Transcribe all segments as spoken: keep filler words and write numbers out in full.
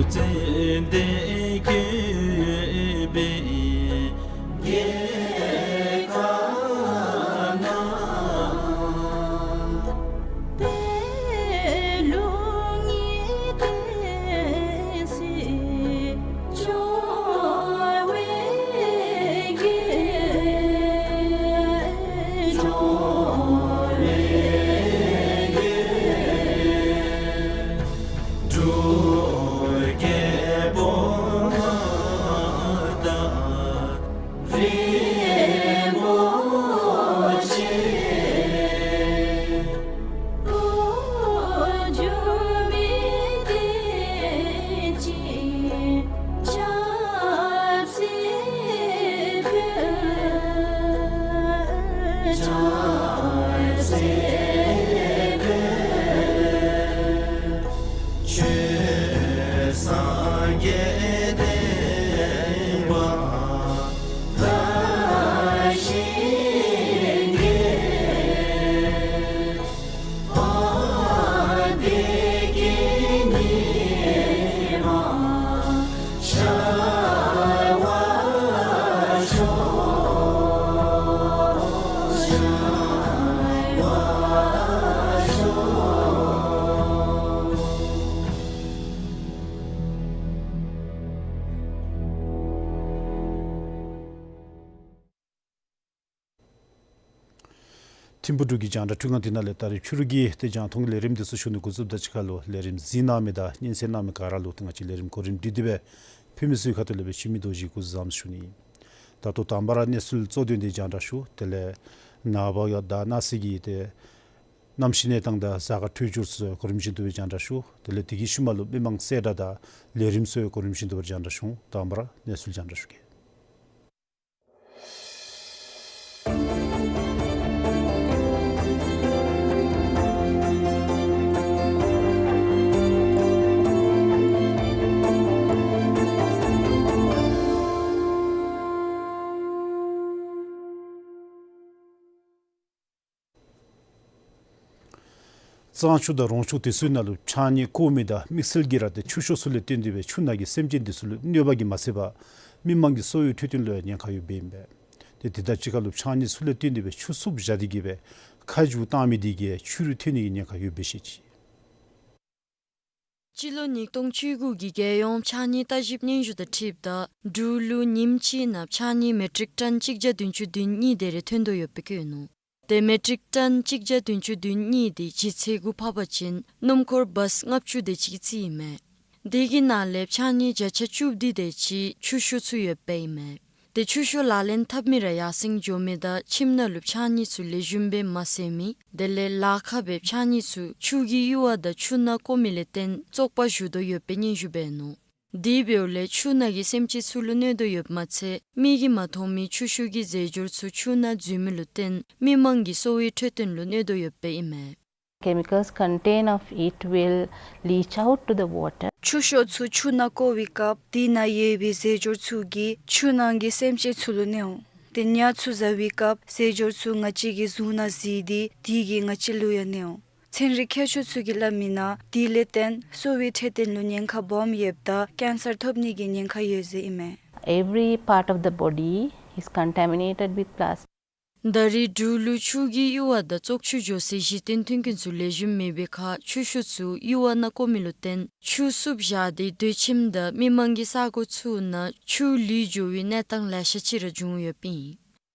ཙན་དན་བཀོད་པའི་རྒྱལ་ཁབ་ན། པད་ལུང་གི་བསྟན་སྲིད་འབྱུང་བའི་རྒྱལ། འབྱུང་བའི་རྒྱལ། འབྲུག་རྒྱལ་པོ་མངའ་བདག་རིན་པོ་ཆེ། འགོ་འཛུགས་མི་བསྟན་ཅིང་ཆབ་སྲིད་ཕུལ། ཆབ་སྲིད་ཕུལ། ཆོས་སངས་རྒྱས་བསྟན་པ་དར་ཞིང་རྒྱས། བདེ་སྐྱིད་ཉི་མ་ཤར་བར་ཤོག། ཤར་བར་ཤོག། ཐིམ་ཕུག་འབྲུག་གི་རྒྱང་བསྒྲགས་འཕྲུལ་ཁང་འདི་ནང་ལས་ད་རེས་ཕྱི་རུ་གི་ཏེ་རྒྱང་མཐོང་གི་ལས་རིམ་འདི་ཚུ་ཞུ་ནི་འགོ་བཙུགསཔ་ད་ཅིག་ཁར་ལུ་ལས་རིམ་གཟིགས་གནང་མི་དང་སྙན་གསན་གནང་མི་ག་ར་ལུ་ཏེ་ང་བཅས་ལས་རིམ་གོ་རིམ་སྒྲིག་སྟེ་སྦེ་ཕུལ་མི་ཚུ་གི་ཁ་ཐུག་ལས་སྦེ་འཆི་མེད་རྡོ་རྗེ་གིས་སྐུ་གཟུགས་བཟང་པོ་ཞུ་ནི། ད་ལྟོ་དང་པ་ར་གནས་ཚུལ་གཙོ་དོན་འདི་རྒྱང་བསྒྲགས་ཞུ། དེ་ལས་ནངས་པ་དང་གནངས་ཚེ་གི་ཏེ་གནམ་གཤིས་གནས་སྟངས་དང་གཟའ་སྐར་འཕྲོད་སྦྱོར་ཚུ་གོ་རིམ་བཞིན་དུ་སྦེ་རྒྱང་བསྒྲགས་ཞུ། དེ་ལས་དེ་གི་ཤུལ་མ་ལུ་མི་མང་གསལ་བསྒྲགས་དང་ལས་རིམ་ཚུ་གོ་རིམ་བཞིན་དུ་སྦེ་རྒྱང་བསྒྲགས་ཞུ། དང་པ་ར་གནས་ཚུལ་རྒྱང་བསྒྲགས་ཞུ་གེ། གཙང་ཆུ་དང་རོང་ཆུ་དེ་ཚུ་ནང་ལུ་ཕྱགས་སྙིགས་བཀོ་མི་དང་དམིགས་བསལ་གྱིས་ར་ཏེ་ཆུ་ཤོག་ཚུ་ལས་བརྟེན་ཏེ་སྦེ་ཆུ་ནང་གི་སེམས་ཅན་དེ་ཚུ་ལུ་གནོད་པ་གིས་མ་ཚད་པར་མི་མང་གི་གསོ་བའི་འཕྲོད་བསྟེན་ལུ་ཡང་ཉེན་ཁ་ཡོདཔ་ཨིན་པས། ཏེ་དེ་དང་གཅིག་ཁར་ལུ་ཕྱགས་སྙིགས་ཚུ་ལས་བརྟེན་ཏེ་སྦེ་ཆུ་བསུབ་བཞག་སྟེ་གིས་སྦེ་ཁ་བསྒྱུར་བཏང་མི་དེ་གིས་ཆུ་རུད་ཐོན་ནི་གི་ཉེན་ཁ་ཡོདཔ་སྦེ་བཤད་ཅི། སྤྱི་ལོ་ཉིས་སྟོང་བཅུ་དགུ་གི་རྒྱལ་ཡོངས་ཕྱགས་སྙིགས་ལྟ་ཞིབ་སྙན་ཞུ་དང་འཁྲིལཝ་ད་འབྲུག་ལུ་ཉིནམ་གཅིག་ནང་ཕྱགས་སྙིགས་མེ་ཊིག་ཊོན་གཅིག་བརྒྱ་བདུན་ཅུ་དོན་གཉིས་དེ་རེ་ཐོན་དོ་ཡོདཔ་སྦེ་བཀོད་ནུག། ཏེ་མེ་ཊིག་ཊོན་གཅིག་བརྒྱ་བདུན་ཅུ་དོན་གཉིས་དེ་ལྗིད་ཚད་གུ་ཕབ་པ་ཅིན་སྣུམ་འཁོར་བཱས་ལྔ་བཅུ་དེ་ཅིག་གི་རྩིས་ཨིན་མས། དེ་གི་ནང་ལས་ཕྱགས་སྙིགས་བརྒྱ་ཆ་བཅུ་བདུན་དེ་ཅིག་ཆུ་ཤོག་ཚུ་ཡོདཔ་ཨིན་མས། ཏེ་ཆུ་ཤོག་ལག་ལེན་འཐབ་མི་ར་ཡར་སེང་འགྱོ་མི་དང་ཁྱིམ་ནང་ལུ་ཕྱགས་སྙིགས་ཚུ་ལེགས་ཤོམ་སྦེ་མ་བསལ་མི་དེ་ལས་ལཱ་ཁག་སྦེ་ཕྱགས་སྙིགས་ཚུ་ཆུ་གི་གཡུར་བ་དང་ཆུ་ནང་བཀོ་མི་ལས་བརྟེན་བཙོག་པ་བཞུ་དོ་ཡོདཔ་སྦེ་སྙན་ཞུ་འབད་ནུག། དེ་འབདཝ་ལས་ཆུ་ནང་གི་སེམས་ཅན་ཚུ་ལུ་གནོད་དོ་ཡོདཔ་མ་ཚད་མིག་གིས་མ་མཐོང་མི་ཆུ་ཤོག་གི་རྫས་སྦྱོར་ཚུ་ཆུ་ནང་འཛུལ་མི་ལུ་བརྟེན་མི་མང་གི་གསོ་བའི་འཕྲོད་བསྟེན་ལུ་གནོད་དོ་ཡོདཔ་ཨིན་མས། Chemicals content of it will leach out to the water. ཆུ་ཤོག་ཚུ་ཆུ་ནང་བཀོ་བའི་སྐབས་དེ་ནང་ཡོད་པའི་རྫས་སྦྱོར་ཚུ་གིས་ཆུ་ནང་གི་སེམས་ཅན་ཚུ་ལུ་གནོད་འོང་། ཏེ་ཉ་ཚུ་བཟའ་བའི་སྐབས་རྫས་སྦྱོར་ཚུ་ང་བཅས་ཀྱི་གཟུགས་ནང་གཟིགས་ཏེ་དེ་གིས་ང་བཅས་ལུ་ཡང་གནོད་འོང་། ཚན་རིག་མཁས་མཆོག་ཚུ་གིས་སླབ་མིའི་ནང་དེ་ལས་བརྟེན་གསོ་བའི་འཕྲོད་བསྟེན་ལུ་ཉེན་ཁ་སྦོམ་ཡོདཔ་ད་ཀེན་སར་ཐོབ་ནི་གི་ཉེན་ཁ་ཡོད་ཟེར་ཨིན་མས། Every part of the body is contaminated with plastic. ད་རེས་འབྲུག་ལུ་ཆུ་གི་གཡུར་བ་དང་བཙོག་ཆུ་འགྱོ་སའི་གཞི་རྟེན་མཐུན་རྐྱེན་ཚུ་ལེགས་ཤོམ་མེད་པའི་ཁར་ཆུ་ཤོག་ཚུ་གཡུར་བ་ནང་བཀོ་མི་ལུ་བརྟེན་ཆུ་བསུབ་བཞག་སྟེ་སྡོད་ཁྱིམ་དང་མི་མང་གི་ས་གོ་ཚུ་ནང་ཆུ་ལུད་འགྱོ་བའི་གནས་སྟངས་ལེ་ཤ་ཅིག་ར་བྱུང་ཡོདཔ་ཨིན།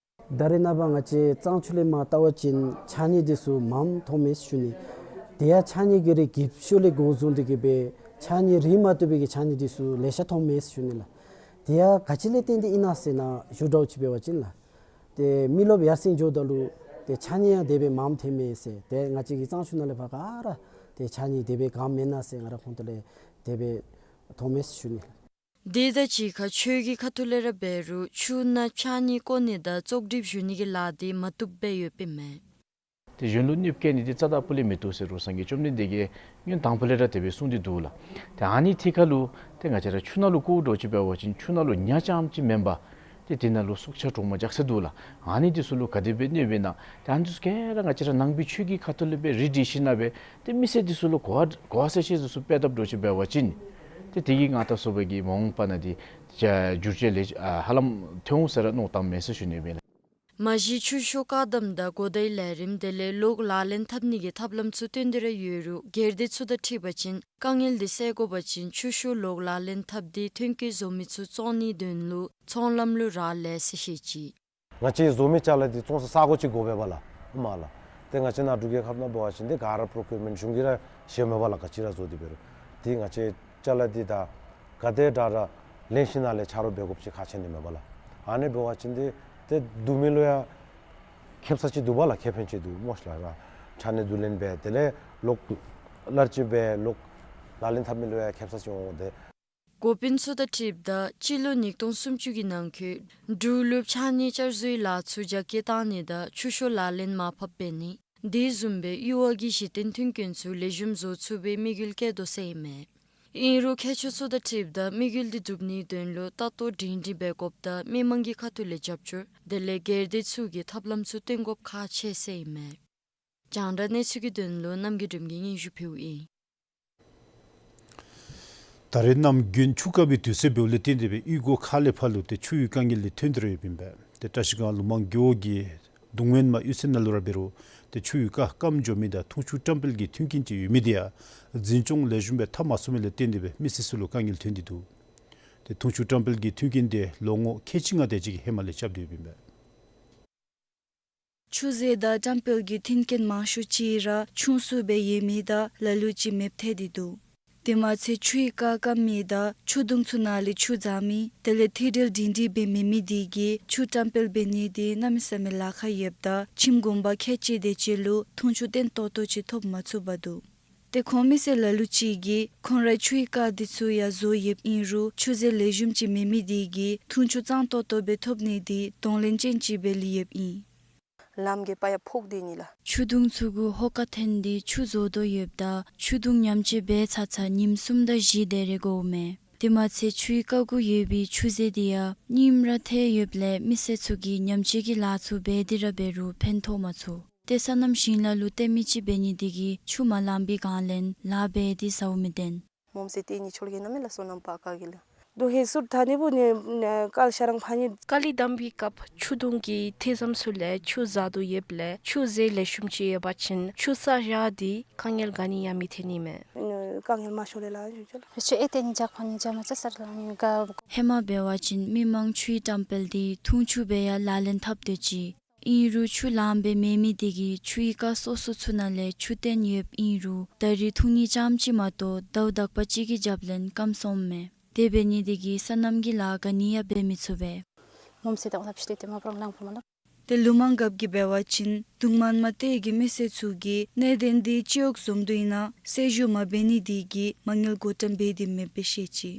ད་རེས་ནངས་པ་ང་བཅས་གཙང་ཆུ་ལས་མར་བལྟ་བ་ཅིན་ཕྱགས་སྙིགས་འདི་ཚུ་མངམ་མཐོངམ་མས་ཟེར་ཞུ་ནི། དེ་ཡང་ཕྱགས་སྙིགས་ཀྱི་རིགས་འགྱིབ་ཤོག་ལས་འགོ་བཟུང་སྟེ་གི་སྦེ་ཕྱགས་སྙིགས་རིགས་མ་བཏུབ་པའི་གི་ཕྱགས་སྙིགས་འདི་ཚུ་ལེ་ཤ་མཐོངམ་མས་ཟེར་ཞུ་ནི་ལགས། དེ་ཡང་ག་ཅི་ལས་བརྟེན་ཏེ་ཨིན་ན་ཟེར་ན་ཞུ་དགོཔ་ཅིག་འབད་བ་ཅིན་ལགས། ཏེ་མི་རློབས་ཡར་སེང་འགྱོཝ་ད་ལུ་ཏེ་ཕྱགས་སྙིགས་ཡང་དེ་སྦེ་མངམ་ཐོནམ་མས་ཟེར། ཏེ་ང་བཅས་ཀྱི་གཙང་ཆུ་ནང་ལས་ཕར་ག་ར་ཏེ་ཕྱགས་སྙིགས་དེ་སྦེ་གང་མེན་ན་ཟེར་ང་ར་ཁོང་ཏོ་ལས་དེ་སྦེ་མཐོངམ་མས་ཟེར་ཞུ་ནི་ལགས། དེ་དང་གཅིག་ཁར་ཆོས་ཀྱི་ཁ་ཐུག་ལས་ར་འབད་རུང་ཆུ་ནང་ཕྱགས་སྙིགས་བཀོ་ནི་དང་བཙོག་གྲིབ་བཞུ་ནི་གི་ལཱ་འདི་མ་བཏུབ་སྦེ་ཡོདཔ་ཨིན་མས། ཏེ་གཞན་ལུ་གནོདཔ་བཀལ་ནི་འདི་རྩ་དང་སྤུ་ལས་མི་བཏུབ་ཟེར་རུང་སངས་རྒྱས་བཅོམ་ལྡན་འདས་ཀྱིས་སྔོན་དང་པོ་ལས་ར་དེ་སྦེ་གསུངས་ཏེ་འདུག་ལགས། ཏེ་ཨ་ནི་ཐད་ཁར་ལུ་ཏེ་ང་བཅས་ར་ཆུ་ནང་ལུ་བཀོ་འགྱོཝ་ཅིག་འབད་བ་ཅིན་ཆུ་ནང་ལུ་ཉ་རྐྱངམ་ཅིག་མེན་པར་ཏེ་དེ་ནང་ལུ་སྲོག་ཆགས་གྲོག་མ་ཅིག་ཚུ་འདུག་ལགས། ཨ་ནི་འདི་ཚུ་ལུ་ག་དེ་སྦེ་གནོདཔ་ཨིན་ན། ཏེ་ཨ་ནི་འདི་ཚུ་ག་ར་ང་བཅས་ར་ནང་པའི་ཆོས་ཀྱི་ཁ་ཐུག་ལས་སྦེ་རེ་འདྲི་ཞུ་ཞིནམ་སྦེ་ཏེ་མི་སེར་འདི་ཚུ་ལུ་གོ་བ་གོ་བ་ཟེར་ཅིག་འདི་ཚུ་སྤེལ་དཔ་འདྲཝ་ཅིག་འབད་བ་ཅིན་ ཏེ་དེ་གིས་ང་ད་སོ་པའི་གི་མ་འོངས་པ་ན་དེ་བསྒྱུར་བཅོས་ལེགས་ཨ་ཧ་ལམ་ཐོན་འོང་ཟེར་ར་མནོ་བསམ་མེད་ཟེར་ཞུ་ནི་ཨིན་པས་ལགས། མ་གཞི་ཆུ་ཤོག་བཀག་དམ་དང་གོ་བརྡའི་ལས་རིམ་དེ་ལས་གློག་ལག་ལེན་འཐབ་ནི་གི་ཐབས་ལམ་ཚུ་བཏོན་ཏེ་ར་ཡོད་རུང་སྒེར་སྡེ་ཚུ་དང་འཁྲིལ་བ་ཅིན་དཀའ་ངལ་དེ་སེལ་དགོ་པ་ཅིན་ཆུ་ཤོག་གློག་ལག་ལེན་འཐབ་སྟེ་ཐོན་སྐྱེད་བཟོ་མི་ཚུ་བཙོང་ནིའི་དོན་ལུ་ཚོང་ལམ་ལུ་རག་ལས་ཟེར་བཤད་ཅི། ང་བཅས་བཟོ་མི་ཅ་ལ་འདི་བཙོང་ས་ས་གོ་ཅིག་དགོ་པས་པ་ལགས། ཨོ་མ་ལགས། ཏེ་ང་བཅས་ནཱ་འབྲུག་རྒྱལ་ཁབ་ནང་འབད་བ་ཅིན་འདི་ག་ར་པྲོ་ཀིའུར་མེནཊ་གཞུང་གིས་ར་བཞེས་མས་པ་ལགས། ག་ཅི་ར་བཟོ་སྟེ་འབད་རུང་འདི་ང་བཅས་ཅ་ལ་འདི་ད་ག་དེ་དྲག་ར་ལེན་ཞིནམ་ལས་ཆ་རོགས་འབད་དགོཔ་ཅིག་ཁག་ཆེ་ནི་མས་པ་ལགས། ཨ་ནི་འབད་བ་ཅིན་འདི་ཏེ་བསྡུ་མི་ལུ་ཡང་ཁེབ་ས་ཅིག་འདུག་པ་ལགས། ཁེ་ཕན་ཅིག་འདུག་སྨོ་ཤ་ལགས། ར་ཕྲ་ནི་བསྡུ་ལེན་འབད་དེ་ལས་གློག་ལར་ཅིག་འབད་གློག་ལག་ལེན་འཐབ་མི་ལུ་ཡང་ཁེབ་ས་ཅིག་འོང་སྟེ། འགོ་དཔོན་ཚུ་དང་འཁྲིལཝ་ད་སྤྱི་ལོ་ཉིས་སྟོང་སུམ་ཅུ་གི་ནང་འཁོད་འབྲུག་ལུ་ཕྱགས་སྙིགས་བསྐྱར་བཟོའི་ལཱ་ཚུ་རྒྱ་སྐྱེད་བཏང་ནི་དང་ཆུ་ཤོག་ལག་ལེན་མར་ཕབ་འབད་ནི་དེ་བཟུམ་སྦེ་གཡུར་བ་གི་གཞི་རྟེན་མཐུན་རྐྱེན་ཚུ་ལེགས་ཤོམ་བཟོ་ཚུགས་པའི་དམིགས་ཡུལ་བསྐྱེད་དོ་ཟེར་ཨིན་མས། ཨིན་རུང་མཁས་མཆོག་ཚུ་དང་འཁྲིལཝ་ད་དམིགས་ཡུལ་འདི་བསྒྲུབ་ནིའི་དོན་ལུ་ལྟ་རྟོག་སྒྲིང་སྒྲིང་འབད་དགོཔ་དང་མི་མང་གི་ཁ་ཐུག་ལས་རྒྱབ་སྐྱོར་དེ་ལས་སྒེར་སྡེ་ཚུ་གིས་ཐབས་ལམ་ཚུ་བཏོན་དགོཔ་ཁག་ཆེ་ཟེར་ཨིན་མས། རྒྱང་བསྒྲགས་གནས་ཚུལ་གྱི་དོན་ལུ་རྣམ་རྒྱལ་སྒྲོལམ་གྱིས་སྙན་ཞུ་ཕུལཝ་ཨིན། ད་རེས་གནམ་དགུན་ཆུ་རྐྱབ་པའི་དུས་ཚོད་འབདཝ་ལས་བརྟེན་ཏེ་སྦེ་གཡུས་སྒོ་ཁག་ལས་ཕར་ལུ་ཏེ་ཆུའི་དཀའ་ངལ་འདི་ཐོན་ཏེ་ར་ཡོདཔ་ཨིན་པས། ཏེ་བཀྲ་ཤིས་སྒང་ལུ་མང་རྒེད་འོག་གི་གདུང་སྨོན་མ་གཡུས་ཚན་ནང་ལུ་ར་འབད་རུང་ཏེ་ཆུའི་རྐ་སྐམ་འགྱོ་མི་དང་འཐུང་ཆུ་བཀྲམ་སྤེལ་གྱི་མཐུན་རྐྱེན་ཅིག་ཡོད་མི་འདི་ཡང་འཛིན་སྐྱོང་ལེགས་ཤོམ་སྦེ་འཐབ་མ་ཚུགས་མི་ལས་བརྟེན་ཏེ་སྦེ་མི་སེར་ཚུ་ལུ་དཀའ་ངལ་ཐོན་ཏེ་འདུག། ཏེ་འཐུང་ཆུ་བཀྲམ་སྤེལ་གྱི་མཐུན་རྐྱེན་འདི་ལོ་ངོ་ཁལ་གཅིག་ལྔ་དེ་ཅིག་གི་ཧེ་མ་ལས་རྐྱབ་སྟེ་ཡོདཔ་ཨིན་པས། ཆུ་ཟད་དང་བཀྲམ་སྤེལ་གྱི་མཐུན་རྐྱེན་མང་ཤོས་ཅིག་ར་ཆུང་སུ་སྦེ་ཡོད་མི་དང་ལ་ལུ་ཅིག་མེདཔ་ཐལ་ཏེ་འདུག། དེ་མ་ཚད་ཆུའི་རྐ་སྐམ་མི་དང་ཆུ་དུང་ཚུ་ནང་ལས་ཆུ་འཛག་མི་དེ་ལས་མཐིལ་སྒྲིལ་སྒྲིང་སྒྲིང་སྦེ་མེད་མི་དེ་གིས་ཆུ་བཀྲམ་སྤེལ་འབད་ནི་དེ་གནམ་མེད་ས་མེད་ལཱ་ཁག་ཡོདཔ་ད་ཁྱིམ་གུང་པ་ཁལ་གཅིག་དེ་ཅིག་ལུ་འཐུང་ཆུ་བརྟན་ཏོག་ཏོ་ཅིག་ཐོབ་མ་ཚུགས་པར་འདུག། ཏེ་ཁོང་མི་སེར་ལ་ལུ་ཅིག་གིས་ཁོང་རའི་ཆུའི་རྐ་དེ་ཚུ་ཡང་བཟོ་ཡོདཔ་ཨིན་རུང་ཆུ་ཟད་ལེགས་ཤོམ་ཅིག་མེད་མི་དེ་གིས་འཐུང་ཆུ་གཙང་ཏོག་ཏོ་སྦེ་ཐོབ་ནི་དེ་གདོང་ལེན་ཅན་ཅིག་སྦེ་ལུས་ཡོདཔ་ཨིན། ལམ་གྱི་པ་ཡ་ཕོག་སྟེ་ནི་ལགས། ཆུ་དུང་ཚུ་གུ་ཧོ་ཀ་འཐོན་ཏེ་ཆུ་བཟོ་དོ་ཡོདཔ་ད་ཆུ་དུང་ཉམས་བཅོས་འབད་ཚར་ཚར་ཉིནམ་གསུམ་དང་བཞི་དེ་རེ་འགོརཝ་མས། དེ་མ་ཚད་ཆུའི་རྐ་གུ་ཡོད་པའི་ཆུ་ཟད་དེ་ཡང་རྙིངམ་ར་ཐལ་ཡོདཔ་ལས་མི་སེར་ཚུ་གིས་ཉམས་བཅོས་ཀྱི་ལཱ་ཚུ་འབད་དེ་ར་འབད་རུང་ཕན་ཐོགས་མ་ཚུགས། ཏེ་སོ་ནམ་ཞིང་ལཱ་ལུ་བརྟེན་མི་ཅིག་འབད་ནི་དེ་གིས་ཆུ་མ་ལང་པའི་སྒང་ལས་ལཱ་འབད་དེ་ཟཝ་མི་བདེན། མོམ་སེ་ཏེ་ནི་ཆོལ་གྱི་ནང་མི་ལ་སོ་ནམ་པ་ཀ་གི་ལ། དུ་ཧེ་སུར་ཐ་ནི་བུ་ནི་ཀལ་ཤ་རང་ཕ་ནི། ཀ་ལི་དམ་པའི་སྐབས་ཆུ་དུང་གི་ཐེ་ཚོམ་ཚུ་ལས་ཆུ་ཟད་དོ་ཡོདཔ་ལས་ཆུ་ཟད་ལེགས་ཤོམ་ཅིག་ཡོད་པ་ཅིན་ཆུ་ས་བཞག་སྟེ་དཀའ་ངལ་ག་ནི་ཡང་མི་ཐོན་ནི་མས། དཀའ་ངལ་མ་ཤོར་ལས་ལ་ཞུ་ཆོ་ལ། ཆུ་ཨེ་ཏེ་ནི་ཇག་ཕ་ནི་ཇག་མ་ཆ་སར་ལ་ནི་ག། ཧེ་མ་འབད་བ་ཅིན་མི་མང་ཆུའི་བཀྲམ་སྤེལ་དེ་འཐུང་ཆུ་སྦེ་ཡང་ལག་ལེན་འཐབ་སྡོད་ཅི། ཨིན་རུང་ཆུ་ལངམ་སྦེ་མེད་མི་དེ་གིས་ཆུའི་རྐ་སོ་སོ་ཚུ་ནང་ལས་ཆུ་བཏོན་ཡོདཔ་ཨིན་རུང་ད་རིས་འཐུང་ནི་ཙམ་ཅིག་མ་གཏོགས་ཟླཝ་དག་པ་ཅིག་གི་རྒྱབ་ལས་སྐམ་སོངམ་མས། དེ་འབད་ནི་དེ་གིས་སོ་ནམ་གྱི་ལཱ་ག་ནི་ཡང་འབད་མི་ཚུགས་པས། མོམ་སེ་དང་ལྷབ་ཤི་ཏེ་མ་པྲོང་ལང་ཕུ་མ་ལོ། ཏེ་ལུ་མང་རྒཔོ་གིས་འབད་བ་ཅིན་གདུང་སྨོན་མ་སྟོད་ཀྱི་མི་སེར་ཚུ་གིས་གནད་དོན་དེ་སྤྱི་འོག་བཟུམ་དུ་ཨིན་ན་སེལ་ཞུ་མ་འབད་ནི་དེ་གིས་མ་དངུལ་བགོ་བཀྲམ་འབད་དེ་མེདཔ་སྦེ་བཤད་ཅི།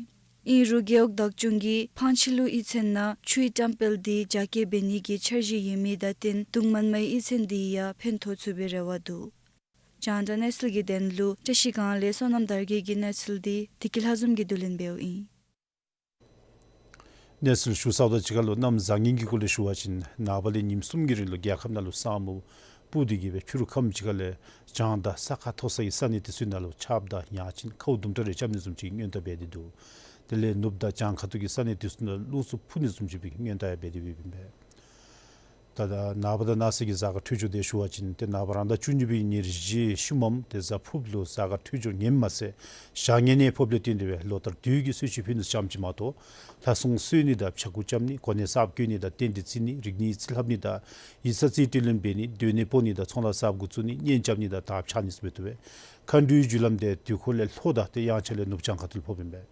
ཨིན་རུང་རྒེད་འོག་བདག་སྐྱོང་གིས་ཕང་ཆེ་ལུ་གཡུས་ཚན་ནང་ཆུའི་བཀྲམ་སྤེལ་དེ་རྒྱ་སྐྱེད་འབད་ནི་གི་འཆར་གཞི་ཡོད་མི་དང་བརྟེན་གདུང་སྨོན་མའི་གཡུས་ཚན་དེ་ཡང་ཕན་ཐོགས་ཚུགས་པའི་རེ་བ་འདུག། རྒྱང་བསྒྲགས་གནས་ཚུལ་གྱི་དོན་ལུ་བཀྲ་ཤིས་སྒང་ལས་བསོད་ནམས་དར་རྒྱས་ཀྱི་གནས་ཚུལ་དེ་བདེ་སྐྱིད་ལྷ་འཛོམས་ཀྱིས་བསྡུ་ལེན་འབདཝ་ཨིན། གནས་ཚུལ་ཞུ་ཚརཝ་དང་གཅིག་ཁར་ལུ་གནམ་བཟང་ངན་གྱི་སྐོར་ལས་ཞུ་བ་ཅིན་ནངས་པ་ལས་ཉིནམ་གསུམ་གྱི་རིང་ལུ་རྒྱལ་ཁབ་ནང་ལུ་ས་སྨུག་སྤུབས་ཏེ་གི་སྦེ་ཕྱི་རུ་ཁམས་ཅིག་ཁར་ལས་བྱང་དང་ས་ཁ་མཐོ་ས་གི་ས་གནས་དེ་ཚུ་ནང་ལུ་ཆརཔ་དང་ཡང་ཅིན་ཁཝ་དུམ་གྲ་རེ་རྐྱབ་ནི་བཟུམ་ཅིག་སྔོན་བརྡ་འབད་དེ་འདུག། དེ་ལས་ནུབ་དང་བྱང་ཁ་ཐུག་གི་ས་གནས་དེ་ཚུ་ནང་རླུང་འཚུབ་འཕུ་ནི་བཟུམ་ཅིག་སྦེ་སྔོན་བརྡ་ཡང་འབད་དེ་འབདཝ་ཨིན་པས། ད་ད་ནངས་པ་དང་གནངས་ཚེ་གི་གཟའ་སྐར་འཕྲོད་སྦྱོར་དེ་ཞུ་བ་ཅིན་ཏེ་ནངས་པ་རང་ཟླ་བཅུ་གཉིས་པའི་ཉེར་བཞི་ཤུལ་མམ་ཏེ་གཟའ་ཕུརཔ་ལུ་གཟའ་སྐར་འཕྲོད་སྦྱོར་ངནམ་མ་ཚད་ཞག་ངན་ནི་ཕོགཔ་ལས་བརྟེན་ཏེ་སྦེ་ལོ་ལྟར་དུས་ཀྱི་གསོལ་མཆོད་ཕུལ་ནི་ཙམ་ཅིག་མ་གཏོགས་ལྷ་སྲུང་གསོལ་ནི་དང་ཕྱྭ་འགུགས་རྐྱབ་ནི་གོ་གནས་གསརཔ་བསྐོ་ནི་དང་རྟེན་འབྲེལ་བརྩི་ནི་རིག་གནས་རྩིས་ལྷབ་ནི་དང་ཡིག་ཚང་རྩིས་སྤྲོད་ལེན་འབད་ནི་སྡོད་གནས་སྤོ་ནི་དང་ཚོང་ལཱ་གསརཔ་འགོ་བཙུགས་ནི་གཉེན་རྐྱབ་ནི་དང་དར་ཕྱར་ནི་ཟེར་མི་བཏུབ་པས། མཁའ་འགྲོའི་རྒྱུ་ལམ་དེ་དུས་འཁོར་ལས་ལྷོ་དང་ཏེ་དབྱངས་འཆར་ལས་ནུབ་བྱང་ཁ་ཐུག་ལུ་ཕོགཔ་ཨིན་པས།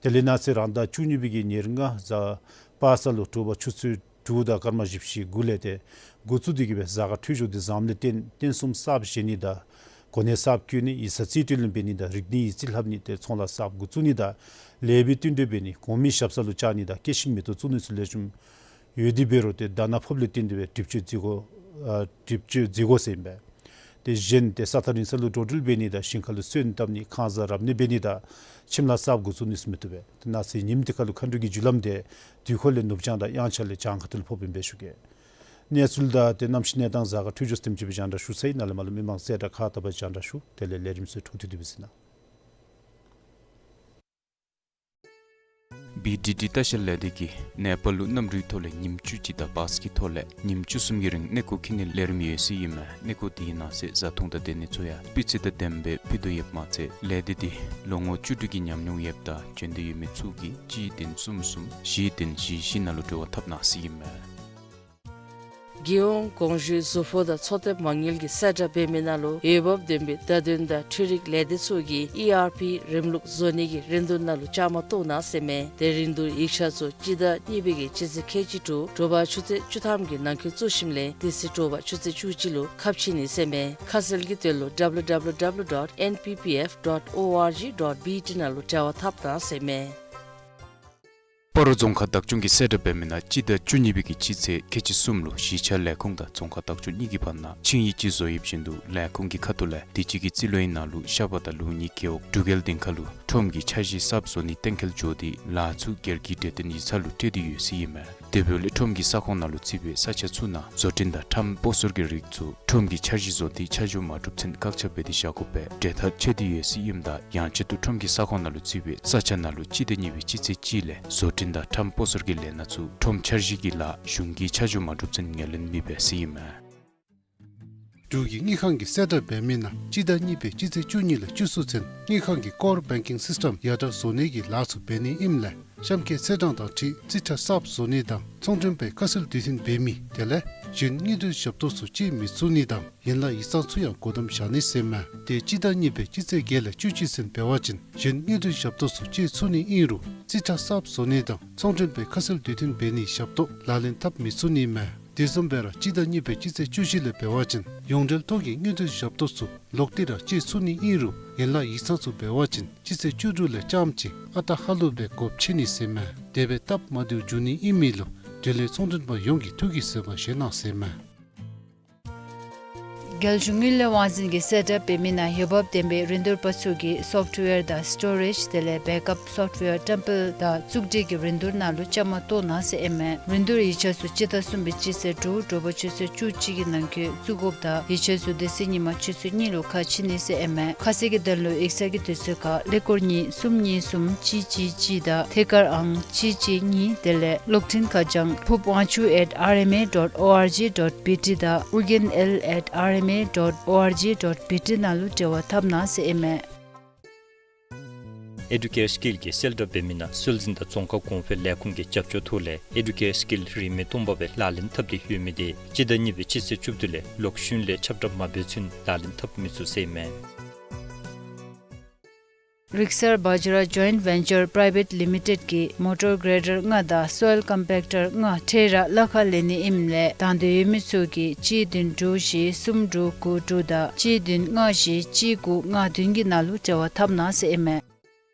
དེ་ལས་གནངས་ཚེ་རང་ཟླ་བཅུ་གཉིས་པའི་གི་ཉེར་ལྔ་གཟའ་པ་སངས་ལུ་དྲོ་པ་ཆུ་ཚོད་དྲུག་དང་སྐར་མ་བཞི་བཅུ་ཞེ་དགུ་ལས་ཏེ་འགོ་བཙུགས་ཏེ་གི་སྦེ་གཟའ་སྐར་འཕྲོད་སྦྱོར་དེ་བཟངམ་ལས་བརྟེན་རྟེན་གསུམ་གསརཔ་བཞེངས་ནི་དང་གོ་གནས་གསརཔ་བསྐོ་ནི་ཡིག་ཚང་རྩིས་སྤྲོད་ལེན་འབད་ནི་དང་རིག་གནས་ཡིག་རྩིས་ལྷབ་ནི་ཏེ་ཚོང་ལཱ་གསརཔ་འགོ་བཙུགས་ནི་དང་ལེགས་པའི་བསྟུན་གྲོས་འབད་ནི་གོང་མའི་ཞབས་ས་ལུ་བཅར་ནི་དང་སྐྱེད་ཤིང་མེ་ཏོག་བཙུགས་ནི་ཚུ་ལེགས་ཤོམ་ཡོད་དེ་འབད་རུང་ཏེ་ཟླ་ནག་ཕོགཔ་ལས་བརྟེན་ཏེ་སྦེ་སྒྲིབ་བཅོས་མཛད་དགོ། ཨ་སྒྲིབ་བཅོས་མཛད་དགོ་ཟེར་ཨིན་པས། ཏེ་གཞན་ཏེ་ས་ཐག་རིང་ས་ལུ་འགྲོ་འགྲུལ་འབད་ནི་དང་ཞིང་ཁ་ལུ་སོན་བཏབ་ནི་ཁང་བཟའ་རབ་གནས་འབད་ནི་དང་ཁྱིམ་ལཱ་གསརཔ་འགོ་བཙུགས་ནི་ཚུ་མི་བཏུབ་པས། ཏེ་གནངས་ཚེ་ཉིནམ་དེ་ཁར་ལུ་མཁའ་འགྲོ་གི་རྒྱུ་ལམ་དེ་དུས་འཁོར་ལས་ནུབ་བྱང་དང་དབྱངས་འཆར་ལས་བྱང་ཁ་ཐུག་ལུ་ཕོགཔ་ཨིན་པས་ཞུ་གེ། གནས་ཚུལ་དང་ཏེ་གནམ་གཤིས་གནས་སྟངས་གཟའ་སྐར་འཕྲོད་སྦྱོར་དེམ་ཅིག་སྦེ་རྒྱང་བསྒྲགས་ཞུ་ཚར་ཡི། ནཱ་ལས་མར་ལུ་མི་མང་གསལ་བསྒྲགས་ཁག་ལྟ་བུ་རྒྱང་བསྒྲགས་ཞུ། དེ་ལས་ལས་རིམ་ཚུ་འཕྲོ་མཐུད་དེ་སྦེ་གཟིགས་གནང་། བི་ཌི་ཌི་ལྟ་བཤལ་ལས་སྡེ་གིས་ནེ་པཱལ་ལུ་གནམ་གྲུའི་ཐོག་ལས་ཉིནམ་བཅུ་གཅིག་དང་བཱས་ཀྱི་ཐོག་ལས་ཉིནམ་བཅུ་གསུམ་གྱི་རིང་གནས་སྐོར་འཁྱིད་ནིའི་ལས་རིམ་ཡོད་ཟེར་ཨིན་མས། གནས་སྐོར་དེའི་ནང་གསེས་བཟའ་འཐུང་དང་སྡོད་གནས་ཚུ་ཡང་སྤུས་ཚད་དང་ལྡནམ་སྦེ་ཕུལ་དོ་ཡོདཔ་མ་ཚད་ལས་སྡེ་འདི་ལོ་ངོ་བཅུ་དྲུག་གི་ཉམས་མྱོང་ཡོདཔ་དང་བྱོན་འདོད་ཡོད་མི་ཚུ་གིས་གཅིག་བདུན་གསུམ་གསུམ་བཞི་བདུན་བཞི་བཞི་ནང་ལུ་འབྲེལ་བ་འཐབ་གནང་ཟེར་ཨིན་མས། རྒྱལ་ཡོངས་གོང་ཞུའི་གཟུགས་པོ་དང་ཚོགས་སྡེ་མ་དངུལ་གྱིས་གསལ་བསྒྲགས་འབད་མི་ནང་ལུ་འོས་འབབ་ལྡན་པའི་བརྡ་དོན་དང་འཕྲུལ་རིག་ལས་སྡེ་ཚུ་གིས་ཨི་ཨར་པི་རིམ་ལུགས་བཟོ་ནི་གི་རིན་བསྡུར་ནང་ལུ་བཅའ་མར་གཏོགས་གནང་ཟེར་མས། དེ་རིན་བསྡུར་ཡིག་ཆ་ཚུ་སྤྱི་ཟླ་གཉིས་པའི་གི་སྤྱི་ཚེས་ཁལ་གཅིག་དྲུག་དྲོ་པ་ཆུ་ཚོད་བཅུ་ཐམ་གྱི་ནང་འཁོད་བཙུགས་ཞིནམ་ལས་དེ་ཚེ་དྲོ་པ་ཆུ་ཚོད་བཅུ་གཅིག་ལུ་ཁ་ཕྱེ་ནི་ཟེར་མས། ཁ་གསལ་གྱི་དོན་ལུ་ཌབ་ལུ་ཌབ་ལུ་ཌབ་ལུ་ཌོཊ་ཨེན་པི་པི་ཨེཕ་ཌོཊ་ཨོ་ཨར་ཇི་ཌོཊ་བི་ཊི་ནང་ལུ་འབྲེལ་བ་འཐབ་གནང་ཟེར་མས། སྤ་རོ་རྫོང་ཁག་བདག་སྐྱོང་གིས་གསལ་བསྒྲགས་འབད་མི་ནང་སྤྱི་ཟླ་བཅུ་གཉིས་པའི་གི་སྤྱི་ཚེས་ཁལ་གཅིག་གསུམ་ལུ་གཞིས་ཆགས་ལས་ཁུངས་དང་རྫོང་ཁག་བདག་སྐྱོང་གཉིས་ཀྱི་བར་ན་ཆིངས་ཡིག་ཅིག་བཟོ་ཡོདཔ་བཞིན་དུ་ལས་ཁུངས་ཀྱི་ཁ་ཐུག་ལས་དུས་ཅི་གི་རྩིས་ལོའི་ནང་ལུ་ཤ་པ་དང་ལུག་གཉིས་རྒེད་འོག་འབྲུག་རྒྱལ་སྡིངས་ཁ་ལུ་ཁྲོམ་གྱི་འཆར་གཞི་གསརཔ་བཟོ་ནི་གཏན་འཁེལ་འགྱོ་སྟེ་ལཱ་ཚུ་སྒེར་གྱི་གྲོས་བསྟུན་ཡིག་ཚང་ལུ་སྤྲོད་དེ་ཡོད་ཟེར་ཨིན་མས། དེ་འབདཝ་ལས་ཁྲོམ་གྱི་ས་ཁོངས་ནང་ལུ་བརྩིས་པའི་ས་ཆ་ཚུ་ནང་བཟོ་སྐྲུན་དང་ཁྲོམ་སྤོ་སོར་གྱི་རིགས་ཚུ་ཁྲོམ་གྱི་འཆར་གཞི་བཟོ་སྟེ་ཆ་འཇོག་མ་གྲུབ་ཚུན་བཀག་ཆ་འབད་དེ་བཞག་དགོ་པའི་གྲོས་ཐག་ཆོད་དེ་ཡོད་ཟེར་ཨིནམ་ད་ཡང་ཆེད་དུ་ཁྲོམ་གྱི་ས་ཁོངས་ནང་ལུ་བརྩིས་པའི་ས་ཆ་ནང་ལུ་སྤྱི་ཟླ་གཉིས་པའི་སྤྱི་ཚེས་གཅིག་ལས་བཟོ་སྐྲུན་དང་ཁྲོམ་སྤོ་སོར་གྱི་ལས་སྣ་ཚུ་ཁྲོམ་འཆར་གཞི་གི་ལཱ་གཞུང་གིས་ཆ་འཇོག་མ་གྲུབ་ཚུན་ངོས་ལེན་མི་འབད་ཟེར་ཨིན་མས། འབྲུག་གི་དངུལ་ཁང་གིས་གསལ་བསྒྲགས་འབད་མི་ནང་སྤྱི་ཟླ་གཉིས་པའི་སྤྱི་ཚེས་བཅུ་གཉིས་ལས་བཅུ་གསུམ་ཚུན་དངུལ་ཁང་གི་ཀོར་བེང་ཀིང་སིསི་ཊམ་ཡར་དྲག་བཟོ་ནི་གི་ལཱ་ཚུ་འབད་ནི་ཨིནམ་ལས་གཤམ་འཁོད་ཚེས་གྲངས་དང་འཁྲིལ་རྩིས་ཁྲ་གསརཔ་བཟོ་ནི་དང་ཚོང་མགྲོན་པའི་ཁ་གསལ་དུས་མཐུན་འབད་མི་དེ་ལས་གཞན་དངུལ་འབྲེལ་ཞབས་ཏོག་ཚུ་སྤྱོད་མི་ཚུགས་ནི་དང་ཡན་ལག་ཡིག་ཚང་ཚུ་ཡང་སྒོ་བསྡམ་བཞག་ནི་ཟེར་མས། དེ་སྤྱི་ཟླ་གཉིས་པའི་སྤྱི་ཚེས་བརྒྱད་ལས་བཅུ་གཅིག་ཚུན་འབད་བ་ཅིན་གཞན་དངུལ་འབྲེལ་ཞབས་ཏོག་ཚུ་སྤྱོད་ཚུགས་ནི་ཨིན་རུང་རྩིས་ཁྲ་གསརཔ་བཟོ་ནི་དང་ཚོང་མགྲོན་པའི་ཁ་གསལ་དུས་མཐུན་འབད་ནིའི་ཞབས་ཏོག་ལག་ལེན་འཐབ་མི་ཚུགས་ནི་མས། དེ་བཟུམ་སྦེ་ར་སྤྱི་ཟླ་གཉིས་པའི་སྤྱི་ཚེས་བཅུ་བཞི་ལས་འབད་བ་ཅིན་ཡོངས་འབྲེལ་ཐོག་གི་དངུལ་འབྲེལ་ཞབས་ཏོག་ཚུ་ལོག་སྟེ་ར་སྤྱོད་ཚུགས་ནི་ཨིན་རུང་ཡན་ལག་ཡིག་ཚང་ཚུ་འབད་བ་ཅིན་སྤྱི་ཚེས་བཅུ་དྲུག་ལས་རྐྱངམ་གཅིག་ཨ་རྟག་ཧ་ལུགས་སྦེ་སྒོ་ཕྱེ་ནི་ཟེར་མས། དེ་སྦེ་སྟབས་མ་བདེཝ་འབྱུང་ནི་ཨིན་མི་ལུ་འབྲེལ་ཡོད་ཚོང་མགྲོན་པ་ཡོངས་ཀྱིས་ཐུགས་ཀྱིས་བཟོད་པ་བཞེས་གནང་ཟེར་མས། རྒྱལ་གཞུང་དངུལ་ལས་དབང་འཛིན་གྱིས་གསལ་བསྒྲགས་འབད་མི་ནང་འོས་འབབ་ལྡན་པའི་རིན་བསྡུར་པ་ཚུ་གིས་སོཕཊ་ཝེར་དང་སི་ཊོ་རེཇ་དེ་ལས་བེཀ་ཨཔ་སོཕཊ་ཝེར་བཀྲམ་སྤེལ་དང་བཙུགས་སྒྲིག་གི་རིན་བསྡུར་ནང་ལུ་བཅའ་མར་གཏོགས་གནང་ཟེར་ཨིན་མས། རིན་བསྡུར་ཡིག་ཆ་ཚུ་སྤྱི་ཟླ་གསུམ་པའི་སྤྱི་ཚེས་དྲུག་དྲོ་པ་ཆུ་ཚོད་བཅུ་གཅིག་གི་ནང་འཁོད་བཙུགས་དགོཔ་དང་ཡིག་ཆ་ཚུ་དེ་ཚེ་ཉིན་མ་ཆུ་ཚོད་གཉིས་ལུ་ཁ་ཕྱེ་ནི་ཟེར་ཨིན་མས། ཁ་གསལ་གྱི་དོན་ལུ་ཡིག་ཚང་གི་དུས་ཚོད་ཁར་ཀླད་ཀོར་གཉིས་གསུམ་གཉིས་གསུམ་གཅིག་གཅིག་གཅིག་དང་ཐད་ཀར་ཨང་གཅིག་གཅིག་གཉིས་དེ་ལས་གློག་འཕྲིན་ཁ་བྱང་ཕུབ་དབང་ཕྱུག་at R M A dot O R G dot B T དང་ཨོ་རྒྱན་L at R M A dot O R G dot B T ནང་ལུ་འབྲེལ་བ་འཐབ་གནང་ཟེར་ཨིན་མས། ཨེ་ཌུ་ཀེར་སི་ཀིལ་གྱིས་གསལ་བསྒྲགས་འབད་མི་ནང་སྲོལ་འཛིན་དང་རྫོང་ཁ་གོང་འཕེལ་ལས་ཁུངས་ཀྱི་རྒྱབ་སྐྱོར་ཐོག་ལས་ཨེ་ཌུ་ཀེར་སི་ཀིལ་རིན་མེད་སྟོང་པ་སྦེ་ལག་ལེན་འཐབ་སྟེ་ཡོད་མི་དེ་སྤྱི་ཟླ་གཉིས་པའི་སྤྱི་ཚེས་བཅུ་བདུན་ལས་ལོག་གཞུང་ལས་ཁྱབ་བསྒྲགས་མ་འབད་ཚུན་ལག་ལེན་འཐབ་མི་ཚུགས་ཟེར་ཨིན་མས། རིག་གསར་བཛྲ་ཇོའིནཊ་ཝེན་ཅར་པྲའི་ཝེཊ་ལི་མི་ཊེཌ་ཀྱིས་མོ་ཊར་གྲེ་ཌར་ལྔ་དང་སོའིལ་ཀམ་པེཀ་ཊར་ལྔ་འཕྲལ་ར་གླ་ཁར་ལེན་ནི་ཨིནམ་ལས་དང་འདོད་ཡོད་མི་ཚུ་གིས་གཅིག་བདུན་དྲུག་བཞི་གསུམ་དྲུག་དགུ་དྲུག་དང་གཅིག་བདུན་ལྔ་བཞི་གཅིག་དགུ་ལྔ་བདུན་གྱི་ནང་ལུ་འབྲེལ་བ་འཐབ་གནང་ཟེར་ཨིན་མས།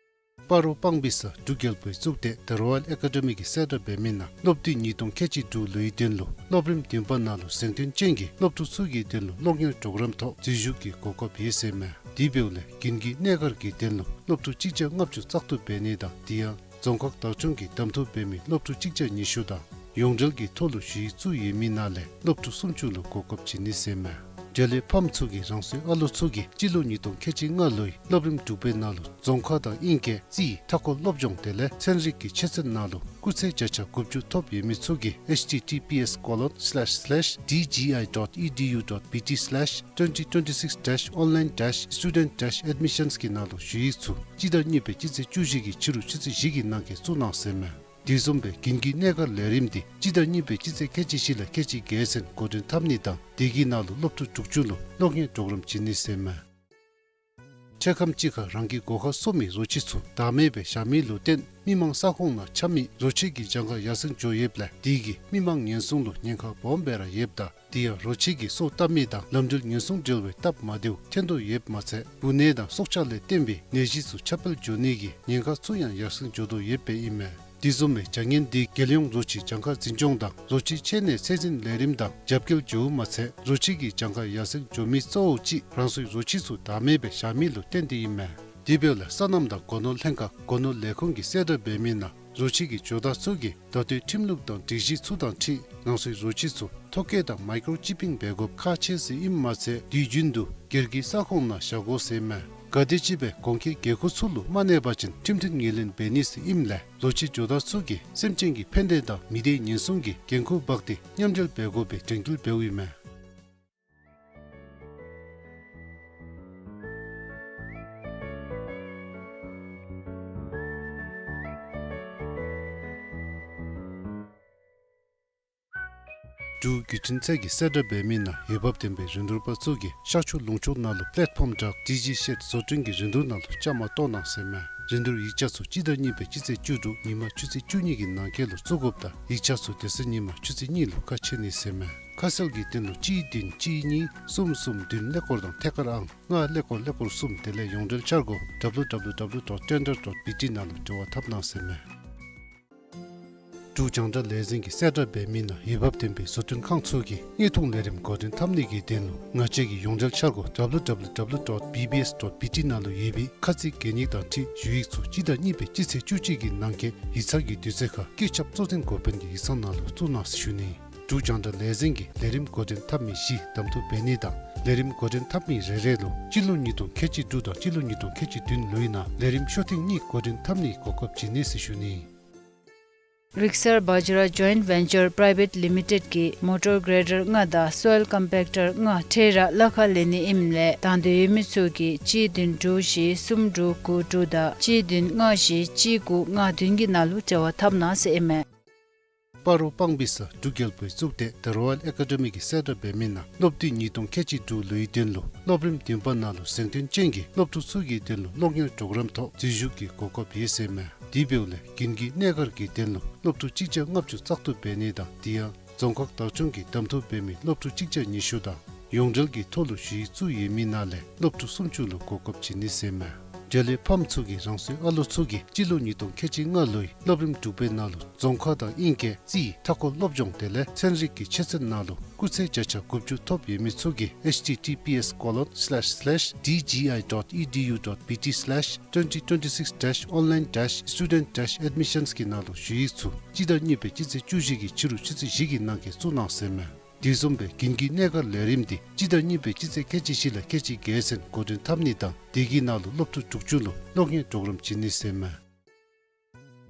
སྤ་རོ་སྤང་སྦིས་ས་འབྲུག་རྒྱལ་པོའི་གཙུག་སྡེ་The Royal Academy གིས་གསལ་བསྒྲགས་འབད་མི་ནང་སློབ་དུས་ཉིས་སྟོང་ཁལ་གཅིག་དྲུག་ལོའི་དོན་ལུ་སློབ་རིམ་བདུན་པ་ནང་ལུ་གཟེངས་ཐོན་ཅན་གྱི་སློབ་ཕྲུག་ཚུ་གི་དོན་ལུ་སློབ་གཉེར་གྲོགས་རམ་ཐོག་འཛུལ་ཞུགས་ཀྱི་གོ་སྐབས་ཡོད་ཟེར་མས། དེ་འབདཝ་ལས་དགུན་གྱི་གནས་སྒར་གྱི་དོན་ལུ་སློབ་ཕྲུག་གཅིག་བརྒྱ་ལྔ་བཅུ་བཙག་འཐུ་འབད་ནི་དང་དེ་ཡང་རྫོང་ཁག་བདག་སྐྱོང་གིས་གདམ་འཐུ་འབད་མི་སློབ་ཕྲུག་གཅིག་བརྒྱ་ཉི་ཤུ་དང་ཡོངས་འབྲེལ་གྱི་ཐོག་ལུ་ཞུ་ཡིག་བཙུགས་ཡོད་མི་ནང་ལས་སློབ་ཕྲུག་སུམ་ཅུ་ལུ་གོ་སྐབས་བྱིན་ནི་ཟེར་མས། འབྲེལ་ཡོད་ཕམ་ཚུ་གིས་རང་སོའི་ཨ་ལོ་ཚུ་གིས་སྤྱི་ལོ་ཉིས་སྟོང་ཁལ་གཅིག་ལྔ་ལོའི་སློབ་རིམ་དྲུག་པའི་ནང་ལུ་རྫོང་ཁ་དང་ཨིང་སྐད་རྩིས་མཐའ་འཁོར་སློབ་སྦྱོང་དེ་ལས་ཚན་རིག་གི་ཆོས་ཚན་ནང་ལུ་སྐུགས་ཚད་བརྒྱ་ཆ་དགུ་བཅུ་ཐོབ་ཡོད་མི་ཚུ་གིས་H T T P S colon slash slash D G I dot E D U dot B T slash twenty twenty-six dash online dash student dash admissions གི་ནང་ལུ་ཞུ་ཡིག་ཚུ་སྤྱི་ཟླ་གཉིས་པའི་སྤྱི་ཚེས་བཅུ་བཞི་གི་ཕྱི་རུ་ཆུ་ཚོད་བཞི་གི་ནང་འཁོད་བཙུགས་གནང་ཟེར་མས། དེ་བཟུམ་སྦེ་དགུན་གྱི་གནས་སྒར་ལས་རིམ་འདི་སྤྱི་ཟླ་གཉིས་པའི་སྤྱི་ཚེས་ཁལ་གཅིག་བཞི་ལས་ཁལ་གཅིག་བརྒྱད་ཚུན་འགོ་འདྲེན་འཐབ་ནི་དང་དེ་གི་ནང་ལུ་སློབ་ཕྲུག་དྲུག་ཅུ་ལུ་སློབ་གཉེར་གྲོགས་རམ་བྱིན་ནི་ཟེར་མས། འཕྲལ་ཁམས་ཅིག་ཁར་རང་གི་སྒོ་ཁར་གསོ་མི་རོ་ཁྱི་ཚུ་བདག་མེད་སྦེ་བཞག་མི་ལུ་བརྟེན་མི་མང་ས་ཁོངས་ནང་འཁྱམ་མི་རོ་ཁྱི་གི་གྱངས་ཁ་ཡར་སེང་འགྱོ་ཡོདཔ་ལས་དེ་གིས་མི་མང་ཉེན་སྲུང་ལུ་ཉེན་ཁ་སྦོམ་སྦེ་ར་ཡོདཔ་ད་དེ་ཡང་རོ་ཁྱི་གིས་སོ་བཏབ་མི་དང་ལམ་འགྲུལ་ཉེན་སྲུང་འབྲེལ་བའི་སྟབས་མ་བདེཝ་ཐོན་དོ་ཡོདཔ་མ་ཚད་འབུ་ནད་དང་སྲོག་ཆགས་ལས་བརྟེན་པའི་ནད་གཞི་ཚུ་ཁྱབ་སྤེལ་འགྱོ་ནི་གི་ཉེན་ཁ་ཚུ་ཡང་ཡར་སེང་འགྱོ་དོ་ཡོདཔ་ཨིན་མས། དེ་བཟུམ་མའི་བྱ་ངན་འདི་རྒྱལ་ཡོངས་རོ་ཁྱི་གྱངས་ཁ་འཛིན་སྐྱོང་དང་རོ་ཁྱི་འཆོལ་ནད་ཚད་འཛིན་ལས་རིམ་དང་རྒྱབ་འགལ་འགྱོཝ་མ་ཚད་རོ་ཁྱི་གི་གྱངས་ཁ་ཡར་སེང་འགྱོ་མི་གཙོ་བོ་ཅིག་རང་སོའི་རོ་ཁྱི་ཚུ་བདག་མེད་སྦེ་བཞག་མི་ལུ་བརྟེན་ཏེ་ཨིན་མས། དེ་འབདཝ་ལས་སོ་ནམ་དང་སྒོ་ནོར་ལྷན་ཁག་སྒོ་ནོར་ལས་ཁུངས་ཀྱིས་གསལ་བསྒྲགས་འབད་མི་ནང་རོ་ཁྱི་གི་ཇོ་བདག་ཚུ་གིས་ད་ལྟོའི་ཁྲིམས་ལུགས་དང་སྒྲིག་གཞི་ཚུ་དང་འཁྲིལ་རང་སོའི་རོ་ཁྱི་ཚུ་ཐོ་བཀོད་དང་མའི་ཀྲོ་ཅིཔ་པིང་འབད་དགོཔ་ཁག་ཆེ་ཟེར་ཨིནམ་མ་ཚད་དུས་རྒྱུན་དུ་སྒེར་གྱི་ས་ཁོངས་ནང་བཞག་དགོ་ཟེར་མས། ག་དེམ་ཅིག་སྦེ་གོང་འཁོད་འགན་ཁུར་ཚུ་ལུ་མ་གནས་པ་ཅིན་ཁྲིམས་མཐུན་ངོས་ལེན་འབད་ནི་ཟེར་ཨིནམ་ལས་རོགས་ཕྱི་ཇོ་བདག་ཚུ་གིས་སེམས་ཅན་གྱི་ཕན་བདེ་དང་མི་སྡེའི་ཉེན་སྲུང་གི་འགན་ཁུར་འབག་སྟེ་མཉམ་འབྲེལ་འབད་དགོ་པའི་དྲན་སྐུལ་འབདཝ་ཨིན་མས། འབྲུག་བརྒྱུད་འཕྲིན་ཚད་ཀྱི་གསལ་བསྒྲགས་འབད་མི་ནང་འོས་འབབ་ལྡན་པའི་རིན་བསྡུར་པ་ཚུ་གིས་ཤར་ཕྱོགས་ལུང་ཕྱོགས་ནང་ལུ་པེ་ལེཊ་ཕོམ་བྲག་ཌི་ཇི་ཤེཌ་བཟོ་སྐྲུན་གྱི་རིན་བསྡུར་ནང་ལུ་བཅའ་མར་གཏོགས་གནང་ཟེར་མས། རིན་བསྡུར་ཡིག་ཆ་ཚུ་སྤྱི་ཟླ་གཉིས་པའི་སྤྱི་ཚེས་བཅུ་དྲུག་ཉིན་མ་ཆུ་ཚོད་བཅུ་གཉིས་ཀྱི་ནང་འཁོད་ལུ་བཙུགས་དགོཔ་དང་ཡིག་ཆ་ཚུ་དེ་ཚེ་ཉིན་མ་ཆུ་ཚོད་གཉིས་ལུ་ཁ་ཕྱེ་ནི་ཟེར་མས། ཁ་གསལ་གྱི་དོན་ལུ་གཅིག་བདུན་གཅིག་གཉིས་གསུམ་གསུམ་བདུན་ཀླད་ཀོར་དང་ཐད་ཀར་ཨང་ལྔ་ཀླད་ཀོར་ཀླད་ཀོར་གསུམ་དེ་ལས་ཡོངས་འབྲེལ་འཆར་སྒོ་W W W dot tender dot B T ནང་ལུ་འབྲེལ་བ་འཐབ་གནང་ཟེར་མས། འབྲུག་རྒྱང་བསྒྲགས་ལས་འཛིན་གྱི་གསལ་བསྒྲགས་འབད་མི་ནང་འོས་འབབ་ལྡན་པའི་བཟོ་སྐྲུན་ཁང་ཚུ་གིས་དངོས་མཐོང་ལས་རིམ་འགོ་འདྲེན་འཐབ་ནི་གི་དོན་ལུ་ང་བཅས་ཀྱི་ཡོངས་འབྲེལ་འཆར་སྒོ་W W W dot B B S dot B T ནང་ལུ་ཡོད་པའི་ཁ་ཚིག་གན་ཡིག་དང་འཁྲིལ་ཞུ་ཡིག་ཚུ་སྤྱི་ཟླ་གཉིས་པའི་སྤྱི་ཚེས་བཅུ་གཅིག་གི་ནང་འཁོད་ཡིག་ཚང་གི་དུས་ཚོད་ཁར་སྐུ་ཚབ་གཙོ་འཛིན་འགོ་དཔོན་གྱི་ཡིག་ཚང་ནང་ལུ་བཙུགས་གནང་ཟེར་ཞུ་ནི། འབྲུག་རྒྱང་བསྒྲགས་ལས་འཛིན་གྱིས་ལས་རིམ་འགོ་འདྲེན་འཐབ་མི་བཞི་གདམ་འཐུ་འབད་ནི་དང་ལས་རིམ་འགོ་འདྲེན་འཐབ་མི་རེ་རེ་ལུ་སྤྱི་ལོ་ཉིས་སྟོང་ཁལ་གཅིག་དྲུག་དང་སྤྱི་ལོ་ཉིས་སྟོང་ཁལ་གཅིག་བདུན་ལོའི་ནང་ལས་རིམ་ཤོག་ཐེངས་གཉིས་འགོ་འདྲེན་འཐབ་ནིའི་གོ་སྐབས་བྱིན་ནི་ཟེར་ཞུ་ནི། རིག་གསར་བཛྲ་ཇོའིནཊ་ཝེན་ཅར་པ་རའི་ཝེཊ་ལི་མི་ཊེཌ་ཀྱིས་མོ་ཊར་གྲེ་ཌར་ལྔ་དང་སོའིལ་ཀམ་པེཀ་ཊར་ལྔ་འཕྲལ་ར་གླ་ཁར་ལེན་ནི་ཨིནམ་ལས་དང་འདོད་ཡོད་མི་ཚུ་གིས་གཅིག་བདུན་དྲུག་བཞི་གསུམ་དྲུག་དགུ་དྲུག་དང་གཅིག་བདུན་ལྔ་བཞི་གཅིག་དགུ་ལྔ་བདུན་གྱི་ནང་ལུ་འབྲེལ་བ་འཐབ་གནང་ཟེར་ཨིན་མས། སྤ་རོ་སྤང་སྦིས་ས་འབྲུག་རྒྱལ་པོའི་གཙུག་སྡེ་ད་རོ་ཡཱལ་ཨེ་ཀ་ཌེ་མི་གིས་གསལ་བསྒྲགས་འབད་མི་ནང་སློབ་དུས་ཉིས་སྟོང་ཁལ་གཅིག་དྲུག་ལོའི་དོན་ལུ་སློབ་རིམ་བདུན་པ་ནང་ལུ་གཟེངས་ཐོན་ཅན་གྱི་སློབ་ཕྲུག་ཚུ་གི་དོན་ལུ་སློབ་གཉེར་གྲོགས་རམ་ཐོག་འཛུལ་ཞུགས་ཀྱི་གོ་སྐབས་ཡོད་ཟེར་མས། དེ་འབདཝ་ལས་དགུན་གྱི་གནས་སྒར་གྱི་དོན་ལུ་སློབ་ཕྲུག་གཅིག་བརྒྱ་ལྔ་བཅུ་བཙག་འཐུ་འབད་ནི་དང་དེ་ཡང་རྫོང་ཁག་བདག་སྐྱོང་གིས་གདམ་འཐུ་འབད་མི་སློབ་ཕྲུག་གཅིག་བརྒྱ་ཉི་ཤུ་དང་ཡོངས་འབྲེལ་གྱི་ཐོག་ལུ་ཞུ་ཡིག་བཙུགས་ཡོད་མི་ནང་ལས་སློབ་ཕྲུག་སུམ་ཅུ་ལུ་གོ་སྐབས་བྱིན་ནི་ཟེར་མས། འབྲེལ་ཡོད་ཕམ་ཚུ་གིས་རང་སོའི་ཨ་ལོ་ཚུ་གིས་སྤྱི་ལོ་ཉིས་སྟོང་ཁལ་གཅིག་ལྔ་ལོའི་སློབ་རིམ་དྲུག་པའི་ནང་ལུ་རྫོང་ཁ་དང་དབྱིན་སྐད་རྩིས་མཐའ་འཁོར་སློབ་སྦྱོང་དེ་ལས་ཚན་རིག་གི་ཆོས་ཚན་ནང་ལུ་སྐུགས་ཚད་བརྒྱ་ཆ་དགུ་བཅུ་ཐོབ་ཡོད་མི་ཚུ་གིས་H T T P S colon slash slash D G I dot E D U dot B T slash twenty twenty-six dash online dash student dash admissions གི་ནང་ལུ་ཞུ་ཡིག་ཚུ་སྤྱི་ཟླ་གཉིས་པའི་སྤྱི་ཚེས་བཅུ་བཞི་གི་ཕྱི་རུ་ཆུ་ཚོད་བཞི་གི་ནང་འཁོད་བཙུགས་གནང་ཟེར་མས། དེ་བཟུམ་སྦེ་དགུན་གྱི་གནས་སྒར་ལས་རིམ་འདི་སྤྱི་ཟླ་གཉིས་པའི་སྤྱི་ཚེས་ཁལ་གཅིག་བཞི་ལས་ཁལ་གཅིག་བརྒྱད་ཚུན་འགོ་འདྲེན་འཐབ་ནི་དང་དེ་གི་ནང་ལུ་སློབ་ཕྲུག་དྲུག་ཅུ་ལུ་སློབ་གཉེར་གྲོགས་རམ་བྱིན་ནི་ཟེར་མས།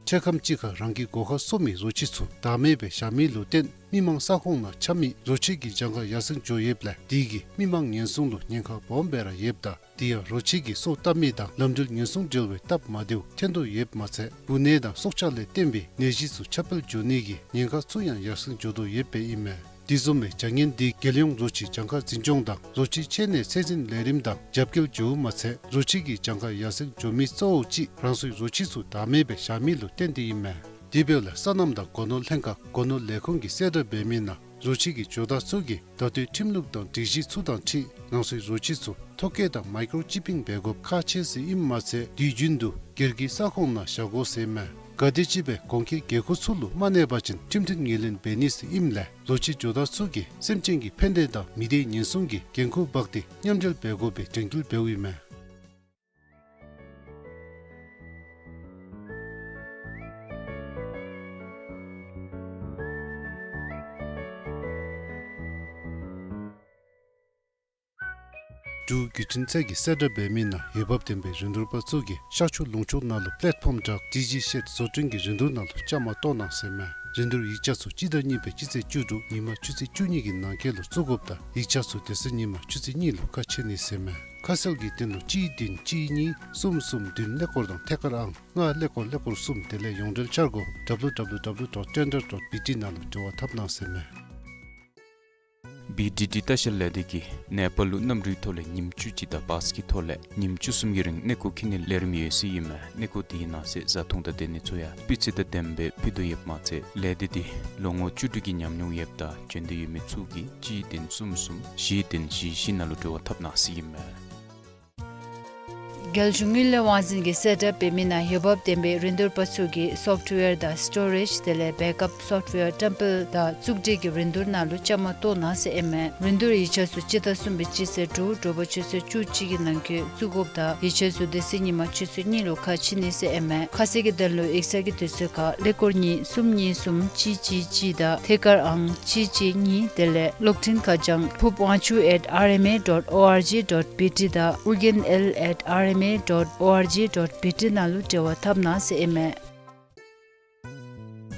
འཕྲལ་ཁམས་ཅིག་ཁར་རང་གི་སྒོ་ཁར་གསོ་མི་རོ་ཁྱི་ཚུ་བདག་མེད་སྦེ་བཞག་མི་ལུ་བརྟེན་མི་མང་ས་ཁོངས་ནང་འཁྱམ་མི་རོ་ཁྱི་གི་གྱངས་ཁ་ཡར་སེང་འགྱོ་ཡོདཔ་ལས་དེ་གིས་མི་མང་ཉེན་སྲུང་ལུ་ཉེན་ཁ་སྦོམ་སྦེ་ར་ཡོདཔ་ད་དེ་ཡང་རོ་ཁྱི་གིས་སོ་བཏབ་མི་དང་ལམ་འགྲུལ་ཉེན་སྲུང་འབྲེལ་བའི་སྟབས་མ་བདེཝ་ཐོན་དོ་ཡོདཔ་མ་ཚད་འབུ་ནད་དང་སྲོག་ཆགས་ལས་བརྟེན་པའི་ནད་གཞི་ཚུ་ཁྱབ་སྤེལ་འགྱོ་ནི་གི་ཉེན་ཁ་ཚུ་ཡང་ཡར་སེང་འགྱོ་དོ་ཡོདཔ་ཨིན་མས། དེ་བཟུམ་མའི་བྱ་ངན་འདི་རྒྱལ་ཡོངས་རོ་ཁྱི་གྱངས་ཁ་འཛིན་སྐྱོང་དང་རོ་ཁྱི་འཆོལ་ནད་ཚད་འཛིན་ལས་རིམ་དང་རྒྱབ་འགལ་འགྱོཝ་མ་ཚད་རོ་ཁྱི་གི་གྱངས་ཁ་ཡར་སེང་འགྱོ་མི་གཙོ་བོ་ཅིག་རང་སོའི་རོ་ཁྱི་ཚུ་བདག་མེད་སྦེ་བཞག་མི་ལུ་བརྟེན་ཏེ་ཨིན་མས། དེ་འབདཝ་ལས་སོ་ནམ་དང་སྒོ་ནོར་ལྷན་ཁག་སྒོ་ནོར་ལས་ཁུངས་ཀྱིས་གསལ་བསྒྲགས་འབད་མི་ནང་རོ་ཁྱི་གི་ཇོ་བདག་ཚུ་གིས་ད་ལྟོའི་ཁྲིམས་ལུགས་དང་སྒྲིག་གཞི་ཚུ་དང་འཁྲིལ་རང་སོའི་རོ་ཁྱི་ཚུ་ཐོ་བཀོད་དང་མའི་ཀྲོ་ཅི་པིང་འབད་དགོཔ་ཁག་ཆེ་ཟེར་ཨིནམ་མ་ཚད་དུས་རྒྱུན་དུ་སྒེར་གྱི་ས་ཁོངས་ནང་བཞག་དགོ་ཟེར་མས། ག་དེམ་ཅིག་སྦེ་གོང་འཁོད་འགན་ཁུར་ཚུ་ལུ་མ་གནས་པ་ཅིན་ཁྲིམས་མཐུན་ངོས་ལེན་འབད་ནི་ཟེར་ཨིནམ་ལས་རོ་ཁྱི་ཇོ་བདག་ཚུ་གིས་སེམས་ཅན་གྱི་ཕན་བདེ་དང་མི་སྡེའི་ཉེན་སྲུང་གི་འགན་ཁུར་འབག་སྟེ་མཉམ་འབྲེལ་འབད་དགོ་པའི་དྲན་སྐུལ་འབདཝ་ཨིན་མས། འབྲུག་བརྒྱུད་འཕྲིན་ཚད་ཀྱི་གསལ་བསྒྲགས་འབད་མི་ནང་འོས་འབབ་ལྡན་པའི་རིན་བསྡུར་པ་ཚུ་གིས་ཤར་ཕྱོགས་ལུང་ཕྱོགས་ནང་ལུ་པེ་ལེཊ་ཕོམ་བྲག་ཌི་ཇི་ཤེཌ་བཟོ་སྐྲུན་གྱི་རིན་བསྡུར་ནང་ལུ་བཅའ་མར་གཏོགས་གནང་ཟེར་མས། རིན་བསྡུར་ཡིག་ཆ་ཚུ་སྤྱི་ཟླ་གཉིས་པའི་སྤྱི་ཚེས་བཅུ་དྲུག་ཉིན་མ་ཆུ་ཚོད་བཅུ་གཉིས་ཀྱི་ནང་འཁོད་ལུ་བཙུགས་དགོཔ་དང་ཡིག་ཆ་ཚུ་དེ་ཚེ་ཉིན་མ་ཆུ་ཚོད་གཉིས་ལུ་ཁ་ཕྱེ་ནི་ཟེར་མས། ཁ་གསལ་གྱི་དོན་ལུ་གཅིག་བདུན་གཅིག་གཉིས་གསུམ་གསུམ་བདུན་ཀླད་ཀོར་དང་ཐད་ཀར་ཨང་ལྔ་ཀླད་ཀོར་ཀླད་ཀོར་གསུམ་དེ་ལས་ཡོངས་འབྲེལ་འཆར་སྒོ་W W W dot tender dot B T ནང་ལུ་འབྲེལ་བ་འཐབ་གནང་ཟེར་མས། བི་ཌི་ཌི་ལྟ་བཤལ་ལས་སྡེ་གིས་ནེ་པཱལ་ལུ་གནམ་གྲུའི་ཐོག་ལས་ཉིནམ་བཅུ་གཅིག་དང་བཱས་ཀྱི་ཐོག་ལས་ཉིནམ་བཅུ་གསུམ་གྱི་རིང་གནས་སྐོར་འཁྱིད་ནིའི་ལས་རིམ་ཡོད་ཟེར་ཨིན་མས། གནས་སྐོར་དེའི་ནང་གསེས་བཟའ་འཐུང་དང་སྡོད་གནས་ཚུ་ཡང་སྤུས་ཚད་དང་ལྡནམ་སྦེ་ཕུལ་དོ་ཡོདཔ་མ་ཚད་ལས་སྡེ་འདི་ལོ་ངོ་བཅུ་དྲུག་གི་ཉམས་མྱོང་ཡོདཔ་དང་བྱོན་འདོད་ཡོད་མི་ཚུ་གིས་གཅིག་བདུན་གསུམ་གསུམ་བཞི་བདུན་བཞི་བཞི་ནང་ལུ་འབྲེལ་བ་འཐབ་གནང་ཟེར་ཨིན་མས། རྒྱལ་གཞུང་དངུལ་ལས་དབང་འཛིན་གྱི་གསལ་བསྒྲགས་འབད་མི་ནང་འོས་འབབ་ལྡན་པའི་རིན་བསྡུར་པ་ཚུ་གིས་སོཕཊ་ཝེར་དང་སི་ཊོ་རེཇ་དེ་ལས་བེཀ་ཨཔ་སོཕཊ་ཝེར་བཀྲམ་སྤེལ་དང་བཙུགས་སྒྲིག་གི་རིན་བསྡུར་ནང་ལུ་བཅའ་མར་གཏོགས་གནང་ཟེར་ཨིན་མས། རིན་བསྡུར་ཡིག་ཆ་ཚུ་སྤྱི་ཟླ་གསུམ་པའི་སྤྱི་ཚེས་དྲུག་དྲོ་པ་ཆུ་ཚོད་བཅུ་གཅིག་གི་ནང་འཁོད་བཙུགས་དགོཔ་དང་ཡིག་ཆ་ཚུ་དེ་ཚེ་ཉིན་མ་ཆུ་ཚོད་གཉིས་ལུ་ཁ་ཕྱེ་ནི་ཟེར་ཨིན་མས། ཁ་གསལ་གྱི་དོན་ལུ་ཡིག་ཚང་གི་དུས་ཚོད་ཁར་ཀླད་ཀོར་གཉིས་གསུམ་གཉིས་གསུམ་གཅིག་གཅིག་གཅིག་དང་ཐད་ཀར་ཨང་གཅིག་གཅིག་གཉིས་དེ་ལས་གློག་འཕྲིན་ཁ་བྱང་ཕུབ་དབང་ཕྱུག་at R M A dot O R G dot B T དང་ཨོ་རྒྱན་L at R M A dot O R G dot B T ནང་ལུ་འབྲེལ་བ་འཐབ་གནང་ཟེར་ཨིན་མས།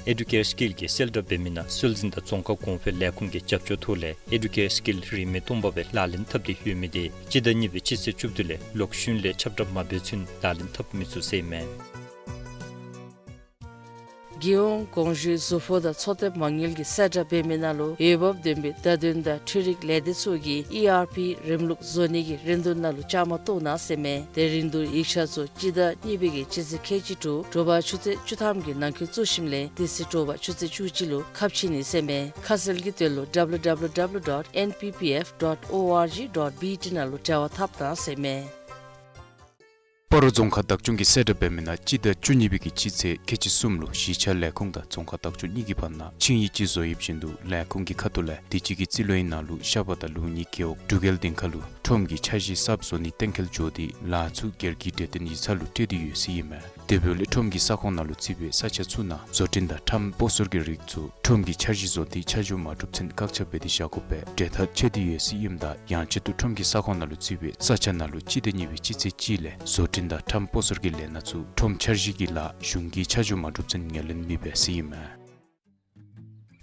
ཨེ་ཌུ་ཀེར་སི་ཀིལ་གྱིས་གསལ་བསྒྲགས་འབད་མི་ནང་སྲོལ་འཛིན་དང་རྫོང་ཁ་གོང་འཕེལ་ལས་ཁུངས་ཀྱི་རྒྱབ་སྐྱོར་ཐོག་ལས་ཨེ་ཌུ་ཀེར་སི་ཀིལ་རིན་མེད་སྟོང་པ་སྦེ་ལག་ལེན་འཐབ་སྟེ་ཡོད་མི་དེ་སྤྱི་ཟླ་གཉིས་པའི་སྤྱི་ཚེས་བཅུ་བདུན་ལས་ལོ་གཞོན་ལས་ཁྱབ་བསྒྲགས་མ་འབད་ཚུན་ལག་ལེན་འཐབ་མི་ཚུགས་ཟེར་ཨིན་མས། རྒྱལ་ཡོངས་གོང་ཞུས་གཟུགས་པོ་དང་འཚོ་རྟེན་མ་དངུལ་གྱི་གསལ་བསྒྲགས་འབད་མི་ནང་ལུ་འོས་འབབ་ལྡན་པའི་བརྡ་དོན་དང་འཕྲུལ་རིག་ལས་སྡེ་ཚུ་གིས་ཨི་ཨར་པི་རིམ་ལུགས་བཟོ་ནི་གི་རིན་བསྡུར་ནང་ལུ་བཅའ་མར་གཏོགས་གནང་ཟེར་མས། དེ་རིན་བསྡུར་ཡིག་ཆ་ཚུ་སྤྱི་ཟླ་གཉིས་པའི་གི་སྤྱི་ཚེས་ཁལ་གཅིག་དྲུག་དྲོ་པ་ཆུ་ཚོད་བཅུ་ཐམ་གྱི་ནང་འཁོད་བཙུགས་ཞིནམ་ལས་དེ་ཚེ་དྲོ་པ་ཆུ་ཚོད་བཅུ་གཅིག་ལུ་ཁ་ཕྱེ་ནི་ཟེར་མས། ཁ་གསལ་གྱི་དོན་ལུ W W W dot N P P F dot O R G dot B T ནང་ལུ་འབྲེལ་བ་འཐབ་གནང་ཟེར་མས། སྤ་རོ་རྫོང་ཁག་བདག་སྐྱོང་གིས་གསལ་བསྒྲགས་འབད་མི་ནང་སྤྱི་ཟླ་བཅུ་གཉིས་པའི་གི་སྤྱི་ཚེས་ཁལ་གཅིག་གསུམ་ལུ་གཞིས་ཆགས་ལས་ཁུངས་དང་རྫོང་ཁག་བདག་སྐྱོང་གཉིས་ཀྱི་བར་ན་ཆིངས་ཡིག་ཅིག་བཟོ་ཡོདཔ་བཞིན་དུ་ལས་ཁུངས་ཀྱི་ཁ་ཐུག་ལས་དུས་ཅི་གི་རྩིས་ལོའི་ནང་ལུ་ཤ་པ་དང་ལུག་གཉིས་རྒེད་འོག་འབྲུག་རྒྱལ་སྡིངས་ཁ་ལུ་ཁྲོམ་གྱི་འཆར་གཞི་གསརཔ་བཟོ་ནི་གཏན་འཁེལ་འགྱོ་སྟེ་ལཱ་ཚུ་སྒེར་གྱི་འབྲེལ་ཐོན་ཡིག་ཚང་ལུ་སྤྲོད་དེ་ཡོད་ཟེར་ཨིན་མས། དེ་འབདཝ་ལས་ཁྲོམ་གྱི་ས་ཁོངས་ནང་ལུ་བརྩིས་པའི་ས་ཆ་ཚུ་ནང་བཟོ་སྐྲུན་དང་ཁྲམ་སྤོ་སོར་གྱི་རིགས་ཚུ་ཁྲོམ་གྱི་འཆར་གཞི་བཟོ་སྟེ་ཆ་འཇོག་མ་གྲུབ་ཚུན་བཀག་ཆ་འབད་དེ་བཞག་དགོ་པའི་འབྲེལ་ཐག་ཆོད་དེ་ཡོད་ཟེར་ཨིནམ་ད་ཡང་ཆེད་དུ་ཁྲོམ་གྱི་ས་ཁོངས་ནང་ལུ་བརྩིས་པའི་ས་ཆ་ནང་ལུ་སྤྱི་ཟླ་གཉིས་པའི་སྤྱི་ཚེས་གཅིག་ལས་བཟོ་སྐྲུན་དང་ཁྲམ་སྤོ་སོར་གྱི་ལས་སྣ་ཚུ་ཁྲོམ་འཆར་གཞི་གི་ལཱ་གཞུང་གིས་ཆ་འཇོག་མ་གྲུབ་ཚུན་ངོས་ལེན་མི་འབད་ཟེར་ཨིན་མས།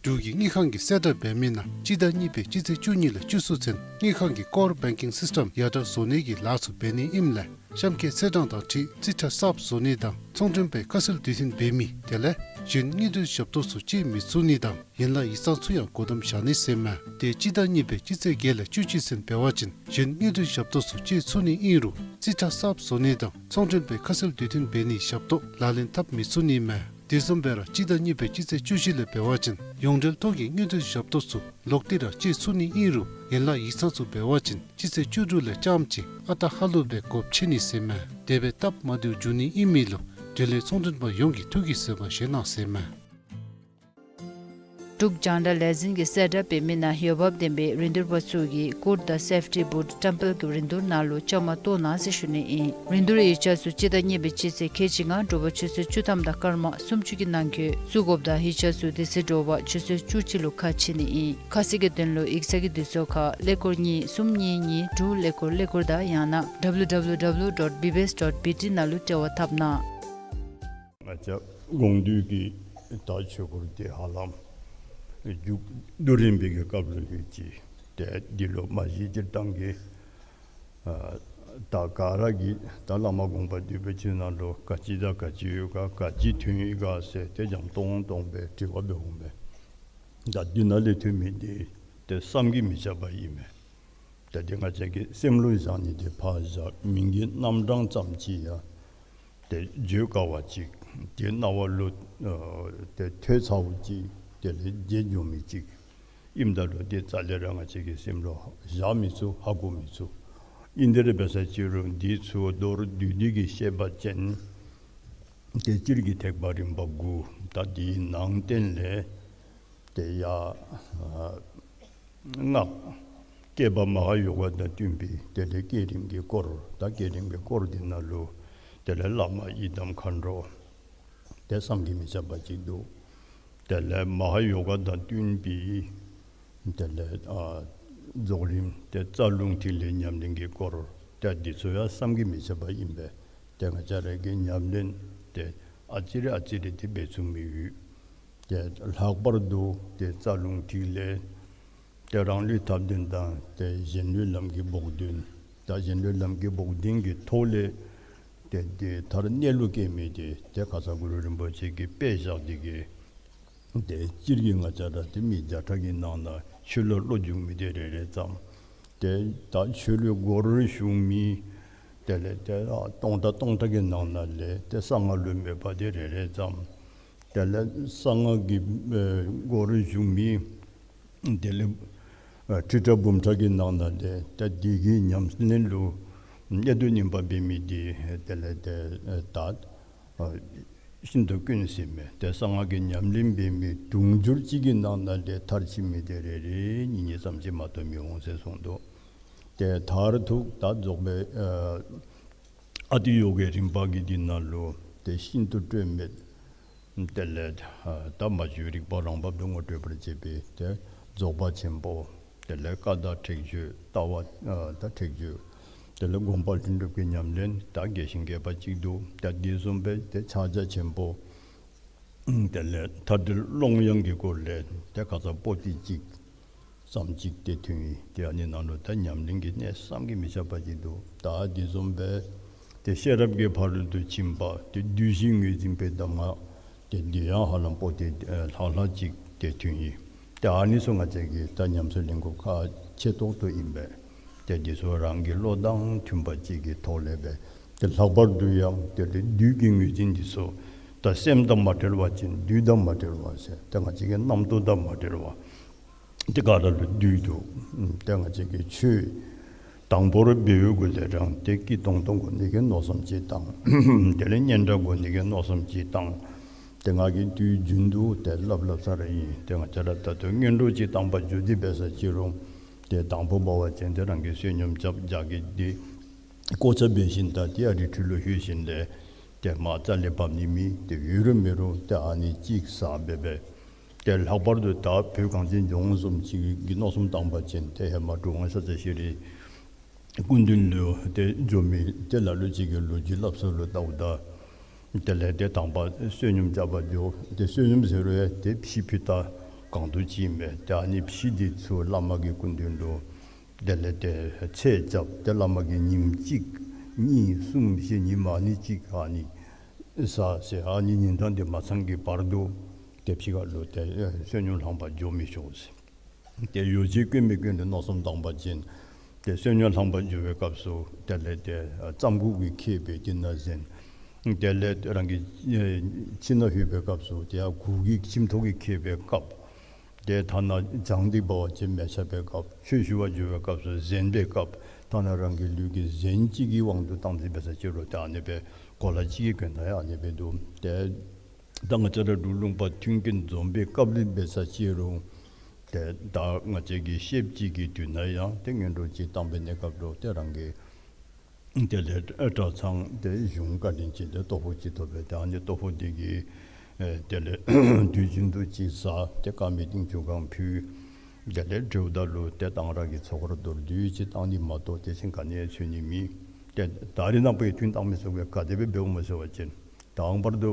འབྲུག་གི་དངུལ་ཁང་གིས་གསལ་བསྒྲགས་འབད་མི་ནང་སྤྱི་ཟླ་གཉིས་པའི་སྤྱི་ཚེས་བཅུ་གཉིས་ལས་བཅུ་གསུམ་ཚུན་དངུལ་ཁང་གི་ཀོར་བེང་ཀིང་སིསི་ཊམ་ཡར་དྲག་བཟོ་ནི་གི་ལཱ་ཚུ་འབད་ནི་ཨིནམ་ལས་གཤམ་གྱི་ཚེས་གྲངས་དང་འཁྲིལ་རྩིས་ཁྲ་གསརཔ་བཟོ་ནི་དང་ཚོང་མགྲོན་པའི་ཁ་གསལ་དུས་མཐུན་འབད་མི་དེ་ལས་གཞན་དངུལ་འབྲེལ་ཞབས་ཏོག་ཚུ་སྤྱོད་མི་ཚུགས་ནི་དང་ཡན་ལག་ཡིག་ཚང་ཚུ་ཡང་སྒོ་བསྡམ་བཞག་ནི་ཟེར་མས། དེ་སྤྱི་ཟླ་གཉིས་པའི་སྤྱི་ཚེས་བརྒྱད་ལས་བཅུ་གཅིག་ཚུན་འབད་བ་ཅིན་གཞན་དངུལ་འབྲེལ་ཞབས་ཏོག་ཚུ་སྤྱོད་ཚུགས་ནི་ཨིན་རུང་རྩིས་ཁྲ་གསརཔ་བཟོ་ནི་དང་ཚོང་མགྲོན་པའི་ཁ་གསལ་དུས་མཐུན་འབད་ནི་ཞབས་ཏོག་ལག་ལེན་འཐབ་མི་ཚུགས་ནི་མས། དེ་བཟུམ་སྦེ་ར་སྤྱི་ཟླ་གཉིས་པའི་སྤྱི་ཚེས་བཅུ་བཞི་ལས་འབད་བ་ཅིན་ཡོངས་འབྲེལ་ཐོག་གི་དངུལ་འབྲེལ་ཞབས་ཏོག་ཚུ་ལོག་སྟེ་ར་སྤྱོད་ཚུགས་ནི་ཨིན་རུང་ཡན་ལག་ཡིག་ཚང་ཚུ་འབད་བ་ཅིན་སྤྱི་ཚེས་བཅུ་དྲུག་ལས་རྐྱངམ་གཅིག་ཨ་རྟག་ཧ་ལུགས་སྦེ་སྒོ་ཕྱེ་ནི་ཟེར་མས། དེ་སྦེ་སྟབས་མ་བདེཝ་འབྱུང་ནི་ཨིན་མི་ལུ་འབྲེལ་ཡོད་ཚོང་མགྲོན་པ་ཡོངས་ཀྱིས་ཐུགས་ཀྱིས་བཟོད་པ་བཞེས་གནང་ཟེར་མས། འབྲུག་རྒྱང་བསྒྲགས་ལས་འཛིན་གྱིས་གསལ་བསྒྲགས་འབད་མི་ནང་འོས་འབབ་ལྡན་པའི་རིན་བསྡུར་པ་ཚུ་གིས་ཀུཌ་དང་སེཕ་ཊི་བུཊ་བཀྲམ་སྤེལ་གྱི་རིན་བསྡུར་ནང་ལུ་བཅའ་མར་གཏོགས་གནང་ཟེར་ཞུ་ནི་ཨིན། རིན་བསྡུར་ཡིག་ཆ་ཚུ་སྤྱི་ཟླ་གཉིས་པའི་སྤྱི་ཚེས་ཁལ་གཅིག་ལྔ་དྲོ་པ་ཆུ་ཚོད་བཅུ་ཐམ་དང་སྐར་མ་སུམ་ཅུ་གི་ནང་འཁོད་བཙུགས་དགོཔ་དང་ཡིག་ཆ་ཚུ་དེ་ཚེ་དྲོ་པ་ཆུ་ཚོད་བཅུ་གཅིག་ལུ་ཁ་ཕྱེ་ནི་ཨིན། ཁ་གསལ་གྱི་དོན་ལུ་ཡིག་ཚང་གི་དུས་ཚོད་ཁར་ཀླད་ཀོར་གཉིས་གསུམ་གཉིས་གཉིས་དྲུག་ཀླད་ཀོར་ཀླད་ཀོར་དང་ཡང་ན་W W W dot B B S dot B T ནང་ལུ་འབྲེལ་བ་འཐབ་གནང་། ང་བཅས་དགོངས་འདུས་ཀྱི་ད་ཆོས་སྐོར་འདི་ཧ་ལམ་མཇུག་བསྡུ་རན་པའི་གི་སྐབས་ལུ་ཡོད་ཅི། ཏེ་འདི་ལུ་མ་གཞི་སྤྱིར་བཏང་གི་ཨ་ད་ག་ར་གིས་ད་བླ་མ་དགོངས་པ་འདུས་པའི་ཆོས་ནང་ལུ་ག་ཅི་དང་ག་ཅི་ཡོད་ག་ག་ཅི་ཐོན་ཡི་ག་ཟེར་ཏེ་འཇམ་ཏོང་ཏོ་སྦེ་དྲི་བ་འབད་འོང་པས། ད་འདི་ནང་ལས་ཐོན་མི་འདི་ཏེ་བསམ་གྱིས་མི་ཁྱབ་པ་ཨིན་མས། ད་འདི་ང་བཅས་ཀྱི་སེམས་ལུ་བཞག་ནི་འདི་ཕར་བཞག་མིང་གི་རྣམ་གྲངས་ཙམ་ཅིག་ཡང་ཏེ་བརྗོད་དཀའ་བ་ཅིག་ཏེ་རྣ་བ་ལུ་ཨ་ཏེ་ཐོས་ཚརཝ་ཅིག་དེ་ལས་བརྗེད་འགྱོ་མི་ཅིག་ཨིནམ་ད་ལུ་ཏེ་རྩ་ལས་ར་ང་བཅས་ཀྱི་སེམས་ལུ་བཞག་མི་ཚུགས་ཧ་གོ་མི་ཚུགས། ཨིན་དེ་ར་འབད་ས་ཅིག་རུང་འདི་ཚུ་མདོར་བསྡུས་ཏེ་གི་བཤད་པ་ཅིན་ཏེ་སྤྱིར་གྱི་ཐེག་པ་རིམ་པ་དགུ་ད་འདིའི་ནང་བསྟན་ལས་ཏེ་ཡ་ཨ་སྔགས་བསྐྱེད་པ་མ་ཧཱ་ཡོ་ག་དང་བསྟུན་པའི་དེ་ལས་བསྐྱེད་རིམ་གྱི་སྐོར་ད་བསྐྱེད་རིམ་གྱི་སྐོར་འདི་ནང་ལུ་དེ་ལས་བླ་མ་ཡི་དམ་མཁའ་འགྲོ་ཏེ་བསམ་གྱིས་མི་ཁྱབ་པ་ཅིག་འདུག། དེ་ལས་མ་ཧཱ་ཡོ་ག་དང་བསྟུན་པའི་དེ་ལས་ཨ་རྫོགས་རིམ་ཏེ་རྩ་རླུང་ཐིག་ལེ་ཉམས་ལེན་གྱི་སྐོར་ཏེ་འདི་ཚུ་ཡང་བསམ་གྱིས་མི་ཁྱབ་པ་ཨིན་པས། ཏེ་ང་བཅས་ར་གིས་ཉམས་ལེན་ཏེ་ཨ་ཙི་རེ་ཨ་ཙི་རེ་ཏེ་འབད་ཚུགས་མི་ཡོད། ཏེ་ལྷག་པར་དུ་ཏེ་རྩ་རླུང་ཐིག་ལེ་ཏེ་རང་ལུས་ཐབས་ལྡན་དང་ཏེ་གཞན་ལུས་ལམ་གྱི་བོགས་འདོན་ད་གཞན་ལུས་ལམ་གྱི་བོགས་འདོན་གྱི་ཐོག་ལས་ཏེ་ཏེ་མཐར་གནས་ལུགས་སྐྱེ་མི་དེ་ཏེ་ཁ་ཙ་གུ་རུ་རིན་པོ་ཆེ་གིས་དཔེ་བཞག་སྟེ་གི་ཏེ་སྤྱིར་གྱི་ང་བཅས་ར་ཏེ་མི་བརྒྱ་ཕྲག་གི་ནང་ན་ཆོས་ལུ་བློ་འཇུག་མི་དེ་རེ་རེ་ཙམ། ཏེ་ད་ཆོས་ལུ་སྒོ་རུ་ཞུགས་མི་དེ་ལས་ཏེ་ཨ་སྟོང་ཕྲག་སྟོང་ཕྲག་གི་ནང་ན་ལས་ཏེ་གསང་སྔགས་ལུ་མོས་པ་དེ་རེ་རེ་ཙམ། དེ་ལས་གསང་སྔགས་ཀྱི་ཨེ་སྒོ་རུ་ཞུགས་མི་དེ་ལས་ཨ་ཁྲི་ཕྲག་འབུམ་ཕྲག་གི་ནང་ན་ལས་ཏེ་འདི་གི་ཉམས་ལེན་ལུ་ གནད་དུ་བསྣུན་པ་འབད་མི་འདི་དེ་ལས་ཏེ་ད་ཤིན་ཏུ་དཀོན་ཟེར་མས། ཏེ་གསང་སྔགས་ཀྱི་ཉམས་ལེན་འབད་མི་དུང་ཕྱུར་གཅིག་གི་ནང་ན་ལས་མཐར་ཕྱིན་མི་དེ་རེ་རེ་གཉིས་གཉིས་ཙམ་ཅིག་མ་གཏོགས་མི་འོང་ཟེར་གསུངས་འདུག། ཏེ་མཐར་ཐུག་ད་རྫོགས་པའི་ཨ་ཨ་ཏི་ཡོ་གའི་རིམ་པ་གི་འདི་ནང་ལུ་ཏེ་ཤིན་ཏུ་སྤྲོས་མེད། དེ་ལས་ད་མ་བཅོས་རིག་པ་རང་བབ་ཏུ་ངོ་སྤྲོད་པར་བྱེད་པའི་ཏེ་རྫོགས་པ་ཆེན་པོ། དེ་ལས་བཀའ་དང་ཁྲེགས་ཆོད་ལྟ་བ་དང་ཁྲེགས་ཆོད། དེ་ལས་སྒོམ་པ་ལྷུན་གྲུབ་ཀྱི་ཉམས་ལེན་ད་རྒྱས་ཤིང་རྒྱས་པ་ཅིག་འདུག། ད་དེ་བཟུམ་སྦེ་ཏེ་ཕྱག་རྒྱ་ཆེན་པོ། དེ་ལས་མཐར་ཐུག་ཀློང་ཡངས་ཀྱི་སྐོར་ལས་ཏེ་ཁ་ཙ་པོ་ཏི་གཅིག་ཙམ་ཅིག་ཏེ་ཐོན་ཡི། ཏེ་ཨ་ནི་ནང་ལུ་ད་ཉམས་ལེན་གྱི་གནད་བསམ་གྱིས་མི་ཁྱབ་པ་ཅིག་འདུག། ད་དེ་བཟུམ་སྦེ་ཏེ་ཤེས་རབ་ཀྱི་ཕ་རོལ་ཏུ་ཕྱིན་པ་ཏེ་བདུད་བཞི་ངོས་འཛིན་པའི་གདམས་ངག་ཏེ་འདི་ཡང་ཧ་ལམ་པོ་ཏི་ལྷག་ལྷག་ཅིག་ཏེ་ཐོན་ཡི། ཏེ་ཨ་ནི་ཚུ་ང་བཅས་ཀྱིས་ད་ཉམས་སུ་ལེན་དགོཔ་ཁག་ཆེ་ཏོག་ཏོ་ཨིན་པས། ཏེ་འདི་ཚུ་རང་གི་བློ་དང་མཐུན་པ་ཅིག་གི་ཐོག་ལས་སྦེ་ཏེ་ལྷག་པར་དུ་ཡང་དེ་ལས་བདུད་ཀྱི་ངོས་འཛིན་འདི་ཚུ་ད་སེམས་དང་མ་བྲལ་བ་ཅིན་བདུད་དང་མ་བྲལ་བ་ཟེར་ཏེ་ང་བཅས་ཀྱི་རྣམ་རྟོག་དང་མ་བྲལ་བ། ཏེ་ག་ར་ལུ་བདུད་འདུག། ཏེ་ང་བཅས་ཀྱིས་ཆོས་དང་པོར་འབད་བའི་གུ་ལས་རང་ཏེ་སྐྱིད་ཏོང་ཏོ་དགོ་ནི་གི་མནོ་བསམ་ཅིག་བཏང་། དེ་ལས་སྙན་གྲགས་དགོ་ནི་གི་མནོ་བསམ་ཅིག་བཏང་། ཏེ་ང་གིས་དུས་རྒྱུན་དུ་ཏེ་སླབ་སླབ་ས་ར་ཨིན། ཏེ་ང་བཅས་ར་ད་ལྟོ་སྔོན་འགྲོ་ཅིག་བཏང་པར་འགྱོ་སྟེ་འབད་ས་ཅིག་རུང་ཏེ་དང་པོ་འབད་བ་ཅིན་ཏེ་རང་གིས་བསོད་སྙོམས་རྐྱབ་རྒྱགས་ཀྱི་འདི་བཀོ་ཆ་འབད་ཞིནམ་ད་ཏེ་ཨ་རིའི་ཁྲོད་ལུ་ལྷོད་ཞིནམ་ལས་ཏེ་མར་རྩ་ལས་འབབ་ནི་མེད། ཏེ་ཡོད་རུང་མེད་རུང་ཏེ་ཨ་ནི་ཅིག་ཟ་སྦེ་སྦེ། ཏེ་ལྷག་པར་དུ་ད་བོད་གངས་ཅན་ལྗོངས་བཟུམ་ཅིག་གི་མནོ་བསམ་བཏང་པ་ཅིན་ཏེ་ཧེ་མ་གྲུབ་དབང་ཤཱཀྱ་ཤྲཱི་སྐུ་མདུན་ལུ་ཏེ་འགྱོ་མི་ཏེ་ལ་ལུ་ཅིག་གིས་ལོ་རྒྱུས་སླབ་ས་ལུ་བལྟཝ་ད་དེ་ལས་ཏེ་དང་པ་བསོད་སྙོམས་རྐྱབ་པར་འགྱོ། ཏེ་བསོད་སྙོམས་ཟེར་རུང་ཡང་ཏེ་ཕྱེ་ཕུད་ཏ་གང་དུ་ཅིག་མས། ཏེ་ཨ་ནི་ཕྱེ་འདི་ཚུ་བླ་མ་གི་སྐུ་མདུན་ལུ་དེ་ལས་ཏེ་ཚད་རྐྱབ། ཏེ་བླ་མ་གིས་ཉིནམ་གཅིག་གཉིས་གསུམ་བཞི་ཉིནམ་ཨ་ནི་ཅིག་ཨ་ནི་ཟ་ཟེར། ཨ་ནི་ཉིན་གྲངས་འདི་མ་ཚང་གི་བར་དུ་ཏེ་ཕྱི་ཁ་ལུ་ཏེ་བསོད་སྙོམས་ལྷང་པར་འགྱོ་མི་ཆོག་ཟེར། ཏེ་ཡོ་བྱད་གྱོན་མི་གྱོན་ལུ་མནོ་བསམ་བཏང་པ་ཅིན་ཏེ་བསོད་སྙོམས་ལྷང་པར་འགྱོ་བའི་སྐབས་སུ་དེ་ལས་ཏེ་རྩམ་ཁུག་གིས་ཁེབས་པའི་འདི་ནང་གཟན། དེ་ལས་རང་གི་ཁྱིམ་ནང་ལྷོད་པའི་སྐབས་སུ་ཏེ་ཡར་གུར་གྱིས་ཁྱིམ་ཐོག་གིས་ཁེབས་པའི་སྐབས། ཏེ་ཐ་ན་བྱང་འདི་འབད་བ་ཅིན་མལ་ཆ་འབད་སྐབས། ཆོས་ཞུ་བར་འགྱོ་བའི་སྐབས་སུ་གཟན་འབད་སྐབས། ཐ་ན་རང་གི་ལུས་ཀྱི་གཟན་ཅིག་གི་དབང་དུ་བཏང་སྟེ་འབད་ས་ཅིག་རུང་ཏེ་ཨ་ནི་སྦེ་གོ་ལ་གཅིག་གི་གྱོན་ཐངས་ཡང་ཨ་ནི་སྦེ་འདུག། ཏེ་ད་ང་བཅས་ར་འབྲུག་ལུང་པ་མཐུན་རྐྱེན་འཛོམས་པའི་སྐབས་ལུ་འབད་ས་ཅིག་རུང་ཏེ་ད་ང་བཅས་ཀྱི་ཤེསཔ་ཅིག་གི་དུས་ན་ཡང་ཏེ་སྔོན་འགྲོ་ཅིག་བཏང་པའི་གནས་སྐབས་ལུ་ཏེ་རང་གི་དེ་ལས་གྲྭ་ཚང་ཏེ་གཞུང་བཀའ་དྲིན་ཅན་ཏེ་ལྟོ་ཕོགས་ཅིག་ཐོབ་པས། ཏེ་ཨ་ནི་ལྟོ་ཕོགས་འདི་གིས་ཨེ་དེ་ལས་དུས་རྒྱུན་དུ་ཅིག་ཟ། ཏེ་དཀར་མེ་ཏིང་ཆུ་གང་ཕུལ། དེ་ལས་གྲོལཝ་ད་ལུ་ཏེ་གཏང་རག་གི་ཚོགས་འཁོར་མདོར་བསྡུས་ཅིག་བཏང་ནི་མ་གཏོགས་དེ་བཞིན་ག་ནི་ཡང་འཚོལ་ནི་མེད། ཏེ་ད་རེས་ནངས་པའི་ཐུན་བཏང་མི་ཚུ་གིས་ག་དེ་སྦེ་འབདཝ་སྨོ་ཟེར་བ་ཅིན་དང་པར་དུ་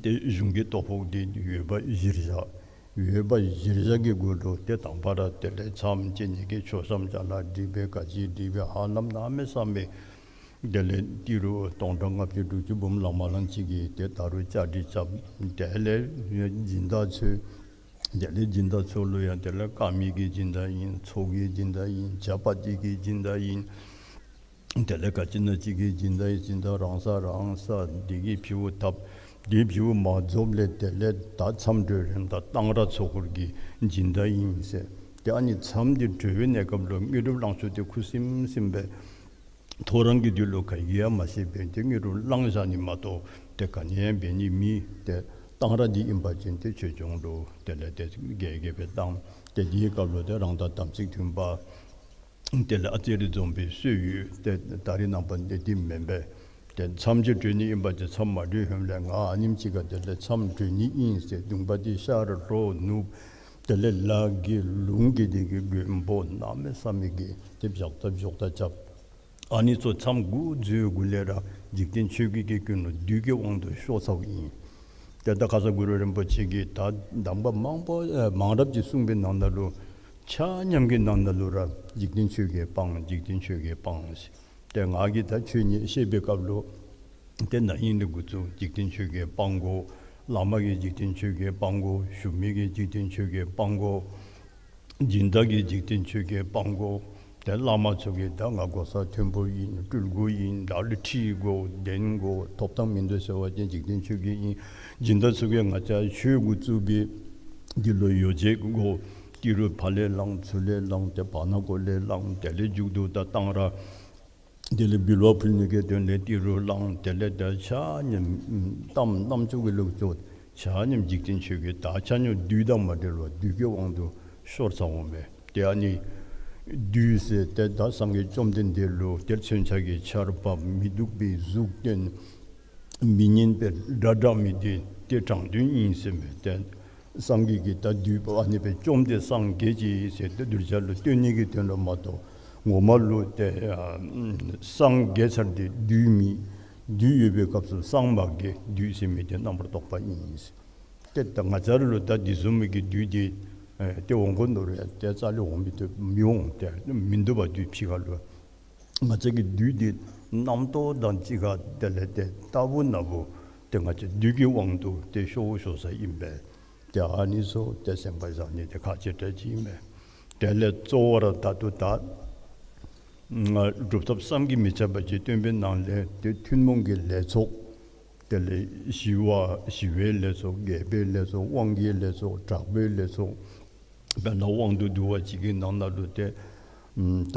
ཏེ་གཞུང་གི་ལྟོ་ཕོགས་འདི་ཡོད་པ་གཞིར་བཞག། ཡོད་པ་གཞིར་བཞག་གི་སྒོ་ལུ་ཏེ་དང་པ་ར་དེ་ལས་མཚམས་བཅད་ནི་གི་ཆོག་མཚམས་ཅ་ལ་སྒྲིག་སྦེ་ག་ཅི་སྒྲིག་སྦེ་ཧ་ལམ་གནམ་མེད་ས་མེད། དེ་ལས་ཏི་རུ་སྟོང་ཕྲག་ལྔ་བཅུ་དྲུག་ཅུ་འབུམ་ལང་མ་ལང་ཅིག་གིས་ཏེ་ད་རུང་བཅའ་སྒྲིག་རྐྱབ། དེ་ལས་སྦྱིན་བདག་འཚོལ། དེ་ལས་སྦྱིན་བདག་ཚུ་ལུ་ཡང་དེ་ལས་དཀར་མེ་གི་སྦྱིན་བདག་ཨིན། ཚོགས་ཀྱི་སྦྱིན་བདག་ཨིན། ཇ་པ་ཏི་གི་སྦྱིན་བདག་ཨིན། དེ་ལས་ག་ཅི་ན་ཅིག་གི་སྦྱིན་བདག་ཨིན། སྦྱིན་བདག་རང་ས་རང་ས་འདི་གིས་ཕྱེཝ་བཏབ། འདི་ཕྱེཝ་མ་རྫོགསཔ་ལས་དེ་ལས་ད་མཚམས་གྲོལ་རནམ་ད་གཏང་རག་ཚོགས་འཁོར་གྱི་སྦྱིན་བདག་ཨིན་ཟེར། ཏེ་ཨ་ནི་མཚམས་འདི་གྲོལ་བའི་གནས་སྐབས་ལུ་དངོས་གྲུབ་བླང་ཕྱོགས་འདི་ཁུ་སིམ་སིམ་སྦེ་ཐོ་རངས་ཀྱི་དུས་ལུ་ག་གིས་ཡང་མ་ཤེས་པས། ཏེ་དངོས་གྲུབ་བླང་བཞག་ནི་མ་གཏོགས་ཏེ་ག་ནི་ཡང་འབད་ནི་མེད། ཏེ་གཏང་རག་འདི་ཨིན་པ་ཅིན་ཏེ་ཆོས་སྐྱོང་ལུ་དེ་ལས་ཏེ་རྒྱས་རྒྱས་སྦེ་བཏང་། ཏེ་འདིའི་སྐབས་ལུ་ཏེ་རང་དང་དམ་ཚིག་མཐུན་པ། དེ་ལས་ཨ་ཙི་རེ་འཛོམས་པའི་སྲོལ་ཡོད། ཏེ་ད་རེས་ནངས་པ་འདི་འདི་མེན་པས། ཏེ་མཚམས་ཅིག་གྲོལ་ནི་ཨིན་པ་ཅིན་མཚམས་མ་གྲོལ་ཧེ་མ་ལས་ང་ཨ་ནེམ་ཅིག་ཁར་དེ་ལས་མཚམས་གྲོལ་ནི་ཨིན་ཟེར་གདོང་པ་འདི་ཤར་ལྷོ་ནུབ་དེ་ལས་ལ་གི་ལུང་གི་འདི་གི་མགོན་པོ་གནམ་མེད་ས་མེད་ཀྱི་ཏེ་བཞག་ད་བཞག་ད་རྐྱབ། ཨ་ནི་ཚུ་མཚམས་འགོ་བཙུགས་གུ་ལས་ར་འཇིག་རྟེན་ཆོས་བརྒྱད་ཀྱི་ཀུན་སློང་བདུད་ཀྱི་དབང་དུ་ཤོར་ཚརཝ་ཨིན། ཏེ་ད་ཁ་ཙ་གུ་རུ་རིན་པོ་ཆེ་གིས་ད་གདམས་པ་མང་པོ་ཨེ་མང་རབས་ཅིག་གསུངས་པའི་ནང་ན་ལུ་ཆ་མཉམ་གྱི་ནང་ན་ལུ་ར་འཇིག་རྟེན་ཆོས་བརྒྱད་སྤང་། འཇིག་རྟེན་ཆོས་བརྒྱད་སྤང་ཟེར། ཏེ་ང་གིས་ད་ཆོས་ཉིད་བཤད་པའི་སྐབས་ལུ་ཏེ་ན་ཧིང་ལས་འགོ་བཙུགས་འཇིག་རྟེན་ཆོས་བརྒྱད་སྤང་དགོ། བླ་མ་གིས་འཇིག་རྟེན་ཆོས་བརྒྱད་སྤང་དགོ། ཞུ་མི་གིས་འཇིག་རྟེན་ཆོས་བརྒྱད་སྤང་དགོ། སྦྱིན་བདག་གིས་འཇིག་རྟེན་ཆོས་བརྒྱད་སྤང་དགོ། ཏེ་བླ་མ་ཚུ་གིས་ད་ང་གོ་ས་མཐོན་པོ་ཨིན། སྤྲུལ་སྐུ་ཨིན། ལ་ལུ་ཁྲི་དགོ་གདན་དགོ་ཐོབ་ཐང་མིན་འདུག་ཟེར་བ་ཅིན་འཇིག་རྟེན་ཆོས་བརྒྱད་ཨིན། སྦྱིན་བདག་ཚུ་གིས་ང་བཅས་ཆོས་འགོ་བཙུགས་པའི་འདི་ལུ་ཡོ་བྱད་དགོ། ཏི་རུ་ཕར་ལས་བླང་ཚུར་ལས་བླང་ཏེ་བར་ན་གོ་ལས་བླང་དེ་ལས་མཇུག་ཏུ་ད་གཏང་རག་ དེ་ལས་འབུལ་བ་ཕུལ་ནི་གི་དོན་ལས་ཏི་རུ་བླངས། དེ་ལས་ད་ཆ་མཉམ་གཏམ་རྣམ་ཅོ་གི་ལུགས་ཅོ། ཆ་མཉམ་འཇིག་རྟེན་ཆོས་ཀྱི་ད་ཆ་མཉམ་བདུད་དང་མ་འབྲེལ་བར་བདུད་ཀྱི་དབང་དུ་ཤོར་ཚར་འོང་པས། ཏེ་ཨ་ནི་བདུད་ཟེར་ཏེ་ད་སངས་རྒྱས་བཅོམ་ལྡན་འདས་ལུ་ཏེ་མཚོན་ཆ་གི་ཆར་འབབ། མི་སྡུག་པའི་གཟུགས་སྟོན། མི་སྙན་པའི་སྒྲ་བསྒྲགས་མི་འདི་ཏེ་དྲང་དོན་ཨིན་ཟེར་མས། ཏེ་སངས་རྒྱས་ཀྱིས་ད་བདུད་པོ་ཨ་ནི་སྦེ་བཅོམ་སྟེ་སངས་རྒྱས་ཅི་ཟེར་ཏེ་གདུལ་བྱ་ལུ་སྟོན་ནི་གི་དོན་ལུ་མ་གཏོགས་ངོ་མ་ལུ་ཏེ་ཨ་སངས་རྒྱས་ཚར་ཏེ་བདུད་མེད། བདུད་ཡོད་པའི་སྐབས་སུ་སངས་མ་རྒྱས། བདུད་ཟེར་མི་འདི་རྣམ་པར་རྟོག་པ་ཨིན་ཟེར། ཏེ་ད་ང་བཅས་ར་ལུ་ད་འདི་བཟུམ་མའི་གི་བདུད་འདི་ཨེ་ཏེ་འོང་དགོ་མནོ་རུང་ཡང་ཏེ་རྩ་ལས་འོང་མི་བཏུབ་མི་འོང་། ཏེ་མིན་འདུག་པ་བདུད་ཕྱི་ཁ་ལུ། ང་བཅས་ཀྱི་བདུད་འདི་རྣམ་རྟོག་དང་གཅིག་ཁར་དེ་ལས་ཏེ་ལྟ་བུ་ན་བུ་ཏེ་ང་བཅས་བདུད་ཀྱི་དབང་དུ་ཏེ་ཤོར་ཤོར་ས་ཨིན་པས། ཏེ་ཨ་ནི་ཚུ་ཏེ་སེམས་ཁར་བཞག་ནི་འདི་ཁག་ཆེ་དྲགས་ཅིག་ཨིན་པས། དེ་ལས་གཙོ་བོ་ར་ད་ལྟོ་ད་སྒྲུབ་ཐབས་བསམ་གྱིས་མི་ཁྱབ་པ་ཅིག་སྟོན་པའི་ནང་ལས་ཏེ་ཐུན་མོང་གི་ལས་ཚོགས། དེ་ལས་ཞི་བ་ཞི་བའི་ལས་ཚོགས། རྒྱས་པའི་ལས་ཚོགས། དབང་གི་ལས་ཚོགས། དྲག་པོའི་ལས་ཚོགས། དཔེར་ན་དབང་དུ་བསྡུ་བ་ཅིག་གི་ནང་ན་ལུ་ཏེ་ད་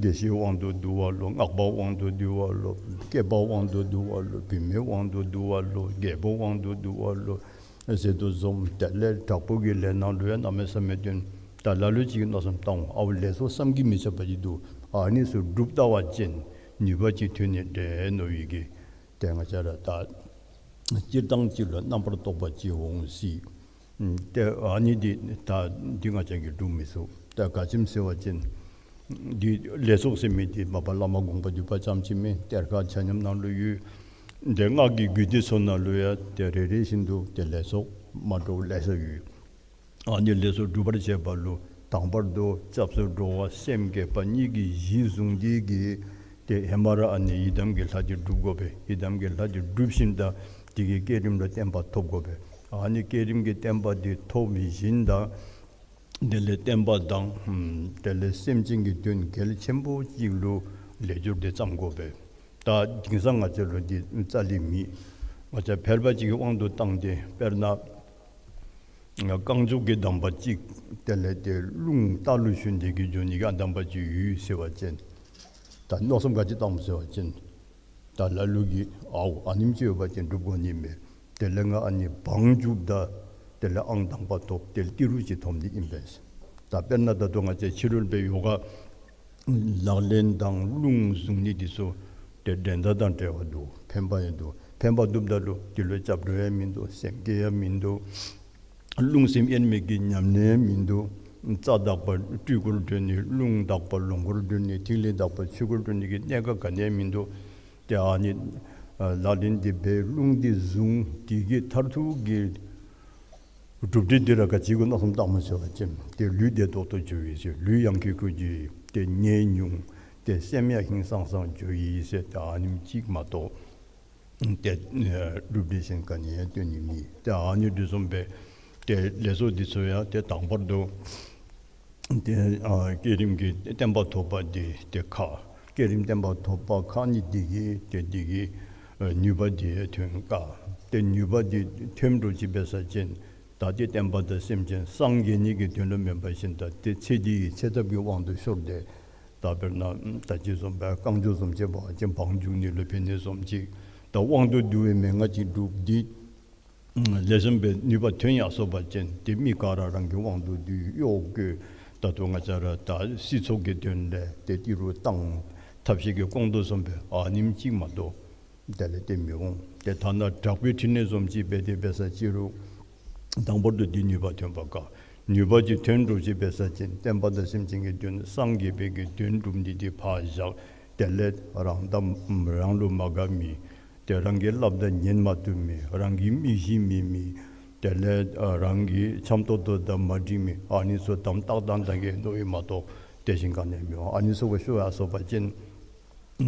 དགེ་བཤེས་དབང་དུ་བསྡུ་བ་ལོ། སྔགས་པ་དབང་དུ་བསྡུ་བ་ལོ། སྐྱེས་པ་དབང་དུ་བསྡུ་བ་ལོ། བུད་མེད་དབང་དུ་བསྡུ་བ་ལོ། རྒྱལ་པོ་དབང་དུ་བསྡུ་བ་ལོ་ཟེར་དོ་བཟུམ། དེ་ལས་དྲག་པོ་གི་ལས་ནང་ལུ་ཡང་གནམ་མེད་ས་མེད་སྟོན། ད་ལ་ལུ་ཅིག་གིས་མནོ་བསམ་བཏང་འོང་། ཨའུ་ལས་ཚོགས་བསམ་གྱིས་མི་ཁྱབ་པ་ཅིག་འདུག། ཨ་ནི་ཚུ་སྒྲུབ་ལྟ་བ་ཅིན་ནུས་པ་ཅིག་ཐོན་ནི་འདྲས་མནོ་བའི་གི་ཏེ་ང་བཅས་ར་ད་སྤྱིར་བཏང་ཅིག་ལུ་རྣམ་པར་རྟོག་པ་ཅིག་འོང་སྲིད། ཨུམ་ཏེ་ཨ་ནི་འདི་ད་འདི་ང་བཅས་ཀྱིས་སྒྲུབ་མི་ཚུགས། ད་ག་ཅི་སྨོ་ཟེར་བ་ཅིན་འདི་ལས་ཚོགས་ཟེར་མི་འདི་མ་པ་བླ་མ་དགོངས་པ་འདུས་པ་ཙམ་ཅིག་མེན། གཏེར་ཁ་ཆ་མཉམ་ནང་ལུ་ཡོད། ཏེ་སྔགས་ཀྱི་རྒྱུད་སྡེ་ཚུ་ནང་ལུ་ཡང་ཏེ་རེ་རེ་བཞིན་དུ་ཏེ་ལས་ཚོགས་མ་འདྲཝ་ལེ་ཤ་ཡོད། ཨ་ནི་ལས་ཚོགས་སྒྲུབ་པར་བྱེད་པ་ལུ་དང་པར་དུ་སྐྱབས་སུ་འགྲོ་བ་སེམས་བསྐྱེད་པ་གཉིས་ཀྱི་གཞི་བཟུང་སྟེ་གིས་ཏེ་ཧེ་མ་ར་ཨ་ནི་ཡི་དམ་གྱི་ལྷ་འདི་སྒྲུབ་དགོ་པས། ཡི་དམ་གྱི་ལྷ་འདི་སྒྲུབ་ཞིནམ་ད་དེ་གི་བསྐྱེད་རིམ་ལུ་བརྟན་པ་ཐོབ་དགོ་པས། ཨ་ནི་བསྐྱེད་རིམ་གྱི་བརྟན་པ་འདི་ཐོབ་ཞིནམ་ད་དེ་ལས་བསྟན་པ་དང་ཨམ་དེ་ལས་སེམས་ཅན་གྱི་དོན་གལ་ཆེན་པོ་ཅིག་ལུ་ལས་སྦྱོར་འདི་བརྩམ་དགོ་པས། ད་དེང་སང་ང་བཅས་ལུ་འདི་རྩ་ལས་མེད། ང་བཅས་ཕལ་པ་ཅིག་གི་དབང་དུ་བཏང་སྟེ་དཔེར་ན་རྐང་མགྱོགས་ཀྱི་གདམས་པ་ཅིག་དེ་ལས་ཏེ་རླུང་རྟ་ལུ་ཞོན་ཏེ་གིས་འགྱོ་ནི་གི་ཨ་གདམས་པ་ཅིག་ཡོད་ཟེར་བ་ཅིན་ད་མནོ་བསམ་ག་ཅི་བཏངམ་ཟེར་བ་ཅིན་ད་ལ་ལུ་གིས་ཨའུ་ཨ་ནེམ་ཅིག་ཡོད་པ་ཅིན་སྒྲུབ་དགོ་ནི་མས། དེ་ལས་ང་ཨ་ནི་བང་རྒྱུགཔ་ད་དེ་ལས་ཨང་དང་པ་ཐོབ། དེ་ལས་ཏི་རུ་ཅིག་ཐོབ་ནི་ཨིན་པས། ད་དཔེར་ན་ད་ལྟོ་ང་བཅས་ཕྱི་རོལ་པའི་ཡོ་ག་ལག་ལེན་དང་རླུང་བཟུང་ནི་འདི་ཚུ་ཏེ་འགྲན་ཟླ་དང་བྲལ་བ་འདུག། ཕན་པ་ཡང་འདུག། ཕན་པ་འདུགཔ་ད་ལུ་དེ་ལུ་སྐྱབས་འགྲོ་ཡང་མིན་འདུག། སེམས་བསྐྱེད་ཡང་མིན་འདུག། རླུང་སེམས་དབྱེར་མེད་ཀྱི་ཉམས་ལེན་ཡང་མིན་འདུག། རྩ་དག་པ་སྤྲུལ་སྐུར་འགྲོ་ནི། རླུང་དག་པ་ལོངས་སྐུར་འགྲོ་ནི། ཐིག་ལེ་དག་པ་ཆོས་སྐུར་འགྲོ་ནི་གི་གནད་འགག་ག་ནི་ཡང་མིན་འདུག། ཏེ་ཨ་ནི་ལག་ལེན་འདི་འབད། རླུང་འདི་བཟུང་། དེ་གི་མཐར་ཐུག་གི་གྲུབ་འབྲས་འདི་ར་ག་ཅི་གུ་མནོ་བསམ་བཏངམ་ཟེར་བ་ཅིན་ཏེ་ལུས་བདེ་ཏོག་ཏོ་འགྱོ་ཡི་ཟེར། ལུས་ཡང་ཁེ་ཁུ་འགྱོ་ཡི། ཏེ་ནད་ཉུང་། ཏེ་སེམས་ཡང་ཧིང་སངས་སངས་འགྱོ་ཡི་ཟེར། ཏེ་ཨ་ནེམ་ཅིག་མ་གཏོགས་ཏེ་གྲུབ་འབྲས་གཞན་ག་ནི་ཡང་སྟོན་ནི་མེད། ཏེ་ཨ་ནི་འདི་བཟུམ་སྦེ་ཏེ་ལས་ཚོགས་འདི་ཚུ་ཡང་ཏེ་དང་པར་དུ་ཏེ་ཨ་བསྐྱེད་རིམ་གྱི་བརྟན་པ་ཐོབ་པ་འདི་ཏེ་ཁག། བསྐྱེད་རིམ་བརྟན་པ་ཐོབ་པ་ཁག་ནི་འདི་གིས་ཏེ་འདི་གིས་ཨ་ནུས་པ་འདི་ཐོན་དཀའ། ཏེ་ནུས་པ་འདི་ཐོན་འགྲོ་ཅིག་འབད་ས་ཅིན་ད་ཏེ་བསྟན་པ་དང་སེམས་ཅན་སངས་རྒྱས་ནི་གི་དོན་ལུ་མེན་པར་ཞིནམ་ད་ཏེ་ཚེ་འདི་གི་ཚེ་ཐབས་ཀྱི་དབང་དུ་ཤོར་ཏེ་ད་དཔེར་ན་ད་ཅི་བཟུམ་སྦེ་རྐང་མགྱོགས་བཟུམ་ཅིག་འབད་བ་ཅིན་བང་རྒྱུག་ནི་ལུ་ཕན་ནི་བཟུམ་ཅིག། ད་དབང་དུ་བསྡུ་བའི་མན་ངག་ཅིག་སྒྲུབ་འདི་ལེགས་ཤོམ་སྦེ་ནུས་པ་ཐོན་ཡར་སོང་པ་ཅིན་ཏེ་མི་ག་ར་རང་གི་དབང་དུ་བསྡུ་གཡོག་བཀོལ། ད་ལྟོ་ང་བཅས་ར་ད་སྲིད་ཚོགས་ཀྱི་དོན་ལས་ཏེ་ཏི་རུ་བཏང་། ཐབས་ཤེས་ཀྱིས་སྐོང་དོ་བཟུམ་སྦེ་ཨ་ནེམ་ཅིག་མ་གཏོགས་དེ་ལས་ཏེ་མི་འོང་། ཏེ་ཐ་ན་དྲག་པོའི་ཕྲིན་ལས་བཟུམ་ཅིག་འབད་དེ་འབད་ས་ཅི་རུང་དང་པོར་དུ་འདི་ནུས་པ་ཐོན་པ་དཀའ། ནུས་པ་ཅིག་ཐོན་འགྲོ་ཅིག་འབད་ས་ཅིན་བསྟན་པ་དང་སེམས་ཅན་གྱི་དོན་སངས་རྒྱས་པའི་གི་དོན་སྒྲུབ་ནི་འདི་ཕར་བཞག། དེ་ལས་རང་དང་རང་ལུ་མ་དགའ་མི་ཏེ་རང་གིས་སླབ་ད་ཉན་མ་བཏུབ་མི་རང་གི་མི་གཞི་མེད་མི་དེ་ལས་ཨ་རང་གི་འཆམ་ཏོག་ཏོ་དང་མ་འགྲིག་མི་ཨ་ནི་ཚུ་དམ་ཏག་ཏག་ད་གིས་མནོ་བའི་མ་གཏོགས་དེ་བཞིན་ག་ནི་མི་འོང་། ཨ་ནི་ཚུ་གུ་ཤོར་ཡར་སོང་པ་ཅིན་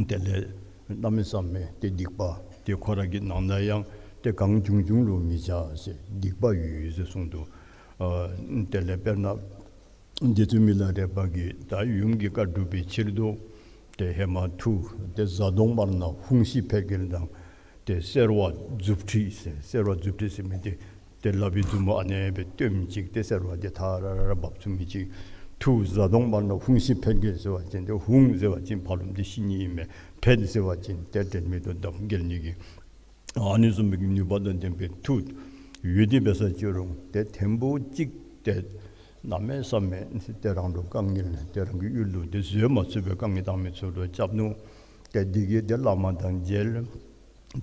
དེ་ལས་གནམ་མེད་ས་མེད་ཏེ་སྡིག་པ་ཏེ་ཁོ་ར་གི་ནང་ན་ཡང་ཏེ་གང་བྱུང་བྱུང་ལུ་མི་བྱ་ཟེར་སྡིག་པ་ཡོད་ཡོད་ཟེར་གསུངས་འདུག། ཨ་དེ་ལས་དཔེར་ན་རྗེ་བཙུན་མི་ལ་རས་པ་གིས་ད་ཡུམ་གྱི་བཀའ་སྒྲུབ་པའི་ཕྱིར་དུ་ཏེ་ཧེ་མ་ཐུགས་ཏེ་གཟའ་གདོང་དམར་ནག་ཧཱུྃ་ཤི་ཕཊ་ཀྱི་དང་ཏེ་སེར་བ་མཛུབ་ཁྲིད་ཟེར་སེར་བ་མཛུབ་ཁྲིད་ཟེར་མི་འདི་ཏེ་ལག་པའི་མཛུབ་མོ་ཨ་ནེ་སྦེ་སྟོནམ་ཅིག་ཏེ་སེར་བ་འདི་ཐ་ར་ར་ར་འབབ་ཚུགས་མི་ཅིག། མཐུ་བཟའ་གདོང་དམར་ནག་ཧཱུྃ་ཤི་འཕེལ་རྒྱས་ཟེར་བ་ཅིན་ཏེ་ཧཱུྃ་ཟེར་བ་ཅིན་ཕ་རོལ་ཏུ་ཤི་ནི་ཨིན་མས། འཕེལ་ཟེར་བ་ཅིན་ཏེ་དྲན་མེད་དུ་འདབ་འགེལ་ནི་གི་ཨ་ནི་བཟུམ་མའི་ནུས་པ་དང་ལྡན་པའི་མཐུ་ཡོད་དེ་འབད་ས་ཅི་རུང་ཏེ་ཐེངས་པོ་གཅིག་ཏེ་གནམ་མེད་ས་མེད་ཏེ་རང་ལུ་དཀའ་ངལ་ཏེ་རང་གི་ཡུལ་ལུ་ཏེ་བཟོད་མ་ཚུགས་པའི་དཀའ་ངལ་བཏང་མི་ཚུ་ལུ་སྐྱབས་ནུག། ཏེ་འདི་གིས་ཏེ་བླ་མ་དང་མཇལ།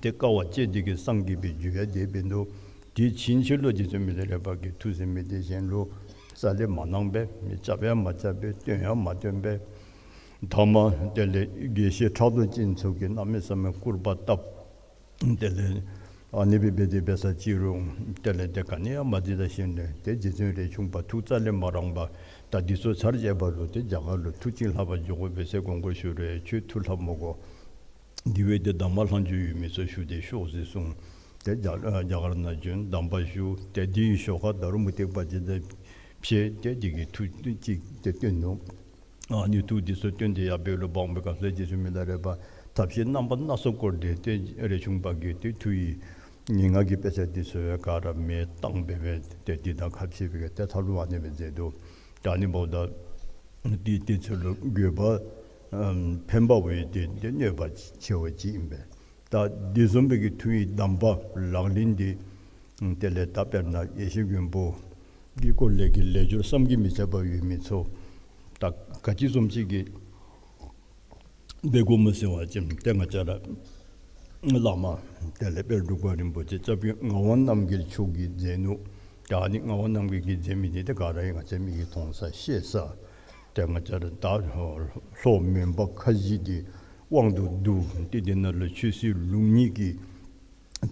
ཏེ་དཀའ་བ་སྤྱད་དེ་གིས་སངས་རྒྱས་པའི་རྒྱུ་ཡང་དེ་འབད་ནུག། དེ་ཕྱིན་ཆད་ལུ་རྗེ་བཙུན་མི་ལ་རས་པ་གིས་མཐུ་ཟེར་མི་དེ་གཞན་ལུ་རྩ་ལས་མ་གནང་པས། མི་རྐྱབ་ཡང་མ་རྐྱབ་པས། སྟོན་ཡང་མ་སྟོན་པས། ཐ་མ་དེ་ལས་དགེ་བཤེས་ཕྲག་དོག་ཅན་ཚུ་གིས་གནམ་མེད་ས་མེད་སྐུར་པ་བཏབ། དེ་ལས་ཨ་ནི་སྦེ་འབད་དེ་འབད་ས་ཅི་རུང་དེ་ལས་ཏེ་ག་ནི་ཡང་མ་མཛད་ད་ཞིནམ་ལས་ཏེ་རྗེ་བཙུན་རས་ཆུང་པ་མཐུ་རྩ་ལས་མ་རངས་པར་ད་འདི་ཚུ་ཚར་བཅད་པ་ལུ་ཏེ་རྒྱ་གར་ལུ་མཐུ་གཅིག་ལྷག་པ་འགྱོ་དགོ་པས་ཟེར་དགོངས་སྐོར་ཞུ་རུང་ཁྱོད་མཐུ་ལྷག་མི་དགོ། དེ་བས་ཏེ་གདམས་པ་ལྷག་འཇུག་ཡོད་མི་ཚུ་ཞུ་སྟེ་ཤོག་ཟེར་གསུངས། ཏེ་རྒྱ་རྒྱ་གར་ནང་བྱོན་གདམས་པ་ཞུ། ཏེ་དེའི་ཞོར་ཁར་ད་རུང་མུ་སྟེགས་པ་ཅིག་དང་ཕྱད་དེ་དེ་གིས་མཐུ་གཅིག་ཏེ་སྟོན་ནུག། ཨ་ནི་མཐུ་དེ་ཚུ་སྟོན་ཏེ་ཡར་འབད་རུང་འབག་པའི་སྐབས་སུ་རྗེ་བཙུན་མི་ལ་རས་པ་ཐབས་ཤེས་རྣམ་པ་སྣ་ཚོགས་བསྐོར་ཏེ་ཏེ་རས་ཆུང་པ་གིས་ཏེ་མཐུ་ཡི་ངན་སྔགས་ཀྱི་དཔེ་ཆ་དེ་ཚུ་ག་ར་མེ་བཏང་འབད་བས། ཏེ་དེ་དང་ཁ་ཕྱེ་བའི་ཏེ་མཐའ་ལུ་ཨ་ནི་སྦེ་མཛད་དོ། ད་ཨ་ནི་འབདཝ་ད་དེ་དེ་ཚུ་ལུ་དགོས་པ་ཨམ་ཕན་པ་བས་ཏེ་ཏེ་གནོད་པ་ཆེ་བ་ཅིག་ཨིན་པས། ད་དེ་བཟུམ་སྦེ་གི་མཐུ་ཡི་གདམས་པ་ལག་ལེན་འདི་དེ་ལས་ད་དཔེར་ན་ཡེ་ཤེས་མགོན་པོ་གི་སྐོར་ལས་ཀྱི་ལས་སྦྱོར་བསམ་གྱིས་མི་ཁྱབ་པ་ཡོད་མི་ཚུ་ད་ག་ཅི་བཟུམ་ཅིག་གི་འབད་དགོཔ་སྨོ་ཟེར་བ་ཅིན་ཏེ་ང་བཅས་ར་བླ་མ་དེ་ལས་དཔལ་འབྲུག་པ་རིན་པོ་ཆེ་སྐྱབས་རྗེ་ངག་དབང་རྣམ་རྒྱལ་མཆོག་གིས་མཛད་ནུག། ད་ཨ་ནི་ངག་དབང་རྣམ་རྒྱལ་གྱིས་མཛད་མི་འདི་ཏེ་ག་ར་ཡང་ང་བཅས་མིག་གིས་མཐོང་ས་ཤེས་ས། ཏེ་ང་བཅས་ར་ད་ལྷོ་མོན་པ་ཁ་བཞི་འདི་དབང་དུ་བསྡུ་སྟེ་དེ་ནང་ལུ་ཆོས་སྲིད་ལུགས་གཉིས་ཀྱི་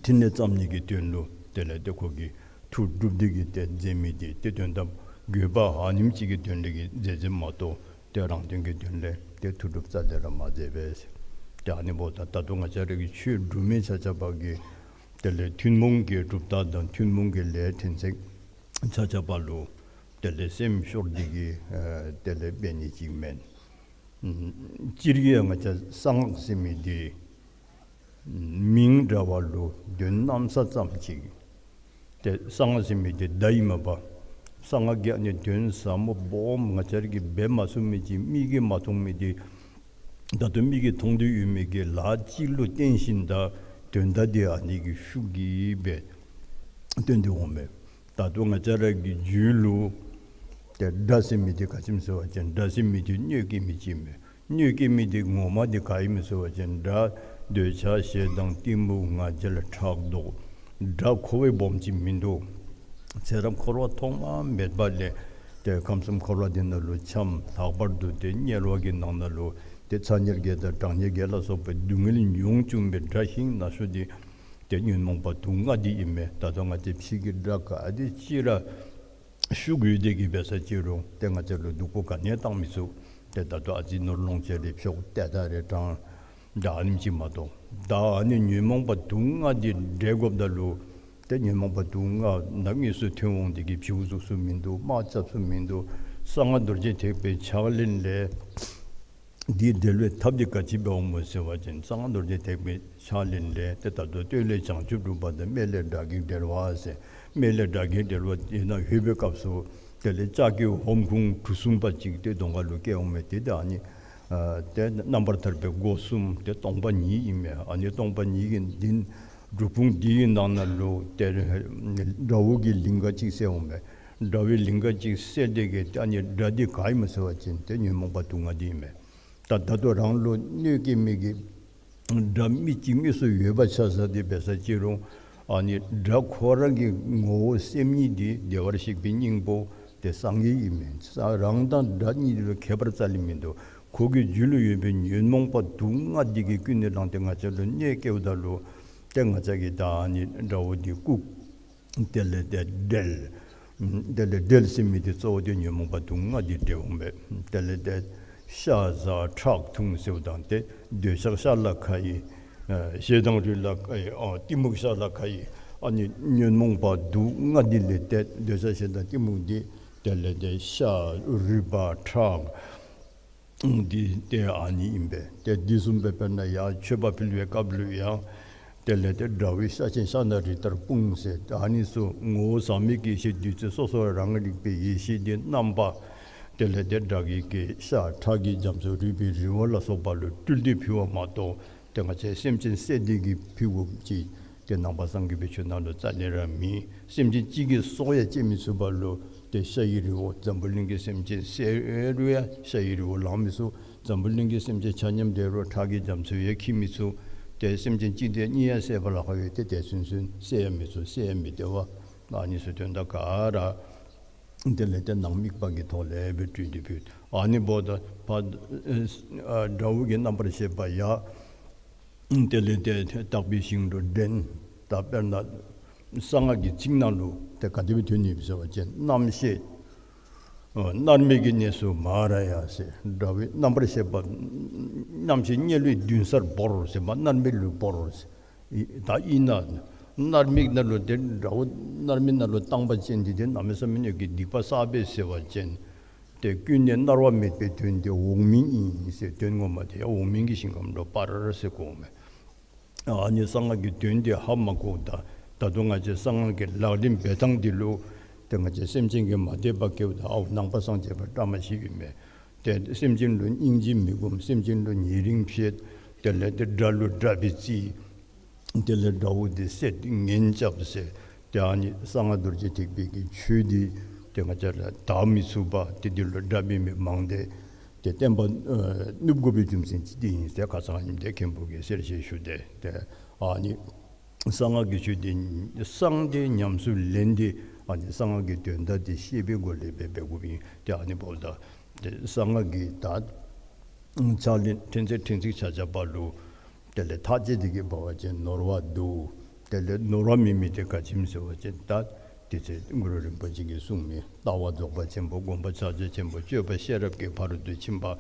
ཕྲིན་ལས་བརྩམ་ནི་གི་དོན་ལུ་དེ་ལས་ཏེ་ཁོ་གིས་མཐུ་སྒྲུབ་སྟེ་གིས་ཏེ་མཛད་མི་འདི་ཏེ་དོན་དམ་དགོས་པ་ཨ་ནེམ་ཅིག་གི་དོན་ལས་ཀྱི་མཛད་མཛདཔ་མ་གཏོགས་ཏེ་རང་དོན་གྱི་དོན་ལས་ཏེ་མཐུ་སྒྲུབ་རྩ་ལས་ར་མ་མཛད་པས། ཏེ་ཨ་ནི་འབདཝ་ད་ད་ལྟོ་ང་བཅས་ར་གི་ཆོས་སྒྲུབ་མི་ཆ་ཁྱབ་ཀྱིས་དེ་ལས་ཐུན་མོང་གི་གྲུབ་རྟགས་དང་ཐུན་མོང་གི་ལས་ཕྲན་ཚེགས་ཆ་ཁྱབ་ལུ་དེ་ལས་སེམས་ཤོར་ཏེ་གིས་ཨ་དེ་ལས་འབད་ནི་ཅིག་མེན། ཨམ་སྤྱིར་གྱིས་ཡང་ང་བཅས་གསང་སྔགས་ཟེར་མི་འདི་མིང་འདྲ་བ་ལུ་དོན་གནམ་ས་ཙམ་ཅིག། ཏེ་གསང་སྔགས་ཟེར་མི་འདི་བརྡ་ཨིན་མས་པ། གསང་སྔགས་ཀྱི་ཨ་ནི་དོན་ཟབ་མོ་སྦོམ་ང་བཅས་ར་གིས་འབད་མ་ཚུགས་མི་ཅིག་མིག་གིས་མ་མཐོང་མི་འདི་ད་ལྟོ་མིག་གིས་མཐོང་སྟེ་ཡོད་མི་གི་ལཱ་ཅིག་ལུ་བརྟེན་ཞིནམ་ད་དོན་དག་འདི་ཨ་ནི་གི་ཤུགས་ཀྱིས་སྦེ་སྟོན་ཏེ་འོང་མས། ད་ལྟོ་ང་བཅས་ར་གི་རྒྱུད་ལུ་ཏེ་དགྲ་ཟེར་མི་འདི་ག་ཅི་སྨོ་ཟེར་བ་ཅིན་དགྲ་ཟེར་མི་འདི་གནོད་སྐྱེལ་མི་ཅིག་མས། གནོད་སྐྱེལ་མི་འདི་ངོ་མ་འདི་ག་ཨིན་སྨོ་ཟེར་བ་ཅིན་དགྲ་འདོད་ཆགས་ཞེ་སྡང་གཏི་མུག་ང་རྒྱལ་ཕྲག་དོག། དགྲ་ཁོ་བ་སྦོམ་ཅིག་མིན་འདུག། ཚེ་རབས་འཁོར་བ་ཐོག་མ་མེད་པ་ལས་ཏེ་ཁམས་གསུམ་འཁོར་བ་འདི་ནང་ལུ་འཁྱམས། ལྷག་པར་དུ་ཏེ་དམྱལ་བ་གི་ནང་ན་ལུ་ཏེ་ཚ་དམྱལ་བརྒྱད་དང་གྲང་དམྱལ་བརྒྱད་ལ་སོགས་པའི་སྡུག་བསྔལ་མྱོང་བཅུག་པའི་དགྲ་ཤིང་ན་ཤོ་འདི་ཏེ་ཉོན་མོངས་པ་དུག་ལྔ་འདི་ཨིན་མས། ད་ལྟོ་ང་བཅས་ཕྱི་གི་དགྲ་ག་དེ་ཅིག་ར་ཤུགས་ཡོད་དེ་གིས་འབད་ས་ཅི་རུང་ཏེ་ང་བཅས་ལུ་སྡུག་པོ་ག་ནི་ཡང་བཏང་མི་ཚུགས། ཏེ་ད་ལྟོ་ཨ་ཙི་ནོར་ལོངས་སྤྱོད་རེ་འཕྱོག་ཏེ་ད་རེ་དྲང་ད་ཨ་ནེམ་ཅིག་མ་གཏོགས། ད་ཨ་ནི་ཉོན་མོངས་པ་དུག་ལྔ་འདི་བསྒྲལ་དགོཔ་ད་ལུ་ཏེ་ཉོན་མོངས་པ་དུག་ལྔ་ནམ་དངོས་སུ་ཐོན་འོང་དེ་གིས་བྱིའུ་གཟུགས་སུ་མིན་འདུག། དམག་རྐྱབ་ས་མིན་འདུག། གསང་སྔགས་རྡོ་རྗེ་ཐེག་པའི་ཕྱག་ལེན་ལས་འདི་བསྒྲལ་བའི་ཐབས་འདི་ག་ཅི་འབདཝ་སྨོ་ཟེར་བ་ཅིན་གསང་སྔགས་རྡོ་རྗེ་ཐེག་པའི་ཕྱག་ལེན་ལས་ཏེ་ད་ལྟོ་སྟོད་ལས་བྱང་ཆུབ་སྒྲུབ་པ་དང་སྨད་ལས་དགྲ་བགེགས་བསྒྲལ་བ་ཟེར། སྨད་ལས་དགྲ་བགེགས་བསྒྲལ་བ་དེ་ནང་ལྷོད་པའི་སྐབས་སུ་དེ་ལས་ལྕགས་ཀྱི་ཧོམ་ཁུང་གྲུ་གསུམ་པ་ཅིག་ཏེ་གདོང་ཁ་ལུ་བཀལ་འོང་མས། ཏེ་ད་ཨ་ནི་ཨ་ཏེ་རྣམ་པར་ཐར་པའི་སྒོ་གསུམ་ཏེ་སྟོང་པ་ཉིད་ཨིན་མས། ཨ་ནི་སྟོང་པ་ཉིད་ཀྱི་འདི་གྲུ་ཁུང་འདི་གི་ནང་ན་ལུ་ཏེ་དགྲ་བོ་གི་ལིང་ག་ཅིག་གསལ་འོང་མས། དགྲ་བོའི་ལིང་ག་ཅིག་གསལ་ཏེ་གིས་ཏེ་ཨ་ནི་དགྲ་འདི་ག་ཨིན་སྨོ་ཟེར་བ་ཅིན་ཏེ་ཉོན་མོངས་པ་དུག་ལྔ་འདི་ཨིན་མས། ད་ད་ལྟོ་རང་ལུ་གནོད་སྐྱེལ་མི་གི་དགྲ་མི་གཅིག་དངོས་སུ་ཡོད་པ་ཆ་བཞག་སྟེ་འབད་ས་ཅི་རུང་ཨ་ནི་དགྲ་ཁོ་རང་གི་ངོ་བོ་སེམས་ཉིད་འདི་བདེ་བར་གཤེགས་པའི་སྙིང་པོ་ཏེ་སངས་རྒྱས་ཨིན་མས། ས་རང་དང་དགྲ་གཉིས་ལུ་ཁྱད་པར་རྩ་ལས་མིན་འདུག། ཁོ་གི་རྒྱུད་ལུ་ཡོད་པའི་ཉོན་མོངས་པ་དུག་ལྔ་འདི་གིས་ཀུན་ནས་བསླངས་ཏེ་ང་བཅས་ལུ་གནོད་སྐྱེལཝ་ད་ལུ་ཏེ་ང་བཅས་ཀྱིས་ད་ཨ་ནི་དགྲ་བོ་འདི་བཀུག། དེ་ལས་ཏེ་བསྒྲལ། དེ་ལས་བསྒྲལ་ཟེར་མི་འདི་གཙོ་བོ་འདི་ཉོན་མོངས་པ་དུག་ལྔ་འདི་བསྒྲལ་འོང་པས། དེ་ལས་ཏེ་ཤ་བཟའ་ཁྲག་འཐུང་ཟེརཝ་ད་ཏེ་འདོད་ཆགས་ཤ་ལ་ཁ་ཡི། ཨ་ཞེ་སྡང་རུས་ལ་ཁ་ཡི། ཨ་གཏི་མུག་ཤ་ལ་ཁ་ཡི། ཨ་ནི་ཉོན་མོངས་པ་དུག་ལྔ་འདི་ལས་ཏེ་འདོད་ཆགས་ཞེ་སྡང་གཏི་མུག་འདི་དེ་ལས་ཏེ་ཤ་རུས་པ་ཁྲག་འདི་ཏེ་ཨ་ནི་ཨིན་པས། ཏེ་འདི་བཟུམ་སྦེ་དཔེར་ན་ཡང་མཆོད་པ་ཕུལ་བའི་སྐབས་ལུ་ཡང་དེ་ལས་ཏེ་དགྲ་བོའི་ཤ་ཆེན་ཤ་ན་རི་ལྟར་སྤུངས་ཟེར། ཨ་ནི་ཚུ་ངོ་བོ་ཟག་མེད་ཀྱི་ཡེ་ཤེས་བདུད་རྩི་སོ་སོ་རང་རིག་པའི་ཡེ་ཤེས་འདི་རྣམ་པ་ དེ་ལས་ཏེ་དགྲ་བགེགས་ཀྱི་ཤ་ཁྲག་གི་རྒྱ་མཚོ་རུས་པའི་རི་བོ་ལ་སོགས་པ་ལུ་སྤྲུལ་ཏེ་ཕུལ་བ་མ་གཏོགས་ཏེ་ང་བཅས་སེམས་ཅན་བསད་དེ་གིས་ཕུལ་དགོཔ་ཅིག་ཏེ་ནང་པ་སངས་རྒྱས་པའི་ཆོས་ནང་ལུ་རྩ་ལས་ར་མེད། སེམས་ཅན་གཅིག་གི་སྲོག་ཡང་བཅད་མི་ཚུགས་པ་ལུ་ཏེ་ཤ་ཡི་རི་བོ་འཛམ་བུ་གླིང་གི་སེམས་ཅན་བསད་རུང་ཡང་ཤ་ཡི་རི་བོ་ལང་མི་ཚུགས། འཛམ་བུ་གླིང་གི་སེམས་ཅན་ཆ་མཉམ་བསད་རུང་ཁྲག་གི་རྒྱ་མཚོ་ཡང་འཁྱིལ་མི་ཚུགས། ཏེ་སེམས་ཅན་གཅིག་དེ་གཉིས་ཡང་བསད་པ་ལ་ཁག་ཡོད། ཏེ་དེ་ཚུན་ཚོད་བསད་ཡང་མི་ཚུགས། བསད་ཡང་མི་བདེ་བ། ཨ་ནི་ཚུ་དོན་དག་ག་ར་དེ་ལས་ཏེ་ནང་དམིགས་པ་གི་ཐོག་ལས་སྦེ་སྤྲུལ་ཏེ་ཕུལ། ཨ་ནི་འབདཝ་ད་ཕར་ཨ་དགྲ་བོ་གི་རྣམ་པར་ཤེས་པ་ཡང་དེ་ལས་ཏེ་དག་པའི་ཞིང་དུ་འདྲེན། ད་དཔེར་ན་གསང་སྔགས་ཀྱི་ཚིག་ནང་ལུ་ཏེ་ག་དེ་སྦེ་ཐོན་ནུག་ཟེར་བ་ཅིན་རྣམ་ཤེས་ཨ་མནར་མེད་ཀྱི་གནས་སུ་མ་ར་ཡ་ཟེར། དགྲ་བོའི་རྣམ་པར་ཤེས་པ་རྣམ་ཤེས་དམྱལ་བའི་མདུན་སར་བོར་ཟེར་མ་མནར་མེད་ལུ་བོར་ཟེར། ཨི་ད་ཨིན་ན་མནར་མེད་ནང་ལུ་ཏེ་དགྲ་བོ་མནར་མེད་ནང་ལུ་བཏང་པ་ཅིན་འདི་ཏེ་གནམ་མེད་ས་མེད་ཀྱི་སྡིག་པ་བསགས་པས་ཟེར་བ་ཅིན་ཏེ་ཀུན་ནས་མནར་བ་མེད་པའི་དོན་དེ་འོག་མིན་ཨིན་ཟེར། དོན་ངོ་མ་དེ་ཡང་འོག་མིན་གྱི་ཞིང་ཁམས་ལུ་སྤར་ཟེར་གོཝ་མས། ཨ་ནི་གསང་སྔགས་ཀྱི་དོན་དེ་ཧ་མ་གོཝ་ད་ད་དུང་ང་བཅས་གསང་སྔགས་ཀྱི་ལག་ལེན་འབད་ཐངས་འདི་ལུ་ཏེ་ང་བཅས་སེམས་ཅན་གྱི་མ་དད་པ་སྐྱེཝ་ད་ཨའོ་ནང་པ་སངས་རྒྱས་པ་བཀྲ་མ་ཤིས་ཨིན་མས། ཏེ་སེམས་ཅན་ལུ་སྙིང་རྗེ་མི་སྒོམ། སེམས་ཅན་ལུ་ཉེ་རིང་ཕྱེད། དེ་ལས་ཏེ་དགྲ་ལུ་དགྲ་སྦེ་བརྩི། དེ་ལས་དགྲ་བོ་དེ་བསད་ངན་རྐྱབ་ཟེར། ཏེ་ཨ་ནི་གསང་སྔགས་རྡོ་རྗེ་ཐེག་པའི་གི་ཆོས་འདི་ཏེ་ང་བཅས་ལུ་དག་མི་ཚུགས་པ་ཏེ་འདི་ལུ་དགྲ་འབད་མི་མང་སྟེ་ཏེ་བསྟན་པ་ཨ་ནུབ་དགོ་པའི་རྒྱུ་མཚན་ཅིག་འདི་ཨིན་ཟེར་ཁ་ཙ་ཉིནམ་ཏེ་མཁན་པོ་གིས་གསལ་བཤད་ཞུ་སྟེ། ཏེ་ཨ་ནི་གསང་སྔགས་ཀྱི་ཆོས་འདི་གསང་སྟེ་ཉམས་སུ་ལེན་ཏེ་ཨ་ནི་གསང་སྔགས་ཀྱི་དོན་དག་འདི་ཤེས་པའི་སྒོ་ལས་འབད་འབད་དགོཔ་ཨིན། ཏེ་ཨ་ནི་འབདཝ་ད་ཏེ་གསང་སྔགས་ཀྱི་ད་ཕྱག་ལེན་ཕྲན་ཚེགས་ཕྲན་ཚེགས་ཆ་ཁྱབ་པ་ལུ་དེ་ལས་ཐག་བཅད་དེ་གིས་འབད་བ་ཅིན་ནོར་བ་འདུག། དེ་ལས་ནོར་བ་མེད་མི་དེ་ག་ཅི་སྨོ་ཟེར་བ་ཅིན་ད་དེ་ཚེ་གུ་རུ་རིན་པོ་ཆེ་གིས་གསུངས་མི་ལྟ་བ་རྫོགས་པ་ཆེན་པོ། སྒོམ་པ་ཕྱག་རྒྱ་ཆེན་པོ། སྤྱོད་པ་ཤེས་རབ་ཀྱི་ཕ་རོལ་ཏུ་ཕྱིན་པ།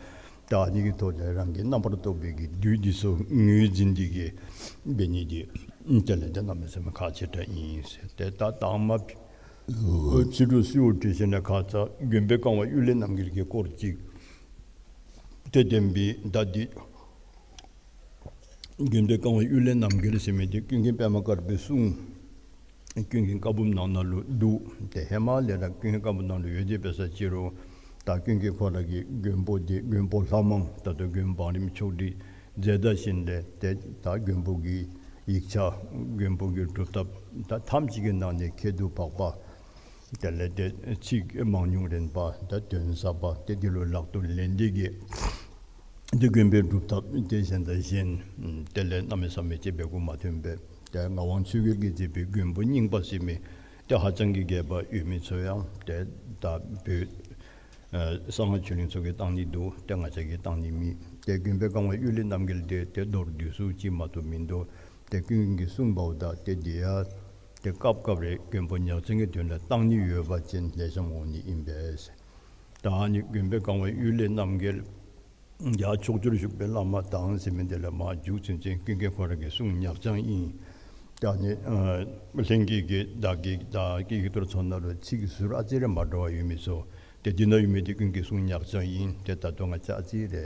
ད་ཨ་ནི་གི་ཐོག་ལས་རང་གི་རྣམ་པར་རྟོག་པའི་གི་བདུད་འདི་ཚུ་ངོས་འཛིན་ཏེ་གིས་འབད་ནི་འདི་དེ་ལས་ཏེ་གནམ་མེད་ས་མེད་ཁག་ཆེ་དྲགས་ཨིན་ཟེར། ཏེ་ད་དང་མ་ཕྱི་དྲོ་གསོལཝ་བཏབ་ཞིནམ་ལས་ཁ་ཙ་མགོན་པོའི་བཀའ་དབང་གཡུལ་ལས་རྣམ་རྒྱལ་གྱི་སྐོར་ཅིག་ཏེ་བསྟན་པའི་ད་འདི་མགོན་པོའི་བཀའ་དབང་གཡུལ་ལས་རྣམ་རྒྱལ་ཟེར་མི་འདི་ཀུན་མཁྱེན་པདྨ་དཀར་པོའི་གསུང་ཀུན་མཁྱེན་བཀའ་འབུམ་ནང་ན་ལུ་འདུག། ཏེ་ཧེ་མ་ལས་ར་ཀུན་མཁྱེན་བཀའ་འབུམ་ནང་ལུ་ཡོད་དེ་འབད་ས་ཅི་རུང་ད་ཀུན་མཁྱེན་ཁོ་ར་གི་མགོན་པོ་འདི་མགོན་པོ་ལྷ་མང་ད་ལྟོ་མགོན་བང་རིམ་ཆོག་སྒྲིག་མཛད་ད་ཞིནམ་ལས་ཏེ་ད་མགོན་པོ་གི་ཡིག་ཆ་མགོན་པོ་གི་སྒྲུབ་ཐབས་ད་ཐམས་ཅད་ཀྱི་ནང་ནས་ཁྱད་དུ་འཕགས་པ་དེ་ལས་ཏེ་ཚིག་མང་ཉུང་རན་པ་ད་དོན་ཟབ་པ་ཏེ་འདི་ལུ་ལག་ཏུ་ལེན་ཏེ་གིས་ཏེ་མགོན་པོའི་སྒྲུབ་ཐབས་ཏེ་གཞན་དང་གཞན་དེ་ལས་གནམ་མེད་ས་མེད་ཅིག་འབད་དགོ་མ་ཐོན་པས། ཏེ་ངག་དབང་ཆོས་རྒྱལ་གྱིས་མཛད་པའི་མགོན་པོ་རྙིང་པ་ཟེར་མི་ཏེ་ཧ་ཅང་གི་རྒྱས་པ་ཡོད་མི་ཚུ་ཡང་ཏེ་ད་བོད་ཨ་གསང་སྔགས་ཆོས་གླིང་ཚུ་གིས་བཏང་ནི་འདུག། ཏེ་ང་བཅས་ཀྱིས་བཏང་ནི་མེད། ཏེ་མགོན་པོའི་བཀའ་དབང་གཡུལ་ལས་རྣམ་རྒྱལ་འདི་ཏེ་མདོར་བསྡུས་སུ་ཅིག་མ་གཏོགས་མིན་འདུག། ཏེ་ཀུན་མཁྱེན་གྱིས་གསུངས་པ་འོ་ད་ཏེ་འདི་ཡང་ཏེ་སྐབས་སྐབས་རེ་མགོན་པོ་ཉག་ཅན་གྱི་དོན་ལུ་བཏང་ནི་ཡོད་པ་ཅིན་ལེགས་ཤོམ་འོང་ནི་ཨིན་པས། ད་ཨ་ནི་མགོན་པོའི་བཀའ་དབང་གཡུལ་ལས་རྣམ་རྒྱལ་ཡར་ཕྱོགས་བཅུར་བཞུགས་པའི་བླ་མ་དང་ཟེར་མི་འདི་ལས་མར་མཇུག་ཚུན་ཚོད་ཀུན་མཁྱེན་ཁོ་ར་གི་གསུང་ཉག་ཅན་ཨིན། ད་ཨ་ནི་ཨ་ལྷན་རྒྱས་ཀྱི་བདག་གི་བདག་གི་ཡིག་ཐོར་ཚུ་ནང་ལུ་ཚིག་ཟུར་ཨ་ཙི་རེ་མ་འདྲཝ་ཡོད་མི་ཚུ་ཏེ་འདི་ནང་ཡོད་མི་འདི་ཀུན་མཁྱེན་གསུང་ཉག་ཅན་ཨིན། ཏེ་ད་ལྟོ་ང་བཅས་ཨ་ཙི་རེ་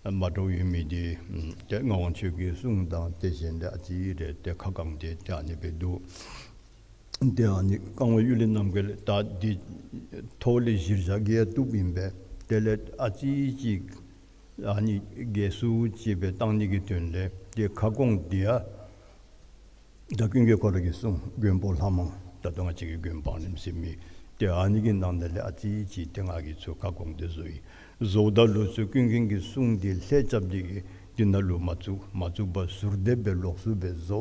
མ་འདྲཝ་ཡོད་མི་འདི་ཏེ་ངག་དབང་ཆོས་རྒྱལ་གྱི་གསུང་དང་ཏེ་གཞན་ལས་ཨ་ཙི་རེ་ཏེ་ཁ་བསྐངས་ཏེ་ཏེ་ཨ་ནི་སྦེ་འདུག། ཏེ་ཨ་ནི་བཀའ་དབང་གཡུལ་ལས་རྣམ་རྒྱལ་ད་འདི་ཐོག་ལས་གཞིར་བཞག་གི་ཡང་བཏུབ་ཨིན་པས། དེ་ལས་ཨ་ཙི་ཅིག་ཨ་ནི་རྒྱས་སུ་ཅིག་སྦེ་བཏང་ནི་གི་དོན་ལས་ཏེ་ཁ་སྐོང་འདི་ཡང་ད་ཀུན་མཁྱེན་ཁོ་ར་གི་གསུང་མགོན་པོ་ལྷ་མང་ད་ལྟོ་ང་བཅས་ཀྱི་མགོན་བང་རིམ་ཟེར་མི་ཏེ་ཨ་ནི་གི་ནང་ན་ལས་ཨ་ཙི་ཅིག་ཏེ་ང་གིས་ཚུར་ཁ་སྐོང་སྟེ་བཟོ་ཡི། བཟོཝ་ད་ལུ་ཚུར་ཀུན་མཁྱེན་གྱི་གསུང་འདི་ལྷད་རྐྱབ་སྟེ་གིས་འདི་ནང་ལུ་མ་བཙུགས། མ་བཙུགས་པར་ཟུར་འདེབས་སྦེ་ལོགས་སུ་སྦེ་བཟོ་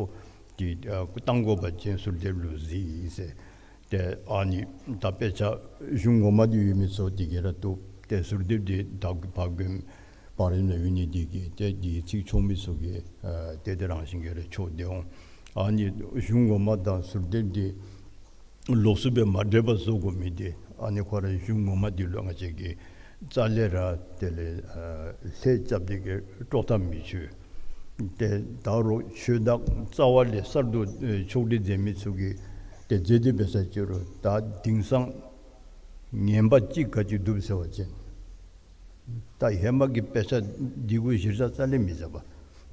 སྟེ་ཨ་བཏང་དགོ་པ་ཅིན་ཟུར་འདེབས་ལུ་གཟིགས་ཟེར། ཏེ་ཨ་ནི་ད་དཔེ་ཆ་གཞུང་ངོ་མ་འདི་ཡོད་མི་ཚུ་འདི་གིས་ར་བཏུབ། ཏེ་ཟུར་འདེབས་འདི་ད་ཕར་མགོན་བང་རིམ་ནང་ཡོད་ནི་འདི་གིས་ཏེ་འདི་ཚིག་ཆོག་མི་ཚུ་གིས་ཨ་ཏེ་དེ་རང་བཞིན་གྱིས་ར་ཆོག་སྟེ་འོང་། ཨ་ནི་གཞུང་ངོ་མ་དང་ཟུར་འདེབས་འདི་ལོགས་སུ་སྦེ་མ་འདྲེས་པར་བཟོ་དགོ་མི་འདི་ཨ་ནི་ཁོ་ར་གཞུང་ངོ་མ་འདི་ལུ་ང་བཅས་ཀྱིས་རྩ་ལས་ར་དེ་ལས་ཨ་ལྷད་རྐྱབ་སྟེ་གིས་དཀྲོག་གཏམ་མི་ཆོད། ཏེ་ད་རུང་ཆོས་བདག་རྩ་བ་ལས་གསར་དུ་ཨེ་ཕྱོགས་སྒྲིག་མཛད་མི་ཚུ་གིས་ཏེ་མཛད་དེ་འབད་ས་ཅི་རུང་ད་དེང་སང་ངན་པ་ཅིག་ག་ཅི་འདུག་ཟེར་བ་ཅིན་ད་ཧེ་མ་གི་དཔེ་ཆ་འདི་གུ་གཞིར་བཞག་རྩ་ལས་མི་བཞག་པས།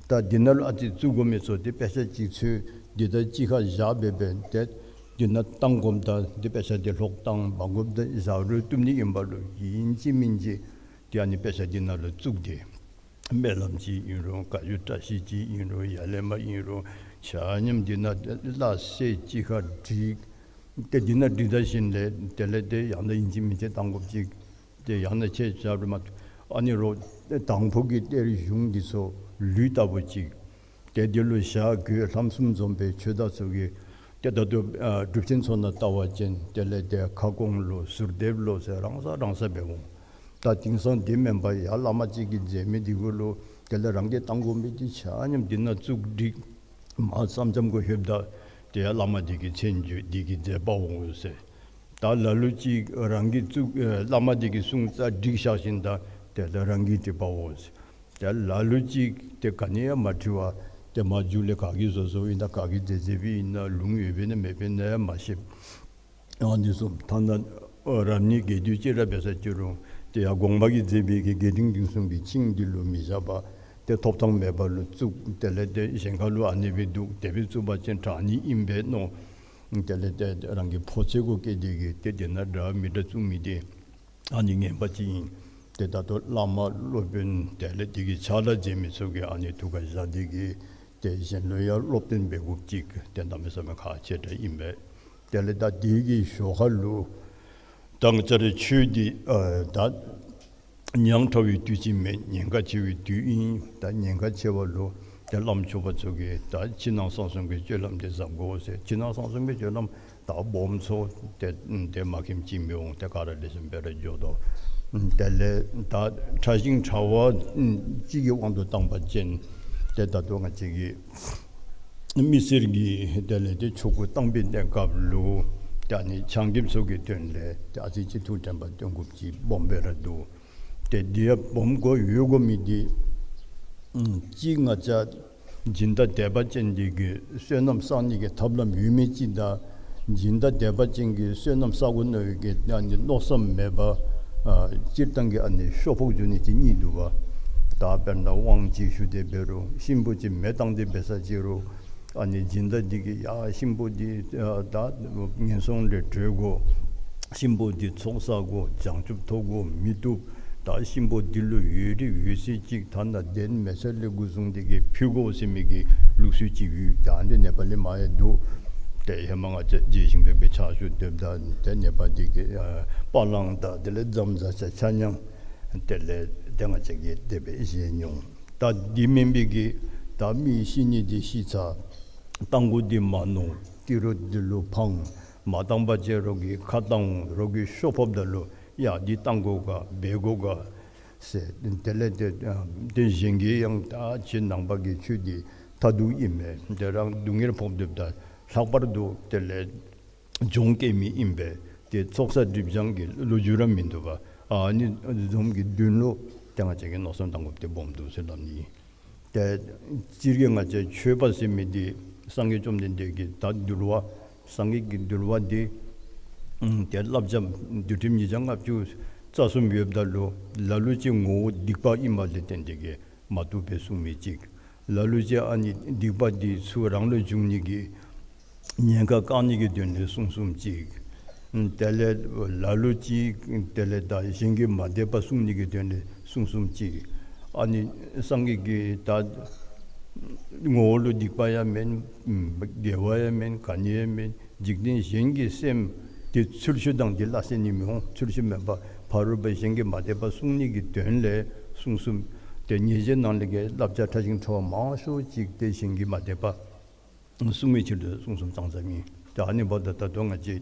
ད་འདི་ནང་ལུ་ཨ་ཙི་བཙུགས་དགོ་མི་ཚུ་ཏེ་དཔེ་ཆ་ཅིག་འཚོལ་འདི་དང་གཅིག་ཁར་བཞག་སྦེ་འབད་ཏེ་ འདི་ནང་བཏང་དགོཔ་དང་འདི་དཔེ་ཆ་འདི་ལྷོག་བཏང་མ་དགོཔ་དང་བཞག་རུང་བཏུབ་ནི་ཨིན་པ་ལུ་ཨིན་ཅི་མིན་ཅི་ཏེ་ཨ་ནི་དཔེ་ཆ་འདི་ནང་ལུ་བཙུགས་ཏེ་སྨོན་ལམ་ཅིག་ཨིན་རུང་བཀའ་བརྒྱུད་བཀྲ་ཤིས་ཅིག་ཨིན་རུང་ཡར་ལས་མར་ཨིན་རུང་ཆ་མཉམ་འདི་ནང་ལ་གསལ་ཅིག་ཁར་བསྒྲིགས། ཏེ་འདི་ནང་བསྒྲིགས་ད་ཞིནམ་ལས་དེ་ལས་ཏེ་ཡང་ན་ཨིན་ཅི་མིན་ཅི་བཏང་དགོཔ་ཅིག་ཏེ་ཡང་ན་ཁྱེད་ཅག་རུ་མ་ཨ་ནི་རོགས་དང་ཕུ་གི་གཏེར་གཞུང་འདི་ཚུ་ལུས་ལྟ་བུ་ཅིག་ཏེ་འདི་ལུ་ཞྭ་གོས་ལྷམ་གསུམ་འཛོམས་པའི་ཆོས་བདག་ཚུ་གིས་ཏེ་ད་ལྟོ་ཨ་སྒྲུབ་ཆེན་ཚུ་ནང་ལྟ་བ་ཅིན་དེ་ལས་ཏེ་ཁ་སྐོང་ལོ་ཟུར་འདེབས་ལོ་ཟེར་རང་ས་རང་ས་འབད་འོང་། ད་དེང་སང་འདི་མེན་པར་ཡར་བླ་མ་ཅིག་གིས་མཛད་མི་འདི་གུ་ལུ་དེ་ལས་རང་གིས་བཏང་དགོ་མི་འདི་ཆ་མཉམ་འདི་ནང་བཙུགས་བསྒྲིགས། མར་མཚམས་མཚམས་གུ་ལྷོདཔ་ད་ཏེ་ཡར་བླ་མ་འདི་གི་མཚན་བརྗོད་འདི་གིས་མཛད་པ་འོང་ཟེར། ད་ལ་ལུ་ཅིག་རང་གིས་བཙུགས་ཨེ་བླ་མ་འདི་གིས་གསུངས་ཙང་བསྒྲིགས་བཞག་ཞིནམ་ད་དེ་ལས་རང་གིས་བྲིས་པ་འོང་ཟེར། ད་ལ་ལུ་ཅིག་ཏེ་ག་ནི་ཡང་མ་བྲིས་པར་ཏེ་མར་མཇུག་ལས་ག་གིས་བཟོ་བཟོཝ་ཨིན་ན་ག་གིས་མཛད་མཛདཔ་ཨིན་ན་ལུང་ཡོདཔ་ཨིན་ན་མེདཔ་ཨིན་ན་ཡང་མ་ཤེས། ཨ་ནི་གསུངས། ཐ་ན་རབ་གནས་རྒྱས་བསྡུས་ཅིག་ར་འབད་ས་ཅི་རུང་ཏེ་ཡར་དགོངས་པ་གིས་མཛད་པའི་གི་རྒྱས་འབྲིང་བསྡུས་གསུམ་གྱི་ཆིངས་འདི་ལུ་མི་བཞག་པར་ཏེ་ཐོབ་ཐངས་མེད་པ་ལུ་བཙུགས། དེ་ལས་ཏེ་གཞན་ཁ་ལུ་ཨ་ནི་སྦེ་འདུག། དེ་སྦེ་བཙུགས་པ་ཅིན་དྲག་ནི་ཨིན་པས་མནོ། དེ་ལས་ཏེ་རང་གི་ཕོ་ཚོད་གུ་བཀལ་ཏེ་གིས་ཏེ་དེ་ནང་འདྲ་མི་འདྲ་བཙུགས་མི་འདི་ཨ་ནི་ངན་པ་ཅིག་ཨིན། ཏེ་ད་ལྟོ་བླ་མ་སློབ་དཔོན་དེ་ལས་དེ་གི་ཕྱག་ལཱ་མཛད་མི་ཚུ་གིས་ཨ་ནི་ཐུགས་ཁར་བཞག་སྟེ་གིས་ཏེ་གཞན་ལུ་ཡང་སློབ་སྟོན་འབད་དགོཔ་ཅིག་ཏེ་གནམ་མེད་ས་མེད་ཁག་ཆེ་དྲགས་ཨིན་པས། དེ་ལས་ད་དེ་གི་ཞོར་ཁ་ལུ་ད་ང་བཅས་རའི་ཆོས་འདི་ཨ་ད་ཉག་ཕྲ་བའི་དུས་ཅིག་མེན། ཉེན་ཁ་ཆེ་བའི་དུས་ཨིན། ད་ཉེན་ཁ་ཆེ་བ་ལུ་ཏེ་བླམ་ཆོསཔ་ཚུ་གིས་ད་ཕྱི་ནང་གསང་གསུམ་གྱི་སྤྱོད་ལམ་འདི་གཟབ་དགོ་ཟེར། ཕྱི་ནང་གསང་གསུམ་གྱི་སྤྱོད་ལམ་ད་སྦོམ་ཚུ་ཏེ་ཏེ་མ་མཁྱེནམ་ཅིག་མི་འོང་། ཏེ་ག་ར་ལེགས་ཤོམ་སྦེ་ར་འགྱོ་དོ། དེ་ལས་ད་ཕྲ་ཞིང་ཕྲ་བ་ཅིག་གི་དབང་དུ་བཏང་པ་ཅིན་ཏེ་ད་ལྟོ་ང་བཅས་ཀྱི་མི་སེར་གྱིས་དེ་ལས་ཏེ་ཆོ་ག་བཏང་པའི་གནས་སྐབས་ལུ་ཏེ་ཨ་ནི་ཆ་རྐྱེན་ཚུ་གི་དོན་ལས་ཏེ་ཨ་ཙི་ཅིག་ཐུགས་དྲན་པ་བཏོན་དགོཔ་ཅིག་སྦོམ་སྦེ་ར་འདུག། ཏེ་འདི་ཡང་སྦོམ་དགོ་ཡོད་དགོ་མི་འདི་ཨམ་གཅིག་ང་བཅས་སྦྱིན་བདག་དད་པ་ཅན་འདི་གིས་བསོད་ནམས་བསག་ནི་གི་ཐབས་ལམ་ཡོད་མི་ཅིག་དང་སྦྱིན་བདག་དད་པ་ཅན་གྱིས་བསོད་ནམས་བསག་དགོ་མནོ་བའི་གི་ཨ་ནི་མནོ་བསམ་མེད་པར་ཨ་སྤྱིར་བཏང་གི་ཨ་ནི་ཤོ་ཕོག་འགྱོ་ནི་ཅིག་གཉིས་འདུག་པ། ད་དཔེར་ན་དབང་ཅིག་ཞུ་སྟེ་འབད་རུང་གཤིན་པོ་ཅིག་མེ་བཏང་སྟེ་འབད་ས་ཅི་རུང་ཨ་ནི་སྦྱིན་བདག་འདི་གིས་ཡ་གཤིན་པོ་འདི་ཨ་ད་ངན་སོང་ལས་གྲོལ་དགོ། གཤིན་པོ་འདི་ཚོགས་བསགས་དགོ། བྱང་ཆུབ་ཐོབ་དགོ་མི་བཏུབ། ད་གཤིན་པོ་འདི་ལུ་འོས་རིགས་འོས་གསོལ་ཅིག་ཐ་ན་གདན་མལ་ཆ་ལས་འགོ་བཟུང་སྟེ་གིས་ཕུལ་དགོ་ཟེར་མི་གི་ལུགས་སྲོལ་ཅིག་ཡོད། ད་འདི་ནེ་པ་ལི་མ་ཡང་འདུག། ཏེ་ཧེ་མ་ང་བཅས་རྗེ་ཞིང་ཕེབས་པའི་ཕྱག་ཞུ་སྟོནམ་ད་ཏེ་ནེ་པ་འདི་གི་ཨ་པ་ལང་དང་དེ་ལས་རྫམ་ཟ་ཆ་ཆ་མཉམ་དེ་ལས་ཏེ་ང་བཅས་ཀྱིས་དེ་སྦེ་བཞེས་མྱོང་། ད་འདི་མེན་པའི་གི་ད་མི་ཤི་ནི་འདི་ཤི་ཚར། རྟ་མགོ་འདི་མ་ནོར། ཏི་རུ་འདི་ལུ་འཕང་། མ་བཏང་པ་ཅིན་རོགས་ཀྱིས་ཁ་བཏང་འོང་། རོགས་ཀྱིས་ཤོ་ཕོགཔ་ད་ལུ་ཡ་འདི་བཏང་དགོ་ག་འབད་དགོ་ག་ཟེར། དེ་ལས་ཏེ་ཨ་ཏེ་གཞན་གྱིས་ཡང་ད་ཁྱེད་ནང་པ་གི་ཆོས་འདི་མཐར་ཐུག་ཨིན་མས། ཏེ་རང་སྡུག་བསྔལ་ཕོག་སྡོདཔ་ད་ལྷག་པར་དུ་དེ་ལས་གྱོང་བཀལ་མི་ཨིན་པས། ཏེ་ཚོགས་བསགས་སྒྲིབ་སྦྱང་གི་ལོ་རྒྱུས་ར་མིན་འདུག་པ། ཨ་ནི་བཟུམ་གྱི་དོན་ལུ་ཏེ་ང་བཅས་ཀྱིས་མནོ་བསམ་བཏང་དགོཔ་འདི་སྦོམ་འདུག་ཟེར་སླབ་ནི། ཏེ་སྤྱིར་གྱིས་ང་བཅས་ཆོས་པ་ཟེར་མི་འདི་སངས་རྒྱས་བཅོམ་ལྡན་འདས་ཀྱི་ད་འདུལ་བ་སངས་རྒྱས་ཀྱི་འདུལ་བ་འདི་ཨམ་ཏེ་བསླབ་བྱ་འདུལ་ཁྲིམས་ཉིས་བརྒྱ་ལྔ་བཅུ་རྩ་གསུམ་ཡོདཔ་ད་ལུ་ལ་ལུ་ཅིག་ངོ་བོ་སྡིག་པ་ཨིནམ་ལས་བརྟེན་ཏེ་གིས་མ་བཏུབ་པའི་གསུང་མི་ཅིག། ལ་ལུ་ཅིག་ཨ་ནི་སྡིག་པ་འདི་ཚུ་རང་ལུ་འབྱུང་ནི་གི་ཉེན་ཁ་བཀག་ནི་གི་དོན་ལས་གསུང་གསུངམ་ཅིག། དེ་ལས་ལ་ལུ་ཅིག་དེ་ལས་ད་གཞན་གྱིས་མ་དད་པ་སྲུང་ནི་གི་དོན་ལས་གསུང་གསུངམ་ཅིག། ཨ་ནི་སངས་རྒྱས་ཀྱིས་ད་ངོ་བོ་ལུ་སྡིག་པ་ཡང་མེན། དགེ་བ་ཡང་མེན། ག་ནི་ཡང་མེན། འཇིག་རྟེན་གཞན་གྱི་སེམས་དེ་ཚུལ་ཤུལ་དང་དེ་ལ་སེམས་ནི་མི་འོང་། ཚུལ་ཤུལ་མེན་པར་ཕ་རོལ་པོ་གཞན་གྱིས་མ་དད་པ་སྲུང་ནི་གི་དོན་ལས་གསུང་གསུངམ། ཏེ་ཉེས་བྱས་ནང་ལས་ཀྱི་བསླབ་བྱ་ཕྲ་ཞིང་ཕྲ་བ་མང་ཤོས་ཅིག་ཏེ་གཞན་གྱིས་མ་དད་པ་སྲུང་བའི་ཕྱིར་དུ་གསུང་གསུངམ་ཙང་ཙང་ཨིན། ཏེ་ཨ་ནི་འབདཝ་ད་ད་ལྟོ་ང་བཅས་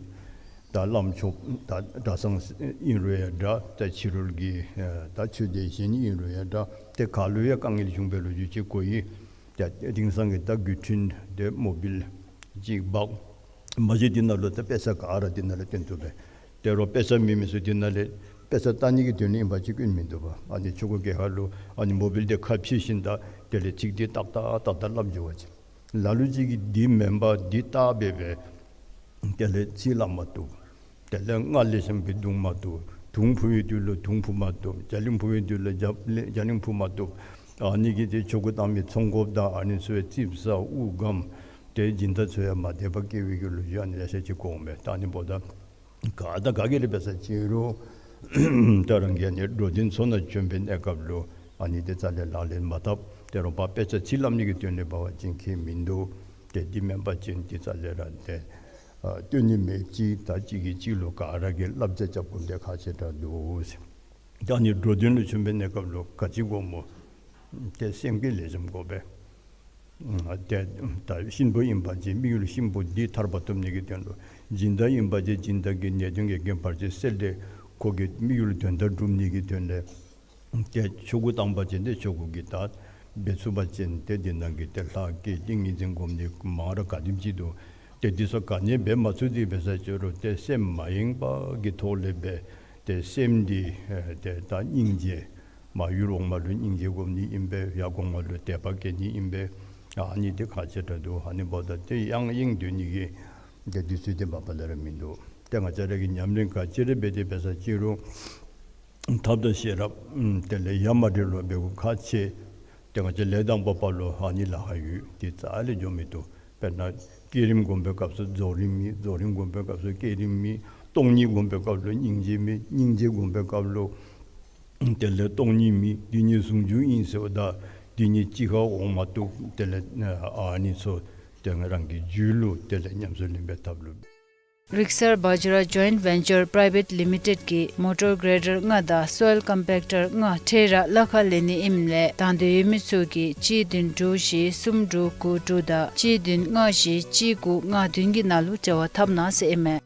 ད་བླམ་ཆོསཔ་ད་གྲྭ་ཚང་ཨིན་རུང་ཡང་འདྲ། ད་ཕྱི་རོལ་གྱི་ད་ཆོས་སྡེ་གཞན་ཨིན་རུང་ཡང་འདྲ། ཏེ་ག་ལུ་ཡང་དཀའ་ངལ་བྱུང་བའི་ལོ་རྒྱུས་ཅིག་གོ་ཡི། ཏེ་དེང་སང་གི་ད་བརྒྱུད་འཕྲིན་དེ་མོ་བཱའིལ་ཅིག་འབག། མ་གཞི་དེ་ནང་ལུ་ད་དཔེ་ཆ་ག་ར་དེ་ནང་ལུ་སྟོན་ཐུབ་པས། ཏེ་རོགས་དཔེ་ཆ་མེད་མི་ཚུ་དེ་ནང་ལས་དཔེ་ཆ་ལྟ་ནི་གི་དོན་ལས་ཨིན་པ་ཅིན་སྐྱོན་མིན་འདུག་པ། ཨ་ནི་ཆོ་ག་གི་ཁ་ལུ་ཨ་ནི་མོ་བཱའིལ་དེ་ཁ་ཕྱེ་ཞིནམ་ད་དེ་ལས་ཚིག་དེ་ཏག་ཏག་ཏག་ཏག་སླབ་འགྱོ་བ་ཅིན། ལ་ལུ་ཅིག་གིས་འདི་མེན་པར་འདི་བལྟ་སྦེ་སྦེ་དེ་ལས་ཚིག་སླབ་མ་བཏུབ། དེ་ལས་རྔ་ལེགས་ཤོམ་སྦེ་བརྡུང་མ་བཏུབ། དུང་ཕུ་བའི་དུས་ལུ་དུང་ཕུ་མ་བཏུབ། རྒྱ་གླིང་ཕུ་བའི་དུས་ལུ་རྒྱ་རྒྱ་གླིང་ཕུ་མ་བཏུབ། ཨ་ནི་གིས་ཏེ་ཆོ་ག་བཏང་མི་ཚོང་དགོཔ་དང་ཨ་ནི་ཚུ་ཡང་ཙིགཔ་ཟ་དབུགས་སྒམ་ ཏེ་སྦྱིན་བདག་ཚུ་ཡང་མ་དད་པ་སྐྱེ་བའི་གི་ལོ་རྒྱུས་ཨ་ནི་ལེ་ཤ་ཅིག་གོཝ་མས། ད་ཨ་ནི་འབདཝ་ད་ག་དང་ག་གིས་ར་འབད་ས་ཅིན་རུང་ད་རང་གིས་ཨ་ནི་འགྲོ་དོན་ཚུ་ནང་བྱོན་པའི་གནས་སྐབས་ལུ་ཨ་ནི་ཏེ་རྩ་ལས་ལག་ལེན་མ་འཐབ། ཏེ་རོགས་པ་དཔེ་ཆ་ཕྱེ་སླབ་ནི་གི་དོན་ལས་འབད་བ་ཅིན་ཁྱད་མིན་འདུག། ཏེ་འདི་མེན་པ་ཅིན་ཏེ་རྩ་ལས་ར་ཏེ་ཨ་སྟོན་ནི་མེདཔ་ཅིག། ད་གཅིག་གིས་གཅིག་ལུ་ག་ར་གིས་བསླབ་བྱ་རྐྱབ་དགོཔ་འདི་ཁག་ཆེ་དྲགས་འདུག་ཟེར། ད་ཨ་ནི་འགྲོ་དོན་ལུ་བྱོན་པའི་གནས་སྐབས་ལུ་ག་ཅི་དགོཔ་སྨོ། ཏེ་སེམས་བསྐྱེད་ལེགས་ཤོམ་དགོ་པས། ཨ་ཏེ་ད་གཤིན་པོ་ཨིན་པ་ཅིན་དམིགས་ཡུལ་གཤིན་པོ་འདི་ཐར་པ་ཐོབ་ནི་གི་དོན་ལུ། སྦྱིན་བདག་ཨིན་པ་ཅིན་སྦྱིན་བདག་གི་ནད་གདོན་གྱི་རྐྱེན་བར་ཆད་སེལ་ཏེ་ཁོ་གི་དམིགས་ཡུལ་དོན་དག་སྒྲུབ་ནི་གི་དོན་ལས། ཏེ་ཆོ་ག་བཏང་པ་ཅིན་ཏེ་ཆོ་ག་གི་ད་འབད་ཚུགས་པ་ཅིན་ཏེ་འདི་ནང་གི་ཏེ་ལྷ་བསྐྱེད་ཏིང་ངེ་འཛིན་སྒོམ་ནི་མང་ར་ག་དེམ་ཅིག་འདུག། ཏེ་འདི་ཚུ་ག་ནི་འབད་མ་ཚུགས་ཏེ་འབད་ས་ཅིན་རུང་ཏེ་སེམས་མ་ཡེངས་པ་གི་ཐོག་ལས་འབད། ཏེ་སེམས་འདི་ཨེ་ཏེ་ད་སྙིང་རྗེ། མ་ཡུལ་འོག་མ་ལུ་སྙིང་རྗེ་སྒོམ་ནི་ཨིན་པས། ཡར་གོང་མ་ལུ་དད་པ་བསྐྱེད་ནི་ཨིན་པས། ཨ་ནི་འདི་ཁག་ཆེ་དྲགས་འདུག། ཨ་ནི་འབདཝ་ད་ཏེ་ཡང་ཡེངས་སྡོད་ནི་གི་ཏེ་དུས་ཚོད་འདི་མ་པ་ལས་ར་མིན་འདུག། ཏེ་ང་བཅས་ར་གིས་ཉམས་ལེན་ག་ཅི་ར་འབད་དེ་འབད་ས་ཅིན་རུང་ཐབས་དང་ཤེས་རབ་ཨམ་དེ་ལས་ཡ་མ་བྲལ་བར་འབད་དགོཔ་ཁག་ཆེ། ཏེ་ང་བཅས་ལས་དང་པོ་པ་ལུ་ཨ་ནི་ལཱ་ཁག་ཡོད། ཏེ་རྩ་ལས་འགྱོ་མི་བཏུབ། དཔེར་ན་བསྐྱེད་རིམ་སྒོམ་པའི་སྐབས་སུ་རྫོགས་རིམ་མེད། རྫོགས་རིམ་སྒོམ་པའི་སྐབས་སུ་བསྐྱེད་རིམ་མེད། སྟོང་ཉིད་སྒོམ་པའི་སྐབས་ལུ་སྙིང་རྗེ་མེད། སྙིང་རྗེ་སྒོམ་པའི་སྐབས་ལུ་དེ་ལས་སྟོང་ཉིད་མེད། འདི་གཉིས་ཟུང་འཇུག་ཨིན་ཟེརཝ་ད་འདི་གཉིས་གཅིག་ཁར་འོང་མ་བཏུབ། དེ་ལས་ཨ་ནི་ཚུ་ཏེ་ང་རང་གི་རྒྱུད་ལུ་དེ་ལས་ཉམས་སུ་ལེན་པའི་ཐབས་ལུ། རིག་གསར་བཛྲ་ཇོའིནཊ་ཝེན་ཅར་པྲའི་ཝེཊ་ལི་མི་ཊེཌ་ཀྱིས་མོ་ཊར་གྲེ་ཌར་ལྔ་དང་སོའིལ་ཀམ་པེག་ཊར་ལྔ་འཕྲལ་ར་གླ་ཁར་ལེན་ནི་ཨིནམ་ལས་དང་འདོད་ཡོད་མི་ཚུ་གིས་གཅིག་བདུན་དྲུག་བཞི་གསུམ་དྲུག་དགུ་དྲུག་དང་གཅིག་བདུན་ལྔ་བཞི་གཅིག་དགུ་ལྔ་བདུན་གྱི་ནང་ལུ་འབྲེལ་བ་འཐབ་གནང་ཟེར་ཨིན་མས།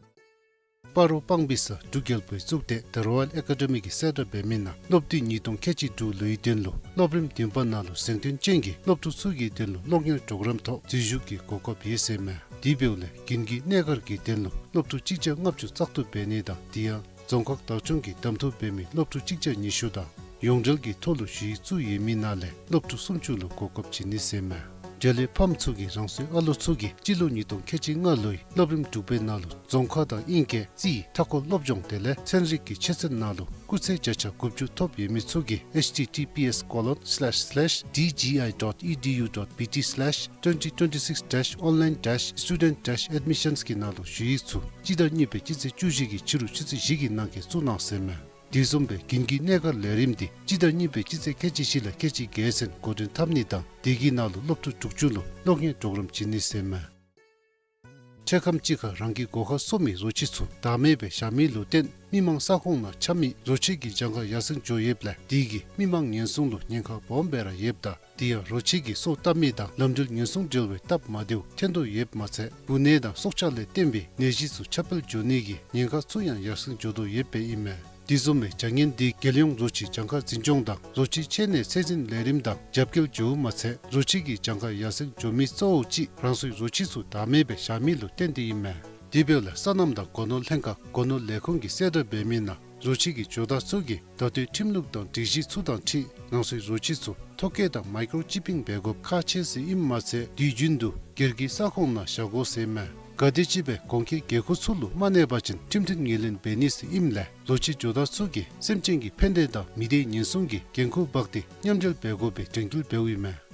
སྤ་རོ་སྤང་སྦིས་ས་འབྲུག་རྒྱལ་པོའི་གཙུག་སྡེ་ཌི་རོ་ཡཱལ་ཨེ་ཀ་ཌེ་མི་གིས་གསལ་བསྒྲགས་འབད་མི་ནང་སློབ་དུས་ཉིས་སྟོང་ཁལ་གཅིག་དྲུག་ལོའི་དོན་ལུ་སློབ་རིམ་བདུན་པ་ནང་ལུ་གཟེངས་ཐོན་ཅན་གྱི་སློབ་ཕྲུག་ཚུ་གི་དོན་ལུ་སློབ་གཉེར་གྲོགས་རམ་ཐོག་འཛུལ་ཞུགས་ཀྱི་གོ་སྐབས་ཡོད་ཟེར་མས། དེ་འབདཝ་ལས་དགུན་གྱི་གནས་སྒར་གྱི་དོན་ལུ་སློབ་ཕྲུག་གཅིག་བརྒྱ་ལྔ་བཅུ་བཙག་འཐུ་འབད་ནི་དང་དེ་ཡང་རྫོང་ཁག་བདག་སྐྱོང་གིས་གདམ་འཐུ་འབད་མི་སློབ་ཕྲུག་གཅིག་བརྒྱ་ཉི་ཤུ་དང་ཡོངས་འབྲེལ་གྱི་ཐོག་ལུ་ཞུ་ཡིག་བཙུགས་ཡོད་མི་ནང་ལས་སློབ་ཕྲུག་སུམ་ཅུ་ལུ་གོ་སྐབས་བྱིན་ནི་ཟེར་མས། འབྲེལ་ཡོད་ཕམ་ཚུ་གིས་རང་སོའི་ཨ་ལོ་ཚུ་གིས་སྤྱི་ལོ་ཉིས་སྟོང་ཁལ་གཅིག་ལྔ་ལོའི་སློབ་རིམ་དྲུག་པའི་ནང་ལུ་རྫོང་ཁ་དང་དབྱིན་སྐད་རྩིས་མཐའ་འཁོར་སློབ་སྦྱོང་དེ་ལས་ཚན་རིག་གི་ཆོས་ཚན་ནང་ལུ་སྐུགས་ཚད་བརྒྱ་ཆ་དགུ་བཅུ་ཐོབ་ཡོད་མི་ཚུ་གིས་ཨེཆ་ཊི་ཊི་པི་ཨེསི་ཀོ་ལོན་སི་ལེཤ་སི་ལེཤ་ཌི་ཇི་ཨའི་ཌོཊ་ཨི་ཌི་ཡུ་ཌོཊ་བི་ཊི་སི་ལེཤ་ཊུ་ཝེན་ཊི་ཊུ་ཝེན་ཊི་སིགསི་ཌེཤ་ཨོན་ལའིན་ཌེཤ་སི་ཊུ་ཌེནཊ་ཌེཤ་ཨེཌ་མི་ཤཱནསི་གི་ནང་ལུ་ཞུ་ཡིག་ཚུ་སྤྱི་ཟླ་གཉིས་པའི་སྤྱི་ཚེས་བཅུ་བཞི་གི་ཕྱི་རུ་ཆུ་ཚོད་བཞི་གི་ནང་འཁོད་བཙུགས་གནང་ཟེར་མས། དེ་བཟུམ་སྦེ་དགུན་གྱི་གནས་སྒར་ལས་རིམ་འདི་སྤྱི་ཟླ་གཉིས་པའི་སྤྱི་ཚེས་ཁལ་གཅིག་བཞི་ལས་ཁལ་གཅིག་བརྒྱད་ཚུན་འགོ་འདྲེན་འཐབ་ནི་དང་དེ་གི་ནང་ལུ་སློབ་ཕྲུག་དྲུག་ཅུ་ལུ་སློབ་གཉེར་གྲོགས་རམ་བྱིན་ནི་ཟེར་མས། འཕྲལ་ཁམས་ཅིག་ཁར་རང་གི་སྒོ་ཁར་གསོ་མི་རོ་ཁྱི་ཚུ་བདག་མེད་སྦེ་བཞག་མི་ལུ་བརྟེན་མི་མང་ས་ཁོངས་ནང་འཁྱམ་མི་རོ་ཁྱི་གི་གྱངས་ཁ་ཡར་སེང་འགྱོ་ཡོདཔ་ལས་དེ་གིས་མི་མང་ཉེན་སྲུང་ལུ་ཉེན་ཁ་སྦོམ་སྦེ་ར་ཡོདཔ་ད་དེ་ཡང་རོ་ཁྱི་གིས་སོ་བཏབ་མི་དང་ལམ་འགྲུལ་ཉེན་སྲུང་འབྲེལ་བའི་སྟབས་མ་བདེཝ་ཐོན་དོ་ཡོདཔ་མ་ཚད་འབུ་ནད་དང་སྲོག་ཆགས་ལས་བརྟེན་པའི་ནད་གཞི་ཚུ་ཁྱབ་སྤེལ་འགྱོ་ནི་གི་ཉེན་ཁ་ཚུ་ཡང་ཡར་སེང་འགྱོ་དོ་ཡོདཔ་ཨིན་མས། དེ་བཟུམ་སྦེ་བྱ་ངན་འདི་རྒྱལ་ཡོངས་རོ་ཁྱི་གྱངས་ཁ་འཛིན་སྐྱོང་དང་རོ་ཁྱི་ཆེ་གནས་ཚད་འཛིན་ལས་རིམ་དང་རྒྱབ་འགལ་འགྱོཝ་མ་ཚད་རོ་ཁྱི་གི་གྱངས་ཁ་ཡར་སེང་འགྱོ་མི་གཙོ་བོ་ཅིག་རང་སོའི་རོ་ཁྱི་ཚུ་བདག་མེད་སྦེ་བཞག་མི་ལུ་བརྟེན་ཏེ་ཨིན་མས། དེ་འབདཝ་ལས་སོ་ནམ་དང་སྒོ་ནོར་ལྷན་ཁག་སྒོ་ནོར་ལས་ཁུངས་ཀྱིས་གསལ་བསྒྲགས་འབད་མི་ནང་རོ་ཁྱི་གི་ཇོ་བདག་ཚུ་གིས་ད་ལྟོའི་ཁྲིམས་ལུགས་དང་སྒྲིག་གཞི་ཚུ་དང་འཁྲིལ་རང་སོའི་རོ་ཁྱི་ཚུ་ཐོ་བཀོད་དང་མའི་ཀྲོ་ཅིབ་པིང་འབད་དགོཔ་ཁག་ཆེ་ཟེར་ཨིནམ་མ་ཚད་དུས་རྒྱུན་དུ་སྒེར་གྱི་ས་ཁོངས་ནང་བཞག་དགོ་ཟེར་མས། གལ་ཏེ་ཅིག་སྦེ་གོང་འཁོད་འགན་ཁུར་ཚུ་ལུ་མ་གནས་པ་ཅིན་ཁྲིམས་མཐུན་ངོས་ལེན་འབད་ནི་ཟེར་ཨིནམ་ལས་རོ་ཁྱི་ཇོ་བདག་ཚུ་གིས་སེམས་ཅན་གྱི་ཕན་བདེ་དང་མི་སྡེའི་ཉེན་སྲུང་གི་འགན་ཁུར་འབག་སྟེ་མཉམ་འབྲེལ་འབད་དགོ་པའི་དྲན་སྐུལ་འབདཝ་ཨིན་མས།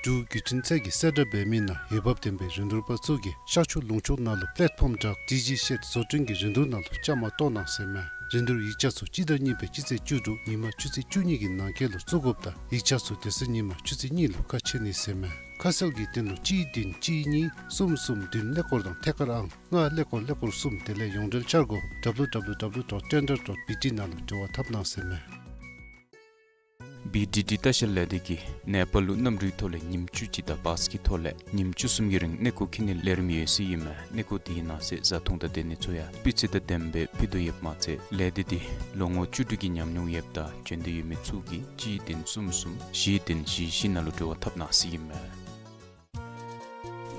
འབྲུག་བརྒྱུད་འཕྲིན་ཚད་ཀྱིས་གསལ་བསྒྲགས་འབད་མི་ནང་འོས་འབབ་ལྡན་པའི་རིན་བསྡུར་པ་ཚུ་གིས་ཤར་ཕྱོགས་ལུང་ཕྱོགས་ནང་ལུ་པེ་ལེཊ་ཕོམ་དྲག་ཌི་ཇི་ཤེཌ་བཟོ་སྐྲུན་གྱི་རིན་བསྡུར་ནང་ལུ་བཅའ་མར་གཏོགས་གནང་ཟེར་མས། རིན་བསྡུར་ཡིག་ཆ་ཚུ་སྤྱི་ཟླ་གཉིས་པའི་སྤྱི་ཚེས་བཅུ་དྲུག་ཉིན་མ་ཆུ་ཚོད་བཅུ་གཉིས་ཀྱི་ནང་འཁོད་ལུ་བཙུགས་དགོཔ་དང་ཡིག་ཆ་ཚུ་དེ་ཚེ་ཉིན་མ་ཆུ་ཚོད་གཉིས་ལུ་ཁ་ཕྱེ་ནི་ཟེར་མས། ཁ་གསལ་གྱི་དོན་ལུ་གཅིག་བདུན་གཅིག་གཉིས་གསུམ་གསུམ་བདུན་ཀླད་ཀོར་དང་ཐད་ཀར་ཨང་ལྔ་ཀླད་ཀོར་ཀླད་ཀོར་གསུམ་དེ་ལས་ཡོངས་འབྲེལ་འཆར་སྒོ་ཌབ་ལུ་ཌབ་ལུ་ཌབ་ལུ་ཌོཊ་ཊེན་ཌར་ཌོཊ་བི་ཊི་ནང་ལུ་འབྲེལ་བ་འཐབ་གནང་ཟེར་མས། བི་ཌི་ཌི་ལྟ་བཤལ་ལས་སྡེ་གིས་ནེ་པཱལ་ལུ་གནམ་གྲུའི་ཐོག་ལས་ཉིནམ་བཅུ་གཅིག་དང་བཱས་ཀྱི་ཐོག་ལས་ཉིནམ་བཅུ་གསུམ་གྱི་རིང་གནས་སྐོར་འཁྱིད་ནིའི་ལས་རིམ་ཡོད་ཟེར་ཨིན་མས། གནས་སྐོར་དེའི་ནང་གསེས་བཟའ་འཐུང་དང་སྡོད་གནས་ཚུ་ཡང་སྤུས་ཚད་དང་ལྡནམ་སྦེ་ཕུལ་དོ་ཡོདཔ་མ་ཚད་ལས་སྡེ་འདི་ལོ་ངོ་བཅུ་དྲུག་གི་ཉམས་མྱོང་ཡོདཔ་དང་འབྱོན་འདོད་ཡོད་མི་ཚུ་གིས་གཅིག་བདུན་གསུམ་གསུམ་བཞི་བདུན་བཞི་བཞི་ནང་ལུ་འབྲེལ་བ་འཐབ་གནང་ཟེར་ཨིན་མས།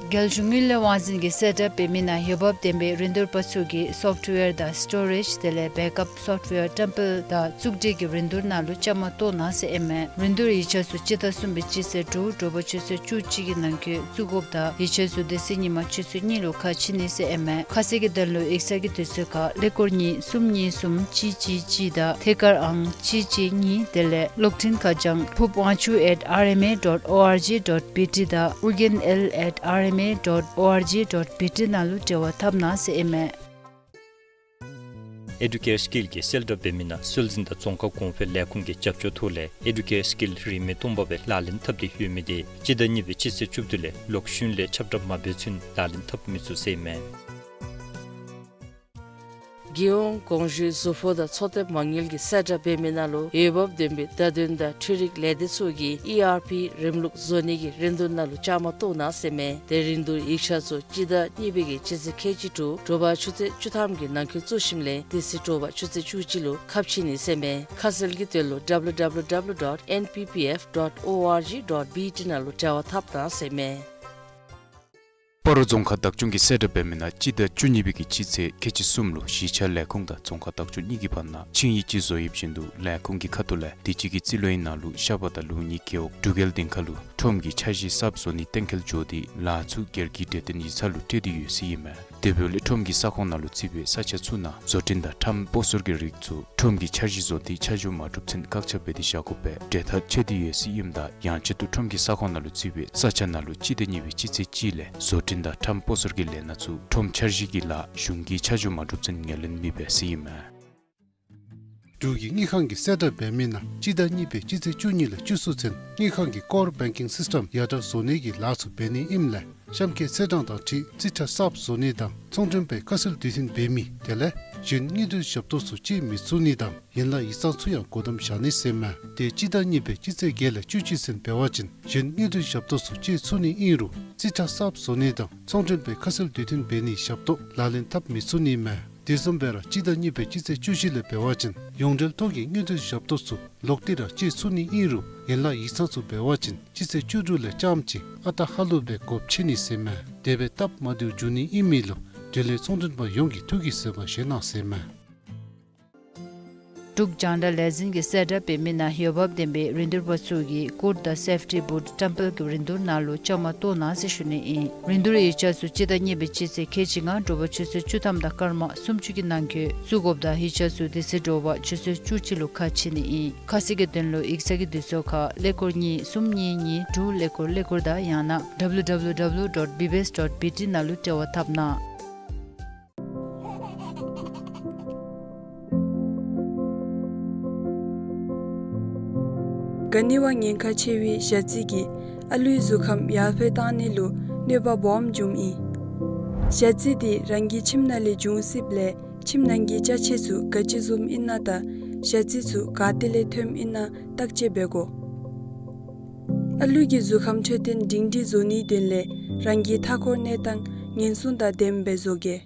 རྒྱལ་གཞུང་དངུལ་ལས་དབང་འཛིན་གྱིས་གསལ་བསྒྲགས་འབད་མི་ནང་འོས་འབབ་ལྡན་པའི་རིན་བསྡུར་པ་ཚུ་གིས་སོཕཊ་ཝེར་དང་སི་ཊོ་རེཇ་དེ་ལས་བེཀ་ཨཔ་སོཕཊ་ཝེར་བཀྲམ་སྤེལ་དང་བཙུགས་སྒྲིག་གི་རིན་བསྡུར་ནང་ལུ་བཅའ་མར་གཏོགས་གནང་ཟེར་ཨིན་མས། རིན་བསྡུར་ཡིག་ཆ་ཚུ་སྤྱི་ཟླ་གསུམ་པའི་སྤྱི་ཚེས་དྲུག་དྲོ་པ་ཆུ་ཚོད་བཅུ་གཅིག་གི་ནང་འཁོད་བཙུགས་དགོཔ་དང་ཡིག་ཆ་ཚུ་དེ་ཚེ་ཉིན་མ་ཆུ་ཚོད་གཉིས་ལུ་ཁ་ཕྱེ་ནི་ཟེར་ཨིན་མས། ཁ་གསལ་གྱི་དོན་ལུ་ཡིག་ཚང་གི་དུས་ཚོད་ཁར་ཀླད་ཀོར་གཉིས་གསུམ་གཉིས་གསུམ་གཅིག་གཅིག་གཅིག་དང་ཐད་ཀར་ཨང་གཅིག་གཅིག་གཉིས་དེ་ལས་གློག་འཕྲིན་ཁ་བྱང་ཕུབ་དབང་ཕྱུག་at R M A dot O R G dot B T དང་ཨོ་རྒྱན་L at R M A dot O R G dot B T ནང་ལུ་འབྲེལ་བ་འཐབ་གནང་ཟེར་ཨིན་མས། ཨེ་ཌུ་ཀེར་སི་ཀིལ་གྱིས་གསལ་བསྒྲགས་འབད་མི་ནང་སྲོལ་འཛིན་དང་རྫོང་ཁ་གོང་འཕེལ་ལས་ཁུངས་ཀྱི་རྒྱབ་སྐྱོར་ཐོག་ལས་ཨེ་ཌུ་ཀེར་སི་ཀིལ་རིན་མེད་སྟོང་པ་སྦེ་ལག་ལེན་འཐབ་སྟེ་ཡོད་མི་དེ་སྤྱི་ཟླ་གཉིས་པའི་སྤྱི་ཚེས་བཅུ་བདུན་ལས་ལོག་ཤུལ་ལས་ཁྱབ་བསྒྲགས་མ་འབད་ཚུན་ལག་ལེན་འཐབ་མི་ཚུགས་ཟེར་ཨིན་མས། རྒྱལ་ཡོངས་གོང་ཞུའི་གཟུགས་པོ་དང་ཚོགས་སྡེ་མ་དངུལ་གྱིས་གསལ་བསྒྲགས་འབད་མི་ནང་ལུ་འོས་འབབ་ལྡན་པའི་བརྡ་དོན་དང་འཕྲུལ་རིག་ལས་སྡེ་ཚུ་གིས་ཨི་ཨར་པི་རིམ་ལུགས་བཟོ་ནི་གི་རིན་བསྡུར་ནང་ལུ་བཅའ་མར་གཏོགས་གནང་ཟེར་མས། དེ་རིན་བསྡུར་ཡིག་ཆ་ཚུ་སྤྱི་ཟླ་གཉིས་པའི་གི་སྤྱི་ཚེས་ཁལ་གཅིག་དྲུག་དྲོ་པ་ཆུ་ཚོད་བཅུ་ཐམ་གྱི་ནང་འཁོད་བཙུགས་ཞིནམ་ལས་དེ་ཚེ་དྲོ་པ་ཆུ་ཚོད་བཅུ་གཅིག་ལུ་ཁ་ཕྱེ་ནི་ཟེར་མས། ཁ་གསལ་གྱི་དོན་ལུ W W W dot N P P F dot O R G dot B T ནང་ལུ་འབྲེལ་བ་འཐབ་གནང་ཟེར་མས། སྤ་རོ་རྫོང་ཁག་བདག་སྐྱོང་གིས་གསལ་བསྒྲགས་འབད་མི་ནང་སྤྱི་ཟླ་བཅུ་གཉིས་པའི་གི་སྤྱི་ཚེས་ཁལ་གཅིག་གསུམ་ལུ་གཞིས་ཆགས་ལས་ཁུངས་དང་རྫོང་ཁག་བདག་སྐྱོང་གཉིས་ཀྱི་བར་ན་ཆིངས་ཡིག་ཅིག་བཟོ་ཡོདཔ་བཞིན་དུ་ལས་ཁུངས་ཀྱི་ཁ་ཐུག་ལས་དུས་ཅི་གི་རྩིས་ལོའི་ནང་ལུ་ཤ་པ་དང་ལུག་གཉིས་རྒེད་འོག་འབྲུག་རྒྱལ་སྡིངས་ཁ་ལུ་ཁྲོམ་གྱི་འཆར་གཞི་གསརཔ་བཟོ་ནི་གཏན་འཁེལ་འགྱོ་སྟེ་ལཱ་ཚུ་སྒེར་གྱི་འབྲེལ་ལྡན་ཡིག་ཚང་ལུ་སྤྲོད་དེ་ཡོད་ཟེར་ཨིན་མས། དེ་འབདཝ་ལས་ཁྲོམ་གྱི་ས་ཁོངས་ནང་ལུ་བརྩིས་པའི་ས་ཆ་ཚུ་ནང་བཟོ་སྐྲུན་དང་ཁྲམ་སྤོ་སོར་གྱི་རིགས་ཚུ་ཁྲོམ་གྱི་འཆར་གཞི་བཟོ་སྟེ་ཆ་འཇོག་མ་གྲུབ་ཚུན་བཀག་ཆ་འབད་དེ་བཞག་དགོ་པའི་འབྲེལ་ཐག་ཆོད་དེ་ཡོད་ཟེར་ཨིནམ་ད་ཡང་ཆེད་དུ་ཁྲོམ་གྱི་ས་ཁོངས་ནང་ལུ་བརྩིས་པའི་ས་ཆ་ནང་ལུ་སྤྱི་ཟླ་གཉིས་པའི་སྤྱི་ཚེས་གཅིག་ལས་བཟོ་སྐྲུན་དང་ཁྲམ་སྤོ་སོར་གྱི་ལས་སྣ་ཚུ་ཁྲོམ་འཆར་གཞི་གི་ལཱ་གཞུང་གིས་ཆ་འཇོག་མ་གྲུབ་ཚུན་ངོས་ལེན་མི་འབད་ཟེར་ཨིན་མས། འབྲུག་གི་དངུལ་ཁང་གིས་གསལ་བསྒྲགས་འབད་མི་ནང་སྤྱི་ཟླ་གཉིས་པའི་སྤྱི་ཚེས་བཅུ་གཉིས་ལས་བཅུ་གསུམ་ཚུན་དངུལ་ཁང་གི་ཀོར་བེང་ཀིང་སིསི་ཊམ་ཡར་དྲག་བཟོ་ནི་གི་ལཱ་ཚུ་འབད་ནི་ཨིནམ་ལས་གཤམ་གྱི་ཚེས་གྲངས་དང་འཁྲིལ་རྩིས་ཁྲ་གསརཔ་བཟོ་ནི་དང་ཚོང་མགྲོན་པའི་ཁ་གསལ་དུས་མཐུན་འབད་མི་དེ་ལས་གཞན་དངུལ་འབྲེལ་ཞབས་ཏོག་ཚུ་སྤྱོད་མི་ཚུགས་ནི་དང་ཡན་ལག་ཡིག་ཚང་ཚུ་ཡང་སྒོ་བསྡམ་བཞག་ནི་ཟེར་མས། དེ་སྤྱི་ཟླ་གཉིས་པའི་སྤྱི་ཚེས་བརྒྱད་ལས་བཅུ་གཅིག་ཚུན་འབད་བ་ཅིན་གཞན་དངུལ་འབྲེལ་ཞབས་ཏོག་ཚུ་སྤྱོད་ཚུགས་ནི་ཨིན་རུང་རྩིས་ཁྲ་གསརཔ་བཟོ་ནི་དང་ཚོང་མགྲོན་པའི་ཁ་གསལ་དུས་མཐུན་འབད་ནིའི་ཞབས་ཏོག་ལག་ལེན་འཐབ་མི་ཚུགས་ནི་མས། དེ་བཟུམ་སྦེ་ར་སྤྱི་ཟླ་གཉིས་པའི་སྤྱི་ཚེས་བཅུ་བཞི་ལས་འབད་བ་ཅིན་ཡོངས་འབྲེལ་ཐོག་གི་དངུལ་འབྲེལ་ཞབས་ཏོག་ཚུ་ལོག་སྟེ་ར་སྤྱོད་ཚུགས་ནི་ཨིན་རུང་ཡན་ལག་ཡིག་ཚང་ཚུ་འབད་བ་ཅིན་སྤྱི་ཚེས་བཅུ་དྲུག་ལས་རྐྱངམ་གཅིག་ཨ་རྟག་ཧ་ལུགས་སྦེ་སྒོ་ཕྱེ་ནི་ཟེར་མས། དེ་སྦེ་སྟབས་མ་བདེཝ་འབྱུང་ནི་ཨིན་མི་ལུ་འབྲེལ་ཡོད་ཚོང་མགྲོན་པ་ཡོངས་ཀྱིས་ཐུགས་ཀྱིས་བཟོད་པ་བཞེས་གནང་ཟེར་མས། འབྲུག་རྒྱང་བསྒྲགས་ལས་འཛིན་གྱིས་གསལ་བསྒྲགས་འབད་མི་ནང་འོས་འབབ་ལྡན་པའི་རིན་བསྡུར་པ་ཚུ་གིས་ཀུཌ་དང་སེཕ་ཊི་བུཊ་བཀྲམ་སྤེལ་གྱི་རིན་བསྡུར་ནང་ལུ་བཅའ་མར་གཏོགས་གནང་ཟེར་ཞུ་ནི་ཨིན། རིན་བསྡུར་ཡིག་ཆ་ཚུ་སྤྱི་ཟླ་གཉིས་པའི་སྤྱི་ཚེས་ཁལ་གཅིག་ལྔ་དྲོ་པ་ཆུ་ཚོད་བཅུ་ཐམ་དང་སྐར་མ་སུམ་ཅུ་གི་ནང་འཁོད་བཙུགས་དགོཔ་དང་ཡིག་ཆ་ཚུ་དེ་ཚེ་དྲོ་པ་ཆུ་ཚོད་བཅུ་གཅིག་ལུ་ཁ་ཕྱེ་ནི་ཨིན། ཁ་གསལ་གྱི་དོན་ལུ་ཡིག་ཚང་གི་དུས་ཚོད་ཁར་ཀླད་ཀོར་གཉིས་གསུམ་གཉིས་གཉིས་དྲུག་ཀླད་ཀོར་ཀླད་ཀོར་དང་ཡང་ན་W W W dot B B S dot B T ནང་ལུ་འབྲེལ་བ་འཐབ་གནང་། ག་ནི་བ་ཉེན་ཁ་ཆེ་བའི་ཞ་རྩི་གིས་ཨ་ལུའི་གཟུགས་ཁམས་ཡར་འཕེལ་བཏང་ནི་ལུ་གནོད་པ་སྦོམ་འབྱུངམ་ཨིན། ཞ་རྩི་འདི་རང་གི་ཁྱིམ་ནང་ལས་འབྱུང་སྲིདཔ་ལས་ཁྱིམ་ནང་གི་ཅ་ཆས་ཚུ་ག་ཅི་བཟུམ་ཨིན་ན་དང་ཞ་རྩི་ཚུ་ག་ཏེ་ལས་ཐོནམ་ཨིན་ན་བརྟག་དཔྱད་འབད་དགོ། ཨ་ལུ་གི་གཟུགས་ཁམས་འཕྲོད་བསྟེན་སྒྲིང་སྒྲིང་བཟོ་ནིའི་དོན་ལས་རང་གི་མཐའ་འཁོར་གནས་སྟངས་ཉེན་སྲུང་དང་ལྡནམ་སྦེ་བཟོ་གེ།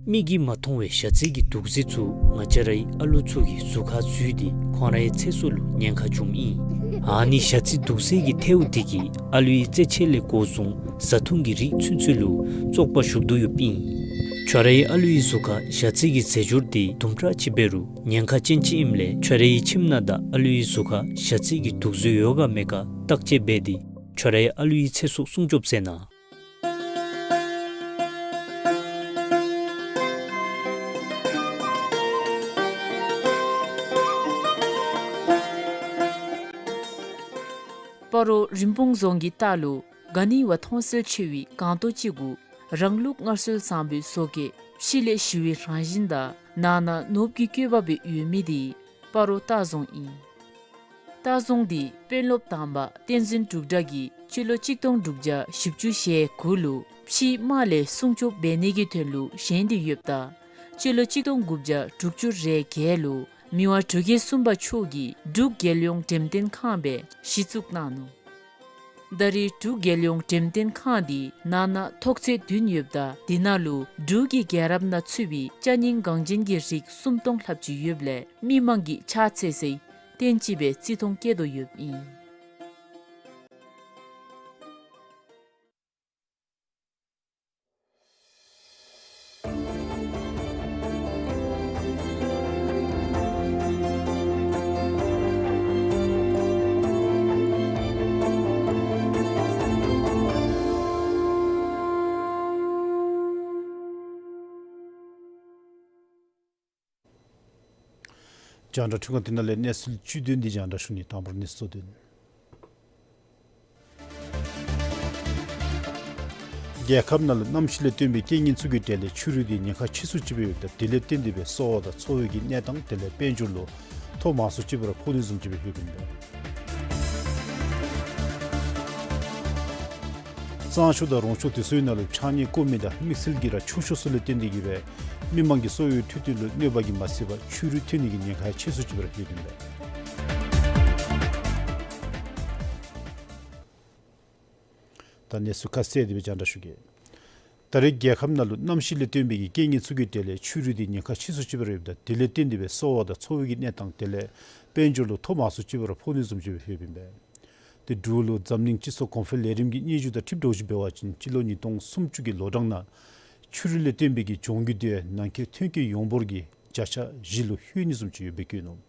མིག་གིས་མ་མཐོང་བའི་ཞ་རྩི་གི་དུག་རྫས་ཚུ་ང་བཅས་རའི་ཨ་ལུ་ཚུ་གི་གཟུགས་ཁར་འཛུལ་ཏེ་ཁོང་རའི་ཚེ་སྲོག་ལུ་ཉེན་ཁ་འབྱུངམ་ཨིན། ཨ་ནི་ཞ་རྩི་དུག་རྫས་ཀྱི་ཐལཝ་དེ་གིས་ཨ་ལུའི་རྩེད་ཆས་ལས་འགོ་བཟུང་བཟའ་འཐུང་གི་རིགས་ཚུན་ཚོད་ལུ་བཙོག་པ་ཞུགས་དོ་ཡོདཔ་ཨིན། ཁྱོད་རའི་ཨ་ལུའི་གཟུགས་ཁར་ཞ་རྩི་གི་རྫས་སྦྱོར་དེ་དུམ་གྲ་ཅིག་འབད་རུང་ཉེན་ཁ་ཅན་ཅིག་ཨིནམ་ལས་ཁྱོད་རའི་ཁྱིམ་ནང་དང་ཨ་ལུའི་གཟུགས་ཁར་ཞ་རྩི་གི་དུག་རྫས་ཡོད་ག་མེད་ག་བརྟག་དཔྱད་འབད་དེ་ཁྱོད་རའི་ཨ་ལུའི་ཚེ་སྲོག་སྲུང་སྐྱོབ་མཛད་གནང་། སྤ་རོ་རིན་སྤུངས་རྫོང་གི་ལྟག་ལུ་ག་ནི་བ་མཐོང་གསལ་ཆེ་བའི་སྒང་ཏོག་ཅིག་གུ་རང་ལུགས་སྔར་སྲོལ་བཟང་པོའི་བཟོ་བཀོད་ཕྱི་ལས་ཞི་བའི་རང་བཞིན་དང་ནང་ན་ནོར་བུ་གི་བཀོད་པ་སྦེ་ཡོད་མི་དེ་སྤ་རོ་ལྟ་རྫོང་ཨིན། ལྟ་རྫོང་འདི་དཔོན་སློབ་དང་པ་བསྟན་འཛིན་འབྲུག་གྲགས་ཀྱིས་སྤྱི་ལོ་གཅིག་སྟོང་དྲུག་བརྒྱ་བཞི་བཅུ་ཞེ་དགུ་ལུ་ཕྱིའི་དམག་ལས་སྲུང་སྐྱོབ་འབད་ནི་གི་དོན་ལུ་བཞེངས་ཏེ་ཡོདཔ་ད་སྤྱི་ལོ་གཅིག་སྟོང་དགུ་བརྒྱ་དྲུག་ཅུ་རེ་བརྒྱད་ལུ་མི་དབང་འབྲུག་རྒྱལ་གསུམ་པ་མཆོག་གིས་འབྲུག་རྒྱལ་ཡོངས་འགྲེམས་སྟོན་ཁང་སྦེ་གཞི་བཙུགས་གནང་ནུག། ད་རེས་འབྲུག་རྒྱལ་ཡོངས་འགྲེམས་སྟོན་ཁང་འདི་ནང་ན་ཐོག་ཚད་བདུན་ཡོདཔ་ད་དེ་ནང་ལུ་འབྲུག་གི་རྒྱལ་རབས་ནང་ཚུད་པའི་ཅ་རྙིང་འགངས་ཅན་གྱི་རིགས་སུམ་སྟོང་ལྷགཔ་ཅིག་ཡོདཔ་ལས་མི་མང་གིས་ཕྱག་འཚལ་སའི་རྟེན་ཅིག་སྦེ་བརྩི་མཐོང་བསྐྱེད་དོ་ཡོདཔ་ཨིན། རྒྱང་བསྒྲགས་འཕྲུལ་ཁང་འདི་ནང་ལས་གནས་ཚུལ་བཅུད་བདུན་འདི་རྒྱང་བསྒྲགས་ཞུ་ནི། དང་པོར་གནས་ཚུལ་གཙོ་དོན། རྒྱལ་ཁབ་ནང་ལུ་གནམ་གཤིས་ལས་བརྟེན་པའི་རྐྱེན་ངན་ཚུ་གི་གྲས་ལས་ཆུ་རུད་འདི་ཉེན་ཁ་ཆེ་སུ་ཅིག་སྦེ་ཡོདཔ་ད་དེ་ལས་བརྟེན་ཏེ་སྦེ་གསོ་བ་དང་འཚོ་བའི་གི་གནས་སྟངས་དེ་ལས་དཔལ་འབྱོར་ལུ་ཐོ་མང་སུ་ཅིག་སྦེ་ར་ཕོག་ནི་བཟུམ་ཅིག་སྦེ་ཡོདཔ་ཨིན་པས། གཙང་ཆུ་དང་རོང་ཆུ་དེ་ཚུ་ནང་ལུ་ཆགས་ཉེན་ཀོ་མི་དང་དམིགས་བསལ་གྱིས་ར་ཆུ་ཤོག་ཚུ་ལས་བརྟེན་ཏེ་གིས་སྦེ་མི་མང་གི་གསོ་བའི་འཕྲོད་བསྟེན་ལུ་གནོད་པ་གིས་མ་ཚད་པར་ཆུ་རུད་ཐོན་ནི་གི་ཉེན་ཁ་ཆེ་སུ་ཅིག་སྦེ་ར་ཡོདཔ་ཨིན་པས། ད་གནས་ཚུལ་ཁ་གསལ་དེ་སྦེ་རྒྱང་བསྒྲགས་ཞུ་གེ། ད་རེས་རྒྱལ་ཁབ་ནང་ལུ་གནམ་གཤིས་ལས་བརྟེན་པའི་གི་རྐྱེན་ངན་ཚུ་གི་གྲས་ལས་ཆུ་རུད་འདི་ཉེན་ཁ་ཆེ་སུ་ཅིག་སྦེ་ར་ཡོདཔ་ད་དེ་ལས་བརྟེན་ཏེ་སྦེ་གསོ་བ་དང་འཚོ་བའི་གི་གནས་སྟངས་དེ་ལས་དཔལ་འབྱོར་ལུ་ཐོ་མང་སུ་ཅིག་སྦེ་ར་ཕོག་ནི་བཟུམ་ཅིག་སྦེ་ཡོདཔ་ཨིན་པས། ཏེ་འབྲུག་ལུ་འཛམ་གླིང་སྤྱི་ཚོགས་གོང་འཕེལ་ལས་རིམ་གྱི་སྙན་ཞུ་དང་འཁྲིལཝ་ད་ཅིག་འབད་བ་ཅིན་སྤྱི་ལོ་ཉིས་སྟོང་སུམ་ཅུ་གི་ལོ་གྲངས་ནང་ཆུ་རུད་ལས་བརྟེན་པའི་གི་གྱོང་གུད་དེ་ནང་འཁོད་ཐོན་སྐྱེད་ཡོངས་འབོར་གྱི་བརྒྱ་ཆ་བཞི་ལུ་ལྷོད་ནི་བཟུམ་ཅིག་ཡོདཔ་སྦེ་བཀོད་ནུག།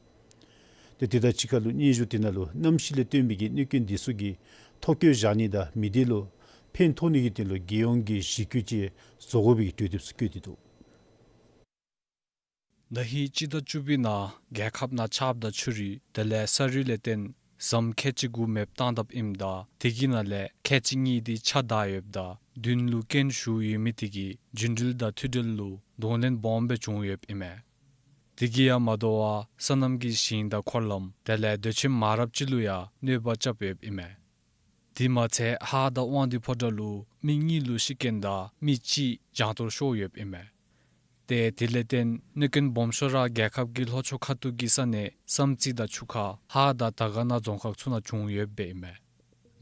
ཏེ་དེ་དང་གཅིག་ཁར་ལུ་སྙན་ཞུ་དེ་ནང་ལུ་གནམ་གཤིས་ལས་བརྟེན་པའི་གི་གནོད་རྐྱེན་དེ་ཚུ་གི་ཐོ་བཀོད་བཞག་ནི་དང་མི་སྡེ་ལུ་ཕན་ཐོགས་ནི་གི་དོན་ལུ་རྒྱལ་ཡོངས་ཀྱི་གཞི་བཀོད་ཅིག་བཟོ་དགོ་པའི་གི་གྲོས་འདེབས་ཚུ་བཀོད་དེ་འདུག། ད་ཧིང་སྤྱི་ཟླ་བཅུ་པའི་ནང་རྒྱལ་ཁབ་ནང་ཆརཔ་དང་ཆུ་རུད་དེ་ལས་ས་རུད་ལས་བརྟེན་ཟམ་ཁལ་གཅིག་དགུ་མེདཔ་བཏང་དཔ་ཨིནམ་ད་དེ་གི་ནང་ལས་ཁལ་གཅིག་གཉིས་དེ་ཆག་ད་ཡོདཔ་ད་བདུན་ལུ་རྐྱེན་ཞུགས་ཡོད་མི་དེ་གིས་རྒྱུན་འགྲུལ་དང་མཐུད་འབྲེལ་ལུ་གདོང་ལེན་སྦོམ་སྦེ་བྱུང་ཡོདཔ་ཨིན་མས། དེ་གིས་ཡང་མ་དོ་བར་སོ་ནམ་གྱི་ཞིང་དང་འཁོར་ལམ་དེ་ལས་སྡོད་ཁྱིམ་མང་རབས་ཅིག་ལུ་ཡང་གནོད་པ་རྐྱབ་ཡོདཔ་ཨིན་མས། དེ་མ་ཚད་ཧཱ་དང་དབང་འདུས་ཕོ་བྲང་ལུ་མི་གཉིས་ལུ་ཤི་རྐྱེན་དང་མི་གཅིག་གྱང་གཏོར་ཤོར་ཡོདཔ་ཨིན་མས། ཏེ་དེ་ལས་བརྟེན་གནོད་རྐྱེན་སྦོམ་ཤོས་ར་རྒྱལ་ཁབ་ཀྱི་ལྷོ་ཕྱོགས་ཁ་ཐུག་གི་ས་གནས་བསམ་རྩེ་དང་ཆུ་ཁ་ཧཱ་དང་དར་དཀར་ན་རྫོང་ཁག་ཚུ་ནང་བྱུང་ཡོདཔ་ཨིན་མས།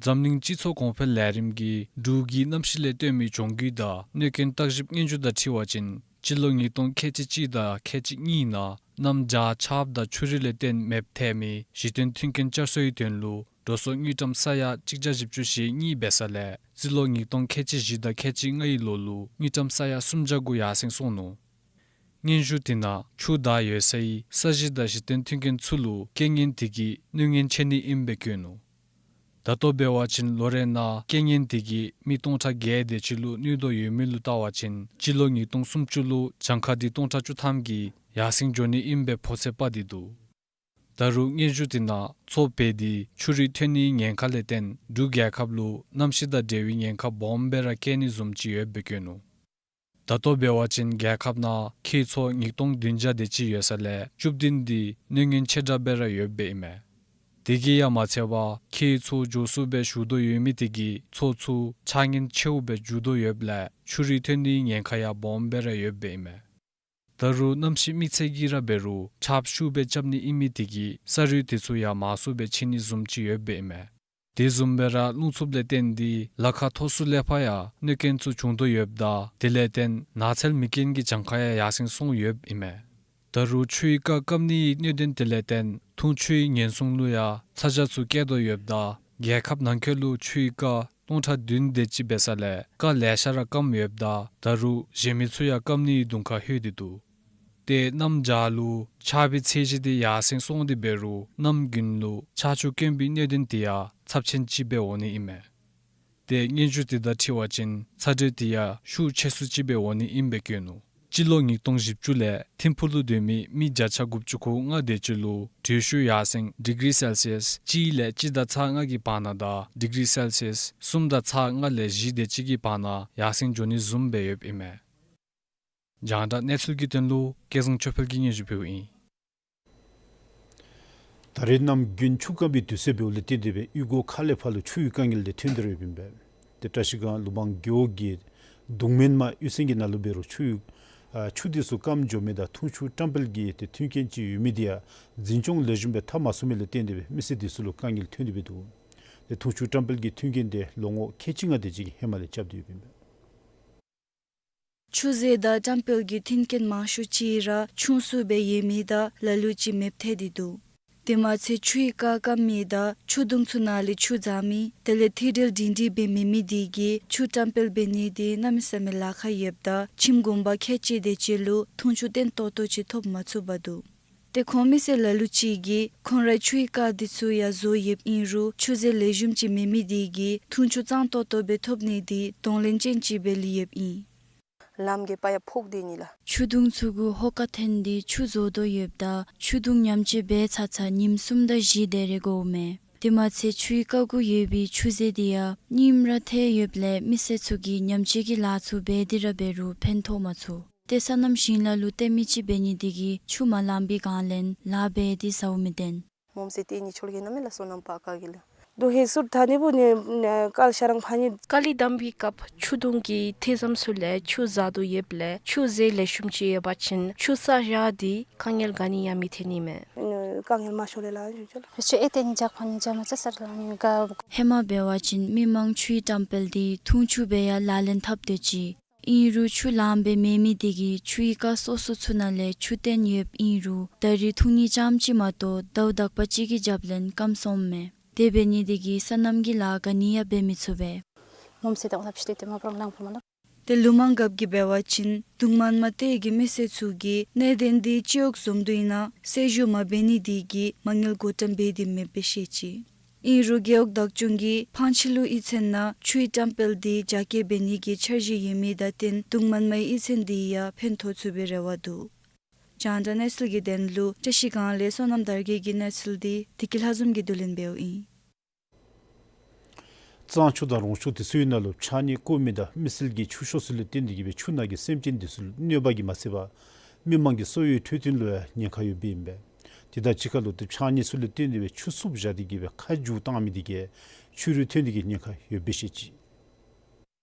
འཛམ་གླིང་སྤྱི་ཚོགས་གོང་འཕེལ་ལས་རིམ་གྱིས་འབྲུག་གི་གནམ་གཤིས་ལས་བརྟེན་མི་གྱོང་གུད་དང་གནོད་རྐྱེན་བརྟག་ཞིབ་སྙན་ཞུ་དང་འཁྲིལ་བ་ཅིན་སྤྱི་ལོ་ཉིས་སྟོང་ཁལ་གཅིག་གཅིག་དང་ཁལ་གཅིག་གཉིས་ནང་གནམ་བྱཱར་ཆརཔ་དང་ཆུ་རུད་ལས་བརྟེན་མེདཔ་ཐལ་མི་གཞི་རྟེན་མཐུན་རྐྱེན་བསྐྱར་གསོའི་དོན་ལུ་འགྲོ་སོང་དངུལ་ཀྲམ་ས་ཡ་གཅིག་བརྒྱ་བཞི་བཅུ་ཞེ་གཉིས་འབད་ས་ལས་རྩིས་ལོ་ཉིས་སྟོང་ཁལ་གཅིག་བཞི་དང་ཁལ་གཅིག་ལྔའི་ལོ་ལུ་དངུལ་ཀྲམ་ས་ཡ་སུམ་བརྒྱ་དགུ་ཡར་སེང་སོང་ནུག། སྙན་ཞུ་དེ་ནང་ཆུ་དར་ཡོད་སའི་ས་གཞི་དང་གཞི་རྟེན་མཐུན་རྐྱེན་ཚུ་ལུ་རྐྱེན་ངན་དེ་གིས་གནོད་ངན་ཆེ་ནི་ཨིནམ་སྦེ་བཀོད་ནུག། ད་ལྟོ་འབད་བ་ཅིན་ལོ་རེ་ནང་རྐྱེན་ངན་དེ་གིས་མི་སྟོང་ཕྲག་བརྒྱད་དེ་ཅིག་ལུ་གནོད་དོ་ཡོད་མི་ལུ་བལྟ་བ་ཅིན་སྤྱི་ལོ་ཉིས་སྟོང་སུམ་ཅུ་ལུ་གྱངས་ཁ་དེ་སྟོང་ཕྲག་བཅུ་ཐམ་གྱིས་ཡར་སེང་འགྱོ་ནི་ཨིནམ་སྦེ་ཕོ་ཚོད་དཔག་སྟེ་འདུག། ད་རུང་སྙན་ཞུ་དེ་ནང་མཚོ་བེ་དེ་ཆུ་རུད་ཐོན་ནིའི་ཉེན་ཁ་ལས་བརྟེན་འབྲུག་རྒྱལ་ཁབ་ལུ་གནམ་གཤིས་དང་འབྲེལ་བའི་ཉེན་ཁ་སྦོམ་སྦེ་ར་བཀལ་ནི་བཟུམ་ཅིག་ཡོདཔ་སྦེ་བཀོད་ནུག། ད་ལྟོ་འབད་བ་ཅིན་རྒྱལ་ཁབ་ནང་ཁྱེགས་མཚོ་ཉིས་སྟོང་བདུན་བརྒྱ་དེ་ཅིག་ཡོད་ས་ལས་བཅུ་བདུན་དེ་གནོད་ངན་ཆེ་དྲགས་སྦེ་ར་ཡོདཔ་ཨིན་མས། དེ་གིས་ཡང་མ་ཚད་པར་ཁྱེགས་མཚོ་མགྱོགས་སུ་སྦེ་ཞུ་དོ་ཡོད་མི་དེ་གིས་མཚོ་ཚུ་ཆག་ཉེན་ཆེཝ་སྦེ་འགྱུར་དོ་ཡོདཔ་ལས་ཆུ་རུད་ཐོན་ནིའི་ཉེན་ཁ་ཡང་སྦོམ་སྦེ་ར་ཡོདཔ་ཨིན་མས། ད་རུང་གནམ་གཤིས་དམིགས་བསལ་གྱིས་ར་འབད་རུང་ཆརཔ་ཤུགས་སྦེ་རྐྱབ་ནི་ཨིན་མི་དེ་གིས་ས་རུད་དེ་ཚུ་ཡང་མང་སུ་སྦེ་ཆེ་ནི་བཟུམ་ཅིག་ཡོདཔ་ཨིན་མས། དེ་བཟུམ་སྦེ་ར་རླུང་འཚུབ་ལས་བརྟེན་ཏེ་ལ་ཁ་མཐོ་སུ་ལས་ཕར་ཡང་གནོད་རྐྱེན་ཚུ་བྱུང་དོ་ཡོདཔ་ད་དེ་ལས་བརྟེན་ནགས་ཚལ་མེ་རྐྱེན་གྱི་གྱངས་ཁ་ཡང་ཡར་སེང་སོང་ཡོདཔ་ཨིན་མས། ད་རུང་ཆུའི་རྐ་སྐམ་ནིའི་གནད་དོན་དེ་ལས་བརྟེན་འཐུང་ཆུའི་ཉེན་སྲུང་ལུ་ཡང་ཚ་གྱང་ཚུ་བསྐྱེད་དོ་ཡོདཔ་ད་རྒྱལ་ཁབ་ནང་འཁོད་ལུ་ཆུའི་རྐ་སྟོང་ཕྲག་བདུན་དེ་ཅིག་འབད་ས་ལས་རྐ་ལེ་ཤ་ར་སྐམ་ཡོདཔ་ད་ད་རུང་གཞན་མི་ཚུ་ཡང་སྐམ་ནིའི་གདོང་ཁར་ལྷོད་དེ་འདུག། ཏེ་གནམ་བྱཱར་ལུ་ཆརཔ་གི་ཚད་གཞི་དེ་ཡར་སེང་སོང་སྟེ་འབད་རུང་གནམ་དགུན་ལུ་ཆར་ཆུ་དཀོན་པའི་གནད་དོན་དེ་ཡང་ཚབས་ཆེན་ཅིག་སྦེ་འོང་ནི་ཨིན་མས། ཏེ་སྙན་ཞུ་དེ་དང་འཁྲིལ་བ་ཅིན་ཚ་དྲོད་དེ་ཡང་ཤུགས་ཆེ་སུ་ཅིག་སྦེ་འོང་ནི་ཨིནམ་སྦེ་བཀོད་ནུག། སྤྱི་ལོ་ཉིས་སྟོང་བཞི་བཅུ་ལས་ཐིམ་ཕུག་ལུ་སྡོད་མི་མི་བརྒྱ་ཆ་དགུ་བཅུ་གོ་ལྔ་དེ་ཅིག་ལུ་དྲོད་ཤུགས་ཡར་སེང་ཌི་གི་རི་སེལ་སི་ཡས་གཅིག་ལས་གཅིག་དང་ཚག་ལྔ་གི་བར་ན་དང་ཌི་གི་རི་སེལ་སི་ཡས་གསུམ་དང་ཚག་ལྔ་ལས་བཞི་དེ་ཅིག་གི་བར་ན་ཡར་སེང་འགྱོ་ནི་བཟུམ་སྦེ་ཡོདཔ་ཨིན་མས། རྒྱང་བསྒྲགས་གནས་ཚུལ་གྱི་དོན་ལུ་སྐལ་བཟང་ཆོས་འཕེལ་གྱིས་སྙན་ཞུ་ཕུལཝ་ཨིན། ད་རེས་གནམ་དགུན་ཆུ་སྐམ་པའི་དུས་ཚོད་འབདཝ་ལས་བརྟེན་ཏེ་སྦེ་གཡུས་སྒོ་ཁག་ལས་ཕར་ལུ་ཆུའི་དཀའ་ངལ་དེ་ཐོན་ཏེ་ར་ཡོདཔ་ཨིན་པས། ཏེ་བཀྲ་ཤིས་སྒང་ལུང་པ་རྒེད་འོག་གི་གདུང་སྨན་མ་གཡུས་ཚན་གྱི་ནང་ལུ་འབད་རུང་ཆུ་ཡུ་ཨ་ཆུ་དེ་ཚུ་སྐམ་འགྱོ་མི་དང་འཐུང་ཆུ་བཀྲམ་སྤེལ་གྱི་ཏེ་མཐུན་རྐྱེན་ཅིག་ཡོད་མི་དེ་ཡང་འཛིན་སྐྱོང་ལེགས་ཤོམ་སྦེ་འཐབ་མ་ཚུགས་མི་ལས་བརྟེན་ཏེ་སྦེ་མི་སེར་དེ་ཚུ་ལུ་དཀའ་ངལ་ཐོན་ཏེ་སྦེ་འདུག། ཏེ་འཐུང་ཆུ་བཀྲམ་སྤེལ་གྱི་མཐུན་རྐྱེན་དེ་ལོ་ངོ་ཁལ་གཅིག་ལྔ་དེ་ཅིག་གི་ཧེ་མ་ལས་རྐྱབ་སྟེ་ཡོདཔ་ཨིན་པས། ཆུ་ཟེར་དང་བཀྲམ་སྤེལ་གྱི་མཐུན་རྐྱེན་མང་ཤོས་ཅིག་ར་ཆུང་སུ་སྦེ་ཡོད་མི་དང་ལ་ལུ་ཅིག་མེདཔ་ཐལ་ཏེ་འདུག། དེ་མ་ཚད་ཆུའི་རྐ་སྐམ་མི་དང་ཆུ་དུང་ཚུ་ནང་ལས་ཆུ་འཛག་མི་དེ་ལས་མཐུད་འབྲེལ་སྒྲིང་སྒྲིང་སྦེ་མེད་མི་དེ་གིས་ཆུ་བཀྲམ་སྤེལ་འབད་ནི་དེ་གནམ་མེད་ས་མེད་ལཱ་ཁག་ཡོདཔ་ད་ཁྱིམ་གུང་པ་ཁལ་གཅིག་དེ་ཅིག་ལུ་འཐུང་ཆུ་བརྟན་ཏོག་ཏོ་ཅིག་ཐོབ་མ་ཚུགས་པར་འདུག། ཏེ་ཁོང་མི་སེར་ལ་ལུ་ཅིག་གིས་ཁོང་རའི་ཆུའི་རྐ་དེ་ཚུ་ཡང་བཟོ་ཡོདཔ་ཨིན་རུང་ཆུ་ཟེར་ལེགས་ཤོམ་ཅིག་མེད་མི་དེ་གིས་འཐུང་ཆུ་གཙང་ཏོག་ཏོ་སྦེ་ཐོབ་ནི་དེ་གདོང་ལེན་ཅན་ཅིག་སྦེ་ལུས་ཡོདཔ་ཨིན། ལམ་གྱི་པ་ཡ་ཕོག་སྟེ་ནི་ལགས། ཆུ་དུང་ཚུ་གུ་ཧོ་ཀ་འཐེན་ཏེ་ཆུ་བཟོ་དོ་ཡོདཔ་ད་ཆུ་དུང་ཉམས་བཅོས་འབད་ཚར་ཚར་ཉིནམ་གསུམ་དང་བཞི་དེ་རེ་འགོརཝ་མས། དེ་མ་ཚད་ཆུའི་ཀ་གུ་ཡོད་པའི་ཆུ་རྫས་དེ་ཡང་རྙིངམ་ར་ཐལ་ཡོདཔ་ལས་མི་སེར་ཚུ་གིས་ཉམས་བཅོས་ཀྱི་ལཱ་ཚུ་འབད་དེ་ར་འབད་རུང་ཕན་ཐོགས་མ་ཚུགས། ཏེ་སོ་ནམ་ཞིང་ལཱ་ལུ་ལྟ་མི་ཅིག་འབད་ནི་དེ་གིས་ཆུ་མ་ལང་པའི་སྒང་ལས་ལཱ་འབད་དེ་ཟཝ་མི་བདེན། མོམ་སེ་ཏེ་ནི་ཆོལ་གྱི་ནང་མི་ལགས་སོ་ནམ་པ་ཀ་གི་ལགས། དུང་ཧེ་སུར་ཐ་ནི་བུ་ནི་ཀལ་ཤ་རང་ཕ་ནི། ཀ་ལི་དམ་པའི་སྐབས་ཆུ་དུང་གི་ཐེ་ཚོམ་ཚུ་ལས་ཆུ་བཟའ་དོ་ཡོདཔ་ལས་ཆུ་རྫས་ལེགས་ཤོམ་ཅིག་ཡོད་པ་ཅིན་ཆུ་ས་བཞག་སྟེ་དཀའ་ངལ་ག་ནི་ཡང་མི་འཐོན་ནི་མས། དཀའ་ངལ་མ་ཤོར་ལས་ལགས་ཞུ་ཅི་ལགས། ཆུ་ཨེ་ཏེ་ནི་ཇག་ཕ་ནི་ཇག་མ་ཅ་སར་ལ་ནི་ག། ཧེ་མ་འབད་བ་ཅིན་མི་མང་ཆུའི་བཀྲམ་སྤེལ་དེ་འཐུང་ཆུ་སྦེ་ཡང་ལག་ལེན་འཐབ་སྡོད་ཅི། ཨིན་རུང་ཆུ་ལངམ་སྦེ་མེད་མི་དེ་གིས་ཆུའི་ཀ་སོ་སོ་ཚུ་ནང་ལས་ཆུ་བཏོན་ཡོདཔ་ཨིན་རུང་ད་རིས་འཐུང་ནི་རྐྱངམ་ཅིག་མ་གཏོགས་ཟླཝ་དག་པ་ཅིག་གི་རྒྱབ་ལས་སྐམ་སོངམ་མས། དེ་འབད་ནི་དེ་གིས་སོ་ནམ་གྱི་ལཱ་ག་ནི་ཡང་འབད་མི་ཚུགས་པས། མོམ་སེ་ཏེ་ཨོ་ལ་ཕྱི་ཏེ་མ་པྲོམ་ལང་པོ་མ་ལགས། ཏེ་ལུ་མང་སྐབས་ཀྱི་འབད་བ་ཅིན་དུང་མངམ་སྟེང་གི་མི་སེར་ཚུ་གིས་གནད་དོན་དེ་ཅི་འོག་བཟུམ་དུ་ཨིན་ན་གསལ་ཞུ་མ་འབད་ནི་དེ་གིས་མ་དངུལ་བགོ་བཀྲམ་འབད་དེ་མེདཔ་སྦེ་བཤད་ཅི། ཨིན་རུང་རྒེད་འོག་བདག་སྐྱོང་གིས་ཕང་ཆེ་ལུ་ཡིག་ཚང་ནང་ཆུའི་བཀྲམ་སྤེལ་དེ་རྒྱ་སྐྱེད་འབད་ནི་གི་འཆར་གཞི་ཡོད་མི་དང་བསྟུན་དུང་མངམ་ཡིག་ཚང་དེ་ཡང་ཕན་ཐོགས་ཚུགས་པའི་རེ་བ་འདུག། རྒྱང་བསྒྲགས་གནས་ཚུལ་གྱི་དོན་ལུ་བཀྲ་ཤིས་སྒང་ལས་བསོད་ནམས་དར་རྒྱས་ཀྱི་གནས་ཚུལ་དེ་བདེ་སྐྱིད་ལྷ་འཛོམས་ཀྱིས་བསྡུ་ལེན་འབདཝ་ཨིན། གཙང་ཆུ་དང་རོང་ཆུ་དེ་ཚུའི་ནང་ལུ་ཕྱགས་སྙིགས་བཀོ་མི་དང་མི་སེར་གྱིས་ཆུ་ཤོག་ཚུ་ལུ་བརྟེན་ཏེ་གི་སྦེ་ཆུ་ནང་གི་སེམས་ཅན་དེ་ཚུ་ལུ་གནོད་པ་གིས་མ་ཚད་པར་མི་མང་གི་གསོ་བའི་འཕྲོད་བསྟེན་ལུ་ཡང་ཉེན་ཁ་ཡོདཔ་ཨིན་པས། དེ་དང་གཅིག་ཁར་ལུ་ཏེ་ཕྱགས་སྙིགས་ཚུ་ལུ་བརྟེན་ཏེ་སྦེ་ཆུ་བསུབ་བཞག་སྟེ་གི་སྦེ་ཁ་རྒྱུ་བཏང་མི་དེ་གིས་ཆུ་རུད་ཐོན་ཏེ་གི་ཉེན་ཁ་ཡོདཔ་སྦེ་བཤད་ཅི།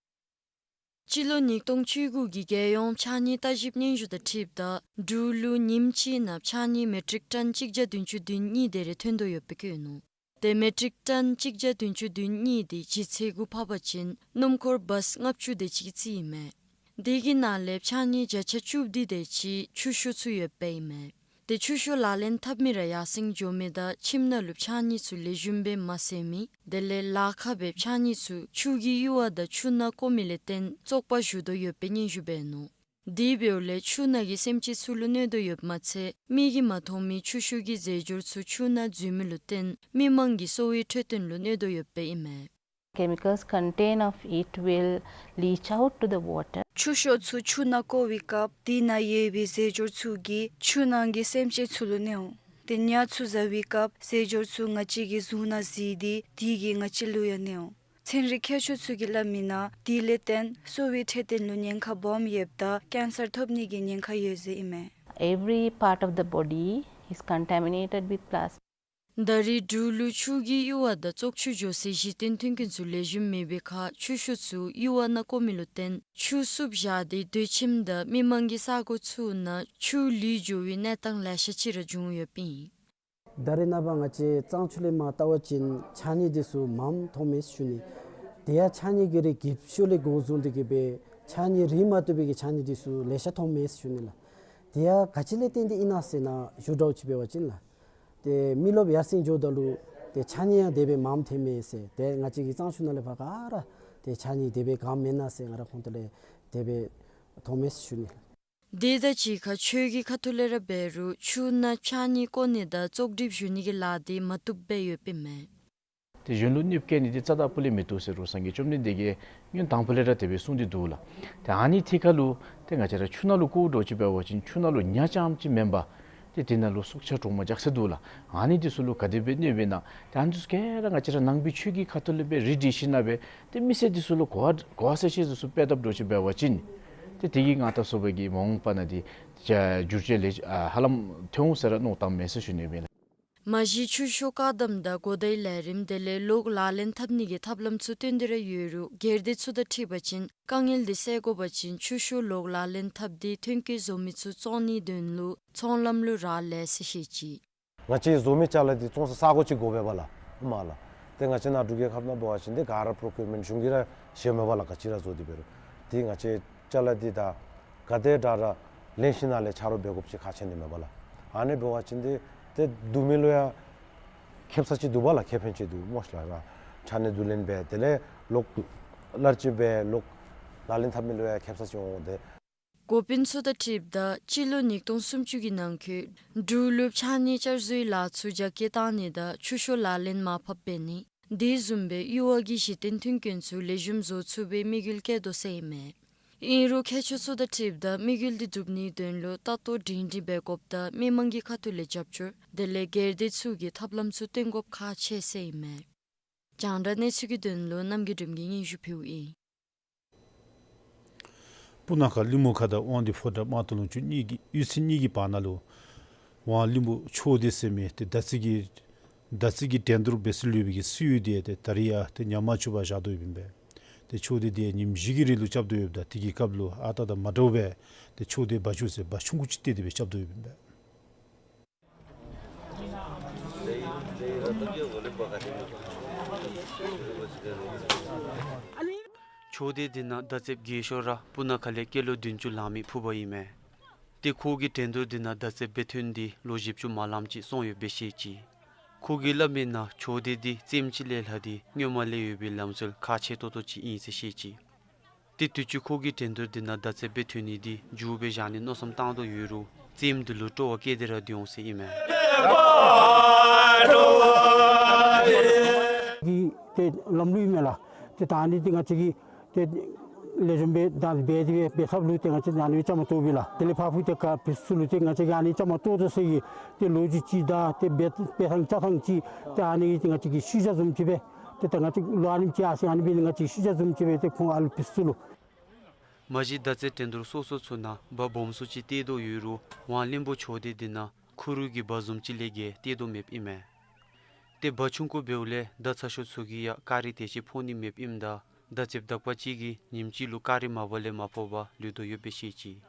སྤྱི་ལོ་ཉིས་སྟོང་བཅུ་དགུ་གི་རྒྱལ་ཡོངས་ཕྱགས་སྙིགས་ལྟ་ཞིབ་སྙན་ཞུ་དང་འཁྲིལཝ་ད་འབྲུག་ལུ་ཉིནམ་གཅིག་ནང་ཕྱགས་སྙིགས་མེ་ཊིག་ཊོན་གཅིག་བརྒྱ་བདུན་ཅུ་དོན་གཉིས་དེ་རེ་ཐོན་དོ་ཡོདཔ་སྦེ་བཀོད་ནུག། ཏེ་མེ་ཊིག་ཊོན་གཅིག་བརྒྱ་བདུན་ཅུ་དོན་གཉིས་དེ་ལྗིད་ཚད་གུ་ཕབ་པ་ཅིན་སྣུམ་འཁོར་བཱས་ལྔ་བཅུ་དེ་ཅིག་གི་རྩིས་ཨིན་མས། དེ་གི་ནང་ལས་ཕྱགས་སྙིགས་བརྒྱ་ཆ་བཅུ་བདུན་དེ་ཅིག་ཆུ་ཤོག་ཚུ་ཡོདཔ་ཨིན་མས། ཏེ་ཆུ་ཤོག་ལག་ལེན་འཐབ་མི་ར་ཡར་སེང་འགྱོ་མི་དང་ཁྱིམ་ནང་ལུ་ཕྱགས་སྙིགས་ཚུ་ལེགས་ཤོམ་སྦེ་མ་བསལ་མི་དེ་ལས་ལཱ་ཁག་སྦེ་ཕྱགས་སྙིགས་ཚུ་ཆུ་གི་གཡུར་བ་དང་ཆུ་ནང་བཀོ་མི་ལས་བརྟེན་བཙོག་པ་ཞུ་དོ་ཡོདཔ་སྦེ་སྙན་ཞུ་འབད་ནུག། དེ་འབདཝ་ལས་ཆུ་ནང་གི་སེམས་ཅན་ཚུ་ལུ་གནོད་དོ་ཡོདཔ་མ་ཚད་མིག་གིས་མ་མཐོང་མི་ཆུ་ཤོག་གི་རྫས་སྦྱོར་ཚུ་ཆུ་ནང་འཛུལ་མི་ལུ་བརྟེན་མི་མང་གི་གསོ་བའི་འཕྲོད་བསྟེན་ལུ་གནོད་དོ་ཡོདཔ་ཨིན་མས། Chemicals content of it will leach out to the water. ཆུ་ཤོག་ཚུ་ཆུ་ནང་བཀོ་བའི་སྐབས་དེ་ནང་ཡོད་པའི་རྫས་སྦྱོར་ཚུ་གིས་ཆུ་ནང་གི་སེམས་ཅན་ཚུ་ལུ་གནོད་འོང་། ཏེ་ཉ་ཚུ་བཟའ་བའི་སྐབས་རྫས་སྦྱོར་ཚུ་ང་བཅས་ཀྱི་གཟུགས་ནང་གཟིགས་ཏེ་དེ་གིས་ང་བཅས་ལུ་ཡང་གནོད་འོང་། ཚན་རིག་མཁས་མཆོག་ཚུ་གིས་སླབ་མིའི་ནང་དེ་ལས་བརྟེན་གསོ་བའི་འཕྲོད་བསྟེན་ལུ་ཉེན་ཁ་སྦོམ་ཡོདཔ་ད་ཀེན་སར་ཐོབ་ནི་གི་ཉེན་ཁ་ཡོད་ཟེར་ཨིན་མས། Every part of the body is contaminated with plastic. ད་རེས་འབྲུག་ལུ་ཆུ་གི་གཡུར་བ་དང་བཙོག་ཆུ་འགྱོ་སའི་གཞི་རྟེན་མཐུན་རྐྱེན་ཚུ་ལེགས་ཤོམ་མེད་པའི་ཁར་ཆུ་ཤོག་ཚུ་གཡུར་བ་ནང་བཀོ་མི་ལུ་བརྟེན་ཆུ་བསུབ་བཞག་སྟེ་སྡོད་ཁྱིམ་དང་མི་མང་གི་ས་གོ་ཚུ་ནང་ཆུ་ལུད་འགྱོ་བའི་གནས་སྟངས་ལེ་ཤ་ཅིག་ར་བྱུང་ཡོདཔ་ཨིན། ད་རེས་ནངས་པ་ང་བཅས་གཙང་ཆུ་ལས་མར་བལྟ་བ་ཅིན་ཕྱགས་སྙིགས་འདི་ཚུ་མངམ་མཐོངམ་མས་ཟེར་ཞུ་ནི། དེ་ཡང་ཕྱགས་སྙིགས་ཀྱི་རིགས་ཀྱི་ཤུལ་ལས་འགོ་བཟུང་སྟེ་གི་སྦེ་ཕྱགས་སྙིགས་རིགས་མ་བཏུབ་པའི་གི་ཕྱགས་སྙིགས་འདི་ཚུ་ལེ་ཤ་མཐོངམ་མས་ཟེར་ཞུ་ནི་ལགས། དེ་ཡང་ག་ཅི་ལས་བརྟེན་ཏེ་ཨིན་ན་ཟེར་ན་ཞུ་དགོཔ་ཅིག་འབད་བ་ཅིན་ལགས། ཏེ་མི་རློབས་ཡར་སེང་འགྱོཝ་ད་ལུ་ཏེ་ཕྱགས་སྙིགས་ཡང་དེ་སྦེ་མངམ་ཐོནམ་མས་ཟེར། ཏེ་ང་བཅས་ཀྱི་གཙང་ཆུ་ནང་ལས་ཕར་ག་ར་ཏེ་ཕྱགས་སྙིགས་དེ་སྦེ་གང་མེན་ན་ཟེར་ང་ར་ཁོང་ཏོ་ལས་དེ་སྦེ་མཐོངམ་མས་ཟེར་ཞུ་ནི་ལགས། དེ་དང་གཅིག་ཁར་ཆོས་ཀྱི་ཁ་ཐུག་ལས་ར་འབད་རུང་ཆུ་ནང་ཕྱགས་སྙིགས་བཀོ་ནི་དང་བཙོག་གྲིབ་ཞུ་ནི་གི་ལཱ་དེ་མ་བཏུབ་སྦེ་ཡོདཔ་ཨིན་མས། ཏེ་གཞན་ལུ་གནོདཔ་བཀལ་ནི་དེ་རྩ་དང་སྤུ་ལས་མི་བཏུབ་ཟེར་རུང་སངས་རྒྱས་བཅོམ་ལྡན་འདས་ཀྱིས་སྔོན་དང་པོ་ལས་ར་དེ་སྦེ་གསུངས་ཏེ་འདུག་ལགས། ཏེ་ཨ་ནི་ཐད་ཁར་ལུ་ཏེ་ང་བཅས་ར་ཆུ་ནང་ལུ་བཀོ་འགྱོ་ཅི་འབད་བ་ཅིན་ཆུ་ནང་ལུ་ཉ་རྐྱངམ་ཅིག་མེན་པར་ཏེ་དེ་ནང་ལུ་སྲོག་ཆགས་གྲོག་མ་ཅིག་ཚུ་འདུག་ལགས། ཨ་ནི་དེ་ཚུ་ལུ་ག་དེ་སྦེ་གནོདཔ་ཨིན་ན། ཏེ་ཨ་ནི་དེ་ཚུ་ག་ར་ང་བཅས་ར་ནང་པའི་ཆོས་ཀྱི་ཁ་ཐུག་ལས་སྦེ་རེ་སྒྲིག་ཞིནམ་ལས་སྦེ་ཏེ་མི་སེར་དེ་ཚུ་ལུ་གོ་བ་གོ་བ་གསལ་བཤད་དེ་ཚུ་སྤེལ་དཔ་འགྱོ་ཅི་འབད་བ་ཅིན་ཏེ་དེ་གིས་ང་ད་སོ་པའི་གི་མ་འོངས་པ་ནང་དེ་བསྒྱུར་བཅོས་ལེགས་ཨ་ཧ་ལམ་ཐོན་འོང་ཟེར་ར་མནོ་བསམ་བཏངམ་མས་ཟེར་ཞུ་ནི་ཨིན་ལགས། མ་གཞི་ཆུ་ཤོག་བཀག་དམ་དང་གོ་བརྡའི་ལས་རིམ་དེ་ལས་ལོག་ལག་ལེན་འཐབ་ནི་གི་ཐབས་ལམ་ཚུ་བཏོན་ཏེ་ར་ཡོད་རུང་སྒེར་སྡེ་ཚུ་དང་འཁྲིལ་བ་ཅིན་དཀའ་ངལ་དེ་སེལ་དགོ་པ་ཅིན་ཆུ་ཤོག་ལོག་ལག་ལེན་འཐབ་སྟེ་ཐོན་སྐྱེད་བཟོ་མི་ཚུ་བཙོང་ནིའི་དོན་ལུ་ཚོང་ལམ་ལུ་རག་ལས་ཟེར་བཤད་ཅི། ང་བཅས་བཟོ་མི་ཅ་ལ་འདི་བཙོང་ས་ས་གོ་ཅིག་དགོ་པས་པ་ལགས། ཨོ་མ་ལགས། ཏེ་ང་བཅས་ནཱ་འབྲུག་རྒྱལ་ཁབ་ནང་འབད་བ་ཅིན་ཏེ་ག་ར་པྲོ་ཀིའུར་མེནཊ་གཞུང་གིས་ར་བཞེས་མས་པ་ལགས། ག་ཅི་ར་བཟོ་སྟེ་འབད་རུང་ཏེ་ང་བཅས་ཅ་ལ་འདི་ད་ག་དེ་དྲག་ར་ལེན་ཞིནམ་ལས་ཆ་རོགས་འབད་དགོཔ་ཅིག་ཁག་ཆེ་ནི་མས་པ་ལགས། ཨ་ནི་འབད་བ་ཅིན་ཏེ་ཏེ་བསྡུ་མི་ལུ་ཡང་ཁེབ་ས་ཅིག་འདུག་པ་ལགས། ཁེ་ཕན་ཅིག་འདུག་སྨོ་ཤ་ལགས། ཕྱགས་སྙིགས་བསྡུ་ལེན་འབད་དེ་ལས་ལོག་གླར་ཅིག་འབད་ལོག་ལག་ལེན་འཐབ་མི་ལུ་ཡང་ཁེབ་ས་ཅིག་འོང་། ཏེ་འགོ་དཔོན་ཚུ་དང་འཁྲིལཝ་ད་སྤྱི་ལོ་ཉིས་སྟོང་སུམ་ཅུ་གི་ནང་འཁོད་འབྲུག་ལུ་ཕྱགས་སྙིགས་བསྐྱར་བཟོའི་ལཱ་ཚུ་རྒྱ་སྐྱེད་བཏང་ནི་དང་ཆུ་ཤོག་ལག་ལེན་མར་ཕབ་འབད་ནི་དེ་བཟུམ་སྦེ་གཡུར་བ་གི་གཞི་རྟེན་མཐུན་རྐྱེན་ཚུ་ལེགས་ཤོམ་བཟོ་ཚུགས་པའི་དམིགས་ཡུལ་བསྐྱེད་དོ་ཟེར་ཨིན་མས། ཨིན་རུང་ཁྱད་ཆོས་ཚུ་དང་འཁྲིལཝ་ད་དམིགས་ཡུལ་འདི་སྒྲུབ་ནིའི་དོན་ལུ་ལྟ་རྟོག་སྒྲིང་སྒྲིང་འབད་དགོཔ་དང་མི་མང་གི་ཁ་ཐུག་ལས་རྒྱབ་སྐྱོར་དེ་ལས་སྒེར་སྡེ་ཚུ་གིས་ཐབས་ལམ་ཚུ་སྟོན་དགོཔ་ཁག་ཆེ་ཟེར་ཨིན་མས། རྒྱང་བསྒྲགས་གནས་ཚུལ་གྱི་དོན་ལུ་རྣམ་རྒྱལ་སྒྲོལམ་གྱིས་སྙན་ཞུ་ཕུལཝ་ཨིན། སྤུ་ན་ཁ་གླིང་མུ་ཁ་དང་དབང་འདུས་ཕོ་བྲང་དམག་སྟོང་ལུང་ཕྱོགས་གཉིས་ཀྱི་གཡུས་ཚན་གཉིས་ཀྱི་བར་ན་ལུ་དབང་གླིང་བུ་ཆོས་སྡེ་ཟེར་མི་ཏེ་ཟླ་རྩིས་ཀྱི་ཟླ་རྩིས་ཀྱི་འགྲན་བསྡུར་འབད་སར་ལུས་པའི་གི་སྲོལ་ཡོད་དེ་ཏེ་ད་རིས་ཡང་ཏེ་ཉམས་མ་བཅུག་པར་བཞག་དོ་ཡོདཔ་ཨིན་པས། ཏེ་ཆོས་སྡེ་འདི་ཉིནམ་བཞི་གི་རིང་ལུ་རྐྱབ་དོ་ཡོདཔ་ད་དེ་གི་སྐབས་ལུ་ཨ་རྟག་དང་མ་འདྲཝ་སྦེ་ཏེ་ཆོས་སྡེ་སྦ་ཆུང་ཟེར་སྦ་ཆུང་ཀུ་ཅིག་བཏེགས་ཏེ་སྦེ་རྐྱབ་དོ་ཡོདཔ་ཨིན་པས། ཆོས་སྡེ་འདི་ནང་མདའ་རྩེདཔ་རྒས་ཤོས་ར་སྤུ་ན་ཁ་ལས་སྐྱེས་ལོ་བདུན་ཅུ་ལང་མི་ཕུ་བོ་ཨིན་མས། ཏེ་ཁོ་གིས་འགྲན་བསྡུར་འདི་ནང་མདའ་རྩེདཔ་སྦེ་ཐོན་ཏེ་ལོ་བཞི་བཅུ་མ་ལངམ་ཅིག་སོང་ཡོདཔ་སྦེ་བཤད་ཅི། ཁོ་གིས་སླབ་མིའི་ནང་ཆོས་སྡེ་འདི་རྩེདམོ་ཅིག་ལས་ལྷག་སྟེ་སྔོན་མ་ལས་ཡོད་པའི་ལམ་སྲོལ་ཁག་ཆེ་ཏོག་ཏོ་ཅིག་ཨིན་ཟེར་བཤད་ཅི། ཏེ་དུས་ཅི་ཁོ་གིས་འགྲན་བསྡུར་འདི་ནང་མདའ་རྩེདཔ་སྦེ་ཐོན་ནི་འདི་མཇུག་སྦེ་བཞག་ནིའི་མནོ་བསམ་བཏང་དོ་ཡོད་རུང་རྩེདམོ་འདི་ལུ་སྤྲོ་བ་བསྐྱེད་དེ་ར་སྡོད་འོང་ཟེར་ཨིན་མས། གི་ཏེ་ལམ་ལུགས་ཨིན་མས་ལགས། ཏེ་ད་ཨ་ནི་འདི་ང་བཅས་ཀྱིས་ཏེ་ལེགས་ཤོམ་སྦེ་ད་འབད་དེ་སྦེ་འབད་ཐབས་ལུ་ཏེ་ང་བཅས་ཨ་ནི་སྦེ་བཅའ་མར་གཏོགས་པས་ལགས། དེ་ལས་ཕར་ཕུལ་ཏེ་ག་ཕུལ་ས་ལུ་ཏེ་ང་བཅས་ཀྱིས་ཨ་ནི་བཅའ་མར་གཏོགས་དོ་ཟེར་གྱི་ཏེ་ལོ་རྒྱུས་ཅིག་དང་ཏེ་འབད་འབད་ཐངས་བཅའ་ཐངས་ཅིག་ཏེ་ཨ་ནི་ཏེ་ང་བཅས་ཀྱིས་ཤུལ་བཞག་བཟུམ་ཅིག་སྦེ་ཏེ་ད་ང་བཅས་ལོ་ཨ་ནེམ་ཅིག་ཡར་སོང་ཨ་ནི་སྦེ་ང་བཅས་ཤུལ་བཞག་བཟུམ་ཅིག་སྦེ་ཏེ་ཁོང་ཨ་ལུ་ཕུལ་ས་ལུ། མ་གཞི་མདའ་རྩེད་འགྲན་བསྡུར་སོ་སོ་ཚུ་ནང་འབའ་སྦོམ་སུ་ཅིག་བཏེག་དོ་ཡོད་རུང་དབང་གླིང་བུ་ཆོས་སྡེ་འདི་ནང་ཁུ་རུ་གི་འབའ་བཟུམ་ཅིག་ལས་བརྒལ་བཏེག་དོ་མེདཔ་ཨིན་མས། ཏེ་འབའ་ཆུང་ཀུ་འབདཝ་ལས་མདའ་ཚ་ཤོས་ཚུ་གིས་ཡང་ཀ་རི་དེ་ཅིག་ཕོག་ནི་མེདཔ་ཨིནམ་ད་མདའ་རྩེདཔ་དག་པ་ཅིག་གིས་ཉིནམ་གཅིག་ལུ་ཀ་རི་མ་པ་ལས་མ་ཕོག་པར་ལུས་དོ་ཡོདཔ་སྦེ་བཤད་ཅི།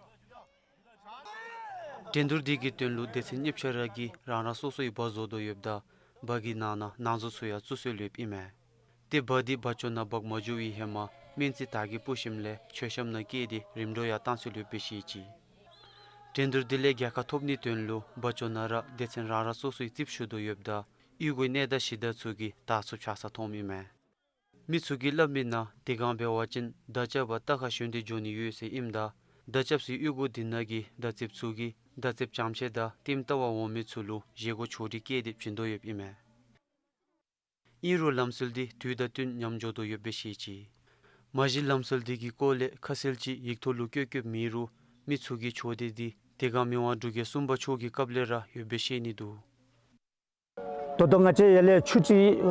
འགྲན་བསྡུར་འདི་གི་དོན་ལུ་སྡེ་ཚན་གཉིས་ཆ་ར་གིས་རང་རང་སོ་སོའི་འབའ་བཟོ་དོ་ཡོདཔ་ད་འབའ་གི་ནང་ན་ནང་བཟོ་ཚུ་ཡང་བཙུགས་སྲོལ་ཡོདཔ་ཨིན་མས། ཏེ་འབའ་འདི་འབའ་ཅོ་ནང་འབག་མ་འགྱོ་བའི་ཧེ་མ་སྨན་རྩིས་དར་གྱི་སྤུ་ཤམ་ལས་མཆོད་བཤམ་ནང་བསྐྱལ་ཏེ་རིམ་གྲོ་ཡང་བཏང་སྲོལ་ཡོདཔ་སྦེ་བཤད་ཅི། འགྲན་བསྡུར་འདི་ལས་རྒྱལ་ཁ་ཐོབ་ནིའི་དོན་ལུ་འབའ་ཅོ་ནང་ར་སྡེ་ཚན་རང་རང་སོ་སོའི་རྩིགཔ་ཞུ་དོ་ཡོདཔ་ད་གཡུས་སྒོའི་གནས་བདག་གཞི་བདག་ཚུ་གིས་དར་ཚུ་འཕྱར་ས་མཐོངམ་ཨིན་མས། མི་ཚུ་གིས་སླབ་མིའི་ནང་དེ་སྒང་འབད་བ་ཅིན་མདའ་རྐྱབ་པར་རྟ་ཁར་ཞོན་ཏེ་འགྱོ་ནི་ཡོད་ཟེར་ཨིནམ་ད་མདའ་རྐྱབ་སའི་གཡུས་སྒོ་འདི་ནང་གི་མདའ་རྩེདཔ་ཚུ་གིས་མདའ་རྩེདཔ་བྱམས་ཆེ་དང་ལྟདམོ་བལྟ་བར་འོང་མི་ཚུ་ལུ་བཞེས་སྒོ་ཆོག་སྒྲིག་བཀལ་ཏེ་བྱིན་དོ་ཡོདཔ་ཨིན་མས། ཨིན་རུང་ལམ་སྲོལ་འདི་དུས་དང་བསྟུན་ཉམས་འགྱོ་དོ་ཡོདཔ་སྦེ་བཤད་ཅི། མ་གཞི་ལམ་སྲོལ་འདི་གི་སྐོར་ལས་ཁ་གསལ་ཅིག་ཡིག་ཐོག་ལུ་བཀོད་བཀོདཔ་མེད་རུང་མི་ཚུ་གིས་ཆོས་སྡེ་འདི་དེ་སྒང་མི་དབང་འབྲུག་རྒྱལ་གསུམ་པ་མཆོག་གི་སྐབས་ལས་ར་ཡོདཔ་སྦེ་བཤད་ནི་འདུག། ད་ལྟོ་ང་བཅས་ཡར་ལས་ཆུ་ཅིག་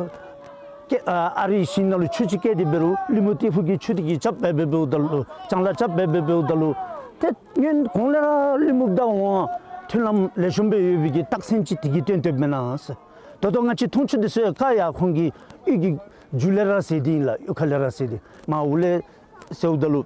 སྐྱེལ་ཨ་ཨ་རིའི་ཞིང་ནང་ལུ་ཆུ་ཅིག་སྐྱེལ་ཏེ་འབད་རུང་གླིང་བུ་ཏི་ཕུ་གི་ཆུ་དེ་གིས་རྐྱབ་འབད་འབད་འབདཝ་ད་ལུ་བྱང་ལ་རྐྱབ་འབད་འབད་འབདཝ་ད་ལུ་ཏེ་སྔོན་གོང་ལས་ར་གླིང་བུ་དང་དབང་མཐུན་ལམ་ལེགས་ཤོམ་སྦེ་ཡོད་པའི་གི་རྟགས་མཚན་ཅིག་དེ་གིས་སྟོན་སྟོནམ་མེན་ན་ཟེར། ད་ལྟོ་ང་བཅས་འཐུང་ཆུ་དེ་ཚུ་ཡང་ཁ་ཡར་ཁོང་གི་གཡུས་ཀྱི་མཇུག་ལས་ར་ཟེར་ཏེ་ཨིན་ལགས། གཡུས་ཁ་ལས་ར་ཟེར་ཏེ་མར་འོག་ལས་ཟེརཝ་ད་ལུ་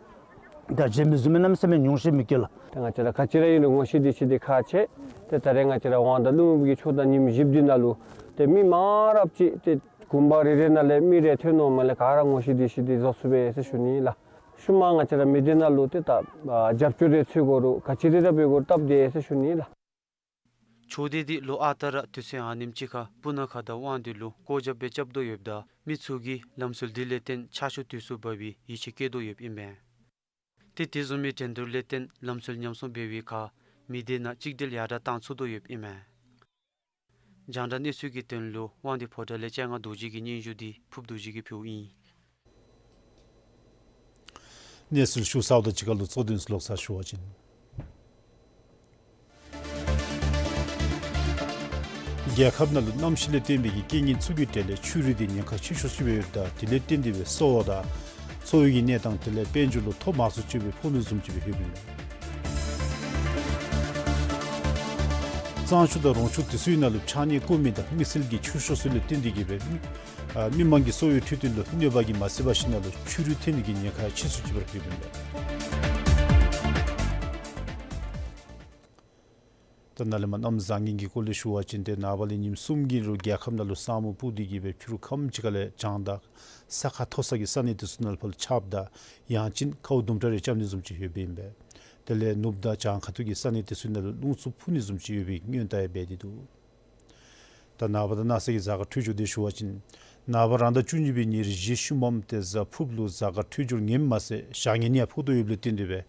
ད་བརྗེད་མི་བཟུམ་མའི་གནམ་མེད་ས་མེད་ཉུང་ཤོས་མི་སྐྱེ་ལགས། ད་ང་བཅས་ར་ག་ཅི་ར་ཨིན་རུང་ངོ་ཤེས་འདྲིས་ཤེས་འདི་ཁག་ཆེ། ཏེ་ད་རེས་ང་བཅས་ར་དབང་དང་གླིང་བུ་གི་ཆོས་དང་ཉིནམ་བཞི་པོ་འདི་ནང་ལུ་ཏེ་མི་མང་རབས་ཅིག་ཏེ་དགོན་པ་རེ་རེ་ནང་ལས་མི་རེ་ཐོན་འོངམ་ལས་ག་ར་ངོ་ཤེས་འདྲིས་ཤེས་འདི་བཟོ་ཚུགས་པས་ཟེར་ཞུ་ནི་ལགས། ཤུལ་མ་ང་བཅས་ར་མི་སྡེ་ནང་ལུ་ཏེ་ད་ཨ་རྒྱབ་སྐྱོར་རེ་འཚོལ་དགོ་རུང་ག་ཅི་རེ་ར་འབད་དགོ་རུང་སྟབས་བདེ་ཟེར་ཞུ་ནི་ལགས། ཆོས་སྡེ་འདི་ལོ་ཨ་རྟག་ར་དུས་ཚོད་ཨ་ནེམ་ཅིག་ཁར་སྤུ་ན་ཁ་དང་དབང་འདུས་ལུ་སྒོ་བརྒྱབ་སྦེ་རྐྱབ་དོ་ཡོདཔ་ད་མི་ཚུ་གིས་ལམ་སྲོལ་འདི་ལས་བརྟེན་ཆར་ཆུ་དུས་སུ་འབབ་པའི་ཡིད་ཆེས་བསྐྱེད་དོ་ཡོདཔ་ཨིན་པས། ཏེ་དེ་བཟུམ་མའི་འགྲན་བསྡུར་ལས་བརྟེན་ལམ་སྲོལ་ཉམས་སོང་འབད་བའི་ཁར་མི་སྡེ་ནང་གཅིག་སྒྲིལ་ཡར་དྲག་བཏང་ཚུགས་དོ་ཡོདཔ་ཨིན་མས། རྒྱང་བསྒྲགས་གནས་ཚུལ་གྱི་དོན་ལུ་དབང་འདུས་ཕོ་བྲང་ལས་སྤྱན་སྔ་རྡོ་རྗེ་གི་སྙན་ཞུ་འདི་ཕུབ་རྡོ་རྗེ་གིས་ཕུལཝ་ཨིན། གནས་ཚུལ་ཞུ་ཚརཝ་དང་གཅིག་ཁར་ལུ་གཙོ་དོན་ཚུ་ལོག་ཚར་ཞུ་བ་ཅིན། རྒྱལ་ཁབ་ནང་ལུ་གནམ་གཤིས་ལས་བརྟེན་པའི་གི་རྐྱེན་ངན་ཚུ་གི་གྲས་ལས་ཆུ་རུད་འདི་ཉེན་ཁ་ཆེ་ཤོས་ཅིག་སྦེ་ཡོདཔ་ད་དེ་ལས་བརྟེན་ཏེ་སྦེ་གསོ་བ་དང་འཚོ་བའི་གི་གནས་སྟངས་དེ་ལས་དཔལ་འབྱོར་ལུ་ཐོ་མང་སུ་ཅིག་སྦེ་ཕོག་ནི་བཟུམ་ཅིག་སྦེ་ཡོདཔ་ཨིན་མས། གཙང་ཆུ་དང་རོང་ཆུ་དེ་ཚུའི་ནང་ལུ་ཆགས་ཉེན་ཀོ་མི་དང་དམིགས་བསལ་གྱི་ཆུ་ཤོར་ཚུལ་ལས་བརྟེན་ཏེ་གིས་སྦེ་མི་ཨ་མི་མང་གི་གསོ་བའི་འཕྲོད་བསྟེན་ལུ་གནོད་པ་གིས་མ་ཚད་པར་ཞིནམ་ལས་ཆུ་རུད་ཐོན་ནི་གི་ཉེན་ཁ་ཆེ་སུ་ཅིག་སྦེ་ཡོདཔ་ཨིན་མས། ད་ནཱ་ལས་མར་གནམ་བཟང་ངན་གྱི་སྐོར་ལས་ཞུ་བ་ཅིན་ཏེ་ནངས་པ་ལས་ཉིནམ་གསུམ་གྱི་རིང་རྒྱལ་ཁབ་ནང་ལུ་ས་སྨུག་སྤུབས་ཏེ་གིས་སྦེ་ཕྱི་རུ་ཁམས་ཅིག་ཁ་ལས་བྱང་དང་ས་ཁ་མཐོ་ས་གི་ས་གནས་དེ་ཚུ་ནང་ལུ་ཕར་ལུ་ཆརཔ་དང་ཡང་ཅིན་ཁཝ་དུམ་གྲ་རེ་རྐྱབ་ནི་བཟུམ་ཅིག་ཡོདཔ་ཨིན་པས། དེ་ལས་ནུབ་དང་བྱང་ཁ་ཐུག་གི་ས་གནས་དེ་ཚུ་ནང་ལུ་རླུང་འཚུབ་འཕུ་ནི་བཟུམ་ཅིག་ཡོད་པའི་སྔོན་བརྡ་ཡང་འབད་དེ་འདུག། ད་ནངས་པ་དང་གནངས་ཚེ་གི་གཟའ་སྐར་འཕྲོད་སྦྱོར་འདི་ཞུ་བ་ཅིན་ནངས་པ་རང་ཟླ་བཅུ་གཉིས་པའི་ཉེར་བཞི་ཤུལ་མམ་ཏེ་གཟའ་ཕུརཔ་ལུ་གཟའ་སྐར་འཕྲོད་སྦྱོར་ངནམ་མ་ཚད་ཞག་ངན་ཡང་ཕོག་དོ་ཡོདཔ་ལས་བརྟེན་ཏེ་སྦེ་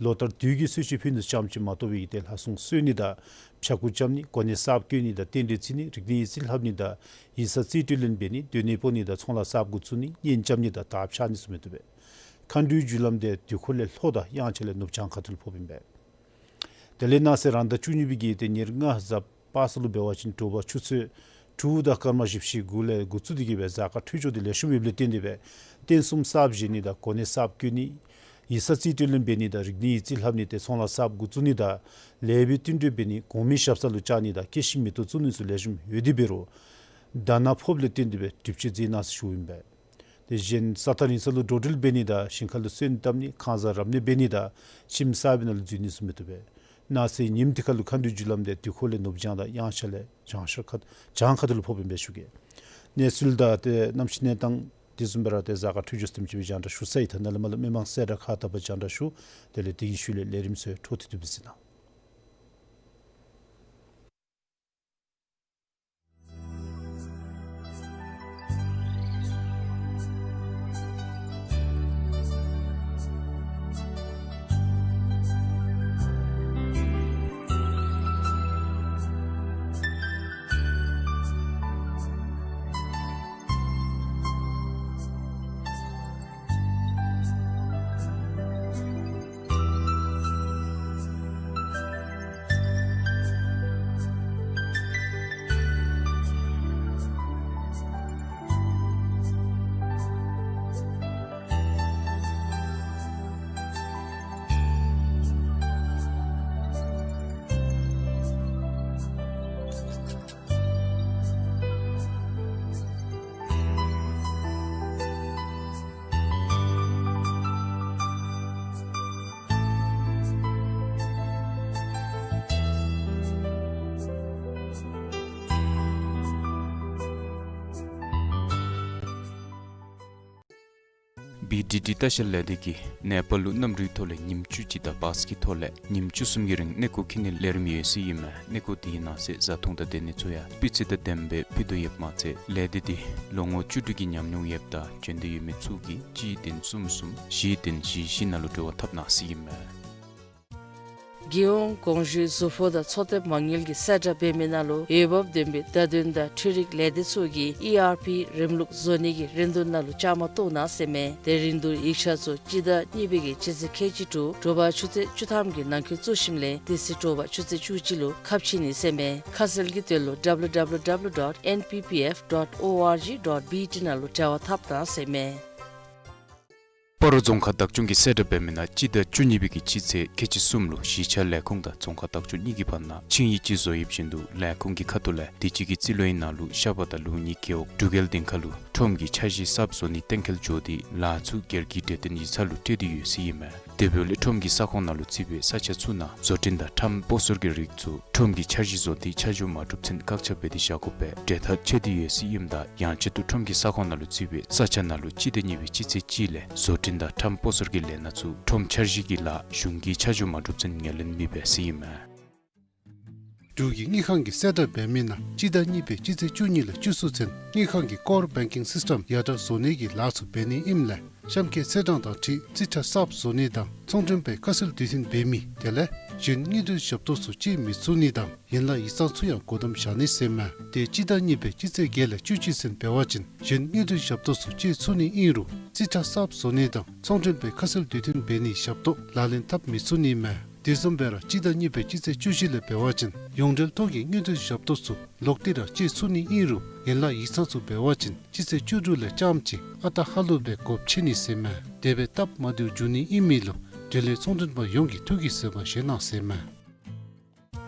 ལོ་ལྟར་དུས་ཀྱི་གསོལ་མཆོད་ཕུལ་ནི་ཙམ་ཅིག་མ་གཏོགས་པའི་གི་ཏེ་ལྷ་སྲུང་གསོལ་ནི་དང་ཕྱྭ་འགུགས་རྐྱབ་ནི་གོ་གནས་གསརཔ་བསྐོ་ནི་དང་རྟེན་འབྲེལ་བརྩི་ནི་རིག་གནས་ཡིག་རྩིས་ལྷབ་ནི་དང་ཡིག་ཚང་རྩིས་སྤྲོད་ལེན་འབད་ནི་སྡོད་གནས་སྤོ་ནི་དང་ཚོང་ལཱ་གསརཔ་འགོ་བཙུགས་ནི་གཉེན་རྐྱབ་ནི་དང་དར་འཕྱར་ནི་ཚུ་མི་བཏུབ་པས། མཁའ་འགྲོའི་རྒྱུ་ལམ་འདི་དུས་འཁོར་ལས་ལྷོ་དང་དབྱངས་འཆར་ལས་ནུབ་བྱང་ཁ་ཐུག་ལུ་ཕོགཔ་ཨིན་པས། དེ་ལས་གནངས་ཚེ་རང་ཟླ་བཅུ་གཉིས་པའི་གི་ཏེ་ཉེར་ལྔ་གཟའ་པ་སངས་ལུ་འབད་བ་ཅིན་དྲོ་པ་ཆུ་ཚོད་དྲུག་དང་སྐར་མ་བཞི་བཅུ་ཞེ་དགུ་ལས་འགོ་བཙུགས་ཏེ་གི་སྦེ་གཟའ་སྐར་འཕྲོད་སྦྱོར་འདི་ལེགས་ཤོམ་ཡོདཔ་ལས་བརྟེན་ཏེ་སྦེ་རྟེན་གསུམ་གསརཔ་བཞེངས་ནི་དང་གོ་གནས་གསརཔ་བསྐོ་ནི་ཡིག་ཚང་རྩིས་སྤྲོད་ལེན་འབད་ནི་དང་རིག་གནས་ཡིག་རྩིས་ལྷབ་ནི་ཏེ་ཚོང་ལཱ་གསརཔ་འགོ་བཙུགས་ནི་དང་ལེགས་པའི་བསྟུན་གྲོས་འབད་ནི་གོང་མའི་ཞབས་ས་ལུ་བཅར་ནི་དང་སྐྱེད་ཤིང་མེ་ཏོག་བཙུགས་ནི་ཚུ་ལེགས་ཤོམ་ཡོད་དེ་འབད་རུང་ཟླ་ནག་ཕོགཔ་ལས་བརྟེན་ཏེ་སྦེ་སྒྲུབ་བྱེད་མཛད་གནང་ཟེར་ཞུཝ་ཨིན་པས། དེ་བཞིན་ས་ཐག་རིང་ས་ལུ་འགྲོ་འགྲུལ་འབད་ནི་དང་ཞིང་ཁ་ལུ་སོན་བཏབ་ནི་ཁང་བཟང་རབ་གནས་འབད་ནི་དང་ཁྱིམ་གསར་པའི་ནང་ལུ་འཛུལ་ནི་ཚུ་མི་བཏུབ་པས། གནངས་ཚེ་ཉིནམ་འདི་ཁ་ལུ་མཁའ་འགྲོའི་རྒྱུ་ལམ་འདི་དུས་འཁོར་ལས་ནུབ་བྱང་དང་དབྱངས་འཆར་ལས་བྱང་ཤར་ཁ་བྱང་ཁ་ཐུག་ལུ་ཕོགཔ་ཨིན་པས་ཞུ་གེ། གནས་ཚུལ་དང་ཏེ་གནམ་གཤིས་གནས་སྟངས་དེ་བཟུམ་སྦེ་ར་ཏེ་གཟའ་སྐར་འཕྲོད་སྦྱོར་དེམ་ཅིག་སྦེ་རྒྱང་བསྒྲགས་ཞུ་ཚར་ཡི། ད་ནཱ་ལས་མར་ལུ་མི་མང་གསལ་བསྒྲགས་ཁག་དག་པ་རྒྱང་བསྒྲགས་ཞུ། དེ་ལས་དེ་གི་ཤུལ་ལས་ལས་རིམ་ཚུ་འཕྲོ་མཐུད་དེ་སྦེ་གཟིགས་གནང་། བི་ཌི་ཊི་ལྟ་བཤལ་ལས་སྡེ་གིས་ནེ་པཱལ་ལུ་གནམ་གྲུའི་ཐོག་ལས་ཉིནམ་བཅུ་གཅིག་དང་བཱས་ཀྱི་ཐོག་ལས་ཉིནམ་བཅུ་གསུམ་གྱི་རིང་གནས་སྐོར་འཁྱིད་ནིའི་ལས་རིམ་ཡོད་ཟེར་ཨིན་མས། གནས་སྐོར་དེའི་ནང་གསེས་བཟའ་འཐུང་དང་སྡོད་གནས་ཚུ་ཡང་སྤུས་ཚད་དང་ལྡནམ་སྦེ་ཕུལ་དོ་ཡོདཔ་མ་ཚད་ལས་སྡེ་འདི་ལོ་ངོ་བཅུ་དྲུག་གི་ཉམས་མྱོང་ཡོདཔ་དང་འབྱོན་འདོད་ཡོད་མི་ཚུ་གིས་གཅིག་བདུན་གསུམ་གསུམ་བཞི་བདུན་བཞི་བཞི་ནང་ལུ་འབྲེལ་བ་འཐབ་གནང་ཟེར་ཨིན་མས། རྒྱལ་ཡོངས་གོང་ཞུས་གཟུགས་པོ་དང་འཚོ་ཐབས་མ་དངུལ་གྱི་གསལ་བསྒྲགས་འབད་མི་ནང་ལུ་འོས་འབབ་ལྡན་པའི་བརྡ་དོན་དང་འཕྲུལ་རིག་ལས་སྡེ་ཚུ་གིས་ཨི་ཨར་པི་རིམ་ལུགས་བཟོ་ནི་གི་རིན་བསྡུར་ནང་ལུ་བཅའ་མར་གཏོགས་གནང་ཟེར་མས། དེ་རིན་བསྡུར་ཡིག་ཆ་ཚུ་སྤྱི་ཟླ་གཉིས་པའི་གི་སྤྱི་ཚེས་ཁལ་གཅིག་དྲུག་དྲོ་པ་ཆུ་ཚོད་བཅུ་ཐམ་གྱི་ནང་འཁོད་བཙུགས་ཞིནམ་ལས་དེ་ཚེ་དྲོ་པ་ཆུ་ཚོད་བཅུ་གཅིག་ལུ་ཁ་ཕྱེ་ནི་ཟེར་མས། ཁ་གསལ་གྱི་དོན་ལུ་ཌབ་ལུ་ཌབ་ལུ་ཌབ་ལུ་ཌོཊ་ཨེན་པི་པི་ཨེཕ་ཌོཊ་ཨོ་ཨར་ཇི་ཌོཊ་བི་ཊི་ནང་ལུ་འབྲེལ་བ་འཐབ་གནང་ཟེར་མས། སྤ་རོ་རྫོང་ཁག་བདག་སྐྱོང་གིས་གསལ་བསྒྲགས་འབད་མི་ནང་སྤྱི་ཟླ་བཅུ་གཉིས་པའི་གི་སྤྱི་ཚེས་ཁལ་གཅིག་གསུམ་ལུ་གཞིས་ཆགས་ལས་ཁུངས་དང་རྫོང་ཁག་བདག་སྐྱོང་གཉིས་ཀྱི་བར་ན་ཆིངས་ཡིག་ཅིག་བཟོ་ཡོདཔ་བཞིན་དུ་ལས་ཁུངས་ཀྱི་ཁ་ཐུག་ལས་དུས་ཅི་གི་རྩིས་ལོའི་ནང་ལུ་ཤ་པ་དང་ལུག་གཉིས་རྒེད་འོག་འབྲུག་རྒྱལ་སྡིངས་ཁ་ལུ་ཁྲོམ་གྱི་འཆར་གཞི་གསརཔ་བཟོ་ནི་གཏན་འཁེལ་འགྱོ་སྟེ་ལཱ་ཚུ་སྒེར་གྱི་གྲོས་བསྟུན་ཡིག་ཚང་ལུ་སྤྲོད་དེ་ཡོད་ཟེར་ཨིན་མས། དེ་འབདཝ་ལས་ཁྲོམ་གྱི་ས་ཁོངས་ནང་ལུ་བརྩིས་པའི་ས་ཆ་ཚུ་ནང་བཟོ་སྐྲུན་དང་ཁྲོམ་སྤོ་སོར་གྱི་རིགས་ཚུ་ཁྲོམ་གྱི་འཆར་གཞི་བཟོ་སྟེ་ཆ་འཇོག་མ་གྲུབ་ཚུན་བཀག་ཆ་འབད་དེ་བཞག་དགོ་པའི་གྲོས་ཐག་བཅད་དེ་ཡོད་ཟེར་ཨིནམ་ད་ཡང་ཆེད་དུ་ཁྲོམ་གྱི་ས་ཁོངས་ནང་ལུ་བརྩིས་པའི་ས་ཆ་ནང་ལུ་སྤྱི་ཟླ་གཉིས་པའི་སྤྱི་ཚེས་གཅིག་ལས་བཟོ་སྐྲུན་དང་ཁྲོམ་སྤོ་སོར་གྱི་ལས་སྣ་ཚུ་ཁྲོམ་འཆར་གཞི་གི་ལཱ་གཞུང་གིས་ཆ་འཇོག་མ་གྲུབ་ཚུན་ངོས་ལེན་མི་འབད་ཟེར་ཨིན་མས། འབྲུག་གི་དངུལ་ཁང་གིས་གསལ་བསྒྲགས་འབད་མི་ནང་སྤྱི་ཟླ་གཉིས་པའི་སྤྱི་ཚེས་བཅུ་གཉིས་ལས་བཅུ་གསུམ་ཚུན་དངུལ་ཁང་གི་ཀོར་བེང་ཀིང་སིསི་ཊམ་ཡར་དྲག་བཟོ་ནི་གི་ལཱ་ཚུ་འབད་ནི་ཨིནམ་ལས་གཤམ་འཁོད་ཚེས་གྲངས་དང་འཁྲིལ་རྩིས་ཁྲ་གསརཔ་བཟོ་ནི་དང་ཚོང་མགྲོན་པའི་ཁ་གསལ་དུས་མཐུན་འབད་མི་དེ་ལས་གཞན་དངུལ་འབྲེལ་ཞབས་ཏོག་ཚུ་སྤྱོད་མི་ཚུགས་ནི་དང་ཡན་ལག་ཡིག་ཚང་ཚུ་ཡང་སྒོ་བསྡམ་བཞག་ནི་ཟེར་མས། དེ་སྤྱི་ཟླ་གཉིས་པའི་སྤྱི་ཚེས་བརྒྱད་ལས་བཅུ་གཅིག་ཚུན་འབད་བ་ཅིན་གཞན་དངུལ་འབྲེལ་ཞབས་ཏོག་ཚུ་སྤྱོད་ཚུགས་ནི་ཨིན་རུང་རྩིས་ཁྲ་གསརཔ་བཟོ་ནི་དང་ཚོང་མགྲོན་པའི་ཁ་གསལ་དུས་མཐུན་འབད་ནི་ཞབས་ཏོག་ལག་ལེན་འཐབ་མི་ཚུགས་ནི་མས། དེ་བཟུམ་སྦེ་ར་སྤྱི་ཟླ་གཉིས་པའི་སྤྱི་ཚེས་བཅུ་བཞི་ལས་འབད་བ་ཅིན་ཡོངས་འབྲེལ་ཐོག་གི་དངུལ་འབྲེལ་ཞབས་ཏོག་ཚུ་ལོག་སྟེ་ར་སྤྱོད་ཚུགས་ནི་ཨིན་རུང་ཡན་ལག་ཡིག་ཚང་ཚུ་འབད་བ་ཅིན་སྤྱི་ཚེས་བཅུ་དྲུག་ལས་རྐྱངམ་གཅིག་ཨ་རྟག་ཧ་ལུགས་སྦེ་སྒོ་ཕྱེ་ནི་ཟེར་མས། དེ་སྦེ་སྟབས་མ་བདེཝ་འབྱུང་ནི་ཨིན་མི་ལུ་འབྲེལ་ཡོད་ཚོང་མགྲོན་པ་ཡོངས་ཀྱིས་ཐུགས་ཀྱིས་བཟོད་པ་བཞེས་གནང་ཟེར་མས།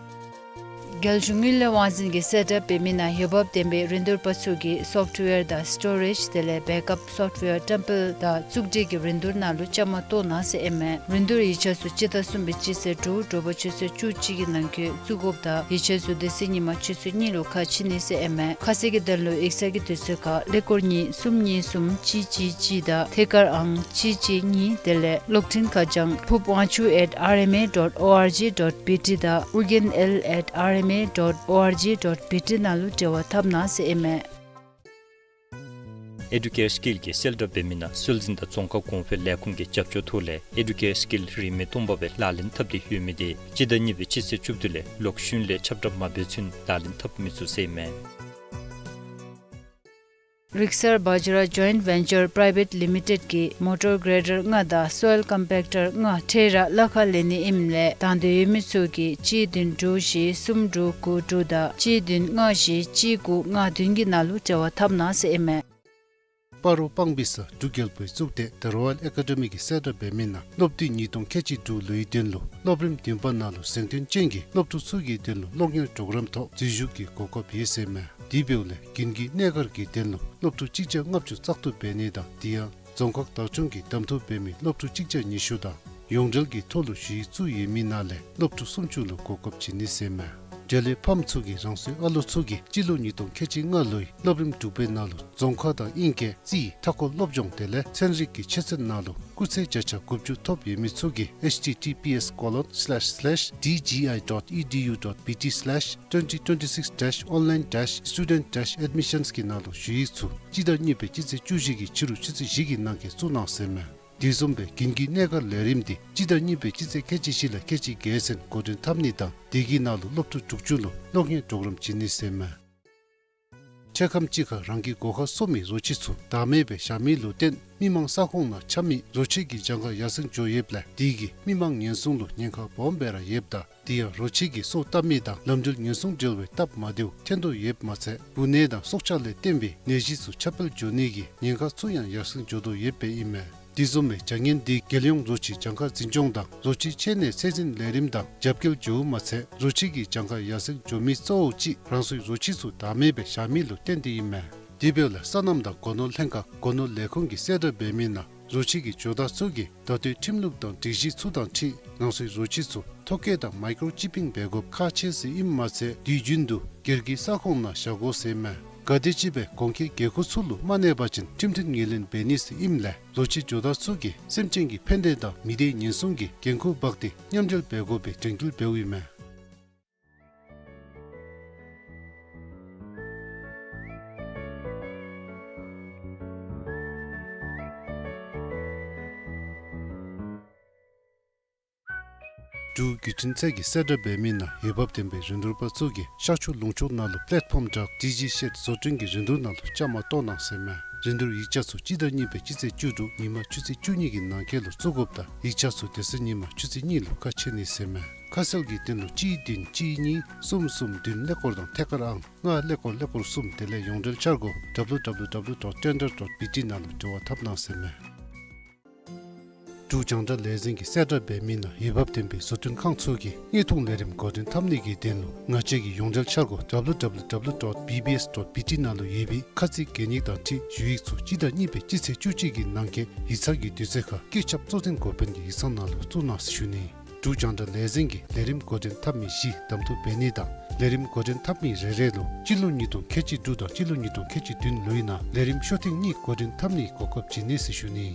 རྒྱལ་གཞུང་དངུལ་ལས་དབང་འཛིན་གྱིས་གསལ་བསྒྲགས་འབད་མི་ནང་འོས་འབབ་ལྡན་པའི་རིན་བསྡུར་པ་ཚུ་གིས་སོཕཊ་ཝེར་དང་སི་ཊོ་རེཇ་དེ་ལས་བེཀ་ཨཔ་སོཕཊ་ཝེར་བཀྲམ་སྤེལ་དང་བཙུགས་སྒྲིག་གི་རིན་བསྡུར་ནང་ལུ་བཅའ་མར་གཏོགས་གནང་ཟེར་ཨིན་མས། རིན་བསྡུར་ཡིག་ཆ་ཚུ་སྤྱི་ཟླ་གསུམ་པའི་སྤྱི་ཚེས་དྲུག་དྲོ་པ་ཆུ་ཚོད་བཅུ་གཅིག་གི་ནང་འཁོད་བཙུགས་དགོཔ་དང་ཡིག་ཆ་ཚུ་དེ་ཚེ་ཉིན་མ་ཆུ་ཚོད་གཉིས་ལུ་ཁ་ཕྱེ་ནི་ཟེར་ཨིན་མས། ཁ་གསལ་གྱི་དོན་ལུ་ཡིག་ཚང་གི་དུས་ཚོད་ཁར་ཀླད་ཀོར་གཉིས་གསུམ་གཉིས་གསུམ་གཅིག་གཅིག་གཅིག་དང་ཐད་ཀར་ཨང་གཅིག་གཅིག་གཉིས་དེ་ལས་གློག་འཕྲིན་ཁ་བྱང་ཕུབ་དབང་ཕྱུག་at R M A dot O R G dot B T དང་ཨོ་རྒྱན་ཨེལ་at R M A dot O R G dot B T ནང་ལུ་འབྲེལ་བ་འཐབ་གནང་ཟེར་ཨིན་མས། ཨེ་ཌུ་ཀེར་སི་ཀིལ་གྱིས་གསལ་བསྒྲགས་འབད་མི་ནང་སྲོལ་འཛིན་དང་རྫོང་ཁ་གོང་འཕེལ་ལས་ཁུངས་ཀྱི་རྒྱབ་སྐྱོར་ཐོག་ལས་ཨེ་ཌུ་ཀེར་སི་ཀིལ་རིན་མེད་སྟོང་པ་སྦེ་ལག་ལེན་འཐབ་སྟེ་ཡོད་མི་དེ་སྤྱི་ཟླ་གཉིས་པའི་སྤྱི་ཚེས་བཅུ་བདུན་ལས་ལོག་གཞུང་ལས་ཁྱབ་བསྒྲགས་མ་འབད་ཚུན་ལག་ལེན་འཐབ་མི་ཚུགས་ཟེར་ཨིན་མས། རིག་གསར་བཛྲ་ཇོའིནཊ་ཝེན་ཅར་པ་རའི་བེཊ་ལི་མི་ཊེཌ་ཀྱིས་མོ་ཊར་གྲེ་ཌར་ལྔ་དང་སོའིལ་ཀམ་པེཀ་ཊར་ལྔ་འཕྲལ་ར་གླ་ཁར་ལེན་ནི་ཨིནམ་ལས་དང་འདོད་ཡོད་མི་ཚུ་གིས་གཅིག་བདུན་དྲུག་བཞི་གསུམ་དྲུག་དགུ་དྲུག་དང་གཅིག་བདུན་ལྔ་བཞི་གཅིག་དགུ་ལྔ་བདུན་གྱི་ནང་ལུ་འབྲེལ་བ་འཐབ་གནང་ཟེར་ཨིན་མས། སྤ་རོ་སྤང་སྦིས་ས་འབྲུག་རྒྱལ་པོའི་གཙུག་སྡེ་ད་རོ་ཡཱལ་ཨེ་ཀ་ཌེ་མི་གིས་གསལ་བསྒྲགས་འབད་མི་ནང་སློབ་དུས་ཉིས་སྟོང་ཁལ་གཅིག་དྲུག་ལོའི་དོན་ལུ་སློབ་རིམ་བདུན་པ་ནང་ལུ་གཟེངས་ཐོན་ཅན་གྱི་སློབ་ཕྲུག་ཚུ་གི་དོན་ལུ་སློབ་གཉེར་གྲོགས་རམ་ཐོག་འཛུལ་ཞུགས་ཀྱི་གོ་སྐབས་ཡོད་ཟེར་མས། དེ་འབདཝ་ལས་དགུན་གྱི་གནས་སྒར་གྱི་དོན་ལུ་སློབ་ཕྲུག་གཅིག་བརྒྱ་ལྔ་བཅུ་བཙག་འཐུ་འབད་ནི་དང་དེ་ཡང་རྫོང་ཁག་བདག་སྐྱོང་གིས་གདམ་འཐུ་འབད་མི་སློབ་ཕྲུག་གཅིག་བརྒྱ་ཉི་ཤུ་དང་ཡོངས་འབྲེལ་གྱི་ཐོག་ལུ་ཞུ་ཡིག་བཙུགས་ཡོད་མི་ནང་ལས་སློབ་ཕྲུག་སུམ་ཅུ་ལུ་གོ་སྐབས་བྱིན་ནི་ཟེར་མས། འབྲེལ་ཡོད་ཕམ་ཚུ་གིས་རང་སོའི་ཨ་ལོ་ཚུ་གིས་སྤྱི་ལོ་ཉིས་སྟོང་ཁལ་གཅིག་ལྔ་ལོའི་སློབ་རིམ་དྲུག་པའི་ནང་ལུ་རྫོང་ཁ་དང་དབྱིན་སྐད་རྩིས་མཐའ་འཁོར་སློབ་སྦྱོང་དེ་ལས་ཚན་རིག་གི་ཆོས་ཚན་ནང་ལུ་སྐུགས་ཚད་བརྒྱ་ཆ་དགུ་བཅུ་ཐོབ་ཡོད་མི་ཚུ་གིས་ཨེཆ་ཊི་ཊི་པི་ཨེསི་ཀོ་ལོན་སི་ལེཤ་སི་ལེཤ་ཌི་ཇི་ཨའི་ཌོཊ་ཨི་ཌི་ཡུ་ཌོཊ་བི་ཊི་སི་ལེཤ་ཊུ་ཝེན་ཊི་ཊུ་ཝེན་ཊི་སིགསི་ཌེཤ་ཨོན་ལའིན་ཌེཤ་སི་ཊུ་ཌེནཊ་ཌེཤ་ཨེཌ་མི་ཤཱནསི་གི་ནང་ལུ་ཞུ་ཡིག་ཚུ་སྤྱི་ཟླ་གཉིས་པའི་སྤྱི་ཚེས་བཅུ་བཞི་གི་ཕྱི་རུ་ཆུ་ཚོད་བཞི་གི་ནང་འཁོད་བཙུགས་གནང་ཟེར་མས། དེ་བཟུམ་སྦེ་དགུན་གྱི་གནས་སྒར་ལས་རིམ་འདི་སྤྱི་ཟླ་གཉིས་པའི་སྤྱི་ཚེས་ཁལ་གཅིག་བཞི་ལས་ཁལ་གཅིག་བརྒྱད་ཚུན་འགོ་འདྲེན་འཐབ་ནི་དང་དེ་གི་ནང་ལུ་སློབ་ཕྲུག་དྲུག་ཅུ་ལུ་སློབ་གཉེར་གྲོགས་རམ་བྱིན་ནི་ཟེར་མས། འཕྲལ་ཁམས་ཅིག་ཁར་རང་གི་སྒོ་ཁར་གསོ་མི་རོ་ཁྱི་ཚུ་བདག་མེད་སྦེ་བཞག་མི་ལུ་བརྟེན་མི་མང་ས་ཁོངས་ནང་འཁྱམ་མི་རོ་ཁྱི་གི་གྱངས་ཁ་ཡར་སེང་འགྱོ་ཡོདཔ་ལས་དེ་གིས་མི་མང་ཉེན་སྲུང་ལུ་ཉེན་ཁ་སྦོམ་སྦེ་ར་ཡོདཔ་ད་དེ་ཡང་རོ་ཁྱི་གིས་སོ་བཏབ་མི་དང་ལམ་འགྲུལ་ཉེན་སྲུང་འབྲེལ་བའི་སྟབས་མ་བདེཝ་ཐོན་དོ་ཡོདཔ་མ་ཚད་འབུ་ནད་དང་སྲོག་ཆགས་ལས་བརྟེན་པའི་ནད་གཞི་ཚུ་ཁྱབ་སྤེལ་འགྱོ་ནི་གི་ཉེན་ཁ་ཚུ་ཡང་ཡར་སེང་འགྱོ་དོ་ཡོདཔ་ཨིན་མས། དེ་བཟུམ་མའི་བྱ་ངན་འདི་རྒྱལ་ཡོངས་རོ་ཁྱི་གྱངས་ཁ་འཛིན་སྐྱོང་དང་རོ་ཁྱི་འཆོལ་ནད་ཚད་འཛིན་ལས་རིམ་དང་རྒྱབ་འགལ་འགྱོཝ་མ་ཚད་རོ་ཁྱི་གི་གྱངས་ཁ་ཡར་སེང་འགྱོ་མི་གཙོ་བོ་ཅིག་རང་སོའི་རོ་ཁྱི་ཚུ་བདག་མེད་སྦེ་བཞག་མི་ལུ་བརྟེན་ཏེ་ཨིན་མས། དེ་འབདཝ་ལས་སོ་ནམ་དང་སྒོ་ནོར་ལྷན་ཁག་སྒོ་ནོར་ལས་ཁུངས་ཀྱིས་གསལ་བསྒྲགས་འབད་མི་ནང་རོ་ཁྱི་གི་ཇོ་བདག་ཚུ་གིས་ད་ལྟོའི་ཁྲིམས་ལུགས་དང་སྒྲིག་གཞི་ཚུ་དང་འཁྲིལ་རང་སོའི་རོ་ཁྱི་ཚུ་ཐོ་བཀོད་དང་མའི་ཀྲོ་ཅིབ་པིང་འབད་དགོཔ་ཁག་ཆེ་ཟེར་ཨིནམ་མ་ཚད་དུས་རྒྱུན་དུ་སྒེར་གྱི་ས་ཁོངས་ནང་བཞག་དགོ་ཟེར་མས། ག་དེམ་ཅིག་སྦེ་གོང་འཁོད་འགན་ཁུར་ཚུ་ལུ་མ་གནས་པ་ཅིན་ཁྲིམས་མཐུན་ངོས་ལེན་འབད་ནི་ཟེར་ཨིནམ་ལས་རོ་ཁྱི་ཇོ་བདག་ཚུ་གིས་སེམས་ཅན་གྱི་ཕན་བདེ་དང་མི་སྡེའི་ཉེན་སྲུང་གི་འགན་ཁུར་འབག་སྟེ་མཉམ་འབྲེལ་འབད་དགོ་པའི་དྲན་སྐུལ་འབདཝ་ཨིན་མས། འབྲུག་བརྒྱུད་འཕྲིན་ཚད་ཀྱིས་གསལ་བསྒྲགས་འབད་མི་ནང་འོས་འབབ་ལྡན་པའི་རིན་བསྡུར་པ་ཚུ་གིས་ཤར་ཕྱོགས་ལུང་ཕྱོགས་ནང་ལུ་པེ་ལེཊ་ཕོམ་བྲག་ཌི་ཇི་ཤེཌ་བཟོ་སྐྲུན་གྱི་རིན་བསྡུར་ནང་ལུ་བཅའ་མར་གཏོགས་གནང་ཟེར་མས། རིན་བསྡུར་ཡིག་ཆ་ཚུ་སྤྱི་ཟླ་གཉིས་པའི་སྤྱི་ཚེས་བཅུ་དྲུག་ཉིན་མ་ཆུ་ཚོད་བཅུ་གཉིས་ཀྱི་ནང་འཁོད་ལུ་བཙུགས་དགོཔ་ད་ཡིག་ཆ་ཚུ་དེ་ཚེ་ཉིན་མ་ཆུ་ཚོད་གཉིས་ལུ་ཁ་ཕྱེ་ནི་ཟེར་མས། ཁ་གསལ་གྱི་དོན་ལུ་གཅིག་བདུན་གཅིག་གཉིས་གསུམ་གསུམ་བདུན་ཀླད་ཀོར་དང་ཐད་ཀར་ཨང་ལྔ་ཀླད་ཀོར་ཀླད་ཀོར་གསུམ་དེ་ལས་ཡོངས་འབྲེལ་འཆར་སྒོ་ཌབ་ལུ་ཌབ་ལུ་ཌབ་ལུ་ཌོཊ་ཊེན་ཌར་ཌོཊ་བི་ཊི་ནང་ལུ་འབྲེལ་བ་འཐབ་གནང་ཟེར་མས། འབྲུག་རྒྱང་བསྒྲགས་ལས་འཛིན་གྱིས་གསལ་བསྒྲགས་འབད་མི་ནང་འོས་འབབ་ལྡན་པའི་བཟོ་སྐྲུན་ཁང་ཚུ་གིས་དངོས་ཐོག་ལས་རིམ་འགོ་འདྲེན་འཐབ་ནི་གི་དོན་ལུ་ང་བཅས་ཀྱི་ཡོངས་འབྲེལ་འཆར་སྒོ་ཌབ་ལུ་ཌབ་ལུ་ཌབ་ལུ་ཌོཊ་བི་བི་ཨེསི་ཌོཊ་བི་ཊི་ནང་ལུ་ཡོད་པའི་ཁ་ཚིག་གན་ཡིག་དང་འཁྲིལ་ཞུ་ཡིག་ཚུ་སྤྱི་ཟླ་གཉིས་པའི་སྤྱི་ཚེས་བཅུ་གཅིག་གི་ནང་འཁོད་ཡིག་ཚང་གི་དུས་ཚོད་ཁར་བཀོད་ཁྱབ་གཙོ་འཛིན་འགོ་དཔོན་གྱི་ཡིག་ཚང་ནང་ལུ་བཙུགས་གནང་ཟེར་ཞུ་ནི། འབྲུག་རྒྱང་བསྒྲགས་ལས་འཛིན་གྱིས་ལས་རིམ་འགོ་འདྲེན་འཐབ་མི་བཞི་གདམ་འཐུ་འབད་ནི་དང་ལས་རིམ་འགོ་འདྲེན་འཐབ་མི་རེ་རེ་ལུ་སྤྱི་ལོ་ཉིས་སྟོང་ཁལ་གཅིག་དྲུག་དང་སྤྱི་ལོ་ཉིས་སྟོང་ཁལ་གཅིག་བདུན་ལོའི་ནང་ལས་རིམ་ཤོག་ཐེངས་གཉིས་འགོ་འདྲེན་འཐབ་ནིའི་གོ་སྐབས་བྱིན་ནི་ཟེར་ཞུ་ནི།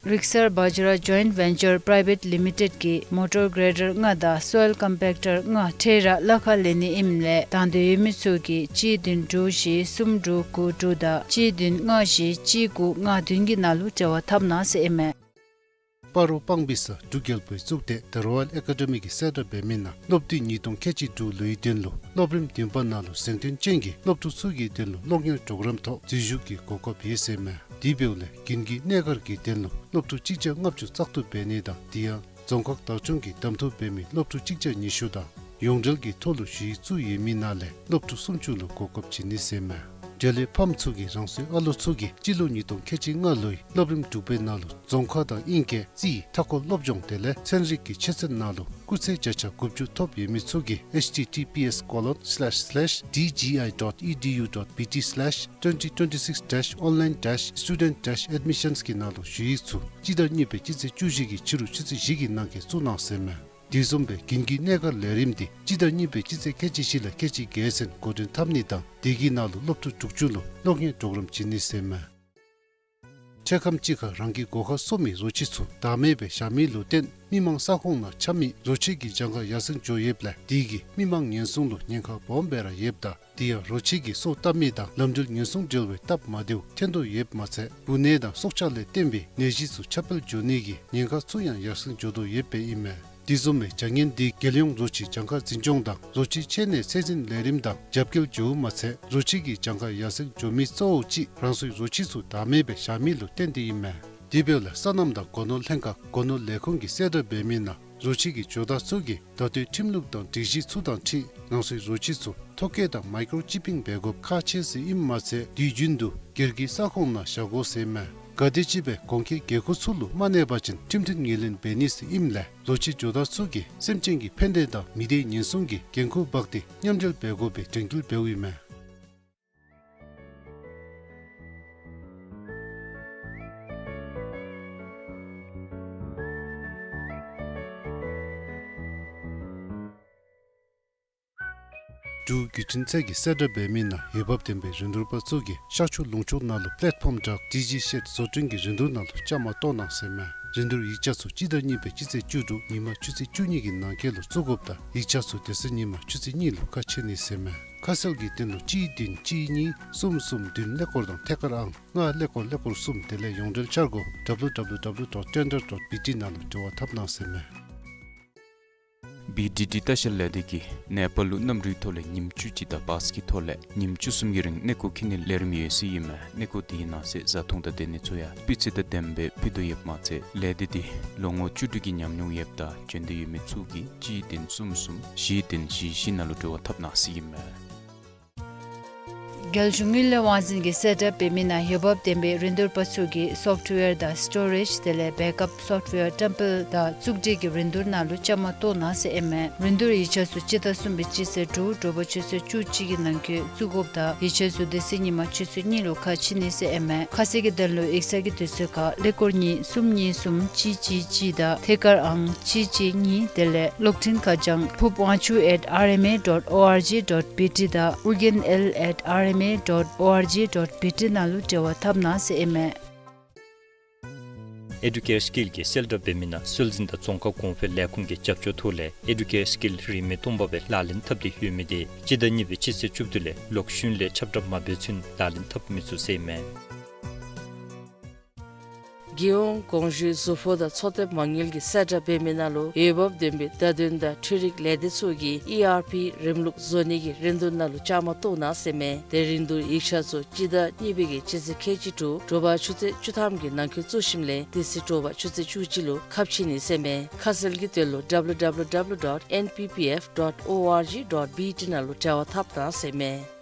རིག་གསར་བཛྲ་ཇོའིནཊ་ཝེན་ཅར་པ་རའི་བེཊ་ལི་མི་ཊེཌ་ཀྱིས་མོ་ཊར་གྲེ་ཌར་ལྔ་དང་སོའིལ་ཀམ་པེཀ་ཊར་ལྔ་འཕྲལ་ར་གླ་ཁར་ལེན་ནི་ཨིནམ་ལས་དང་འདོད་ཡོད་མི་ཚུ་གིས་གཅིག་བདུན་དྲུག་བཞི་གསུམ་དྲུག་དགུ་དྲུག་དང་གཅིག་བདུན་ལྔ་བཞི་གཅིག་དགུ་ལྔ་བདུན་གྱི་ནང་ལུ་འབྲེལ་བ་འཐབ་གནང་ཟེར་ཨིན་མས། སྤ་རོ་སྤང་སྦིས་ས་འབྲུག་རྒྱལ་པོའི་གཙུག་སྡེ་ད་རོ་ཡཱལ་ཨེ་ཀ་ཌེ་མི་གིས་གསལ་བསྒྲགས་འབད་མི་ནང་སློབ་དུས་ཉིས་སྟོང་ཁལ་གཅིག་དྲུག་ལོའི་དོན་ལུ་སློབ་རིམ་བདུན་པ་ནང་ལུ་གཟེངས་ཐོན་ཅན་གྱི་སློབ་ཕྲུག་ཚུ་གི་དོན་ལུ་སློབ་གཉེར་གྲོགས་རམ་ཐོག་འཛུལ་ཞུགས་ཀྱི་གོ་སྐབས་ཡོད་ཟེར་མས། དེ་འབདཝ་ལས་དགུན་གྱི་གནས་སྒར་གྱི་དོན་ལུ་སློབ་ཕྲུག་གཅིག་བརྒྱ་ལྔ་བཅུ་བཙག་འཐུ་འབད་ནི་དང་དེ་ཡང་རྫོང་ཁག་བདག་སྐྱོང་གིས་གདམ་འཐུ་འབད་མི་སློབ་ཕྲུག་གཅིག་བརྒྱ་ཉི་ཤུ་དང་ཡོངས་འབྲེལ་གྱི་ཐོག་ལུ་ཞུ་ཡིག་བཙུགས་ཡོད་མི་ནང་ལས་སློབ་ཕྲུག་སུམ་ཅུ་ལུ་གོ་སྐབས་བྱིན་ནི་ཟེར་མས། འབྲེལ་ཡོད་ཕམ་ཚུ་གིས་རང་སོའི་ཨ་ལོ་ཚུ་གིས་སྤྱི་ལོ་ཉིས་སྟོང་ཁལ་གཅིག་ལྔ་ལོའི་སློབ་རིམ་དྲུག་པའི་ནང་ལུ་རྫོང་ཁ་དང་དབྱིན་སྐད་རྩིས་མཐའ་འཁོར་སློབ་སྦྱོང་དེ་ལས་ཚན་རིག་གི་ཆོས་ཚན་ནང་ལུ་སྐུགས་ཚད་བརྒྱ་ཆ་དགུ་བཅུ་ཐོབ་ཡོད་མི་ཚུ་གིས་ཨེཆ་ཊི་ཊི་པི་ཨེསི་ཀོ་ལོན་སི་ལེཤ་སི་ལེཤ་ཌི་ཇི་ཨའི་ཌོཊ་ཨི་ཌི་ཡུ་ཌོཊ་བི་ཊི་སི་ལེཤ་ཊུ་ཝེན་ཊི་ཊུ་ཝེན་ཊི་སིགསི་ཌེཤ་ཨོན་ལའིན་ཌེཤ་སི་ཊུ་ཌེནཊ་ཌེཤ་ཨེཌ་མི་ཤཱནསི་གི་ནང་ལུ་ཞུ་ཡིག་ཚུ་སྤྱི་ཟླ་གཉིས་པའི་སྤྱི་ཚེས་བཅུ་བཞི་གི་ཕྱི་རུ་ཆུ་ཚོད་བཞི་གི་ནང་འཁོད་བཙུགས་གནང་ཟེར་མས། དེ་བཟུམ་སྦེ་དགུན་གྱི་གནས་སྒར་ལས་རིམ་འདི་སྤྱི་ཟླ་གཉིས་པའི་སྤྱི་ཚེས་ཁལ་གཅིག་བཞི་ལས་ཁལ་གཅིག་བརྒྱད་ཚུན་འགོ་འདྲེན་འཐབ་ནི་དང་དེ་གི་ནང་ལུ་སློབ་ཕྲུག་དྲུག་ཅུ་ལུ་སློབ་གཉེར་གྲོགས་རམ་བྱིན་ནི་ཟེར་མས། འཕྲལ་ཁམས་ཅིག་ཁར་རང་གི་སྒོ་ཁར་གསོ་མི་རོ་ཁྱི་ཚུ་བདག་མེད་སྦེ་བཞག་མི་ལུ་བརྟེན་མི་མང་ས་ཁོངས་ནང་འཁྱམ་མི་རོ་ཁྱི་གི་གྱངས་ཁ་ཡར་སེང་འགྱོ་ཡོདཔ་ལས་དེ་གིས་མི་མང་ཉེན་སྲུང་ལུ་ཉེན་ཁ་སྦོམ་སྦེ་ར་ཡོདཔ་ད་དེ་ཡང་རོ་ཁྱི་གིས་སོ་བཏབ་མི་དང་ལམ་འགྲུལ་ཉེན་སྲུང་འབྲེལ་བའི་སྟབས་མ་བདེཝ་ཐོན་དོ་ཡོདཔ་མ་ཚད་འབུ་ནད་དང་སྲོག་ཆགས་ལས་བརྟེན་པའི་ནད་གཞི་ཚུ་ཁྱབ་སྤེལ་འགྱོ་ནི་གི་ཉེན་ཁ་ཚུ་ཡང་ཡར་སེང་འགྱོ་དོ་ཡོདཔ་ཨིན་མས། དེ་བཟུམ་མའི་བྱ་ངན་འདི་རྒྱལ་ཡོངས་རོ་ཁྱི་གྱངས་ཁ་འཛིན་སྐྱོང་དང་རོ་ཁྱི་ཆེ་ནད་ཚད་འཛིན་ལས་རིམ་དང་རྒྱབ་འགལ་འགྱོཝ་མ་ཚད་རོ་ཁྱི་གི་གྱངས་ཁ་ཡར་སེང་འགྱོ་མི་གཙོ་བོ་ཅིག་རང་སོའི་རོ་ཁྱི་ཚུ་བདག་མེད་སྦེ་བཞག་མི་ལུ་བརྟེན་ཏེ་ཨིན་མས། དེ་འབདཝ་ལས་སོ་ནམ་དང་སྒོ་ནོར་ལྷན་ཁག་སྒོ་ནོར་ལས་ཁུངས་ཀྱིས་གསལ་བསྒྲགས་འབད་མི་ནང་རོ་ཁྱི་གི་ཇོ་བདག་ཚུ་གིས་ད་ལྟོའི་ཁྲིམས་ལུགས་དང་སྒྲིག་གཞི་ཚུ་དང་འཁྲིལ་རང་སོའི་རོ་ཁྱི་ཚུ་ཐོ་བཀོད་དང་མའི་ཀྲོ་ཅིཔ་པིང་འབད་དགོཔ་ཁག་ཆེ་ཟེར་ཨིནམ་མ་ཚད་དུས་རྒྱུན་དུ་སྒེར་གྱི་ས་ཁོངས་ནང་བཞག་དགོ་ཟེར་ཨིན་མས། གལ་ཏེ་ཅིག་སྦེ་གོང་འཁོད་འགན་ཁུར་ཚུ་ལུ་མ་གནས་པ་ཅིན་ཁྲིམས་མཐུན་ངོས་ལེན་འབད་ནི་ཟེར་ཨིནམ་ལས་རོ་ཁྱི་ཇོ་བདག་ཚུ་གིས་སེམས་ཅན་གྱི་ཕན་བདེ་དང་མི་སྡེ་ཉེན་སྲུང་གི་འགན་ཁུར་འབག་སྟེ་མཉམ་འབྲེལ་འབད་དགོ་པའི་དྲན་སྐུལ་འབདཝ་ཨིན་མས། འབྲུག་བརྒྱུད་འཕྲིན་ཚད་ཀྱིས་གསལ་བསྒྲགས་འབད་མི་ནང་འོས་འབབ་ལྡན་པའི་རིན་བསྡུར་པ་ཚུ་གིས་ཤར་ཕྱོགས་ལུང་ཕྱོགས་ནང་ལུ་པེ་ལེཊ་ཕོམ་བྲག་ཌི་ཇི་ཤེཌ་བཟོ་སྐྲུན་གྱི་རིན་བསྡུར་ནང་ལུ་བཅའ་མར་གཏོགས་གནང་ཟེར་ཨིན་མས། རིན་བསྡུར་ཡིག་ཆ་ཚུ་སྤྱི་ཟླ་གཉིས་པའི་སྤྱི་ཚེས་བཅུ་དྲུག་ཉིན་མ་ཆུ་ཚོད་བཅུ་གཉིས་ཀྱི་ནང་འཁོད་ལུ་བཙུགས་དགོཔ་དང་ཡིག་ཆ་ཚུ་དེ་ཚེ་ཉིན་མ་ཆུ་ཚོད་གཉིས་ལུ་ཁ་ཕྱེ་ནི་ཟེར་ཨིན་མས། ཁ་གསལ་གྱི་དོན་ལུ་གཅིག་བདུན་གཅིག་གཉིས་གསུམ་གསུམ་བདུན་ཀླད་ཀོར་དང་ཐད་ཀར་ཨང་ལྔ་ཀླད་ཀོར་ཀླད་ཀོར་གསུམ་དེ་ལས་ཡོངས་འབྲེལ་འཆར་སྒོ་W W W dot tender dot B T ནང་ལུ་འབྲེལ་བ་འཐབ་གནང་ཟེར་ཨིན་མས། བི་ཌི་ཌི་ལྟ་བཤལ་ལས་སྡེ་གིས་ནེ་པཱལ་ལུ་གནམ་གྲུའི་ཐོག་ལས་ཉིནམ་བཅུ་གཅིག་དང་བཱས་ཀྱི་ཐོག་ལས་ཉིནམ་བཅུ་གསུམ་གྱི་རིང་གནས་སྐོར་འཁྱིད་ནིའི་ལས་རིམ་ཡོད་ཟེར་ཨིན་མས། གནས་སྐོར་དེའི་ནང་གསེས་བཟའ་འཐུང་དང་སྡོད་གནས་ཚུ་ཡང་སྤུས་ཚད་དང་ལྡནམ་སྦེ་ཕུལ་དོ་ཡོདཔ་མ་ཚད་ལས་སྡེ་འདི་ལོ་ངོ་བཅུ་དྲུག་གི་ཉམས་མྱོང་ཡོདཔ་དང་འབྱོན་འདོད་ཡོད་མི་ཚུ་གིས་གཅིག་བདུན་གསུམ་གསུམ་བཞི་བདུན་བཞི་བཞི་ནང་ལུ་འབྲེལ་བ་འཐབ་གནང་ཟེར་ཨིན་མས། རྒྱལ་གཞུང་དངུལ་ལས་དབང་འཛིན་གྱིས་གསལ་བསྒྲགས་འབད་མི་ནང་འོས་འབབ་ལྡན་པའི་རིན་བསྡུར་པ་ཚུ་གིས་སོཕཊ་ཝེར་དང་སི་ཊོ་རེཇ་དེ་ལས་བེཀ་ཨཔ་སོཕཊ་ཝེར་བཀྲམ་སྤེལ་དང་བཙུགས་སྒྲིག་གི་རིན་བསྡུར་ནང་ལུ་བཅའ་མར་གཏོགས་གནང་ཟེར་ཨིན་མས། རིན་བསྡུར་ཡིག་ཆ་ཚུ་སྤྱི་ཟླ་གསུམ་པའི་སྤྱི་ཚེས་དྲུག་དྲོ་པ་ཆུ་ཚོད་བཅུ་གཅིག་གི་ནང་འཁོད་བཙུགས་དགོཔ་དང་ཡིག་ཆ་ཚུ་དེ་ཚེ་ཉིན་མ་ཆུ་ཚོད་གཉིས་ལུ་ཁ་ཕྱེ་ནི་ཟེར་ཨིན་མས། ཁ་གསལ་གྱི་དོན་ལུ་ཡིག་ཚང་གི་དུས་ཚོད་ཁར་ཀླད་ཀོར་གཉིས་གསུམ་གཉིས་གསུམ་གཅིག་གཅིག་གཅིག་དང་ཐད་ཀར་ཨང་གཅིག་གཅིག་གཉིས་དེ་ལས་གློག་འཕྲིན་ཁ་བྱང་ཕུབ་དབང་ཕྱུག་at R M A dot O R G dot B T དང་ཨོ་རྒྱན་ཨེལ་at R M A dot O R G dot B T ནང་ལུ་འབྲེལ་བ་འཐབ་གནང་ཟེར་ཨིན་མས། ཨེ་ཌུ་ཀེར་སི་ཀིལ་གྱིས་གསལ་བསྒྲགས་འབད་མི་ནང་སྲོལ་འཛིན་དང་རྫོང་ཁ་གོང་འཕེལ་ལས་ཁུངས་ཀྱི་རྒྱབ་སྐྱོར་ཐོག་ལས་ཨེ་ཌུ་ཀེར་སི་ཀིལ་རིན་མེད་སྟོང་པ་སྦེ་ལག་ལེན་འཐབ་སྟེ་ཡོད་མི་དེ་སྤྱི་ཟླ་གཉིས་པའི་སྤྱི་ཚེས་བཅུ་བདུན་ལས་ལོག་ཤུལ་ལས་ཁྱབ་བསྒྲགས་མ་འབད་ཚུན་ལག་ལེན་འཐབ་མི་ཚུགས་ཟེར་ཨིན་མས། རྒྱལ་ཡོངས་གོང་ཞུས་གཟུགས་པོ་དང་འཚོ་རྟེན་མ་དངུལ་གྱིས་གསལ་བསྒྲགས་འབད་མི་ནང་ལུ་འོས་འབབ་ལྡན་པའི་བརྡ་དོན་དང་འཕྲུལ་རིག་ལས་སྡེ་ཚུ་གིས་ཨི་ཨར་པི་རིམ་ལུགས་བཟོ་ནི་གི་རིན་བསྡུར་ནང་ལུ་བཅའ་མར་གཏོགས་གནང་ཟེར་ཨིན་མས། དེ་རིན་བསྡུར་ཡིག་ཆ་ཚུ་སྤྱི་ཟླ་གཉིས་པའི་གི་སྤྱི་ཚེས་ཁལ་གཅིག་དྲོ་དྲོ་པ་ཆུ་ཚོད་བཅུ་ཐམ་གྱི་ནང་འཁོད་བཙུགས་ཞིནམ་ལས་དེ་ཚེ་དྲོ་པ་ཆུ་ཚོད་བཅུ་གཅིག་ལུ་ཁ་ཕྱེ་ནི་ཟེར་ཨིན་མས། ཁ་གསལ་གྱི་དོན་ལུ་W W W dot N P P F dot O R G dot B T ནང་ལུ་འབྲེལ་བ་འཐབ་གནང་ཟེར་ཨིན་མས།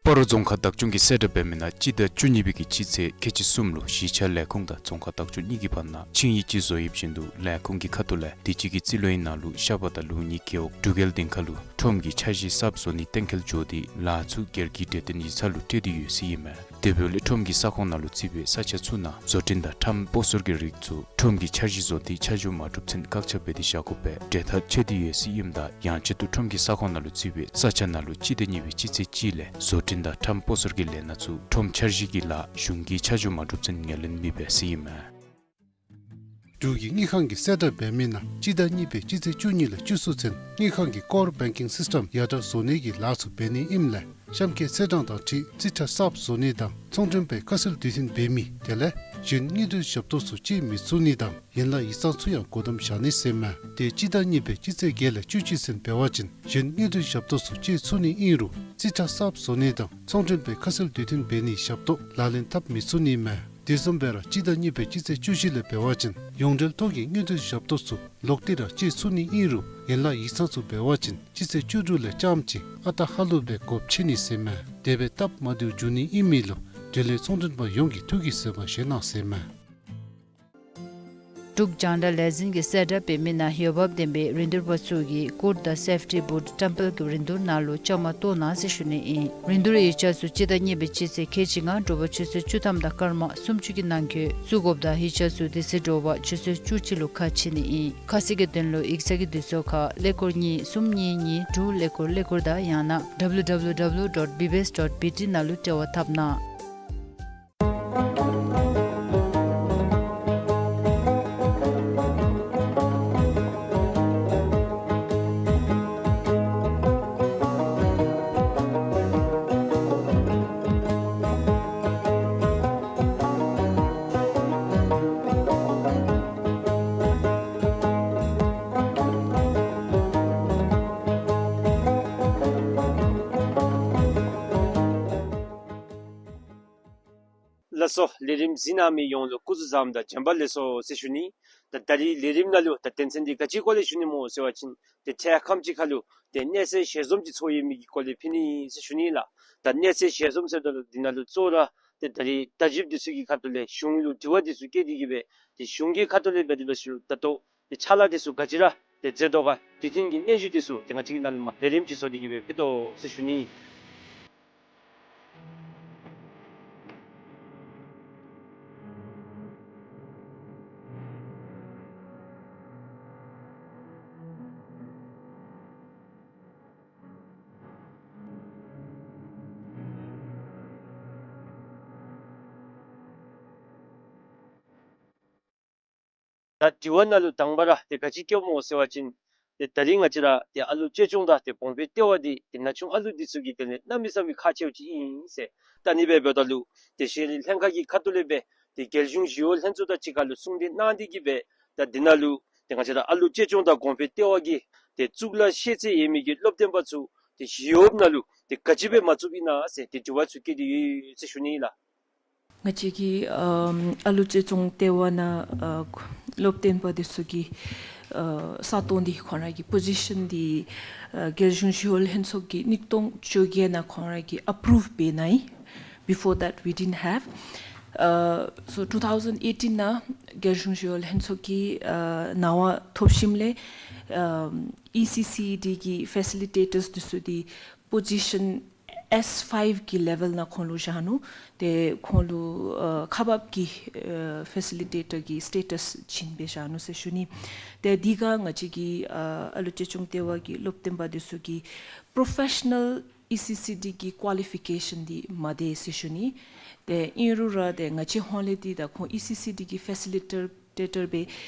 སྤ་རོ་རྫོང་ཁག་བདག་སྐྱོང་གིས་གསལ་བསྒྲགས་འབད་མི་ནང་སྤྱི་ཟླ་བཅུ་གཉིས་པའི་གི་སྤྱི་ཚེས་ཁལ་གཅིག་གསུམ་ལུ་གཞིས་ཆགས་ལས་ཁུངས་དང་རྫོང་ཁག་བདག་སྐྱོང་གཉིས་ཀྱི་བར་ན་ཆིངས་ཡིག་ཅིག་བཟོ་ཡོདཔ་བཞིན་དུ་ལས་ཁུངས་ཀྱི་ཁ་ཐུག་ལས་དུས་ཅི་གི་རྩིས་ལོའི་ནང་ལུ་ཤ་པ་དང་ལུགས་གཉིས་རྒེད་འོག་འབྲུག་རྒྱལ་སྡིངས་ཁ་ལུ་ཁྲོམ་གྱི་འཆར་གཞི་གསརཔ་བཟོ་ནི་གཏན་འཁེལ་འགྱོ་སྟེ་ལཱ་ཚུ་སྒེར་གྱི་གྲོས་བསྟུན་ཡིག་ཚང་ལུ་སྤྲོད་དེ་ཡོད་ཟེར་ཨིན་མས། དེ་འབདཝ་ལས་ཁྲོམ་གྱི་ས་ཁོངས་ནང་ལུ་བརྩིས་པའི་ས་ཆ་ཚུ་ནང་བཟོ་སྐྲུན་དང་ཁྲོམ་སྤོ་སོར་གྱི་རིགས་ཚུ་ཁྲོམ་གྱི་འཆར་གཞི་བཟོ་སྟེ་ཆ་འཇོག་མ་གྲུབ་ཚུན་བཀག་ཆ་འབད་དེ་བཞག་དགོ་པའི་གྲོས་ཐག་བཅད་དེ་ཡོད་ཟེར་ཨིནམ་ད་ཡང་ཆེད་དུ་ཁྲོམ་གྱི་ས་ཁོངས་ནང་ལུ་བརྩིས་པའི་ས་ཆ་ནང་ལུ་སྤྱི་ཟླ་གཉིས་པའི་སྤྱི་ཚེས་གཅིག་ལས་བཟོ་སྐྲུན་དང་ཁྲོམ་སྤོ་སོར་གྱི་ལས་སྣ་ཚུ་ཁྲོམ་འཆར་གཞི་གི་ལཱ་གཞུང་གིས་ཆ་འཇོག་མ་གྲུབ་ཚུན་ངོས་ལེན་མི་འབད་ཟེར་ཨིན་མས། འབྲུག་གི་དངུལ་ཁང་གིས་གསལ་བསྒྲགས་འབད་མི་ནང་སྤྱི་ཟླ་གཉིས་པའི་སྤྱི་ཚེས་བཅུ་གཉིས་ལས་བཅུ་གསུམ་ཚུན་དངུལ་ཁང་གི་ཀོར་བེང་ཀིང་སིསི་ཊེམ་ཡར་དྲག་བཟོ་ནི་གི་ལཱ་ཚུ་འབད་ནི་ཨིནམ་ལས་གཤམ་འཁོད་ཚེས་གྲངས་དང་འཁྲིལ་རྩིས་ཁྲ་གསརཔ་བཟོ་ནི་དང་ཚོང་མགྲོན་པའི་ཁ་གསལ་དུས་མཐུན་འབད་མི་དེ་ལས་གཞན་དངུལ་འབྲེལ་ཞབས་ཏོག་ཚུ་སྤྱོད་མི་ཚུགས་ནི་དང་ཡན་ལག་ཡིག་ཚང་ཚུ་ཡང་སྒོ་བསྡམ་བཞག་ནི་ཟེར་ཨིན་མས། དེ་སྤྱི་ཟླ་གཉིས་པའི་སྤྱི་ཚེས་བརྒྱད་ལས་བཅུ་གཅིག་ཚུན་འབད་བ་ཅིན་གཞན་དངུལ་འབྲེལ་ཞབས་ཏོག་ཚུ་སྤྱོད་ཚུགས་ནི་ཨིན་རུང་རྩིས་ཁྲ་གསརཔ་བཟོ་ནི་དང་ཚོང་མགྲོན་པའི་ཁ་གསལ་དུས་མཐུན་འབད་ནིའི་ཞབས་ཏོག་ལག་ལེན་འཐབ་མི་ཚུགས་ནི་ཨིན་མས། དེ་བཟུམ་སྦེ་ར་སྤྱི་ཟླ་གཉིས་པའི་སྤྱི་ཚེས་བཅུ་བཞི་ལས་འབད་བ་ཅིན་ཡོངས་འབྲེལ་ཐོག་གི་དངུལ་འབྲེལ་ཞབས་ཏོག་ཚུ་ལོག་སྟེ་ར་སྤྱོད་ཚུགས་ནི་ཨིན་རུང་ཡན་ལག་ཡིག་ཚང་ཚུ་འབད་བ་ཅིན་སྤྱི་ཚེས་བཅུ་དྲུག་ལས་རྐྱངམ་ཅིག་ཨ་རྟག་ཧ་ལུགས་སྦེ་སྒོ་ཕྱེ་ནི་ཟེར་ཨིན་མས། དེ་སྦེ་སྟབས་མ་བདེཝ་འབྱུང་ནི་ཨིན་མི་ལུ་འབྲེལ་ཡོད་ཚོང་མགྲོན་པ་ཡོངས་ཀྱིས་ཐུགས་ཀྱི་བཟོད་པ་བཞེས་གནང་ཟེར་ཨིན་མས། འབྲུག་རྒྱང་བསྒྲགས་ལས་འཛིན་གྱིས་གསལ་བསྒྲགས་འབད་མི་ནང་འོས་འབབ་ལྡན་པའི་རིན་བསྡུར་པ་ཚུ་གིས་སྐུཌ་དང་སེཕ་ཊི་བུཊ་བཀྲམ་སྤེལ་གྱི་རིན་བསྡུར་ནང་ལུ་བཅའ་མར་གཏོགས་གནང་ཟེར་ཞུ་ནི་ཨིན། རིན་བསྡུར་ཡིག་ཆ་ཚུ་སྤྱི་ཟླ་གཉིས་པའི་སྤྱི་ཚེས་ཁལ་གཅིག་ལྔ་དྲོ་པ་ཆུ་ཚོད་བཅུ་ཐམ་དང་སྐར་མ་སུམ་ཅུ་གི་ནང་འཁོད་བཙུགས་དགོཔ་དང་ཡིག་ཆ་ཚུ་དེ་ཚེ་དྲོ་པ་ཆུ་ཚོད་བཅུ་གཅིག་ལུ་ཁ་ཕྱེ་ནི་ཨིན། ཁ་གསལ་གྱི་དོན་ལུ་ཡིག་ཚང་གི་དུས་ཚོད་ཁར་ཀླད་ཀོར་གཉིས་གསུམ་གཉིས་གཉིས་དྲུག་ཀླད་ཀོར་ཀླད་ཀོར་དང་ཡང་ན་W W W dot B B S dot B T ནང་ལུ་འབྲེལ་བ་འཐབ་གནང་། སོ། ལས་རིམ་གཟིགས་གནང་མི་ཡོངས་ལུ་སྐུ་གཟུགས་བཟང་དང་བྱོན་པ་ལེགས་སོ་ཟེར་ཞུ་ནི། ད་ད་རིས་ལས་རིམ་ནང་ལུ་ད་དོན་ཚན་འདི་ག་ཅིའི་སྐོར་ལས་ཞུ་ནི་སྨོ་ཟེར་བ་ཅིན་ཏེ་འཕྲལ་ཁམས་ཅིག་ཁར་ལུ་ཏེ་གནས་ཚུལ་ཞལ་འཛོམས་ཅིག་ཚོགས་ཡོད་མི་གི་སྐོར་ལས་ཕུལ་ནི་ཟེར་ཞུ་ནི་ལགས། ད་གནས་ཚུལ་ཞལ་འཛོམས་ཟེརཝ་ད་ལུ་འདི་ནང་ལུ་གཙོ་བོ་ར་ཏེ་ད་རིས་བརྡ་བརྒྱུདཔ་འདི་ཚུ་གི་ཁ་ཐུག་ལས་གཞུང་ལུ་དྲི་བ་འདི་ཚུ་བཀོད་དེ་གི་སྦེ་ཏེ་གཞུང་གི་ཁ་ཐུག་ལས་འབད་དེ་འབད་ཞུ་ད་ལྟོ་ཏེ་ཕྱག་ལཱ་འདི་ཚུ་ག་ཅི་ར་ཏེ་མཛད་དོ་ག་དེ་བཞིན་གྱི་གནས་ཚུལ་འདི་ཚུ་ཏེ་ང་བཅས་ཀྱིས་ནཱ་ལས་མར་ལས་རིམ་ཅིག་བཟོ་སྟེ་གི་སྦེ་ཕུལ་དོ་ཟེར་ཞུ་ནི། ད་དྲི་བ་ནང་ལུ་དང་པ་ར་ཏེ་ག་ཅི་བཀོདཔ་སྨོ་ཟེར་བ་ཅིན་ཏེ་ད་རིས་ང་བཅས་ར་ཏེ་ཨ་ལུ་ཅིག་ཅུང་དང་ཏེ་གོང་འཕེལ་ལྟེ་བ་འདི་ཏེ་ན་ཆུང་ཨ་ལུ་འདི་ཚུ་གི་དོན་ལས་གནམ་མེད་ས་མེད་ཁག་ཆེཝ་ཅིག་ཨིན་ཟེར། ད་ཨ་ནི་སྦེ་འབདཝ་ད་ལུ་ཏེ་ཤེས་རིག་ལྷན་ཁག་གི་ཁ་ཐུག་ལས་སྦེ་ཏེ་རྒྱལ་གཞུང་ཞི་གཡོག་ལྷན་ཚོགས་དང་གཅིག་ཁར་ལུ་གསུང་གྲོས་གནང་སྟེ་གི་སྦེ་ད་འདི་ནང་ལུ་ཏེ་ང་བཅས་ར་ཨ་ལུ་ཅིག་ཅུང་དང་གོང་འཕེལ་ལྟེ་བ་གི་ཏེ་གཙུག་ལག་ཤེས་ཚད་ཡོད་མི་གི་སློབ་སྟོན་པ་ཚུ་ཏེ་ཞི་གཡོགཔ་ནང་ལུ་ཏེ་ག་ཅི་སྦེ་མ་བཙུགསཔ་ཨིན་ན་ཟེར་ཏེ་དྲི་བ་ཚུ་བཀོད་དེ་ཡོད་ཟེར་ཞུ་ནི་ལགས། ང་བཅས་ཀྱི་ཨམ་ཨ་ལུ་ཅིག་ཅུང་ལྟེ་བ་ནང་ཨ་སློབ་སྟོན་པ་འདི་ཚུ་གི་ཨ་ས་སྟོང་འདི་ཁོང་ར་གི་པོ་ཟི་ཤཱན་འདི་ཨ་རྒྱལ་གཞུང་ཞི་གཡོག་ལྷན་ཚོགས་ཀྱིས་གཉིས་སྟོང་བཅོ་བརྒྱད་ནང་ཁོང་ར་གིས་ཨེ་པུ་རུབ་འབད་གནང་ཡི། Before that, we didn't have. Uh, so two thousand eighteen ནང་རྒྱལ་གཞུང་ཞི་གཡོག་ལྷན་ཚོགས་ཀྱི་ཨ་གནང་བ་ཐོབ་ཞིནམ་ལས་ཨམ་ཨི་སི་སི་ཨི་ཌི་གི་ཕེ་སི་ལི་ཊེ་ཊརསི་འདི་ཚུ་འདི་པོ་ཟི་ཤཱན་ཨེསི་ཕའིབ་གི་ལེ་ཝེལ་ནང་ཁོང་ལུ་བཞག་ནུག། ཏེ་ཁོང་ལུ་ཨ་ཁག་འབགཔ་གི་ཨ་ཕེ་སི་ལི་ཊེ་ཊར་གི་སི་ཊེ་ཊསི་བྱིན་སྦེ་བཞག་ནུག་ཟེར་ཞུ་ནི། ཏེ་འདི་ག་ང་བཅས་ཀྱི་ཨ་ཨ་ལུ་ཅིག་ཅུང་ལྟེ་བ་གི་སློབ་སྟོན་པ་འདི་ཚུ་གི་པོརོ་ཕེ་ཤ་ནཱལ་ཨི་སི་སི་ཨི་ཌི་གི་ཀོ་ལི་ཕི་ཀེ་ཤཱན་འདི་མ་དེ་ཟེར་ཞུ་ནི། ཏེ་ཨིན་རུང་ར་ཏེ་ང་བཅས་ཧོངས་ལས་འདི་ད་ཁོང་ཨི་སི་སི་ཨི་ཌི་གི་ཕེ་སི་ལི་ཊེ་ཊར་ཊེ་ཊར་སྦེ་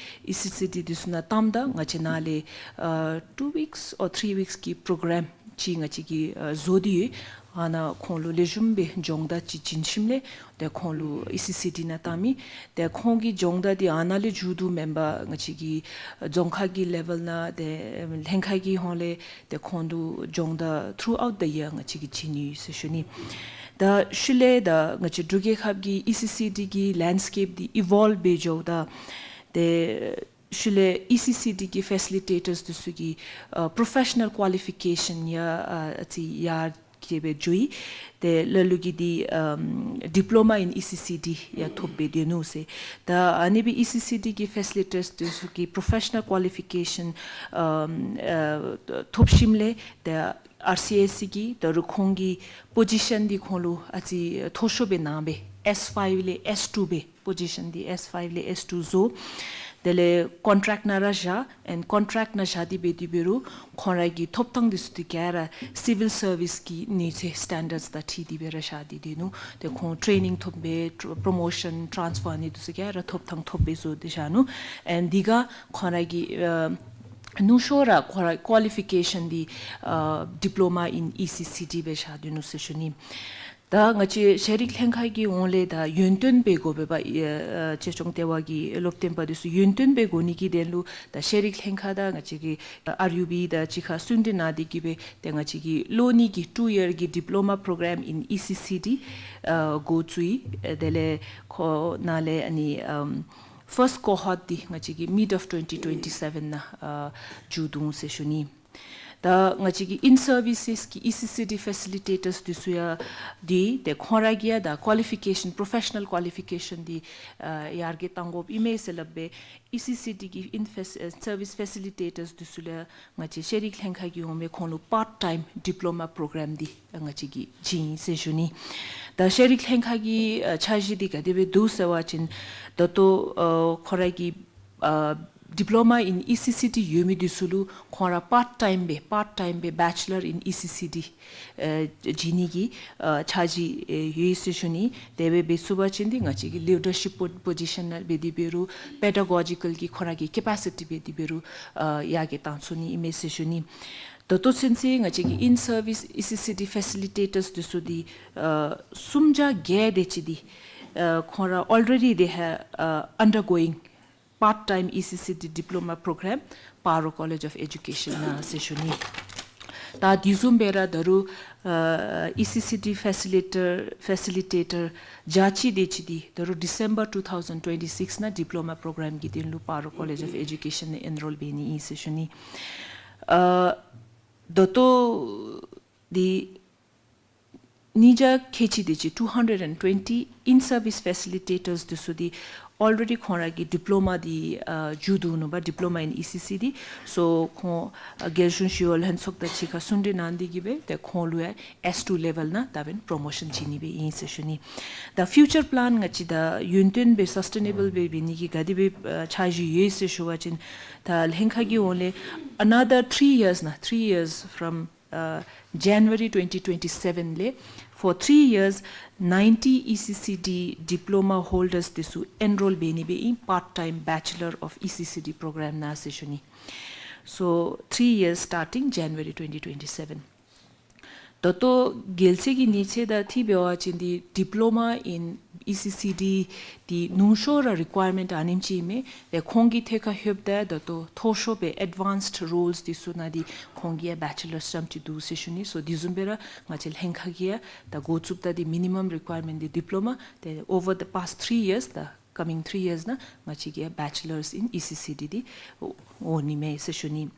ཨི་སི་སི་ཨི་ཌི་འདི་ཚུ་ནང་བཏངམ་ད་ང་བཅས་ནཱ་ལས་ཨ་ཊུ་ཝིཀསི་ཨོར་ཐི་རི་ཝིཀསི་གི་པོ་རོ་གརམ་ཅིག་ང་བཅས་ཀྱིས་ཨ་བཟོ་སྟེ་ཡོད། ཨ་ནཱ་ཁོང་ལུ་ལེགས་ཤོམ་སྦེ་སྦྱོང་བརྡར་ཅིག་བྱིན་ཞིནམ་ལས་ཏེ་ཁོང་ལུ་ཨི་སི་སི་ཨི་ཌི་ནང་བཏང་མི། ཏེ་ཁོང་གི་སྦྱོང་བརྡར་འདི་ཨ་ནཱ་ལས་མཇུག་བསྡུ་མེན་པར་ང་བཅས་ཀྱི་རྫོང་ཁག་གི་ལེ་ཝེལ་ནང་ཏེ་ལྷན་ཁག་གི་ཧོངས་ལས་ཏེ་ཁོང་ལུ་སྦྱོང་བརྡར་ཐུརུ་ཨའུཊ་ད་ཡིར་ང་བཅས་ཀྱིས་བྱིན་ནི་ཡོད་ཟེར་ཞུ་ནི། ད་ཤུལ་ལས་ད་ང་བཅས་འབྲུག་རྒྱལ་ཁབ་ཀྱི་ཨི་སི་སི་ཨི་ཌི་གི་ལེནཌ་སི་ཀེབ་འདི་ཨི་ཝོལབ་འབད་འགྱོཝ་ད་ཏེ་ཤུལ་ལས་ཨི་སི་སི་ཨི་ཌི་གི་ཕེ་སི་ལི་ཊེ་ཊརསི་འདི་ཚུ་གིས་ཨ་པོརོ་ཕེ་ཤ་ནཱལ་ཀོ་ལི་ཕི་ཀེ་ཤཱན་ཡང་ཨ་ཨ་ཙི་ཡར་རྒྱས་སྦེ་འགྱོ་ཡི། ཏེ་ལ་ལུ་གིས་འདི་ཨམ་ཌི་པི་ལོ་མ་ཨིན་ཨི་སི་སི་ཨི་ཌི་ཡང་ཐོབ་སྦེ་སྡོད་ནུག་ཟེར། ད་ཨ་ནི་སྦེ་ཨི་སི་སི་ཨི་ཌི་གི་ཕེ་སི་ལི་ཊེ་ཊརསི་འདི་ཚུ་གིས་པོརོ་ཕེ་ཤ་ནཱལ་ཀོ་ལི་ཕི་ཀེ་ཤཱན་ཨམ་ཨ་ཐོབ་ཞིནམ་ལས་ཏེ་ཨར་སི་ཨེསི་སི་གིས་ད་རུང་ཁོང་གི་པོ་ཟི་ཤཱན་འདི་ཁོང་ལུ་ཨ་ཙི་མཐོ་ཤོས་སྦེ་གནང་སྦེ་ཨེསི་ཕའིབ་ལས་ཨེསི་ཊུ་སྦེ་པོ་ཟི་ཤཱན་འདི་ཨེསི་ཕའིབ་ལས་ཨེསི་ཊུ་བཟོ། དེ་ལས་ཀོན་ཊེཀཊ་ནང་ར་བཞག། ཨེནཌ་ཀོན་ཊེཀཊ་ནང་བཞག་སྟེ་འབད་དེ་འབད་རུང་ཁོང་ར་གི་ཐོབ་ཐངས་འདི་ཚུ་འདི་ག་ར་སི་ཝིལ་སར་བིསི་གི་ནུས་ཚད་སི་ཊེན་ཌརཌསི་དང་འཁྲིལ་ཏེ་སྦེ་ར་བཞག་སྟེ་སྡོད་ནུག། ཏེ་ཁོང་ཊེ་ནིང་ཐོབ་སྦེ་པོརོ་མོ་ཤཱན་ཊེ་རཱནསི་ཕར་ཨ་ནི་འདི་ཚུ་ག་ར་ཐོབ་ཐངས་ཐོབ་སྦེ་བཟོ་སྟེ་བཞག་ནུག། ཨེནཌ་འདི་ག་ཁོང་ར་གི་ཨ་ནུ་ཤོ་ར་ཁོང་ར་ཀོ་ལི་ཕི་ཀེ་ཤཱན་འདི་ཨ་ཌི་པི་ལོ་མ་ཨིན་ཨི་སི་སི་ཨི་ཌི་སྦེ་བཞག་སྡོད་ནུག་ཟེར་ཞུ་ནི། ད་ང་བཅས་ཤེས་རིག་ལྷན་ཁག་གི་ཧོངས་ལས་ད་ཡུན་བརྟན་སྦེ་དགོ་པས་པ། ཨེ་ཨ་ཅིག་ཅོང་ལྟེ་བ་གི་སློབ་སྟོན་པ་འདི་ཚུ་ཡུན་བརྟན་སྦེ་དགོ་ནི་གི་དོན་ལུ་ད་ཤེས་རིག་ལྷན་ཁག་དང་ང་བཅས་ཀྱི་ཨར་ཡུ་བི་དང་གཅིག་ཁར་སུན་འབྲེལ་གནང་སྟེ་གི་སྦེ་ཏེ་ང་བཅས་ཀྱི་ལོ་གཉིས་ཀྱི་ཊུ་ཡིར་གྱི་ཌི་པི་ལོ་མ་པོརོ་གརམ་ཨིན་ཨི་སི་སི་ཨི་ཌི་ཨ་འགོ་བཙུགས་ཡི། ཨེ་དེ་ལས་ཁོ་ནཱ་ལས་ཨ་ནི་ཨམ་ཕརསཊ་ཀོ་ཧོརཊ་འདི་ང་བཅས་ཀྱིས་མིཌ་ཨོཕ་ཊུ་ཝེན་ཊི་ཊུ་ཝེན་ཊི་སེ་ཝེན་ནང་ཨ་མཇུག་བསྡུ་འོང་ཟེར་ཞུ་ནི། ད་ང་བཅས་ཀྱི་ཨིན་སར་བི་སེསི་གི་ཨི་སི་སི་ཨི་ཌི་ཕེ་སི་ལི་ཊེ་ཊརསི་འདི་ཚུ་ཡང་འདི་ཏེ་ཁོང་ར་གི་ཡང་ད་ཀོ་ལི་ཕི་ཀེ་ཤཱན་པོརོ་ཕེ་ཤ་ནཱལ་ཀོ་ལི་ཕི་ཀེ་ཤཱན་འདི་ཨ་ཡར་རྒྱས་གཏང་དགོཔ་ཨིན་མས་ཟེར་སླབ་སྦེ་ཨི་སི་སི་ཨི་ཌི་གི་ཨིན་ཕེ་སི་ཨ་སར་བིསི་ཕེ་སི་ལི་ཊེ་ཊརསི་འདི་ཚུ་ལུ་ཡང་ང་བཅས་ཤེས་རིག་ལྷན་ཁག་གི་ཧོངས་མས་ཁོང་ལུ་པཱརཊ་ཊའིམ་ཌི་པི་ལོ་མ་པོརོ་གརམ་འདི་ང་བཅས་ཀྱིས་བྱིན་ཡི་ཟེར་ཞུ་ནི། ད་ཤེས་རིག་ལྷན་ཁག་གི་ཨ་འཆར་གཞི་འདི་ག་དེ་སྦེ་འདུག་ཟེར་བ་ཅིན་ད་ལྟོ་ཨ་ཁོང་ར་གི་ཨ་ཌི་པི་ལོ་མ་ཨིན་ཨི་སི་སི་ཨི་ཌི་ཡོད་མི་འདི་ཚུ་ལུ་ཁོང་ར་པཱརཊ་ཊའིམ་སྦེ་པཱརཊ་ཊའིམ་སྦེ་བེ་ཅི་ལར་ཨིན་ཨི་སི་སི་ཨི་ཌི་ཨེ་བྱིན་ནི་གི་ཨ་འཆར་གཞི་ཨེ་ཡོད་ཟེར་ཞུ་ནི། དེ་སྦེ་འབད་ཚུགས་པ་ཅིན་འདི་ང་བཅས་ཀྱི་ལིཌར་ཤིཔ་པོ་པོ་ཟི་ཤཱན་ནང་འབད་དེ་འབད་རུང་པེ་ཌ་གོ་ཇི་ཀཱལ་གྱི་ཁོང་ར་གི་ཀེ་པེ་སི་ཊི་འབད་དེ་འབད་རུང་ཨ་ཡར་རྒྱས་གཏང་ཚུགས་ནི་ཨིན་མས་ཟེར་ཞུ་ནི། ད་ལྟོ་ཚུན་ཚོད་ང་བཅས་ཀྱི་ཨིན་སར་བིསི་ཨི་སི་སི་ཨི་ཌི་ཕེ་སི་ལི་ཊེ་ཊརསི་འདི་ཚུ་འདི་ཨ་སུམ་བརྒྱ་བརྒྱད་དེ་ཅིག་འདི་ཨ་ཁོང་ར་already they have uh, undergoing part-time E C C D diploma program Paro College of Education ནང་ཟེར་ཞུ་ནི། ད་དེ་བཟུམ་སྦེ་ར་ད་རུང་ཨ་ཨི་སི་སི་ཌི་ཕེ་སི་ལི་ཊར་ཕེ་སི་ལི་ཊེ་ཊར་བརྒྱ་ཅིག་དེ་ཅིག་འདི་ད་རུང་December two thousand twenty-six ནང་ཌི་པི་ལོ་མ་པོ་རོ་གྲམ་གྱི་དོན་ལུ་སྤ་རོ་ཀོ་ལེཇ་ཨོཕ་ཨེ་ཌུ་ཀེ་ཤཱན་ནང་ཨེན་རོལ་འབད་ནི་ཨིན་ཟེར་ཞུ་ནི། ཨ་ད་ལྟོ་འདི་ཉིས་བརྒྱ་ཁལ་གཅིག་དེ་ཅིག་two hundred and twenty in service facilitators འདི་ཚུ་འདི་ཨོལ་རེ་ཌི་ཁོང་ར་གི་ཌི་པི་ལོ་མ་འདི་ཨ་མཇུག་བསྡུ་ནུག་པ། Diploma in E C C D འདི། སོ་ཁོང་ཨ་རྒྱལ་གཞུང་ཞི་གཡོག་ལྷན་ཚོགས་དང་གཅིག་ཁར་གསུང་གྲོས་གནང་སྟེ་གི་སྦེ་ཏེ་ཁོང་ལུ་ཡང་S two level ནང་ད་འབདན་པོ་རོ་མོ་ཤཱན་བྱིན་ནི་སྦེ་ཨིན་ཟེར་ཞུ་ནི། ད་ཕིའུ་ཅར་པི་ལཱན་ང་བཅས་ད་ཡུན་བརྟན་སྦེ་སཱསི་ཊེ་ནེ་བཱལ་སྦེ་འབད་ནི་གི་ག་དེ་སྦེ་ཨ་འཆར་གཞི་ཡོད་ཟེར་ཞུ་བ་ཅིན་ད་ལྷན་ཁག་གི་འོག་ལས་another three years ནང་three years from uh, January twenty twenty-seven ལས་for three years ninety E C C D diploma holders འདི་ཚུ་ཨེན་རོལ་འབད་ནི་སྦེ་ཨིན། Part time Bachelor of E C C D program ནང་ཟེར་ཞུ་ནི། So three years starting January twenty twenty-seven. ད་ལྟོ་རྒྱལ་སྤྱི་གི་གནས་ཚད་དང་འཁྲིལ་འབད་བ་ཅིན་འདི་Diploma in E C C D འདི་ཉུང་ཤོས་ར་རི་ཀོ་ཡར་མེནཊ་ཨ་ནེམ་ཅིག་ཨིན་མས། ཏེ་ཁོང་གི་ཐད་ཁར་ལྷོདཔ་ད་ད་ལྟོ་མཐོ་ཤོས་སྦེ་ཨེཌ་ཝཱནསཌ་རོལསི་འདི་ཚུ་ནང་འདི་ཁོང་གི་ཡང་བེ་ཅི་ལརསི་ཙམ་ཅིག་འདུག་ཟེར་ཞུ་ནི། སོ་དེ་བཟུམ་སྦེ་ར་ང་བཅས་ལྷན་ཁག་གིས་ཡང་ད་འགོ་བཙུགསཔ་ད་འདི་མི་ནི་མམ་རི་ཀོ་ཡར་མེནཊ་འདི་ཌི་པི་ལོ་མ། ཏེ་over the past three years, the coming three years ནང་ང་བཅས་ཀྱི་ཡང་བེ་ཅི་ལརསི་ཨིན་ཨི་སི་སི་ཌི་འདི་འོང་ནི་མས་ཟེར་ཞུ་ནི།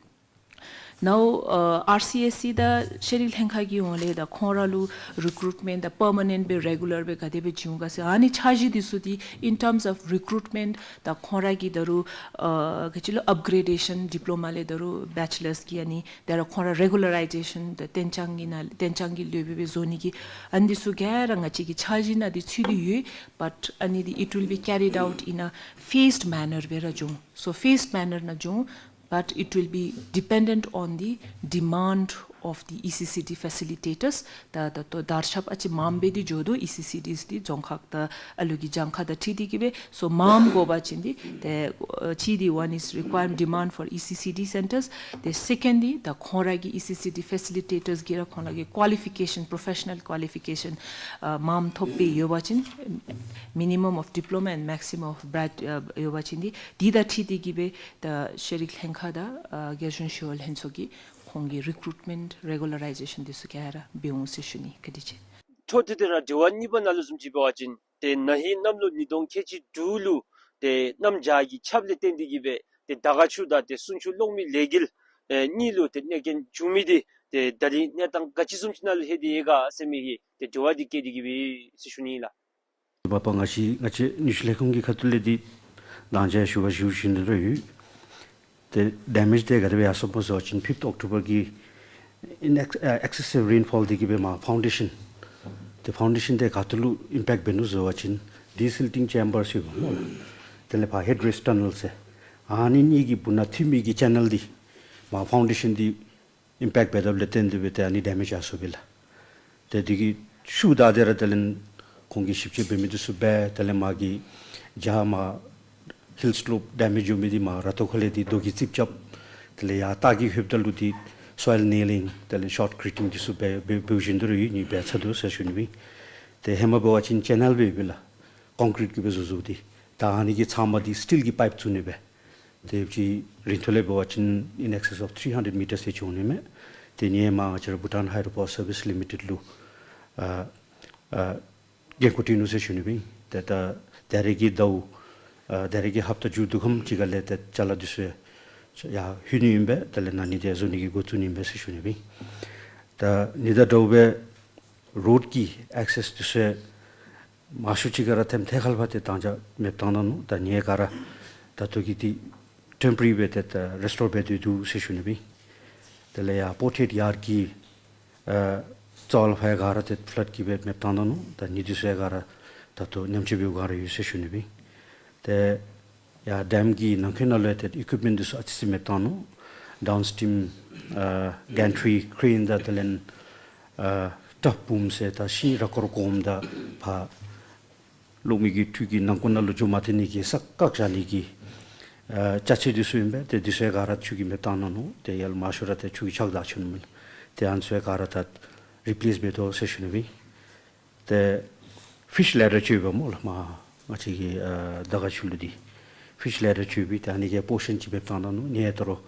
Now, uh, R C S C དང་ཤེས་རིག་ལྷན་ཁག་གི་འོག་ལས་ད་ཁོང་ར་ལུ་རི་ཀུ་རུཊ་མེནཊ་དང་པར་མ་ནེནཊ་སྦེ་རེ་གུ་ལར་སྦེ་ག་དེ་སྦེ་བྱུང་ག་ཟེར་ཨ་ནི་འཆར་གཞི་འདི་ཚུ་འདི་in terms of recruitment དང་ཁོང་ར་གི་ད་རུང་ཨ་ག་ཅི་ལོ་ཨཔ་གྲེ་ཌེ་ཤཱན་ཌི་པི་ལོ་མ་ལས་ད་རུང་བེ་ཅི་ལརསི་གི་ཨ་ནི་དེ་ར་ཁོང་ར་རེ་གུ་ལ་རའི་ཛེ་ཤཱན་ད་གཏན་འཇགས་ཀྱི་ནང་གཏན་འཇགས་ཀྱི་ལུ་སྦེ་སྦེ་བཟོ་ནི་གི་ཨ་ནི་འདི་ཚུ་ག་ར་ང་བཅས་ཀྱི་འཆར་གཞི་ནང་འདི་ཚུད་དེ་ཡོད། But ཨ་ནི་འདི་it will be carried out in a phased manner སྦེ་ར་འབྱུང་། So phased manner ནང་འབྱུང་། But it will be dependent on the demand of the E C C D facilitators. ད་ད་ལྟོ་དར་ཁྱབ་ཨ་ཙི་མངམ་སྦེ་འདི་འགྱོ་དོ། ཨི་སི་སི་ཌིས་འདི་རྫོང་ཁག་དང་ཨ་ལུ་གི་གྱངས་ཁ་དང་འཁྲིལ་ཏེ་གི་སྦེ། སོ་མངམ་དགོ་པ་ཅིན་འདི་ཏེ་ཨ་གཅིག་འདི་one is requirement demand for E C C D centers. ཏེ་སེ་ཀེནཌ་འདི་ད་ཁོང་ར་གི་ཨི་སི་སི་ཌི་ཕེ་སི་ལི་ཊེ་ཊརསི་གི་ར་ཁོང་ར་གི་ཀུ་ལི་ཕི་ཀེ་ཤཱན་པྲོ་ཕེ་ཤ་ནཱལ་ཀུ་ལི་ཕི་ཀེ་ཤཱན་ཨ་མངམ་ཐོབ་སྦེ་ཡོད་པ་ཅིན་minimum of diploma and maximum of grad ཨ་ཡོད་པ་ཅིན་འདི་འདི་དང་འཁྲིལ་ཏེ་གི་སྦེ་ད་ཤེས་རིག་ལྷན་ཁག་དང་ཨ་རྒྱལ་གཞུང་ཞི་གཡོག་ལྷན་ཚོགས་ཀྱིས་ཁོང་གི་རི་ཀུ་རུཊ་མེནཊ་རེ་གུ་ལ་རའི་ཛེ་ཤཱན་འདི་ཚུ་ག་ར་འབད་འོང་ཟེར་ཞུ་ནི། བཀའ་དྲིན་ཆེ། འཕྲོ་མཐུད་དེ་ར་དྲི་བ་གཉིས་པ་ནང་ལུ་བཟུམ་ཅིག་འབད་བ་ཅིན་ཏེ་ན་ཧིང་གནམ་ལོ་ཉིས་སྟོང་ཁལ་གཅིག་དྲུག་ལུ་ཏེ་གནམ་བྱཱར་གྱི་ཆརཔ་ལས་བརྟེན་ཏེ་གི་སྦེ་ཏེ་དར་དཀར་ཆུ་དང་ཏེ་སུང་ཆུ་གློག་མེ་ལས་འགུལ་ཨེ་གཉིས་ལུ་ཏེ་གནོད་རྐྱེན་བྱུང་མི་འདི་ཏེ་ད་རིས་གནས་སྟངས་ག་ཅི་བཟུམ་ཅིག་ནང་ལུ་ལྷོད་དེ་ཡོད་ག་ཟེར་མི་གི་ཏེ་དྲི་བ་འདི་བཀོད་དེ་གི་སྦེ་ཟེར་ཞུ་ནི་ལགས། མ་པ་ང་བཅས་ང་བཅས་ནུས་ཤུགས་ལས་ཁུངས་ཀྱི་ཁ་ཐུག་ལས་འདི་ད་ཅི་ཞུ་བ་ཞུ་བཞིན་དུ་ར་ཡོད། ཏེ་ཌེ་མེཇ་འདི་ག་དེ་སྦེ་ཡར་སོང་སྨོ་ཟེར་བ་ཅིན་ཕིཕཐ་ཨོཀ་ཊོ་བར་གྱི་ཨིན་ཨེགས་ཨ་ཨེག་སེ་སིབ་རེན་ཕོལ་འདི་གིས་སྦེ་མར་ཕའུན་ཌེ་ཤཱན་ཏེ་ཕའུན་ཌེ་ཤཱན་འདི་ག་ཏེ་ལུ་ཨིམ་པེཀཊ་འབད་ནུག་ཟེར་བ་ཅིན་ཌི་སིལ་ཊིང་ཅེམ་བརསི་ཡོདཔ་སྨོ་ལགས། དེ་ལས་ཕར་ཧེཌ་རེསཊ་ཊ་ནཱལ་ཟེར་ཨ་ནི་གཉིས་ཀྱི་སྦུག་ན་མཐུད་མི་གི་ཅེ་ནཱལ་འདི་མར་ཕའུན་ཌེ་ཤཱན་འདི་ཨིམ་པེཀཊ་འབད་དཔ་ལས་བརྟེན་ཏེ་སྦེ་ཏེ་ཨ་ནི་ཌེ་མེཇ་ཡར་སོངམ་ཨིན་ལགས། ཏེ་འདི་གི་ཤུལ་བདའ་སྟེ་ར་དེ་ལས་ཁོང་གིས་ཞིབ་དཔྱད་འབད་མི་འདི་ཚུ་འབད། དེ་ལས་མར་གྱི་བྱཱར་མར་ཧིལ་སི་ལོབ་ཌེ་མེཇ་འགྱོ་མི་འདི་མར་ར་ཏོ་ཁ་ལས་འདི་རྡོ་གི་རྩིགཔ་རྐྱབ། དེ་ལས་ཡར་ལྟག་གི་ལྷོདཔ་ད་ལུ་འདི་སོའིལ་ནེ་ལིང་དེ་ལས་ཤོཊ་ཀྲི་ཊིང་འདི་ཚུ་འབད་འབད་འབད་བཞིན་དུ་ར་ཡོད། ཨ་ནི་འབད་ཚར་དོ་ཟེར་ཞུ་ནི་ཨིན། ཏེ་ཧེ་མ་འབད་བ་ཅིན་ཅེ་ནཱལ་སྦེ་ཡོདཔ་ཨིན་ལགས། ཀོང་ཀྲིཊ་ཀྱིས་སྦེ་བཟོ་བཟོཝ་འདི། ད་ཨ་ནི་གི་ཚབ་མ་འདི་སི་ཊིལ་གྱི་པའིཔ་བཙུགས་ནི་སྦེ། ཏེ་ཅིག་རིང་ཐུང་ལས་འབད་བ་ཅིན་in excess of three hundred meters ཟེར་བྱུང་ནི་མས། ཏེ་ངེའི་མ་ང་བཅས་ར་བྷུ་ཊཱན་ཧའི་ཌྲོ་པོ་སར་བིསི་ལི་མི་ཊེཌ་ལུ་ཨ་ཨ་འགན་ཁུར་སྤྲོད་ནུག་ཟེར་ཞུ་ནི་ཨིན། ཏེ་ད་ད་རེས་ཀྱི་ཟླཝ་ཨ་ད་རེས་ཀྱི་ཧབ་ཏ་མཇུག་བསྡུ་ཁམས་ཅིག་ཁ་ལས་ཏེ་ཅ་ལ་འདི་ཚུ་ཡར་ལྷོད་ནི་ཨིན་པས། དེ་ལས་ན་ཧིང་འདི་བཟོ་ནི་གི་འགོ་བཙུགས་ནི་ཨིན་པས་ཟེར་ཞུ་ནི་ཨིན། ད་ཨ་ནི་དང་འདྲཝ་སྦེ་རོཌ་ཀྱི་ཨེག་སེསི་འདི་ཚུ་མང་ཤོས་ཅིག་ག་ར་ཐེམ་ཐེ་ཁལ་ཕར་ཏེ་དང་ཅ་མེདཔ་བཏང་ད་ནུག། ད་ཨ་ནི་ག་ར་ད་ལྟོ་གི་འདི་ཊེམ་པོ་ར་རི་སྦེ་ཏེ་ད་རི་སི་ཊོར་འབད་དེ་འདུག་ཟེར་ཞུ་ནི་ཨིན། དེ་ལས་ཡར་པོརཊ་ཡརཌ་གི་ཨ་རྩ་བ་ལས་ཕར་ག་ར་ཏེ་ཕ་ལཊ་ཀྱིས་སྦེ་མེདཔ་བཏང་ད་ནུག། ད་ཨ་ནི་འདི་ཚུ་ག་ར་ད་ལྟོ་ཉམས་བཅོས་འབདཝ་ག་ར་ཡོད་ཟེར་ཞུ་ནི་ཨིན། ཏེ་ཡར་ཌེམ་གྱི་ནང་འཁོད་ནང་ལུ་ཡང་ཏེ་ཨི་ཀུའིཔ་མེནཊ་འདི་ཚུ་ཨ་ཙི་ཅིག་མེདཔ་བཏང་ནུག། ཌའུན་སི་ཊིམ་ཨ་གེན་ཊི་རི་ཀེ་རེན་དང་དེ་ལས་ཨ་ཊབ་བུམ་ཟེར་ད་ཤིང་ར་སྐོར་སྐོརཝ་དང་ཕར་གློག་མེ་གི་འཕྲུལ་གྱི་ནང་འཁོད་ནང་ལུ་འགྱོ་མ་ཐེག་ནི་གི་ས་བཀག་བཞག་ནི་གི་ཨ་ཅ་ཆས་འདི་ཚུ་ཨིན་པས། ཏེ་འདི་ཚུ་ག་ར་ཆུ་གིས་མེདཔ་བཏང་ད་ནུག། ཏེ་ཡར་ལུ་མང་ཤོས་ར་ཏེ་ཆུ་གིས་ཕྱགས་བདའ་ཆི་ནུག་མེན། ཏེ་ཨ་ནི་ཚུ་ག་ར་ད་རི་པི་ལེསི་འབད་དོ་ཟེར་ཞུ་ནི་ཨིན། ཏེ་ཕིཤ་ལེ་ཌར་ཅིག་ཡོདཔ་སྨོ་ལགས། མར་ང་བཅས་ཀྱི་ཨ་དར་དཀར་ཆུ་ལུ་འདི་ཕིཤ་ལེ་ཌར་ཅིག་ཡོདཔ་ད་ཨ་ནི་གི་པོར་ཤཱན་ཅིག་མེདཔ་བཏང་ད་ནུག། ཨ་ནི་ད་རུང་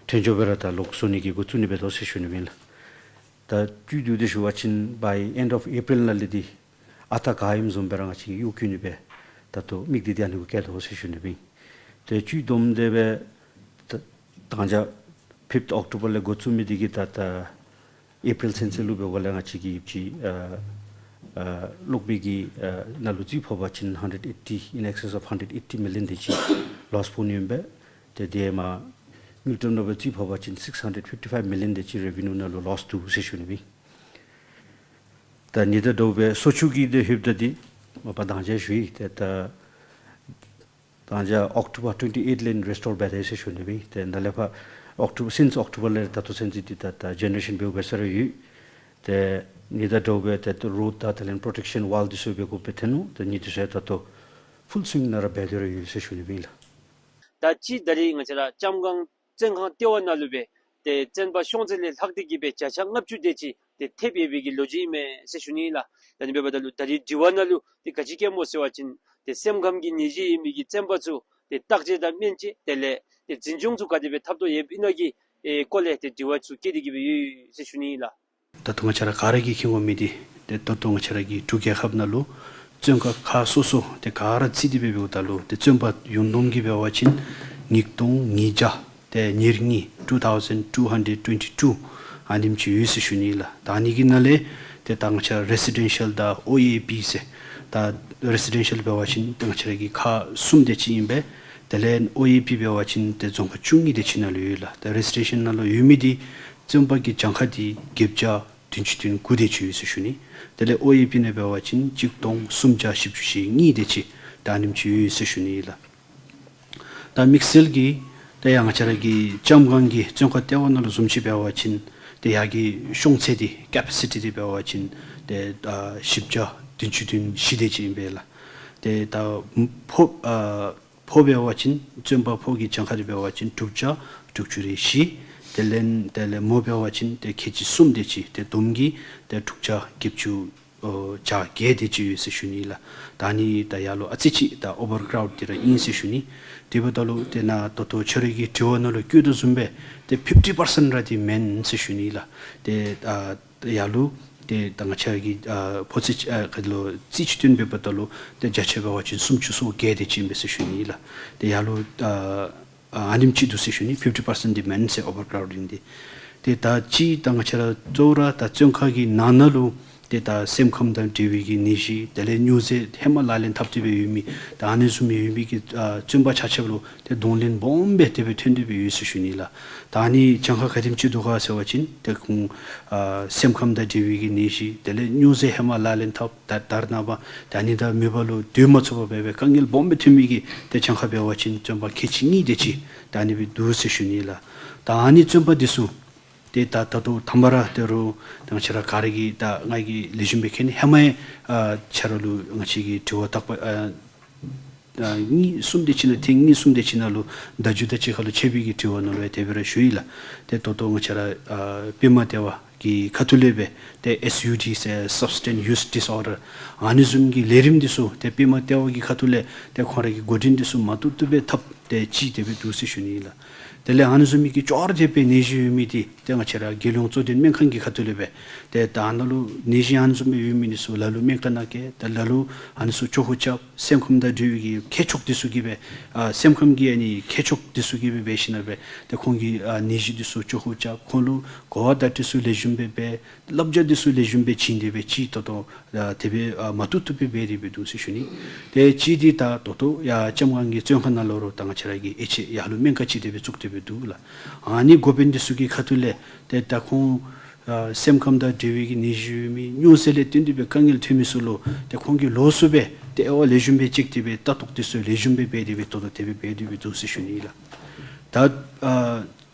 ཐོན་འགྱོ་སྦེ་ར་ད་ལོག་བཟོ་ནི་གི་འགོ་བཙུགས་ནི་འབད་དོ་ཟེར་ཞུ་ནི་ཨིན་ལགས། ད་བཅུད་བསྡུ་སྟེ་ཞུ་བ་ཅིན་by end of April ནང་ལས་འདི་ཨ་རྟག་ག་ཨིནམ་བཟུམ་སྦེ་ར་ང་བཅས་ཀྱིས་གཡོག་བཀོལ་ནི་སྦེ་ད་ལྟོ་དམིགས་ཏེ་འདི་ཨ་ནི་གུ་བཀལ་དོ་ཟེར་ཞུ་ནི་ཨིན། ཏེ་བཅུད་བསྡོམས་ཏེ་སྦེ་ད་ད་ལྟོ་fifth October ལས་འགོ་བཙུགས་མི་འདི་གིས་ད་ད་April ཚུན་ཚོད་ལུ་འབདཝ་ལས་ང་བཅས་ཀྱིས་ཅིག་ཨ་ཨ་གློག་མེ་གི་ཨ་ནང་ལུ་རྩིས་ཕོག་པ་ཅིན་hundred eighty, in excess of hundred eighty million དེ་ཅིག་ལོསི་ཕོག་ནི་ཨིན་པས། ཏེ་དེ་མ་དངུལ་ཀྲམ་ནང་སྦེ་རྩིས་ཕོག་པ་ཅིན་six hundred fifty-five million དེ་ཅིག་རེ་བི་ནིའུ་ནང་ལུ་ལོསི་འདུག་ཟེར་ཞུ་ནི་ཨིན། ད་ཨ་ནི་དང་འདྲཝ་སྦེ་སོ་ཆུ་གི་དེ་ལྷོདཔ་ད་འདི་མ་པ་ད་ཅི་ཞུ་ཡི། ཏེ་ད་ད་ཅི་October twenty-eight ལས་རི་སི་ཊོར་འབད་དེས་ཟེར་ཞུ་ནི་ཨིན། ཏེ་ནཱ་ལས་ཕར་October, since October ལས་ད་ལྟོ་ཚུན་ཚོད་འདི་ད་ད་ཇེ་ནེ་རེ་ཤཱན་འབདཝ་འབད་ས་ར་ཡོད། ཏེ་ཨ་ནི་དང་འདྲཝ་སྦེ་ཏེ་རོཌ་དང་དེ་ལས་པོརོ་ཊེཀ་ཤཱན་ཝཱལ་འདི་ཚུ་འབད་དགོཔ་སྦེ་ཐོན་ནུག། ཏེ་ཨ་ནི་འདི་ཚུ་ཡང་ད་ལྟོ་ཕུལ་སུའིང་ནང་ར་འབད་དེ་ར་ཡོད་ཟེར་ཞུ་ནི་ཨིན་ལགས། ད་ཅི་ད་རེས་ང་བཅས་ར་ལྕམ་སྒང་བཙོན་ཁང་ལྟེ་བ་ནང་ལུ་སྦེ་ཏེ་བཙོན་པ་ཤོང་ཚད་ལས་ལྷག་སྟེ་གི་སྦེ་བརྒྱ་ཆ་ལྔ་བཅུ་དེ་ཅིག་ཏེ་ཐེབས་ཡོད་པའི་གི་ལོ་རྒྱུས་ཨིན་མས་ཟེར་ཞུ་ནི་ཨིན་ལགས། ད་ཨ་ནི་འབདཝ་ད་ལུ་ད་རེས་དྲི་བ་ནང་ལུ་ཏེ་ག་ཅི་བཀོདཔ་སྨོ་ཟེར་བ་ཅིན་ཏེ་སེམས་ཁམས་ཀྱི་ནད་གཞི་ཡོད་མི་གི་བཙོན་པ་ཚུ་ཏེ་བརྟག་དཔྱད་དང་སྨན་དཔྱད་དེ་ལས་ཏེ་འཛིན་སྐྱོང་ཚུ་ག་དེ་སྦེ་འཐབ་དོ་ཡོདཔ་ཨིན་ན་གི་ཨེ་སྐོར་ལས་ཏེ་དྲི་བ་ཚུ་བཀོད་དེ་གི་སྦེ་ཡོད་ཟེར་ཞུ་ནི་ཨིན་ལགས། ད་ལྟོ་ང་བཅས་ར་ག་ར་གིས་མཁྱེན་དགོ་མི་འདི་ཏེ་ད་ལྟོ་ང་བཅས་ར་གི་འབྲུག་རྒྱལ་ཁབ་ནང་ལུ་བཙོན་ཁང་ཁག་སོ་སོ་ཏེ་ག་ར་རྩིས་ཏེ་སྦེ་འབདཝ་ད་ལུ་ཏེ་བཙོན་པ་ཡོངས་བསྡོམས་ཀྱིས་འབད་བ་ཅིན་ཉིས་སྟོང་ཉིས་བརྒྱ་ཏེ་ཉེར་གཉིས་two thousand two hundred twenty two ཨ་ནེམ་ཅིག་ཡོད་ཟེར་ཞུ་ནི་ཨིན་ལགས། ད་ཨ་ནི་གི་ནང་ལས་ཏེ་ད་ང་བཅས་ར་རེ་སི་ཌེན་ཤཱལ་དང་ཨོ་ཨེ་པི་ཟེར། ད་རེ་སི་ཌེན་ཤཱལ་འབད་བ་ཅིན་ཏེ་ང་བཅས་ར་གི་ཁག་གསུམ་དེ་ཅིག་ཨིན་པས། དེ་ལས་ཨོ་ཨེ་པི་འབད་བ་ཅིན་ཏེ་རྫོང་ཁག་བཅུ་གཉིས་དེ་ཅིག་ནང་ལུ་ཡོད་ལགས། ད་རེ་སི་ཌེན་ཤཱལ་ནང་ལུ་ཡོད་མི་འདི་བཙོན་པ་གི་གྱངས་ཁ་འདི་བརྒྱད་བརྒྱ་བདུན་ཅུ་དོན་དགུ་དེ་ཅིག་ཡོད་ཟེར་ཞུ་ནི། དེ་ལས་ཨོ་ཨེ་པི་ནང་འབད་བ་ཅིན་གཅིག་སྟོང་སུམ་བརྒྱ་བཞི་བཅུ་ཞེ་གཉིས་དེ་ཅིག་ད་ཨ་ནེམ་ཅིག་ཡོད་ཟེར་ཞུ་ནི་ཨིན་ལགས། ད་དམིགས་བསལ་གྱིས་ད་ཡར་ང་བཅས་ར་གི་ལྕམ་སྒང་གི་བཙོན་ཁང་ལྟེ་བ་ནང་ལུ་བཟུམ་ཅིག་འབད་བ་ཅིན་ཏེ་ཡར་གྱི་ཤོང་ཚད་འདི་ཀེ་པེ་སི་ཊི་འདི་འབད་བ་ཅིན་ཏེ་ཨ་བཞི་བརྒྱ་བདུན་ཅུ་དོན་བཞི་དེ་ཅིག་ཨིན་པས་ལགས། ཏེ་ད་ཕོ་ཨ་ཕོ་འབད་བ་ཅིན་བཙོན་པ་ཕོ་གི་གྱངས་ཁ་འདི་འབད་བ་ཅིན་དྲུག་བརྒྱ་དྲུག་ཅུ་རེ་བཞི། དེ་ལས་དེ་ལས་མོ་འབད་བ་ཅིན་ཏེ་ཁལ་གཅིག་གསུམ་དེ་ཅིག་ཏེ་བསྡོམས་ཀྱིས་ཏེ་དྲུག་བརྒྱ་བརྒྱད་ཅུ་ཨོ་བརྒྱ་བརྒྱད་དེ་ཅིག་ཡོད་ཟེར་ཞུ་ནི་ལགས། ད་ཨ་ནི་ད་ཡར་ལུ་ཨ་ཙི་ཅིག་ད་ཨོ་བར་ཀྲའུཌ་འདི་ར་ཨིན་ཟེར་ཞུ་ནི། དེ་འབདཝ་ད་ལུ་ཏེ་ནཱ་ད་ལྟོ་ཁྱོད་ར་གི་དྲི་བ་ནང་ལུ་བཀོད་དོ་བཟུམ་སྦེ་ཏེ་ཕིཕ་ཊི་པར་སེནཊ་ར་འདི་མེན་ཟེར་ཞུ་ནི་ལགས། ཏེ་ཨ་ཡར་ལུ་ཏེ་ད་ང་བཅས་ཀྱི་ཨ་ཕོ་ཚོད་ཨ་ག་ལོ་རྩིས་ཅིག་བཏོན་འབདཝ་ད་ལུ་ཏེ་བརྒྱ་ཆ་འབད་བ་ཅིན་སུམ་ཅུ་སོ་བརྒྱད་དེ་ཅིག་ཨིན་པས་ཟེར་ཞུ་ནི་ལགས། ཏེ་ཡར་ལུ་ཨ་ཨ་ཨ་ནེམ་ཅིག་འདུག་ཟེར་ཞུ་ནི། ཕིཕ་ཊི་པར་སེནཊ་འདི་མེན་ཟེར་ཨོ་བར་ཀྲའུཌ་འདི། ཏེ་ད་ཅི་ད་ང་བཅས་ར་གཙོ་བོ་ར་ད་བཙོན་ཁང་གི་ནང་ན་ལུ་ཏེ་ད་སེམས་ཁམས་དང་འབྲེལ་བའི་གི་ནད་གཞི་དེ་ལས་སྨྱོ་རྫས་ཧེ་མ་ལག་ལེན་འཐབ་སྟེ་སྦེ་ཡོད་མི་ད་ཨ་ནི་བཟུམ་ཡོད་མི་གི་ཨ་བཙོན་པ་ཆ་ཁྱབ་ལུ་ཏེ་གདོང་ལེན་སྦོམ་སྦེ་དེ་སྦེ་ཐོན་ཏེ་སྦེ་ཡོད་ཟེར་ཞུ་ནི་ལགས། ད་ཨ་ནི་གྱངས་ཁ་ག་དེམ་ཅིག་འདུག་ག་ཟེར་བ་ཅིན་ཏེ་ཁོང་ཨ་སེམས་ཁམས་དང་འབྲེལ་བའི་གི་ནད་གཞི་དེ་ལས་སྨྱོ་རྫས་ཧེ་མ་ལག་ལེན་འཐབ་ད་ད་རེས་ནངས་པ་ད་ཨ་ནི་དང་མོས་པ་ལུ་སྡོད་མ་ཚུགས་པར་སྦེ་སྦེ་དཀའ་ངལ་སྦོམ་སྦེ་ཐོན་མི་གི་ཏེ་གྱངས་ཁ་འབད་བ་ཅིན་བཙོན་པ་ཁལ་གཅིག་གཉིས་དེ་ཅིག་ད་ཨ་ནི་སྦེ་འདུག་ཟེར་ཞུ་ནི་ལགས། ད་ཨ་ནི་བཙོན་པ་འདི་ཚུ་ཏེ་ད་ད་ལྟོ་དང་པ་ར་ད་རུང་ད་ང་བཅས་ར་ག་ར་གིས་ད་ང་གིས་ལེགས་ཤོམ་སྦེ་མཁྱེན་ནི་ཧེ་མ་ཡང་ཨ་ཁྱེད་ར་ལུ་ང་བཅས་ཀྱིས་དྲི་བ་དག་པ་ཨ་ཨ་གཉིས་གསུམ་དེ་ཅིག་ནང་ཐེངས་གཉིས་གསུམ་དེ་ཅིག་ནང་ལུ་ད་ཅི་ད་ཅི་ཁ་ལུ་ཕྱད་པའི་གི་དྲི་བ་ནང་ལུ་ཡང་དེ་སྦེ་ར་ཞུ་ཡི་ལགས། ཏེ་ད་ལྟོ་ང་བཅས་ར་ཨ་པདྨ་ལྟེ་བ་གི་ཁ་ཐུག་ལས་སྦེ་ཏེ་ཨེསི་ཡུ་ཌི་ཟེར་སབ་སི་ཊེནས་ཡུ་སི་ཌིསི་ཨོར་ཌར་ཨ་ནི་བཟུམ་གྱི་ལས་རིམ་འདི་ཚུ་ཏེ་པདྨ་ལྟེ་བ་གི་ཁ་ཐུག་ལས་ཏེ་ཁོང་ར་གིས་འགོ་འདྲེན་འདི་ཚུ་མ་བཏུབ་བཏུབ་སྦེ་འཐབ་སྟེ་ཅིག་དེ་སྦེ་འདུག་ཟེར་ཞུ་ནི་ཨིན་ལགས། དེ་ལས་ཨ་ནི་བཟུམ་མའི་གི་ཅོག་ར་འཐདཔ་སྦེ་ནད་གཞི་ཡོད་མི་འདི་ཏེ་ང་བཅས་ར་རྒྱལ་ཡོངས་གཙོ་བསྟེན་སྨན་ཁང་གི་ཁ་ཐུག་ལས་སྦེ་ཏེ་ད་ནཱ་ལུ་ནད་གཞི་ཨ་ནི་བཟུམ་སྦེ་ཡོད་མི་འདི་ཚུ་ལ་ལུ་སྨན་ཁང་ནང་བསྐྱལ། ད་ལ་ལུ་ཨ་ནི་ཚུ་བཅོ་ཁ་རྐྱབ། སེམས་ཁམས་དང་འབྲེལ་བའི་གི་མཁས་མཆོག་འདི་ཚུ་གིས་སྦེ་ཨ་སེམས་ཁམས་ཀྱི་ཨ་ནི་མཁས་མཆོག་འདི་ཚུ་གིས་སྦེ་འབད་ཞིན་ན་སྦེ་ཏེ་ཁོང་གི་ཨ་ནད་གཞི་འདི་ཚུ་བཅོ་ཁ་རྐྱབ། ཁོང་ལུ་གོ་བ་བརྡ་སྤྲོད་ཚུ་ལེགས་ཤོམ་སྦེ་འབད། བསླབ་བྱ་འདི་ཚུ་ལེགས་ཤོམ་སྦེ་བྱིན་ཏེ་སྦེ་ཅིག་ད་ལྟོ་ཨ་དེ་སྦེ་ཨ་མ་བཏུབ་བཏུབ་སྦེ་འབད་དེ་སྦེ་འདུག་ཟེར་ཞུ་ནི། ཏེ་ཅིག་འདི་ད་ད་ལྟོ་ཡར་ལྕམ་སྒང་གི་བཙོན་ཁང་ནང་ལུ་ར་ད་ང་བཅས་ར་གི་ཨེ་ཅིག་ཡར་ལུ་སྨན་ཁང་ཅིག་དེ་སྦེ་བཙུགས་ཏེ་སྦེ་འདུག་ལགས། ཨ་ནི་འགོ་དཔོན་འདི་ཚུ་གི་ཁ་ཐུག་ལས་ཏེ་ད་ཁོང་ཨ་སེམས་ཁམས་དང་འབྲེལ་བའི་གི་ནད་གཞི་ཡོད་མི་སྨྱོ་རྫས་ལས་བརྟེན་ཏེ་སྦེ་དཀའ་ངལ་ཐོན་མི་ཚུ་ལུ་ཏེ་ཁོང་གིས་ལོགས་སུ་སྦེ་ཏེ་དབྱེ་བ་ལེགས་ཤོམ་སྦེ་དཔྱད་དེ་སྦེ་ལྟ་རྟོག་འདི་ཚུ་ལེགས་ཤོམ་སྦེ་འབད་དེ་སྦེ་ད་ལྟོ་དེ་སྦེ་འབད་དེ་སྦེ་འདུག་ཟེར་ཞུ་ནི་ལགས། ད་ཨ་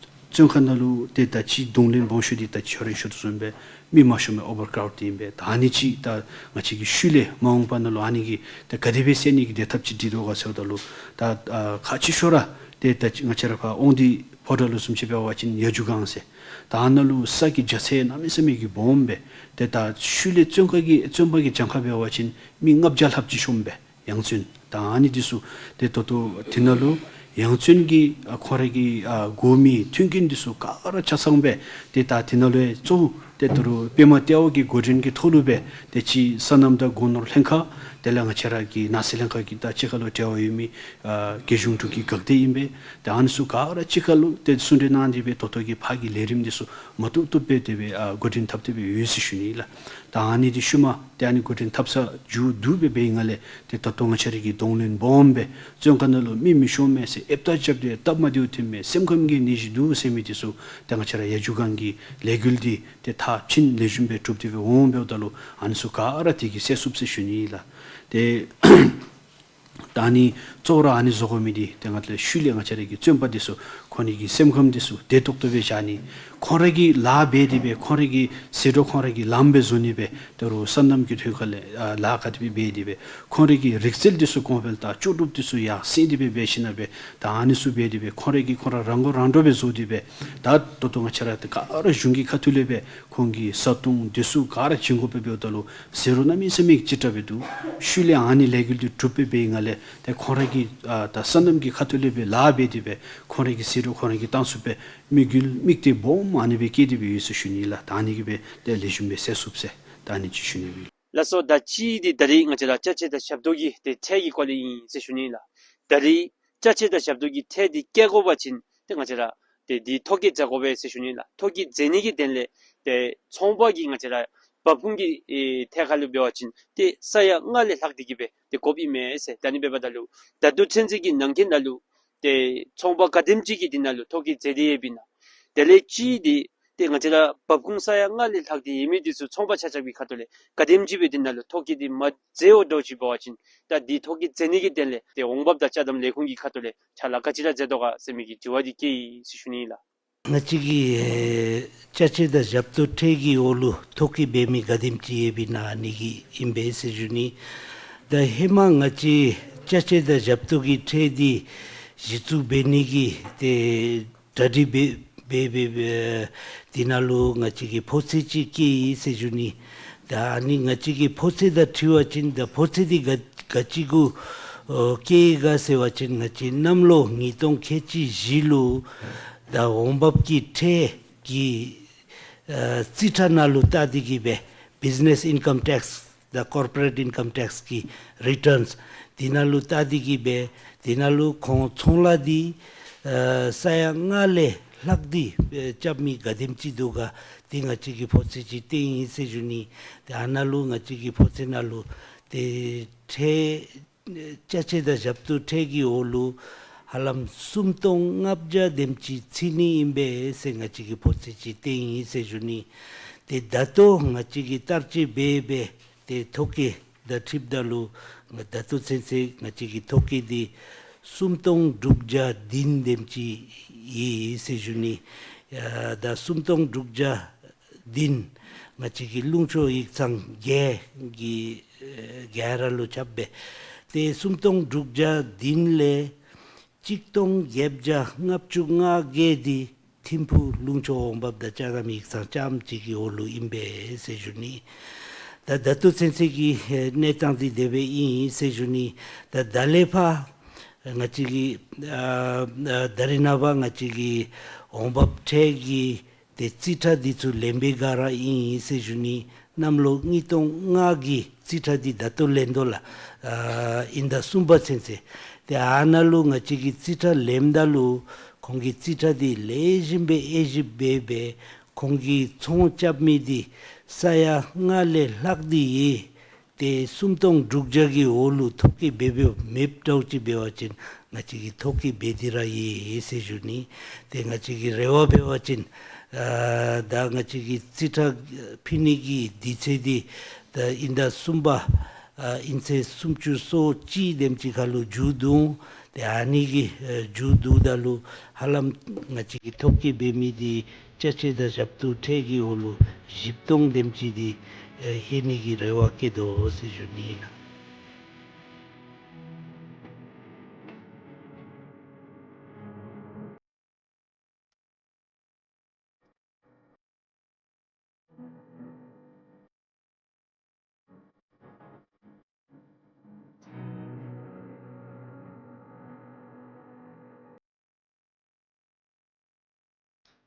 བཙོན་ཁང་ནང་ལུ་ཏེ་ད་ཅི་གདོང་ལེན་སྦོམ་ཤོས་འདི་ད་ཁྱོད་ར་ཞུ་དོ་བཟུམ་སྦེ་མི་མང་ཤོས་མི་ཨོ་བར་ཀྲའུཌ་འདི་ཨིན་པས། ད་ཨ་ནི་ཅིག་ད་ང་བཅས་ཀྱི་ཤུལ་ལས་མ་འོངས་པ་ནང་ལུ་ཨ་ནི་གི་ད་ག་དེ་སྦེ་སེལ་ནི་གི་བདེ་ཐབས་ཅིག་སྒྲིག་དོ་ག་ཟེརཝ་ད་ལུ་ད་ཨ་ཁག་ཆེ་ཤོས་ར་ཏེ་ད་ང་བཅས་ར་ཕར་དབང་འདུས་ཕོ་བྲང་ལུ་བཟུམ་ཅིག་འབད་བ་ཅིན་ཡ་ཇུ་སྒང་ཟེར་ད་ཨ་ནཱ་ལུ་ས་གི་རྒྱ་ཚད་གནམ་མེད་ས་མེད་ཀྱི་སྦོམ་སྦེ་ཏེ་ད་ཤུལ་ལས་བཙོན་ཁང་གི་བཙོན་པ་གི་གྱངས་ཁ་འབད་བ་ཅིན་མི་ལྔ་བརྒྱ་ལྷགཔ་ཅིག་ཤོངམ་སྦེ་ཡང་བཙོན། ད་ཨ་ནི་འདི་ཚུ་ཏེ་ད་ལྟོ་དེ་ནང་ལུ་ཡང་བཙོན་གྱི་ཨ་ཁོང་ར་གི་ཨ་དགོ་མི་མཐུན་རྐྱེན་འདི་ཚུ་ག་ར་ཆ་ཚང་སྦེ་ཏེ་ད་དེ་ནང་ལུ་གཙོ་ ཏེ་ད་རུང་པདྨ་ལྟེ་བ་གི་འགོ་འདྲེན་གྱི་ཐོག་ལུ་སྦེ་ཏེ་ཅིག་སོ་ནམ་དང་སྒོ་ནོར་ལྷན་ཁག་དེ་ལས་ང་བཅས་ར་གི་ནགས་ཚལ་ལྷན་ཁག་གི་དང་གཅིག་ཁར་ལུ་འབྲེལ་བ་ཡོད་མི་ཨ་རྒྱལ་གཞུང་འབྲུག་གི་འགག་སྡེ་ཨིན་པས། ཏེ་ཨ་ནི་ཚུ་ག་ར་གཅིག་ཁར་ལུ་ཏེ་གསུང་གྲོས་གནང་སྟེ་སྦེ་ད་ལྟོ་གི་ཕར་གྱི་ལས་རིམ་འདི་ཚུ་མ་བཏུབ་བཏུབ་སྦེ་དེ་སྦེ་ཨ་འགོ་འདྲེན་འཐབ་སྟེ་སྦེ་ཡོད་ཟེར་ཞུ་ནི་ལགས། ད་ཨ་ནི་འདི་ཤུལ་མ་ཏེ་ཨ་ནི་འགོ་འདྲེན་འཐབ་ས་མཇུག་བསྡུ་སྦེ་འབད་བའི་སྒང་ལས་ཏེ་ད་ལྟོ་ང་བཅས་ར་གི་གདོང་ལེན་སྦོམ་སྦེ་བཙོན་ཁང་ནང་ལུ་མི་མི་ཤོང་མས་ཟེར་ཨེབ་རྟ་རྐྱབ་སྟེ་སྟབས་མ་བདེཝ་ཐོན་མས་སེམས་ཁམས་ཀྱི་ནད་གཞི་འདུག་ཟེར་མི་འདི་ཚུ་ཏེ་ང་བཅས་ར་ཡ་རྒྱུ་སྒང་གི་ལས་འགུལ་འདི་ཏེ་མཐར་ཕྱིན་ལེགས་ཤོམ་སྦེ་གྲུབ་སྟེ་སྦེ་འོང་འབདཝ་ད་ལུ་ཨ་ནི་ཚུ་ག་ར་དེ་གིས་སེལ་ཚུགས་ཟེར་ཞུ་ནི་ལགས། ཏེ་ད་ཨ་ནི་གཙོ་བོ་ར་ཨ་ནི་བཟོ་དགོ་མི་འདི་ཏེ་ང་བཅས་ཤུལ་ལས་ང་བཅས་ར་གི་བཙོན་པ་འདི་ཚུ་ཁོང་རའི་གི་སེམས་ཁམས་འདི་ཚུ་བདེ་ཏོག་ཏོ་སྦེ་བཞག་ནི། ཁོང་ར་གི་ལཱ་འབད་དེ་སྦེ་ཁོང་ར་གི་ཟད་འགྲོ་ཁོང་ར་གིས་ལངམ་སྦེ་བཟོ་ནི་སྦེ་ད་རུང་སོ་ནམ་གྱི་ཐོག་ཁ་ལས་ཨ་ལཱ་ག་དེ་སྦེ་འབད་དེ་སྦེ་ཁོང་ར་གི་རིག་རྩལ་འདི་ཚུ་གོང་འཕེལ་དང་ལྕོགས་གྲུབ་འདི་ཚུ་ཡར་སེང་སྟེ་སྦེ་འབད་ཞིན་ན་སྦེ་ད་ཨ་ནི་ཚུ་འབད་དེ་སྦེ་ཁོང་ར་གིས་ཁོང་ར་རང་མགོ་རང་འདྲོངས་སྦེ་བཟོ་སྟེ་སྦེ་ད་ད་ལྟོ་ང་བཅས་ར་ཏེ་ག་ར་གཞུང་གི་ཁ་ཐུག་ལས་སྦེ་ཁོང་གི་བཟའ་འཐུང་འདི་ཚུ་ག་ར་བྱིན་དགོཔ་སྦེ་འབདཝ་ད་ལུ་ཟད་འགྲོ་གནམ་མེད་ས་མེད་ཅིག་དྲག་སྦེ་འདུག། ཤུལ་ལས་ཨ་ནི་ལས་འགུལ་འདི་གྲུབ་སྦེ་འབད་བའི་སྒང་ལས་ཏེ་ཁོང་ར་གིས་ཨ་ད་སོ་ནམ་གྱི་ཁ་ཐུག་ལས་སྦེ་ལཱ་འབད་དེ་སྦེ་ཁོང་ར་གི་ཟད་འགྲོ་ཁོང་ར་གིས་བཏང་ཚུགསཔ་སྦེ་དམིགས་ཡུལ་དམིགས་གཏད་སྦོམ་ཨ་ནི་སྦེ་བསྐྱེད་དེ་སྦེ་ཡོད་ཟེར་ཞུ་ནི་ལགས། ད་ཨ་ནི་གིས་སྦེ་ཏེ་ལེགས་ཤོམ་སྦེ་སེལ་ཚུགས་ཟེར་ད་ཨ་ནི་ཅིག་ཞུ་ནི་ཨིན། ལགས་སོ། ད་གཅིག་འདི་ད་རིས་ང་བཅས་ར་ཅ་ཆས་དང་ཞབས་ཏོག་གི་ཏེ་ཁྲལ་གྱི་སྐོར་ལས་ཨིན་ཟེར་ཞུ་ནི་ལགས། ད་རིས་ཅ་ཆས་དང་ཞབས་ཏོག་གི་ཁྲལ་འདི་བཀལ་དགོ་པ་ཅིན་ཏེ་ང་བཅས་ར་ཏེ་འདི་ཐོ་བཀོད་མཛད་དགོ་པས་ཟེར་ཞུ་ནི་ལགས། ཐོ་བཀོད་མཛད་ནི་གི་དོན་ལས་ཏེ་ཚོང་པ་གིས་ང་བཅས་ར་འབབ་ཁུངས་ཀྱི་ཨེ་ཐད་ཁར་ལུ་འབད་བ་ཅིན་ཏེ་ས་ཡ་ལྔ་ལས་ལྷག་སྟེ་གི་སྦེ་ཏེ་དགོཔ་ཨིན་མས་ཟེར། ད་ཨ་ནི་འབདཝ་ད་ལུ་ད་ལྟོ་ཚུན་ཚོད་ཀྱི་ནང་འཁོད་ནང་ལུ་ཏེ་ཚོང་པ་ག་དེམ་ཅིག་གིས་འདི་ནང་ལུ་ཐོ་བཀོད་མཛད་དེ་ཡོདཔ་ཨིན་ན། དེ་ལས་གཅིག་འདི་ཏེ་ང་བཅས་ར་འབབ་ཁུངས་ས་ཡ་ལྔ་ལས་ལྷག་སྟེ་ཡོད་མི་འདི་ཚུ་ཚོང་པ་ཆ་ཁྱབ་ཀྱི་ཁ་ཐུག་ལས་ག་དེམ་ཅིག་སྦེ་འདི་ནང་ལུ་ཐོ་བཀོད་འདི་མ་མཛདཔ་འདྲཝ་ཅིག་འབད་བ་ཅིན་ད་འདི་ཐོ་བཀོད་མཛད་ནི་གི་དོན་ལས་ཏེ་འོང་འབབ་དང་ཅ་དམ་ལས་ཁུངས་ཀྱི་ཁ་ཐུག་ལས་ཕྱག་ལཱ་ག་ཅི་ར་མཛད་དོ་ག་ཟེར་མི་གི་དྲི་བ་འདི་བཀོད་ཡི་ཟེར་ཞུ་ནི་ཨིན་ལགས། ང་བཅས་ཀྱི་ཨེ་ཅ་ཆས་དང་ཞབས་ཏོག་ཁྲལ་གྱི་འོག་ལུ་ཐོ་བཀོད་འབད་མི་ག་དེམ་ཅིག་ཡོདཔ་ཨིན་ན་ཨ་ནི་གི་ཨིན་པས་ཟེར་ཞུ་ནི། ད་ཧེ་མ་ང་བཅས་ཅ་ཆས་དང་ཞབས་ཏོག་གི་ཁྲལ་འདི་གཞི་བཙུགས་འབད་ནི་གི་ཏེ་གྲ་སྒྲིག་འབད་འབད་འབད་འབད་འདི་ནང་ལུ་ང་བཅས་ཀྱིས་ཕོ་ཚོད་ཅིག་བཀལ་ཡི་ཟེར་ཞུ་ནི། ད་ཨ་ནི་ང་བཅས་ཀྱིས་ཕོ་ཚོད་དང་འཁྲིལ་བ་ཅིན་ད་ཕོ་ཚོད་འདི་ག་ག་ཅི་གུ་ཨོ་བཀལ་ཡི་ག་ཟེར་བ་ཅིན་ང་བཅས་གནམ་ལོ་ཉིས་སྟོང་ཁལ་གཅིག་བཞི་ལུ་ད་འོང་འབབ་ཀྱི་ཁྲལ་གྱི་ཨ་རྩིས་ཁྲ་ནང་ལུ་བལྟ་སྟེ་གི་སྦེ་Business Income Tax དང་Corporate Income Tax གི་Returns འདི་ནང་ལུ་བལྟ་སྟེ་གི་སྦེ་འདི་ནང་ལུ་ཁོང་ཚོང་ལཱ་འདི་ཨ་ས་ཡ་ལྔ་ལས་ལྷག་སྟེ་ཨེ་རྐྱབ་མི་ག་དེམ་ཅིག་འདུག་ག་འདི་ང་བཅས་ཀྱིས་ཕོ་ཚོད་ཅིག་བཏོན་ཡི་ཟེར་ཞུ་ནི། ཏེ་ཨ་ནཱ་ལུ་ང་བཅས་ཀྱིས་ཕོ་ཚོད་ནང་ལུ་ཏེ་ཁྲལ་ཅ་ཆས་དང་ཞབས་ཏོག་ཁྲལ་གྱི་འོག་ལུ་ཧ་ལམ་སུམ་སྟོང་ལྔ་བརྒྱ་དེམ་ཅིག་རྩིས་ནི་ཨིན་པས་ཟེར་ང་བཅས་ཀྱིས་ཕོ་ཚོད་ཅིག་བཏོན་ཡི་ཟེར་ཞུ་ནི། ཏེ་ད་ལྟོ་ང་བཅས་ཀྱིས་བསྟར་སྤྱོད་འབད་འབད་ཏེ་ཐོ་བཀོད་དང་འཁྲིལཝ་ད་ལུ་ང་ད་ལྟོ་ཚུན་ཚོད་ང་བཅས་ཀྱི་ཐོ་བཀོད་འདི་སུམ་སྟོང་དྲུག་བརྒྱ་བདུན་དེམ་ཅིག་ཡོད་ཟེར་ཞུ་ནི། ཡ་ད་སུམ་སྟོང་དྲུག་བརྒྱ་བདུན་ང་བཅས་ཀྱི་ལུང་ཕྱོགས་ཡིག་ཚང་བརྒྱད་ཀྱི་ཨེ་ག་ར་ལུ་ཁྱབ་སྦེ་ཏེ་སུམ་སྟོང་དྲུག་བརྒྱ་བདུན་ལས་གཅིག་སྟོང་བརྒྱད་བརྒྱ་ལྔ་བཅུ་ང་བརྒྱད་འདི་ཐིམ་ཕུག་ལུང་ཕྱོགས་འོང་འབབ་དང་ཅ་དམ་ཡིག་ཚང་རྐྱངམ་གཅིག་གི་འོག་ལུ་ཨིན་པས་ཟེར་ཞུ་ནི། ད་ད་ལྟོ་ཚུན་ཚོད་ཀྱི་ཨེ་གནས་སྟངས་འདི་དེ་སྦེ་ཨིན་ཟེར་ཞུ་ནི། ད་ད་ལས་ཕར་ང་བཅས་ཀྱིས་ཨ་ཨ་ད་རེས་ནངས་པ་ང་བཅས་ཀྱི་འོང་འབབ་ཁྲལ་གྱི་ཏེ་རྩིས་ཁྲ་འདི་ཚུ་ལེན་པའི་སྒང་ར་ཨིན་ཟེར་ཞུ་ནི། གནམ་ལོ་ཉིས་སྟོང་ལྔ་གི་རྩིས་ཁྲ་འདི་ད་ལྟོ་ལེན་དོ་ལགས། ཨ་དབྱིན་ཟླ་གསུམ་པ་ཚུན་ཚོད། ཏེ་ཨ་ནཱ་ལུ་ང་བཅས་ཀྱིས་རྩིས་ཁྲ་ལེནམ་ད་ལུ་ཁོང་གིས་རྩིས་ཁྲ་འདི་ལེགས་ཤོམ་སྦེ་དབྱེ་ཞིབ་འབད་འབད་ཁོང་གིས་ཚོང་རྐྱབ་མི་འདི་ས་ཡ་ལྔ་ལས་ལྷག་སྟེ་ཡོད། ཏེ་སུམ་སྟོང་དྲུག་བརྒྱ་གི་འོག་ལུ་ཐོ་བཀོད་འབད་འབདཝ་མེདཔ་འདྲཝ་ཅིག་འབད་བ་ཅིན་ང་བཅས་ཀྱིས་ཐོ་བཀོད་འབད་དེ་ར་ཡོད་ཟེར་ཞུ་ནི། ཏེ་ང་བཅས་ཀྱི་རེ་བ་འབད་བ་ཅིན་ཨ་ད་ང་བཅས་ཀྱི་རྩིས་ཁྲ་ཕུལ་ནི་གི་དུས་ཚོད་འདི་ད་དབྱིན་ཟླ་གསུམ་པ་ཨ་དབྱིན་ཚེས་སུམ་ཅུ་སོ་གཅིག་དེམ་ཅིག་ཁར་ལུ་མཇུག་བསྡུ་འོང་། ཏེ་ཨ་ནི་གི་ཨ་མཇུག་བསྡུཝ་ད་ལུ་ཧ་ལམ་ང་བཅས་ཀྱིས་ཐོ་བཀོད་འབད་མི་འདི་ཅ་ཆས་དང་ཞབས་ཏོག་ཁྲལ་གྱི་འོག་ལུ་བཞི་སྟོང་དེམ་ཅིག་འདི་ཨེ་ལྷོད་ནི་གི་རེ་བ་བསྐྱེད་དོ་ཟེར་ཞུ་ནི་ཨིན་ལགས།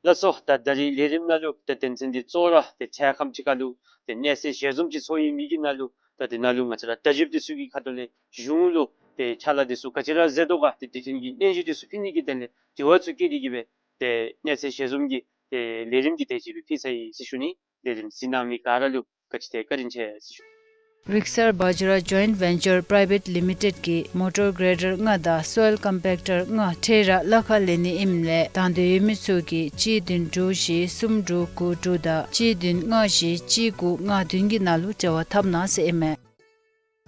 ལགས་སོ། ད་ད་རིས་ལས་རིམ་ནང་ལུ་ད་དོན་ཚན་འདི་གཙོ་བོ་ར་ཏེ་འཕྲལ་ཁམས་ཅིག་ཁར་ལུ་ཏེ་གནས་ཚུལ་ཞལ་འཛོམས་ཅིག་ཚོགས་ཡོད་མི་གི་ནང་ལུ་ད་དེ་ནང་ལུ་ང་བཅས་ར་ལྟ་བཞུགས་འདི་ཚུ་གི་ཁ་ཐུག་ལས་གཞུང་ལུ་ཏེ་ཕྱག་ལཱ་འདི་ཚུ་ག་ཅི་ར་མཛད་དོ་ག་ཏེ་དེ་བཞིན་གྱི་སྙན་ཞུ་འདི་ཚུ་ཕུལ་ནི་གི་དོན་ལས་དྲི་བ་ཚུ་བཀོད་དེ་གིས་སྦེ་ཏེ་གནས་ཚུལ་ཞལ་འཛོམས་ཀྱི་ཏེ་ལས་རིམ་འདི་དེ་ཅིག་སྦེ་ཕུལ་ཚར་ཡི་ཟེར་ཞུ་ནི། ལས་རིམ་གཟིགས་གནང་མི་ག་ར་ལུ་བཀའ་དྲིན་ཏེ་བཀའ་དྲིན་ཆེ་ཟེར་ཞུ། རིག་གསར་བཛྲ་ཇོའིནཊ་ཝེན་ཅར་པྲའི་ཝེཊ་ལི་མི་ཊེཌ་ཀྱིས་མོ་ཊར་གྲེ་ཌར་ལྔ་དང་སོའིལ་ཀམ་པེཀ་ཊར་ལྔ་འཕྲལ་ར་གླ་ཁར་ལེན་ནི་ཨིནམ་ལས་དང་འདོད་ཡོད་མི་ཚུ་གིས་གཅིག་བདུན་དྲུག་བཞི་གསུམ་དྲུག་དགུ་དྲུག་དང་གཅིག་བདུན་ལྔ་བཞི་གཅིག་དགུ་ལྔ་བདུན་གྱི་ནང་ལུ་འབྲེལ་བ་འཐབ་གནང་ཟེར་ཨིན་མས།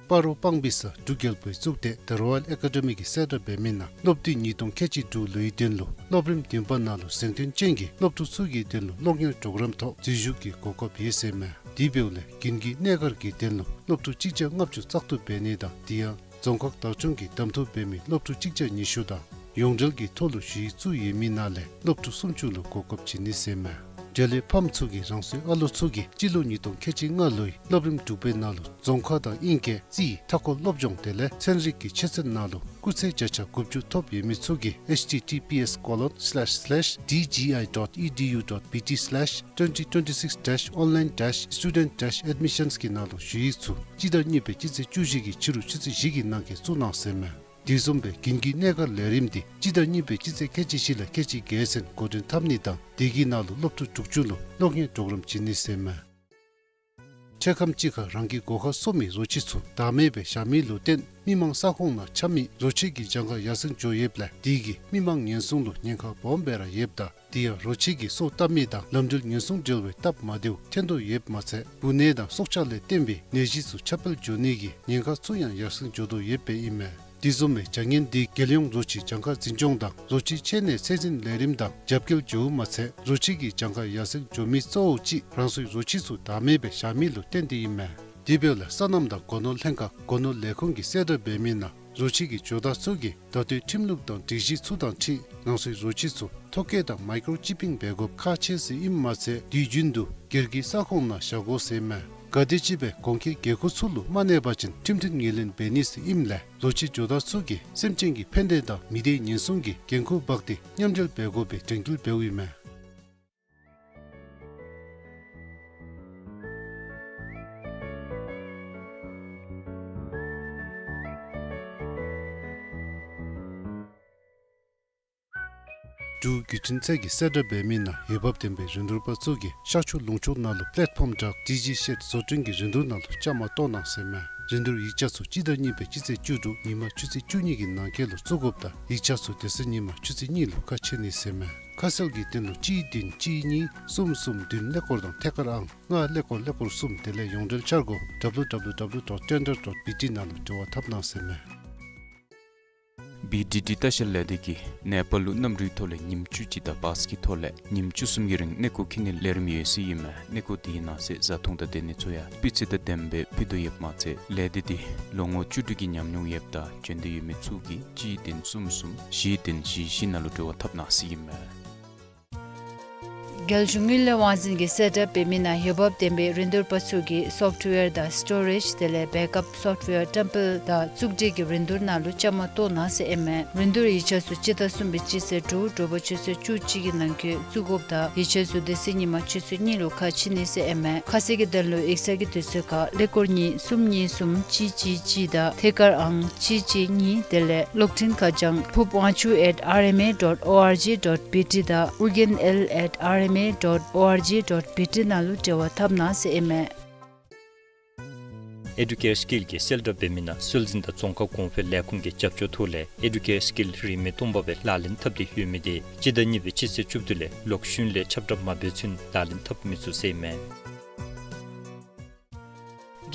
སྤ་རོ་སྤང་སྦིས་ས་འབྲུག་རྒྱལ་པོའི་གཙུག་སྡེ་The Royal Academy གིས་གསལ་བསྒྲགས་འབད་མི་ནང་སློབ་དུས་ཉིས་སྟོང་ཁལ་གཅིག་དྲུག་ལོའི་དོན་ལུ་སློབ་རིམ་བདུན་པ་ནང་ལུ་གཟེངས་ཐོན་ཅན་གྱི་སློབ་ཕྲུག་ཚུ་གི་དོན་ལུ་སློབ་གཉེར་གྲོགས་རམ་ཐོག་འཛུལ་ཞུགས་ཀྱི་གོ་སྐབས་ཡོད་ཟེར་མས། དེ་འབདཝ་ལས་དགུན་གྱི་གནས་སྒར་གྱི་དོན་ལུ་སློབ་ཕྲུག་གཅིག་བརྒྱ་ལྔ་བཅུ་བཙག་འཐུ་འབད་ནི་དང་དེ་ཡང་རྫོང་ཁག་བདག་སྐྱོང་གིས་གདམ་འཐུ་འབད་མི་སློབ་ཕྲུག་གཅིག་བརྒྱ་ཉི་ཤུ་དང་ཡོངས་འབྲེལ་གྱི་ཐོག་ལུ་ཞུ་ཡིག་བཙུགས་ཡོད་མི་ནང་ལས་སློབ་ཕྲུག་སུམ་ཅུ་ལུ་གོ་སྐབས་བྱིན་ནི་ཟེར་མས། འབྲེལ་ཡོད་ཕམ་ཚུ་གིས་རང་སོའི་ཨ་ལོ་ཚུ་གིས་སྤྱི་ལོ་ཉིས་སྟོང་ཁལ་གཅིག་ལྔ་ལོའི་སློབ་རིམ་དྲུག་པའི་ནང་ལུ་རྫོང་ཁ་དང་ཨིང་སྐད་རྩིས་མཐའ་འཁོར་སློབ་སྦྱོང་དེ་ལས་ཚན་རིག་གི་ཆོས་ཚན་ནང་ལུ་སྐུགས་ཚད་བརྒྱ་ཆ་དགུ་བཅུ་ཐོབ་ཡོད་མི་ཚུ་གིས་H T T P S colon slash slash D G I dot E D U dot B T slash twenty twenty-six dash online dash student dash admissions གི་ནང་ལུ་ཞུ་ཡིག་ཚུ་སྤྱི་ཟླ་གཉིས་པའི་སྤྱི་ཚེས་བཅུ་བཞི་གི་ཕྱི་རུ་ཆུ་ཚོད་བཞི་གི་ནང་འཁོད་བཙུགས་གནང་ཟེར་མས། དེ་བཟུམ་སྦེ་དགུན་གྱི་གནས་སྒར་ལས་རིམ་འདི་སྤྱི་ཟླ་གཉིས་པའི་སྤྱི་ཚེས་ཁལ་གཅིག་བཞི་ལས་ཁལ་གཅིག་བརྒྱད་ཚུན་འགོ་འདྲེན་འཐབ་ནི་དང་དེ་གི་ནང་ལུ་སློབ་ཕྲུག་དྲུག་ཅུ་ལུ་སློབ་གཉེར་གྲོགས་རམ་བྱིན་ནི་ཟེར་མས། འཕྲལ་ཁམས་ཅིག་ཁར་རང་གི་སྒོ་ཁར་གསོ་མི་རོ་ཁྱི་ཚུ་བདག་མེད་སྦེ་བཞག་མི་ལུ་བརྟེན་མི་མང་ས་ཁོངས་ནང་འཁྱམ་མི་རོ་ཁྱི་གི་གྱངས་ཁ་ཡར་སེང་འགྱོ་ཡོདཔ་ལས་དེ་གིས་མི་མང་ཉེན་སྲུང་ལུ་ཉེན་ཁ་སྦོམ་སྦེ་ར་ཡོདཔ་ད་དེ་ཡང་རོ་ཁྱི་གིས་སོ་བཏབ་མི་དང་ལམ་འགྲུལ་ཉེན་སྲུང་འབྲེལ་བའི་སྟབས་མ་བདེཝ་ཐོན་དོ་ཡོདཔ་མ་ཚད་འབུ་ནད་དང་སྲོག་ཆགས་ལས་བརྟེན་པའི་ནད་གཞི་ཚུ་ཁྱབ་སྤེལ་འགྱོ་ནི་གི་ཉེན་ཁ་ཚུ་ཡང་ཡར་སེང་འགྱོ་དོ་ཡོདཔ་ཨིན་མས། དེ་བཟུམ་མའི་བྱ་ངན་འདི་རྒྱལ་ཡོངས་རོ་ཁྱི་གྱངས་ཁ་འཛིན་སྐྱོང་དང་རོ་ཁྱི་འཆོལ་ནད་ཚད་འཛིན་ལས་རིམ་དང་རྒྱབ་འགལ་འགྱོཝ་མ་ཚད་རོ་ཁྱི་གི་གྱངས་ཁ་ཡར་སེང་འགྱོ་མི་གཙོ་བོ་ཅིག་རང་སོའི་རོ་ཁྱི་ཚུ་བདག་མེད་སྦེ་བཞག་མི་ལུ་བརྟེན་ཏེ་ཨིན་མས། དེ་འབདཝ་ལས་སོ་ནམ་དང་སྒོ་ནོར་ལྷན་ཁག་སྒོ་ནོར་ལས་ཁུངས་ཀྱིས་གསལ་བསྒྲགས་འབད་མི་ནང་རོ་ཁྱི་གི་ཇོ་བདག་ཚུ་གིས་ད་ལྟོའི་ཁྲིམས་ལུགས་དང་སྒྲིག་གཞི་ཚུ་དང་འཁྲིལ་རང་སོའི་རོ་ཁྱི་ཚུ་ཐོ་བཀོད་དང་མའི་ཀྲོ་ཅི་པིང་འབད་དགོཔ་ཁག་ཆེ་ཟེར་ཨིནམ་མ་ཚད་དུས་རྒྱུན་དུ་སྒེར་གྱི་ས་ཁོངས་ནང་བཞག་དགོ་ཟེར་མས། ག་དེམ་ཅིག་སྦེ་གོང་འཁོད་འགན་ཁུར་ཚུ་ལུ་མ་གནས་པ་ཅིན་ཁྲིམས་མཐུན་ངོས་ལེན་འབད་ནི་ཟེར་ཨིནམ་ལས་རོ་ཁྱི་ཇོ་བདག་ཚུ་གིས་སེམས་ཅན་གྱི་ཕན་བདེ་དང་མི་སྡེའི་ཉེན་སྲུང་གི་འགན་ཁུར་འབག་སྟེ་མཉམ་འབྲེལ་འབད་དགོ་པའི་དྲན་སྐུལ་འབདཝ་ཨིན་མས། འབྲུག་བརྒྱུད་འཕྲིན་ཚད་ཀྱིས་གསལ་བསྒྲགས་འབད་མི་ནང་འོས་འབབ་ལྡན་པའི་རིན་བསྡུར་པ་ཚུ་གིས་ཤར་ཕྱོགས་ལུང་ཕྱོགས་ནང་ལུ་པེ་ལེཊ་ཕོམ་བྲག་ཌི་ཇི་ཤེཌ་བཟོ་སྐྲུན་གྱི་རིན་བསྡུར་ནང་ལུ་བཅའ་མར་གཏོགས་གནང་ཟེར་མས། རིན་བསྡུར་ཡིག་ཆ་ཚུ་སྤྱི་ཟླ་གཉིས་པའི་སྤྱི་ཚེས་བཅུ་དྲུག་ཉིན་མ་ཆུ་ཚོད་བཅུ་གཉིས་ཀྱི་ནང་འཁོད་ལུ་བཙུགས་དགོཔ་དང་ཡིག་ཆ་ཚུ་དེ་ཚེ་ཉིན་མ་ཆུ་ཚོད་གཉིས་ལུ་ཁ་ཕྱེ་ནི་ཟེར་མས། ཁ་གསལ་གྱི་དོན་ལུ་གཅིག་བདུན་གཅིག་གཉིས་གསུམ་གསུམ་བདུན་ཀླད་ཀོར་དང་ཐད་ཀར་ཨང་ལྔ་ཀླད་ཀོར་ཀླད་ཀོར་གསུམ་དེ་ལས་ཡོངས་འབྲེལ་འཆར་སྒོ་W W W dot tender dot B T ནང་ལུ་འབྲེལ་བ་འཐབ་གནང་ཟེར་མས། བི་ཌི་ཌི་ལྟ་བཤལ་ལས་སྡེ་གིས་ནེ་པཱལ་ལུ་གནམ་གྲུའི་ཐོག་ལས་ཉིནམ་བཅུ་གཅིག་དང་བཱས་ཀྱི་ཐོག་ལས་ཉིནམ་བཅུ་གསུམ་གྱི་རིང་གནས་སྐོར་འཁྱིད་ནིའི་ལས་རིམ་ཡོད་ཟེར་ཨིན་མས། གནས་སྐོར་དེའི་ནང་གསེས་བཟའ་འཐུང་དང་སྡོད་གནས་ཚུ་ཡང་སྤུས་ཚད་དང་ལྡནམ་སྦེ་ཕུལ་དོ་ཡོདཔ་མ་ཚད་ལས་སྡེ་འདི་ལོ་ངོ་བཅུ་དྲུག་གི་ཉམས་མྱོང་ཡོདཔ་དང་འབྱོན་འདོད་ཡོད་མི་ཚུ་གིས་གཅིག་བདུན་གསུམ་གསུམ་བཞི་བདུན་བཞི་བཞི་ནང་ལུ་འབྲེལ་བ་འཐབ་གནང་ཟེར་ཨིན་མས། རྒྱལ་གཞུང་དངུལ་ལས་དབང་འཛིན་གྱིས་གསལ་བསྒྲགས་འབད་མི་ནང་འོས་འབབ་ལྡན་པའི་རིན་བསྡུར་པ་ཚུ་གིས་སོཕཊ་ཝེར་དང་སི་ཊོ་རེཇ་དེ་ལས་བེཀ་ཨཔ་སོཕཊ་ཝེར་བཀྲམ་སྤེལ་དང་བཙུགས་སྒྲིག་གི་རིན་བསྡུར་ནང་ལུ་བཅའ་མར་གཏོགས་གནང་ཟེར་ཨིན་མས། རིན་བསྡུར་ཡིག་ཆ་ཚུ་སྤྱི་ཟླ་གསུམ་པའི་སྤྱི་ཚེས་དྲུག་དྲོ་པ་ཆུ་ཚོད་བཅུ་གཅིག་གི་ནང་འཁོད་བཙུགས་དགོཔ་དང་ཡིག་ཆ་ཚུ་དེ་ཚེ་ཉིན་མ་ཆུ་ཚོད་གཉིས་ལུ་ཁ་ཕྱེ་ནི་ཟེར་ཨིན་མས། ཁ་གསལ་གྱི་དོན་ལུ་ཡིག་ཚང་གི་དུས་ཚོད་ཁར་ཀླད་ཀོར་གཉིས་གསུམ་གཉིས་གསུམ་གཅིག་གཅིག་གཅིག་དང་ཐད་ཀར་ཨང་གཅིག་གཅིག་གཉིས་དེ་ལས་གློག་འཕྲིན་ཁ་བྱང་ཕུབ་དབང་ཕྱུག་at R M A dot O R G dot B T དང་ཨོ་རྒྱན་ཨེལ་at R M A dot O R G dot B T ནང་ལུ་འབྲེལ་བ་འཐབ་གནང་ཟེར་ཨིན་མས། ཨེ་ཌུ་ཀེར་སི་ཀིལ་གྱིས་གསལ་བསྒྲགས་འབད་མི་ནང་སྲོལ་འཛིན་དང་རྫོང་ཁ་གོང་འཕེལ་ལས་ཁུངས་ཀྱི་རྒྱབ་སྐྱོར་ཐོག་ལས་ཨེ་ཌུ་ཀེར་སི་ཀིལ་རིན་མེད་སྟོང་པ་སྦེ་ལག་ལེན་འཐབ་སྟེ་ཡོད་མི་དེ་སྤྱི་ཟླ་གཉིས་པའི་སྤྱི་ཚེས་བཅུ་བདུན་ལས་ལོག་གཞུང་ལས་ཁྱབ་བསྒྲགས་མ་འབད་ཚུན་ལག་ལེན་འཐབ་མི་ཚུགས་ཟེར་ཨིན་མས།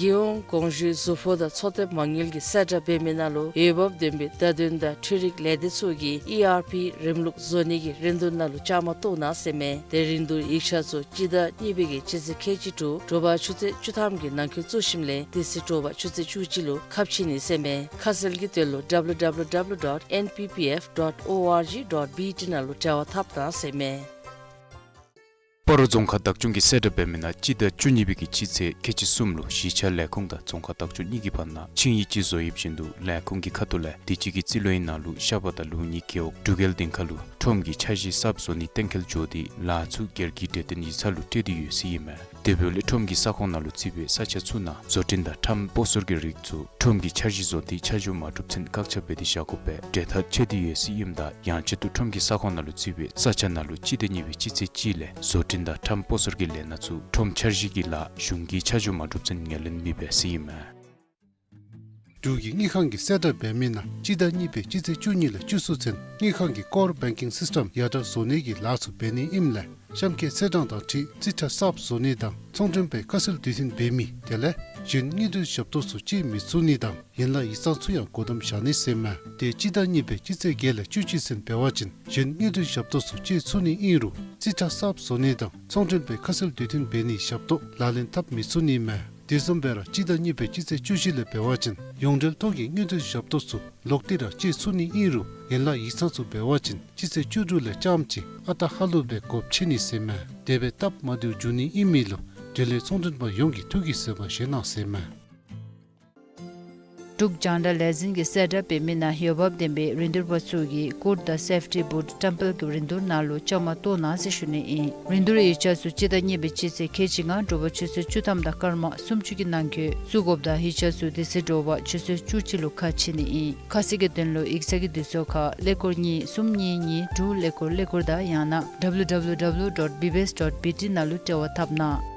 རྒྱལ་ཡོངས་གོང་ཞུའི་གཟུགས་པོ་དང་འཚོ་རྟེན་མ་དངུལ་གྱིས་གསལ་བསྒྲགས་འབད་མི་ནང་ལུ་འོས་འབབ་ལྡན་པའི་བརྡ་དོན་དང་འཕྲུལ་རིག་ལས་སྡེ་ཚུ་གིས་ཨི་ཨར་པི་རིམ་ལུགས་བཟོ་ནི་གི་རིན་བསྡུར་ནང་ལུ་བཅའ་མར་གཏོགས་གནང་ཟེར་མས། དེ་རིན་བསྡུར་ཡིག་ཆ་ཚུ་སྤྱི་ཟླ་གཉིས་པའི་གི་སྤྱི་ཚེས་ཁལ་གཅིག་དྲུག་དྲོ་པ་ཆུ་ཚོད་བཅུ་ཐམ་གྱི་ནང་འཁོད་བཙུགས་ཞིནམ་ལས་དེ་ཚེ་དྲོ་པ་ཆུ་ཚོད་བཅུ་གཅིག་ལུ་ཁ་ཕྱེ་ནི་ཟེར་མས། ཁ་གསལ་གྱི་དོན་ལུ W W W dot N P P F dot O R G dot B T ནང་ལུ་འབྲེལ་བ་འཐབ་གནང་ཟེར་མས། སྤ་རོ་རྫོང་ཁག་བདག་སྐྱོང་གིས་གསལ་བསྒྲགས་འབད་མི་ནང་སྤྱི་ཟླ་བཅུ་གཉིས་པའི་གི་སྤྱི་ཚེས་ཁལ་གཅིག་གསུམ་ལུ་གཞིས་ཆགས་ལས་ཁུངས་དང་རྫོང་ཁག་བདག་སྐྱོང་གཉིས་ཀྱི་བར་ན་ཆིངས་ཡིག་ཅིག་བཟོ་ཡོདཔ་བཞིན་དུ་ལས་ཁུངས་ཀྱི་ཁ་ཐུག་ལས་དུས་ཅི་གི་རྩིས་ལོའི་ནང་ལུ་ཤ་པ་དང་ལུག་གཉིས་རྒེད་འོག་འབྲུག་རྒྱལ་སྡིངས་ཁ་ལུ་ཁྲོམ་གྱི་འཆར་གཞི་གསརཔ་བཟོ་ནིའི་གཏན་འཁེལ་འགྱོ་སྟེ་ལཱ་ཚུ་སྒེར་གྱི་འབྲེལ་ཐོན་ཡིག་ཚང་ལུ་སྤྲོད་དེ་ཡོད་ཟེར་ཨིན་མས། དེ་འབདཝ་ལས་ཁྲོམ་གྱི་ས་ཁོངས་ནང་ལུ་བརྩིས་པའི་ས་ཆ་ཚུ་ནང་བཟོ་སྐྲུན་དང་ཁྲོམ་སྤོ་སོར་གྱི་རིགས་ཚུ་ཁྲོམ་གྱི་འཆར་གཞི་བཟོ་སྟེ་ཆ་འཇོག་མ་གྲུབ་ཚུན་བཀག་ཆ་འབད་དེ་བཞག་དགོ་པའི་གྲོས་ཐག་བཅད་དེ་ཡོད་ཟེར་ཨིནམ་ད་ཡང་ཆེད་དུ་ཁྲོམ་གྱི་ས་ཁོངས་ནང་ལུ་བརྩིས་པའི་ས་ཆ་ནང་ལུ་སྤྱི་ཟླ་གཉིས་པའི་སྤྱི་ཚེས་གཅིག་ལས་བཟོ་སྐྲུན་དང་ཁྲོམ་སྤོ་སོར་གྱི་ལས་སྣ་ཚུ་ཁྲོམ་འཆར་གཞི་གི་ལཱ་གཞུང་གིས་ཆ་འཇོག་མ་གྲུབ་ཚུན་ངོས་ལེན་མི་འབད་ཟེར་ཨིན་མས། འབྲུག་གི་དངུལ་ཁང་གིས་གསལ་བསྒྲགས་འབད་མི་ནང་སྤྱི་ཟླ་གཉིས་པའི་སྤྱི་ཚེས་བཅུ་གཉིས་ལས་བཅུ་གསུམ་ཚུན་དངུལ་ཁང་གི་ཀོར་བེང་ཀིང་སིསི་ཊེམ་ཡར་དྲག་བཟོ་ནིའི་ལཱ་ཚུ་འབད་ནི་ཨིནམ་ལས་གཤམ་འཁོད་ཚེས་གྲངས་དང་འཁྲིལ་རྩིས་ཁྲ་གསརཔ་བཟོ་ནི་དང་ཚོང་མགྲོན་པའི་ཁ་གསལ་དུས་མཐུན་འབད་མི་དེ་ལས་གཞན་དངུལ་འབྲེལ་ཞབས་ཏོག་ཚུ་སྤྱོད་མི་ཚུགས་ནི་དང་ཡན་ལག་ཡིག་ཚང་ཚུ་ཡང་སྒོ་བསྡམ་བཞག་ནི་ཟེར་མས། དེ་སྤྱི་ཟླ་གཉིས་པའི་སྤྱི་ཚེས་བརྒྱད་ལས་བཅུ་གཅིག་ཚུན་འབད་བ་ཅིན་གཞན་དངུལ་འབྲེལ་ཞབས་ཏོག་ཚུ་སྤྱོད་ཚུགས་ནི་ཨིན་རུང་རྩིས་ཁྲ་གསརཔ་བཟོ་ནི་དང་ཚོང་མགྲོན་པའི་ཁ་གསལ་དུས་མཐུན་འབད་ནིའི་ཞབས་ཏོག་ལག་ལེན་འཐབ་མི་ཚུགས་ནི་མས། དེ་བཟུམ་སྦེ་ར་སྤྱི་ཟླ་གཉིས་པའི་སྤྱི་ཚེས་བཅུ་བཞི་ལས་འབད་བ་ཅིན་ཡོངས་འབྲེལ་ཐོག་གི་དངུལ་འབྲེལ་ཞབས་ཏོག་ཚུ་ལོག་སྟེ་ར་སྤྱོད་ཚུགས་ནི་ཨིན་རུང་ཡན་ལག་ཡིག་ཚང་ཚུ་འབད་བ་ཅིན་སྤྱི་ཚེས་བཅུ་དྲུག་ལས་རྐྱངམ་གཅིག་ཨ་རྟག་ཧ་ལུགས་སྦེ་སྒོ་ཕྱེ་ནི་ཟེར་མས། དེ་སྦེ་སྟབས་མ་བདེཝ་འབྱུང་ནི་ཨིན་མི་ལུ་འབྲེལ་ཡོད་ཚོང་མགྲོན་པ་ཡོངས་ཀྱིས་ཐུགས་ཀྱི་བཟོད་པ་བཞེས་གནང་ཟེར་མས། འབྲུག་རྒྱང་བསྒྲགས་ལས་འཛིན་གྱིས་གསལ་བསྒྲགས་འབད་མི་ནང་འོས་འབབ་ལྡན་པའི་རིན་བསྡུར་པ་ཚུ་གིས་ཀུར་དང་སེཕ་ཊི་བུཊ་ཊེམ་པལ་གྱི་རིན་བསྡུར་ནང་ལུ་བཅའ་མར་གཏོགས་གནང་ཟེར་ཞུ་ནི་ཨིན། རིན་བསྡུར་ཡིག་ཆ་ཚུ་སྤྱི་ཟླ་གཉིས་པའི་སྤྱི་ཚེས་ཁལ་གཅིག་ལྔ་དྲོ་པ་ཆུ་ཚོད་བཅུ་ཐམ་དང་སྐར་མ་སུམ་ཅུ་གི་ནང་འཁོད་བཙུགས་དགོཔ་དང་ཡིག་ཆ་ཚུ་དེ་ཚེ་དྲོ་པ་ཆུ་ཚོད་བཅུ་གཅིག་ལུ་ཁ་ཕྱེ་ནི་ཨིན། ཁ་གསལ་གྱི་དོན་ལུ་ཡིག་ཚང་གི་དུས་ཚོད་ཁར་ཀླད་ཀོར་གཉིས་གསུམ་གཉིས་གཉིས་དྲུག་ཀླད་ཀོར་ཀླད་ཀོར་དང་ཡང་ན་W W W dot B B S dot B T ནང་ལུ་འབྲེལ་བ་འཐབ་གནང་།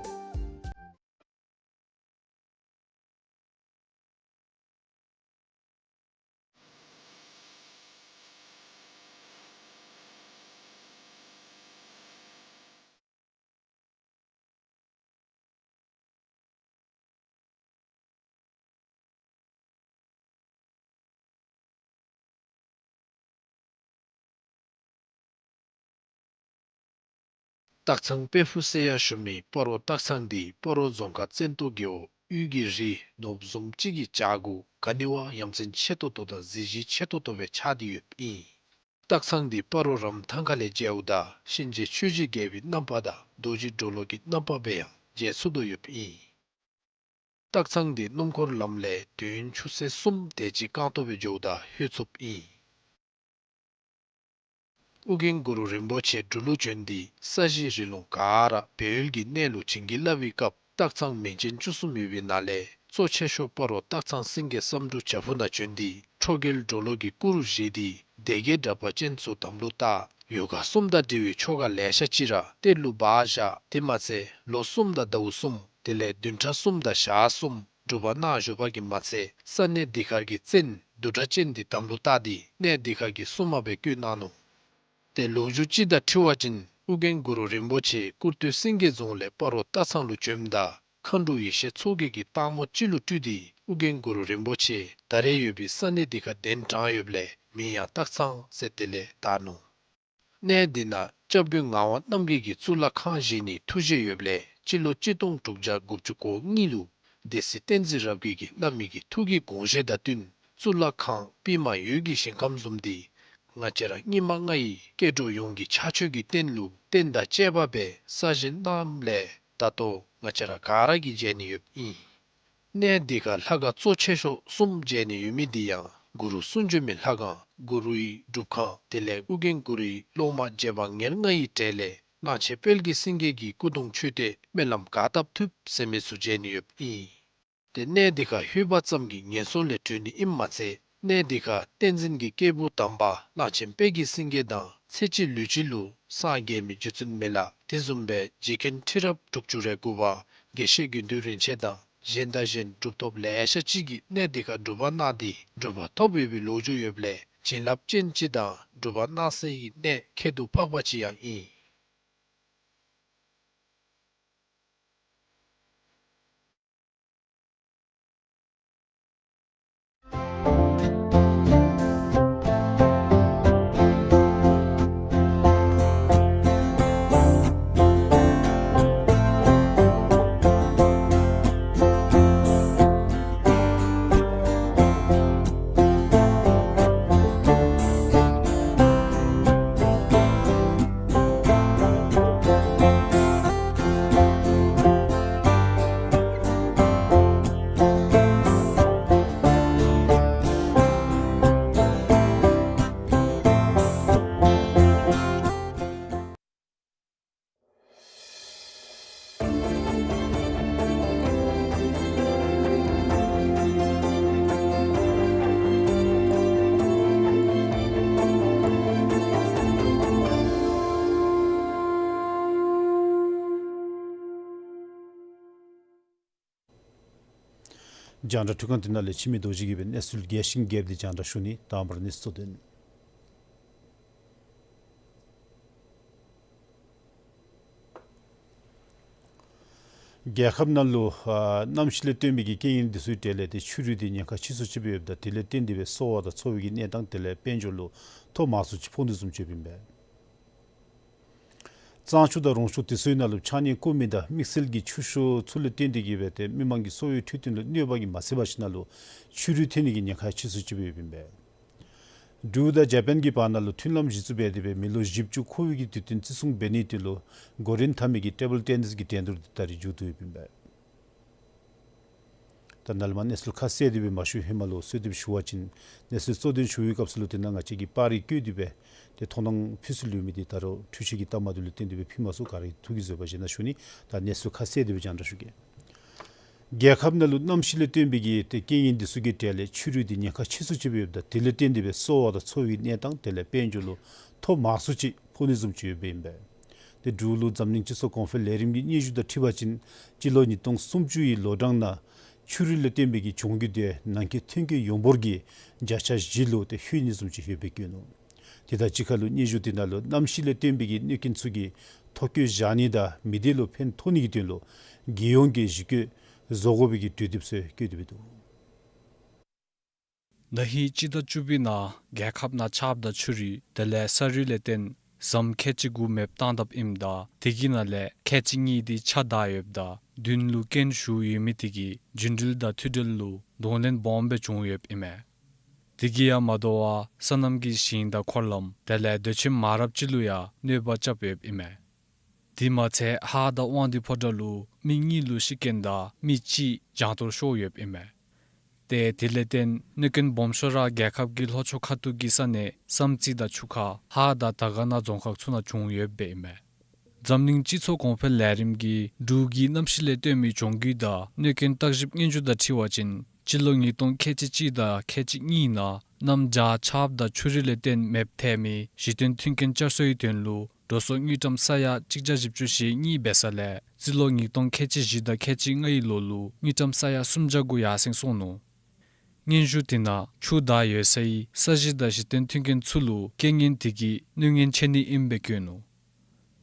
སྟག་ཚང་དཔལ་ཕུག་ཟེར་ཡང་ཞུ་མི་སྤ་རོ་སྟག་ཚང་འདི་སྤ་རོ་རྫོང་ཁག་བཙན་ཏོ་རྒེད་འོག་དབུས་ཀྱི་རི་ནོར་བུ་བཟུམ་ཅིག་གི་བྱག་གུ་ག་ནི་བ་ཡ་མཚན་ཆེ་ཏོག་ཏོ་དང་གཟི་བརྗིད་ཆེ་ཏོག་ཏོ་སྦེ་ཆགས་ཏེ་ཡོདཔ་ཨིན། སྟག་ཚང་འདི་སྤ་རོ་རམ་ཐང་ཁ་ལས་མཇལཝ་ད་གཤིན་རྗེ་ཆོས་ཀྱི་རྒྱལ་པོའི་རྣམ་པ་དང་རྡོ་རྗེ་གྲོ་ལོད་ཀྱི་རྣམ་པ་སྦེ་ཡང་མཇལ་ཚུགས་དོ་ཡོདཔ་ཨིན། སྟག་ཚང་འདི་སྣུམ་འཁོར་ལམ་ལས་དུས་ཡུན་ཆུ་ཚོད་གསུམ་དེ་ཅིག་རྐང་སྟོང་སྦེ་འགྱོཝ་ད་ལྷོད་ཚུགསཔ་ཨིན། ཨོ་རྒྱན་གུ་རུ་རིན་པོ་ཆེ་འབྲུག་ལུ་བྱོན་ཏེ་ས་གཞི་རི་ལུང་ག་ར་སྦས་ཡུལ་གྱི་གནས་ལུ་བྱིན་གྱིས་བརླབས་པའི་སྐབས་སྟག་ཚང་མིང་ཅན་བཅུ་གསུམ་ཡོད་པའི་ནང་ལས་གཙོ་ཆེ་ཤོས་སྤ་རོ་སྟག་ཚང་སེང་གེ་བསམ་འགྲུབ་བྱག་ཕུག་ནང་བྱོན་ཏེ་ཁྲོ་རྒྱལ་གྲོ་ལོད་ཀྱི་སྐུ་རུ་བཞེངས་ཏེ་སྡེ་བརྒྱད་དྲེགས་པ་ཅན་ཚུ་དམ་ལུ་བཏགས། ཡོ་ག་གསུམ་དང་འབྲེལ་བའི་ཆོ་ག་ལེ་ཤ་ཅིག་ར་གཏེར་ལུ་སྦ་བཞག། དེ་མ་ཚད་ལོ་གསུམ་དང་ཟླཝ་གསུམ་དེ་ལས་བདུན་ཕྲག་གསུམ་དང་ཞག་གསུམ་སྒྲུབ་པ་གནང་བཞུགས་པ་གིས་མ་ཚད་ས་གནས་འདི་ཁར་གྱི་བཙན་བདུད་དྲེགས་ཅན་འདི་དམ་ལུ་བཏགས་ཏེ་གནས་འདི་ཁར་གྱི་སྲུང་མ་སྦེ་བསྐོས་གནང་ནུག། ཏེ་ལོ་རྒྱུས་ཅིག་དང་འཁྲིལ་བ་ཅིན་ཨོ་རྒྱན་གུ་རུ་རིན་པོ་ཆེ་ཀུར་སྟོད་སེང་གེ་རྫོང་ལས་སྤ་རོ་སྟག་ཚང་ལུ་བྱོནམ་ད་མཁའ་འགྲོ་ཡེ་ཤེས་མཚོ་རྒྱལ་གྱིས་སྟག་མོ་ཅིག་ལུ་སྤྲུལ་ཏེ་ཨོ་རྒྱན་གུ་རུ་རིན་པོ་ཆེ་ད་རེས་ཡོད་པའི་ས་གནས་འདི་ཁར་གདན་དྲངས་ཡོདཔ་ལས་མིང་ཡང་སྟག་ཚང་ཟེར་དེ་ལས་བཏགས་ནུག། གནས་འདི་ནང་སྐྱབས་མགོན་ངག་དབང་རྣམ་རྒྱལ་གྱིས་གཙུག་ལག་ཁང་བཞེངས་ནིའི་ཐུགས་བཞེད་ཡོདཔ་ལས་སྤྱི་ལོ་གཅིག་སྟོང་དྲུག་བརྒྱ་དགུ་བཅུ་གོ་གཉིས་ལུ་སྡེ་སྲིད་བསྟན་འཛིན་རབ་རྒྱས་ཀྱིས་གནང་མི་གི་ཐུགས་ཀྱི་དགོངས་བཞེད་དང་བསྟུན་གཙུག་ལག་ཁང་པདྨ་འོད་ཀྱི་ཞིང་ཁམས་བཟུམ་འདི་ང་བཅས་ར་སྙིགས་མ་ལྔ་ཡི་སྐྱེ་འགྲོ་ཡོངས་ཀྱི་ཕྱག་མཆོད་ཀྱི་རྟེན་ལུ་རྟེན་དང་བཅས་པ་སྦེ་གསར་བཞེངས་གནངམ་ལས་ད་ལྟོ་ང་བཅས་ར་ག་ར་གིས་མཇལ་ནི་ཡོདཔ་ཨིན། གནས་འདི་ཁར་ལྷ་ཁང་གཙོ་ཆེ་ཤོས་གསུམ་མཇལ་ནི་ཡོད་མི་འདི་ཡང་གུ་རུ་གསུང་བྱོན་མའི་ལྷ་ཁང་གུ་རུའི་སྒྲུབ་ཁང་དེ་ལས་ཨོ་རྒྱན་གུ་རུའི་སློབ་མ་རྗེ་འབངས་ཉེར་ལྔ་ཡི་གྲས་ལས་གླང་ཆེན་དཔལ་གྱི་སེང་གེ་གི་སྐུ་གདུང་མཆོད་རྟེན་སྨོན་ལམ་ག་བཏབ་ཐུབ་ཟེར་མི་ཚུ་མཇལ་ནི་ཡོདཔ་ཨིན། ཏེ་གནས་འདི་ཁར་ལྷོད་པ་ཙམ་གྱིས་ངན་སོང་ལས་གྲོལ་ནི་ཨིནམ་མ་ཚད་གནས་འདི་ཁར་བསྟན་འཛིན་གྱི་སྐྱེས་བུ་དམ་པ་གླང་ཆེན་དཔལ་གྱི་སེང་གེ་དང་ཚེ་གཅིག་ལུས་གཅིག་ལུ་སངས་རྒྱས་མི་རྗེ་བཙུན་མི་ལ་དེ་བཟུམ་སྦེ་རྗེ་མཁན་ཁྲི་རབས་དྲུག་ཅུ་རེ་དགུ་པ་དགེ་བཤེས་དགེ་འདུན་རིན་ཆེན་དང་གཞན་དང་གཞན་གྲུབ་ཐོབ་ལེ་ཤ་ཅིག་གིས་གནས་འདི་ཁར་སྒྲུབ་པ་གནང་སྟེ་གྲུབ་པ་ཐོབ་ཡོད་པའི་ལོ་རྒྱུས་ཡོདཔ་ལས་བྱིན་རླབས་ཅན་ཅིག་དང་སྒྲུབ་པ་གནང་སའི་གནས་ཁྱད་དུ་འཕགས་པ་ཅིག་ཡང་ཨིན། རྒྱང་བསྒྲགས་འཕྲུལ་ཁང་འདི་ནང་ལས་འཆི་མེད་རྡོ་རྗེ་གིས་སྦེ་གནས་ཚུལ་རྒྱས་ཤིང་རྒྱསཔ་འདི་རྒྱང་བསྒྲགས་ཞུ་ནི། དང་པ་ར་གནས་ཚུལ་གཙོ་དོན། རྒྱལ་ཁབ་ནང་ལུ་ཨ་གནམ་གཤིས་ལས་བརྟེན་པའི་གི་རྐྱེན་ངན་འདི་ཚུ་གི་གྲས་ལས་ཏེ་ཆུ་རུད་འདི་ཉེན་ཁ་ཆེ་སུ་ཅིག་སྦེ་ཡོདཔ་ད་དེ་ལས་བརྟེན་ཏེ་སྦེ་གསོ་བ་དང་འཚོ་བའི་གི་གནས་སྟངས་དེ་ལས་དཔལ་འབྱོར་ལུ་ཐོ་མང་སུ་ཅིག་ཕོག་ནི་བཟུམ་ཅིག་ཡོདཔ་ཨིན་པས། གཙང་ཆུ་དང་རོང་ཆུ་དེ་ཚུ་ནང་ལུ་ཆགས་ཉེན་ཁུངས་མི་དང་དམིགས་བསལ་གྱི་ཆུ་ཤོག་ཚུ་ལས་བརྟེན་ཏེ་གིས་སྦེ་ཏེ་མི་མང་གི་གསོ་བའི་འཕྲོད་བསྟེན་ལུ་གནོད་པ་གིས་མ་ཚད་པ་ཅིག་ནང་ལུ་ཆུ་རུད་ཐོན་ནི་གི་ཉེན་ཁ་ཆེ་སུ་ཅིག་སྦེ་ཡོདཔ་ཨིན་པས། འབྲུག་དང་ཇ་པཱན་གྱི་བར་ན་ལུ་མཐུན་ལམ་གཞི་བཙུགས་འབད་དེ་སྦེ་མི་ལོ་བཞི་བཅུ་འཁོར་བའི་གི་དུས་སྟོན་བརྩི་སྲུང་འབད་ནིའི་དོན་ལུ་འགོ་འདྲེན་འཐབ་མི་གི་ཊེ་བཱལ་ཊེ་ནིས་ཀྱི་འགྲན་བསྡུར་འདི་ད་རིས་མཇུག་བསྡུ་ཡོདཔ་ཨིན་པས། ད་ནཱ་ལས་མར་གནས་ཚུལ་ཁ་གསལ་དེ་སྦེ་མ་ཞུ་ཧེ་མ་ལུ་གསོལ་འདེབས་ཞུ་བ་ཅིན་གནས་ཚུལ་གཙོ་དོན་ཞུ་བའི་སྐབས་སུ་ལུ་དེ་ནང་ང་བཅས་ཀྱིས་པར་རིས་བཀོད་དེ་སྦེ་ཏེ་མཐོང་སྣང་ཕུལ་སྲོལ་ཡོད་མི་འདི་ད་རུང་འཕྲུལ་ཆས་ཀྱི་རྟགས་མ་དེ་ལུ་བརྟེན་ཏེ་སྦེ་ཕུལ་མ་ཚུགས། ག་ར་གིས་ཐུགས་ཀྱིས་བཟོད་པ་བཞེས་གནང་ཞུ་ནི། ད་གནས་ཚུལ་ཁ་གསལ་དེ་སྦེ་རྒྱང་བསྒྲགས་ཞུ་གེ། རྒྱལ་ཁབ་ནང་ལུ་གནམ་གཤིས་ལས་བརྟེན་པའི་གི་ཏེ་རྐྱེན་ངན་འདི་ཚུ་གི་གྲས་ལས་ཆུ་རུད་འདི་ཉེན་ཁ་ཆེ་སུ་ཅིག་སྦེ་ཡོདཔ་ད་དེ་ལས་བརྟེན་ཏེ་སྦེ་གསོ་བ་དང་འཚོ་བའི་གནས་སྟངས་དེ་ལས་དཔལ་འབྱོར་ལུ་ཐོ་མང་སུ་ཅིག་ཕོག་ནི་བཟུམ་ཅིག་ཡོདཔ་ཨིན་པས། ཏེ་འབྲུག་ལུ་འཛམ་གླིང་སྤྱི་ཚོགས་གོང་འཕེལ་ལས་རིམ་གྱི་སྙན་ཞུ་དང་འཁྲིལ་བ་ཅིན་སྤྱི་ལོ་ཉིས་སྟོང་སུམ་ཅུ་ཡི་ལོ་གྲངས་ནང་ཆུ་རུད་ལས་བརྟེན་པའི་གི་གྱོང་གུད་དེ་ནང་འཁོད་ཐོན་སྐྱེད་ཡོངས་འབོར་གྱི་བརྒྱ་ཆ་བཞི་ལུ་ཏེ་ལྷོད་ནི་བཟུམ་ཅིག་ཡོདཔ་སྦེ་བཀོད་ནུག། དེ་དང་གཅིག་ཁར་ལུ་སྙན་ཞུ་དེ་ནང་ལུ་གནམ་གཤིས་ལས་བརྟེན་པའི་གི་གནོད་རྐྱེན་ཚུ་གི་ཐོ་བཀོད་བཞག་ནི་དང་མི་སྡེ་ལུ་ཕན་ཐོགས་ནི་གི་དོན་ལུ་རྒྱལ་ཡོངས་ཀྱི་གཞི་བཀོད་བཟོ་དགོ་པའི་གི་གྲོས་འདེབས་ཚུ་བཀོད་དེ་སྦེ་འདུག། ན་ཧིང་སྤྱི་ཟླ་བཅུ་པའི་ནང་རྒྱལ་ཁབ་ནང་ཆརཔ་དང་ཆུ་རུད་དེ་ལས་ས་རུད་ལས་བརྟེན་ཟམ་ཁལ་གཅིག་དགུ་མེདཔ་བཏང་དཔ་ཨིནམ་ད་དེ་གི་ནང་ལས་ཁལ་གཅིག་གཉིས་དེ་ཆག་བཏང་ཡོདཔ་ད་བདུན་ལུ་རྐྱེན་ཞུགས་ཡོད་མི་དེ་གིས་རྒྱུན་འགྲུལ་དང་མཐུད་འབྲེལ་ལུ་གདོང་ལེན་སྦོམ་སྦེ་བྱུང་ཡོདཔ་ཨིན་མས། དེ་གིས་ཡང་མ་དོ་བར་སོ་ནམ་གྱི་ཞིང་དང་འཁོར་ལམ་དེ་ལས་སྡོད་ཁྱིམ་མང་རབས་ཅིག་ལུ་ཡང་གནོད་པ་རྐྱབ་ཡོདཔ་ཨིན་མས། དེ་མ་ཚད་ཧཱ་དང་དབང་འདུས་ཕོ་བྲང་ལུ་མི་གཉིས་ལུ་ཤི་རྐྱེན་དང་མི་གཅིག་གྱང་གཏོར་ཤོར་ཡོདཔ་ཨིན་མས། ཏེ་དེ་ལས་བརྟེན་གནོད་རྐྱེན་སྦོམ་ཤོས་ར་རྒྱལ་ཁབ་ཀྱི་ལྷོ་ཕྱོགས་ཁ་ཐུག་གི་ས་གནས་བསམ་རྩེ་དང་ཆུ་ཁ་ཧཱ་དང་དར་དཀར་ན་རྫོང་ཁག་ཚུ་ནང་བྱུང་ཡོདཔ་ཨིན་མས། འཛམ་གླིང་སྤྱི་ཚོགས་གོང་འཕེལ་ལས་རིམ་གྱིས་འབྲུག་གི་གནམ་གཤིས་ལས་བརྟེན་མི་གྱོང་གུད་དང་གནོད་རྐྱེན་བརྟག་ཞིབ་སྙན་ཞུ་དང་འཁྲིལ་བ་ཅིན་སྤྱི་ལོ་ཉིས་སྟོང་ཁལ་གཅིག་གཅིག་དང་ཁལ་གཅིག་གཉིས་ནང་གནམ་བྱཱར་ཆརཔ་དང་ཆུ་རུད་ལས་བརྟེན་མེདཔ་ཐལ་མི་གཞི་རྟེན་མཐུན་རྐྱེན་བསྐྱར་གསོའི་དོན་ལུ་འགྲོ་སོང་དངུལ་ཀྲམ་ས་ཡ་གཅིག་བརྒྱ་བཞི་བཅུ་ཞེ་གཉིས་འབད་ས་ལས་རྩིས་ལོ་ཉིས་སྟོང་ཁལ་གཅིག་བཞི་དང་ཁལ་གཅིག་ལྔའི་ལོ་ལུ་དངུལ་ཀྲམ་ས་ཡ་སུམ་བརྒྱ་དགུ་ཡར་སེང་སོང་ནུག། སྙན་ཞུ་དེ་ནང་ཆུ་དར་ཡོད་སའི་ས་གཞི་དང་གཞི་རྟེན་མཐུན་རྐྱེན་ཚུ་ལུ་རྐྱེན་ངན་དེ་གིས་གནོད་ངན་ཆེ་ནི་ཨིནམ་སྦེ་བཀོད་ནུག།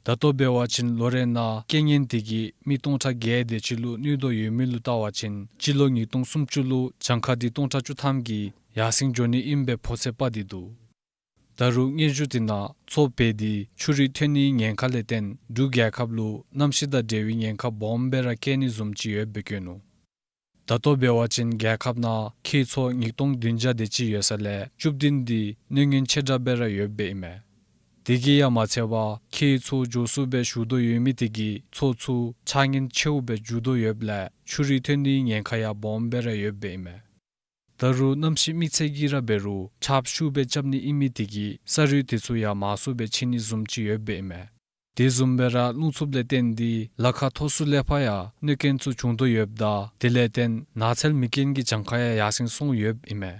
ད་ལྟོ་འབད་བ་ཅིན་ལོ་རེ་ནང་རྐྱེན་ངན་དེ་གིས་མི་སྟོང་ཕྲག་བརྒྱད་དེ་ཅིག་ལུ་གནོད་དོ་ཡོད་མི་ལུ་བལྟ་བ་ཅིན་སྤྱི་ལོ་ཉིས་སྟོང་སུམ་ཅུ་ལུ་གྱངས་ཁ་དེ་སྟོང་ཕྲག་བཅུ་ཐམ་གྱིས་ཡར་སེང་འགྱོ་ནི་ཨིནམ་སྦེ་ཕོ་ཚོད་དཔག་སྟེ་འདུག། ད་རུང་སྙན་ཞུ་དེ་ནང་མཚོ་བེ་དེ་ཆུ་རུད་ཐོན་ནིའི་ཉེན་ཁ་ལས་བརྟེན་འབྲུག་རྒྱལ་ཁབ་ལུ་གནམ་གཤིས་དང་འབྲེལ་བའི་ཉེན་ཁ་སྦོམ་སྦེ་ར་བཀལ་ནི་བཟུམ་ཅིག་ཡོདཔ་སྦེ་བཀོད་ནུག། ད་ལྟོ་འབད་བ་ཅིན་རྒྱལ་ཁབ་ནང་ཁྱེག་ཚོད་ཉིས་སྟོང་བདུན་བརྒྱ་དེ་ཅིག་ཡོད་ས་ལས་བཅུ་བདུན་དེ་གནོད་ངན་ཆེ་དྲགས་སྦེ་ར་ཡོདཔ་ཨིན་མས། དེ་གིས་ཡང་མ་ཚད་པར་ཁྱེག་ཚོད་མགྱོགས་སུ་སྦེ་ཞུ་དོ་ཡོད་མི་དེ་གིས་མཚོ་ཚུ་ཆག་ཉེན་ཆེཝ་སྦེ་འགྱུར་དོ་ཡོདཔ་ལས་ཆུ་རུད་ཐོན་ནིའི་ཉེན་ཁ་ཡང་སྦོམ་སྦེ་ར་ཡོདཔ་ཨིན་མས། ད་རུང་གནམ་གཤིས་དམིགས་བསལ་གྱིས་ར་འབད་རུང་ཆརཔ་ཤུགས་སྦེ་རྐྱབ་ནི་ཨིན་མི་དེ་གིས་ས་རུད་དེ་ཚུ་ཡང་མང་སུ་སྦེ་ཕྱེ་ནི་བཟུམ་ཅིག་ཡོདཔ་ཨིན་མས། དེ་བཟུམ་སྦེ་ར་རླུང་འཚུབ་ལས་བརྟེན་ཏེ་ལ་ཁ་མཐོ་སུ་ལས་ཕར་ཡང་གནོད་རྐྱེན་ཚུ་བྱུང་དོ་ཡོདཔ་ད་དེ་ལས་བརྟེན་ནགས་ཚལ་མེ་རྐྱེན་གྱི་གྱངས་ཁ་ཡང་ཡར་སེང་སོང་ཡོདཔ་ཨིན་མས།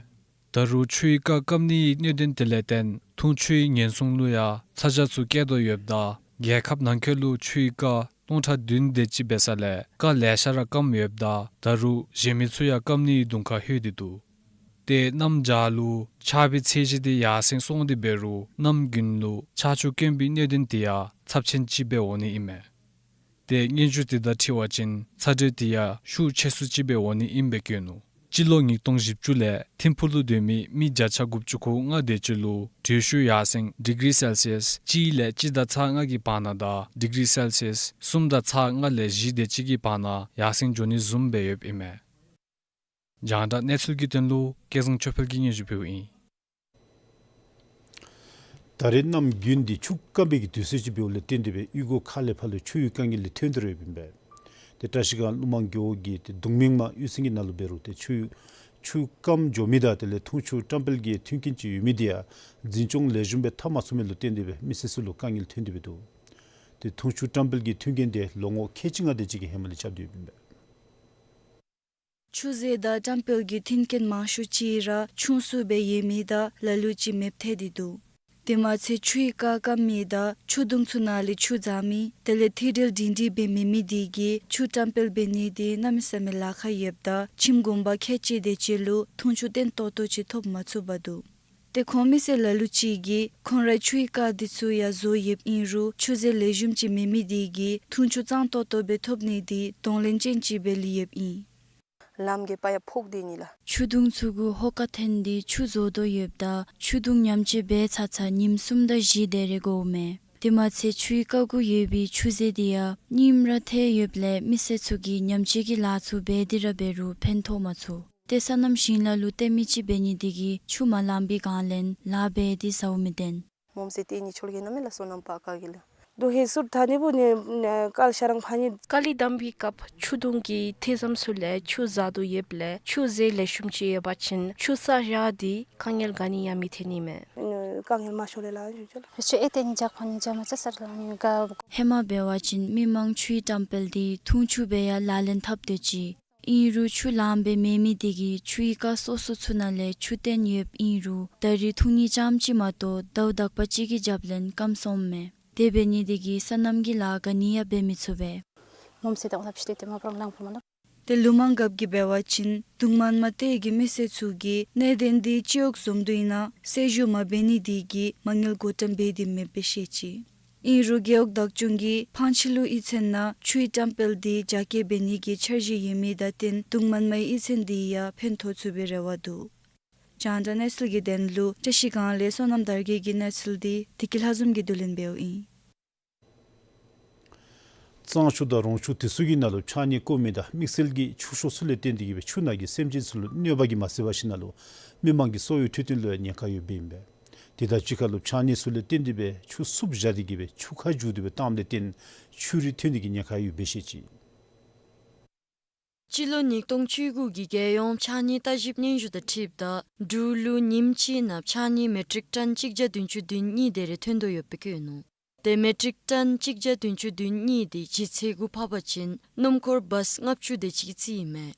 ད་རུང་ཆུའི་རྐ་སྐམ་ནིའི་གནད་དོན་དེ་ལས་བརྟེན་འཐུང་ཆུའི་ཉེན་སྲུང་ལུ་ཡང་ཚ་གྱང་ཚུ་བསྐྱེད་དོ་ཡོདཔ་ད་རྒྱལ་ཁབ་ནང་འཁོད་ལུ་ཆུའི་རྐ་སྟོང་ཕྲག་བདུན་དེ་ཅིག་འབད་ས་ལས་རྐ་ལེ་ཤ་ར་སྐམ་ཡོདཔ་ད་ད་རུང་གཞན་མི་ཚུ་ཡང་སྐམ་ནིའི་གདོང་ཁར་ལྷོད་དེ་འདུག། ཏེ་གནམ་བྱཱར་ལུ་ཆརཔ་གི་ཚད་གཞི་དེ་ཡར་སེང་སོང་སྟེ་འབད་རུང་གནམ་དགུན་ལུ་ཆར་ཆུ་དཀོན་པའི་གནད་དོན་དེ་ཡང་ཚབས་ཆེན་ཅིག་སྦེ་འོང་ནི་ཨིན་མས། ཏེ་སྙན་ཞུ་དེ་དང་འཁྲིལ་བ་ཅིན་ཚ་དྲོད་དེ་ཡང་ཤུགས་ཆེ་སུ་ཅིག་སྦེ་འོང་ནི་ཨིནམ་སྦེ་བཀོད་ནུག། སྤྱི་ལོ་ཉིས་སྟོང་བཞི་བཅུ་ལས་ཐིམ་ཕུག་ལུ་སྡོད་མི་མི་བརྒྱ་ཆ་དགུ་བཅུ་གོ་ལྔ་དེ་ཅིག་ལུ་དྲོད་ཤུགས་ཡར་སེང་ཌིག་རི་སེལ་སི་ཡས་གཅིག་ལས་གཅིག་དང་ཚག་ལྔ་གི་བར་ན་དང་ཌིག་རི་སེལ་སི་ཡས་གསུམ་དང་ཚག་ལྔ་ལས་བཞི་དེ་ཅིག་གི་བར་ན་ཡར་སེང་འགྱོ་ནི་བཟུམ་སྦེ་ཡོདཔ་ཨིན་མས། རྒྱང་བསྒྲགས་གནས་ཚུལ་གྱི་དོན་ལུ་སྐལ་བཟང་ཆོས་འཕེལ་གྱིས་སྙན་ཞུ་ཕུལཝ་ཨིན། ད་རེས་གནམ་དགུན་འདི་ཆུ་སྐམ་པའི་གི་དུས་ཚོད་ཅིག་འབདཝ་ལས་བརྟེན་ཏེ་སྦེ་གཡུས་སྒོ་ཁག་ལས་ཕར་ལུ་ཆུ་ཡི་དཀའ་ངལ་ལས་ཐོན་ཏེ་ར་ཡོདཔ་ཨིན་པས། ཏེ་བཀྲ་ཤིས་སྒང་ཀླུ་མང་རྒེད་འོག་གི་ཏེ་གདུང་མིང་མ་གཡུས་ཚན་གྱི་ནང་ལུ་འབད་རུང་ཏེ་ཆུ་ཡི་ཆུ་སྐམ་འགྱོ་མི་དང་དེ་ལས་འཐུང་ཆུ་བཀྲམ་སྤེལ་གྱི་མཐུན་རྐྱེན་ཅིག་ཡོད་མི་དེ་ཡང་འཛིན་སྐྱོང་ལེགས་ཤོམ་སྦེ་འཐབ་མ་ཚུགས་མི་ལུ་བརྟེན་ཏེ་སྦེ་མི་སེར་ཚུ་ལུ་དཀའ་ངལ་ཐོན་ཏེ་སྦེ་འདུག། ཏེ་འཐུང་ཆུ་བཀྲམ་སྤེལ་གྱི་མཐུན་རྐྱེན་དེ་ལོ་ངོ་ཁལ་གཅིག་ལྔ་དེ་ཅིག་གི་ཧེ་མ་ལས་རྐྱབ་སྟེ་ཡོདཔ་ཨིན་པས། ཆུ་ཟོས་དང་བཀྲམ་སྤེལ་གྱི་མཐུན་རྐྱེན་མང་ཤོས་ཅིག་ར་ཆུང་སུ་སྦེ་ཡོད་མི་དང་ལ་ལུ་ཅིག་མེདཔ་ཐལ་ཏེ་འདུག། དེ་མ་ཚད་ཆུའི་རྐ་སྐམ་མི་དང་ཆུ་དུང་ཚུ་ནང་ལས་ཆུ་འཛག་མི་དེ་ལས་ཐིག་འབྲེལ་སྒྲིང་སྒྲི་སྦེ་མེད་མི་དེ་གིས་ཆུ་བཀྲམ་སྤེལ་འབད་ནི་དེ་གནམ་མེད་ས་མེད་ལཱ་ཁག་ཡོདཔ་ད་ཁྱིམ་གུང་པ་ཁལ་གཅིག་དེ་ཅིག་ལུ་འཐུང་ཆུ་བརྟན་ཏོག་ཏོ་ཅིག་ཐོབ་མ་ཚུགས་པར་འདུག། ཏེ་ཁོང་མི་སེར་ལ་ལུ་ཅིག་གིས་ཁོང་རའི་ཆུའི་རྐ་དེ་ཚུ་ཡང་བཟོ་ཡོདཔ་ཨིན་རུང་ཆུ་རྫས་ལེགས་ཤོམ་ཅིག་མེད་མི་དེ་གིས་འཐུང་ཆུ་གཙང་ཏོག་ཏོ་སྦེ་ཐོབ་ནི་དེ་གདོང་ལེན་ཅན་ཅིག་སྦེ་ལུས་ཡོདཔ་ཨིན། ལམ་གྱི་པ་ཡ་ཕོག་སྟེ་ནི་ལགས། ཆུ་དུང་ཚུ་གུ་ཧོ་ཀ་འཐེན་ཏེ་ཆུ་བཟོ་དོ་ཡོདཔ་ད་ཆུ་དུང་ཉམས་བཅོས་འབད་ཚར་ཚར་ཉིནམ་གསུམ་དང་བཞི་དེ་རེ་འགོརཝ་མས། དེ་མ་ཚད་ཆུའི་རྐ་གུ་ཡོད་པའི་ཆུ་རྫས་དེ་ཡང་རྙིངམ་ར་ཐལ་ཡོདཔ་ལས་མི་སེར་ཚུ་གིས་ཉམས་བཅོས་ཀྱི་ལཱ་ཚུ་འབད་དེ་ར་འབད་རུང་ཕན་ཐོགས་མ་ཚུགས། ཏེ་སོ་ནམ་ཞིང་ལཱ་ལུ་བརྟེན་མི་ཅིག་འབད་ནི་དེ་གིས་ཆུ་མ་ལང་པའི་སྒང་ལས་ལཱ་འབད་དེ་ཟཝ་མི་བདེན། མོམ་སེ་ཏེ་ནི་ཆོལ་གེ་ན་མེ་ལ་སོ་ནམ་པ་ཀ་གི་ལ། དུ་ཧེ་སུར་ཐ་ནི་བུ་ནི་ཀལ་ཤ་རང་ཕ་ནི། ཀ་ལི་དམ་པའི་སྐབས་ཆུ་དུང་གི་ཐེ་ཚོམ་ཚུ་ལས་ཆུ་བཟའ་དོ་ཡོདཔ་ལས་ཆུ་རྫས་ལེགས་ཤོམ་ཅིག་ཡོད་པ་ཅིན་ཆུ་ས་བཞག་སྟེ་དཀའ་ངལ་ག་ནི་ཡང་མི་ཐོན་ནི་མས། དཀའ་ངལ་མ་ཤོར་ལེ་ལ་ཞུ་ཅོ་ལ། ཆུ་ཨེ་ཏེ་ནི་ཇག་ཁོ་ནི་ཇག་མ་ཆ་སར་ལ་ནི་ག། ཧེ་མ་འབད་བ་ཅིན་མི་མང་ཆུའི་བཀྲམ་སྤེལ་དེ་འཐུང་ཆུ་སྦེ་ཡང་ལག་ལེན་འཐབ་སྡོད་ཅི། ཨིན་རུང་ཆུ་ལངམ་སྦེ་མེད་མི་དེ་གིས་ཆུའི་རྐ་སོ་སོ་ཚུ་ནང་ལས་ཆུ་བཏོན་ཡོདཔ་ཨིན་རུང་ད་རིས་འཐུང་ནི་ཙམ་ཅིག་མ་གཏོགས་ཟླཝ་དག་པ་ཅིག་གི་རྒྱབ་ལས་སྐམ་སོངམ་མས། དེ་འབད་ནི་དེ་གིས་སོ་ནམ་གྱི་ལཱ་ག་ནི་ཡང་འབད་མི་ཚུགས་པས། མོམ་སེ་དང་ལྷབ་ཤི་ཏེ་མ་པྲོང་ལང་པོ་མ་ལ། ཏེ་ལུ་མང་སྐབས་ཀྱི་འབད་བ་ཅིན་དུང་མན་མ་ཏེ་གི་མི་སེར་ཚུ་གིས་གནད་དོན་དེ་ཅི་འོག་བཟུམ་དུ་ཨིན་ན་གསལ་ཞུ་མ་འབད་ནི་དེ་གིས་མ་དངུལ་བགོ་བཀྲམ་འབད་དེ་མེདཔ་སྦེ་བཤད་ཅི། ཨིན་རུང་རྒེད་འོག་བདག་སྐྱོང་གིས་ཕང་ཕྱི་ལུ་ཡིག་ཚང་ནང་ཆུའི་བཀྲམ་སྤེལ་དེ་རྒྱ་སྐྱེད་འབད་ནི་གི་འཆར་གཞི་ཡོད་མི་དང་བསྟུན་དུང་མན་མའི་ཡིག་ཚང་དེ་ཡང་ཕན་ཐོགས་ཚུགས་པའི་རེ་བ་འདུག། རྒྱང་བསྒྲགས་གནས་ཚུལ་གྱི་དོན་ལུ་བཀྲ་ཤིས་སྒང་ལས་བསོད་ནམས་དར་རྒྱས་ཀྱི་གནས་ཚུལ་དེ་བདེ་སྐྱིད་ལྷ་འཛོམས་ཀྱིས་བསྡུ་ལེན་འབདཝ་ཨིན། གཙང་ཆུ་དང་རོང་ཆུ་དེ་ཚུ་གི་ནང་ལུ་ཕྱགས་སྙིགས་བཀོ་མི་དང་དམིགས་བསལ་གྱི་ཆུ་ཤོག་ཚུ་ལས་བརྟེན་ཏེ་གི་སྦེ་ཆུ་ནང་གི་སེམས་ཅན་ཚུ་ལུ་གནོད་པ་གིས་མ་ཚད་པར་ཞིནམ་ལས་མི་མང་གི་གསོ་བའི་འཕྲོད་བསྟེན་ལུ་ཡང་ཉེན་ཁ་ཡོདཔ་ཨིན་པས། དེ་དང་གཅིག་ཁར་ལུ་ཕྱགས་སྙིགས་ཚུ་ལས་བརྟེན་ཏེ་སྦེ་ཆུ་བསུབ་བཞག་སྟེ་གི་སྦེ་ཆུ་ཁར་འགྱོ་སྟེ་སྦེ་བཏངམ་ལས་བརྟེན་ཆུ་རིལ་ཐོན་ནི་གི་ཉེན་ཁ་ཡོདཔ་སྦེ་བཤད་ཅི། སྤྱི་ལོ་ཉིས་སྟོང་བཅུ་དགུ་གི་རྒྱལ་ཡོངས་ཕྱགས་སྙིགས་ལྟ་ཞིབ་སྙན་ཞུ་དང་འཁྲིལཝ་ད་འབྲུག་ལུ་ཉིནམ་གཅིག་ནང་ཕྱགས་སྙིགས་མེ་ཊིག་ཊཱན་གཅིག་བརྒྱ་བདུན་ཅུ་དོན་གཉིས་དེ་རེ་ཐོན་དོ་ཡོདཔ་སྦེ་བཀོད་ནུག། ཏེ་མེ་ཊིག་ཊཱན་གཅིག་བརྒྱ་བདུན་ཅུ་དོན་གཉིས་དེ་ལྗིད་ཚད་གུ་ཕབ་པ་ཅིན་སྣུམ་འཁོར་བཱས་ལྔ་བཅུ་དེ་ཅིག་གི་རྩིས་ཨིན་མས།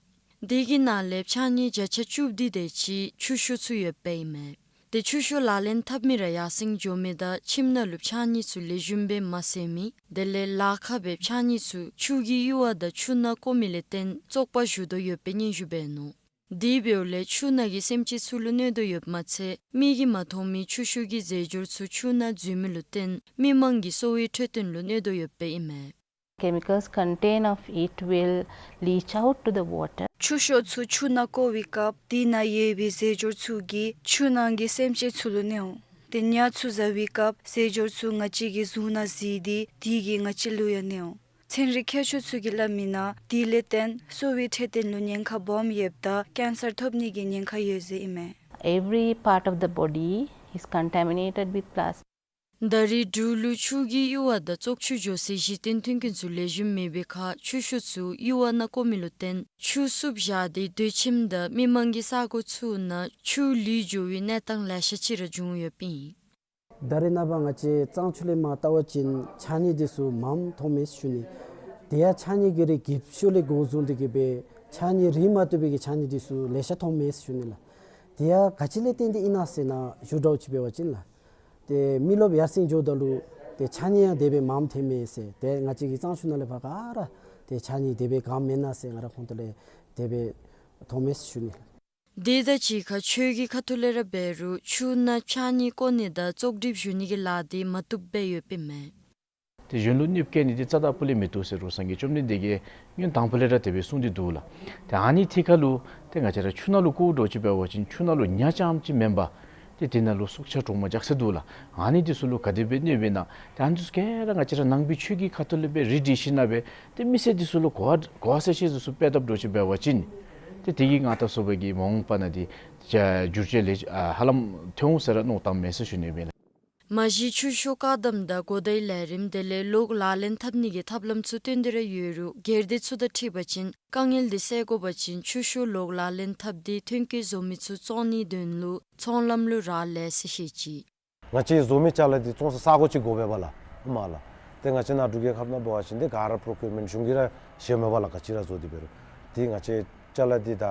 དེ་གི་ནང་ལས་ཕྱགས་སྙིགས་བརྒྱ་ཆ་བཅུ་བདུན་དེ་ཅིག་ཆུ་ཤོག་ཚུ་ཡོདཔ་ཨིན་མས། ཏེ་ཆུ་ཤོག་ལག་ལེན་འཐབ་མི་ར་ཡར་སེང་འགྱོ་མི་དང་ཁྱིམ་ནང་ལུ་ཕྱགས་སྙིགས་ཚུ་ལེགས་ཤོམ་སྦེ་མ་བསལ་མི་དེ་ལས་ལཱ་ཁག་སྦེ་ཕྱགས་སྙིགས་ཚུ་ཆུ་གི་གཡུར་བ་དང་ཆུ་ནང་བཀོ་མི་ལས་བརྟེན་བཙོག་པ་ཞུ་དོ་ཡོདཔ་སྦེ་སྙན་ཞུ་འབད་ནུག། དེ་འབདཝ་ལས་ཆུ་ནང་གི་སེམས་ཅན་ཚུ་ལུ་གནོད་དོ་ཡོདཔ་མ་ཚད་མིག་གིས་མ་མཐོང་མི་ཆུ་ཤོག་གི་རྫས་སྦྱོར་ཚུ་ཆུ་ནང་འཛུལ་མི་ལུ་བརྟེན་མི་མང་གི་གསོ་བའི་འཕྲོད་བསྟེན་ལུ་གནོད་དོ་ཡོདཔ་ཨིན་མས། Chemicals content of it will leach out to the water. ཆུ་ཤོག་ཚུ་ཆུ་ནང་བཀོ་བའི་སྐབས་དེ་ནང་ཡོད་པའི་རྫས་སྦྱོར་ཚུ་གིས་ཆུ་ནང་གི་སེམས་ཅན་ཚུ་ལུ་གནོད་འོང་། ཏེ་ཉ་ཚུ་བཟའ་བའི་སྐབས་རྫས་སྦྱོར་ཚུ་ང་བཅས་ཀྱི་གཟུགས་ནང་གཟིགས་ཏེ་དེ་གིས་ང་བཅས་ལུ་ཡང་གནོད་འོང་། ཚན་རིག་མཁས་མཆོག་ཚུ་གིས་སླབ་མི་ནང་དེ་ལས་བརྟེན་གསོ་བའི་འཕྲོད་བསྟེན་ལུ་ཉེན་ཁ་སྦོམ་ཡོདཔ་ད་ཀེན་སར་ཐོབ་ནི་གི་ཉེན་ཁ་ཡོད་ཟེར་ཨིན་མས། Every part of the body is contaminated with plastic. ད་རེས་འབྲུག་ལུ་ཆུ་གི་གཡུར་བ་དང་བཙོག་ཆུ་འགྱོ་སའི་གཞི་རྟེན་མཐུན་རྐྱེན་ཚུ་ལེགས་ཤོམ་མེད་པའི་ཁར་ཆུ་ཤོག་ཚུ་གཡུར་བ་ནང་བཀོ་མི་ལུ་བརྟེན་ཆུ་བསུབ་བཞག་སྟེ་སྡོད་ཁྱིམ་དང་མི་མང་གི་ས་གོ་ཚུ་ནང་ཆུ་ལུད་འགྱོ་བའི་གནས་སྟངས་ལེ་ཤ་ཅིག་ར་བྱུང་ཡོདཔ་ཨིན། ད་རེས་ནངས་པ་ང་བཅས་གཙང་ཆུ་ལས་མར་བལྟ་བ་ཅིན་ཕྱགས་སྙིགས་འདི་ཚུ་མངམ་མཐོངམ་མས་ཞུ་ནི། དེ་ཡང་ཕྱགས་སྙིགས་ཀྱི་རིགས་འགྱིབ་ཤོས་ལས་འགོ་བཟུང་སྟེ་གི་སྦེ་ཕྱགས་སྙིགས་རིགས་མ་བཏུབ་པའི་གི་ཕྱགས་སྙིགས་འདི་ཚུ་ལེ་ཤ་མཐོངམ་མས་ཞུ་ནི་ལགས། དེ་ཡང་ག་ཅི་ལས་བརྟེན་ཏེ་ཨིན་ན་ཟེར་ན་ཞུ་དགོཔ་ཅིག་འབད་བ་ཅིན་ལགས། ཏེ་མི་རློབས་ཡར་སེང་འགྱོཝ་ད་ལུ་ཏེ་ཕྱགས་སྙིགས་ཡང་དེ་སྦེ་མངམ་ཐོནམ་མས་ཟེར། ཏེ་ང་བཅས་ཀྱི་གཙང་ཆུ་ནང་ལས་ཕར་ག་ར་ཏེ་ཕྱགས་སྙིགས་དེ་སྦེ་གང་མེན་ན་ཟེར་ང་ར་ཁོང་ཏོ་ལས་དེ་སྦེ་མཐོངམ་མས་ཞུ་ནི་ལགས། དེ་དང་གཅིག་ཁར་ཆོས་ཀྱི་ཁ་ཐུག་ལས་ར་འབད་རུང་ཆུ་ནང་ཕྱགས་སྙིགས་བཀོ་ནི་དང་བཙོག་གྲིབ་ཞུ་ནི་གི་ལཱ་དེ་མ་བཏུབ་སྦེ་ཡོདཔ་ཨིན་མས། ཏེ་གཞན་ལུ་གནོདཔ་བཀལ་ནི་དེ་རྩ་དང་སྤུ་ལས་མི་བཏུབ་ཟེར་རུང་སངས་རྒྱས་བཅོམ་ལྡན་འདས་ཀྱིས་སྔོན་དང་པ་ལས་ར་དེ་སྦེ་གསུངས་ཏེ་འདུག་ལགས། ཏེ་ཨ་ནི་ཐད་ཁར་ལུ་ཏེ་ང་བཅས་ར་ཆུ་ནང་ལུ་བཀོ་དོ་ཅིག་འབད་བ་ཅིན་ཆུ་ནང་ལུ་ཉ་རྐྱངམ་ཅིག་མེན་པར་ཏེ་དེ་ནང་ལུ་སྲོག་ཆགས་གྲོག་མ་རྒྱགས་ཚད་འདུག་ལགས། ཨ་ནི་འདི་ཚུ་ལུ་ག་དེ་སྦེ་གནོདཔ་ཨིན་ན། ཏེ་ཨ་ནི་ཚུ་ག་ར་ང་བཅས་ར་ནང་པའི་ཆོས་ཀྱི་ཁ་ཐུག་ལས་སྦེ་རེ་དྲིས་ཞིནམ་ལས་སྦེ་ཏེ་མི་སེར་འདི་ཚུ་ལུ་གོ་བ་གོ་བ་གསལ་བཤད་འདི་ཚུ་སྤེལ་དཔ་འདྲཝ་ཅིག་འབད་བ་ཅིན་ཏེ་དེ་གིས་ང་ད་སོ་པ་གི་མ་འོངས་པ་ནང་འདི་ཅ་འགྱུར་བཅོས་ལེ་ཨ་ཧ་ལམ་ཐོན་འོང་ཟེར་ར་མནོ་བཏངམ་མས་ཟེར་ཞུ་ནི་ཨིན་ལགས། མ་གཞི་ཆུ་ཤོག་བཀག་དམ་དང་གོ་བརྡའི་ལས་རིམ་དེ་ལས་ལོག་ལག་ལེན་འཐབ་ནི་གི་ཐབས་ལམ་ཚུ་བཏོན་ཏེ་ར་ཡོད་རུང་སྒེར་སྡེ་ཚུ་དང་འཁྲིལ་བ་ཅིན་དཀའ་ངལ་འདི་སེལ་དགོ་པ་ཅིན་ཆུ་ཤོག་ལོག་ལག་ལེན་འཐབ་སྟེ་ཐོན་སྐྱེད་བཟོ་མི་ཚུ་བཙོང་ནིའི་དོན་ལུ་ཚོང་ལམ་ལུ་རག་ལས་ཟེར་བཤད་ཅི། ང་བཅས་བཟོ་མི་ཅ་ལ་འདི་བཙོང་ས་ས་གོ་ཅིག་དགོ་པས་པ་ལགས། ཨོ་མ་ལགས། ཏེ་ང་བཅས་ནཱ་འབྲུག་རྒྱལ་ཁབ་ནང་འབད་བ་ཅིན་ཏེ་ག་ར་པྲོ་ཀིའུར་མེནཊ་གཞུང་གིས་ར་བཞེས་མས་པ་ལགས། ག་ཅི་ར་བཟོ་སྟེ་འབད་རུང་ཏེ་ང་བཅས་ཅ་ལ་འདི་ད་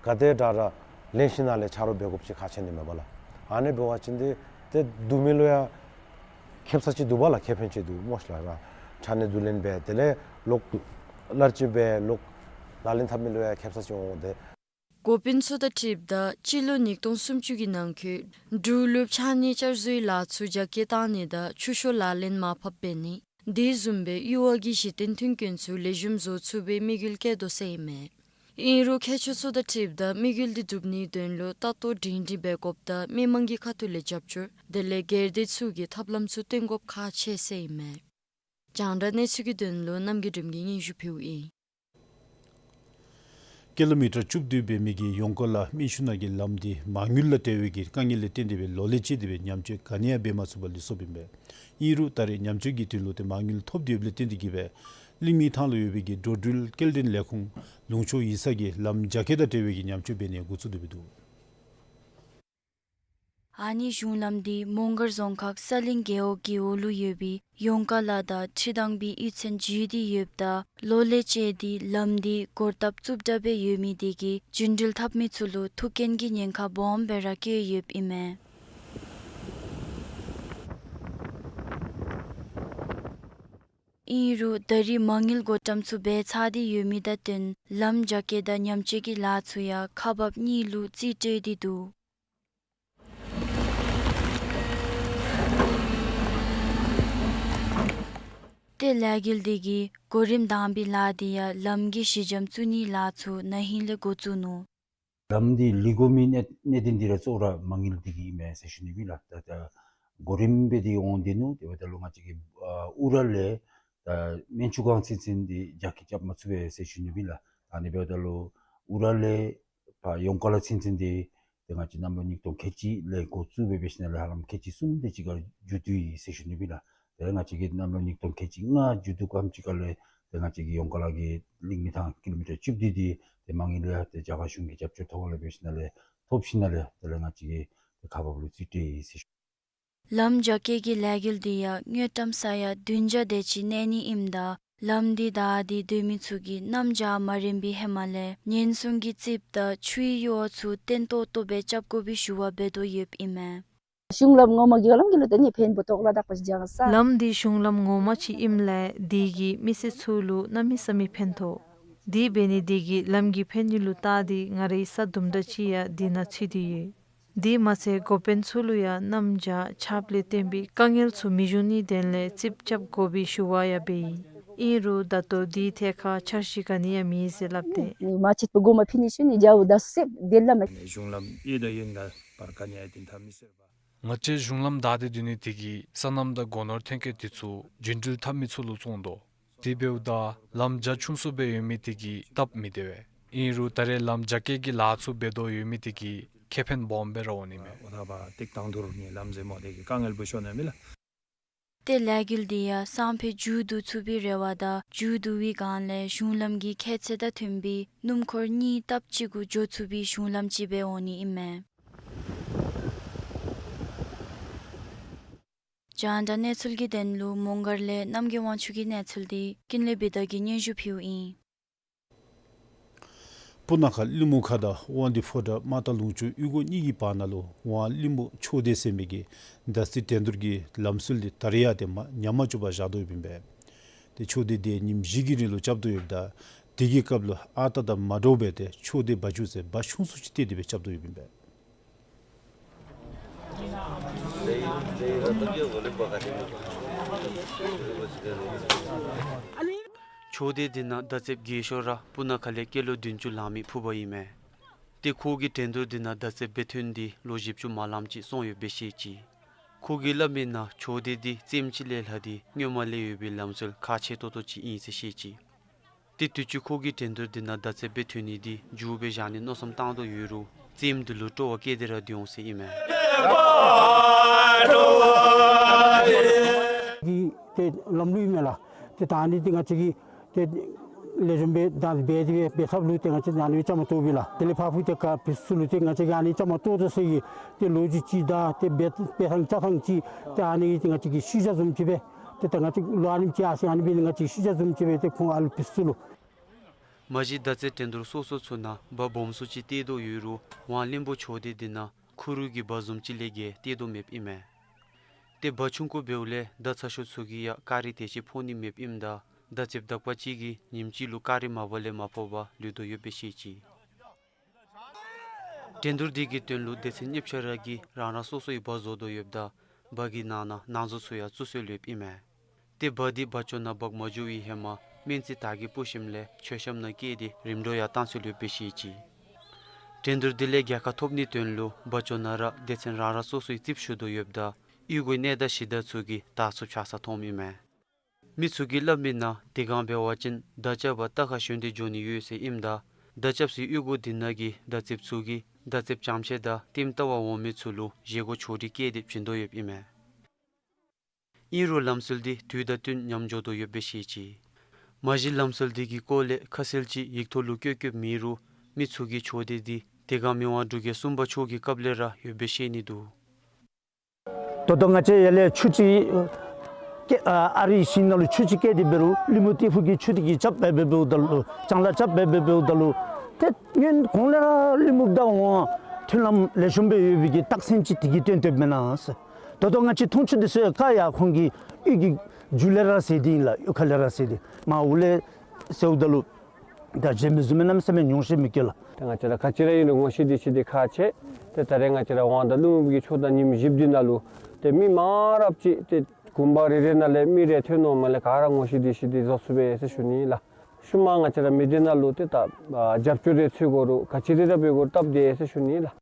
ག་དེ་དྲག་ར་ལེན་ཞིནམ་ལས་ཆ་རོགས་འབད་དགོཔ་ཅིག་ཁག་ཆེ་ནི་མས་པ་ལགས། ཨ་ནི་འབད་བ་ཅིན་ཏེ་ ཏེ་བསྡུ་མི་ལུ་ཡང་ཁེབ་ས་ཅིག་འདུག་པ་ལགས། ཁེ་ཕན་ཅིག་འདུག་སྨོ་ཤ་ལགས། ར་ཕྱགས་སྙིགས་བསྡུ་ལེན་འབད་དེ་ལས་ལོག་གླར་ཅིག་འབད་ལོག་ལག་ལེན་འཐབ་མི་ལུ་ཡང་ཁེབ་ས་ཅིག་འོང་དེ། འགོ་དཔོན་ཚུ་དང་འཁྲིལཝ་ད་སྤྱི་ལོ་ཉིས་སྟོང་སུམ་ཅུ་གི་ནང་འཁོད་འབྲུག་ལུ་ཕྱགས་སྙིགས་བསྐྱར་བཟོའི་ལཱ་ཚུ་རྒྱ་སྐྱེད་བཏང་ནི་དང་ཆུ་ཤོག་ལག་ལེན་མར་ཕབ་འབད་ནི། དེ་བཟུམ་སྦེ་གཡུར་བ་གི་གཞི་རྟེན་མཐུན་རྐྱེན་ཚུ་ལེགས་ཤོམ་བཟོ་ཚུགས་པའི་དམིགས་ཡུལ་བསྐྱེད་དོ་ཟེར་ཨིན་མས། ཨིན་རུང་མཁས་མཆོག་ཚུ་དང་འཁྲིལཝ་ད་དམིགས་ཡུལ་འདི་འགྲུབ་ནིའི་དོན་ལུ་ལྟ་རྟོག་སྒྲིང་སྒྲིང་འབད་དགོཔ་དང་མི་མང་གི་ཁ་ཐུག་ལས་རྒྱབ་སྐྱོར་དེ་ལས་སྒེར་སྡེ་ཚུ་གིས་ཐབས་ལམ་ཚུ་སྟོན་དགོཔ་ཁག་ཆེ་ཟེར་ཨིན་མས། རྒྱང་བསྒྲགས་གནས་ཚུལ་གྱི་དོན་ལུ་རྣམ་རྒྱལ་སྒྲོལམ་གྱིས་སྙན་ཞུ་ཕུལཝ་ཨིན། ཀི་ལོ་མི་ཊར་བཅུ་བདུན་འབད་མི་གི་ཡོངས་ཀ་ལ་སྨན་ཆུ་ནང་གི་ལམ་འདི་མ་དངུལ་ལ་བརྟེན་པའི་གི་དཀའ་ངལ་ལས་བརྟེན་ཏེ་སྦེ་ལོ་ལས་བཅད་དེ་སྦེ་ཉམས་བཅོས་ག་ནི་ཡང་འབད་མ་ཚུགས་པར་ལུས་སོཔ་ཨིན་པས། ཨིན་རུང་ད་རེས་ཉམས་བཅོས་ཀྱི་དོན་ལུ་ཏེ་མ་དངུལ་ཐོབ་སྟེ་ཡོདཔ་ལས་བརྟེན་ཏེ་གིས་སྦེ་གླིང་མི་ཐང་ལུ་ཡོད་པའི་གི་འགྲོ་འགྲུལ་སྐྱེལ་འདྲེན་ལས་ཁུངས་ལུང་ཕྱོགས་ཡིག་ཚང་གིས་ལམ་རྒྱ་སྐྱེད་དང་འབྲེལ་བའི་གི་ཉམས་བཅོས་འབད་ནི་འགོ་བཙུགས་ཏེ་སྦེ་འདུག། ཨ་ནི་གཞུང་ལམ་འདི་མོང་སྒར་རྫོང་ཁག་ས་གླིང་རྒེད་འོག་གི་འོག་ལུ་ཡོད་པའི་ཡོངས་ཀ་ལ་དང་ཁྲི་ཐང་པའི་གཡུས་ཚན་བརྒྱུད་དེ་ཡོདཔ་ད་ལོ་ལས་བཅད་དེ་ལམ་འདི་གོར་སྟབས་རྩུབ་དྲགས་སྦེ་ཡོད་མི་དེ་གིས་རྒྱུན་འགྲུལ་འཐབ་མི་ཚུ་ལུ་ཐུག་རྐྱེན་གྱི་ཉེན་ཁ་སྦོམ་སྦེ་ར་བཀལ་ཡོདཔ་ཨིན་མས། ཨིན་རུང་ད་རེས་མ་དངུལ་བགོ་བཀྲམ་ཚུ་འབད་ཚར་ཏེ་ཡོད་མི་དང་བསྟུན་ལམ་རྒྱ་སྐྱེད་དང་ཉམས་བཅོས་ཀྱི་ལཱ་ཚུ་ཡང་ཁག་འབགཔ་གཉིས་ལུ་རྩིས་སྤྲོད་དེ་འདུག། ཏེ་ལས་འགུལ་འདི་གི་གོ་རིམ་དང་པའི་ལཱ་འདི་ཡང་ལམ་གྱི་གཞི་འགྱམ་བཙུགས་ནིའི་ལཱ་ཚུ་ན་ཧིང་ལས་འགོ་བཙུགས་ནུག། ལམ་འདི་ལུས་དགོ་མི་གནད་གནད་དོན་འདི་ར་གཙོ་བོ་ར་མ་དངུལ་འདི་གིས་ཨིན་མས་ཟེར་ཞུ་ནི་ཨིན་ལགས། ད་ད་གོ་རིམ་སྦེ་འདི་འོང་སྟེ་ནུག། དེ་འབདཝ་ད་ལུ་ང་བཅས་ཀྱིས་ཨ་ཨུ་ར་ལས་ད་སྨན་ཆུ་སྒང་ཚུན་ཚོད་འདི་རྒྱ་སྐྱེད་རྐྱབ་མ་ཚུགས་པས་ཟེར་ཞུ་ནི་ཨིན་ལགས། ད་ཨ་ནི་འབདཝ་ད་ལུ་ཨུ་ར་ལས་ཕར་ཡོངས་ཀ་ལ་ཚུན་ཚོད་འདི་ཏེ་ང་བཅས་གནམ་ལོ་ཉིས་སྟོང་ཁལ་གཅིག་ལས་འགོ་བཙུགས་སྦེ་འབད་ཞིནམ་ལས་ཧ་ལམ་ཁལ་གཅིག་གསུམ་དེ་ཅིག་ཁར་མཇུག་བསྡུ་ཡི་ཟེར་ཞུ་ནི་ཨིན་ལགས། ཏེ་ང་བཅས་ཀྱིས་གནམ་ལོ་ཉིས་སྟོང་ཁལ་གཅིག་ལྔ་མཇུག་བསྡུ་སྐབས་ཅིག་ཁར་ལས་ཏེ་ང་བཅས་ཀྱི་ཡོངས་ཀ་ལ་གི་གླིང་མི་ཐང་ཀི་ལོ་མི་ཊར་བཅུ་བདུན་འདི་ཏེ་མ་དངུལ་ལས་ཏེ་རྒྱ་གར་གཞུང་གི་རྒྱབ་སྐྱོར་ཐོག་ལས་འབད་ཞིནམ་ལས་ཐོབ་ཞིནམ་ལས་དེ་ལས་ང་བཅས་ཀྱིས་ཏེ་ཁག་འབགཔ་ལུ་རྩིས་སྤྲོད་ཡི་ཟེར་ཞུ། ལམ་རྒྱ་སྐྱེད་ཀྱི་ལས་འགུལ་འདི་ཡང་དངུལ་ཀྲམ་ས་ཡ་བདུན་བརྒྱ་དེ་ཅིག་གནས་ནི་ཨིནམ་ད་ལམ་འདི་བདའ་སྟེ་སྡོད་མི་ཚུ་གིས་གནམ་བྱཱར་མ་རན་པའི་ཧེ་མ་ལས་ཉེན་སྲུང་གི་རྩིགཔ་དང་ཆུའི་གཡུར་བ་ཚུ་བརྟན་ཏོག་ཏོ་སྦེ་རྐྱབ་དགོ་པའི་ཞུ་བ་འབད་དོ་ཡོདཔ་ཨིན་མས། གཞུང་ལམ་ངོ་མ་གི་ལམ་གྱི་ལུ་ཏེ་ནི་ཕན་པོ་ཐོགས་ལ་དག་པ་ཅིག་བྱ་ག་ས། ལམ་འདི་གཞུང་ལམ་ངོ་མ་ཅིག་ཨིནམ་ལས་དེ་གིས་མི་སེར་ཚུ་ལུ་གནམ་མེད་ས་མེད་ཕན་ཐོགས། དེ་འབད་ནི་དེ་གིས་ལམ་གྱི་ཕན་ནུས་ལུ་བལྟ་སྟེ་ང་རའི་ས་དུམ་གྲ་ཅིག་ཡང་དེ་ནང་ཚུད་དེ་ཡོད། དེ་མ་ཚད་འགོ་དཔོན་ཚུ་ལུ་ཡང་གནམ་བྱཱར་ཆརཔ་ལས་བརྟེན་པའི་དཀའ་ངལ་ཚུ་མི་འབྱུང་ནིའི་དོན་ལས་རྩིགཔ་རྐྱབ་དགོ་པའི་ཞུ་བ་ཡང་འབད་ཡི། ཨིན་རུང་ད་ལྟོ་དེའི་ཐད་ཁར་འཆར་གཞི་ག་ནི་ཡང་མེད་ཟེར་སླབ་སྟེ། ནི་མ་ཆད་པའི་སྒོ་མ་ཕྱེ་ནི་ཤུལ་ནི་རྒྱ་བོ་ད་སེབ་དེ་ལ་མ། གཞུང་ལམ་ཨེ་ད་ཡོད་ན་པར་ག་ནི་ཡང་དེ་འཐབ་མི་ཟེར་བ། ང་བཅས་གཞུང་ལམ་བདའ་སྟེ་སྡོད་ནི་དེ་གིས་སོ་ནམ་དང་སྒོ་ནོར་ཐོན་སྐྱེད་དེ་ཚུ་རྒྱུན་འགྲུལ་འཐབ་མི་ཚུ་ལུ་བཙོང་དོ། དེ་འབདཝ་ད་ལམ་རྒྱ་ཆུང་སུ་སྦེ་ཡོད་མི་དེ་གིས་སྟབས་མི་བདེ་བས། ཨིན་རུང་ད་རེས་ལམ་རྒྱ་སྐྱེད་ཀྱི་ལཱ་ཚུ་འབད་དོ་ཡོད་མི་དེ་གིས་ཁེ་ཕན་སྦོམ་སྦེ་ར་འོང་ནི་མས། འོ་ད་བ་ཏིག་ཏང་དུར་ནི་ལམ་ཟེ་མོ་དེ་གིས་དཀའ་ངལ་བུ་ཤོར་ནི་མས་ལགས། ཏེ་ལས་འགུལ་འདི་ཡང་སང་ཕོད་མཇུག་བསྡུ་ཚུགས་པའི་རེ་བ་དང་མཇུག་བསྡུ་བའི་སྒང་ལས་གཞུང་ལམ་གྱི་ཁྱད་ཚད་དང་མཐུན་པའི་སྣུམ་འཁོར་གཉིས་སྟབས་གཅིག་གུ་འགྱོ་ཚུགས་པའི་གཞུང་ལམ་ཅིག་སྦེ་འོང་ནི་ཨིན་མས། རྒྱང་བསྒྲགས་གནས་ཚུལ་གྱི་དོན་ལུ་མོང་སྒར་ལས་རྣམ་རྒྱལ་དབང་ཕྱུག་གི་གནས་ཚུལ་འདི་ཀུན་ལེགས་བི་དྷ་གིས་སྙན་ཞུ་ཕུལཝ་ཨིན། སྤུ་ན་ཁ་གླིང་མུ་ཁ་དང་དབང་འདུས་ཕོ་བྲང་མ་ཏ་ལུང་ཕྱོགས་གཡུས་སྒོ་གཉིས་ཀྱི་བར་ན་ལུ་ཝང་གླིང་བུ་ཆོས་སྡེ་ཟེར་མི་གི་བརྡ་རྩིས་འགྲན་བསྡུར་གྱི་ལམ་སྲོལ་འདི་ད་རེས་ཡང་ཏེ་མ་ཉམས་མ་བཅུག་པར་བཞག་དོ་ཡོདཔ་ཨིན་པས། ཏེ་ཆོས་སྡེ་འདི་ཉིནམ་བཞི་གི་རིང་ལུ་རྐྱབ་དོ་ཡོདཔ་ད་དེ་གི་སྐབས་ལུ་ཨ་རྟག་དང་མ་འདྲཝ་སྦེ་ཏེ་ཆོས་སྡེ་བ་ཕྱུགས་ཟེར་བ་ཆུང་སུ་ཅིག་བཏེགས་ཏེ་སྦེ་རྐྱབ་དོ་ཡོདཔ་ཨིན་པས། ཆོས་སྡེ་འདི་ནང་མདའ་རྩེདཔ་རྒས་ཤོས་ར་སྤུ་ན་ཁ་ལས་སྐྱེས་ལོ་བདུན་ཅུ་ལང་མི་ཕུ་བོ་ཨིན་མས། ཏེ་ཁོ་གིས་འགྲན་བསྡུར་འདི་ནང་མདའ་རྩེདཔ་སྦེ་ཐོན་ཏེ་ལོ་བཞི་བཅུ་མ་ལངམ་ཅིག་སོང་ཡོདཔ་སྦེ་བཤད་ཅི། ཁོ་གིས་སླབ་མི་ནང་ཆོས་སྡེ་འདི་རྩེདམོ་ཅིག་ལས་ལྷག་སྟེ་སྔོན་མ་ལས་ཡོད་པའི་ལམ་སྲོལ་ཁག་ཆེ་ཏོག་ཏོ་ཅིག་ཨིན་ཟེར་བཤད་ཅི། ཏེ་དུས་ཅི་ཁོ་གིས་འགྲན་བསྡུར་འདི་ནང་མདའ་རྩེདཔ་སྦེ་ཐོན་ནི་འདི་མཇུག་སྦེ་བཞག་ནི་མནོ་བསམ་བཏང་དོ་ཡོད་རུང་རྩེདམོ་འདི་ལུ་སྤྲོ་བ་བསྐྱེད་དེ་ར་སྡོད་འོང་ཟེར་ཨིན་མས། གི་ཏེ་ལམ་ལུགས་ཨིན་མས་ལགས། ཏེ་ད་ཨ་ནི་འདི་ང་བཅས་ཀྱིས་ཏེ་ལེགས་ཤོམ་སྦེ་ད་འབད་དེ་སྦེ་འབད་ཐབས་ལུ་ཏེ་ང་བཅས་ཨ་ནི་སྦེ་བཅའ་མར་གཏོགས་པས་ལགས། དེ་ལས་ཕར་ཕུལ་ཏེ་ག་ཕུལ་ས་ལུ་ཏེ་ང་བཅས་ཀྱིས་ཨ་ནི་བཅའ་མར་གཏོགས་དོ་ཟེར་གི་ཏེ་ལོ་རྒྱུས་ཅིག་དང་ཏེ་འབད་འབད་ཐངས་བཅའ་ཐངས་ཅིག་ཏེ་ཨ་ནི་ཏེ་ང་བཅས་ཀྱི་ཤེས་བྱ་བཟུམ་ཅིག་སྦེ་ཏེ་ད་ང་བཅས་ལོ་ཨ་ནེམ་ཅིག་ཨ་ཟེར་ཨ་ནི་སྦེ་ང་བཅས་ཤེས་བྱ་བཟུམ་ཅིག་སྦེ་ཏེ་ཁོང་ཨ་ལུ་ཕུལ་ས་ལུ། མ་གཞི་མདའ་རྩེད་འགྲན་བསྡུར་སོ་སོ་ཚུ་ནང་འབའ་སྦོམ་སུ་ཅིག་བཏེག་དོ་ཡོད་རུང་ཝང་གླིང་བུ་ཆོས་སྡེ་འདི་ནང་ཁུ་རུ་གི་འབའ་བཟུམ་ཅིག་ལས་བརྒལ་བཏེག་དོ་མེདཔ་ཨིན་མས། ཏེ་བ་ཆུང་ཀུ་འབདཝ་ལས་ད་ཚ་ཤོས་ཚུ་གིས་ཡང་ཀ་རི་དེ་ཅིག་ཕོག་ནི་མེདཔ་ཨིནམ་ད་ད་ཙིགཔ་དག་པ་ཅིག་གིས་ཉིནམ་གཅིག་ལུ་ཀ་རི་མ་པ་ལས་མ་ཕོག་པར་ལུས་དོ་ཡོདཔ་སྦེ་ཤེས་ཅི། འགྲན་བསྡུར་འདི་གི་དོན་ལུ་སྡེ་ཚན་གཉིས་ཆ་ར་གིས་རང་རང་སོ་སོའི་བ་བཟོ་དོ་ཡོདཔ་ད་བ་གི་ནང་ན་ནང་བཟོ་ཚུ་ཡང་བཙུགས་སྲོལ་ཡོདཔ་ཨིན་མས། ཏེ་བ་འདི་བ་ཅོ་ནང་འབག་མ་འགྱོ་བའི་ཧེ་མ་སྨན་རྩིས་དར་གྱི་སྤུ་ཤིངམ་ལས་མཆོད་བཤམ་ནང་བསྐྱལ་ཏེ་རིམ་གྲོ་ཡང་བཏང་སྲོལ་ཡོདཔ་སྦེ་ཤེས་ཅི། འགྲན་བསྡུར་འདི་ལས་རྒྱལ་ཁ་ཐོབ་ནིའི་དོན་ལུ་བ་ཅོ་ནང་ར་སྡེ་ཚན་རང་རང་སོ་སོའི་རྩིགཔ་ཞུ་དོ་ཡོདཔ་ད་གཡུས་སྒོའི་གནས་བདག་གཞི་བདག་ཚུ་གིས་དར་ཚུ་འཕྱར་ས་མཐོངམ་ཨིན་མས། མི་ཚུ་གིས་སླབ་མིའི་ནང་དེ་སྒང་འབད་བ་ཅིན་མདའ་རྐྱབ་པར་རྟ་ཁར་ཞོན་ཏེ་འགྱོ་ནི་ཡོད་ཟེར་ཨིནམ་ད་མདའ་རྐྱབ་སའི་གཡུས་སྒོ་འདི་ནང་གི་མདའ་རྩིགཔ་ཚུ་གིས་མདའ་རྩིགཔ་བྱང་ཆེ་དང་ལྟདམོ་བལྟ་བར་འོང་མི་ཚུ་ལུ་བཞེས་སྒོ་ཆོག་སྒྲིག་བཀལ་ཏེ་བྱིན་དོ་ཡོདཔ་ཨིན་མས། ཨིན་རུང་ལམ་སྲོལ་འདི་དུས་དང་བསྟུན་ཉམས་འགྱོ་དོ་ཡོདཔ་སྦེ་ཤེས་ཅི། མ་གཞི་ལམ་སྲོལ་འདི་གི་སྐོར་ལས་ཁ་གསལ་ཅིག་ཡིག་ཐོག་ལུ་བཀོད་བཀོདཔ་མེད་རུང་མི་ཚུ་གིས་ཆོས་སྡེ་འདི་དེ་སྒང་མི་དབང་འབྲུག་རྒྱལ་གསུམ་པ་མཆོག་གི་སྐབས་ལས་ར་ཡོདཔ་སྦེ་ཤེས་ནི་འདུག། ད་ལྟོ་ང་བཅས་ཡར་ལས་ཆུ་ཅིག་སྐྱེ་ཨ་ཨ་རིའི་ཞིང་ནང་ལུ་ཆུ་ཅིག་སྐྱེས་ཏེ་འབད་རུང་གླིང་མུ་ཏི་ཕུ་གི་ཆུ་དེ་གིས་རྐྱབ་སྦེ་འབདཝ་ད་ལུ་ལྕང་ལཱ་རྐྱབ་སྦེ་འབདཝ་ད་ལུ་ཏེ་སྔོན་གོང་ལས་ར་གླིང་མུ་བདའ་འོང་མཐུན་ལམ་ལེགས་ཤོམ་སྦེ་ཡོད་པའི་གི་རྟགས་མཚན་ཅིག་དེ་གིས་སྟོན་སྟོནམ་མེན་ན་ཟེར། ད་ལྟོ་ང་བཅས་འཐུང་ཆུ་འདི་ཚུ་ཡང་ཁ་ཡར་ཁོང་གི་གཡུས་ཀྱི་མཇུག་ལས་ར་ཟེར་ཏེ་ཨིན་ལགས། གཡུས་ཁ་ལས་ར་ཟེར་ཏེ་མར་འོག་ལས་ཟེརཝ་ད་ལུ་ད་བྱེད་མི་བཟུམ་མའི་གནམ་མེད་ས་མེད་ཉུང་ཤོས་མི་སྐྱེ་ལགས། ཏེ་ང་བཅས་ར་ག་ཅི་ར་ཨིན་རུང་ངོ་ཤེས་འདྲིས་ཤེས་འདི་ཁག་ཆེ། ཏེ་ད་རེས་ང་བཅས་ར་དབང་དང་ཀླུ་སྨྱོན་གྱི་ཆོས་དང་ཉིནམ་བཞི་པོ་འདི་ནང་ལུ་ཏེ་མི་མང་རབས་ཅིག་ཏེ་གུང་པ་རེ་རེ་ནང་ལས་མི་རེ་ཐོན་འོངམ་ལས་ག་ར་ངོ་ཤེས་འདྲིས་ཤེས་འདི་བཟོ་ཚུགས་པས་ཟེར་ཞུ་ནི་ལགས། ཤུལ་མ་ང་བཅས་ར་མི་སྡེ་ནང་ལུ་ཏེ་ད་ཨ་རྒྱབ་སྐྱོར་རེ་འཚོལ་དགོ་རུང་ག་ཅི་རེ་ར་འབད་དགོ་རུང་སྟབས་བདེ་ཟེར་ཞུ་ནི་ལགས།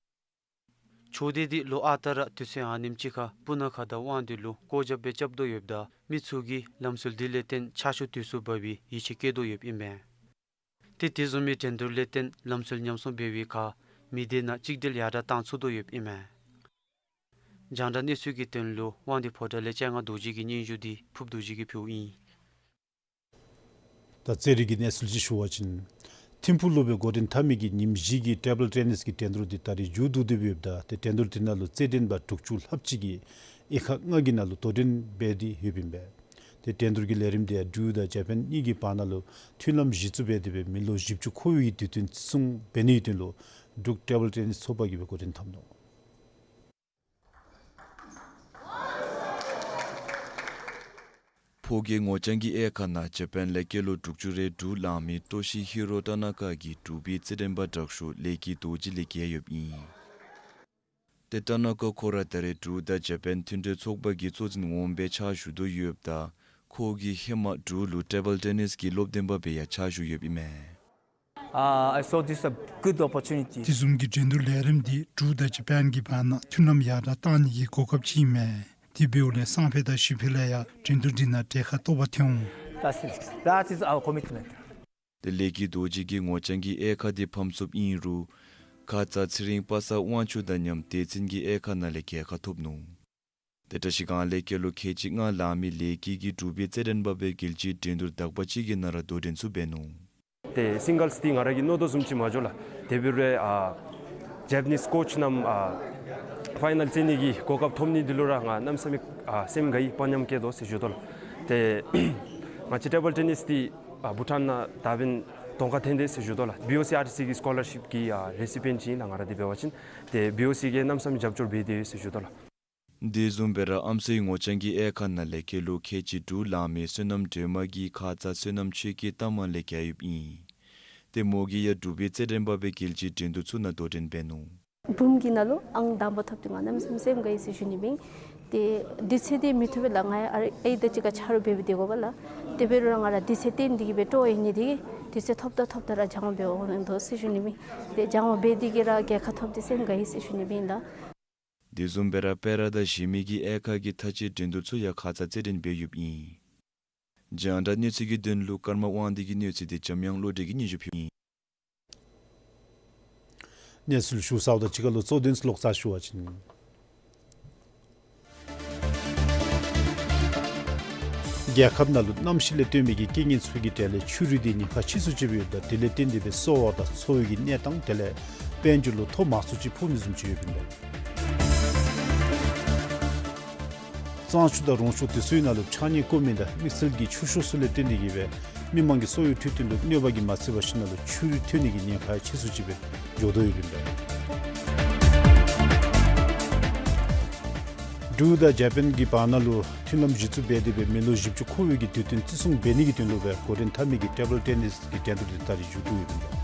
ཆོས་སྡེ་འདི་ལོ་ཨ་རྟག་ར་དུས་ཚོད་ཨ་ནེམ་ཅིག་ཁར་སྤུ་ན་ཁ་དང་དབང་འདུས་ལུ་སྒོ་བརྒྱབ་སྦེ་རྐྱབ་དོ་ཡོདཔ་ད་མི་ཚུ་གིས་ལམ་སྲོལ་འདི་ལས་བརྟེན་ཕྱག་ཞུ་དུས་སུ་བབ་པའི་ཡིད་ཆེས་བསྐྱེད་དོ་ཡོདཔ་ཨིན་མས། ཏེ་དེ་བཟུམ་མའི་འགྲན་བསྡུར་ལས་བརྟེན་ལམ་སྲོལ་ཉམས་སོང་འབད་བའི་ཁར་མི་སྡེ་ནང་གཅིག་སྒྲིལ་ཡར་དྲག་བཏང་ཚུགས་དོ་ཡོདཔ་ཨིན་མས། རྒྱང་བསྒྲགས་གནས་ཚུལ་གྱི་དོན་ལུ་དབང་འདུས་ཕོ་བྲང་ལས་སྤྱན་སྔ་རྡོ་རྗེ་གི་སྙན་ཞུ་འདི་ཕུབ་རྡོ་རྗེ་གིས་ཕུལཝ་ཨིན། ད་རྩེད་རིགས་ཀྱི་གནས་ཚུལ་ཅིག་ཞུ་བ་ཅིན་ཐིམ་ཕུག་ལུ་སྦེ་འགོ་འདྲེན་འཐབ་མི་གི་ཉིནམ་བཞི་གི་ཊེ་བཱལ་ཊེ་ནིསི་གི་འགྲན་བསྡུར་འདི་ད་རེས་མཇུག་བསྡུ་སྟེ་ཡོདཔ་ད་ཏེ་འགྲན་བསྡུར་འདི་ནང་ལུ་རྩེད་འགྲན་པ་དྲུག་ཅུ་ལྷགཔ་ཅིག་གིས་དབྱེ་ཁག་ལྔ་གི་ནང་ལུ་དོ་འགྲན་འབད་དེ་ཡོདཔ་ཨིན་པས། ཏེ་འགྲན་བསྡུར་གྱི་ལས་རིམ་འདི་ཡང་འབྲུག་དང་ཇ་པཱན་གཉིས་ཀྱི་བར་ན་ལུ་མཐུན་ལམ་གཞི་བཙུགས་འབད་དེ་སྦེ་མི་ལོ་བཞི་བཅུ་འཁོར་བའི་དུས་སྟོན་བརྩི་སྲུང་འབད་ནིའི་དོན་ལུ་འབྲུག་ཊེ་བཱལ་ཊེ་ནིསི་ཚོགས་པ་གིས་སྦེ་འགོ་འདྲེན་འཐབ་ནུག། ཕོ་སྐྱེས་ངོ་རྐྱང་གི་དབྱེ་ཁག་ནང་ཇ་པཱན་ལས་སྐྱེས་ལོ་དྲུག་ཅུ་རེ་དྲུག་ལང་མི་ཏོ་ཤི་ཧི་རོ་ཊ་ན་ཀ་གིས་འབྲུག་པའི་རྩེད་འགྲན་པ་དྲག་ཤོས་ལེགས་སྐྱིད་རྡོ་རྗེ་ལས་རྒྱལ་ཡོདཔ་ཨིན། ཏེ་ཊ་ན་ཀ་ཁོ་ར་ད་རེས་འབྲུག་དང་ཇ་པཱན་མཐུན་འབྲེལ་ཚོགས་པ་གི་གཙོ་འཛིན་འོགམ་སྦེ་ཕྱག་ཞུ་དོ་ཡོདཔ་ད་ཁོ་གིས་ཧེ་མ་འབྲུག་ལུ་ཊེ་བཱལ་ཊེ་ནིསི་གི་སློབ་སྟོན་པ་སྦེ་ཡང་ཕྱག་ཞུ་ཡོདཔ་ཨིན་མས། Uh, I saw this a good opportunity. དེ་བཟུམ་གྱི་འགྲན་བསྡུར་ལས་རིམ་འདི་འབྲུག་དང་ཇ་པཱན་གྱི་བར་ན་མཐུན་ལམ་ཡར་དྲག་གཏང་ནི་གི་གོ་སྐབས་ཅིག་ཨིན་མས། དེ་འབདཝ་ལས་སང་ཕོད་དང་གཞེས་ཕོད་ལུ་ཡང་འགྲན་བསྡུར་འདི་ནང་གྲལ་ཁར་གཏོགས་པར་འཐོན་འོང་། That's it. That is our commitment. ཏེ་ལེགས་སྐྱིད་རྡོ་རྗེ་གིས་ངོ་རྐྱང་གི་དབྱེ་ཁག་འདི་ཕམ་ཚུགསཔ་ཨིན་རུང་ཁ་ཙ་ཚེ་རིང་པ་སངས་དབང་ཕྱུག་དང་མཉམ་སྡེ་ཚན་གྱི་དབྱེ་ཁག་ནང་ལས་རྒྱལ་ཁ་ཐོབ་ནུག། ཏེ་བཀྲ་ཤིས་སྒང་ལས་སྐྱེས་ལོ་ཁལ་གཅིག་ལྔ་ལང་མི་ལེགས་སྐྱིད་ཀྱིས་འབྲུག་པའི་རྩེད་འགྲན་པ་སྦེ་རྒྱལ་སྤྱིའི་འགྲན་བསྡུར་དག་པ་ཅིག་གི་ནང་ར་དོ་འགྲན་ཚུ་འབད་ནུག། ཏེ་སིང་གལསི་འདི་ང་ར་གིས་མནོ་དོ་བཟུམ་ཅིག་མ་འགྱོ་ལགས། དེ་འབད་རུང་ཨ་ཇ་པ་ནིསི་ཀོ་ཆི་རྣམས་ཨ་ཕའི་ནཱལ་རྩེད་ནི་གི་གོ་སྐབས་ཐོབ་ནི་འདི་ལུ་ར་ང་གནམ་མེད་ས་མེད་ཨ་སེམས་དགའ་ཡི་དཔའ་ཉམས་སྐྱེས་དོ་ཟེར་ཞུ་དོ་ལགས། ཏེ་ང་བཅས་ཊེ་བཱལ་ཊེ་ནིསི་འདི་ཨ་བྷུ་ཊཱན་ནང་ད་འབདན་གདོང་ཁར་འཐོན་དེས་ཟེར་ཞུ་དོ་ལགས། བི་ཨོ་སི་ཨར་ཊི་སི་གི་སི་ཀོ་ལར་ཤིཔ་གི་ཨ་རི་སི་པི་ཨེནཊ་ཅིག་ཨིན་ལགས། ང་ར་འདི་འབད་བ་ཅིན་ཏེ་བི་ཨོ་སི་གིས་གནམ་མེད་ས་མེད་རྒྱབ་སྐྱོར་འབད་དེ་ཡོད་ཟེར་ཞུ་དོ་ལགས། དེ་བཟུམ་སྦེ་ར་ཨམ་སྲུའི་ངོ་རྐྱང་གི་དབྱེ་ཁག་ནང་ལས་སྐྱེས་ལོ་ཁལ་གཅིག་དྲུག་ལང་མི་བསོད་ནམས་སྒྲོལ་མ་གིས་ཁ་ཙ་བསོད་ནམས་ཆོས་སྐྱིད་རྟ་མང་ལས་རྒྱལ་ཡོདཔ་ཨིན། ཏེ་མོ་གིས་ཡང་འབྲུག་པའི་རྩེད་འགྲན་པ་སྦེ་རྒྱལ་སྤྱིའི་འགྲན་བསྡུར་ཚུ་ནང་དོ་འགྲན་འབད་ནུག། འབུམ་གྱི་ནང་ལུ་ཨང་དང་པ་ཐོབ་སྟེ་ང་གནམ་མེད་ས་མེད་སེམས་དགའ་ཡི་ཟེར་ཞུ་ནི་ཨིན། ཏེ་དུས་ཚོད་འདི་མི་ཐོབ་པས་ལགས། ང་ཨའི་དང་གཅིག་ཁར་ཆ་རོགས་འབད་འབད་དེ་དགོ་པས་ལགས། དེ་འབད་རུང་ར་ང་ར་དུས་ཚོད་བཏོན་ཏེ་གིས་སྦེ་སྤྲོ་ཡི་ནི་དེ་གིས་དུས་ཚོད་ཐོབ་ད་ཐོབ་ད་ར་སྦྱང་བ་འབད་འོང་དོ་ཟེར་ཞུ་ནི་ཨིན། ཏེ་སྦྱང་བ་འབད་དེ་གིས་ར་རྒྱལ་ཁ་ཐོབ་སྟེ་སེམས་དགའ་ཡི་ཟེར་ཞུ་ནི་ཨིན་ལགས། དེ་བཟུམ་སྦེ་ར་སྤེ་ར་དང་གཞན་མི་གི་དབྱེ་ཁག་གི་མཐའ་དཔྱད་འགྲན་བསྡུར་ཚུ་ཡང་ཁ་ཙ་རྩེད་འགྲན་འབད་ཡོདཔ་ཨིན། རྒྱང་བསྒྲགས་གནས་ཚུལ་གྱི་དོན་ལུ་ཀརྨ་དབང་འདུས་ཀྱི་གནས་ཚུལ་འདི་འཇམ་དབྱངས་བློ་གྲོས་ཀྱིས་སྙན་ཞུ་ཕུལཝ་ཨིན། གནས་ཚུལ་ཞུ་ཚརཝ་དང་གཅིག་ཁར་ལུ་གཙོ་དོན་ཚུ་ལོག་ཙ་ཞུ་བ་ཅིན། རྒྱལ་ཁབ་ནང་ལུ་གནམ་གཤིས་ལས་བརྟེན་མི་གི་རྐྱེན་ངན་ཚུ་གི་གྲས་ལས་ཆུ་རུད་འདི་ཉེན་ཁ་ཆེ་སུ་ཅིག་སྦེ་ཡོདཔ་ད་དེ་ལས་བརྟེན་ཏེ་སྦེ་གསོ་བ་དང་འཚོ་བའི་གི་གནས་སྟངས་དེ་ལས་དཔལ་འབྱོར་ལུ་ཐོ་མང་སུ་ཅིག་ཕོག་ནི་བཟུམ་ཅིག་ཡོདཔ་ཨིན་པས། གཙང་ཆུ་དང་རོང་ཆུ་དེ་ཚུའི་ནང་ལུ་ཆགས་ཉེན་ཀོ་མེན་དང་དམིགས་བསལ་གྱི་ཆུ་ཤོག་ཚུ་ལས་བརྟེན་ཏེ་གིས་སྦེ་མི་མང་གི་གསོ་བའི་འཕྲོད་བསྟེན་ལུ་གནོད་པ་གིས་མ་ཚད་པར་ཞིནམ་ལས་ཆུ་རུད་ཐོན་ནི་གི་ཉེན་ཁ་ཆེ་སུ་ཅིག་སྦེ་འགྱོ་དོ་ཡོདཔ་ཨིན་པས། འབྲུག་དང་ཇ་པཱན་གྱི་བར་ན་ལུ་མཐུན་ལམ་གཞི་བཙུགས་འབད་དེ་སྦེ་མི་ལོ་བཞི་བཅུ་འཁོར་བའི་གི་དུས་སྟོན་བརྩི་སྲུང་འབད་ནི་གི་དོན་ལུ་སྦེ་འགོ་འདྲེན་འཐབ་མི་གི་ཊེ་བཱལ་ཊེ་ནིསི་གི་འགྲན་བསྡུར་འདི་ད་རིས་མཇུག་བསྡུ་ཡོདཔ་ཨིན་པས།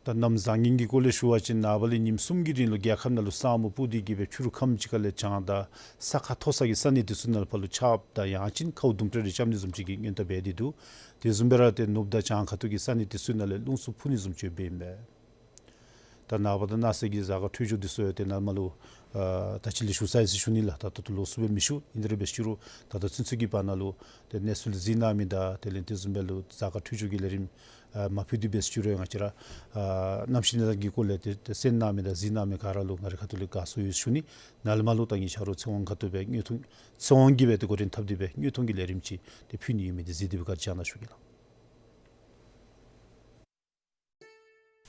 ད་གནམ་བཟང་ངན་གྱི་སྐོར་ལས་ཞུ་བ་ཅིན་ནངས་པ་ལས་ཉིནམ་གསུམ་གྱི་རིང་ལུ་རྒྱལ་ཁབ་ནང་ལུ་ས་སྨུག་སྤུབས་ཏེ་གི་སྦེ་ཕྱི་རུ་ཁམས་ཅིག་ཁ་ལས་གྱང་དང་ས་ཁ་མཐོ་ས་གི་ས་གནས་དེ་ཚུ་ནང་ལུ་ཕར་ལུ་ཆརཔ་དང་ཡང་ཅིན་ཁཝ་དུམ་གྲ་རེ་རྐྱབ་ནི་བཟུམ་ཅིག་གི་སྔོན་བརྡ་འབད་དེ་འདུག། དེ་བཟུམ་སྦེ་ར་ཏེ་ནུབ་དང་བྱང་ཁ་ཐུག་གི་ས་གནས་དེ་ཚུ་ནང་ལས་རླུང་འཚུབ་འཕུ་ནི་བཟུམ་ཅིག་ཡོདཔ་ཨིན་པས། ད་ནངས་པ་དང་གནངས་ཚེ་གི་གཟའ་སྐར་འཕྲོད་སྦྱོར་འདི་ཚུ་ཡང་ཏེ་ནཱ་ལས་མར་ལུ་ཨ་ད་ཅི་ལས་ཞུ་ཚར་ཡི་ཟེར་ཞུ་ནི་ལགས། ད་ད་ལྟོ་ལོགས་སུ་སྦེ་མི་ཞུ། ཨིན་དེ་ར་འབད་ཞུ་རུང་ད་ལྟོ་ཚུན་ཚོད་ཀྱི་བར་ན་ལུ་ཏེ་གནས་ཚུལ་གཟིགས་གནང་མི་དང་དེ་ལས་དེ་བཟུམ་སྦེ་ལུ་གཟའ་སྐར་འཕྲོད་སྦྱོར་གྱི་ལས་རིམ་ཨ་མ་ཕུལ་ཏེ་འབད་ཞུ་རུང་ཡང་ང་བཅས་ར་ཨ་གནམ་གཤིས་གནས་སྟངས་ཀྱི་སྐོར་ལས་ཏེ་ཏེ་གསན་གནང་མི་དང་གཟིགས་གནང་མི་ག་ར་ལུ་ང་རའི་ཁ་ཐུག་ལས་དགའ་ཚོར་ཡོད་ཞུ་ནི། ནཱ་ལས་མར་ལུ་ད་ངེའི་ཆ་རོགས་ཚེ་དབང་ཁ་ཐུག་སྦེ་དངོས་མཐོང་ཚེ་དབང་གིས་སྦེ་ཏེ་འགོ་འདྲེན་འཐབ་སྟེ་སྦེ་དངོས་མཐོང་གི་ལས་རིམ་ཅིག་ཏེ་ཕུལ་ནི་ཡོད་མི་འདི་གཟིགས་ཏེ་སྦེ་བཀའ་དྲིན་བསྐྱང་གནང་ཞུ་གེ་ལགས།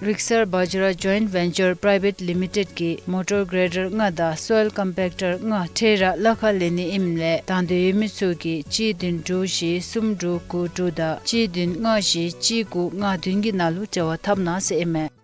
རིག་གསར་བཛྲ་ཇོའིནཊ་ཝེན་ཅར་པ་རའི་ཝེཊ་ལི་མི་ཊེཌ་ཀྱིས་མོ་ཊར་གྲེ་ཌར་ལྔ་དང་སོའིལ་ཀམ་པེག་ཊར་ལྔ་འཕྲལ་ར་གླ་ཁར་ལེན་ནི་ཨིནམ་ལས་དང་འདོད་ཡོད་མི་ཚུ་གིས་གཅིག་བདུན་དྲུག་བཞི་གསུམ་དྲུག་དགུ་དྲུག་དང་གཅིག་བདུན་ལྔ་བཞི་གཅིག་དགུ་ལྔ་བདུན་གྱི་ནང་ལུ་འབྲེལ་བ་འཐབ་གནང་ཟེར་ཨིན་མས།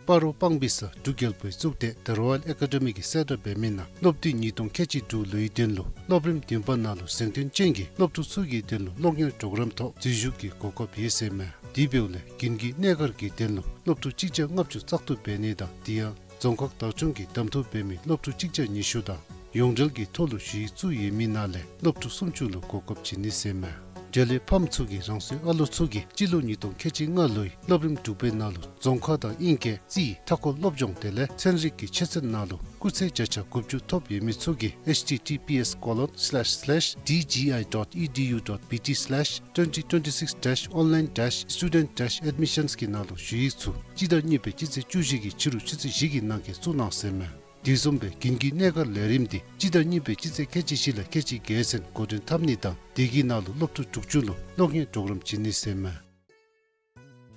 སྤ་རོ་སྤང་སྦིས་ས་འབྲུག་རྒྱལ་པོའི་གཙུག་སྡེ་ཌི་རོ་ཡཱལ་ཨེ་ཀ་ཌི་མི་གིས་གསལ་བསྒྲགས་འབད་མི་ནང་སློབ་དུས་ཉིས་སྟོང་ཁལ་གཅིག་དྲུག་ལོའི་དོན་ལུ་སློབ་རིམ་བདུན་པ་ནང་ལུ་གཟེངས་ཐོན་ཅན་གྱི་སློབ་ཕྲུག་ཚུ་གི་དོན་ལུ་སློབ་གཉེར་གྲོགས་རམ་ཐོག་འཛུལ་ཞུགས་ཀྱི་གོ་སྐབས་ཡོད་ཟེར་མས། དེ་འབདཝ་ལས་དགུན་གྱི་གནས་སྒར་གྱི་དོན་ལུ་སློབ་ཕྲུག་གཅིག་བརྒྱ་ལྔ་བཅུ་བཙག་འཐུ་འབད་ནི་དང་དེ་ཡང་རྫོང་ཁག་བདག་སྐྱོང་གིས་གདམ་འཐུ་འབད་མི་སློབ་ཕྲུག་གཅིག་བརྒྱ་ཉི་ཤུ་དང་ཡོངས་འབྲེལ་གྱི་ཐོག་ལུ་ཞུ་ཡིག་བཙུགས་ཡོད་མི་ནང་ལས་སློབ་ཕྲུག་སུམ་ཅུ་ལུ་གོ་སྐབས་བྱིན་ནི་ཟེར་མས། འབྲེལ་ཡོད་ཕམ་ཚུ་གིས་རང་སོའི་ཨ་ལོ་ཚུ་གིས་སྤྱི་ལོ་ཉིས་སྟོང་ཁལ་གཅིག་ལྔ་ལོའི་སློབ་རིམ་དྲུག་པའི་ནང་ལུ་རྫོང་ཁ་དང་དབྱིན་སྐད་རྩིས་མཐའ་འཁོར་སློབ་སྦྱོང་དེ་ལས་ཚན་རིག་གི་ཆོས་ཚན་ནང་ལུ་སྐུགས་ཚད་བརྒྱ་ཆ་དགུ་བཅུ་ཐོབ་ཡོད་མི་ཚུ་གིས་ཨེཆ་ཊི་ཊི་པི་ཨེསི་ཀོ་ལོན་སི་ལེཤ་སི་ལེཤ་ཌི་ཇི་ཨའི་ཌོཊ་ཨི་ཌི་ཡུ་ཌོཊ་བི་ཊི་སི་ལེཤ་ཊུ་ཝེན་ཊི་ཊུ་ཝེན་ཊི་སིགསི་ཌེཤ་ཨོན་ལའིན་ཌེཤ་སི་ཊུ་ཌེནཊ་ཌེཤ་ཨེཌ་མི་ཤཱནསི་གི་ནང་ལུ་ཞུ་ཡིག་ཚུ་སྤྱི་ཟླ་གཉིས་པའི་སྤྱི་ཚེས་བཅུ་བཞི་གི་ཕྱི་རུ་ཆུ་ཚོད་བཞི་གི་ནང་འཁོད་བཙུགས་གནང་ཟེར་མས། དེ་བཟུམ་སྦེ་དགུན་གྱི་གནས་སྒར་ལས་རིམ་འདི་སྤྱི་ཟླ་གཉིས་པའི་སྤྱི་ཚེས་ཁལ་གཅིག་བཞི་ལས་ཁལ་གཅིག་བརྒྱད་ཚུན་འགོ་འདྲེན་འཐབ་ནི་དང་དེ་གི་ནང་ལུ་སློབ་ཕྲུག་དྲུག་ཅུ་ལུ་སློབ་གཉེར་གྲོགས་རམ་བྱིན་ནི་ཟེར་མས།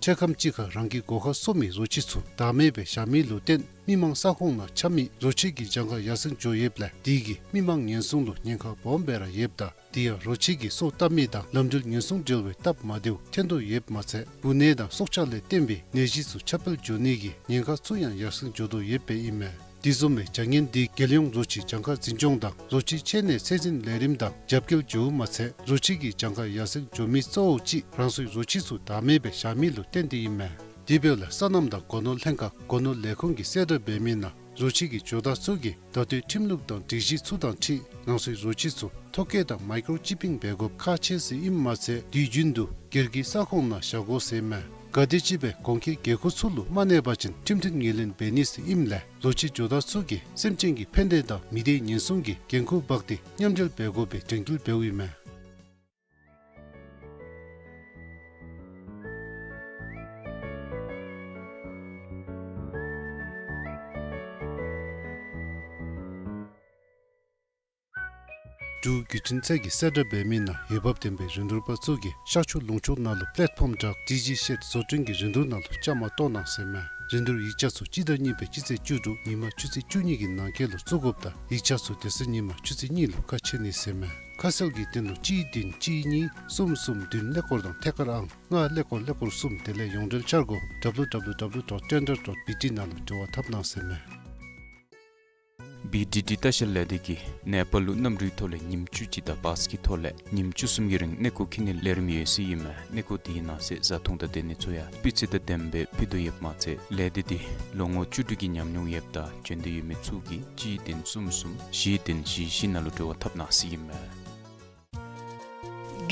འཕྲལ་ཁམས་ཅིག་ཁར་རང་གི་སྒོ་ཁར་གསོ་མི་རོ་ཁྱི་ཚུ་བདག་མེད་སྦེ་བཞག་མི་ལུ་བརྟེན་མི་མང་ས་ཁོངས་ནང་འཁྱམ་མི་རོ་ཁྱི་གི་གྱངས་ཁ་ཡར་སེང་འགྱོ་ཡོདཔ་ལས་དེ་གིས་མི་མང་ཉེན་སྲུང་ལུ་ཉེན་ཁ་སྦོམ་སྦེ་ར་ཡོདཔ་ད་དེ་ཡང་རོ་ཁྱི་གིས་སོ་བཏབ་མི་དང་ལམ་འགྲུལ་ཉེན་སྲུང་འབྲེལ་བའི་སྟབས་མ་བདེཝ་ཐོན་དོ་ཡོདཔ་མ་ཚད་འབུ་ནད་དང་སྲོག་ཆགས་ལས་བརྟེན་པའི་ནད་གཞི་ཚུ་ཁྱབ་སྤེལ་འགྱོ་ནི་གི་ཉེན་ཁ་ཚུ་ཡང་ཡར་སེང་འགྱོ་དོ་ཡོདཔ་ཨིན་མས། དེ་བཟུམ་སྦེ་བྱ་ངན་འདི་རྒྱལ་ཡོངས་རོ་ཁྱི་གྱངས་ཁ་འཛིན་སྐྱོང་དང་རོ་ཁྱི་འཆོལ་ནད་ཚད་འཛིན་ལས་རིམ་དང་རྒྱབ་འགལ་འགྱོཝ་མ་ཚད་རོ་ཁྱི་གི་གྱངས་ཁ་ཡར་སེང་འགྱོ་མི་གཙོ་བོ་ཅིག་རང་སོའི་རོ་ཁྱི་ཚུ་བདག་མེད་སྦེ་བཞག་མི་ལུ་བརྟེན་ཏེ་ཨིན་མས། དེ་འབདཝ་ལས་སོ་ནམ་དང་སྒོ་ནོར་ལྷན་ཁག་སྒོ་ནོར་ལས་ཁུངས་ཀྱིས་གསལ་བསྒྲགས་འབད་མི་ནང་རོ་ཁྱི་གི་ཇོ་བདག་ཚུ་གིས་ད་ལྟོའི་ཁྲིམས་ལུགས་དང་སྒྲིག་གཞི་ཚུ་དང་འཁྲིལ་རང་སོའི་རོ་ཁྱི་ཚུ་ཐོ་བཀོད་དང་མའི་ཀྲོ་ཅིཔ་པིང་འབད་དགོཔ་ཁག་ཆེ་ཟེར་ཨིནམ་མ་ཚད་དུས་རྒྱུན་དུ་སྒེར་གྱི་ས་ཁོངས་ནང་བཞག་དགོ་ཟེར་མས། ག་དེམ་ཅིག་སྦེ་གོང་འཁོད་འགན་ཁུར་ཚུ་ལུ་མ་གནས་པ་ཅིན་ཁྲིམས་མཐུན་ངོས་ལེན་འབད་ནི་ཟེར་ཨིནམ་ལས་རོ་ཁྱི་ཇོ་བདག་ཚུ་གིས་སེམས་ཅན་གྱི་ཕན་བདེ་དང་མི་སྡེ་ཉེན་སྲུང་གི་འགན་ཁུར་འབག་སྟེ་མཉམ་འབྲེལ་འབད་དགོ་པའི་དྲན་སྐུལ་འབདཝ་ཨིན་མས། འབྲུག་བརྒྱུད་འཕྲིན་ཚད་ཀྱིས་གསལ་བསྒྲགས་འབད་མི་ནང་འོས་འབབ་ལྡན་པའི་རིན་བསྡུར་པ་ཚུ་གིས་ཤར་ཕྱོགས་ལུང་ཕྱོགས་ནང་ལུ་པེ་ལེཊ་ཕོམ་དྲག་ཌི་ཇི་ཤེཌ་བཟོ་སྐྲུན་གྱི་རིན་བསྡུར་ནང་ལུ་བཅའ་མར་གཏོགས་གནང་ཟེར་མས། རིན་བསྡུར་ཡིག་ཆ་ཚུ་སྤྱི་ཟླ་གཉིས་པའི་སྤྱི་ཚེས་བཅུ་དྲུག་ཉིན་མ་ཆུ་ཚོད་བཅུ་གཉིས་ཀྱི་ནང་འཁོད་ལུ་བཙུགས་དགོཔ་དང་ཡིག་ཆ་ཚུ་དེ་ཚེ་ཉིན་མ་ཆུ་ཚོད་གཉིས་ལུ་ཁ་ཕྱེ་ནི་ཟེར་མས། ཁ་གསལ་གྱི་དོན་ལུ་གཅིག་བདུན་གཅིག་གཉིས་གསུམ་གསུམ་བདུན་ཀླད་ཀོར་དང་ཐད་ཀར་ཨང་ལྔ་ཀླད་ཀོར་ཀླད་ཀོར་གསུམ་དེ་ལས་ཡོངས་འབྲེལ་འཆར་སྒོ་ཌབ་ལུ་ཌབ་ལུ་ཌབ་ལུ་ཌོཊ་ཊེན་ཌར་ཌོཊ་བི་ཊི་ནང་ལུ་འབྲེལ་བ་འཐབ་གནང་ཟེར་མས། བི་ཌི་ཌི་ལྟ་བཤལ་ལས་སྡེ་གིས་ནེ་པཱལ་ལུ་གནམ་གྲུའི་ཐོག་ལས་ཉིནམ་བཅུ་གཅིག་དང་བཱས་ཀྱི་ཐོག་ལས་ཉིནམ་བཅུ་གསུམ་གྱི་རིང་གནས་སྐོར་འཁྱིད་ནིའི་ལས་རིམ་ཡོད་ཟེར་ཨིན་མས། གནས་སྐོར་དེའི་ནང་གསེས་བཟའ་འཐུང་དང་སྡོད་གནས་ཚུ་ཡང་སྤུས་ཚད་དང་ལྡནམ་སྦེ་ཕུལ་དོ་ཡོདཔ་མ་ཚད་ལས་སྡེ་འདི་ལོ་ངོ་བཅུ་དྲུག་གི་ཉམས་མྱོང་ཡོདཔ་དང་འབྱོན་འདོད་ཡོད་མི་ཚུ་གིས་གཅིག་བདུན་གསུམ་གསུམ་བཞི་བདུན་བཞི་བཞི་ནང་ལུ་འབྲེལ་བ་འཐབ་གནང་ཟེར་ཨིན་མས།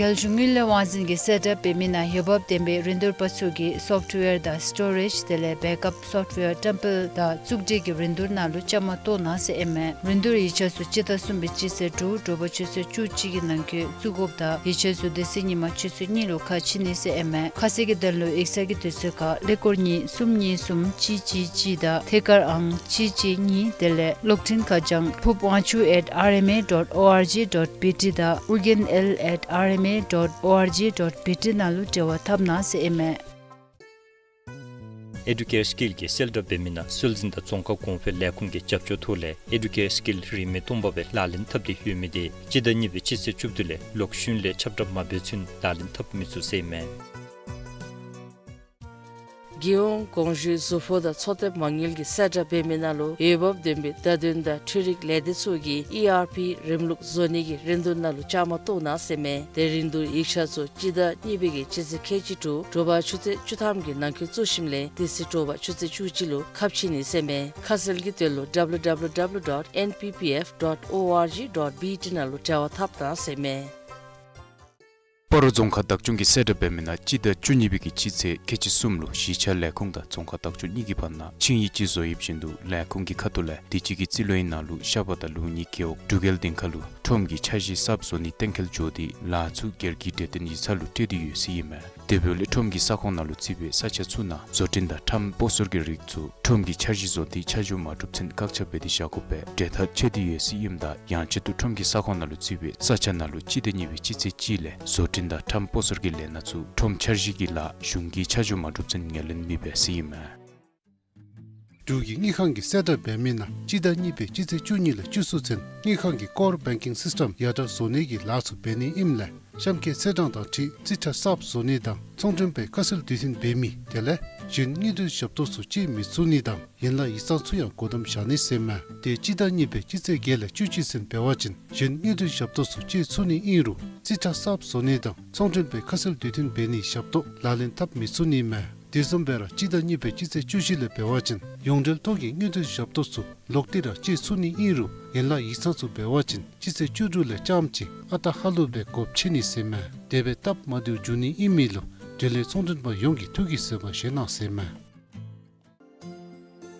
རྒྱལ་གཞུང་དངུལ་ལས་དབང་འཛིན་གྱིས་གསལ་བསྒྲགས་འབད་མི་ནང་འོས་འབབ་ལྡན་པའི་རིན་བསྡུར་པ་ཚུ་གིས་སོཕཊ་ཝེར་དང་སི་ཊོ་རེཇ་དེ་ལས་བེཀ་ཨཔ་སོཕཊ་ཝེར་བཀྲམ་སྤེལ་དང་བཙུགས་སྒྲིག་གི་རིན་བསྡུར་ནང་ལུ་བཅའ་མར་གཏོགས་གནང་ཟེར་ཨིན་མས། རིན་བསྡུར་ཡིག་ཆ་ཚུ་སྤྱི་ཟླ་གསུམ་པའི་སྤྱི་ཚེས་དྲུག་དྲོ་པ་ཆུ་ཚོད་བཅུ་གཅིག་གི་ནང་འཁོད་བཙུགས་དགོཔ་དང་ཡིག་ཆ་ཚུ་དེ་ཚེ་ཉིན་མ་ཆུ་ཚོད་གཉིས་ལུ་ཁ་ཕྱེ་ནི་ཟེར་ཨིན་མས། ཁ་གསལ་གྱི་དོན་ལུ་ཡིག་ཚང་གི་དུས་ཚོད་ཁར་ཀླད་ཀོར་གཉིས་གསུམ་གཉིས་གསུམ་གཅིག་གཅིག་གཅིག་དང་ཐད་ཀར་ཨང་གཅིག་གཅིག་གཉིས་དེ་ལས་གློག་འཕྲིན་ཁ་བྱང་ཕུབ་དབང་ཕྱུག་at R M A dot O R G dot B T དང་ཨོ་རྒྱན་L at R M A dot O R G dot B T ནང་ལུ་འབྲེལ་བ་འཐབ་གནང་ཟེར་ཨིན་མས། ཨེ་ཌུ་ཀེར་སི་ཀིལ་གྱིས་གསལ་བསྒྲགས་འབད་མི་ནང་སྲོལ་འཛིན་དང་རྫོང་ཁ་གོང་འཕེལ་ལས་ཁུངས་ཀྱི་རྒྱབ་སྐྱོར་ཐོག་ལས་ཨེ་ཌུ་ཀེར་སི་ཀིལ་རིན་མེད་སྟོང་པ་སྦེ་ལག་ལེན་འཐབ་སྟེ་ཡོད་མི་དེ་སྤྱི་ཟླ་གཉིས་པའི་སྤྱི་ཚེས་བཅུ་བདུན་ལས་ལོག་གཞུང་ལས་ཁྱབ་བསྒྲགས་མ་འབད་ཚུན་ལག་ལེན་འཐབ་མི་ཚུགས་ཟེར་ཨིན་མས། རྒྱལ་ཡོངས་གོང་ཞུས་གཟུགས་པོ་དང་འཚོ་དེབ་མ་དངུལ་གྱི་གསལ་བསྒྲགས་འབད་མི་ནང་ལུ་འོས་འབབ་ལྡན་པའི་བརྡ་དོན་དང་འཕྲུལ་རིག་ལས་སྡེ་ཚུ་གིས་ཨི་ཨར་པི་རིམ་ལུགས་བཟོ་ནི་གི་རིན་བསྡུར་ནང་ལུ་བཅའ་མར་གཏོགས་གནང་ཟེར་མས། དེ་རིན་བསྡུར་ཡིག་ཆ་ཚུ་སྤྱི་ཟླ་གཉིས་པའི་གི་སྤྱི་ཚེས་ཁལ་གཅིག་དྲུག་དྲོ་པ་ཆུ་ཚོད་བཅུ་ཐམ་གྱི་ནང་འཁོད་བཙུགས་ཞིནམ་ལས་དེ་ཚེ་དྲོ་པ་ཆུ་ཚོད་བཅུ་གཅིག་ལུ་ཁ་ཕྱེ་ནི་ཟེར་མས། ཁ་གསལ་གྱི་དོན་ལུ་ཌབ་ལུ་ཌབ་ལུ་ཌབ་ལུ་ཌོཊ་ཨེན་པི་པི་ཨེཕ་ཌོཊ་ཨོ་ཨར་ཇི་ཌོཊ་བི་ཊི་ནང་ལུ་འབྲེལ་བ་འཐབ་གནང་ཟེར་མས། སྤ་རོ་རྫོང་ཁག་བདག་སྐྱོང་གིས་གསལ་བསྒྲགས་འབད་མི་ནང་སྤྱི་ཟླ་བཅུ་གཉིས་པའི་གི་སྤྱི་ཚེས་ཁལ་གཅིག་གསུམ་ལུ་གཞིས་ཆགས་ལས་ཁུངས་དང་རྫོང་ཁག་བདག་སྐྱོང་གཉིས་ཀྱི་བར་ན་ཆིངས་ཡིག་ཅིག་བཟོ་ཡོདཔ་བཞིན་དུ་ལས་ཁུངས་ཀྱི་ཁ་ཐུག་ལས་དུས་ཅི་གི་རྩིས་ལོའི་ནང་ལུ་ཤ་པ་དང་ལུག་གཉིས་རྒེད་འོག་འབྲུག་རྒྱལ་སྡིངས་ཁ་ལུ་ཁྲོམ་གྱི་འཆར་གཞི་གསརཔ་བཟོ་ནི་གཏན་འཁེལ་འགྱོ་སྟེ་ལཱ་ཚུ་སྒེར་གྱི་འབྲེལ་ལྡན་ཡིག་ཚང་ལུ་སྤྲོད་དེ་ཡོད་ཟེར་ཨིན་མས། དེ་འབདཝ་ལས་ཁྲོམ་གྱི་ས་ཁོངས་ནང་ལུ་བརྩིས་པའི་ས་ཆ་ཚུ་ནང་བཟོ་སྐྲུན་དང་ཁྲོམ་སྤོ་སོར་གྱི་རིགས་ཚུ་ཁྲོམ་གྱི་འཆར་གཞི་བཟོ་སྟེ་ཆ་འཇོག་མ་གྲུབ་ཚུན་བཀག་ཆ་འབད་དེ་བཞག་དགོ་པའི་གྲོས་ཐག་བཅད་དེ་ཡོད་ཟེར་ཨིནམ་ད་ཡང་ཆེད་དུ་ཁྲོམ་གྱི་ས་ཁོངས་ནང་ལུ་བརྩིས་པའི་ས་ཆ་ནང་ལུ་སྤྱི་ཟླ་གཉིས་པའི་སྤྱི་ཚེས་གཅིག་ལས་བཟོ་སྐྲུན་དང་ཁྲོམ་སྤོ་སོར་གྱི་ལས་སྣ་ཚུ་ཁྲོམ་འཆར་གཞི་གི་ལཱ་གཞུང་གིས་ཆ་འཇོག་མ་གྲུབ་ཚུན་ངོས་ལེན་མི་འབད་ཟེར་ཨིན་མས། འབྲུག་གི་དངུལ་ཁང་གིས་གསལ་བསྒྲགས་འབད་མི་ནང་སྤྱི་ཟླ་གཉིས་པའི་སྤྱི་ཚེས་བཅུ་གཉིས་ལས་བཅུ་གསུམ་ཚུན་དངུལ་ཁང་གི་ཀོར་བེང་ཀིང་སིསི་ཊམ་ཡར་དྲག་བཟོ་ནི་གི་ལཱ་ཚུ་འབད་ནི་ཨིནམ་ལས་གཤམ་འཁོད་ཚེས་གྲངས་དང་འཁྲིལ་རྩིས་ཁྲ་གསརཔ་བཟོ་ནི་དང་ཚོང་མགྲོན་པའི་ཁ་གསལ་དུས་མཐུན་འབད་མི་དེ་ལས་གཞན་དངུལ་འབྲེལ་ཞབས་ཏོག་ཚུ་སྤྱོད་མི་ཚུགས་ནི་དང་ཡན་ལག་ཡིག་ཚང་ཚུ་ཡང་སྒོ་བསྡམ་བཞག་ནི་ཟེར་མས། དེ་སྤྱི་ཟླ་གཉིས་པའི་སྤྱི་ཚེས་བརྒྱད་ལས་བཅུ་གཅིག་ཚུན་འབད་བ་ཅིན་གཞན་དངུལ་འབྲེལ་ཞབས་ཏོག་ཚུ་སྤྱོད་ཚུགས་ནི་ཨིན་རུང་རྩིས་ཁྲ་གསརཔ་བཟོ་ནི་དང་ཚོང་མགྲོན་པའི་ཁ་གསལ་དུས་མཐུན་འབད་ནིའི་ཞབས་ཏོག་ལག་ལེན་འཐབ་མི་ཚུགས་ནི་མས། དེ་བཟུམ་སྦེ་ར་སྤྱི་ཟླ་གཉིས་པའི་སྤྱི་ཚེས་བཅུ་བཞི་ལས་འབད་བ་ཅིན་ཡོངས་འབྲེལ་ཐོག་གི་དངུལ་འབྲེལ་ཞབས་ཏོག་ཚུ་ལོག་སྟེ་ར་སྤྱོད་ཚུགས་ནི་ཨིན་རུང་ཡན་ལག་ཡིག་ཚང་ཚུ་འབད་བ་ཅིན་སྤྱི་ཚེས་བཅུ་དྲུག་ལས་རྐྱངམ་ཅིག་ཨ་རྟག་ཧ་ལུགས་སྦེ་སྒོ་ཕྱེ་ནི་ཟེར་མས། དེ་སྦེ་སྟབས་མ་བདེཝ་འབྱུང་ནི་ཨིན་མི་ལུ་འབྲེལ་ཡོད་ཚོང་མགྲོན་པ་ཡོངས་ཀྱིས་ཐུགས་ཀྱི་བཟོད་པ་བཞེས་གནང་ཟེར་མས།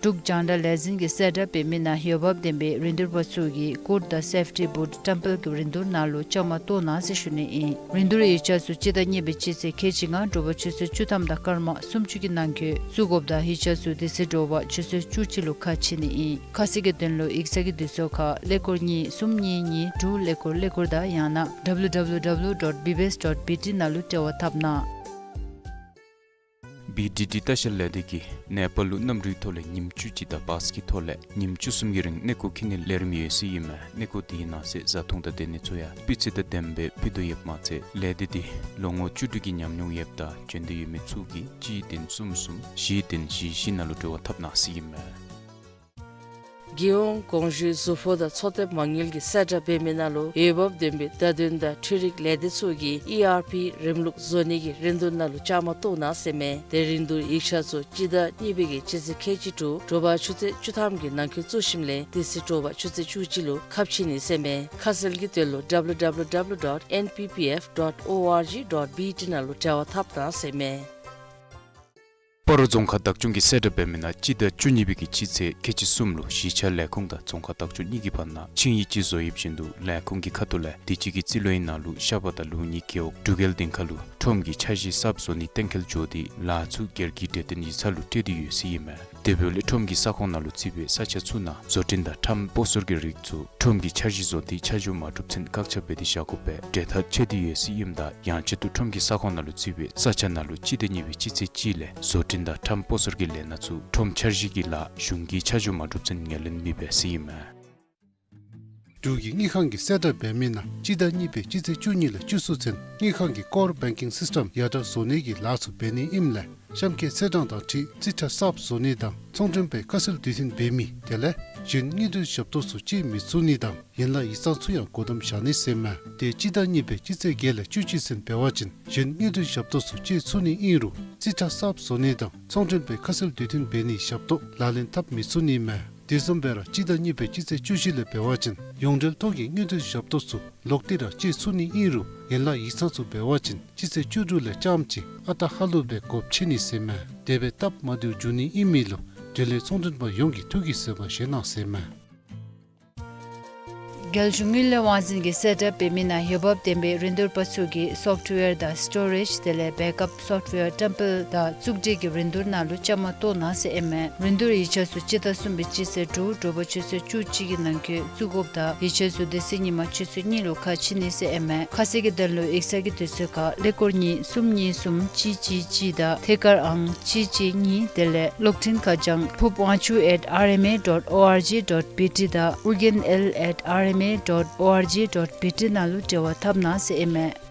འབྲུག་རྒྱང་བསྒྲགས་ལས་འཛིན་གྱིས་གསལ་བསྒྲགས་འབད་མི་ནང་འོས་འབབ་ལྡན་པའི་རིན་བསྡུར་པ་ཚུ་གིས་ཀུཌ་དང་སེཕ་ཊི་བུཊ་བཀྲམ་སྤེལ་གྱི་རིན་བསྡུར་ནང་ལུ་བཅའ་མར་གཏོགས་གནང་ཟེར་ཞུ་ནི་ཨིན། རིན་བསྡུར་ཡིག་ཆ་ཚུ་སྤྱི་ཟླ་གཉིས་པའི་སྤྱི་ཚེས་ཁལ་གཅིག་ལྔ་དྲོ་པ་ཆུ་ཚོད་བཅུ་ཐམ་དང་སྐར་མ་སུམ་ཅུ་གི་ནང་འཁོད་བཙུགས་དགོཔ་དང་ཡིག་ཆ་ཚུ་དེ་ཚེ་དྲོ་པ་ཆུ་ཚོད་བཅུ་གཅིག་ལུ་ཁ་ཕྱེ་ནི་ཨིན། ཁ་གསལ་གྱི་དོན་ལུ་ཡིག་ཚང་གི་དུས་ཚོད་ཁར་ཀླད་ཀོར་གཉིས་གསུམ་གཉིས་གཉིས་དྲུག་ཀླད་ཀོར་ཀླད་ཀོར་དང་ཡང་ན་ཌབ་ལུ་ཌབ་ལུ་ཌབ་ལུ་ཌོཊ་བི་བི་ཨེསི་ཌོཊ་བི་ཊི་ནང་ལུ་འབྲེལ་བ་འཐབ་གནང་། བི་ཌི་ཌི་ལྟ་བཤལ་ལས་སྡེ་གིས་ནེ་པཱལ་ལུ་གནམ་གྲུའི་ཐོག་ལས་ཉིནམ་བཅུ་གཅིག་དང་བཱས་ཀྱི་ཐོག་ལས་ཉིནམ་བཅུ་གསུམ་གྱི་རིང་གནས་སྐོར་འཁྱིད་ནིའི་ལས་རིམ་ཡོད་ཟེར་ཨིན་མས། གནས་སྐོར་དེའི་ནང་གསེས་བཟའ་འཐུང་དང་སྡོད་གནས་ཚུ་ཡང་སྤུས་ཚད་དང་ལྡནམ་སྦེ་ཕུལ་དོ་ཡོདཔ་མ་ཚད་ལས་སྡེ་འདི་ལོ་ངོ་བཅུ་དྲུག་གི་ཉམས་མྱོང་ཡོདཔ་དང་འབྱོན་འདོད་ཡོད་མི་ཚུ་གིས་གཅིག་བདུན་གསུམ་གསུམ་བཞི་བདུན་བཞི་བཞི་ནང་ལུ་འབྲེལ་བ་འཐབ་གནང་ཟེར་ཨིན་མས། རྒྱལ་ཡོངས་གོང་ཞུས་གཟུགས་པོ་དང་འཚོ་དེབ་མ་དངུལ་གྱི་གསལ་བསྒྲགས་འབད་མི་ནང་ལུ་འོས་འབབ་ལྡན་པའི་བརྡ་དོན་དང་འཕྲུལ་རིག་ལས་སྡེ་ཚུ་གིས་ཨི་ཨར་པི་རིམ་ལུགས་བཟོ་ནི་གི་རིན་བསྡུར་ནང་ལུ་བཅའ་མར་གཏོགས་གནང་ཟེར་མས། དེ་རིན་བསྡུར་ཡིག་ཆ་ཚུ་སྤྱི་ཟླ་གཉིས་པའི་གི་སྤྱི་ཚེས་ཁལ་གཅིག་དྲུག་དྲོ་པ་ཆུ་ཚོད་བཅུ་ཐམ་གྱི་ནང་འཁོད་བཙུགས་ཞིནམ་ལས་དེ་ཚེ་དྲོ་པ་ཆུ་ཚོད་བཅུ་གཅིག་ལུ་ཁ་ཕྱེ་ནི་ཟེར་མས། ཁ་གསལ་གྱི་དོན་ལུ་ཌབ་ལུ་ཌབ་ལུ་ཌབ་ལུ་ཌོཊ་ཨེན་པི་པི་ཨེཕ་ཌོཊ་ཨོ་ཨར་ཇི་ཌོཊ་བི་ཊི་ནང་ལུ་འབྲེལ་བ་འཐབ་གནང་ཟེར་མས། སྤ་རོ་རྫོང་ཁག་བདག་སྐྱོང་གིས་གསལ་བསྒྲགས་འབད་མི་ནང་སྤྱི་ཟླ་བཅུ་གཉིས་པའི་གི་སྤྱི་ཚེས་ཁལ་གཅིག་གསུམ་ལུ་གཞིས་ཆགས་ལས་ཁུངས་དང་རྫོང་ཁག་བདག་སྐྱོང་གཉིས་ཀྱི་བར་ན་ཆིངས་ཡིག་ཅིག་བཟོ་ཡོདཔ་བཞིན་དུ་ལས་ཁུངས་ཀྱི་ཁ་ཐུག་ལས་དུས་ཅི་གི་རྩིས་ལོའི་ནང་ལུ་ཤ་པ་དང་ལུག་གཉིས་རྒེད་འོག་འབྲུག་རྒྱལ་སྡིངས་ཁ་ལུ་ཁྲོམ་གྱི་འཆར་གཞི་གསརཔ་བཟོ་ནི་གཏན་འཁེལ་འགྱོ་སྟེ་ལཱ་ཚུ་སྒེར་གྱི་འབྲེལ་ལྡན་ཡིག་ཚང་ལུ་སྤྲོད་དེ་ཡོད་ཟེར་ཨིན་མས། དེ་འབདཝ་ལས་ཁྲོམ་གྱི་ས་ཁོངས་ནང་ལུ་བརྩིས་པའི་ས་ཆ་ཚུ་ནང་བཟོ་སྐྲུན་དང་ཁྲོམ་སྤོ་སོར་གྱི་རིགས་ཚུ་ཁྲོམ་གྱི་འཆར་གཞི་བཟོ་སྟེ་ཆ་འཇོག་མ་གྲུབ་ཚུན་བཀག་ཆ་འབད་དེ་བཞག་དགོ་པའི་གྲོས་ཐག་བཅད་དེ་ཡོད་ཟེར་ཨིནམ་ད་ཡང་ཆེད་དུ་ཁྲོམ་གྱི་ས་ཁོངས་ནང་ལུ་བརྩིས་པའི་ས་ཆ་ནང་ལུ་སྤྱི་ཟླ་གཉིས་པའི་སྤྱི་ཚེས་གཅིག་ལས་བཟོ་སྐྲུན་དང་ཁྲོམ་སྤོ་སོར་གྱི་ལས་སྣ་ཚུ་ཁྲོམ་འཆར་གཞི་གི་ལཱ་གཞུང་གིས་ཆ་འཇོག་མ་གྲུབ་ཚུན་ངོས་ལེན་མི་འབད་ཟེར་ཨིན་མས། འབྲུག་གི་དངུལ་ཁང་གིས་གསལ་བསྒྲགས་འབད་མི་ནང་སྤྱི་ཟླ་གཉིས་པའི་སྤྱི་ཚེས་བཅུ་གཉིས་ལས་བཅུ་གསུམ་ཚུན་དངུལ་ཁང་གི་ཀོར་བེང་ཀིང་སིསི་ཊམ་ཡར་དྲག་བཟོ་ནི་གི་ལཱ་ཚུ་འབད་ནི་ཨིནམ་ལས་གཤམ་འཁོད་ཚེས་གྲངས་དང་འཁྲིལ་རྩིས་ཁྲ་གསརཔ་བཟོ་ནི་དང་ཚོང་མགྲོན་པའི་ཁ་གསལ་དུས་མཐུན་འབད་མི་དེ་ལས་གཞན་དངུལ་འབྲེལ་ཞབས་ཏོག་ཚུ་སྤྱོད་མི་ཚུགས་ནི་དང་ཡན་ལག་ཡིག་ཚང་ཚུ་ཡང་སྒོ་བསྡམ་བཞག་ནི་ཟེར་མས། དེ་སྤྱི་ཟླ་གཉིས་པའི་སྤྱི་ཚེས་བརྒྱད་ལས་བཅུ་གཅིག་ཚུན་འབད་བ་ཅིན་གཞན་དངུལ་འབྲེལ་ཞབས་ཏོག་ཚུ་སྤྱོད་ཚུགས་ནི་ཨིན་རུང་རྩིས་ཁྲ་གསརཔ་བཟོ་ནི་དང་ཚོང་མགྲོན་པའི་ཁ་གསལ་དུས་མཐུན་འབད་ནིའི་ཞབས་ཏོག་ལག་ལེན་འཐབ་མི་ཚུགས་ནི་མས། དེ་བཟུམ་སྦེ་ར་སྤྱི་ཟླ་གཉིས་པའི་སྤྱི་ཚེས་བཅུ་བཞི་ལས་འབད་བ་ཅིན་ཡོངས་འབྲེལ་ཐོག་གི་དངུལ་འབྲེལ་ཞབས་ཏོག་ཚུ་ལོག་སྟེ་ར་སྤྱོད་ཚུགས་ནི་ཨིན་རུང་ཡན་ལག་ཡིག་ཚང་ཚུ་འབད་བ་ཅིན་སྤྱི་ཚེས་བཅུ་དྲུག་ལས་རྐྱངམ་ཅིག་ཨ་རྟག་ཧ་ལུགས་སྦེ་སྒོ་ཕྱེ་ནི་ཟེར་མས། དེ་སྦེ་སྟབས་མ་བདེཝ་འབྱུང་ནི་ཨིན་མི་ལུ་འབྲེལ་ཡོད་ཚོང་མགྲོན་པ་ཡོངས་ཀྱིས་ཐུགས་ཀྱི་བཟོད་པ་བཞེས་གནང་ཟེར་མས། རྒྱལ་གཞུང་དངུལ་ལས་དབང་འཛིན་གྱིས་གསལ་བསྒྲགས་འབད་མི་ནང་འོས་འབབ་ལྡན་པའི་རིན་བསྡུར་པ་ཚུ་གིས་སོཕ་ཊི་ཝེར་དང་སི་ཊོ་རེཇ་དེ་ལས་བེཀ་ཨཔ་སོཕ་ཊི་ཝེར་བཀྲམ་སྤེལ་དང་བཙུགས་སྒྲིག་གི་རིན་བསྡུར་ནང་ལུ་བཅའ་མར་གཏོགས་གནང་ཟེར་ཨིན་མས། རིན་བསྡུར་ཡིག་ཆ་ཚུ་སྤྱི་ཟླ་གསུམ་པའི་སྤྱི་ཚེས་དྲུག་དྲོ་པ་ཆུ་ཚོད་བཅུ་གཅིག་གི་ནང་འཁོད་བཙུགས་དགོཔ་དང་ཡིག་ཆ་ཚུ་དེ་ཚེ་ཉིན་མ་ཆུ་ཚོད་གཉིས་ལུ་ཁ་ཕྱེ་ནི་ཟེར་ཨིན་མས། ཁ་གསལ་གྱི་དོན་ལུ་ཡིག་ཚང་གི་དུས་ཚོད་ཁར་ཀླད་ཀོར་གཉིས་གསུམ་གཉིས་གསུམ་གཅིག་གཅིག་གཅིག་དང་ཐད་ཀར་ཨང་གཅིག་གཅིག་གཉིས་དེ་ལས་གློག་འཕྲིན་ཁ་བྱང་ཕུབ་དབང་ཕྱུག་at R M A dot O R G dot B T དང་ཨོ་རྒྱན་ཨེལ་at R M A dot O R G dot B T ནང་ལུ་འབྲེལ་བ་འཐབ་གནང་ཟེར་ཨིན་མས།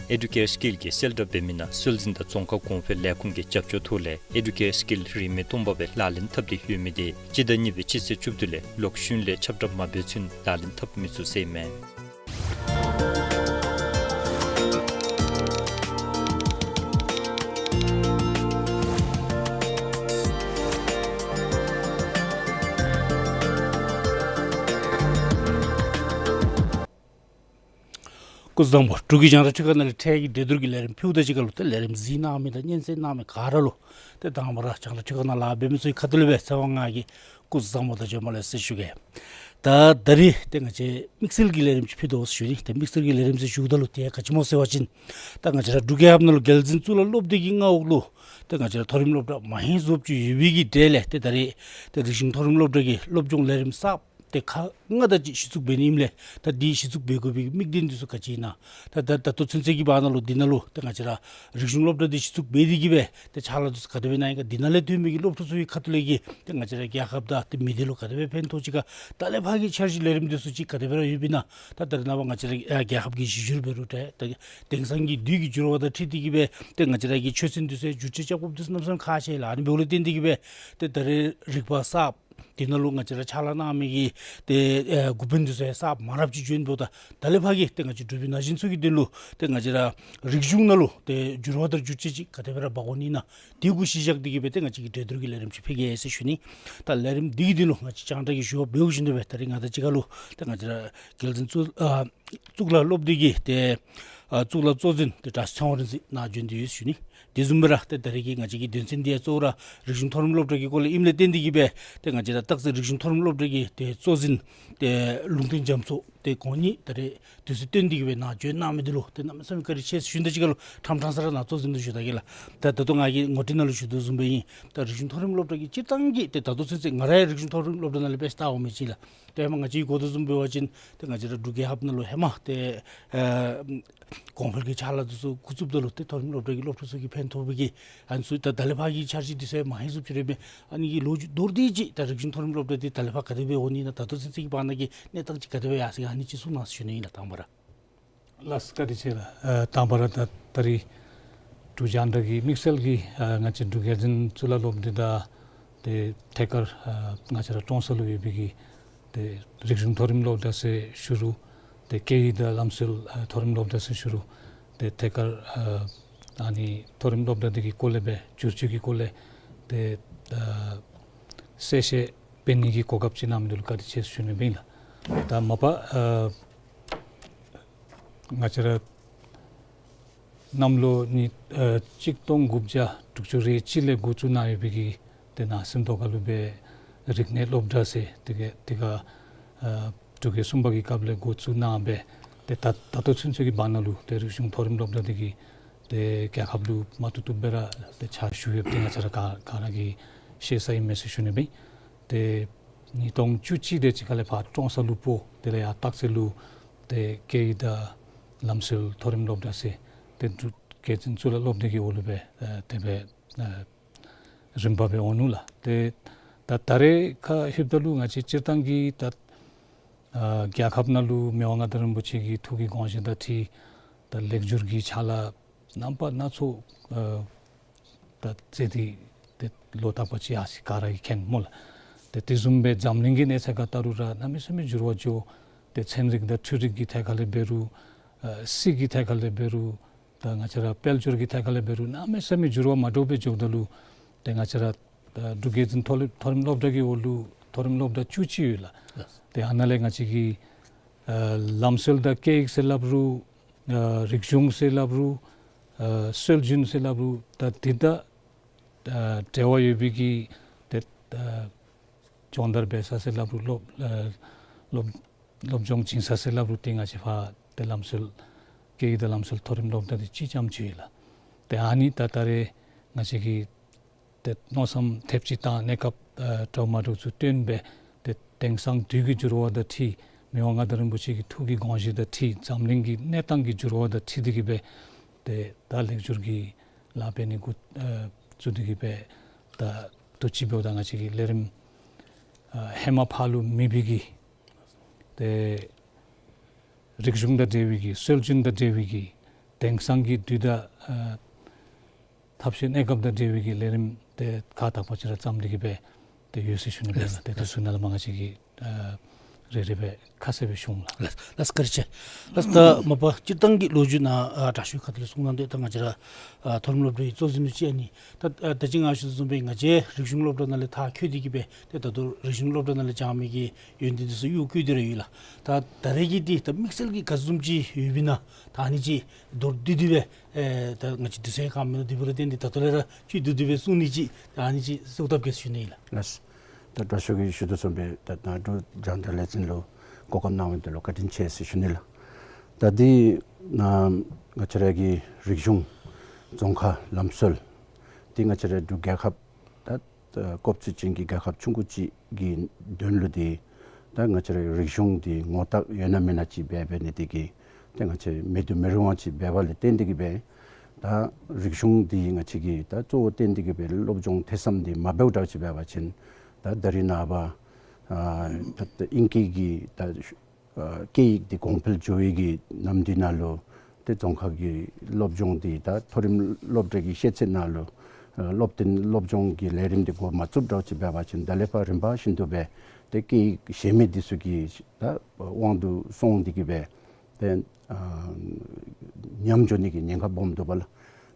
ཨེ་ཌུ་ཀེར་སི་ཀིལ་གྱི་གསལ་བསྒྲགས་འབད་མི་ནང་སྲོལ་འཛིན་དང་རྫོང་ཁ་གོང་འཕེལ་ལས་ཁུངས་ཀྱི་རྒྱབ་སྐྱོར་ཐོག་ལས་ཨེ་ཌུ་ཀེར་སི་ཀིལ་རིན་མེད་སྟོང་པ་སྦེ་ལག་ལེན་འཐབ་སྟེ་ཡོད་མི་དེ་སྤྱི་ཟླ་གཉིས་པའི་སྤྱི་ཚེས་བཅུ་བདུན་ལས་ལོག་ཤུལ་ལས་ཁྱབ་བསྒྲགས་མ་འབད་ཚུན་ལག་ལེན་འཐབ་མི་ཚུགས་ཟེར་ཨིན་མས། སྐུ་གཟུགས་བཟང་པོ། འབྲུག་གི་རྒྱང་བསྒྲགས་འཕྲུལ་ཁང་ནང་ལས་འཕྲལ་གྱི་གྲོས་བསྡུར་གྱི་ལས་རིམ་ཕུལཝ་ད་གཅིག་ཁར་ལུ་ཏེ་ལས་རིམ་གཟིགས་གནང་མི་དང་སྙན་གསན་གནང་མི་ག་ར་ལུ་ཏེ་དང་པ་ར་རྒྱང་བསྒྲགས་འཕྲུལ་ཁང་ནང་ལཱ་འབད་མི་ཚུ་གི་ཁ་ཐུག་ལས་སྦེ་ཚེ་དབང་ང་གིས་སྐུ་གཟུགས་བཟང་པོ་དང་བྱོན་པ་ལེགས་ཟེར་ཞུ་གེ། ད་ད་རིས་ཏེ་ང་བཅས་དམིགས་བསལ་གྱི་ལས་རིམ་ཅིག་ཕུལ་དོ་ཟེར་ཞུ་ནི། ཏེ་དམིགས་བསལ་གྱི་ལས་རིམ་ཟེར་ཞུཝ་ད་ལུ་ཏེ་ག་ཅི་སྨོ་ཟེར་བ་ཅིན་ད་ང་བཅས་ར་འབྲུག་རྒྱལ་ཁབ་ནང་ལུ་རྒྱལ་འཛིན་གཙུག་ལག་སློབ་སྡེ་གི་མངའ་འོག་ལུ་ཏེ་ང་བཅས་ར་མཐོ་རིམ་སློབ་གྲྭ་མ་ཧེ་རྫོབ་ཅིག་ཡོད་པའི་གི་གྲས་ལས་ཏེ་ད་རིས་ཏེ་རིག་གཞུང་མཐོ་རིམ་སློབ་གྲྭ་གི་སློབ་སྦྱོང་ལས་རིམ་གསརཔ་ཏེ་ཁག་ལྔ་དེ་ཅིག་གཞི་བཙུགས་འབད་ནི་ཨིནམ་ལས་ད་འདི་གཞི་བཙུགས་འབད་དགོ་པའི་གི་དམིགས་དོན་འདི་ཚུ་ག་ཅི་ཨིན་ན། ད་ད་ད་ལྟོ་ཚུན་ཚོད་ཀྱི་བར་ན་ལུ་འདི་ནང་ལུ་ཏེ་ང་བཅས་ར་རིག་གཞུང་སློབ་གྲྭ་འདི་གཞི་བཙུགས་འབད་དེ་གི་སྦེ་ཏེ་ཕྱག་ལཱ་འདི་ཚུ་ག་དེ་སྦེ་གནང་ཡི་ག། འདི་ནང་ལས་ཐོན་མི་གི་སློབ་ཕྲུག་ཚུ་གི་ཁ་ཐུག་ལས་ཀྱི་ཏེ་ང་བཅས་ར་རྒྱལ་ཁབ་དང་ཏེ་མི་སྡེ་ལུ་ག་དེ་སྦེ་ཕན་ཐོགས་ཅི་ག། ད་ལས་ཕར་གྱི་འཆར་གཞི་ལས་རིམ་འདི་ཚུ་ཅིག་ག་དེ་སྦེ་ར་ཡོདཔ་ཨིན་ན། ད་ད་རེས་ནངས་པ་ང་བཅས་ར་ཨ་རྒྱལ་ཁབ་ཀྱི་གཞི་འགྱུར་འབད་རུང་ཏེ་ད་དེང་སང་གི་དུས་ཀྱི་འགྱུར་བ་དང་འཁྲིལ་ཏེ་གི་སྦེ་ཏེ་ང་བཅས་ར་གི་ཆོས་ཚན་འདི་ཚུ་ཡང་བསྒྱུར་བཅོས་རྐྱབ་དགོཔ་འདི་ཚུ་གནམ་མེད་ས་མེད་ཁག་ཆེ་ལགས། ཨ་ནི་འབདཝ་ལས་བརྟེན་ཏེ་གི་སྦེ་ཏེ་ད་རེས་རིག་པ་གསརཔ་འདི་ནང་ལུ་ང་བཅས་ར་ཕྱག་ལཱ་གནང་མི་གི་ཏེ་ཨེ་འགོ་དཔོན་འདི་ཚུ་ཡང་གསརཔ་མང་རབས་ཅིག་བྱོན་འབདཝ་ད་ད་ལས་ཕར་གྱི་ཏེ་ང་བཅས་འབྲུག་པའི་ན་གཞོན་ཚུ་གི་དོན་ལུ་ཏེ་ང་བཅས་ར་རིག་གཞུང་ནང་ལུ་ཏེ་འགྱུར་བ་དང་བསྒྱུར་བཅོས་ཅིག་ག་དེ་སྦེ་ར་འབག་དགོ་ནི་ཨིན་ན། དེ་གུ་གཞི་བཞག་སྟེ་གི་སྦེ་ཏེ་ང་བཅས་ཀྱིས་གྲོས་བསྡུར་གྱི་ལས་རིམ་ཅིག་ཕུལ་གེ་ཟེར་ཞུ་ནི། ད་ལས་རིམ་འདི་གི་དོན་ལུ་ང་བཅས་རྒྱང་བསྒྲགས་ཀྱི་ཞུ་བ་འབདཝ་བཞིན་དུ་སྦེ་ད་རིས་ང་དང་གཅིག་ཁར་ལུ་ཏེ་ང་བཅས་ར་རྒྱལ་འཛིན་གཙུག་ཨ་གཙུག་ལག་སློབ་སྡེ་གི་ཏེ་ཨ་གཙུག་ལག་གཙོ་འཛིན་ཏེ་གྲྭ་ཚེ་དབང་རིག་འཛིན་ནཱ་བྱོན་ཏེ་ཡོད་ཟེར་ཞུ་ནི། དེ་བཟུམ་སྦེ་ར་ཏེ་ད་རིས་ཀྱི་ང་བཅས་ཀྱི་དོན་ཚན་འདི་ཡང་གཙོ་བོ་ར་རིག་གཞུང་མཐོ་རིམ་སློབ་གྲྭ་གི་སྐོར་ལས་ཨིནམ་ལས་བརྟེན་ཏེ་གི་སྦེ་ཏེ་ང་བཅས་ར་སྟག་རྩེ་རིག་གཞུང་མཐོ་རིམ་སློབ་གྲྭ་གི་ཏེ་གཙོ་འཛིན་ཏེ་ལུང་བསྟན་རྒྱ་མཚོ་ཏེ་ཁོང་གཉིས་ད་རིས་དུས་ཚོད་བཏོན་ཏེ་གི་སྦེ་ནཱ་བྱོན་གནང་མི་འདི་ལུ་ཏེ་གནམ་མེད་ས་མེད་བཀའ་དྲིན་ཆེ་ཟེར་ཞུ་ནི་དང་གཅིག་ཁར་ལུ་ཕྲང་ཕྲང་ས་ར་ནཱ་གཙོ་འཛིན་ལུ་ཞུ་ད་གེ་ལགས། ད་ད་ལྟོ་ང་གིས་ངོ་སྤྲོད་ནང་ལུ་ཞུ་དོ་བཟུམ་སྦེ་ཨིན། ད་རིག་གཞུང་མཐོ་རིམ་སློབ་གྲྭ་གི་སྤྱིར་བཏང་གི་ཏེ་ད་ལྟོ་ཚུན་ཚོད་ང་ར་ཡང་རིག་གཞུང་མཐོ་རིམ་སློབ་གྲྭ་ནང་ལས་སྦེ་ལྟ་འོང་མི་ཅིག་ལགས། ཏེ་ཧེ་མ་ང་བཅས་ཀྱིས་གོ་དོ་བཟུམ་འབད་བ་ཅིན་ཏེ་ང་བཅས་ར་འབྲུག་རྒྱལ་ཁབ་ནང་ལུ་ཧེ་མ་ཏེ་ཨེ་གོང་འཕེལ་གྱི་ཕྱག་ལཱ་འདི་ཚུ་འགོ་བཙུགསཔ་ད་ལུ་ཏེ་མཐོ་རིམ་སློབ་གྲྭ་གི་སློབ་ཕྲུག་ཚུ་གིས་ཕན་ཐོགས་པའི་གི་ཨ་ནི་ཚུ་ད་ད་ལས་ཕར་གྱི་འཆར་གཞི་འདི་ཚུ་ཡང་མ་ཧེ་བཟུམ་ཅིག་ར་མས། ཨ་ནི་གི་ལོ་རྒྱུས་མདོར་བསྡུས་ཅིག་ད་རིག་གཞུང་མཐོ་རིམ་སློབ་གྲྭ་འདི་ད་ལས་ཕར་ག་དེ་སྦེ་འོང་ནི་ཨིན་ན། ད་ལྟོ་ཚུན་ཚོད་ཀྱི་བར་ན་གི་གནས་སྟངས་ཅིག་ག་དེ་སྦེ་ཡར་སོང་ཡི་ག། ཨ་ནི་ཅིག་གསུང་གནང་ཟེར་ཞུ་ནི་ཨིན་ལགས། དང་པ་ར། ལགས་སོ། བཀའ་དྲིན་ཆེ་ལགས། ཨ་དང་པ་ར་ད་ད་རིས་འབྲུག་རྒྱང་བསྒྲགས་ཀྱི་དམིགས་བསལ་གྱི་ཨ་ང་བཅས་འབྲུག་རྒྱལ་འཛིན་གཙུག་ལག་སློབ་སྡེ་དང་ཏེ་ཐད་ཀར་ཨ་ང་བཅས་ར་ཀྲོང་གསར་ལུ་ཡོད་པའི་གི་ཏེ་རིག་གཞུང་མཐོ་རིམ་སློབ་གྲྭ་ཟེར་ཞུ་རུང་ཏེ་སྐད་ཡིག་དང་ལམ་སྲོལ་ཨ་མཐོ་རིམ་སློབ་གྲྭ་ཟེར་ཞུ་རུང་ཏེ་ཐད་ཀར་ཨ་ཨ་ནི་མཐོ་རིམ་སློབ་གྲྭ་འདི་གི་སྐོར་ལས་སྦེ་བསྒྱུར་བཅོས་ཀྱི་སྐོར་ལས་ཏེ་ཨ་གསལ་བཤད་འབད་ནི་གི་གོ་སྐབས་ཅིག་གནང་མི་འདི་ལུ་བཀའ་དྲིན་ཆེ་ཟེར་ཞུ་ནི་ཨིན་ལགས། ད་མ་པ་ཨ་ང་བཅས་ར་གནམ་ལོ་ཉིས་ཨ་གཅིག་སྟོང་དགུ་བརྒྱ་དྲུག་ཅུ་རེ་གཅིག་ལས་འགོ་བཙུགས་གནང་ཡོད་པའི་གི་ཏེ་ནང་སེམས་རྟོགས་ཁ་ལུ་སྦེ་རིག་གནས་སློབ་གྲྭ་ཟེར་དེ་ག་དེ་ག་ཨ་འབྲུག་རྒྱལ་གསུམ་པ་གི་སྐབས་ལས་འགོ་བཙུགས་གནང་སྦེ་ཏེ་ད་ད་ལྟོ་ཚུན་ཚོད་ཀྱི་བར་ན་ལུ་ཏེ་རིག་གཞུང་མཐོ་རིམ་སློབ་གྲྭ་འདི་གིས་ཏེ་རྒྱལ་ཁབ་ལུ་མ་བཏུབ་བཏུབ་སྦེ་ར་ཏེ་ཕྱག་ཞུ་ཡོདཔ་འདི་ང་བཅས་ར་ག་ག་ར་གིས་ཤེས་ས་ཨིན་མས་ཟེར་ཞུ་ནི་ཨིན། ཏེ་ཉིས་སྟོང་བཅུ་གཅིག་དེ་ཅིག་ཁ་ལས་ཕར་ཀྲོང་གསར་ལུ་སྤོ་དེ་ལས་ཡར་སྟག་རྩེ་ལུ་ཏེ་སྐད་ཡིག་དང་ལམ་སྲོལ་མཐོ་རིམ་སློབ་གྲྭ་ཟེར་ཏེ་འབྲུག་རྒྱལ་འཛིན་གཙུག་ལག་སློབ་སྡེ་གི་འོག་ལུ་སྦེ་ཨ་དེ་སྦེ་ཨ་རིམ་པ་སྦེ་འོང་ནུག་ལགས། ཏེ་ད་ད་རེས་ཁར་ལྷོདཔ་ད་ལུ་ང་བཅས་སྤྱིར་བཏང་གི་ད་ཨ་རྒྱལ་ཁབ་ནང་ལུ་མི་དབང་མངའ་བདག་རིན་པོ་ཆེ་གི་ཐུགས་ཀྱི་དགོངས་བཞེད་དང་འཁྲིལ་ད་ལེགས་སྒྱུར་གྱི་ཕྱག་ལཱ་རྣམ་པ་སྣ་ཚོགས་ཨ་ད་མཛད་དེ་ཏེ་ལོ་རྟག་པ་ཅིག་ཡར་སོང་ག་ར་གིས་མཁྱེན་སྨོ་ལགས། ཏེ་དེ་བཟུམ་སྦེ་འཛམ་གླིང་གི་གནས་ཚད་ཁར་བལྟ་རུང་ར་གནམ་མེད་ས་མེད་འགྱུར་བ་འགྱོ། ཏེ་ཚན་རིག་དང་འཕྲུལ་རིག་གི་ཐད་ཁ་ལས་འབད་རུང་ཨ་སྲིད་ཀྱི་ཐད་ཁ་ལས་འབད་རུང་ད་ང་བཅས་ར་དཔལ་འབྱོར་གྱི་ཐད་ཁ་ལས་འབད་རུང་གནམ་མེད་ས་མེད་འགྱུར་བ་མ་འདྲཝ་སྦེ་འགྱོཝ་ད་ལུ་ཏེ་ང་བཅས་ར་ད་འབྲུག་རྒྱལ་འཛིན་མཐོ་རིམ་མཐོ་རིམ་སློབ་གྲྭ་གི་འོག་ལུ་མཐོ་རིམ་སློབ་གྲྭ་བཅུ་གཅིག་ཡོད་ལགས། ལགས། ཏེ་ཨ་ནཱ་ལས་ང་བཅས་ཀྱི་ཨ་ལམ་སྲོལ་དང་སྐད་ཡིག་ཟེར་སླབ་རུང་ཨ་རིག་གཞུང་ཟེར་སླབ་རུང་ཨ་སྲོལ་རྒྱུན་ཟེར་སླབ་རུང་ད་འདི་དང་ཨ་འབྲེལ་བ་ཡོད་པའི་གི་ཏེ་ཨ་སྦྱོང་བརྡར་འབད་ས་ཟེར་སླབ་རུང་སློབ་ཨ་སློབ་སློབ་སྦྱོང་བྱིན་ས་ཟེར་སླབ་རུང་ཏེ་ང་བཅས་ཕར་ཏེ་ལམ་སྲོལ་སྐད་ཡིག་དང་ལམ་སྲོལ་མཐོ་རིམ་སློབ་གྲྭ་འདི་གཅིག་རྐྱངམ་ཅིག་ཡོད་ལགས། ཏེ་ཨ་ནི་ད་ད་རེས་ང་བཅས་ཀྱིས་ཏེ་མནོ་བསམ་ཐེབས་ཅིག་བཏང་གནས་སྐབས་ཨ་འདྲཝ་མ་འདྲཝ་ཚུ་བཏོན་སྦེ་ཏེ་དེང་སང་དུས་ཀྱི་འགྱུར་བ་དང་འཁྲིལ་མི་དབང་མངའ་བདག་རིན་པོ་ཆེ་གི་ཐུགས་ཀྱི་དགོངས་བཞེད་དང་འཁྲིལ་འཛམ་གླིང་གི་གནས་སྟངས་ཀྱི་འགྱུར་བ་དང་འཁྲིལ་ཏེ་གི་སྦེ་ཏེ་ད་ལེགས་སྒྱུར་གྱི་ལཱ་འབད་ནི་འགོ་ཨ་བཙུགས་ཏེ་གི་སྦེ་ད་དུས་ཅི་འབདཝ་ད་ང་བཅས་ཀྱི་ལས་རིམ་ཨ་ཧེ་མ་ཕར་ལུ་མེད་པའི་གི་ཏེ་རིག་གཞུང་དང་འབྲེལ་བའི་གི་སྲོལ་རྒྱུན་དང་འབྲེལ་བའི་གི་ དེང་སང་གི་དུས་དང་ཨ་ཐབས་ཤེས་གནས་སྐབས་དང་འབྲེལ་བའི་གི་ལས་རིམ་དེ་ཁག་དག་པ་ཅིག་ར་བརྩམས་ཏེ་གི་སྦེ་ཏེ་ཡོད་ཟེར་ཞུ་ནི་ལགས། ལགས། དེ་དེ་ཚུ་ནང་ལས་མར་ང་བཅས་ཀྱིས་ཨ་རེ་རེ་སྦེ་ཁ་གསལ་སྦེ་ཞུ་འོང་ལགས། ལགས་ལགས། བཀའ་དྲིན་ཆེ། ལགས། ད་མ་པ་སྤྱིར་བཏང་གི་ལོ་རྒྱུས་ནང་ཨ་དྲག་ཤོས་ཁ་ཐུག་ལས་གསུང་གནང་དོ། ད་ང་བཅས་ར་ཨ་མཐོ་རིམ་སློབ་གྲྭའི་གཙོ་འཛིན་ལུ་ཅིག་ཨ་ནི་ད་ཨ་ད་ཅི་ང་ཞུ་དོ་བཟུམ་སྦེ་ང་བཅས་རིག་གཞུང་སློབ་གྲྭ་ནང་ལས་མཐར་འཁྱོལ་ཏེ་གི་སྦེ་ཏེ་ད་ལྟོ་རིག་གཞུང་སློབ་གྲྭ་ནང་ལས་སྦྱང་མི་གི་ཡོན་ཏན་འདི་ཚུ་གཡོག་བཀོལ་ཏེ་ར་ཡོད་ལགས། ད་ད་རེས་ཀྱི་འདི་ད་དམིགས་བསལ་གྱི་ག་བཟུམ་ཅིག་ཡོདཔ་ཨིན་ན་ད་ཨ་ནི་ཅིག་མདོར་བསྡུས་ཏེ་སྦེ་ཨེ་ད་ང་བཅས་དུས་ཚོད་ག་མེད་ནུག། དེ་འབད་རུང་ཏེ་འདི་ད་ལྟོ་ལས་ར་བཅུད་བསྡུས་ཏེ་སྦེ་གསུང་ནི་ཅིག་ད་ཨ་ནི་ཅིག་གསོལཝ་བཏབ་གེ་ཟེར་ཞུ་ནི་ཨིན་ལགས། ལགས། ད་དྲག་ཤོས་ཀྱིས་ཞུ་དོ་བཟུམ་སྦེ་ད་ནཱ་འབྲུག་རྒྱང་བསྒྲགས་ལས་འཛིན་ལུ་གོ་སྐབས་གནང་མི་འདི་ལུ་བཀའ་དྲིན་ཆེ་ཟེར་ཞུ་ནི་ལགས། ད་འདི་ནང་ང་བཅས་ར་གི་རིག་གཞུང་རྫོང་ཁ་ལམ་སྲོལ་འདི་ང་བཅས་ར་འབྲུག་རྒྱལ་ཁབ་ད་ད་སྐབས་ཚུན་ཅིག་གི་རྒྱལ་ཁབ་ཆུང་ཀུ་ཅིག་གི་དོན་ལུ་འདི་ད་ང་བཅས་ར་རིག་གཞུང་འདི་ངོ་རྟགས་ཡོད་ན་མེད་ན་ཅིག་འབད་འབད་ནི་འདི་གིས་ད་ང་བཅས་མེད་དུ་མི་རུང་བ་ཅིག་འབདཝ་ལས་བརྟེན་ཏེ་གི་སྦེ་ད་རིག་གཞུང་འདི་ང་བཅས་ཀྱིས་ད་གཙོ་བོ་བཏོན་ཏེ་གི་སྦེ་སློབ་སྦྱོང་ཐོས་བསམ་འདི་མ་འབདཝ་འདྲཝ་ཅིག་འབད་བ་ཅིན་ད་ད་རིས་ནངས་པ་ཨ་ད་ད་ཨིང་སྐད་ཀྱི་ད་ཨ་སྐད་ཡིག་འདི་གོང་འཕེལ་འགྱོ་བའི་གི་ནམ་དུས་ནང་ལུ་ཏེ་རྫོང་ཁ་གི་སློབ་སྦྱོང་འདི་ད་མཐོ་རིམ་སློབ་གྲྭ་གི་ཤེས་ཚད་ནང་ལུ་ཨ་སློབ་སྟོན་སློབ་སྦྱོང་གི་ལས་རིམ་འདི་འགོ་མ་བཙུགས་འདྲཝ་ཅིག་འབད་བ་ཅིན་ད་ལས་ཕར་རིམ་པ་བཞིན་དུ་སྦེ་ཏེ་སྐད་ཡིག་ཤེས་མི་འདི་ཚུ་གི་ད་དབང་དུ་སོང་སྟེ་གི་སྦེ་ཏེ་ཨ་ཉམས་འགྱོ་ནི་གི་ཉེན་ཁ་སྦོམ་འདུག་པ་ལགས།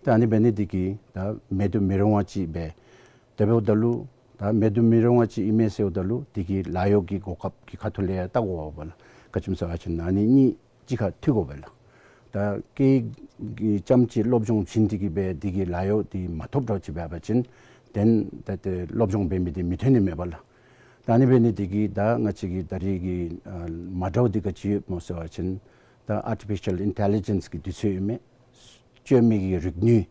ཏེ་ཨ་ནི་འབད་ནི་འདི་གིས་ད་མེད་དུ་མི་རུང་བ་ཅིག་སྦེ་དེ་འབདཝ་ད་ལུ་ད་མེད་དུ་མི་རུང་བ་ཅིག་ཨིན་མས་ཟེརཝ་ད་ལུ་དེ་གི་ལཱ་གཡོག་གི་གོ་སྐབས་ཀྱི་ཁ་ཐུག་ལས་ཡང་བལྟ་དགོ་པ་ལགས། ག་ཅི་སྨོ་ཟེར་བ་ཅིན་ཨ་ནི་གཉིས་གཅིག་ཁར་མཐུད་དགོ་པས་ལགས། ད་སྐད་ཡིག་རྐྱངམ་ཅིག་སློབ་སྦྱོང་བྱིན་ཏེ་གི་སྦེ་དེ་གི་ལཱ་གཡོག་འདི་མ་ཐོབ་འདྲཝ་ཅིག་འབད་བ་ཅིན་ཏེ་ད་ཏེ་སློབ་སྦྱོང་འབད་མི་འདི་མི་ཐོན་ནི་མས་པ་ལགས། ད་ཨ་ནི་འབད་ནི་འདི་གིས་ད་ང་བཅས་ཀྱི་ད་རེས་ཀྱི་ཨ་མ་འདྲཝ་འདི་ག་ཅི་ཡོདཔ་སྨོ་ཟེར་བ་ཅིན་ད་ཨར་ཊི་ཕི་ཤཱལ་ཨིན་ཊེ་ལི་ཇེནསི་གི་དུས་ཚོད་ཨིན་མས། བཅོས་མའི་གི་རིག་ནུས་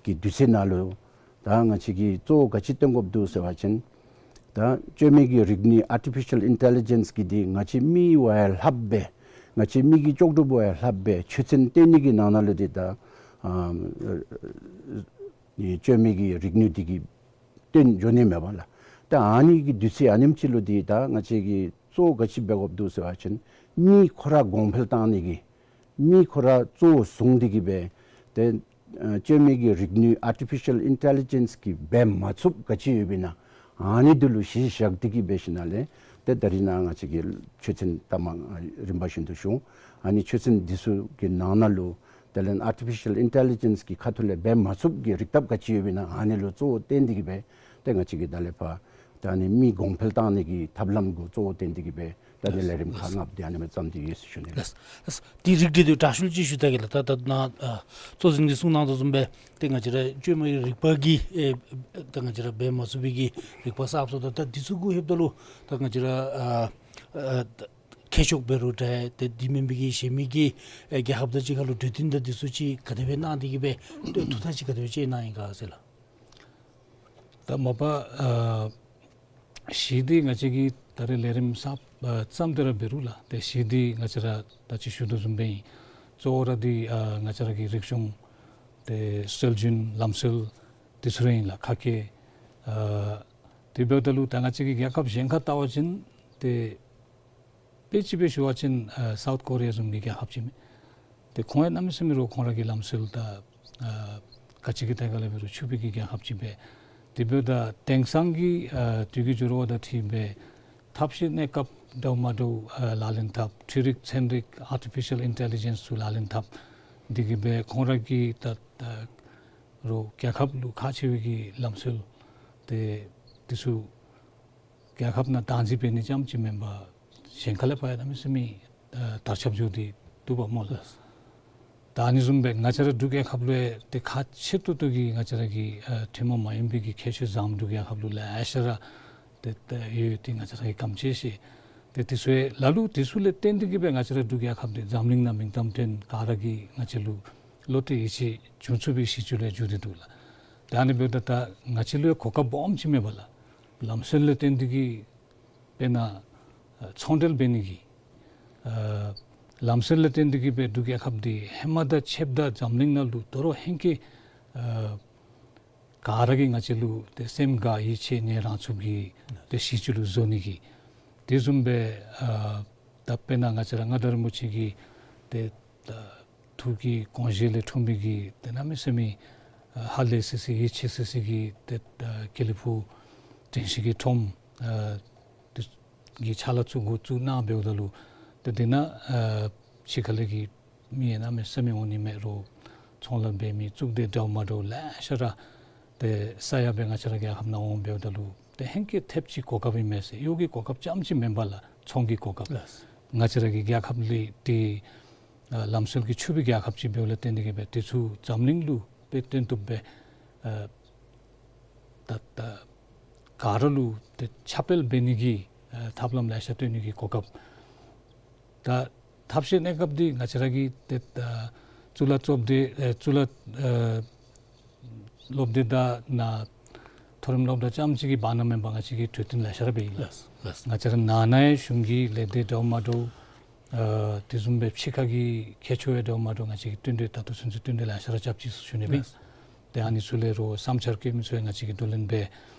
ཀྱི་དུས་ཚོད་ནང་ལུ་ད་ང་བཅས་ཀྱིས་གཙོ་བོ་ག་ཅི་སྟོན་དགོཔ་འདུག་ཟེར་བ་ཅིན་ད་བཅོས་མའི་གི་རིག་ནུས་ཨར་ཊི་ཕི་ཤཱལ་ཨིན་ཊེ་ལི་ཇེནསི་གི་འདི་ང་བཅས་མི་བ་ཡང་ལྷགཔ་སྦེ་ང་བཅས་མི་གི་ལྕོགས་གྲུབ་བ་ཡང་ལྷགཔ་སྦེ་ཆོས་ཚན་སྟོན་ནི་གི་ནང་ན་ལུ་འདི་ད་ཨ་བཅོས་མའི་གི་རིག་ནུས་འདི་གིས་སྟོན་འགྱོ་ནི་མས་པ་ལགས། ད་ཨ་ནི་གི་དུས་ཚོད་ཨ་ནེམ་ཅིག་ལུ་འདི་ད་ང་བཅས་ཀྱིས་གཙོ་བོ་ག་ཅི་འབད་དགོཔ་འདུག་ཟེར་བ་ཅིན་མི་ཁོ་ར་གོང་འཕེལ་བཏང་ནི་གི་མི་ཁོ་ར་གཙོ་བོ་བཟུང་སྟེ་གི་སྦེ་ཏེ་ཨ་བཅོས་མའི་གི་རིག་ནུས་ཨར་ཊི་ཕི་ཤཱལ་ཨིན་ཊེ་ལི་ཇེནསི་གིས་འབད་མ་ཚུགསཔ་ག་ཅི་ཡོདཔ་ཨིན་ན་ཨ་ནི་འདི་ལུ་གཞི་བཞག་སྟེ་གི་སྦེ་ཞིནམ་ལས་ཏེ་ད་རིས་ནཱ་ང་བཅས་ཀྱི་ཆོས་ཚན་ད་མ་རིམ་པ་བཞིན་དུ་ཞུ་འོང་། ཨ་ནི་ཆོས་ཚན་འདི་ཚུ་གི་ནང་ན་ལུ་དེ་ལས་ཨར་ཊི་ཕི་ཤཱལ་ཨིན་ཊེ་ལི་ཇེནསི་གི་ཁ་ཐུག་ལས་འབད་མ་ཚུགསཔ་གི་རིག་ཐབས་ག་ཅི་ཡོདཔ་ཨིན་ན་ཨ་ནི་ལུ་གཙོ་བོ་བཏོན་ཏེ་གི་སྦེ་ཏེ་ང་བཅས་ཀྱིས་ད་ལས་ཕར་ད་ཨ་ནི་མི་གོང་འཕེལ་བཏང་ནི་གི་ཐབས་ལམ་གུ་གཙོ་བོ་བཏོན་ཏེ་གི་སྦེ་ད་ཨ་ནི་ལས་རིམ་ཁག་ལྔ་པོ་འདི་ཨ་ནི་སྦེ་བརྩམས་ཏེ་ཡོད་ཟེར་ཞུ་ནི་ལགས། ལགས། ལགས། དེ་རིགས་འདི་ད་དྲག་ཤོས་ཅིག་ཞུ་ད་གེ་ལགས། ད་ད་ནཱ་ཨ་གཙོ་འཛིན་གྱིས་གསུང་གནང་དོ་བཟུམ་སྦེ་ཏེ་ང་བཅས་ར་བཅོས་མའི་རིག་པ་གིས་ཨེ་ད་ང་བཅས་ར་འབད་མ་ཚུགས་པའི་གི་རིག་པ་གསརཔ་བཟོ་དང་ད་འདི་ཚུ་གུ་ལྷོདཔ་ད་ལུ་ད་ང་བཅས་ར་ཨ་ཨ་མཁས་མཆོག་འབད་རུང་འདྲ་ཏེ་འདི་མེན་པའི་གི་གཞན་མི་གི་ཨེ་རྒྱལ་ཁབ་དང་གཅིག་ཁར་ལུ་གྲོས་བསྟུན་དང་འདི་ཚུ་ཅིག་ག་དེ་སྦེ་གནང་སྟེ་གི་སྦེ་ཏེ་ཐུགས་ཐག་ཅིག་ག་དེ་སྦེ་བཅད་གནང་ཡི་ག་ཟེར་ལགས། ད་མ་པ་ཨ་གཞི་འདི་ང་བཅས་ཀྱིས་ད་རེས་ལས་རིམ་གསརཔ་ཨ་བརྩམས་ཏེ་ར་འབད་རུང་ལགས། ཏེ་གཞི་འདི་ང་བཅས་ར་ད་ཅི་ཞུ་དོ་བཟུམ་སྦེ་ཨིན། གཙོ་བོ་ར་འདི་ཨ་ང་བཅས་ར་གི་རིག་གཞུང་ཏེ་སྲོལ་རྒྱུན་ལམ་སྲོལ་འདི་ཚུ་ར་ཨིན་ལགས། ཁ་སྐད་ཨ་དེ་འབདཝ་ད་ལུ་ད་ང་བཅས་ཀྱིས་རྒྱལ་ཁབ་གཞན་ཁར་བལྟ་བ་ཅིན་ཏེ་དཔེ་ཅིག་སྦེ་ཞུ་བ་ཅིན་ཨ་སའུཐ་ཀོ་རི་ཡ་བཟུམ་གྱི་རྒྱལ་ཁབ་ཅིག་མས། ཏེ་ཁོང་ཡང་གནམ་མེད་ས་མེད་ར་ཁོང་ར་གི་ལམ་སྲོལ་དང་ཨ་ག་ཅི་གི་ཐད་ཁར་ལས་འབད་རུང་ཕྱུག་པའི་གི་རྒྱལ་ཁབ་ཅིག་མས། དེ་འབདཝ་ད་དེང་སང་གི་ཨ་དུས་ཀྱི་འགྱུར་བ་དང་འཁྲིལ་སྦེ་ཐབས་ཤེས་གནས་སྐབས་འདྲཝ་མ་འདྲཝ་ཨ་ལག་ལེན་འཐབ། འཕྲུལ་རིག་ཚན་རིག་ཨར་ཊི་ཕི་ཤཱལ་ཨིན་ཊེ་ལི་ཇེནསི་ཚུ་ལག་ལེན་འཐབ་སྟེ་གི་སྦེ་ཁོང་ར་གི་ད་ད་རུང་རྒྱལ་ཁབ་ལུ་ཁག་ཆེ་བའི་གི་ལམ་སྲོལ་ཏེ་འདི་ཚུ་རྒྱལ་ཁབ་ནང་བདག་འཛིན་འབད་ནི་ཙམ་ཅིག་མེན་པར་གཞན་ཁ་ལས་ཕར་ཡང་གནམ་མེད་ས་མེད་ཨ་དར་ཁྱབ་འགྱོ་སྟེ་འདུག་པ་སྨོ་ལགས། ད་ཨ་ནི་བཟུམ་སྦེ་ང་བཅས་ར་འབྲུག་རྒྱལ་ཁབ་ལུ་ཡང་ཏེ་ཁག་ཆེ་ཏོག་ཏོ་གི་ང་བཅས་ར་གི་ཨ་ཐོན་མ་མ་ཡིན་པའི་གི་ཁྱད་ཆོས་བཟུམ་འབྲུག་རྒྱལ་ཁབ་ལུ་ལེ་ཤ་ར་ཏེ་ཏེ་ཡོད། ཏེ་ང་བཅས་ར་གིས་གོམས་ཅིག་ཤེས། ཏེ་དེ་ཚུ་ཡང་ལ་ལུ་དེ་ཚུ་ལས་བརྟེན་ཏེ་གི་སྦེ་ང་བཅས་ར་འབྲུག་རྒྱལ་ཁབ་འདི་འཛམ་གླིང་ནང་མིང་གཏམ་ཐོན། ག་ར་གིས་ང་བཅས་ལུ་བློ་གཏད་ཡིད་ཆེས་བྱུང་ཚུགས་པའི་གཞི་ཅིག་ལུ་འགྱུར་ཏེ་འདུག་ལགས། ད་ཨ་ནི་འབདཝ་ད་ད་ང་བཅས་ལུ་ཡང་གོ་སྐབས་སྦོམ་ཅིག་མས་པ་ལགས། ལམ་སྲོལ་ལས་བརྟེན་ཏེ་གི་དཔེར་ན་ཨ་ཚོང་འབྲེལ་འབད་ནི་གི་ཨ་ལམ་སྲོལ་ལས་བརྟེན་ཏེ་གི་སྦེ་འབྲུག་རྒྱལ་ཁབ་འདི་ཧེ་མ་དང་ཕྱདཔ་ད་འཛམ་གླིང་ནང་ལུ་དོ་རུང་ཧེང་སྐལ་ཨ་ག་ར་གིས་ང་བཅས་ལུ་ཏེ་སེམས་དགའ་ཡིད་ཆེས་ནི་རང་ཚུགས་ཀྱི་ཏེ་གཞི་ཅིག་ལུ་བཟོ་ནི་གི། དེ་བཟུམ་སྦེ་ཨ་ད་དཔེར་ན་ང་བཅས་ར་མངའ་བདག་རིན་པོ་ཆེ་གིས་ཏེ་ད་ ཐུགས་ཀྱི་དགོངས་བཞེད་ལས་འཁྲུངས་པའི་གི་ཏེ་གནམ་མེད་ས་མེད་ཨ་ཧ་ལས་སི་སི་ཡིད་ཆེས་སི་སི་གི་ཏེ་ཨ་དགེ་ལེགས་ཕུག་དྲན་ཤེས་ཀྱི་ཁྲོམ་ཨ་དེ་གི་ཕྱག་ལཱ་ཚུ་འགོ་བཙུགས་གནང་འབདཝ་ད་ལུ་ཏེ་དེ་ནང་ཨ་ཕྱི་ཁ་ལས་ཀྱི་མི་ཡང་གནམ་མེད་ས་མེད་འོང་ནི་མས། རོགས་ཚོང་ལཱ་འབད་མི་གཙུག་སྡེ་འདྲཝ་མ་འདྲཝ་ལེ་ཤ་ར་ཏེ་ས་ཡ་སྦེ་ང་བཅས་ར་རྒྱལ་ཁབ་ནང་འོང་འབདཝ་ད་ལུ་ཏེ་ཧེང་སྐལ་ཐེབས་ཅིག་གོ་སྐབས་ཨིན་མས་ཟེར། གཡོག་གི་གོ་སྐབས་རྐྱངམ་ཅིག་མེན་པར་ལགས་ཚོང་གི་གོ་སྐབས། ལགས། ང་བཅས་ར་གི་རྒྱལ་ཁབ་ལས་ཏེ་ཨ་ལམ་སྲོལ་གྱི་ཕྱུག་པའི་རྒྱལ་ཁབ་ཅིག་འབདཝ་ལས་བརྟེན་ཏེ་གིས་སྦེ་དེ་ཚུ་འཛམ་གླིང་ལུ་སྦེ་སྟོན་བཏུབ་སྦེ་ཨ་ད་ད་ག་ར་ལུ་ཏེ་ཁྱབ་སྤེལ་འབད་ནི་གི་ཨ་ཐབས་ལམ་ལེ་ཤ་སྟོན་ནི་གི་གོ་སྐབས། ད་ཐབས་ཤེས་གནས་སྐབས་འདི་ང་བཅས་ར་གི་ཏེ་ད་གཙུག་ལག་བཅོ་ལྡན་ཨེ་གཙུག་ལག་ཨེ་སློབ་སྡེ་དང་ནཱ་མཐོ་རིམ་སློབ་གྲྭ་རྐྱངམ་ཅིག་གི་བར་ན་མེན་པར་ང་བཅས་ཀྱི་གྲོས་བསྟུན་ལེ་ཤ་ར་འབད་ཡི་ལགས། ལགས། ང་བཅས་ར་ནང་ན་ཡང་གཞུང་གི་ལས་སྡེ་འདྲཝ་མ་འདྲཝ་ཨ་དེ་བཟུམ་སྦེ་ཕྱི་ཁ་གི་མཁས་མཆོག་ཡང་འདྲཝ་མ་འདྲཝ་ང་བཅས་ཀྱིས་བསྟུན་གྲོས་ད་ལྟོ་ཚུན་ཚོད་བསྟུན་གྲོས་ལེ་ཤ་ར་རྐྱབ་ཅི་ཟེར་ཞུ་ནི་སྦེ། ལགས། ཏེ་ཨ་ནི་ཚུ་ལས་རོགས་བསམ་འཆར་བཀོད་མི་ཚུ་ཡང་ང་བཅས་ཀྱིས་བསྡུ་ལེན་འབད།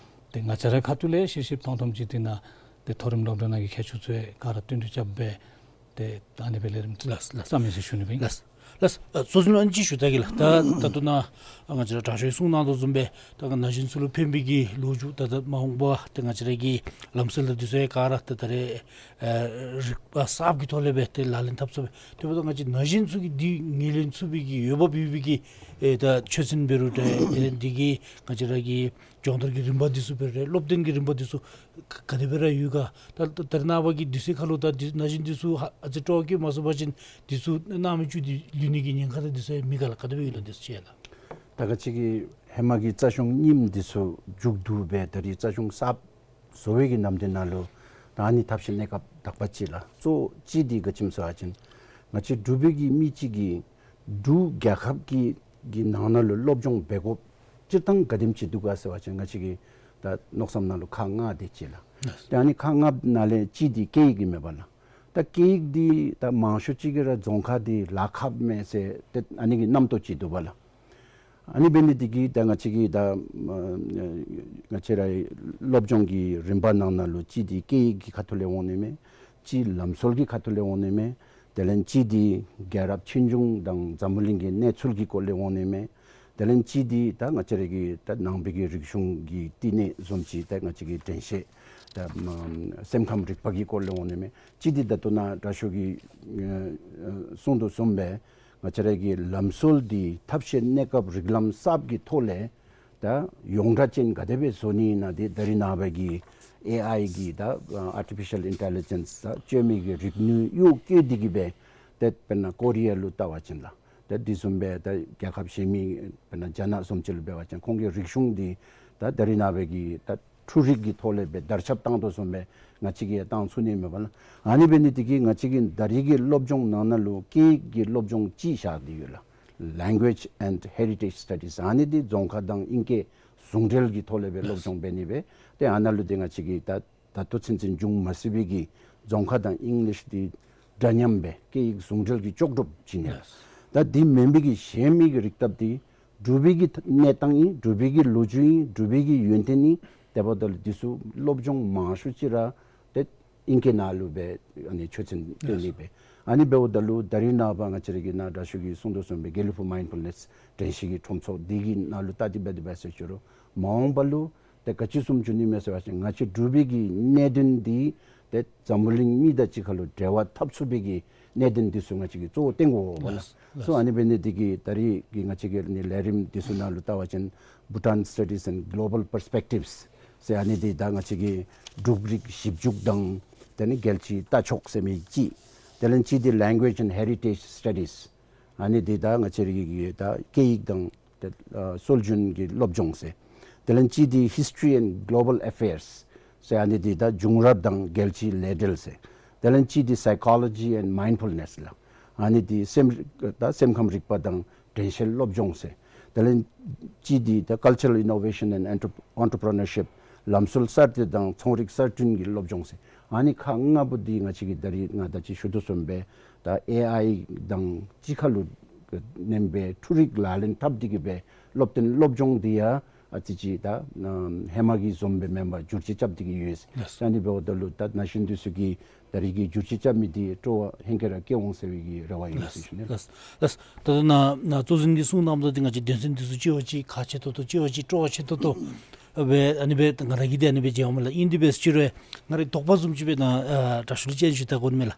ཏེ་ང་བཅས་རའི་ཁ་ཐུག་ལས་ཤེས་ཤེསཔ་མཐོང་མཐོངམ་ཅིག་འདི་ནང་ཏེ་མཐོ་རིམ་སློབ་གྲྭ་ནང་གི་མཁས་མཆོག་ཚུ་ཡང་ག་ར་བསྟུན་གྲོས་རྐྱབ་སྦེ་ཏེ་ཨ་ནི་སྦེ་ལས་རིམ་ལགས་ལགས། བརྩམ་ཡི་ཟེར་ཞུ་ནི་སྦེ། ལགས་ལགས། ཨ་གཙོ་འཛིན་ལུ་ཨ་ནི་ཅིག་ཞུ་ད་གེ་ལགས། ད་ད་ལྟོ་ནཱ་ང་བཅས་ར་དྲག་ཤོས་གསུང་གནང་དོ་བཟུམ་སྦེ་ད་ག་ན་གཞོན་ཚུ་ལུ་ཕན་པའི་གི་ལོ་རྒྱུས་ད་ད་མ་འོངས་པ་ཏེ་ང་བཅས་ར་གི་ལམ་སྲོལ་དང་འདི་ཚུ་ཡང་ག་ར་ད་ད་རེས་ཨ་རིག་པ་གསརཔ་གི་ཐོག་ལས་སྦེ་ཏེ་ལག་ལེན་འཐབ་ཚུགས་སྦེ། དེ་འབདཝ་ད་ང་བཅས་ན་གཞོན་ཚུ་གིས་འདི་ངོས་ལེན་ཚུགས་པའི་གི་འོས་འབབ་ཡོད་པའི་གི་ཨེ་ད་ཆོས་ཚན་འབད་རུང་ཏེ་དེ་ལས་འདི་གི་ང་བཅས་ར་གི་སྦྱོང་བརྡར་གྱི་རིམ་པ་འདི་ཚུ་འབད་རུང་སློབ་སྟོན་གྱི་རིམ་པ་འདི་ཚུ་ག་ག་དེ་སྦེ་ར་ཡོད་ག། ད་ད་ད་རེས་ནངས་པ་གི་དུས་ཚོད་ཁར་ལུ་ད་འདི་ན་གཞོན་འདི་ཚུ་ཧ་ཨ་ཙི་སྤྲོ་བ་བསྐྱེད་མ་ཚུགས་པ་ཅིན་འདི་ཚུ་གནང་མི་བཅུག་སྟེ་ལུས་ནི་གི་ཉེན་ཁ་དང་འདི་ཚུ་ཡང་མེད་ག་ལགས། ག་དེ་སྦེ་ཡོད་ལགས་འདི་ཚུ་ཅིག་ཡང་ལགས། ད་ག་ཅི་གི་ཧེ་མ་གི་རྩ་གཞུང་རྙིངམ་འདི་ཚུ་མཇུག་བསྡུ་སྦེ་ད་རེས་རྩ་གཞུང་གསརཔ་བཟོ་བའི་གི་ནམ་དུས་ནང་ལུ་ད་ཨ་ནི་ཐབས་ཤེས་གནས་སྐབས་དག་པ་ཅིག་ལགས། གཙོ་བོ་ཅིག་འདི་ག་ཅི་སྨོ་ཟེར་བ་ཅིན་ང་བཅས་འབྲུག་པའི་གི་མི་ཅིག་གིས་འབྲུག་རྒྱལ་ཁབ་ཀྱི་གི་ནང་ན་ལུ་སློབ་སྦྱོང་འབད་དགོཔ་སྤྱིར་བཏང་ག་དེམ་ཅིག་འདུག་ག་ཟེར་བ་ཅིན་ང་བཅས་ཀྱི་ད་མནོ་བསམ་ནང་ལུ་ཁག་ལྔ་དེ་ཅིག་ལགས། ལགས། ཏེ་ཨ་ནི་ཁག་ལྔ་ནང་ལས་ཅིག་འདི་སྐད་ཡིག་ཨིན་མས་པ་ལགས། ད་སྐད་ཡིག་འདི་ད་མང་ཤོས་ཅིག་གིས་ར་རྫོང་ཁ་འདི་ལཱ་ཁགཔ་མས་ཟེར་ཏེ་ཨ་ནི་གི་རྣམ་རྟོག་ཅིག་འདུག་པ་ལགས། ཨ་ནི་འབད་ནི་འདི་གིས་ད་ང་བཅས་ཀྱི་ད་ཨ་ང་བཅས་རའི་སློབ་སྦྱོང་གི་རིམ་པ་ནང་ན་ལུ་ཅིག་འདི་སྐད་ཡིག་གི་ཁ་ཐུག་ལས་འོང་ནི་མས། ཅིག་ལམ་སྲོལ་གྱི་ཁ་ཐུག་ལས་འོང་ནི་མས། དེ་ལས་ཅིག་འདི་རྒྱལ་རབས་ཆོས་འབྱུང་དང་འཛམ་བུ་གླིང་གི་གནས་ཚུལ་གྱི་སྐོར་ལས་འོང་ནི་མས། དེ་ལས་ཅིག་འདི་ད་ང་བཅས་ར་གི་ད་ནང་པའི་གི་རིག་གཞུང་གི་བསྟི་གནས་བཟུམ་ཅིག་ད་ང་བཅས་ཀྱི་དྲན་ཤེས་ད་སེམས་ཁམས་རིག་པ་གི་སྐོར་ལས་འོང་ནི་མས། ཅིག་འདི་ད་ལྟོ་ནཱ་དྲག་ཤོས་ཀྱིས་ཨ་ཨ་གསུང་དོ་བཟུམ་སྦེ་ང་བཅས་ར་གི་ལམ་སྲོལ་འདི་ཐབས་ཤེས་གནས་སྐབས་རིགས་ལམ་གསརཔ་གི་ཐོག་ལས་ད་ཡོངས་གྲགས་ཅན་ག་དེ་སྦེ་བཟོ་ནི་ཨིན་ན་འདི་ད་རེས་ནངས་པ་གི་ཨེ་ཨའི་གི་ད་ཨ་ཨར་ཊི་ཕི་ཤལ་ཨིན་ཊེ་ལི་ཇེནསི་ད་བཅོས་མའི་གི་རིག་ནུས་གཡོག་བཀོལ་ཏེ་གིས་སྦེ་ཏེ་དཔེར་ན་ཀོ་རི་ཡ་ལུ་བལྟ་བ་ཅིན་ལགས། ད་འདི་བཟུམ་སྦེ་ད་རྒྱལ་ཁབ་གཞན་མི་དཔེར་ན་རྒྱ་ནག་བཟུམ་ཅིག་ལུ་འབད་བ་ཅིན་ཁོང་གི་རིག་གཞུང་འདི་ད་ད་རེས་ནངས་པ་གི་ད་འཕྲུལ་རིག་གི་ཐོག་ལས་སྦེ་དར་ཁྱབ་བཏང་དོ་བཟུམ་སྦེ་ང་བཅས་ཀྱིས་ཡང་བཏང་ཚུགས་ནི་མས་པ་ལགས། ཨ་ནི་འབད་ནི་འདི་གིས་ང་བཅས་ཀྱི་ད་རེས་ཀྱི་སློབ་སྦྱོང་ནང་ན་ལུ་སྐད་ཡིག་གི་སློབ་སྦྱོང་ཅིག་བཞག་སྟེ་ཡོད་ལགས། Language and Heritage Studies། ཨ་ནི་འདི་རྫོང་ཁ་དང་ཨིང་སྐད་ཟུང་འབྲེལ་གྱི་ཐོག་ལས་སྦེ་སློབ་སྦྱོང་འབད་ནི་སྦེ། ཏེ་ཨ་ནཱ་ལུ་འདི་ང་བཅས་ཀྱི་ད་ད་ལྟོ་ཚུན་ཚོད་འབྱུང་མ་ཚུགས་པའི་གི་རྫོང་ཁ་དང་ཨིང་ལིཤ་འདི་འདྲ་མཉམ་སྦེ་སྐད་ཡིག་ཟུང་འབྲེལ་གྱི་ལྕོགས་གྲུབ་ཅིག་ཨིན་ལགས། ད་འདི་མེན་པའི་གི་གཞན་མི་གི་རིག་སྟོབས་འདི་འབྲུག་པའི་གི་གནས་སྟངས་ཨིན། འབྲུག་པའི་གི་ལོ་རྒྱུས་ཨིན། འབྲུག་པའི་གི་ཡོན་ཏན་ཨིན། དེ་འབདཝ་ད་ལུ་འདི་ཚུ་སློབ་སྦྱོང་མང་ཤོས་ཅིག་ར་ཏེ་ཨིང་སྐད་ནང་ལུ་སྦེ་ཨ་ནི་ཆོས་ཚན་སྟོན་ནི་སྦེ། ཨ་ནི་འབདཝ་ད་ལུ་ད་རེས་ནངས་པ་ང་བཅས་ར་གི་ནཱ་དྲག་ཤོས་ཀྱིས་གསུང་དོ་བཟུམ་སྦེ་དགེ་ལེགས་ཕུག་མའིནཌ་ཕུལ་ནེསི་དྲན་ཤེས་ཀྱི་ཁྲོམ་ཚོགས་འདི་གི་ནང་ལུ་ལྟ་སྟེ་འབད་དེ་འབད་ཟེར་ཞུ་རུང་མ་འོངས་པ་ལུ་ཏེ་ག་ཅི་བཟུམ་འགྱོ་ནི་མས་ཟེར་བ་ཅིན་ང་བཅས་འབྲུག་པའི་གི་གནད་དོན་འདི་ཏེ་འཛམ་བུ་གླིང་མི་དང་གཅིག་ཁར་ལུ་འབྲེལ་བ་འཐབ་ཚུགས་པའི་གི་གནད་དོན་འདི་ཚུ་ང་བཅས་ཀྱིས་གཙོ་བོ་བཏོན་དགོ་པ་ལགས། ལགས། ལགས། སོ་ཨ་ནི་འབད་ནི་འདི་གིས་ད་རེས་ཀྱི་ང་བཅས་ཀྱི་ནི་ལས་རིམ་འདི་ཚུ་ནང་ལུ་བལྟ་བ་ཅིན་Bhutan Studies and Global Perspectives ཟེར་ཨ་ནི་འདི་ད་ང་བཅས་ཀྱི་འབྲུག་རིག་ཞིབ་འཇུག་དང་དེ་ནི་རྒྱལ་སྤྱིའི་ལྟ་ཕྱོགས་ཟེར་མི་ཅིག། དེ་ལས་གཅིག་འདི་Language and Heritage Studies། ཨ་ནི་འདི་ད་ང་བཅས་ར་གི་གི་ད་སྐད་ཡིག་དང་ཏེ་ཨ་སྲོལ་རྒྱུན་གྱི་སློབ་སྦྱོང་ཟེར། དེ་ལས་གཅིག་འདི་History and Global Affairs ཟེར། ཨ་ནི་འདི་ད་བྱུང་རབས་དང་རྒྱལ་སྤྱིའི་ལས་འབྲེལ་ཟེར། དེ་ལས་གཅིག་འདི་Psychology and Mindfulness ལགས། ཨ་ནི་འདི་སེམས་ད་སེམས་ཁམས་རིག་པ་དང་དྲན་ཤེས་སློབ་སྦྱོང་ཟེར། དེ་ལས་གཅིག་འདི་ད་Cultural Innovation and Entrep- Entrepreneurship ལམ་སྲོལ་གསར་གཏོད་དང་ཚོང་རིག་གསར་སྐྲུན་གྱི་སློབ་སྦྱོང་ཟེར། ཨ་ནི་ཁག་ལྔ་པོ་འདི་ང་བཅས་ཀྱིས་ད་རེས་ང་ད་ཅི་ཞུ་དོ་བཟུམ་སྦེ་ད་ཨེ་ཨའི་དང་གཅིག་ཁར་ལུ་མནན་སྦེ་འཕྲུལ་རིག་ལག་ལེན་འཐབ་སྟེ་གིས་སྦེ་སློབ་སྟོན་སློབ་སྦྱོང་འདི་ཡང་ཨ་ཙི་ཅིག་ད་ཨ་ཧེ་མ་གི་བཟུམ་སྦེ་མེན་པར་བསྒྱུར་བཅོས་རྐྱབ་སྟེ་གིས་ཡོད། ལགས། ཨ་ནི་འབདཝ་ད་ལུ་ད་ན་གཞོན་འདི་ཚུ་གིས་ ད་རེས་ཀྱི་བསྒྱུར་བཅོས་རྐྱབ་མི་འདི་སྤྲོ་བ་ཧེང་སྐལ་ར་སྐྱེ་འོང་ཟེར་བའི་གི་རེ་བ་ཨིན་ཟེར་ཞུ་ནི་ལགས། ལགས་ལགས། ད་ལྟོ་ནཱ་ནཱ་གཙོ་འཛིན་གྱིས་གསུངས་གནངམ་ད་འདི་ང་བཅས་དོན་ཚན་འདི་ཚུ་ཅིག་བ་ཅིག་ཁག་ཆེ་ཏོག་ཏོ་ཅིག་བ་ཅིག་སྤྲོ་བ་ཆེ་ཏོག་ཏོ་སྦེ་ཨ་ནི་སྦེ་ང་ར་གིས་འདི་ཨ་ནི་སྦེ་མཇལཝ་མས་ལགས། ཨིན་དེ་འབད་རུང་ང་རའི་དོགས་པ་བཟུམ་ཅིག་སྦེ་ནཱ་ཨ་དྲག་ཤོས་ལུ་སྤྱན་ཞུ་ད་དགོ་ནི་མས་ལགས།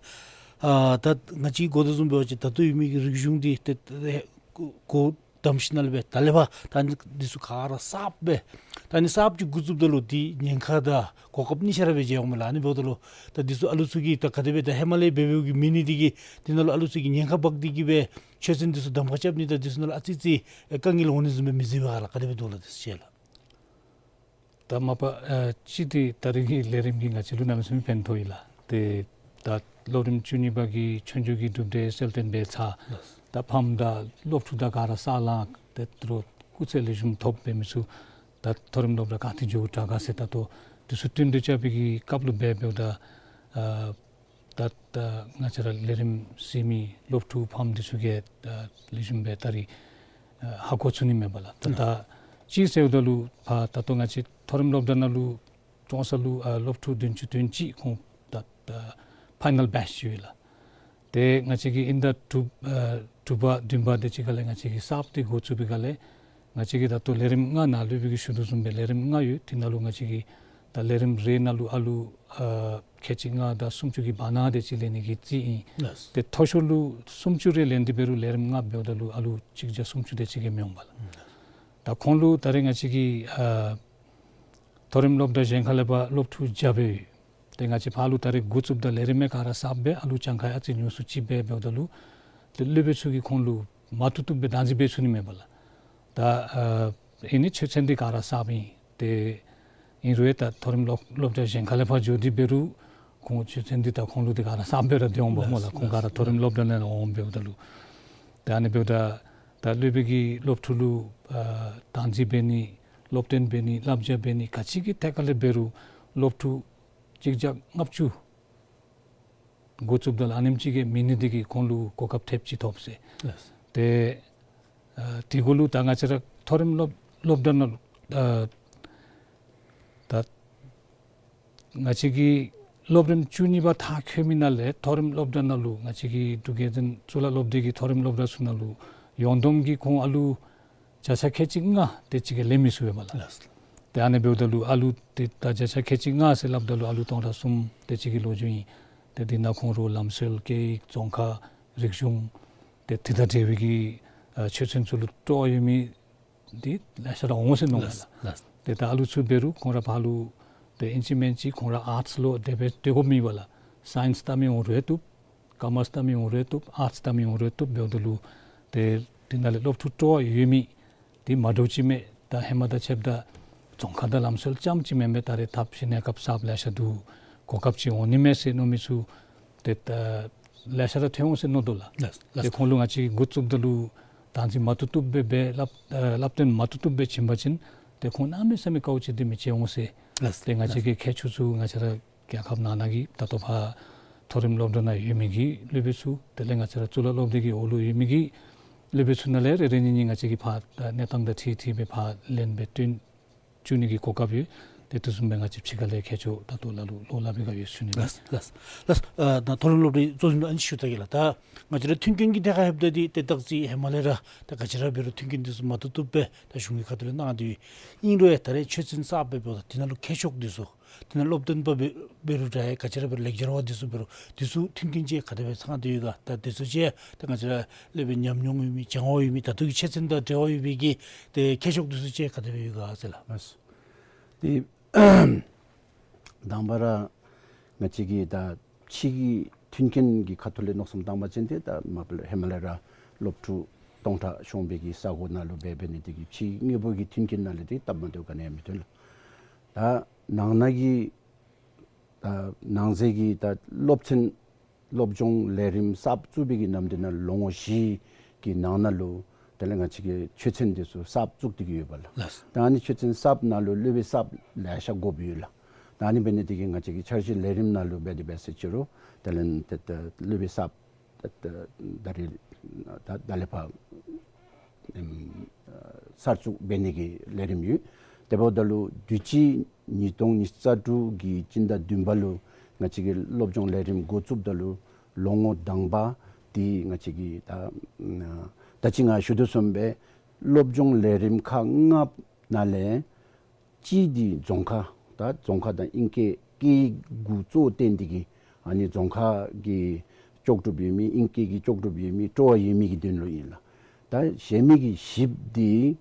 ཨ་ད་ང་བཅས་གོ་དོ་བཟུམ་འབད་བ་ཅིན་ད་ལྟོ་ཡོད་མི་གི་རིག་གཞུང་འདི་ཏེ་ཏེ་གོ་གོ་དམ་ཞིནམ་ལས་སྦེ་ད་ལས་ཕར་ད་ཨ་ནི་འདི་ཚུ་ག་ར་གསརཔ་སྦེ་ད་ཨ་ནི་གསརཔ་ཅིག་འགོ་བཙུགསཔ་ད་ལུ་འདི་ཉེན་ཁ་དང་གོ་སྐབས་གཉིས་ཆ་ར་སྦེ་མཇལཝ་མས་ལགས། ཨ་ནི་འབདཝ་ད་ལུ་ད་འདི་ཚུ་ཨ་ལུ་ཚུ་གིས་ད་ག་དེ་སྦེ་ད་ཧེ་མ་ལས་འབད་འབདཝ་གི་མེད་ནི་འདི་གིས་འདི་ནང་ལུ་ཨ་ལུ་ཚུ་གིས་ཉེན་ཁ་འབག་སྟེ་གིས་སྦེ་ཆོས་ཚན་འདི་ཚུ་གདམ་ཁ་རྐྱབ་ནི་དང་འདི་ཚུ་ནང་ལུ་ཨ་ཙི་ཙི་དཀའ་ངལ་འོང་ནི་བཟུམ་སྦེ་མི་གཟིགས་པས་ག་ལགས། ག་དེ་སྦེ་འདུག་ལགས། དེ་ཚུ་ཅིག་ལགས། ད་མ་པ་ཨ་ཅིག་འདི་ད་རེས་ཀྱི་ལས་རིམ་གྱིས་ང་བཅས་ལུ་གནམ་མེད་ས་མེད་ཕན་ཐོགས་ཡི་ལགས། ཏེ་ད་སློབ་རིམ་བཅུ་གཉིས་པ་གི་ཆོས་རྒྱུགས་ཀྱི་གྲུབ་འབྲས་གསལ་སྟོན་འབད་ཚར། ལགས། ད་ཕམ་དང་སློབ་ཕྲུག་དང་ག་ར་ས་ལང་ཏེ་དོ་རུང་སྐུགས་ཚད་ལེགས་ཤོམ་ཐོབ་འབད་མི་ཚུ་ད་མཐོ་རིམ་སློབ་གྲྭ་ག་ཏེ་འགྱོ་དྲག་ག་ཟེར་ད་ལྟོ་འདི་ཚུ་བསྟུན་གྲོས་རྐྱབ་པའི་གི་སྐབས་ལུ་འབད་འབདཝ་ད་ཨ་ད་ད་ང་བཅས་ར་ལས་རིམ་གཟིགས་མི་སློབ་ཕྲུག་ཕམ་འདི་ཚུ་གིས་ད་ལེགས་ཤོམ་སྦེ་ད་རེས་ཨ་ཧ་གོ་ཚུགས་ནི་མས་པ་ལགས། ད་ད་ཅིག་ཟེརཝ་ད་ལུ་ཕར་ད་ལྟོ་ང་བཅས་མཐོ་རིམ་སློབ་གྲྭ་ནང་ལུ་ཀྲོང་གསར་ལུ་ཨ་སློབ་ཕྲུག་བདུན་ཅུ་དོན་གཅིག་ཁོང་ད་ད་ཕའི་ནཱལ་བེཆ་ཅིག་ཡོད་ལགས། ཏེ་ང་བཅས་ཀྱིས་ཨིན་ཟླ་དྲུག་ཨ་དྲུག་པ་བདུན་པ་དེ་ཅིག་ཁ་ལས་ང་བཅས་ཀྱིས་གསརཔ་འདི་འགོ་བཙུགས་པའི་སྒང་ལས་ང་བཅས་ཀྱིས་ད་ལྟོ་ལས་རིམ་ལྔ་ནཱ་སློབ་དཔོན་གྱིས་ཞུ་དོ་བཟུམ་སྦེ་ལས་རིམ་ལྔ་ཡོད། དེ་ནང་ལུ་ང་བཅས་ཀྱིས་ད་ལས་རིམ་རེ་ནང་ལུ་ཨ་ལུ་ཨ་ཁལ་གཅིག་ལྔ་དང་སུམ་ཅུ་གི་བར་ན་དེ་ཅིག་ལེན་ནི་གི་རྩིས་ཨིན། ལགས། ཏེ་མཐོ་ཤོས་ལུ་སུམ་ཅུ་རེ་ལེན་ཏེ་འབད་རུང་ལས་རིམ་ལྔ་འབདཝ་ད་ལུ་ཨ་ལུ་གཅིག་བརྒྱ་སུམ་ཅུ་དེ་ཅིག་གིས་མི་འོང་པ་ལགས། ད་ཁོང་ལུ་ད་རེས་ང་བཅས་ཀྱིས་ཨ་མཐོ་རིམ་སློབ་གྲྭ་གཞན་ཁ་ལས་ཕར་སློབ་ཕྲུག་བརྒྱ་སྦེ་ཡོད། ཏེ་ང་བཅས་ཕར་ལུ་ད་རེས་འགོ་བཙུགསཔ་ད་ལས་རིམ་མེད་ག་ར་གསརཔ་སྦེ་ཨ་ལུ་གྱངས་ཁ་ཨ་ཙི་ཉུང་སུ་ཅིག་སྦེ་འབདཝ་ད་ལུ་ཏེ་སློབ་དཔོན་ཚུ་གིས་ཁོང་ལུ་མ་བཏུབ་བཏུབ་སྦེ་བདག་འཛིན་འབད་ཚུགས་ནི་མས་པ་ལགས། ད་ཨ་ཨིན་ནི་ཆོས་ཚན་འདི་ག་ར་གསརཔ་ཨིན། ཏེ་ཨིན་རུང་ད་མཐོ་རིམ་སློབ་སློབ་གྲྭ་གཞན་ཁ་ལས་ཕར་འགྱོ་སྟེ་འབད་རུང་ཁོང་ཆོས་ཚན་འདི་ད་ཁོང་ལུ་འདི་ག་ར་གསརཔ་སྦེ་ར་སྡོད་འོང་པ་སྨོ་ལགས། ཁོང་ག་ར་མཐོ་རིམ་སློབ་གྲྭ་ནང་ལས་འོང་འབདཝ་ད་ལུ། ཏེ་ཨ་ནི་འབདཝ་ད་ད་སློབ་དཔོན་གྱིས་སློབ་ཕྲུག་ལུ་ཨ་བདག་འཛིན་འབད་ནི་སློབ་སྟོན་འབད་ནི་བསླབ་བྱ་འབད་ནི་ག་ཅི་གི་ཐད་ཁ་ལས་འབད་རུང་སློབ་ཕྲུག་གཅིག་བརྒྱ་ལྔ་བཅུ་འགོ་བཙུགསཔ་ད་ལུ་ཨ་ནེམ་ཅིག་གིས་མེད་ནི་འདི་གིས་ཁོང་ལུ་གོ་སྐབས་ཐེབས་ཅིག་ཐོབ་ཟེར། ལགས། ཏེ་ཨ་དེ་གུ་ལུ་ད་ང་བཅས་ར་མཐོ་རིམ་སློབ་སློབ་གྲྭ་ནང་ལུ་ཨ་ད་ང་བཅས་ཀྱི་སློབ་རིམ་བཅུ་གཉིས་པ་མཐར་འཁྱོལ་མི་ནང་ལས་མཐོ་རིམ་སློབ་གྲྭ་ནང་ལུ་ང་བཅས་ཀྱི་འབྲུག་རྒྱལ་བཙུན་གཙུག་ལག་སློབ་སྡེ་གི་མཐོ་རིམ་སློབ་གྲྭ་ཚུ་ནང་ལུ་ཡོངས་བསྡོམས་ཀྱིས་ཁོང་ཨ་ལུ་བརྒྱ་ཆ་ཁལ་གཅིག་ལྔ་དེ་ཅིག་གིས་ལེན་མི་ཚུགས་པས་པ་ལགས། ལགས། ཏེ་ཨ་ནི་འབདཝ་ད་ལུ་ཨ་ལུ་ཏེ་ད་བརྒྱ་ཆ་ཁལ་གཅིག་ལྔ་ཟེར་སླབ་ད་ལུ་ཨ་ལུ་སྟོང་ཕྲག་གསུམ་དེ་ཅིག་གི་ལོ་རྒྱུས་ཨིན། ཏེ་འདི་ནང་ཁོང་ར་ལམ་སྲོལ་སྐད་ཡིག་རྫོང་ཁ་རིག་གཞུང་ཏེ་དེ་དང་འབྲེལ་བའི་གི་ཨ་ཆོས་ཚན་ཚུ་ལུ་སྤྲོ་བ་ཡོད་མི་འདི་ལེ་ཤ་ར་འོང་ཟེར་མནོཝ་མས་ལགས། ལགས། ཏེ་ད་ཨ་ལུ་ཚུ་འབད་རུང་ཁོང་ར་ཕར་ལུ་ཏེ་ཨིན་ཅི་མིན་ཅི་ཁོང་ར་ཨརཊསི་ལུ་དེ་སྦེ་སྡོད་དགོཔ་མེད་པ་ལགས། སའིནསི་ལྟ་མི་འོང་རུང་བཏུབ། ཀོ་མརསི་ལྟ་མི་འོང་རུང་བཏུབ། ཨརཊསི་ལྟ་མི་འོང་རུང་བཏུབ། འབདཝ་ད་ལུ་ཏེ་འདི་ནང་ལས་སློབ་ཕྲུག་སྤྲོ་བ་ཡོད་མི་འདི་མ་འདྲཝ་ཅིག་མས། ད་ཧེ་མ་དང་ཕྱདཔ་ད་རྫོང་ཁ་དང་ལམ་སྲོལ་ཙམ་ཅིག་མེན་པར་ད་རེས་ཐབས་ཤེས་གནས་སྐབས་གསརཔ་ལེ་ཤ་འདུག། གོ་སྐབས་ཅིག་འོང་ནི་མས་ཟེར་མནོ་མི་ཚུ་ཏེ་ད་ལེ་ཤ་ར་ཐོན་འོང་ཟེར་མནོ་དོ་ལགས། ལགས། ལགས། ཏེ་ཁོང་ལུ་ང་བཅས་འགོ་བཙུགསཔ་ད་ལུ་བདག་འཛིན་མ་བཏུབ་བཏུབ་སྦེ་སྦེ་སླབ་ཨ་སླབ་སྟོན་མ་བཏུབ་བཏུབ་སྦེ་བྱིན་པ་ཅིན་ཏེ་ཁོང་གནམ་མེད་ས་མེད་དཀའཝ་སྤྱད་དེ་མི་བྱོན་འོང་ཟེར། ལགས། ཏེ་ང་བཅས་ཀྱི་མཁས་མཆོག་ཚུ་ང་བཅས་ར་རྒྱལ་ཁབ་ནང་ན་གི་ད་ལྟོ་ཕར་མཐོ་རིམ་སློབ་གྲྭ་ནང་ཡོད་མི་གི་སློབ་དཔོན་ཚུ་དེ་ལས་ང་བཅས་ར་གཙུག་ལག་སློབ་སྡེ་གི་འོག་ལུ་ཡོད་མི་གི་སློབ་དཔོན་ཚུ་ནང་ལས་རེ་རེ་གཉིས་གཉིས་ང་བཅས་ཀྱིས་ཕར་ད་གནས་སྟངས་དང་འཁྲིལ་འཁྲིལ་སྦེ་ཕར་ལེན་སྦེ་བཏོན་བཅུག་ནི་གི་གོ་སྐབས་ཡོད། ཏེ་དེ་བཟུམ་སྦེ་ང་བཅས་ཕྱི་ཁ་ལས་མཁས་མཆོག་ད་ལྟོ་ལ་ལུ་བློ་སླབ་པའི་ག་ཡོད་ཞུ་ནི་ལགས། ལགས། ལགས། ལགས། ཨ་ད་མཐོ་རིམ་སློབ་གྲྭའི་གཙོ་འཛིན་ལུ་ཨ་ནི་ཞུ་ད་གེ་ལགས། ད་ང་བཅས་ར་མཐུན་རྐྱེན་གྱི་ཐད་ཁར་ལྷོདཔ་ད་འདི་ཏེ་སྟག་རྩེ་ཧེ་མ་ལས་ར་ད་ག་ཅི་ར་འབད་རུང་མཐུན་རྐྱེན་འདི་ཚུ་མ་བཏུབ་བཏུབ་སྦེ་ད་གཞུང་གི་ཁ་ཐུག་ལས་གནང་སྟེ་ཡོད། ཨིན་རུང་ཡང་ད་རེས་ཆོས་ཚན་གསརཔ་སྦེ་འབདཝ་ད་འདི་ནང་ལུ་མཁས་མཆོག་འདི་ཚུ་དེ་ནང་སློབ་སྟོན་པ་འབད་འབད་རུང་འདྲ་ཡང་ག་ཅི་ར་འབད་རུང་ལེགས་སྦྱར་བ་འདི་ཚུ་འབད་རུང་འདི་ཚུ་མཐུན་རྐྱེན་ཅིག་ག་དེ་སྦེ་ཚང་སྟེ་ཡོད་ག། ད་འདི་ཚུ་ཅིག་ད་ང་བཅས་ར་སློབ་དཔོན་ཉམས་མྱོང་ཡོད་མི་སྦྱང་བ་ཡོད་མི་ད་ལྟོ་གི་ཆོས་ཚན་དང་འབྲེལ་བ་ཡོད་པའི་གི་ཏེ་མཁས་མཆོག་འདི་ཚུ་ཅིག་ག་དེ་སྦེ་ཡོད་ག་ཟེར་ལགས། ལགས། ཏེ་དང་པ་ར་ང་བཅས་ཀྱིས་ད་ཕྱི་གི་མཐུན་རྐྱེན་གྱི་ཁ་ཐུག་ལས་མནོ་བསམ་བཏང་བ་ཅིན་ཏེ་ད་མ་པ་ལས་ཧེ་མ་ལས་ར་སློབ་ཕྲུག་སྟོང་ཕྲག་ཤོང་བའི་གི་ས་གོ་ནང་ལུ་འབད་འབད་ནི་དེ་གིས་ཕྱི་དངོས་པོ་གི་མཐུན་རྐྱེན་ནང་ལས་ཏེ་སྟབས་མ་བདེཝ་ག་ནི་ཡང་མི་ཐོན་ལགས། ད་ནང་ན་གི་ད་ནང་གསེས་ཀྱི་ད་སློབ་ཚན་སློབ་སྦྱོང་ལས་རིམ་གསརཔ་བཙུགས་པའི་གི་ནམ་དུས་ནང་ལོ་ངོ་བཞི་གི་ནང་ན་ལུ་དེ་ལས་ང་བཅས་ཀྱིས་ཆོས་ཚན་འདི་ཚུ་གསརཔ་བཙུགས་ཏེ་གི་ཡོད་པ་ལགས། ལགས། ད་ཨ་ནི་ཆོས་ཚན་གསརཔ་ནང་ལུ་སློབ་དཔོན་གསརཔ་ལེ་ཤ་དགོཔ་ཡོད་ལགས། ད་ཨ་ནི་འབད་ནི་དེ་གིས་ང་བཅས་ཀྱི་འཆར་གཞི་ལས་རིམ་ནང་ལུ་འབད་དེ་འབད་ཟེར་ཅི་རུང་དེ་ལས་ཏེ་ད་སློབ་དཔོན་གསརཔ་ད་ད་ད་རེས་ད་ད་ལས་ཕར་ཨེམ་གསར་བཙུགས་འབད་ནི་གི་ལས་རིམ་ཡོད། དེ་འབདཝ་ད་ལུ་དུས་ཅི་ཉིས་སྟོང་ཉི་ཤུ་རྩ་དྲུག་གི་སྤྱི་ཟླ་བདུན་པ་ལུ་ ང་བཅས་ཀྱི་སློབ་སྦྱོང་ལས་རིམ་འགོ་བཙུགསཔ་ད་ལུ་ལོ་ངོ་དང་པ་འདི་ང་བཅས་ཀྱི་ད་ཨ་ད་ཅི་ང་ཞུ་དོ་བཟུམ་སྦེ་སློབ་སྦྱོང་ལས་རིམ་ཁག་ལྔ་ནང་ལས་གཅིག་འདི་རྫོང་ཁ། ད་རྫོང་ཁ་དང་ཨིང་སྐད་སྐད་ཡིག་གུ་གཙོ་བོ་བཏོན་ཏེ་གི་ཨ་ནི་རྫོང་ཁ་གི་ལྕོགས་གྲུབ་ཡོད་མི་ཨིང་སྐད་ཀྱི་ལྕོགས་གྲུབ་ཡོད་མི་སྤྲོ་བ་ཡོད་མི་གི་དོན་ལུ་ཨིན་ལགས། ད་གཞན་མི་གི་བཞི་པ་འདི་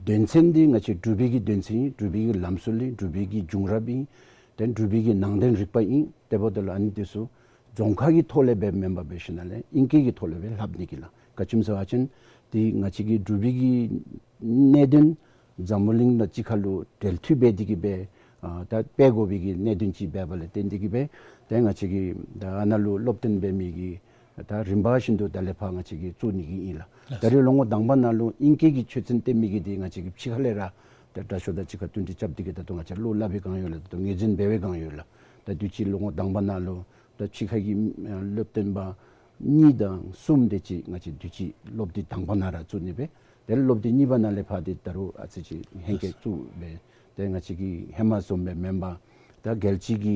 དོན་ཚན་འདི་ང་བཅས་འབྲུག་པའི་གི་དོན་ཚན་ཨིན། འབྲུག་པའི་གི་ལམ་སྲོལ་ཨིན། འབྲུག་པའི་གི་བྱུང་རབས་ཨིན། དེ་འབྲུག་པའི་གི་ནང་དོན་རིག་པ་ཨིན། དེ་འབདཝ་ད་ལུ་ཨ་ནི་འདི་ཚུ་རྫོང་ཁ་གི་ཐོག་ལས་སྦེ་མེན་པར་འབད་ཞིནམ་ལས་ཨིང་སྐད་ཀྱི་ཐོག་ལས་སྦེ་ལྷབ་ནི་གི་ལགས། ག་ཅི་སྨོ་ཟེར་བ་ཅིན་འདི་ང་བཅས་ཀྱི་འབྲུག་པའི་གི་གནད་དོན་འཛམ་བུ་གླིང་དང་གཅིག་ཁར་ལུ་འབྲེལ་མཐུད་འབད་དེ་གི་སྦེ་ཨ་ད་སྤེལ་དགོ་པའི་གི་གནད་དོན་ཅིག་འབདཝ་ལས་བརྟེན་ཏེ་གི་སྦེ་ཏེ་ང་བཅས་ཀྱིས་ད་ཨ་ནཱ་ལུ་སློབ་སྟོན་འབད་མི་གི་ད་རིམ་པ་བཞིན་དུ་ད་ལས་ཕར་ང་བཅས་ཀྱིས་བཙུགས་ནི་གི་ཨིན་ལགས། ད་རེས་ལོ་ངོ་དང་པ་ནང་ལུ་ཨིང་སྐད་ཀྱི་ཆོས་ཚན་སྟོན་མི་གི་འདི་ང་བཅས་ཀྱིས་ཕྱི་ཁ་ལས་ར་ད་དྲག་ཤོས་དང་གཅིག་ཁར་བསྟུན་གྲོས་རྐྱབ་སྟེ་གི་ད་ལྟོ་ང་བཅས་བློ་སླབ་པའི་བསྒང་ཡོད་ལགས། ད་ལྟོ་ངོས་འཛིན་འབད་བའི་བསྒང་ཡོད་ལགས། ད་དུས་ཅི་ལོ་ངོ་དང་པ་ནང་ལུ་ད་ཕྱི་ཁ་གི་ཨ་སློབ་སྟོན་པ་གཉིས་དང་གསུམ་དེ་ཅིག་ང་བཅས་དུས་ཅི་སློབ་དེབ་དང་པ་ནང་ར་བཙུགས་ནི་སྦེ། དེ་ལས་སློབ་དེབ་གཉིས་པ་ནང་ལས་ཕར་འདི་ད་རུང་ཨ་ཙི་ཅིག་ཧེང་སྐལ་བཙུགས་སྦེ། ཏེ་ང་བཅས་ཀྱི་ཧེ་མ་བཟུམ་སྦེ་མེན་པར་ད་རྒྱལ་སྤྱི་གི་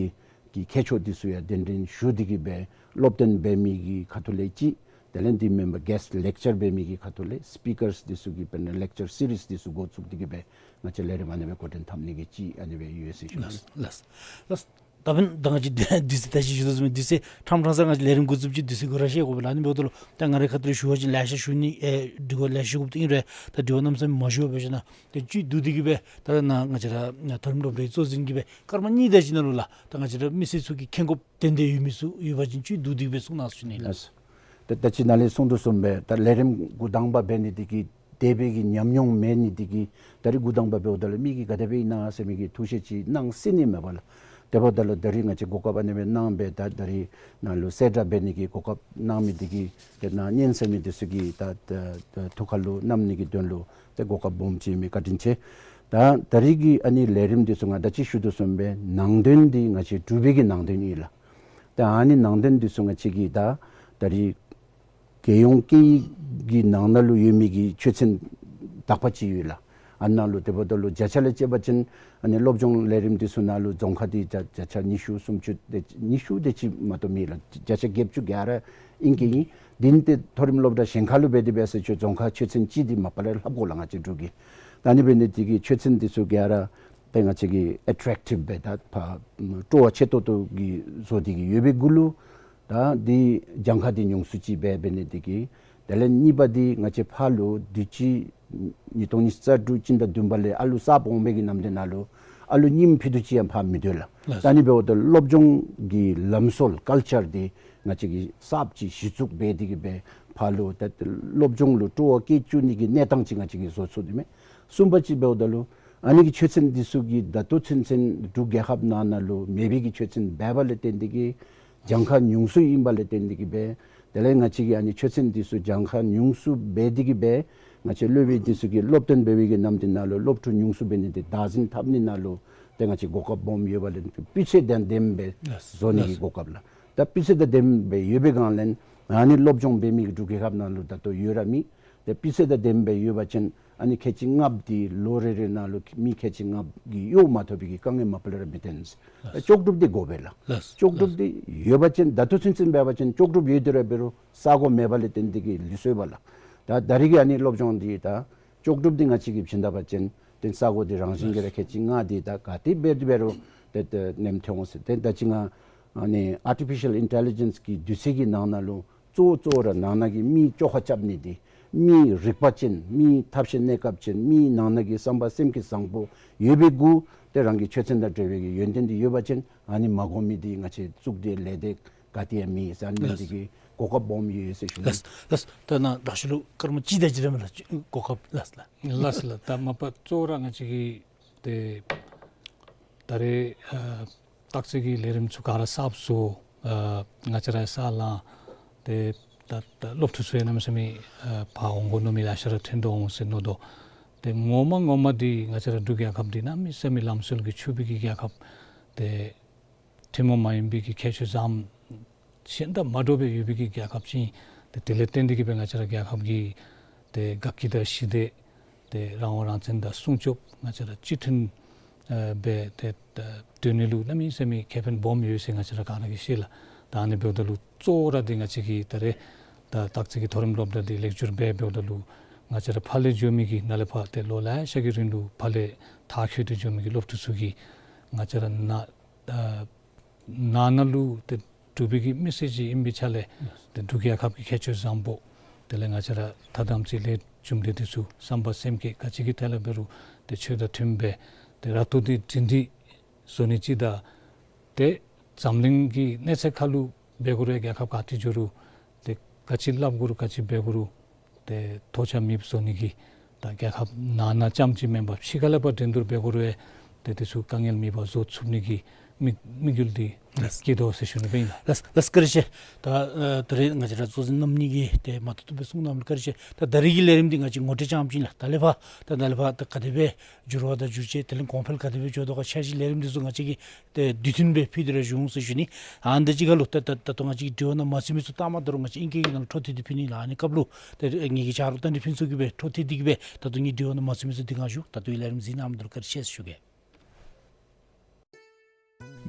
གི་མཁས་མཆོག་འདི་ཚུ་ཡང་གདན་འདྲེན་ཞུ་སྟེ་གི་སྦེ་སློབ་སྟོན་འབད་མི་གི་ཁ་ཐུག་ལས་གཅིག། དེ་ལས་འདི་མེན་པར་གེསཊ་ལེཀ་ཅར་འབད་མི་གི་ཁ་ཐུག་ལས་སི་པི་ཀརསི་འདི་ཚུ་གི་དཔེར་ན་ལེཀ་ཅར་སི་རིསི་འདི་ཚུ་འགོ་བཙུགས་ཏེ་གི་སྦེ་ང་བཅས་ལས་རིམ་ཨ་ནི་སྦེ་འགོ་འདྲེན་འཐབ་ནི་གི་གཅིག་ཨ་ནི་སྦེ་ཡོད་ཟེར་ཞུ་ནི། ལགས་ལགས་ལགས། ད་འབདན་ད་ང་བཅས་དུས་ཚོད་ད་ཅི་ཞུ་དོ་བཟུམ་སྦེ་དུས་ཚོད་ཕྲང་ཕྲང་ས་ང་བཅས་ལས་རིམ་འགོ་བཙུགསཔ་ཅིག་དུས་ཚོད་འགོར་ར་ཤེས་དགོ་པས་ལགས། ཨ་ནི་འབདཝ་ད་ལུ་ད་ང་རའི་ཁ་ཐུག་ལས་ཞུ་བ་ཅིན་ལེ་ཤ་ཞུ་ནི་ཨེ་དྲི་བ་ལེ་ཤ་ཞུ་དགོཔ་ད་ཨིན་རུང་ད་དྲི་བ་གནམ་མེད་ས་མེད་མ་ཞུ་བར་འབད་ཞིནམ་ལས་ཏེ་བཅུད་བསྡུ་སྟེ་གི་སྦེ་ད་ནཱ་ང་བཅས་ར་མཐོ་རིམ་སློབ་གྲྭའི་གཙོ་འཛིན་གྱིས་སྦེ་སྐར་མ་གཉིས་དེ་ཅིག་ནང་ལུ་ལགས་ད་ང་བཅས་ར་མི་སེར་ཚུ་གིས་མཁྱེན་དགོཔ་ཏན་ཏན་ཡོད་མི་ཚུ་ཡོད་པ་ཅིན་བཅུད་བསྡུ་སྟེ་གི་སྦེ་གསུང་གནང་ཟེར་ཞུ་ནི་ལགས། ལགས། ད་ད་ཅི་ནཱ་ལས་གསུང་དོ་བཟུམ་སྦེ་ད་ལས་རིམ་འགོ་དང་པ་འབད་ནི་འདི་གིས་དེ་སྦེ་གི་ཉམས་མྱོང་མེད་ནི་འདི་གིས་ད་རིས་འགོ་དང་པ་འབདཝ་ད་ལུ་མི་གིས་ག་དེ་སྦེ་ཨིན་ན་ཟེར་མི་གི་ཐུགས་བཞེད་ཅིག་གནང་སྲིད་ནི་མས་པ་ལགས། དེ་འབདཝ་ད་ལུ་ད་རིས་ང་བཅས་གོ་སྐབས་ཨ་ནི་སྦེ་གནང་སྦེ་ད་ད་རིས་ནཱ་ལུ་གསལ་བསྒྲགས་འབད་ནི་གི་གོ་སྐབས་གནང་མི་འདི་གིས་ཏེ་ནཱ་ཉན་ཟེར་མི་འདི་ཚུ་གི་ད་ད་ད་ཐུགས་ཁར་ལུ་བསྣམ་ནི་གི་དོན་ལུ་ཏེ་གོ་སྐབས་སྦོམ་ཅིག་ཨིན་མས། བཀའ་དྲིན་ཆེ། ད་ད་རིས་ཀྱི་ཨ་ནི་ལས་རིམ་འདི་ཚུ་ང་ད་ཅི་ཞུ་དོ་བཟུམ་སྦེ་ནང་དོན་འདི་ང་བཅས་འབྲུག་པའི་གི་ནང་དོན་ཨིན་ལགས། ད་ཨ་ནི་ནང་དོན་འདི་ཚུ་ང་བཅས་ཀྱིས་ད་ད་རིས་རྒྱལ་ཡོངས་སྐད་ཡིག་གི་ནང་ན་ལུ་ཡོད་མི་གི་ཆོས་ཚན་དག་པ་ཅིག་ཡོད་ལགས། ཨ་ནཱ་ལུ་དེ་འབདཝ་ད་ལུ་བརྒྱ་ཆ་ལས་བཅད་པ་ཅིན་ཨ་ནི་སློབ་སྦྱོང་ལས་རིམ་འདི་ཚུ་ནང་ལུ་རྫོང་ཁ་འདི་བརྒྱ་བརྒྱ་ཆ་ཉི་ཤུ་སུམ་ཅུ་དེ་ཉི་ཤུ་དེ་ཅིག་མ་གཏོགས་མེད་ལགས། བརྒྱ་ཆ་བརྒྱད་ཅུ་གྱ་ར་ཨིན་གྱི་ཨིན། འདི་ནི་ཏེ་མཐོ་རིམ་སློབ་གྲྭ་གཞན་ཁར་ལུ་འབད་དེ་འབད་ཟེར་ཆོས་རྫོང་ཁ་ཆོས་ཚན་གཅིག་འདི་མ་པ་ལས་ལྷབ་དགོ་ལགས་ང་བཅས་འབྲུག་གིས། ད་ཨ་ནི་འབད་ནི་འདི་གིས་ཆོས་ཚན་འདི་ཚུ་ག་ར་ཏེ་ང་བཅས་ཀྱིས་ཨེ་ཊེཀ་ཊིབ་སྦེ་ད་ཕར་སྤྲོ་བ་ཆེ་ཏོག་ཏོ་གི་བཟོ་སྟེ་གི་ཡོད་པའི་གུ་ལུ་ད་འདི་གྱངས་ཁ་འདི་ཉུང་སུ་ཅིག་འབད་འབད་ནི་འདི་གིས་དེ་ལས་གཉིས་པ་འདི་ང་བཅས་ཕར་ལུ་དུས་ཅི་ཉིས་སྟོང་ཉི་ཤུ་རྩ་དྲུག་སྤྱི་ཟླ་བདུན་པ་ལས་ཨ་ལུ་གསརཔ་འོང་མི་གི་ནམ་དུས་ནང་ལུ་ཨ་ལུ་རྙིངམ་ཕུད་རྡོག་ཅིག་ཡང་ཕར་མིན་འདུག་ལགས། ལགས། ད་ཨ་ནི་འབདཝ་ད་སློབ་སྦྱོང་གི་ལམ་སྲོལ་ཀཱལ་ཅར་འདི་ང་བཅས་ཀྱིས་གསརཔ་ཅིག་གཞི་བཙུགས་འབད་དེ་གི་སྦེ་ཕར་ལུ་ད་སློབ་སྦྱོང་ལུ་སྤྲོ་བ་སྐྱེ་བཅུག་ནི་གི་གནས་སྟངས་ཅིག་ང་བཅས་ཀྱིས་བཟོ་ཚུགས་ནི་མས། གསུམ་པ་ཅིག་འབདཝ་ད་ལུ་ཨ་ནི་གི་ཆོས་ཚན་འདི་ཚུ་གིས་ད་ལྟོ་ཚུན་ཚོད་འབྲུག་རྒྱལ་ཁབ་ནང་ན་ལུ་མེད་པའི་གི་ཆོས་ཚན་འབདཝ་ལས་བརྟེན་ཏེ་གི་གྱངས་ཁ་ཉུང་སུ་ཨིན་པ་ལས་བརྟེན་ཏེ་གི་སྦེ་དེ་ལས་ང་བཅས་ཀྱིས་ཨ་ནི་ཆོས་ཚན་འདི་ཚུ་གྱངས་ཁ་ཉུང་སུ་འབད་དེ་གི་སྦེ་ང་བཅས་སློབ་དཔོན་འདི་ཚུ་གིས་སློབ་སྟོན་འབད་བའི་གི་ནམ་དུས་ནང་ལུ་སློབ་ཕྲུག་ཉུང་སུ་འབད་ནི་འདི་བདག་འཛིན་འཐབ་ནི་ནང་ལུ་ཏེ་ང་བཅས་གོ་སྐབས་སྦོམ་ཡོད་པ་ལས་སྤུས་ཚད་དང་ལྡནམ་སྦེ་ལགས། བཟོ་ནི་གི་ལགས། གོ་སྐབས་ལགས། ད་སྤུས་ཚད་དང་ལྡནམ་སྦེ་ཡོད་པའི་སྒང་ལས་ཨ་ནི་སློབ་སྦྱོང་འབད་མི་གི་འབྲུག་རྒྱལ་ཁབ་ནང་ལུ་ད་ལྟོ་ཡོད་ར་མེད། ཏེ་སྤུས་ཚད་དང་ལྡནམ་སྦེ་ཡོད་པ་ཅིན་ཨ་ནི་ཁལ་གཅིག་ལྔ་པོ་འདི་ལོ་རེ་རེ་ནང་ལུ་མི་ཁལ་གཅིག་ལྔ་པོ་གིས་གཡོག་མ་ཐོབ་པའི་གི་དཀའ་ངལ་མ་པ་ལས་ར་མི་ཐོན། ལགས། ལྕོགས་གྲུབ་འདི་དགོ་པས་ལགས། ལགས། ལྕོགས་གྲུབ་འདི་ཡོད་པ་ཅིན་ད་ལྟོ་ཚུན་ཚོད་འབད་བ་ཅིན་ལྕོགས་གྲུབ་ཡོད་དེ་ར་འབད་རུང་ས་གོ་མེད་པ་ལས་བརྟེན་ཏེ་གི་ལུས་སོང་པས་ལགས། ད་ད་རིས་ཀྱི་ཨ་ནི་སློབ་སྦྱོང་འདི་ད་ལྕོགས་གྲུབ་འདི་ང་བཅས་ཀྱིས་བྱིན་ད་པ་ཅིན་ཏེ་ས་གོ་འདི་རང་བཞིན་གྱིས་ར་ཁལ་གཅིག་ལྔ་འདི་ད་ག་ཏེ་འབད་དེ་འབད་རུང་ཏེ་ཏེ་ནེམ་ཐོན་འོང་ཟེར། ཏེ་ད་ཅི་ང་ཨ་ནི་ཨར་ཊི་ཕི་ཤལ་ཨིན་ཊེ་ལི་ཇེནསི་གི་དུས་ཚོད་ཀྱི་ནང་ན་ལུ་གཙོ་བོ་གཙོ་བོ་ར་ནང་ན་གི་མི་བཅོ་ཁ་རྐྱབ་ནི་འདི་མི་རིག་པ་ཅན་མི་ཐབས་ཤེས་གནས་སྐབས་ཅན་མི་ནང་ན་གི་བསམ་པ་སེམས་ཀྱི་བཟང་པོ་ཡོད་པའི་གུ་ཏེ་རང་གི་ཆོས་ཚན་དང་འབྲེལ་བའི་གི་ཡོན་ཏན་འདི་ཡོད་པ་ཅིན་ཨ་ནི་མ་དགོ་མི་འདི་ང་བཅས་བཙུགས་ཏེ་ལས་དེ་ག་ཏེ་ཡང་མེད་ཟེར། ཨ་ནི་ལགས། འདི་གི་གོ་སྐབས་སྦོམ་ཡོད་ཟེར་ཞུ་ནི། ལགས་ལགས། ད་ནཱ་དྲག་ཤོས་ལུ་སྐར་མ་གཅིག་དེ་ཅིག་རེ་མས་ལགས། གོ་སྐབས། ལགས་ལགས། ལགས་ལགས། ད་མ་པ་གཙོ་བོ་ར་ང་བཅས་ཀྱི་ཏེ་ད་རེས་ཨ་སྟག་རྩེ་གི་ལས་རིམ་ཚུ་ག་ར་གསརཔ་བཟོ། ཨ་ང་བཅས་ར་ས་ལང་ཏེ་ད་ད་སློབ་ཕྲུག་ཚུ་ཡང་གནམ་མེད་ས་མེད་ཨ་ཕར་འོང་དགོ་མནོ་མི་ལེ་ཤ་ར་ཐོན་དོ་འོང་ཟེར་མནོ་དོ། ཏེ་ངོ་མ་ངོ་མ་འདི་ང་བཅས་ར་འབྲུག་རྒྱལ་ཁབ་འདི་གནམ་མེད་ས་མེད་ལམ་སྲོལ་གྱི་ཕྱུག་པའི་གི་རྒྱལ་ཁབ་ཏེ་ཐུན་མོང་མ་ཡིན་པའི་གི་ཁྱད་ཆོས་བཟང་གཞན་དང་མ་འདྲཝ་སྦེ་ཡོད་པའི་གི་རྒྱལ་ཁབ་ཅིག། ཏེ་དེ་ལས་བརྟེན་ཏེ་གི་སྦེ་ང་བཅས་ར་རྒྱལ་ཁབ་ཀྱི་ཏེ་དགའ་སྐྱིད་དང་ཞི་བདེ་ཏེ་རང་དབང་རང་བཙན་དང་སྲུང་སྐྱོབ་ང་བཅས་ར་སྤྱི་མཐུན་ ཨ་སྦེ་ཏེ་ད་སྡོད་ནི་ལུ་གནམ་མེད་ས་མེད་ཁེ་ཕན་སྦོམ་ཡོད་ཟེར་ང་བཅས་ར་ག་ར་གིས་ཤེས་ལགས། ད་ཨ་ནི་འབདཝ་ད་ལུ་གཙོ་བོ་ར་འདི་ང་བཅས་ཀྱིས་ད་རེས་ད་སྟག་རྩེ་གི་མཐོ་རིམ་སློབ་གྲྭ་འདི་ལེགས་བསྒྱུར་འབད་འབདཝ་ད་ལུ་ང་བཅས་ར་ཕར་ལས་འགྱོ་མི་གི་ནཱ་ལས་ཕར་ཏེ་ལོ་ལེ་ཤ་གི་རིང་ལུ་ཕར་ལས་མཐར་འཁྱོལ་ཏེ་འགྱོ་མི་གི་སློབ་ཕྲུག་ཚུ་གིས་ང་བཅས་ར་ནཱ་ཨ་ནང་ན་ལུ་ཏེ་འབྲུག་པའི་གི་མི་སེར་ཅིག་ཨིན་པའི་ཆ་ལས་ཏེ་འབྲུག་རྒྱལ་ཁབ་ཀྱི་ཁྱད་ཆོས་བཟང་པོ་དེ་ལས་ང་བཅས་ར་ཐ་དམ་ཚིག་ལས་རྒྱུ་འབྲས་འདི་ཚུ་བསམ་པ་སེམས་བསྐྱེད་ག་ཅི་གི་ཐད་ལས་འབད་རུང་ཏེ་ཆོས་དང་མཐུནམ་སྦེ་ཏེ་ར་ཏོ་འདི་སྒྲིང་སྒྲི་བཟོ་ནི་ཅིག་དང་ཏེ་འཛམ་གླིང་གི་གནས་ཚད་ཁར་ལུ་འབད་དགོ་རུང་རྒྱལ་ཁབ་ག་ཏེ་འགྱོ་རུང་ཏེ་ག་ཅི་སླབ་དགོ་རུང་ག་ཅི་འབད་དགོ་རུང་ཏེ་ཐོགས་ཆགས་མེདཔ་བཟོ་ནི་གི་ད་རྒྱལ་ཁབ་ནང་ན་རྐྱངམ་ཅིག་མེན་པར་ཕྱི་ཁ་ལས་ཕར་འགྲན་བསྡུར་འབད་དགོ་རུང་ཏེ་དེ་ཚུ་དཀའ་ངལ་མེད་པར་བཟོ་ཚུགས་ནི་གི་དམིགས་དམིགས་ཡུལ་འདི་ལགས། བསྐྱེད་དོ་ཟེར་ཞུ་ནི་སྦེ་ཨིན་ལགས། ལགས་ལགས་བཀའ་དྲིན་ཆེ། ད་ཨ་ད་རེས་ང་བཅས་ར་གཙོ་འཛིན་རྣམ་གཉིས་ཀྱིས་ཏེ་མ་ཐུབ་ཐུབ་སྦེ་གསུང་གནངམ་ལུ་བཀའ་དྲིན་ཆེ། ད་ད་རེས་ཀྱི་ལས་རིམ་འདི་ང་བཅས་ངོ་སྤྲོད་རྐྱངམ་ཅིག་ཨིན་ལགས། ད་ལས་ཕར་ད་ད་ལས་ཕར་ད་ག་དེ་སྦེ་འགྱུར་བ་དང་འགྱུར་བཅོས་དེ་ལས་གོང་འཕེལ་ག་དེ་སྦེ་འགྱོ་དོ་ག་འཆར་གཞི་ལས་རིམ་འདི་ཚུ་ང་བཅས་ཀྱིས་ཏེ་དུས་མཐུན་སྦེ་ཕུལ་ཏེ་ར་བཞུགས་འོང་ཟེར་ཞུ་ནི། ཨ་ནི་དང་གཅིག་ཁར་ལུ་ད་ད་ད་ལྟོ་ང་བཅས་ཀྱི་དྲི་བ་ནང་མ་ཚུད་མི་ཚུ་ལྟ་མ་ད་རུང་ང་བཅས་ཨིང་སྐད་ཀྱི་ནང་ལུ་འཕྲོ་མཐུད་དེ་ཕུལ་ནི་ལགས། ཨ་ནི་སྐབས་ལུ་ད་ངེ་གི་ཆ་རོགས་རྟ་མགྲིན་ཕུན་ཚོགས་ཀྱིས་སྦེ་འཕྲོ་མཐུད་དེ་གིས་སྦེ་ད་ལྟོ་ངེའི་དྲི་བ་ནང་མ་ཚུད་མི་ཚུ་འདི་གང་ཞུ། ད་ལྟོ་ལས་རིམ་གཟིགས་གནང་མི་འདི་ལུ་བཀའ་དྲིན་ཆེ་ཟེར་ཞུ་གེ།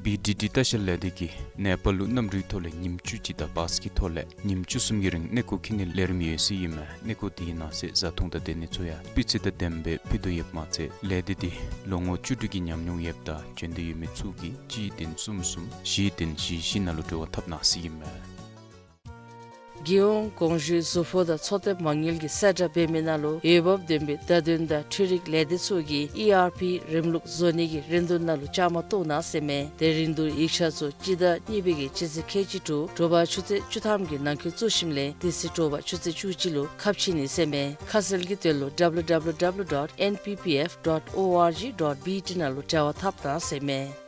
བི་ཌི་ཌི་ལྟ་བཤལ་ལས་སྡེ་གིས་ནེ་པཱལ་ལུ་གནམ་གྲུའི་ཐོག་ལས་ཉིནམ་བཅུ་གཅིག་དང་བཱས་ཀྱི་ཐོག་ལས་ཉིནམ་བཅུ་གསུམ་གྱི་རིང་གནས་སྐོར་འཁྱིད་ནིའི་ལས་རིམ་ཡོད་ཟེར་ཨིན་མས། གནས་སྐོར་དེའི་ནང་གསེས་བཟའ་འཐུང་དང་སྡོད་ནི་ཚུ་ཡང་སྤུས་ཚད་དང་ལྡནམ་སྦེ་ཕུལ་དོ་ཡོདཔ་མ་ཚད་ལས་སྡེ་འདི་ལོ་ངོ་བཅུ་དྲུག་གི་ཉམས་མྱོང་ཡོདཔ་དང་འབྱོན་འདོད་ཡོད་མི་ཚུ་གིས་གཅིག་བདུན་གསུམ་གསུམ་བཞི་བདུན་བཞི་བཞི་ནང་ལུ་འབྲེལ་བ་འཐབ་གནང་ཟེར་ཨིན་མས། རྒྱལ་ཡོངས་དགོངས་ཞུའི་གཟུགས་པོ་དང་ཚོགས་སྡེ་མ་དངུལ་གྱིས་གསལ་བསྒྲགས་འབད་མི་ནང་ལུ་འོས་འབབ་ལྡན་པའི་བརྡ་དོན་དང་འཕྲུལ་རིག་ལས་སྡེ་ཚུ་གིས་ཨི་ཨར་པི་རིམ་ལུགས་བཟོ་ནི་གི་རིན་བསྡུར་ནང་ལུ་བཅའ་མར་གཏོགས་གནང་ཟེར་མས། ཏེ་རིན་བསྡུར་ཡིག་ཆ་ཚུ་སྤྱི་ཟླ་གཉིས་པའི་གི་སྤྱི་ཚེས་ཁལ་གཅིག་དྲུག་དྲོ་པ་ཆུ་ཚོད་བཅུ་ཐམ་གྱི་ནང་འཁོད་བཙུགས་ཞིནམ་ལས་དེ་ཚེ་དྲོ་པ་ཆུ་ཚོད་བཅུ་གཅིག་ལུ་ཁ་ཕྱེ་ནི་ཟེར་མས། ཁ་གསལ་གྱི་དོན་ལུ་ཌབ་ལུ་ཌབ་ལུ་ཌབ་ལུ་ཌོཊ་ཨེན་པི་པི་ཨེཕ་ཌོཊ་ཨོ་ཨར་ཇི་ཌོཊ་བི་ཊི་ནང་ལུ་འབྲེལ་བ་འཐབ་གནང་ཟེར་མས།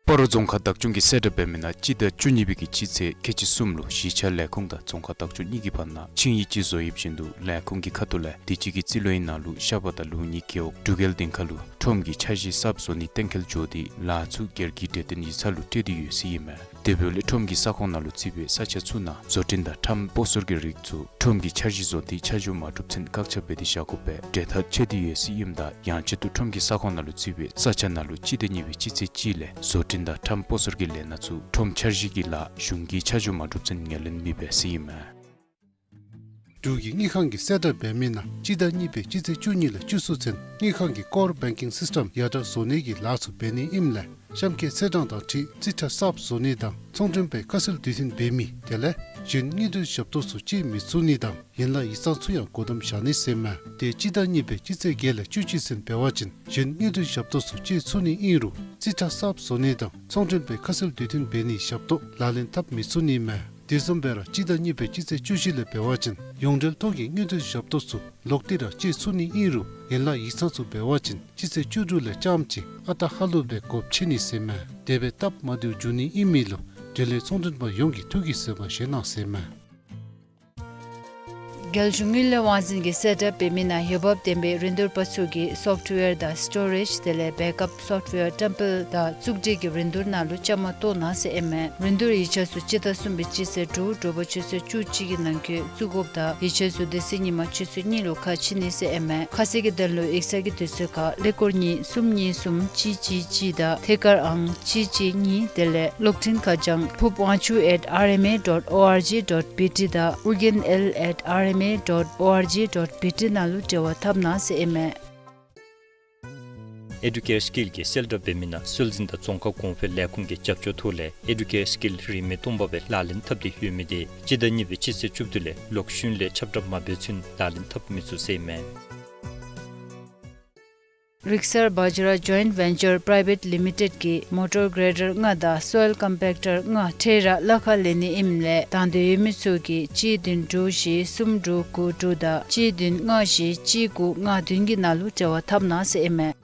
སྤ་རོ་རྫོང་ཁག་བདག་སྐྱོང་གིས་གསལ་བསྒྲགས་འབད་མི་ནང་སྤྱི་ཟླ་བཅུ་གཉིས་པའི་གི་སྤྱི་ཚེས་ཁལ་གཅིག་གསུམ་ལུ་གཞིས་ཆགས་ལས་ཁུངས་དང་རྫོང་ཁག་བདག་སྐྱོང་གཉིས་ཀྱི་བར་ན་ཆིངས་ཡིག་ཅིག་བཟོ་ཡོདཔ་བཞིན་དུ་ལས་ཁུངས་ཀྱི་ཁ་ཐུག་ལས་དུས་ཅི་གི་རྩིས་ལོའི་ནང་ལུ་ཤ་པ་དང་ལུག་གཉིས་རྒེད་འོག་འབྲུག་རྒྱལ་སྡིངས་ཁ་ལུ་ཁྲོམ་གྱི་འཆར་གཞི་གསརཔ་བཟོ་ནི་གཏན་འཁེལ་འགྱོ་སྟེ་ལཱ་ཚུ་སྒེར་གྱི་གྲོས་བསྟུན་ཡིག་ཚང་ལུ་སྤྲོད་དེ་ཡོད་ཟེར་ཨིན་མས། དེ་འབདཝ་ལས་ཁྲོམ་གྱི་ས་ཁོངས་ནང་ལུ་བརྩིས་པའི་ས་ཆ་ཚུ་ནང་བཟོ་སྐྲུན་དང་ཁྲམ་སྤོ་སོར་གྱི་རིགས་ཚུ་ཁྲོམ་གྱི་འཆར་གཞི་བཟོ་སྟེ་ཆ་འཇོག་མ་གྲུབ་ཚུན་བཀག་ཆ་འབད་དེ་བཞག་དགོ་པའི་གྲོས་ཐག་བཅད་དེ་ཡོད་ཟེར་ཨིནམ་ད་ཡང་ཆེད་དུ་ཁྲོམ་གྱི་ས་ཁོངས་ནང་ལུ་བརྩིས་པའི་ས་ཆ་ནང་ལུ་སྤྱི་ཟླ་གཉིས་པའི་སྤྱི་ཚེས་གཅིག་ལས་བཟོ་སྐྲུན་དང་ཁྲམ་སྤོ་སོར་གྱི་ལས་སྣ་ཚུ་ཁྲོམ་འཆར་གཞི་གི་ལཱ་གཞུང་གིས་ཆ་འཇོག་མ་གྲུབ་ཚུན་ངོས་ལེན་མི་འབད་ཟེར་ཨིན་མས། འབྲུག་གི་དངུལ་ཁང་གིས་གསལ་བསྒྲགས་འབད་མི་ནང་སྤྱི་ཟླ་གཉིས་པའི་སྤྱི་ཚེས་བཅུ་གཉིས་ལས་བཅུ་གསུམ་ཚུན་དངུལ་ཁང་གི་ཀོར་བེང་ཀིང་སིསི་ཊེམ་ཡར་དྲག་བཟོ་ནི་གི་ལཱ་ཚུ་འབད་ནི་ཨིནམ་ལས་གཤམ་འཁོད་ཚེས་གྲངས་དང་འཁྲིལ་རྩིས་ཁྲ་གསརཔ་བཟོ་ནི་དང་ཚོང་མགྲོན་པའི་ཁ་གསལ་དུས་མཐུན་འབད་མི་དེ་ལས་གཞན་དངུལ་འབྲེལ་ཞབས་ཏོག་ཚུ་སྤྱོད་མི་ཚུགས་ནི་དང་ཡན་ལག་ཡིག་ཚང་ཚུ་ཡང་སྒོ་བསྡམ་བཞག་ནི་ཟེར་མས། དེ་སྤྱི་ཟླ་གཉིས་པའི་སྤྱི་ཚེས་བརྒྱད་ལས་བཅུ་གཅིག་ཚུན་འབད་བ་ཅིན་གཞན་དངུལ་འབྲེལ་ཞབས་ཏོག་ཚུ་སྤྱོད་ཚུགས་ནི་ཨིན་རུང་རྩིས་ཁྲ་གསརཔ་བཟོ་ནི་དང་ཚོང་མགྲོན་པའི་ཁ་གསལ་དུས་མཐུན་འབད་ནིའི་ཞབས་ཏོག་ལག་ལེན་འཐབ་མི་ཚུགས་ནི་མས། དེ་བཟུམ་སྦེ་ར་སྤྱི་ཟླ་གཉིས་པའི་སྤྱི་ཚེས་བཅུ་བཞི་ལས་འབད་བ་ཅིན་ཡོངས་འབྲེལ་ཐོག་གི་དངུལ་འབྲེལ་ཞབས་ཏོག་ཚུ་ལོག་སྟེ་ར་སྤྱོད་ཚུགས་ནི་ཨིན་རུང་ཡན་ལག་ཡིག་ཚང་ཚུ་འབད་བ་ཅིན་སྤྱི་ཚེས་བཅུ་དྲུག་ལས་རྐྱངམ་ཅིག་ཨ་རྟག་ཧ་ལུགས་སྦེ་སྒོ་ཕྱེ་ནི་ཟེར་མས། དེ་སྦེ་སྟབས་མ་བདེཝ་འབྱུང་ནི་ཨིན་མི་ལུ་འབྲེལ་ཡོད་ཚོང་མགྲོན་པ་ཡོངས་ཀྱིས་ཐུགས་ཀྱིས་བཟོད་པ་བཞེས་གནང་ཟེར་མས། རྒྱལ་གཞུང་དངུལ་ལས་དབང་འཛིན་གྱིས་གསལ་བསྒྲགས་འབད་མི་ནང་འོས་འབབ་ལྡན་པའི་རིན་བསྡུར་པ་ཚུ་གིས་སོཕཊ་ཝེར་དང་སི་ཊོ་རེཇ་དེ་ལས་བེཀ་ཨཔ་སོཕཊ་ཝེར་བཀྲམ་སྤེལ་དང་བཙུགས་སྒྲིག་གི་རིན་བསྡུར་ནང་ལུ་བཅའ་མར་གཏོགས་གནང་ཟེར་ཨིན་མས། རིན་བསྡུར་ཡིག་ཆ་ཚུ་སྤྱི་ཟླ་གསུམ་པའི་སྤྱི་ཚེས་དྲུག་དྲོ་པ་ཆུ་ཚོད་བཅུ་གཅིག་གི་ནང་འཁོད་བཙུགས་དགོཔ་དང་ཡིག་ཆ་ཚུ་དེ་ཚེ་ཉིན་མ་ཆུ་ཚོད་གཉིས་ལུ་ཁ་ཕྱེ་ནི་ཟེར་ཨིན་མས། ཁ་གསལ་གྱི་དོན་ལུ་ཡིག་ཚང་གི་དུས་ཚོད་ཁར་ཀླད་ཀོར་གཉིས་གསུམ་གཉིས་གསུམ་གཅིག་གཅིག་གཅིག་དང་ཐད་ཀར་ཨང་གཅིག་གཅིག་གཉིས་དེ་ལས་གློག་འཕྲིན་ཁ་བྱང་ཕུབ་དབང་ཕྱུག་at R M A dot O R G dot B T དང་ཨོ་རྒྱན་L at R M A dot O R G dot B T ནང་ལུ་འབྲེལ་བ་འཐབ་གནང་ཟེར་ཨིན་མས། ཨེ་ཌུ་ཀེར་སི་ཀིལ་གྱིས་གསལ་བསྒྲགས་འབད་མི་ནང་སྲོལ་འཛིན་དང་རྫོང་ཁ་གོང་འཕེལ་ལས་ཁུངས་ཀྱི་རྒྱབ་སྐྱོར་ཐོག་ལས་ཨེ་ཌུ་ཀེར་སི་ཀིལ་རིན་མེད་སྟོང་པ་སྦེ་ལག་ལེན་འཐབ་སྟེ་ཡོད་མི་དེ་སྤྱི་ཟླ་གཉིས་པའི་སྤྱི་ཚེས་བཅུ་བདུན་ལས་ལོག་གཞུང་ལས་ཁྱབ་བསྒྲགས་མ་འབད་ཚུན་ལག་ལེན་འཐབ་མི་ཚུགས་ཟེར་ཨིན་མས། རིག་གསར་བཛྲ་ཇོའིནཊ་ཝེན་ཅར་པྲའི་ཝེཊ་ལི་མི་ཊེཌ་ཀྱིས་མོ་ཊར་གྲེ་ཌར་ལྔ་དང་སོའིལ་ཀམ་པེཀ་ཊར་ལྔ་འཕྲལ་ར་གླ་ཁར་ལེན་ནི་ཨིནམ་ལས་དང་འདོད་ཡོད་མི་ཚུ་གིས་གཅིག་བདུན་དྲུག་བཞི་གསུམ་དྲུག་དགུ་དྲུག་དང་གཅིག་བདུན་ལྔ་བཞི་གཅིག་དགུ་ལྔ་བདུན་གྱི་ནང་ལུ་འབྲེལ་བ་འཐབ་གནང་ཟེར་ཨིན་མས།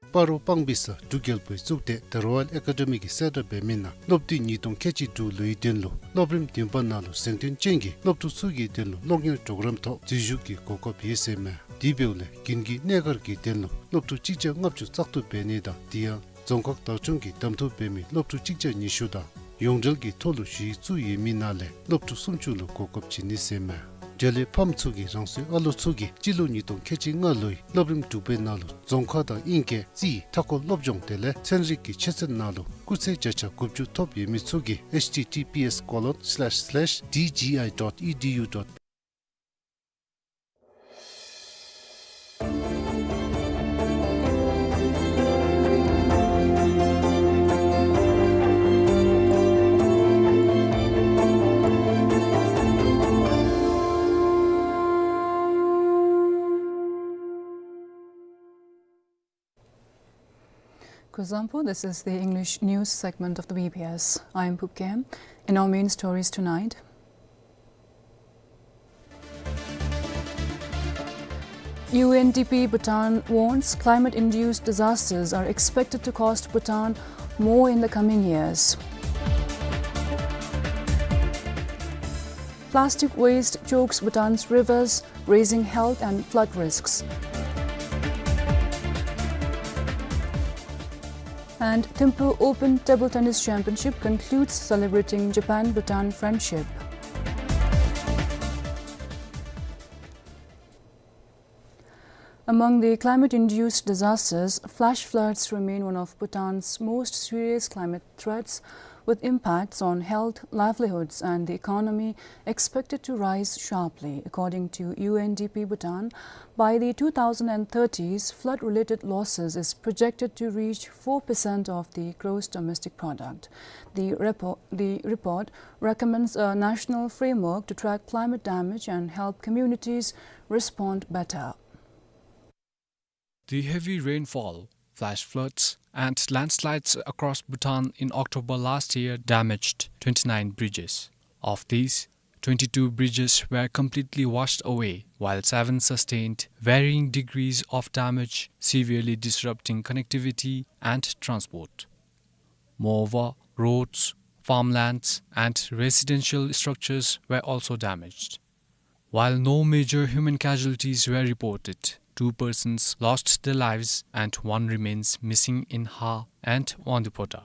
སྤ་རོ་སྤང་སྦིས་ས་འབྲུག་རྒྱལ་པོའི་གཙུག་སྡེ་The Royal Academy གིས་གསལ་བསྒྲགས་འབད་མི་ནང་སློབ་དུས་ཉིས་སྟོང་ཁལ་གཅིག་དྲུག་ལོའི་དོན་ལུ་སློབ་རིམ་བདུན་པ་ནང་ལུ་གཟེངས་ཐོན་ཅན་གྱི་སློབ་ཕྲུག་ཚུ་གི་དོན་ལུ་སློབ་གཉེར་གྲོགས་རམ་ཐོག་འཛུལ་ཞུགས་ཀྱི་གོ་སྐབས་ཡོད་ཟེར་མས། དེ་འབདཝ་ལས་དགུན་གྱི་གནས་སྒར་གྱི་དོན་ལུ་སློབ་ཕྲུག་གཅིག་བརྒྱ་ལྔ་བཅུ་བཙག་འཐུ་འབད་ནི་དང་དེ་ཡང་རྫོང་ཁག་བདག་སྐྱོང་གིས་གདམ་འཐུ་འབད་མི་སློབ་ཕྲུག་གཅིག་བརྒྱ་ཉི་ཤུ་དང་ཡོངས་འབྲེལ་གྱི་ཐོག་ལུ་ཞུ་ཡིག་བཙུགས་ཡོད་མི་ནང་ལས་སློབ་ཕྲུག་སུམ་ཅུ་ལུ་གོ་སྐབས་བྱིན་ནི་ཟེར་མས། འབྲེལ་ཡོད་ཕམ་ཚུ་གིས་རང་སོའི་ཨ་ལོ་ཚུ་གིས་སྤྱི་ལོ་ཉིས་སྟོང་ཁལ་གཅིག་ལྔ་ལོའི་སློབ་རིམ་དྲུག་པའི་ནང་ལུ་རྫོང་ཁ་དང་དབྱིན་སྐད་རྩིས་མཐའ་འཁོར་སློབ་སྦྱོང་དེ་ལས་ཚན་རིག་གི་ཆོས་ཚན་ནང་ལུ་སྐུགས་ཚད་བརྒྱ་ཆ་དགུ་བཅུ་ཐོབ་ཡོད་མི་ཚུ་གིས H T T P S colon slash slash D G I dot E D U dot Kuzuzangpo, this is the English news segment of the B B S. I am Pupkem. In our main stories tonight, U N D P Bhutan warns climate-induced disasters are expected to cost Bhutan more in the coming years. Plastic waste chokes Bhutan's rivers, raising health and flood risks. And Thimphu Open Table Tennis Championship concludes, celebrating Japan-Bhutan friendship. Among the climate-induced disasters, flash floods remain one of Bhutan's most serious climate threats, with impacts on health, livelihoods, and the economy expected to rise sharply. According to U N D P Bhutan, by the two thousand thirties, flood-related losses is projected to reach four percent of the gross domestic product. The repo-, the report recommends a national framework to track climate damage and help communities respond better. The heavy rainfall, flash floods, and landslides across Bhutan in October last year damaged twenty-nine bridges. Of these, twenty-two bridges were completely washed away, while seven sustained varying degrees of damage, severely disrupting connectivity and transport. Moreover, roads, farmlands, and residential structures were also damaged. While no major human casualties were reported, two persons lost their lives and one remains missing in Ha and Wangdue Phodrang.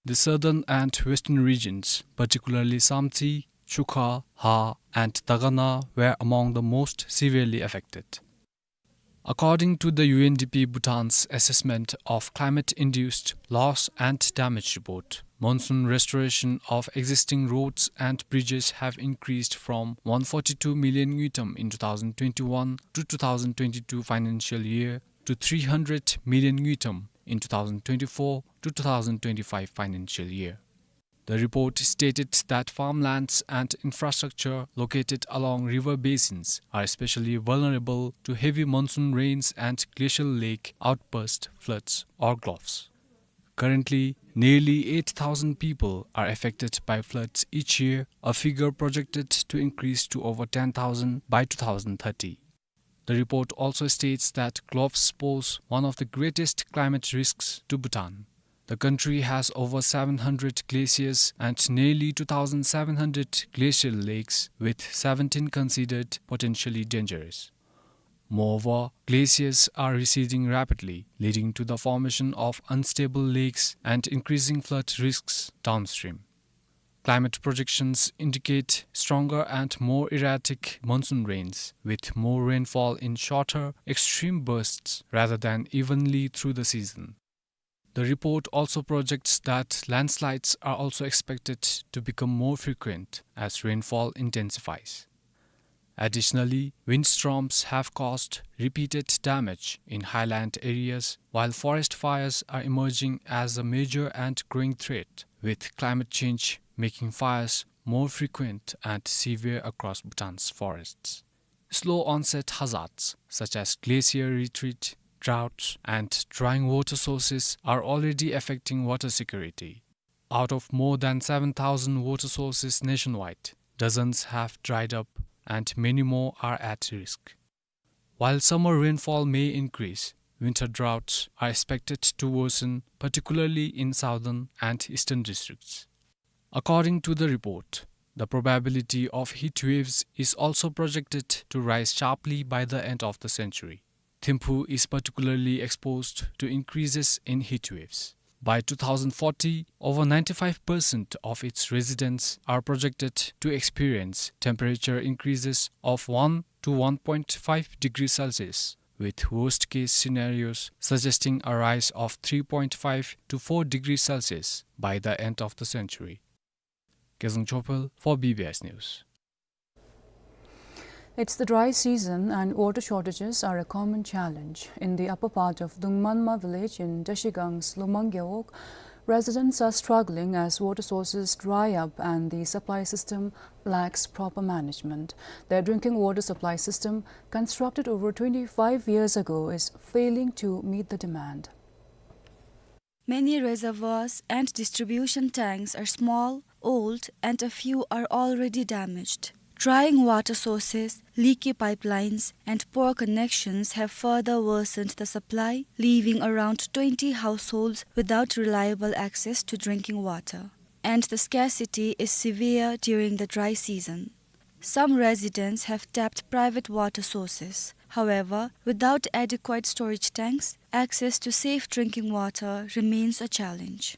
The southern and western regions, particularly Samtse, Chukha, Ha, and Dagana, were among the most severely affected. According to the U N D P Bhutan's assessment of climate-induced loss and damage report, monsoon restoration of existing roads and bridges have increased from one forty-two million ngultrum in two thousand twenty-one to two thousand twenty-two financial year to three hundred million ngultrum in two thousand twenty-four to two thousand twenty-five financial year. The report stated that farmlands and infrastructure located along river basins are especially vulnerable to heavy monsoon rains and glacial lake outburst floods or GLOFs. Currently, nearly eight thousand people are affected by floods each year, a figure projected to increase to over ten thousand by two thousand thirty. The report also states that GLOFs pose one of the greatest climate risks to Bhutan. The country has over seven hundred glaciers and nearly two thousand seven hundred glacial lakes, with seventeen considered potentially dangerous. Moreover, glaciers are receding rapidly, leading to the formation of unstable lakes and increasing flood risks downstream. Climate projections indicate stronger and more erratic monsoon rains, with more rainfall in shorter, extreme bursts rather than evenly through the season. The report also projects that landslides are also expected to become more frequent as rainfall intensifies. Additionally, windstorms have caused repeated damage in highland areas, while forest fires are emerging as a major and growing threat, with climate change making fires more frequent and severe across Bhutan's forests. Slow onset hazards such as glacier retreat, droughts, and drying water sources are already affecting water security. Out of more than seven thousand water sources nationwide, dozens have dried up and many more are at risk. While summer rainfall may increase, winter droughts are expected to worsen, particularly in southern and eastern districts. According to the report, the probability of heat waves is also projected to rise sharply by the end of the century. Thimphu is particularly exposed to increases in heat waves. By two thousand forty, over ninety-five percent of its residents are projected to experience temperature increases of one to one point five degrees Celsius, with worst-case scenarios suggesting a rise of three point five to four degrees Celsius by the end of the century. Kezang Chopel for B B S News. It's the dry season and water shortages are a common challenge. In the upper part of Dungmanma village in Trashigang Lumang Gewog, residents are struggling as water sources dry up and the supply system lacks proper management. Their drinking water supply system, constructed over twenty-five years ago, is failing to meet the demand. Many reservoirs and distribution tanks are small, old, and a few are already damaged. Drying water sources, leaky pipelines, and poor connections have further worsened the supply, leaving around twenty households without reliable access to drinking water. And the scarcity is severe during the dry season. Some residents have tapped private water sources. However, without adequate storage tanks, access to safe drinking water remains a challenge.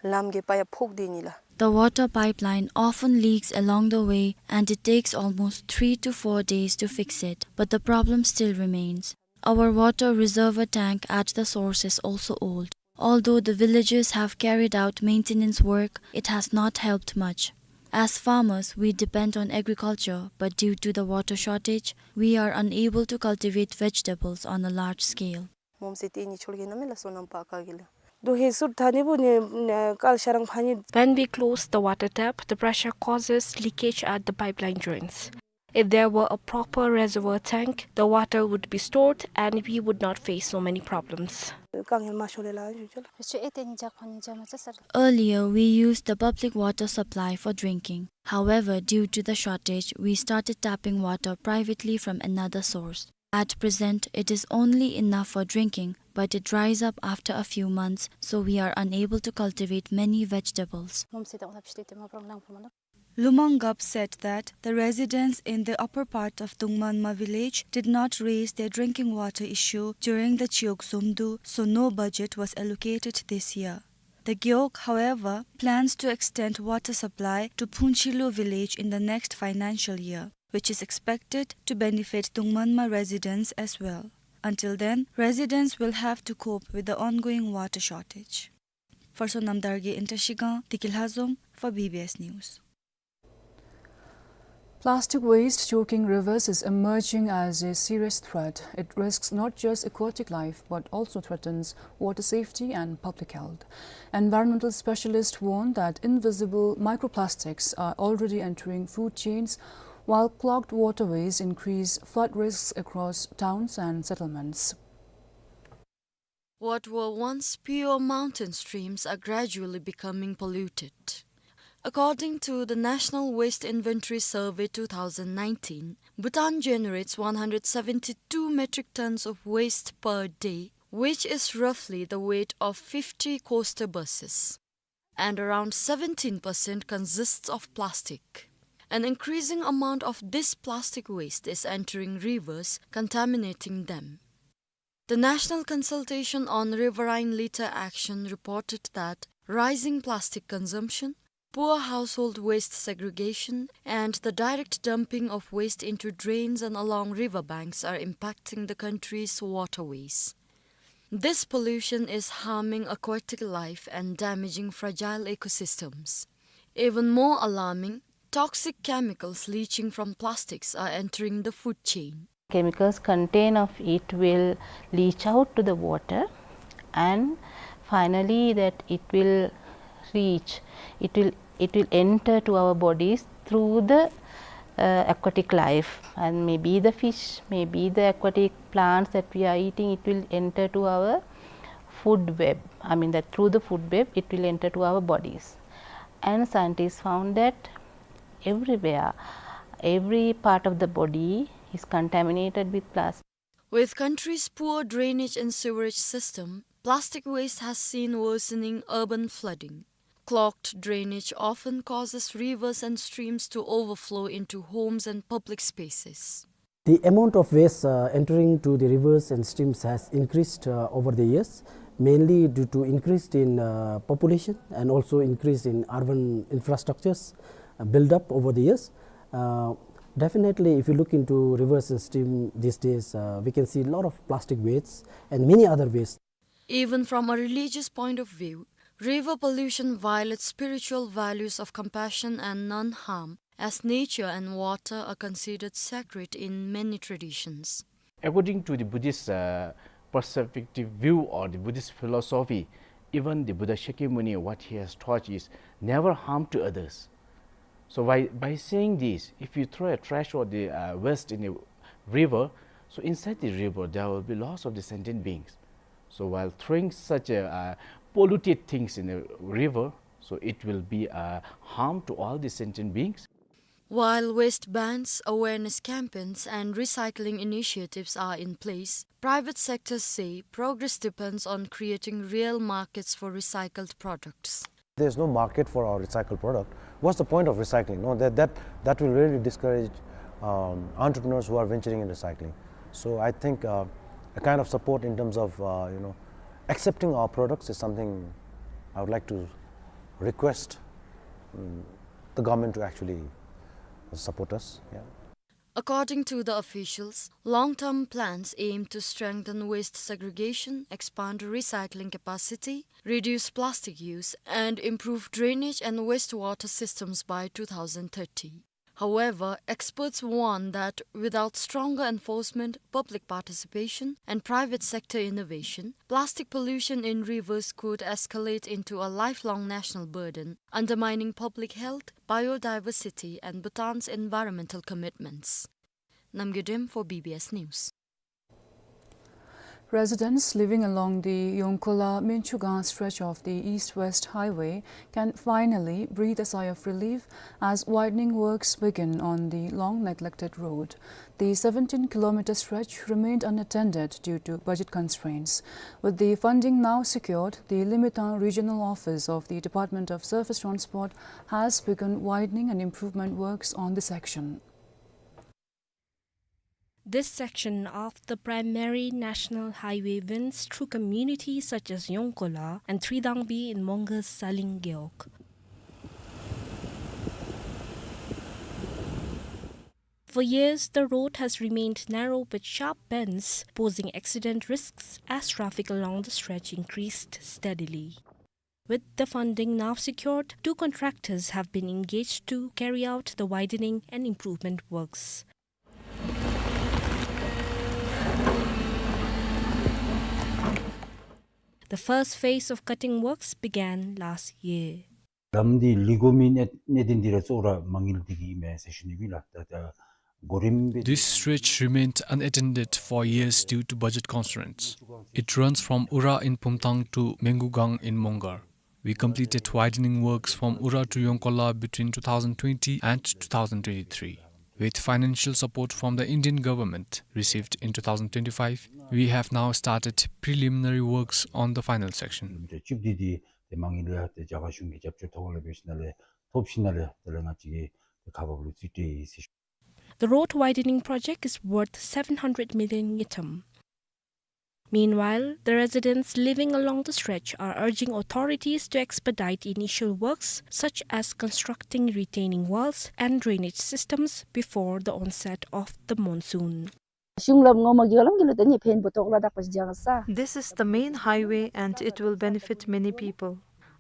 ལམ་གྱི་པ་ཡ་ཕོག་སྟེ་ནི་ལགས། The water pipeline often leaks along the way and it takes almost three to four days to fix it, but the problem still remains. Our water reservoir tank at the source is also old. Although the villagers have carried out maintenance work, it has not helped much. As farmers, we depend on agriculture, but due to the water shortage, we are unable to cultivate vegetables on a large scale. ངོམས་སེ་ཏེ་ནི་ཆོལ་གེ་ན་མེ་ལ་སོ་ནམ་པ་ཀ་གི་ལ། དུ་ཧེ་སུར་ཐ་ནི་བུ་ནི་ཀལ་ཤ་རང་ཕ་ནི། When we close the water tap, the pressure causes leakage at the pipeline joints. If there were a proper reservoir tank, the water would be stored and we would not face so many problems. ཀ་ངལ་མ་ཤོར་ལེ་ལ་ཞུ་ཅོ་ལ། Earlier, we used the public water supply for drinking. However, due to the shortage, we started tapping water privately from another source. At present, it is only enough for drinking, but it dries up after a few months, so we are unable to cultivate many vegetables. Lumang Gap said that the residents in the upper part of Dungmanma village did not raise their drinking water issue during the Chiyok Zomdu, so no budget was allocated this year. The Gewog, however, plans to extend water supply to Phunchilu village in the next financial year, which is expected to benefit Dungmanma residents as well. Until then, residents will have to cope with the ongoing water shortage. For Sonam Dargye in Trashigang, Tiki Lhazom for B B S News. Plastic waste choking rivers is emerging as a serious threat. It risks not just aquatic life but also threatens water safety and public health. Environmental specialists warn that invisible microplastics are already entering food chains, while clogged waterways increase flood risks across towns and settlements. What were once pure mountain streams are gradually becoming polluted. According to the National Waste Inventory Survey two thousand nineteen, Bhutan generates one hundred seventy-two metric tons of waste per day, which is roughly the weight of fifty coaster buses. And around seventeen percent consists of plastic. An increasing amount of this plastic waste is entering rivers, contaminating them. The National Consultation on Riverine Litter Action reported that rising plastic consumption, poor household waste segregation, and the direct dumping of waste into drains and along riverbanks are impacting the country's waterways. This pollution is harming aquatic life and damaging fragile ecosystems. Even more alarming, toxic chemicals leaching from plastics are entering the food chain. Chemicals contained of it will leach out to the water, and finally that it will reach, it will, it will enter to our bodies through the, uh, aquatic life, and maybe the fish, maybe the aquatic plants that we are eating, it will enter to our food web, I mean that through the food web it will enter to our bodies. And scientists found that everywhere, every part of the body is contaminated with plastic. With country's poor drainage and sewerage system, plastic waste has seen worsening urban flooding. Clogged drainage often causes rivers and streams to overflow into homes and public spaces. The amount of waste, uh, entering to the rivers and streams has increased, uh, over the years, Mainly due to increase in, uh, population and also increase in urban infrastructures, uh, build up over the years. Uh, definitely, if you look into rivers and stream these days, uh, we can see a lot of plastic waste and many other waste. Even from a religious point of view, river pollution violates spiritual values of compassion and non-harm, as nature and water are considered sacred in many traditions. According to the Buddhist, uh, perspective view or the Buddhist philosophy, even the Buddha Shakyamuni, what he has taught is never harm to others. So by, by saying this, if you throw a trash or the, uh, waste in a river, so inside the river there will be lots of the sentient beings. So while throwing such a, uh, polluted things in a river, so it will be a harm to all the sentient beings. While waste bans, awareness campaigns, and recycling initiatives are in place, private sectors say progress depends on creating real markets for recycled products. There's no market for our recycled product. What's the point of recycling? No, that, that, that will really discourage, um, entrepreneurs who are venturing in recycling. So I think, uh, a kind of support in terms of, uh, you know, accepting our products is something I would like to request, mm, the government to actually support us. Yeah. According to the officials, long-term plans aim to strengthen waste segregation, expand recycling capacity, reduce plastic use, and improve drainage and wastewater systems by two thousand thirty. However, experts warn that without stronger enforcement, public participation, and private sector innovation, plastic pollution in rivers could escalate into a lifelong national burden, undermining public health, biodiversity, and Bhutan's environmental commitments. Namgay Dem for B B S News. Residents living along the Yongkola-Minchugang stretch of the East-West Highway can finally breathe a sigh of relief as widening works begin on the long neglected road. The seventeen kilometer stretch remained unattended due to budget constraints. With the funding now secured, the Limitang Regional Office of the Department of Surface Transport has begun widening and improvement works on the section. This section of the Primary National Highway winds through communities such as Yongkola and Tridangbi in Mongar's Saling Gewog. For years, the road has remained narrow with sharp bends, posing accident risks as traffic along the stretch increased steadily. With the funding now secured, two contractors have been engaged to carry out the widening and improvement works. The first phase of cutting works began last year. ལམ་འདི་ལི་གོ་མི་གནད་གནད་དོན་འདི་ར་གཙོ་བོ་ར་མ་དངུལ་འདི་གིས་ཨིན་མས་ཟེར་ཞུ་ནི་ཨིན་ལགས། ད་ད་གོ་རིམ་སྦེ། This stretch remained unattended for years due to budget constraints. It runs from Ura in Pumthang to Mengugang in Mongar. We completed widening works from Ura to Yongkola between two thousand twenty and two thousand twenty-three. With financial support from the Indian government received in two thousand twenty-five, we have now started preliminary works on the final section. ཅིག་འདི་འདི་ཏེ་མ་དངུལ་ཡང་ཏེ་རྒྱ་གར་གཞུང་གི་རྒྱབ་སྐྱོར་ཐོག་ལས་འབད་ཞིནམ་ལས་ཐོབ་ཞིནམ་ལས་དེ་ལས་ང་བཅས་ཀྱིས་ཏེ་ཁག་འབགཔ་ལུ་རྩིས་སྤྲོད་ཡི་ཟེར། The road widening project is worth seven hundred million ngultrum. Meanwhile, the residents living along the stretch are urging authorities to expedite initial works such as constructing retaining walls and drainage systems before the onset of the monsoon. གཞུང་ལམ་ངོ་མ་གི་ལམ་གྱི་ལུ་ཏེ་ནི་ཕན་པོ་ཐོགས་ལ་དག་པ་ཅིག་བྱ་ག་ས། This is the main highway and it will benefit many people.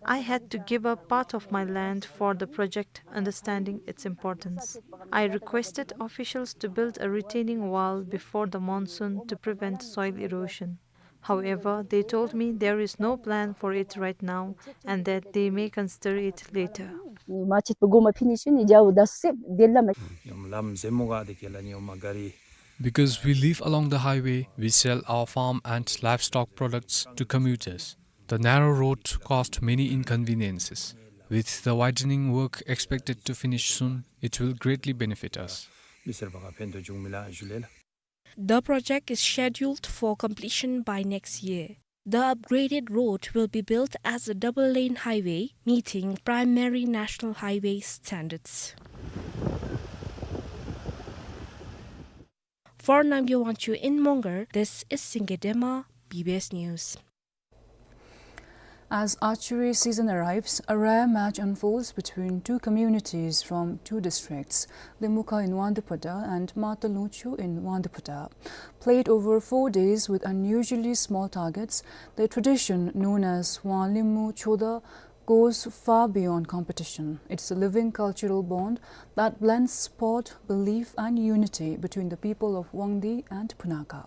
I had to give up part of my land for the project, understanding its importance. I requested officials to build a retaining wall before the monsoon to prevent soil erosion. However, they told me there is no plan for it right now and that they may consider it later. མ་ཆད་པར་དགོངསམ་ཕུལ་ནི་ཞུ་ནི། རྒྱལཔོ་ད་སེབ་དེ་ལ་མ། ཡོམ་ལམ་ཟེ་མོ་ག་དེ་ཁེ་ལ་ནི་ཡོམ་མ་ག་རི། Because we live along the highway, we sell our farm and livestock products to commuters. The narrow road caused many inconveniences. With the widening work expected to finish soon, it will greatly benefit us. མི་སེར་པ་ག་ཕན་ཐོགས་འབྱུང་མི་ལགས་ཞུ་ལེ་ལགས། The project is scheduled for completion by next year. The upgraded road will be built as a double-lane highway, meeting primary national highway standards. For Namgay Wangchuk in Mongar, this is Singye Dema, B B S News. As archery season arrives, a rare match unfolds between two communities from two districts, Limukha in Wangdue Phodrang and Mata Lungchu in Wangdue Phodrang. Played over four days with unusually small targets, the tradition known as Wang Limbu Choda goes far beyond competition. It's a living cultural bond that blends sport, belief, and unity between the people of Wangdue and Punakha.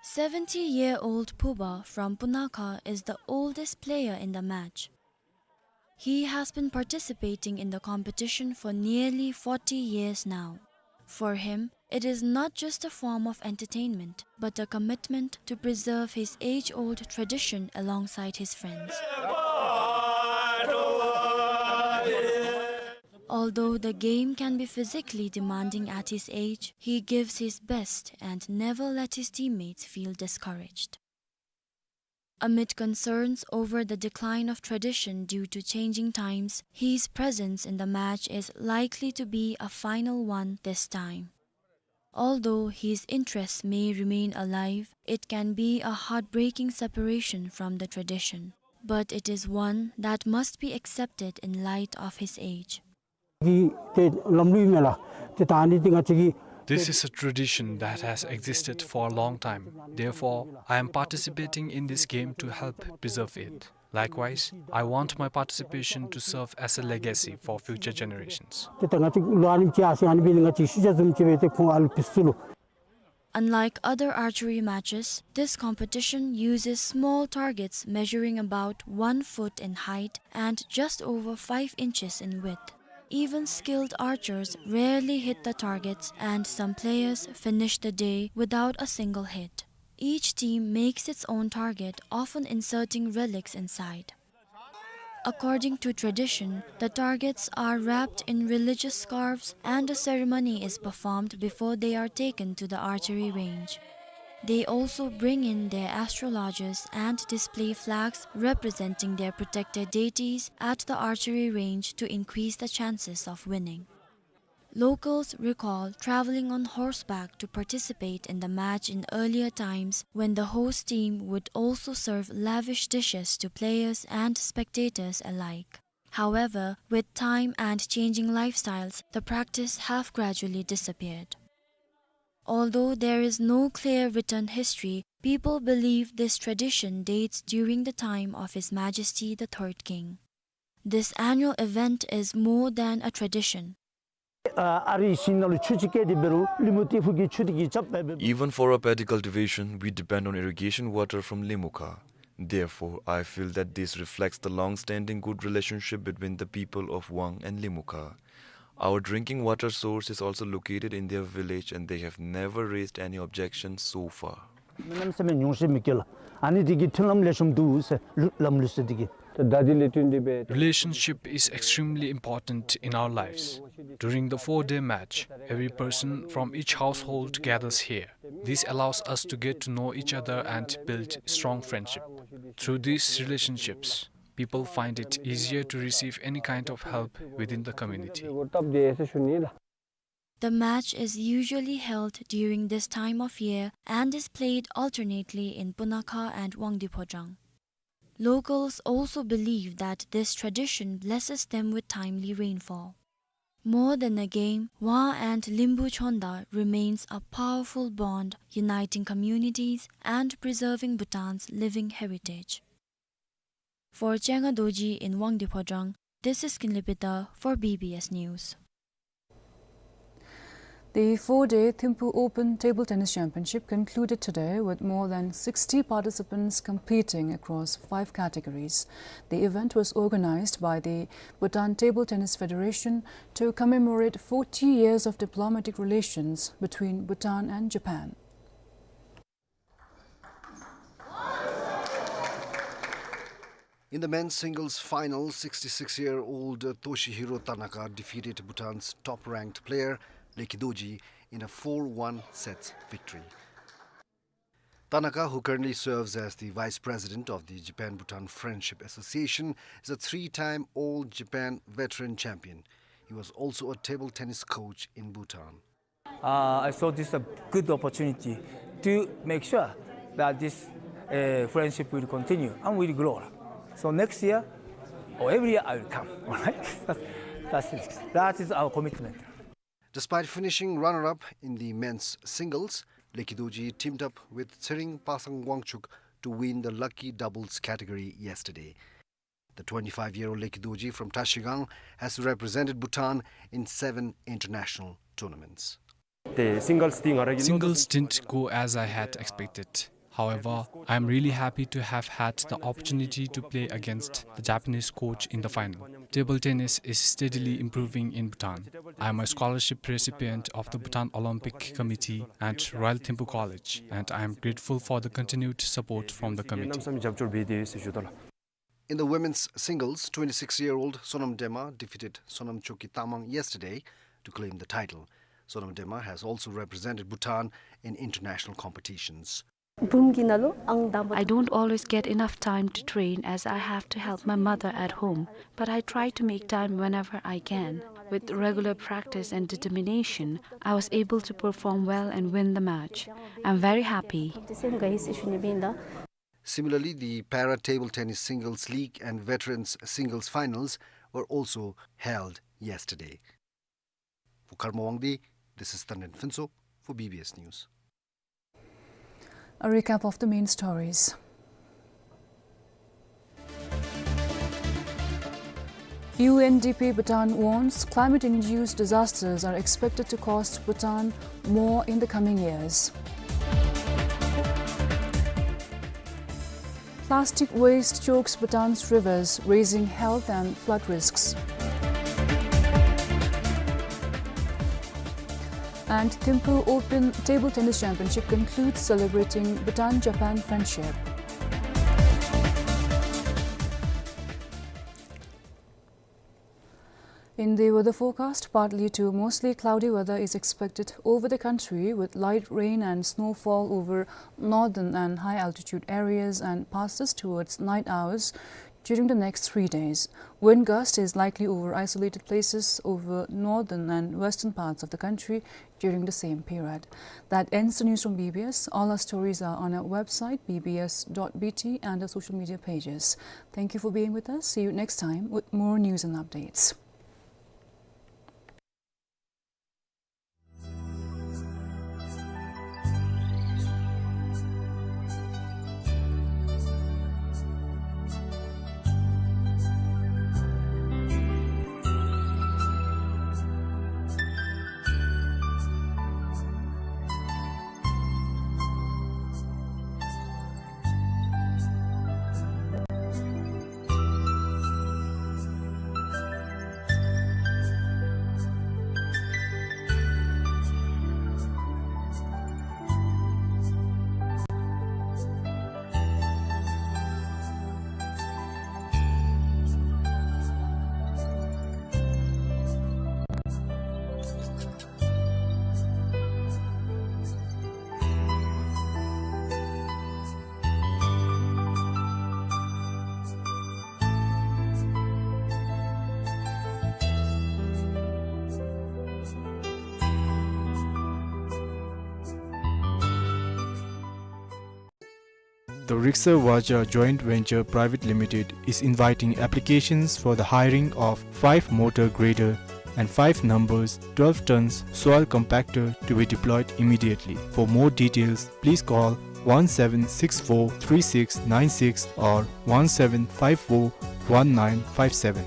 Seventy-year-old Phuba from Punakha is the oldest player in the match. He has been participating in the competition for nearly forty years now. For him, it is not just a form of entertainment, but a commitment to preserve his age-old tradition alongside his friends. Although the game can be physically demanding at his age, he gives his best and never let his teammates feel discouraged. Amid concerns over the decline of tradition due to changing times, his presence in the match is likely to be a final one this time. Although his interests may remain alive, it can be a heartbreaking separation from the tradition, but it is one that must be accepted in light of his age. གི་ཏེ་ལམ་ལུགས་མེན་ལགས། ཏེ་ད་ཨ་ནི་འདི་ང་བཅས་ཀྱི This is a tradition that has existed for a long time. Therefore, I am participating in this game to help preserve it. Likewise, I want my participation to serve as a legacy for future generations. ཏེ་ད་ང་བཅས་ལོ་ཨ་ནེམ་ཅིག་ཨ་སི་ཨ་ནི་འབད་ནི་ང་བཅས་ཤུལ་རྒྱག་བཟུམ་ཅིག་སྦེ་ཏེ་ཁོང་ཨ་ལུ་ཕུལ་སོ་ལོ། Unlike other archery matches, this competition uses small targets measuring about one foot in height and just over five inches in width. Even skilled archers rarely hit the targets, and some players finish the day without a single hit. Each team makes its own target, often inserting relics inside. According to tradition, the targets are wrapped in religious scarves and a ceremony is performed before they are taken to the archery range. They also bring in their astrologers and display flags representing their protected deities at the archery range to increase the chances of winning. Locals recall traveling on horseback to participate in the match in earlier times, when the host team would also serve lavish dishes to players and spectators alike. However, with time and changing lifestyles, the practice have gradually disappeared. Although there is no clear written history, people believe this tradition dates during the time of His Majesty the Third King. This annual event is more than a tradition. ཨ་རིའི་ཞིང་ནང་ལུ་ཆུ་ཅིག་བསྐྱལ་ཏེ་འབད་རུང་ལིང་མུ་ཏེ་ཕུ་གི་ཆུ་དེ་གིས་རྐྱབ་སྦེ་འབད། Even for our paddy cultivation, we depend on irrigation water from Limukha. Therefore, I feel that this reflects the long-standing good relationship between the people of Wang and Limukha. Our drinking water source is also located in their village, and they have never raised any objection so far. མི་རྣམས་སེམས་ནང་ཉུང་ཤས་མི་སྐྱེ་ལགས། ཨ་ནི་དེ་གིས་མཐུན་ལམ་ལེགས་ཤོམ་འདུག་ཟེར་ལུ་ལམ་ལུགས་ཟེར་དེ་གིས། Relationship is extremely important in our lives. During the four-day match, every person from each household gathers here. This allows us to get to know each other and build strong friendship. Through these relationships, people find it easier to receive any kind of help within the community. The match is usually held during this time of year and is played alternately in Punakha and Wangdue Phodrang. Locals also believe that this tradition blesses them with timely rainfall. More than a game, Wang and Limbu Chonda remains a powerful bond uniting communities and preserving Bhutan's living heritage. For Chenga Dorji in Wangdue Phodrang, this is Kinley Peter for B B S News. The four-day Thimphu Open Table Tennis Championship concluded today with more than sixty participants competing across five categories. The event was organized by the Bhutan Table Tennis Federation to commemorate forty years of diplomatic relations between Bhutan and Japan. In the men's singles final, sixty-six-year-old Toshihiro Tanaka defeated Bhutan's top-ranked player, Leki Dorji, in a four one sets victory. Tanaka, who currently serves as the vice president of the Japan-Bhutan Friendship Association, is a three-time All Japan veteran champion. He was also a table tennis coach in Bhutan. Uh, I saw this a good opportunity to make sure that this, uh, friendship will continue and will grow. So next year, or every year, I will come. All right? That's, that's it. That is our commitment. Despite finishing runner-up in the men's singles, Lekhi Dorji teamed up with Tshering Pasang Wangchuk to win the lucky doubles category yesterday. The twenty-five-year-old Lekhi Dorji from Trashigang has represented Bhutan in seven international tournaments. Singles didn't go as I had expected. However, I am really happy to have had the opportunity to play against the Japanese coach in the final. Table tennis is steadily improving in Bhutan. I am a scholarship recipient of the Bhutan Olympic Committee and Royal Thimphu College, and I am grateful for the continued support from the committee. In the women's singles, twenty-six-year-old Sonam Dema defeated Sonam Choki Tamang yesterday to claim the title. Sonam Dema has also represented Bhutan in international competitions. I don't always get enough time to train as I have to help my mother at home, but I try to make time whenever I can. With regular practice and determination, I was able to perform well and win the match. I'm very happy. Similarly, the Para Table Tennis Singles League and Veterans Singles Finals were also held yesterday. For Karma Wangdi, this is Tanden Phuntsho for B B S News. A recap of the main stories. U N D P Bhutan warns climate-induced disasters are expected to cost Bhutan more in the coming years. Plastic waste chokes Bhutan's rivers, raising health and flood risks. And Thimphu Open Table Tennis Championship concludes, celebrating Bhutan-Japan friendship. In the weather forecast, partly to mostly cloudy weather is expected over the country, with light rain and snowfall over northern and high-altitude areas and passes towards night hours during the next three days. Wind gust is likely over isolated places over northern and western parts of the country during the same period. That ends the news from B B S. All our stories are on our website, B B S dot B T, and our social media pages. Thank you for being with us. See you next time with more news and updates. The Riksa Vajra Joint Venture Private Limited is inviting applications for the hiring of five motor grader and five numbers twelve tons soil compactor to be deployed immediately. For more details, please call one seven six four three six nine six or one seven five four one nine five seven.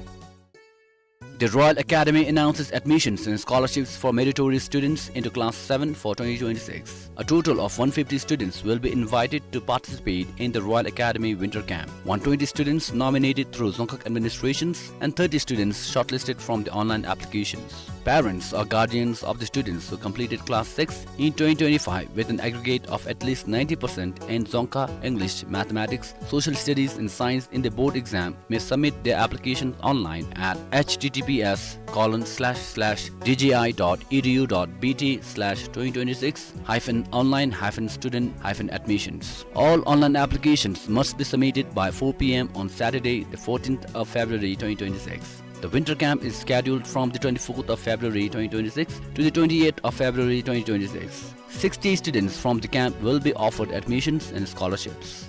The Royal Academy announces admissions and scholarships for meritorious students into Class seven for twenty twenty-six. A total of one fifty students will be invited to participate in the Royal Academy Winter Camp. One twenty students nominated through Dzongkhag administrations and thirty students shortlisted from the online applications. Parents or guardians of the students who completed Class six in twenty twenty-five with an aggregate of at least ninety percent in Dzongkha, English, Mathematics, Social Studies and Science in the board exam may submit their application online at H T T P S colon slash slash D G I dot E D U dot B T slash twenty twenty-six hyphen online hyphen student hyphen admissions. All online applications must be submitted by four P M on Saturday, the fourteenth of February twenty twenty-six. The winter camp is scheduled from the twenty-fourth of February twenty twenty-six to the twenty-eighth of February twenty twenty-six. Sixty students from the camp will be offered admissions and scholarships.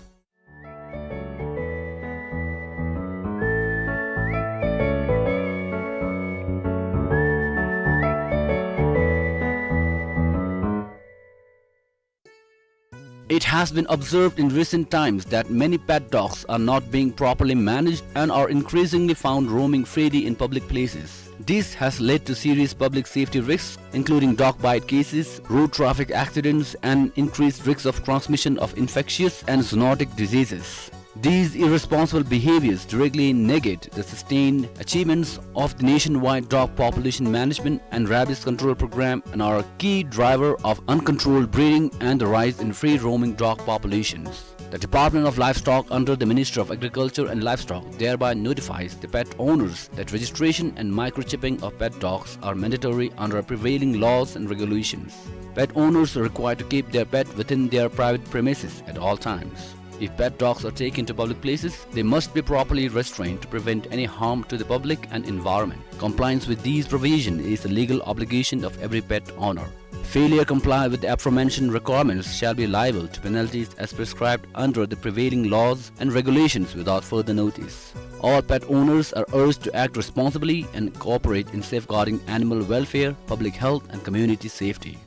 It has been observed in recent times that many pet dogs are not being properly managed and are increasingly found roaming freely in public places. This has led to serious public safety risks, including dog bite cases, road traffic accidents, and increased risks of transmission of infectious and zoonotic diseases. These irresponsible behaviors directly negate the sustained achievements of the nationwide dog population management and rabies control program and are a key driver of uncontrolled breeding and the rise in free-roaming dog populations. The Department of Livestock under the Ministry of Agriculture and Livestock thereby notifies the pet owners that registration and microchipping of pet dogs are mandatory under prevailing laws and regulations. Pet owners are required to keep their pet within their private premises at all times. If pet dogs are taken to public places, they must be properly restrained to prevent any harm to the public and environment. Compliance with these provisions is a legal obligation of every pet owner. Failure comply with the aforementioned requirements shall be liable to penalties as prescribed under the prevailing laws and regulations without further notice. All pet owners are urged to act responsibly and cooperate in safeguarding animal welfare, public health, and community safety.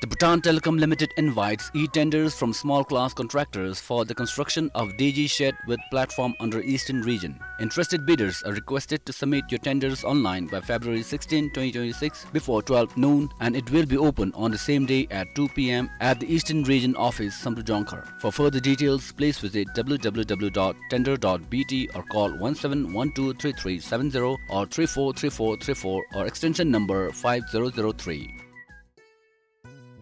The Bhutan Telecom Limited invites e-tenders from small-class contractors for the construction of D G shed with platform under Eastern Region. Interested bidders are requested to submit your tenders online by February sixteen, twenty twenty-six, before twelve noon, and it will be open on the same day at two P M at the Eastern Region office, Samdrup Jongkhar. For further details, please visit W W W dot tender dot B T or call one seven one two three three seven zero or three four three four three four or extension number five zero zero three.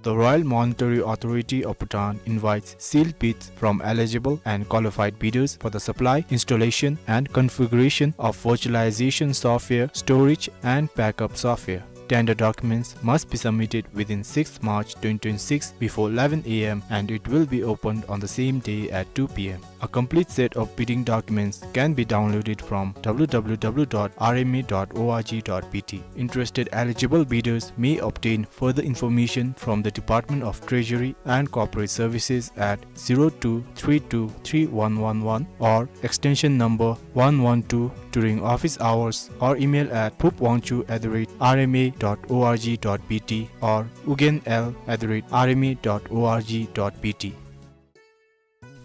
The Royal Monetary Authority of Bhutan invites sealed bids from eligible and qualified bidders for the supply, installation, and configuration of virtualization software, storage, and backup software. Tender documents must be submitted within sixth March twenty twenty-six before eleven A M and it will be opened on the same day at two P M. A complete set of bidding documents can be downloaded from W W W dot R M A dot O R G dot B T. Interested eligible bidders may obtain further information from the Department of Treasury and Corporate Services at zero two three two three one one one or extension number one one two during office hours or email at phupwangchuk at the rate R M A dot O R G dot B T or ugenl at the rate R M A dot O R G dot B T.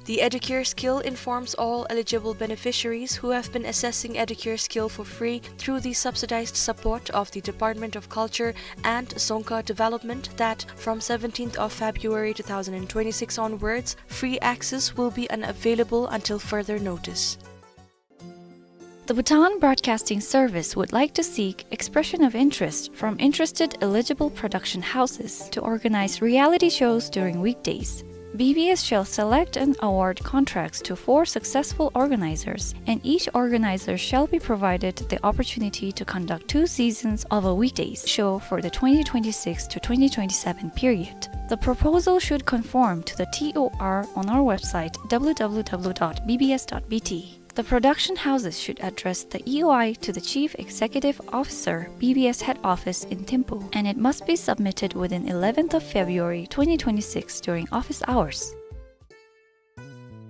The Educare Skill informs all eligible beneficiaries who have been accessing Educare Skill for free through the subsidized support of the Department of Culture and Dzongkha Development that from seventeenth of February two thousand twenty-six onwards, free access will be unavailable until further notice. The Bhutan Broadcasting Service would like to seek expression of interest from interested eligible production houses to organize reality shows during weekdays. B B S shall select and award contracts to four successful organizers, and each organizer shall be provided the opportunity to conduct two seasons of a weekdays show for the twenty twenty-six to twenty twenty-seven period. The proposal should conform to the T O R on our website, W W W dot B B S dot B T. The production houses should address the E O I to the Chief Executive Officer, B B S Head Office in Thimphu, and it must be submitted within eleventh of February twenty twenty-six during office hours.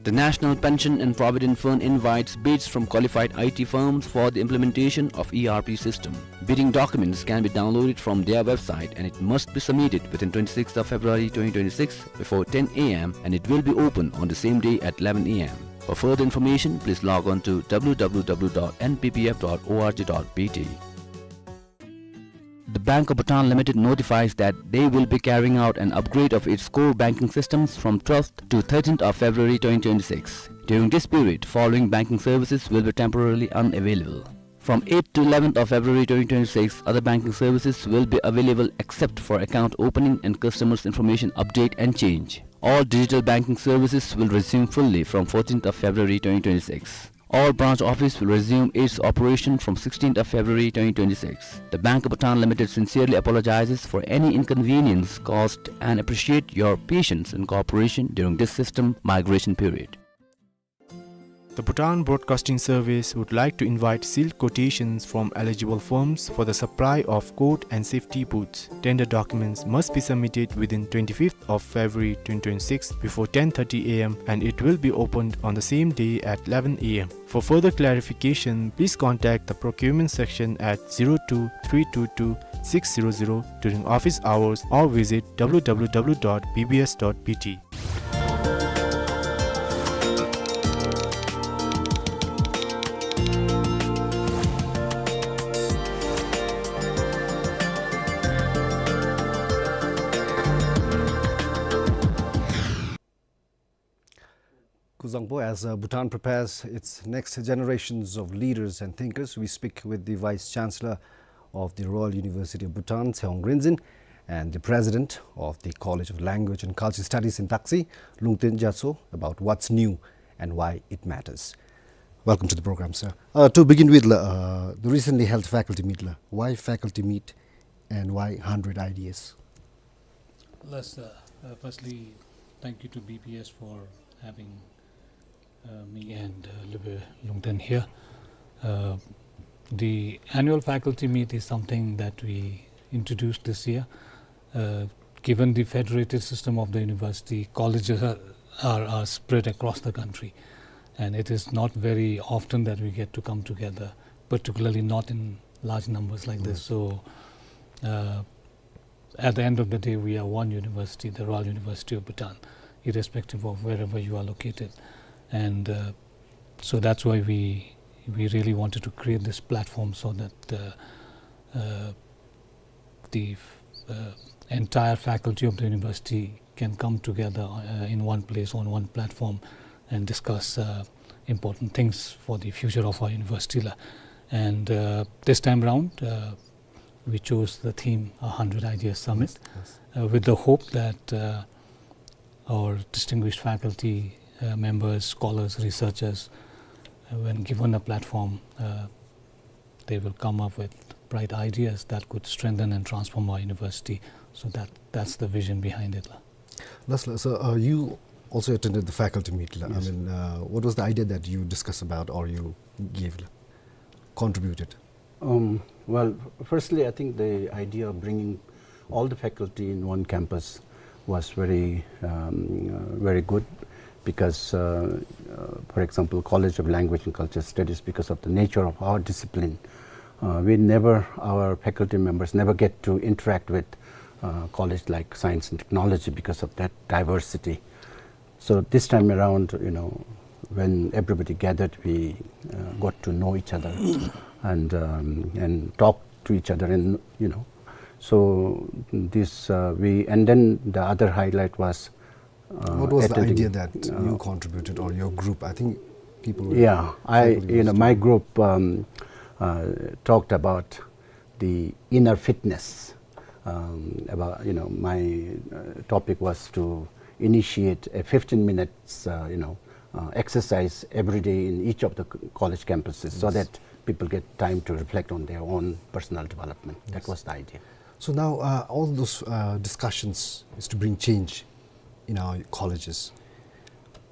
The National Pension and Provident Fund invites bids from qualified I T firms for the implementation of E R P system. Bidding documents can be downloaded from their website and it must be submitted within twenty-sixth of February twenty twenty-six before ten A M and it will be open on the same day at eleven A M. For further information, please log on to W W W dot N P P F dot O R G dot B T. The Bank of Bhutan Limited notifies that they will be carrying out an upgrade of its core banking systems from twelfth to thirteenth of February twenty twenty-six. During this period, following banking services will be temporarily unavailable. From eighth to eleventh of February twenty twenty-six, other banking services will be available except for account opening and customers information update and change. All digital banking services will resume fully from fourteenth of February twenty twenty-six. All branch office will resume its operation from sixteenth of February twenty twenty-six. The Bank of Bhutan Limited sincerely apologizes for any inconvenience caused and appreciate your patience and cooperation during this system migration period. The Bhutan Broadcasting Service would like to invite sealed quotations from eligible firms for the supply of coat and safety boots. Tender documents must be submitted within twenty-fifth of February twenty twenty-six before ten thirty a m and it will be opened on the same day at eleven a m. For further clarification, please contact the procurement section at zero two three two two six zero zero during office hours or visit w w w dot b b s dot b t. Kuzangpo, as uh, Bhutan prepares its next generations of leaders and thinkers, we speak with the Vice Chancellor of the Royal University of Bhutan, Tshewang Rinzin, and the President of the College of Language and Culture Studies in Taksi, Lungten Gyatso, about what's new and why it matters. Welcome to the program, sir. Uh, to begin with, la, uh, the recently held faculty meet, la. Why faculty meet and why hundred ideas? Last, uh, uh, firstly, thank you to B B S for having uh, me and uh, Lube Lungten here. Uh, the annual faculty meet is something that we introduced this year. Uh, given the federated system of the university, colleges are, are, are spread across the country, and it is not very often that we get to come together, particularly not in large numbers like this. So, uh, at the end of the day, we are one university, the Royal University of Bhutan, irrespective of wherever you are located. And uh, so that's why we, we really wanted to create this platform so that uh, uh, the uh, entire faculty of the university can come together uh, in one place on one platform and discuss uh, important things for the future of our university la. And uh, this time round, uh, we chose the theme a hundred Ideas Summit, yes, uh, with the hope that uh, our distinguished faculty uh, members, scholars, researchers, uh, when given a platform, uh, they will come up with bright ideas that could strengthen and transform our university. So that, that's the vision behind it la. Last, la, so uh, you also attended the faculty meet la. Yes. I mean, uh, what was the idea that you discussed about or you gave, la, contributed? Um, well, firstly, I think the idea of bringing all the faculty in one campus was very, um, uh, very good because, uh, uh, for example, College of Language and Culture Studies, because of the nature of our discipline, uh, we never, our faculty members never get to interact with uh, college like science and technology because of that diversity. So this time around, you know, when everybody gathered, we uh, got to know each other and um, and talk to each other, and you know, so this uh, we and then the other highlight was uh, what was the idea that uh, you contributed or your group? I think people were, yeah, I, you know, my group um, uh, talked about the inner fitness. Um, about, you know, my uh, topic was to initiate a fifteen minutes, uh, you know, uh, exercise every day in each of the college campuses, yes, so that people get time to reflect on their own personal development. Yes. That was the idea. So now uh, all those uh, discussions is to bring change in our colleges.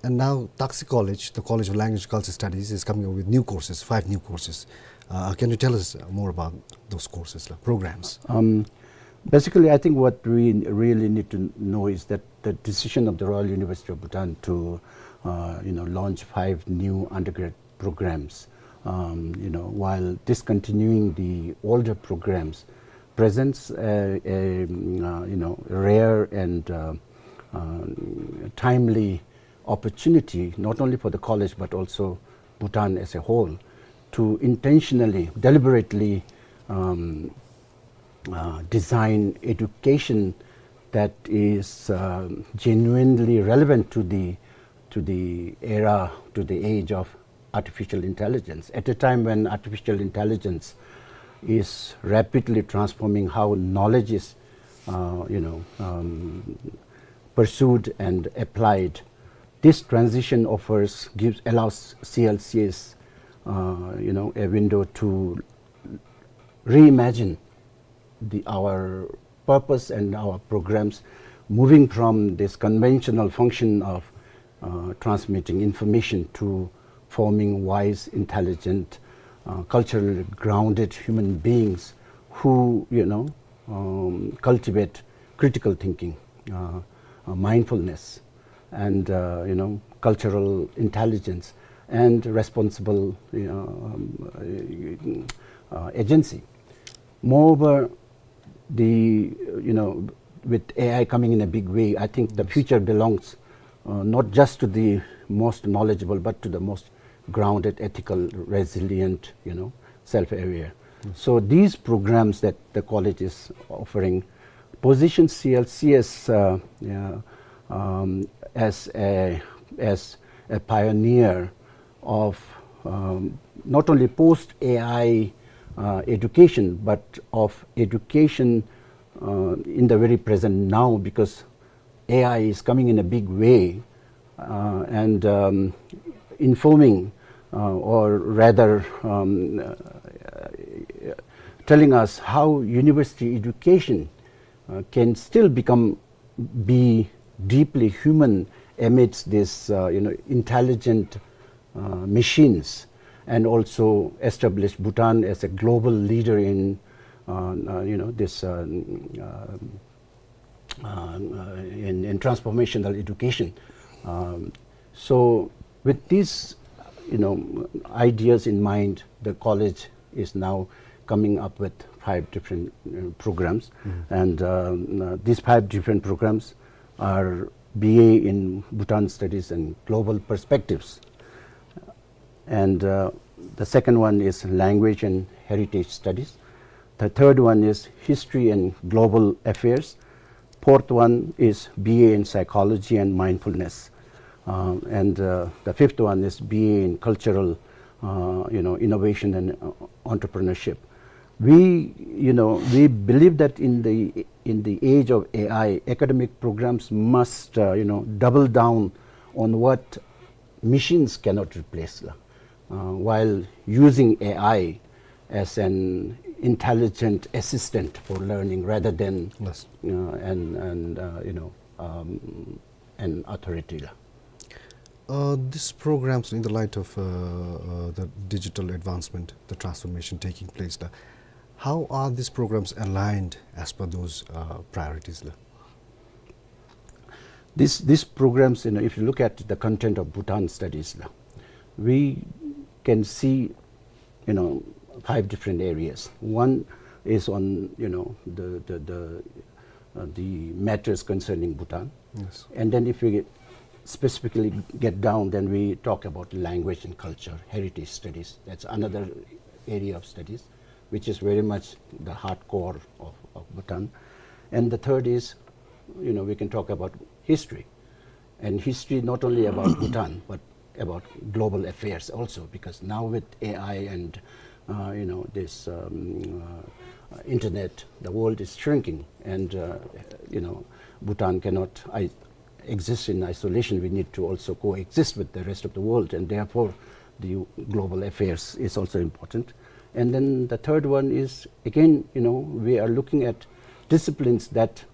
And now Taksi College, the College of Language and Culture Studies, is coming up with new courses, five new courses. Uh, can you tell us more about those courses, la, programs? Um, basically, I think what we really need to know is that the decision of the Royal University of Bhutan to, uh, you know, launch five new undergrad programs, um, you know, while discontinuing the older programs, presents a, a, mm, uh, you know, rare and uh, uh, timely opportunity, not only for the college but also Bhutan as a whole, to intentionally, deliberately um, uh, design education that is uh, genuinely relevant to the to the era, to the age of artificial intelligence. At a time when artificial intelligence is rapidly transforming how knowledge is, uh, you know, um, pursued and applied, this transition offers, gives, allows C L C S, uh, you know, a window to reimagine the, our purpose and our programs, moving from this conventional function of uh, transmitting information to forming wise, intelligent, uh, culturally grounded human beings who, you know, um, cultivate critical thinking, uh, uh, mindfulness, and, uh, you know, cultural intelligence and responsible, you know, um, uh, uh, agency. Moreover, the, you know, with A I coming in a big way, I think the future belongs, uh, not just to the most knowledgeable, but to the most grounded, ethical, resilient, you know, self-aware. So these programs that the college is offering position C L C as, uh, yeah, um, as a, as a pioneer of, um, not only post A I, uh, education, but of education, uh, in the very present now, because A I is coming in a big way, uh, and, um, informing, uh, or rather, um, uh, telling us how university education, uh, can still become, be deeply human amidst this, uh, you know, intelligent, uh, machines, and also establish Bhutan as a global leader in, uh, uh, you know, this, uh, uh, uh, in, in transformational education. Um, so with these, you know, ideas in mind, the college is now coming up with five different, uh, programs. And, um, uh, these five different programs are B A in Bhutan Studies and Global Perspectives. And, uh, the second one is Language and Heritage Studies. The third one is History and Global Affairs. Fourth one is B A in Psychology and Mindfulness. Um, and, uh, the fifth one is B A in Cultural, uh, you know, Innovation and, uh, Entrepreneurship. We, you know, we believe that in the, in the age of A I, academic programs must, uh, you know, double down on what machines cannot replace, la. Uh, while using A I as an intelligent assistant for learning rather than, yes, uh, an, an, uh, you know, um, an authority, la. Uh, these programs, in the light of, uh, uh, the digital advancement, the transformation taking place, la, how are these programs aligned as per those, uh, priorities, la? These, these programs, you know, if you look at the content of Bhutan Studies, la, we can see, you know, five different areas. One is on, you know, the, the, the, uh, the matters concerning Bhutan. Yes. And then if we get, specifically get down, then we talk about language and culture, heritage studies. That's another area of studies, which is very much the hardcore of, of Bhutan. And the third is, you know, we can talk about history. And history not only about Bhutan, but about global affairs also, because now with A I and, uh, you know, this, um, uh, internet, the world is shrinking, and, uh, you know, Bhutan cannot i-, exist in isolation. We need to also coexist with the rest of the world, and therefore the global affairs is also important. And then the third one is, again, you know, we are looking at disciplines that,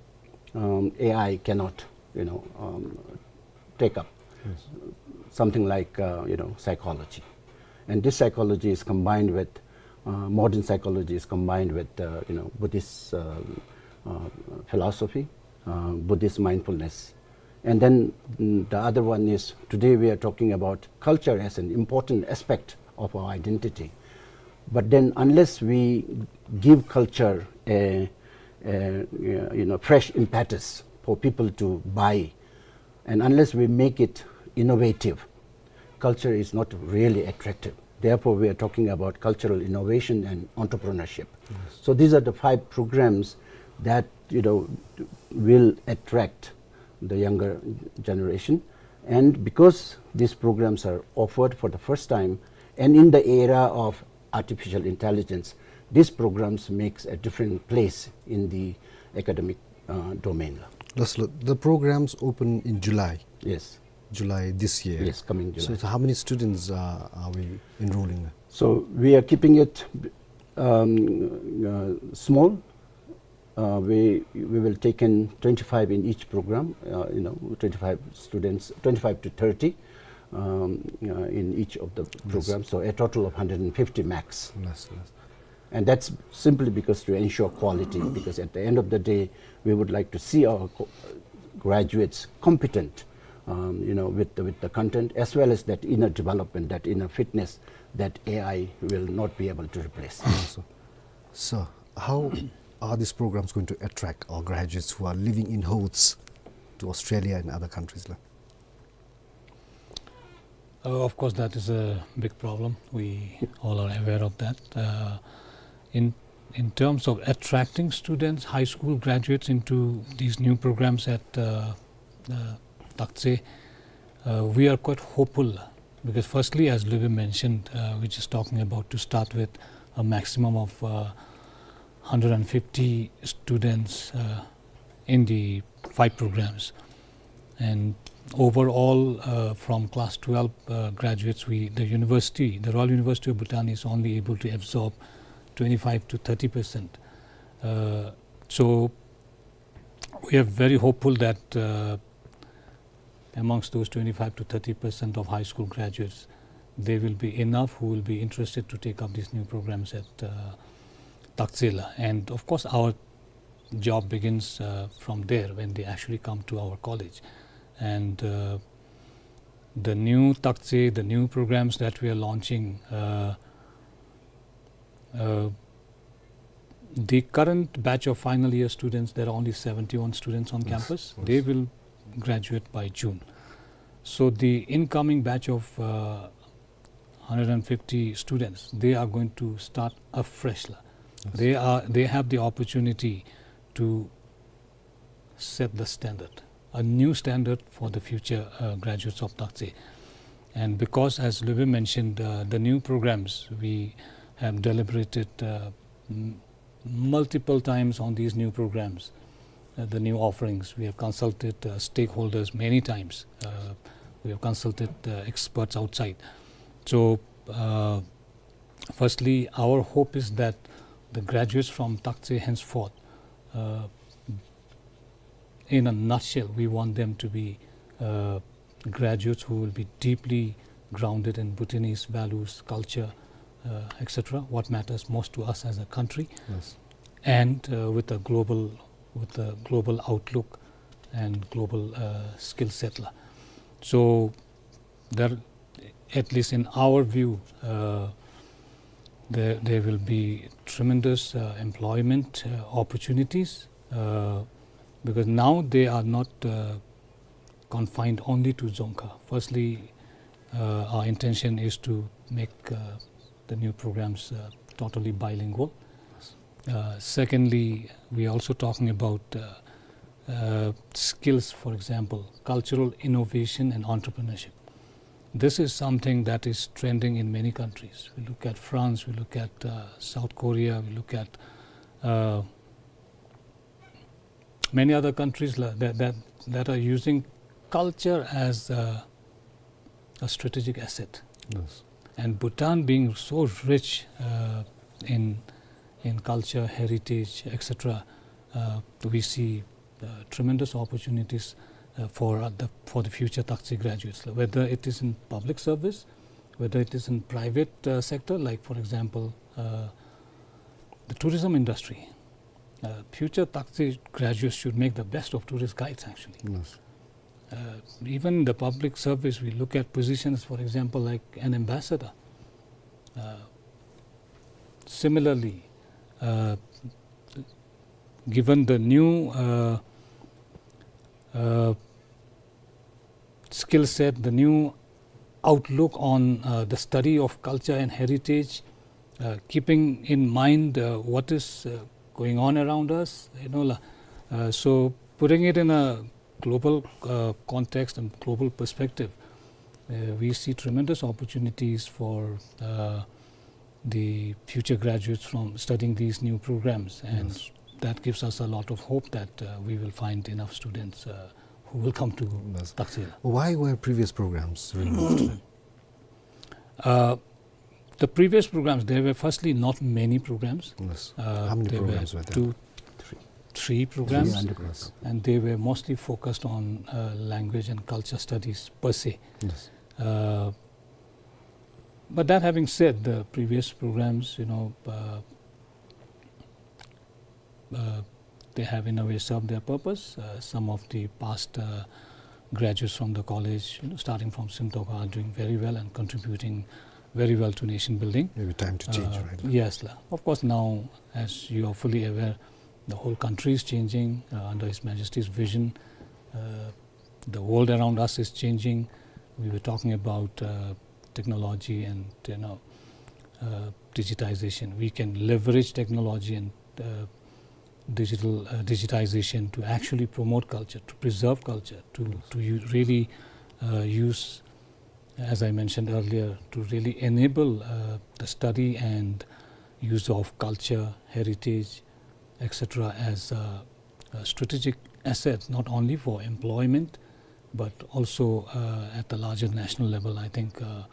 um, A I cannot, you know, um, take up. Yes. Something like, uh, you know, psychology. And this psychology is combined with, uh, modern psychology is combined with, uh, you know, Buddhist, uh, uh, philosophy, uh, Buddhist mindfulness. And then, mm, the other one is, today we are talking about culture as an important aspect of our identity. But then, unless we give culture a, a, you know, fresh impetus for people to buy, and unless we make it innovative, culture is not really attractive. Therefore, we are talking about cultural innovation and entrepreneurship. Yes. So these are the five programs that, you know, will attract the younger generation. And because these programs are offered for the first time and in the era of artificial intelligence, these programs makes a different place in the academic, uh, domain. Thus, the programs open in July. Yes. July this year. Yes, coming July. So, so how many students, uh, are we enrolling? So we are keeping it, um, uh, small. Uh, we, we will take in twenty-five in each program, uh, you know, twenty-five students, twenty-five to thirty. um, uh, in each of the programs, so a total of hundred and fifty max. Yes, yes. And that's simply because to ensure quality, because at the end of the day, we would like to see our co-, graduates competent, um, you know, with the, with the content, as well as that inner development, that inner fitness that A I will not be able to replace. Yes, sir. So, how are these programs going to attract our graduates who are living in hordes to Australia and other countries, la? Uh, of course, that is a big problem. We all are aware of that. Uh, in, in terms of attracting students, high school graduates into these new programs at, uh, uh, Taktse, uh, we are quite hopeful because firstly, as Lube mentioned, uh, we're just talking about to start with a maximum of, uh, hundred and fifty students, uh, in the five programs. And overall, uh, from class twelve, uh, graduates, we, the university, the Royal University of Bhutan is only able to absorb twenty-five to thirty percent. Uh, so we are very hopeful that, uh, amongst those twenty-five to thirty percent of high school graduates, there will be enough who will be interested to take up these new programs at, uh, Taktse, la. And of course, our job begins, uh, from there when they actually come to our college. And, uh, the new Taktse, the new programs that we are launching, uh, uh, the current batch of final year students, there are only seventy-one students on campus. Yes. They will graduate by June. So the incoming batch of, uh, hundred and fifty students, they are going to start afresh, la. Yes. They are, they have the opportunity to set the standard, a new standard for the future, uh, graduates of Taktse. And because, as Lube mentioned, uh, the new programs, we have deliberated, uh, m-, multiple times on these new programs, uh, the new offerings. We have consulted, uh, stakeholders many times. Uh, we have consulted, uh, experts outside. So, uh, firstly, our hope is that the graduates from Taktse henceforth, uh, in a nutshell, we want them to be, uh, graduates who will be deeply grounded in Bhutanese values, culture, uh, et cetera, what matters most to us as a country, yes, and, uh, with a global, with a global outlook and global, uh, skill set, la. So there, at least in our view, uh, there, there will be tremendous, uh, employment, uh, opportunities, uh, because now they are not, uh, confined only to Dzongkha. Firstly, uh, our intention is to make, uh, the new programs, uh, totally bilingual. Uh, secondly, we are also talking about, uh, uh, skills, for example, cultural innovation and entrepreneurship. This is something that is trending in many countries. We look at France, we look at, uh, South Korea, we look at, uh, many other countries la-, that, that, that are using culture as a, a strategic asset. Yes. And Bhutan being so rich, uh, in, in culture, heritage, et cetera, uh, we see, uh, tremendous opportunities, uh, for, uh, the, for the future Taktse graduates, whether it is in public service, whether it is in private, uh, sector, like, for example, uh, the tourism industry. Uh, future Taktse graduates should make the best of tourist guides, actually. Yes. Uh, even the public service, we look at positions, for example, like an ambassador. Uh, similarly, uh, given the new, uh, uh, skill set, the new outlook on, uh, the study of culture and heritage, uh, keeping in mind, uh, what is, uh, going on around us, you know, la-, uh, so putting it in a global, uh, context and global perspective, uh, we see tremendous opportunities for, uh, the future graduates from studying these new programs, and yes, that gives us a lot of hope that, uh, we will find enough students, uh, who will come to, yes, Taktse. Why were previous programs removed? Uh, the previous programs, there were firstly not many programs. Yes. Uh, how many programs were there? There were two, three programs, three undergrads, and they were mostly focused on, uh, language and culture studies per se. Yes. Uh, but that having said, the previous programs, you know, uh, uh, they have in a way served their purpose. Uh, some of the past, uh, graduates from the college, you know, starting from Simtokha, are doing very well and contributing very well to nation building. Maybe time to change, uh, right? Yes, la. Of course, now, as you are fully aware, the whole country is changing, uh, under His Majesty's vision. Uh, the world around us is changing. We were talking about, uh, technology and, you know, uh, digitization. We can leverage technology and, uh, digital, uh, digitization to actually promote culture, to preserve culture, to, to u-, really, uh, use, as I mentioned earlier, to really enable, uh, the study and use of culture, heritage, et cetera, as a, a strategic asset, not only for employment, but also, uh, at the larger national level. I think, uh,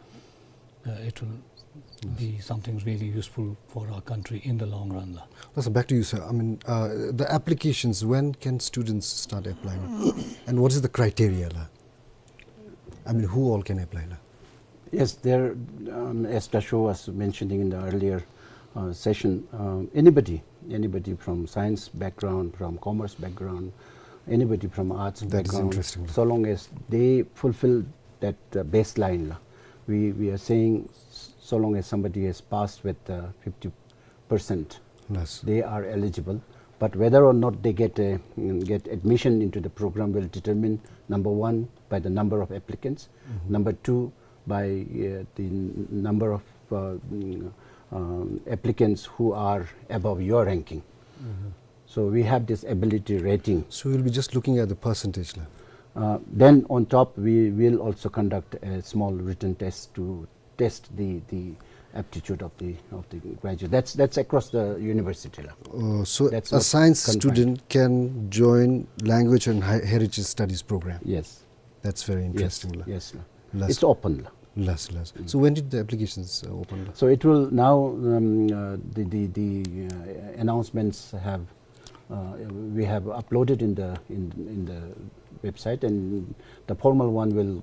uh, it will be something really useful for our country in the long run, la. That's back to you, sir. I mean, uh, the applications, when can students start applying? And what is the criteria, la? I mean, who all can apply, la? Yes, there, um, as Dasho was mentioning in the earlier, uh, session, um, anybody, anybody from science background, from commerce background, anybody from arts background, that is interesting, so long as they fulfill that, uh, baseline, la. We, we are saying s-, so long as somebody has passed with, uh, fifty percent, yes, they are eligible. But whether or not they get a, mm, get admission into the program will determine, number one, by the number of applicants, mm-hmm, number two, by, uh, the n-, number of, uh, mm, um, applicants who are above your ranking. Mm-hmm. So we have this ability rating. So we'll be just looking at the percentage, la? Uh, then on top, we will also conduct a small written test to test the, the aptitude of the, of the graduate. That's, that's across the university, la. Uh, so that's a science student can join language and he-, heritage studies program? Yes. That's very interesting, la. Yes, la. It's open, la. Yes, yes. Mm. So when did the applications, uh, open, la? So it will now, um, uh, the, the, the, uh, announcements have, uh, we have uploaded in the, in, in the website, and the formal one will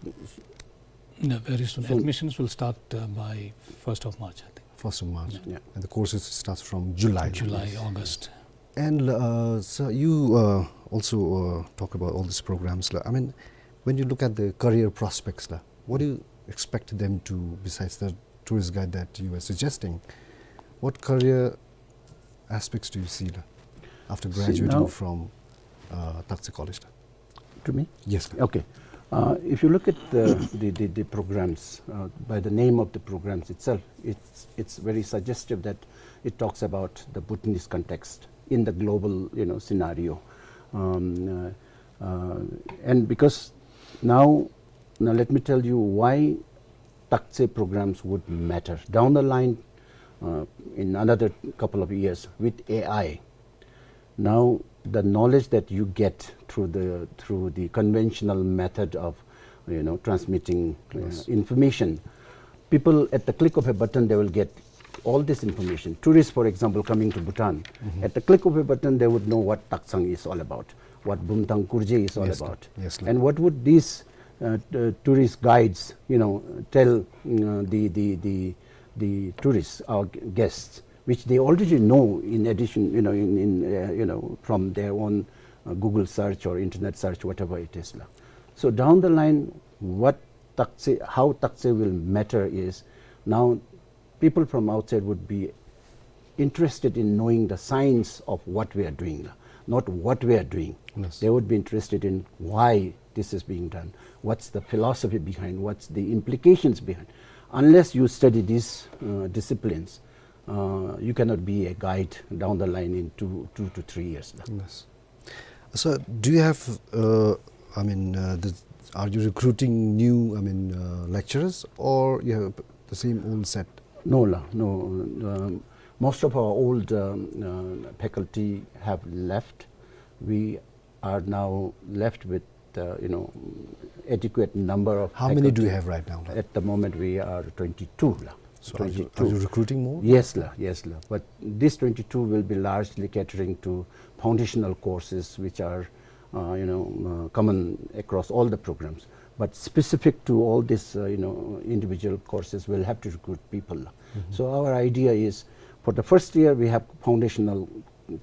Yeah, very soon. Admissions will start, uh, by first of March, I think. First of March. Yeah. And the courses starts from July. July, August. And, uh, sir, you, uh, also, uh, talk about all these programs, la. I mean, when you look at the career prospects, la, what do you expect them to, besides the tourist guide that you were suggesting, what career aspects do you see, la, after graduating from, uh, Taktse College, la? To me? Yes, sir. Okay. Uh, if you look at the, the, the, the programs, uh, by the name of the programs itself, it's, it's very suggestive that it talks about the Bhutanese context in the global, you know, scenario. Um, uh, uh, and because now, now let me tell you why Taktse programs would matter. Down the line, uh, in another couple of years with A I, now the knowledge that you get through the, through the conventional method of, you know, transmitting, uh, yes, information, people at the click of a button, they will get all this information. Tourists, for example, coming to Bhutan, mm-hmm, at the click of a button, they would know what Taksang is all about, what Bumthang Kurje is all about. Yes, sir. Yes, sir. And what would these, uh, t-, tourist guides, you know, tell, uh, the, the, the, the tourists, our g-, guests, which they already know in addition, you know, in, in, uh, you know, from their own, uh, Google search or internet search, whatever it is, la. So down the line, what Taktse, how Taktse will matter is now people from outside would be interested in knowing the science of what we are doing, la, not what we are doing. Yes. They would be interested in why this is being done, what's the philosophy behind, what's the implications behind. Unless you study these, uh, disciplines, uh, you cannot be a guide down the line in two, two to three years, la. Yes. So, do you have, uh, I mean, uh, the, are you recruiting new, I mean, uh, lecturers, or you have the same old set? No, la, no. Um, most of our old, um, uh, faculty have left. We are now left with, uh, you know, adequate number of faculty. How many do you have right now, la? At the moment, we are twenty-two, la. So are you, are you recruiting more? Twenty-two. Yes, la, yes, la. But these twenty-two will be largely catering to foundational courses which are, uh, you know, uh, common across all the programs. But specific to all these, uh, you know, individual courses, we'll have to recruit people. So our idea is, for the first year, we have foundational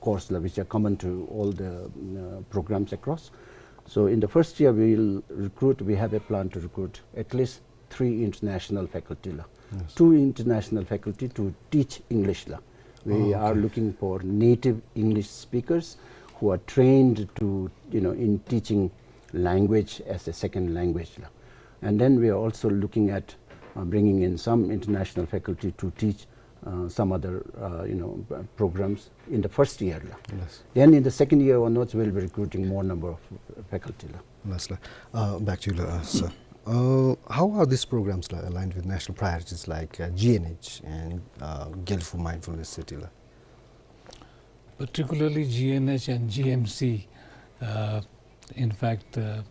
course la, which are common to all the, uh, programs across. So in the first year, we'll recruit, we have a plan to recruit at least three international faculty la. Yes. Two international faculty to teach English la. We Oh, are okay. looking for native English speakers who are trained to, you know, in teaching language as a second language la. And then we are also looking at, uh, bringing in some international faculty to teach, uh, some other, uh, you know, uh, programs in the first year la. Yes. Then in the second year onwards, we'll be recruiting more number of faculty la. Yes, la. Uh, back to you, uh, sir. Uh, how are these programs la aligned with national priorities like, uh, G N H and, uh, Gelfu Mindfulness City la? Particularly G N H and G M C, uh, in fact, uh,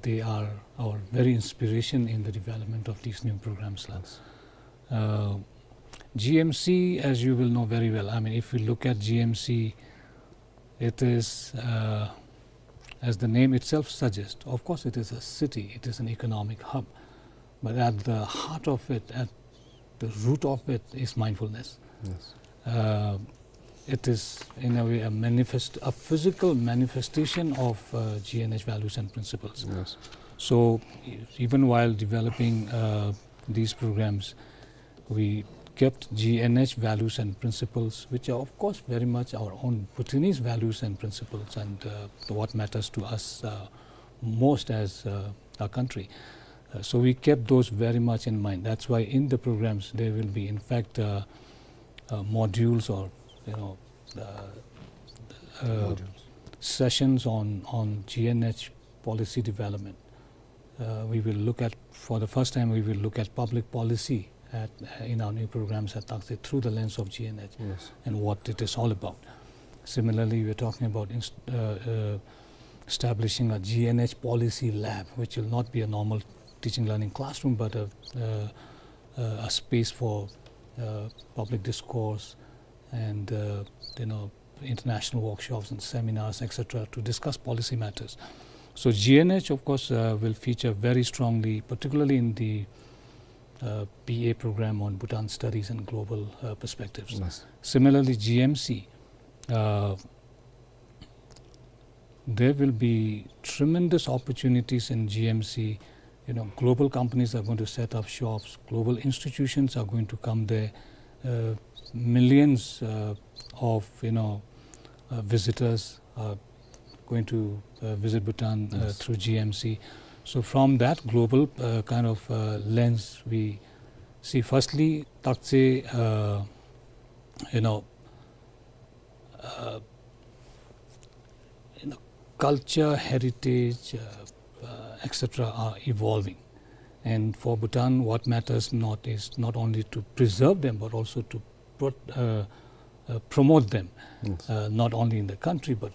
they are our very inspiration in the development of these new programs la. Yes. Uh, G M C, as you will know very well, I mean, if we look at G M C, it is, uh, as the name itself suggests, of course, it is a city, it is an economic hub. But at the heart of it, at the root of it is mindfulness. Yes. Uh, it is, in a way, a manifest-, a physical manifestation of, uh, G N H values and principles. Yes. So, e-, even while developing, uh, these programs, we kept G N H values and principles, which are, of course, very much our own Bhutanese values and principles and, uh, what matters to us, uh, most as, uh, a country. Uh, so we kept those very much in mind. That's why in the programs there will be, in fact, uh, uh, modules or, you know, uh, uh, Modules. sessions on, on G N H policy development. Uh, we will look at, for the first time, we will look at public policy at, uh, in our new programs at Taktse through the lens of G N H Yes. and what it is all about. Similarly, we're talking about inst-, uh, uh, establishing a G N H policy lab, which will not be a normal teaching learning classroom, but a, uh, uh, a space for, uh, public discourse and, uh, you know, international workshops and seminars, et cetera, to discuss policy matters. So G N H, of course, uh, will feature very strongly, particularly in the, uh, B A program on Bhutan Studies and Global, uh, Perspectives. Yes. Similarly, G M C, uh, there will be tremendous opportunities in G M C. You know, global companies are going to set up shops. Global institutions are going to come there. Uh, millions, uh, of, you know, uh, visitors are going to, uh, visit Bhutan, uh, Yes. through G M C. So from that global, uh, kind of, uh, lens, we see firstly, Taktse, uh, you know, uh, you know, culture, heritage, uh, uh, et cetera are evolving. And for Bhutan, what matters not is not only to preserve them, but also to pro-, uh, uh, promote them, Yes. uh, not only in the country, but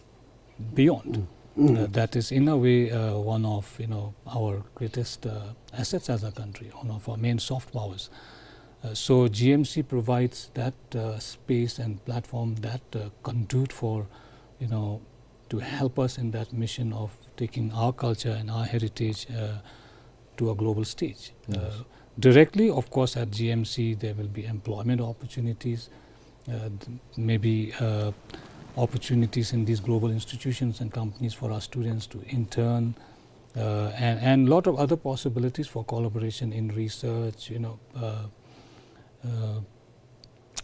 beyond. Mm. Uh, that is, in a way, uh, one of, you know, our greatest, uh, assets as a country, one of our main soft powers. Uh, so G M C provides that, uh, space and platform, that, uh, conduit for, you know, to help us in that mission of taking our culture and our heritage, uh, to a global stage. Yes. Uh, directly, of course, at G M C, there will be employment opportunities, uh, th-, maybe, uh, opportunities in these global institutions and companies for our students to intern, uh, and, and lot of other possibilities for collaboration in research, you know, uh, uh,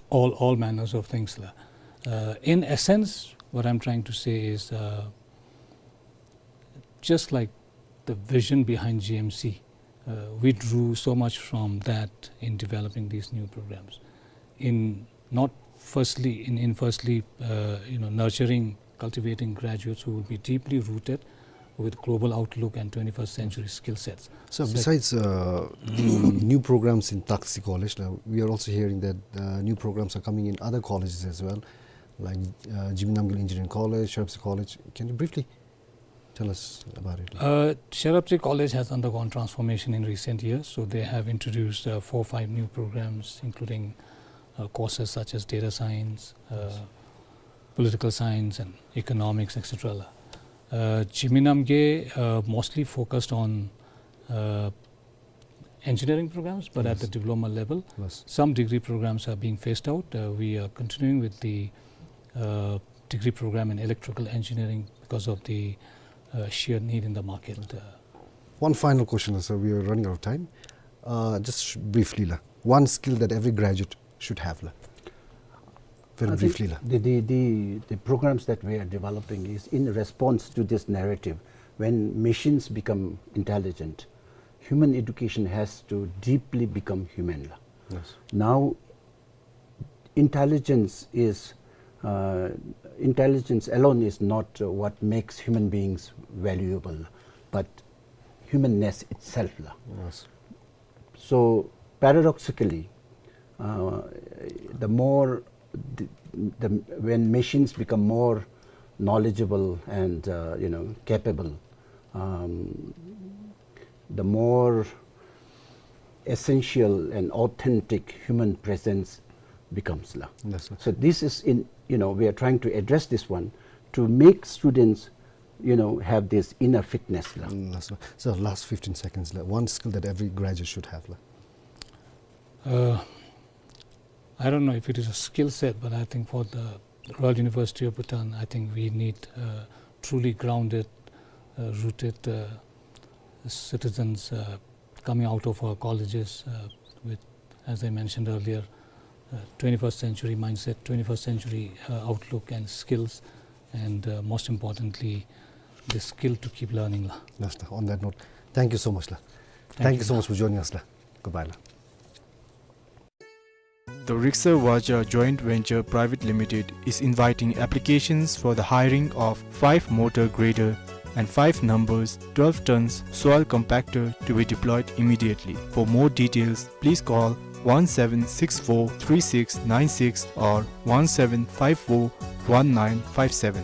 all, all manners of things la. Uh, in essence, what I'm trying to say is, uh, just like the vision behind G M C, uh, we drew so much from that in developing these new programs. In not firstly, in, in firstly, uh, you know, nurturing, cultivating graduates who will be deeply rooted with global outlook and twenty-first century skill sets. So Sec- besides, uh, the new programs in Taktse College, uh, we are also hearing that, uh, new programs are coming in other colleges as well, like, uh, Jigme Namgyel Engineering College, Sherabtse College. Can you briefly tell us about it? Uh, Sherabtse College has undergone transformation in recent years, so they have introduced, uh, four, five new programs, including, uh, courses such as data science, uh, Yes. political science, and economics, et cetera la. Uh, Jigme Namgyel, uh, mostly focused on uh, engineering programs, but at the diploma level. Yes. Some degree programs are being phased out. Uh, we are continuing with the, uh, degree program in electrical engineering because of the, uh, sheer need in the market. Uh, One final question, sir. We are running out of time. Uh, just sh-, briefly, la. One skill that every graduate should have, la. Very briefly, la. I think the, the, the, the programs that we are developing is in response to this narrative. When machines become intelligent, human education has to deeply become human, la. Yes. Now, intelligence is, uh, intelligence alone is not, uh, what makes human beings valuable, but humanness itself, la. Yes. So paradoxically, uh, the more the, the, when machines become more knowledgeable and, uh, you know, capable, um, the more essential and authentic human presence becomes, la. Yes, sir. So this is in, you know, we are trying to address this one to make students, you know, have this inner fitness, la. Mm, that's right. So last fifteen seconds, la. One skill that every graduate should have, la. Uh, I don't know if it is a skill set, but I think for the Royal University of Bhutan, I think we need, uh, truly grounded, uh, rooted, uh, citizens, uh, coming out of our colleges, uh, with, as I mentioned earlier, uh, twenty-first century mindset, twenty-first century, uh, outlook and skills, and, uh, most importantly, the skill to keep learning, la. Yes, sir. On that note, thank you so much, la. Thank you so much for joining us, la. Goodbye, la. The Riksa Vaja Joint Venture Private Limited is inviting applications for the hiring of five motor grader and five numbers twelve tons soil compactor to be deployed immediately. For more details, please call one seven six four three six nine six or one seven five four one nine five seven.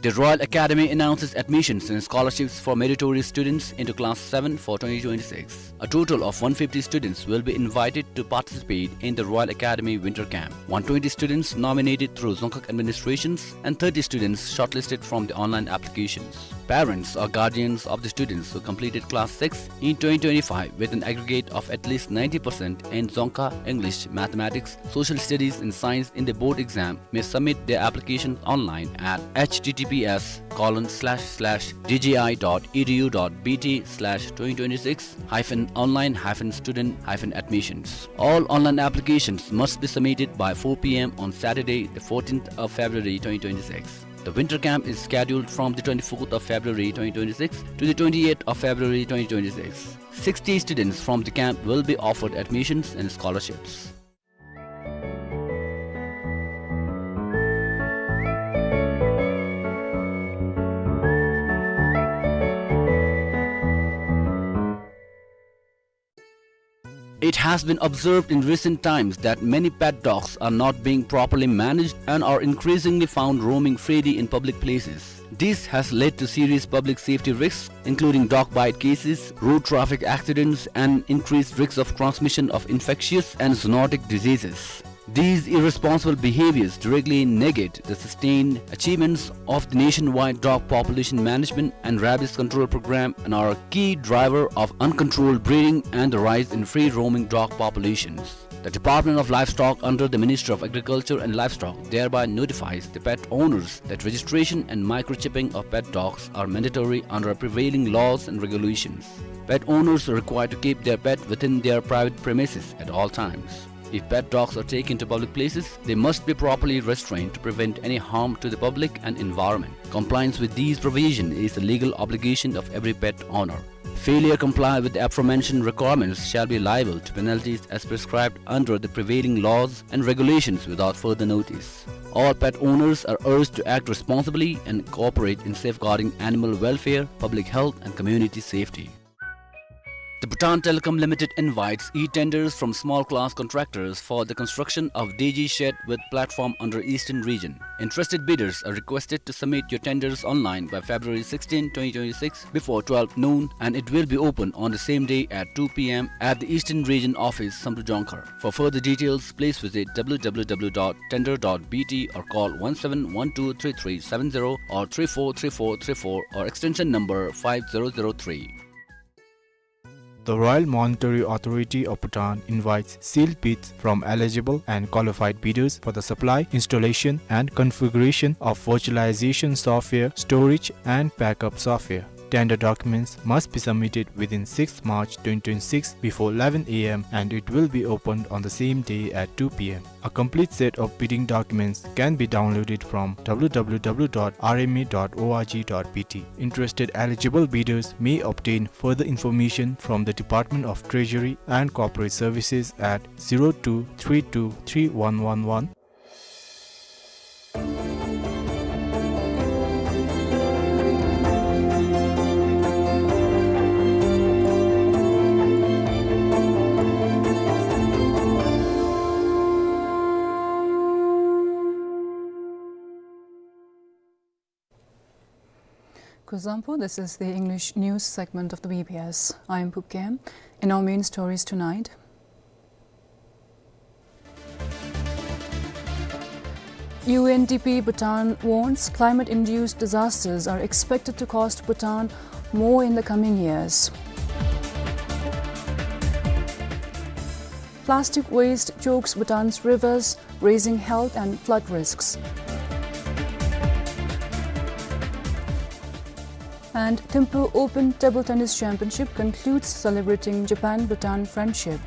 The Royal Academy announces admissions and scholarships for meritorious students into Class seven for twenty twenty-six. A total of one fifty students will be invited to participate in the Royal Academy Winter Camp. One twenty students nominated through Dzongkhag administrations and thirty students shortlisted from the online applications. Parents or guardians of the students who completed Class six in twenty twenty-five with an aggregate of at least ninety percent in Dzongkha, English, Mathematics, Social Studies and Science in the board exam may submit their application online at H T T P S colon slash slash D G I dot E D U dot B T slash twenty twenty-six hyphen online hyphen student hyphen admissions. All online applications must be submitted by four P M on Saturday, the fourteenth of February twenty twenty-six. The winter camp is scheduled from the twenty-fourth of February twenty twenty-six to the twenty-eighth of February twenty twenty-six. Sixty students from the camp will be offered admissions and scholarships. It has been observed in recent times that many pet dogs are not being properly managed and are increasingly found roaming freely in public places. This has led to serious public safety risks, including dog bite cases, road traffic accidents, and increased risks of transmission of infectious and zoonotic diseases. These irresponsible behaviors directly negate the sustained achievements of the nationwide dog population management and rabies control program and are a key driver of uncontrolled breeding and the rise in free-roaming dog populations. The Department of Livestock under the Ministry of Agriculture and Livestock thereby notifies the pet owners that registration and microchipping of pet dogs are mandatory under prevailing laws and regulations. Pet owners are required to keep their pet within their private premises at all times. If pet dogs are taken to public places, they must be properly restrained to prevent any harm to the public and environment. Compliance with these provisions is the legal obligation of every pet owner. Failure comply with the aforementioned requirements shall be liable to penalties as prescribed under the prevailing laws and regulations without further notice. All pet owners are urged to act responsibly and cooperate in safeguarding animal welfare, public health, and community safety. The Bhutan Telecom Limited invites e-tenders from small class contractors for the construction of D G shed with platform under Eastern Region. Interested bidders are requested to submit your tenders online by February sixteen, twenty twenty-six before twelve noon, and it will be open on the same day at two P M at the Eastern Region office, Samdrup Jongkhar. For further details, please visit W W W dot tender dot B T or call one seven one two three three seven zero or three four three four three four or extension number five zero zero three. The Royal Monetary Authority of Bhutan invites sealed bids from eligible and qualified bidders for the supply, installation, and configuration of virtualization software, storage, and backup software. Tender documents must be submitted within sixth March twenty twenty-six before eleven A M, and it will be opened on the same day at two P M. A complete set of bidding documents can be downloaded from W W W dot R M A dot org dot B T. Interested eligible bidders may obtain further information from the Department of Treasury and Corporate Services at zero two three two three one one one. Kuzuzangpo, this is the English news segment of the B B S. I am Pupkem. In our main stories tonight, U N D P Bhutan warns climate-induced disasters are expected to cost Bhutan more in the coming years. Plastic waste chokes Bhutan's rivers, raising health and flood risks. And Thimphu Open Table Tennis Championship concludes, celebrating Japan-Bhutan friendship.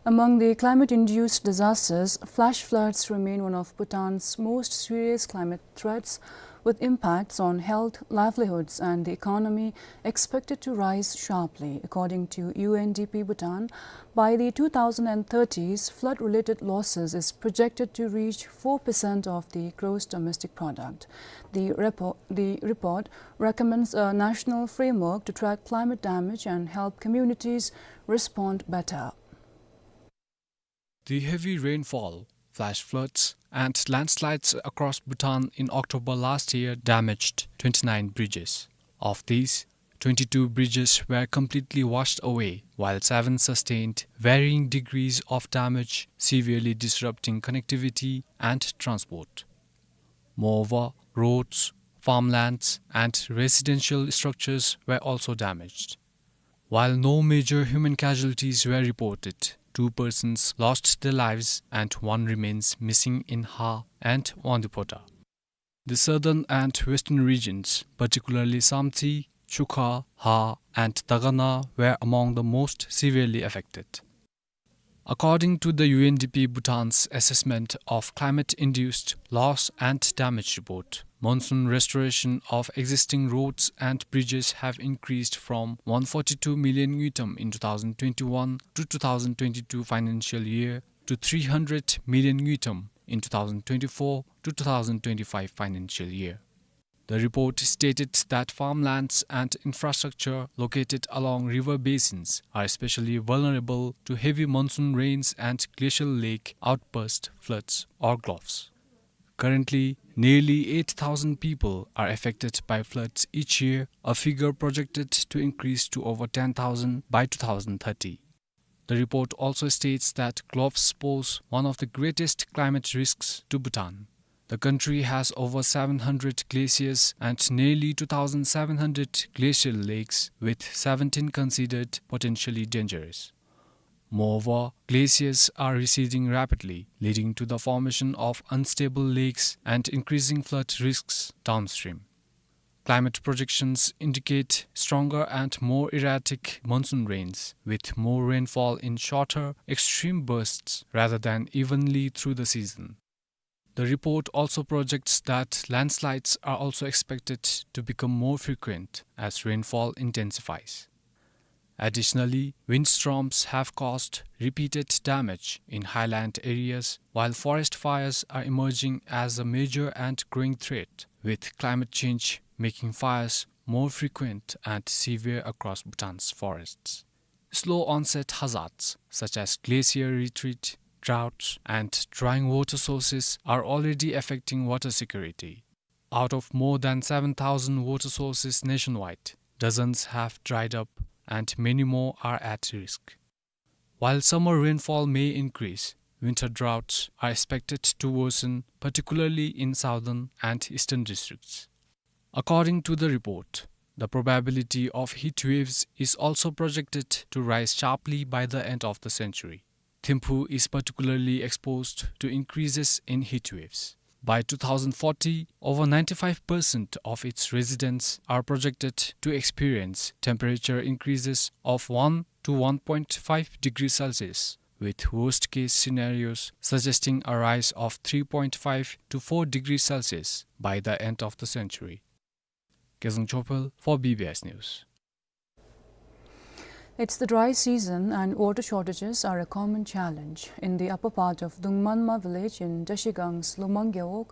Among the climate-induced disasters, flash floods remain one of Bhutan's most serious climate threats, with impacts on health, livelihoods, and the economy expected to rise sharply. According to U N D P Bhutan, by the two thousand thirties, flood-related losses is projected to reach four percent of the gross domestic product. The repo-, the report recommends a national framework to track climate damage and help communities respond better. The heavy rainfall, flash floods, and landslides across Bhutan in October last year damaged twenty-nine bridges. Of these, twenty-two bridges were completely washed away, while seven sustained varying degrees of damage, severely disrupting connectivity and transport. Moreover, roads, farmlands, and residential structures were also damaged. While no major human casualties were reported, two persons lost their lives and one remains missing in Ha and Wangdue Phodrang. The southern and western regions, particularly Samtse, Chukha, Ha, and Dagana, were among the most severely affected. According to the U N D P Bhutan's assessment of climate-induced loss and damage report, monsoon restoration of existing roads and bridges have increased from one forty-two million ngultrum in two thousand twenty-one to two thousand twenty-two financial year to three hundred million ngultrum in two thousand twenty-four to two thousand twenty-five financial year. The report stated that farmlands and infrastructure located along river basins are especially vulnerable to heavy monsoon rains and glacial lake outburst floods or GLOFs. Currently, nearly eight thousand people are affected by floods each year, a figure projected to increase to over ten thousand by two thousand thirty. The report also states that GLOFs pose one of the greatest climate risks to Bhutan. The country has over seven hundred glaciers and nearly two thousand seven hundred glacial lakes, with seventeen considered potentially dangerous. Moreover, glaciers are receding rapidly, leading to the formation of unstable lakes and increasing flood risks downstream. Climate projections indicate stronger and more erratic monsoon rains, with more rainfall in shorter, extreme bursts rather than evenly through the season. The report also projects that landslides are also expected to become more frequent as rainfall intensifies. Additionally, windstorms have caused repeated damage in highland areas, while forest fires are emerging as a major and growing threat, with climate change making fires more frequent and severe across Bhutan's forests. Slow onset hazards, such as glacier retreat, droughts, and drying water sources, are already affecting water security. Out of more than seven thousand water sources nationwide, dozens have dried up and many more are at risk. While summer rainfall may increase, winter droughts are expected to worsen, particularly in southern and eastern districts. According to the report, the probability of heat waves is also projected to rise sharply by the end of the century. Thimphu is particularly exposed to increases in heat waves. By two thousand forty, over ninety-five percent of its residents are projected to experience temperature increases of one to one point five degrees Celsius, with worst-case scenarios suggesting a rise of three point five to four degrees Celsius by the end of the century. Kezang Chopal for B B S News. It's the dry season and water shortages are a common challenge. In the upper part of Dungmanma village in Trashigang's Lumang Gewog,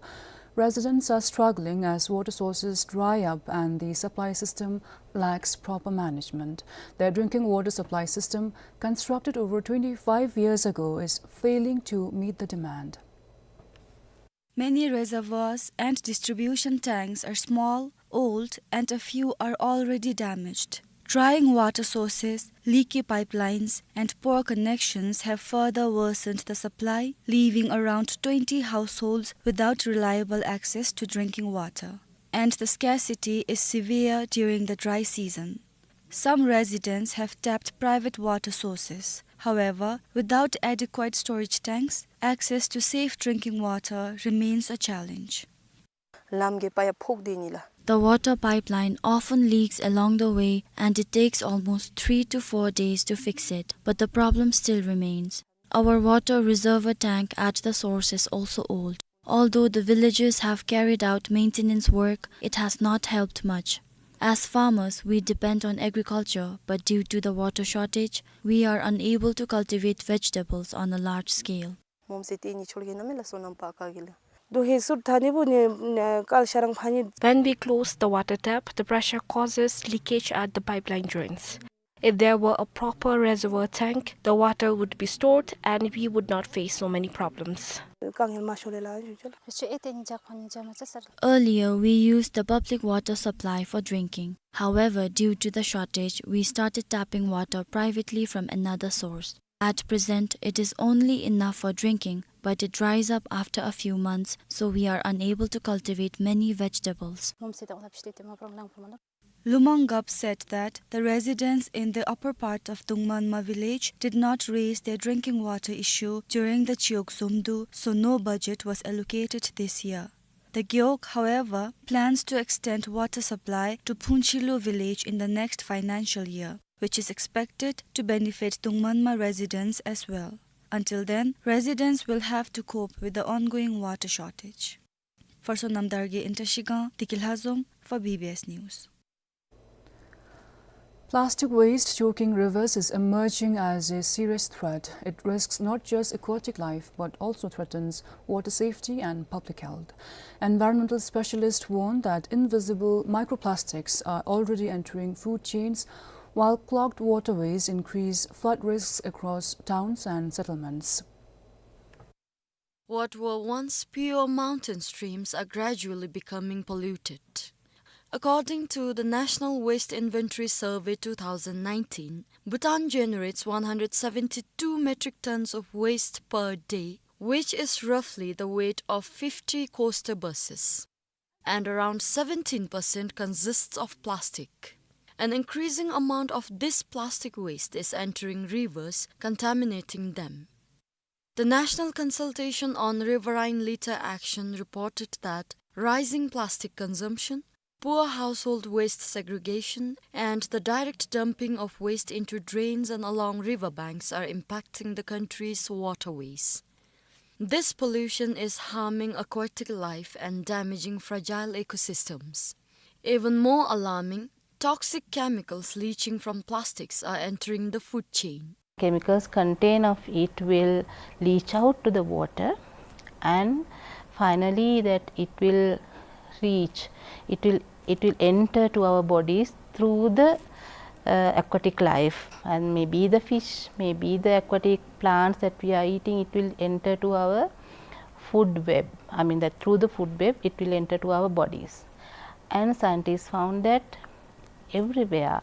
residents are struggling as water sources dry up and the supply system lacks proper management. Their drinking water supply system, constructed over twenty-five years ago, is failing to meet the demand. Many reservoirs and distribution tanks are small, old, and a few are already damaged. Drying water sources, leaky pipelines, and poor connections have further worsened the supply, leaving around twenty households without reliable access to drinking water. And the scarcity is severe during the dry season. Some residents have tapped private water sources. However, without adequate storage tanks, access to safe drinking water remains a challenge. ལམ་གྱི་པ་ཡ་ཕོག་སྟེ་ནི་ལགས། The water pipeline often leaks along the way and it takes almost three to four days to fix it, but the problem still remains. Our water reservoir tank at the source is also old. Although the villagers have carried out maintenance work, it has not helped much. As farmers, we depend on agriculture, but due to the water shortage, we are unable to cultivate vegetables on a large scale. ངོམས་སེ་ཏེ་ནི་ཆོལ་གི་ནང་མི་ལ་སོ་ནམ་པ་ཀ་གི་ལ། དུ་ཧེ་སུར་ཐ་ནི་བུ་ནི་ཀལ་ཤ་རང་ཕ་ནི། When we close the water tap, the pressure causes leakage at the pipeline joints. If there were a proper reservoir tank, the water would be stored and we would not face so many problems. Earlier, we used the public water supply for drinking. However, due to the shortage, we started tapping water privately from another source. At present, it is only enough for drinking, but it dries up after a few months, so we are unable to cultivate many vegetables. Lumang Gap said that the residents in the upper part of Dungmanma village did not raise their drinking water issue during the Chiyok Zomdu, so no budget was allocated this year. The Gewog, however, plans to extend water supply to Phunchilu village in the next financial year, which is expected to benefit Dungmanma residents as well. Until then, residents will have to cope with the ongoing water shortage. For Sonam Dargye in Trashigang, Diki Lhazom for B B S News. Plastic waste choking rivers is emerging as a serious threat. It risks not just aquatic life, but also threatens water safety and public health. Environmental specialists warn that invisible microplastics are already entering food chains, while clogged waterways increase flood risks across towns and settlements. What were once pure mountain streams are gradually becoming polluted. According to the National Waste Inventory Survey two thousand nineteen, Bhutan generates one hundred seventy-two metric tons of waste per day, which is roughly the weight of fifty coaster buses. And around seventeen percent consists of plastic. An increasing amount of this plastic waste is entering rivers, contaminating them. The National Consultation on Riverine Litter Action reported that rising plastic consumption, poor household waste segregation, and the direct dumping of waste into drains and along riverbanks are impacting the country's waterways. This pollution is harming aquatic life and damaging fragile ecosystems. Even more alarming, toxic chemicals leaching from plastics are entering the food chain. Chemicals content of it will leach out to the water, and finally that it will reach, it will, it will enter to our bodies through the, uh, aquatic life, and maybe the fish, maybe the aquatic plants that we are eating, it will enter to our food web. I mean that through the food web, it will enter to our bodies. And scientists found that everywhere,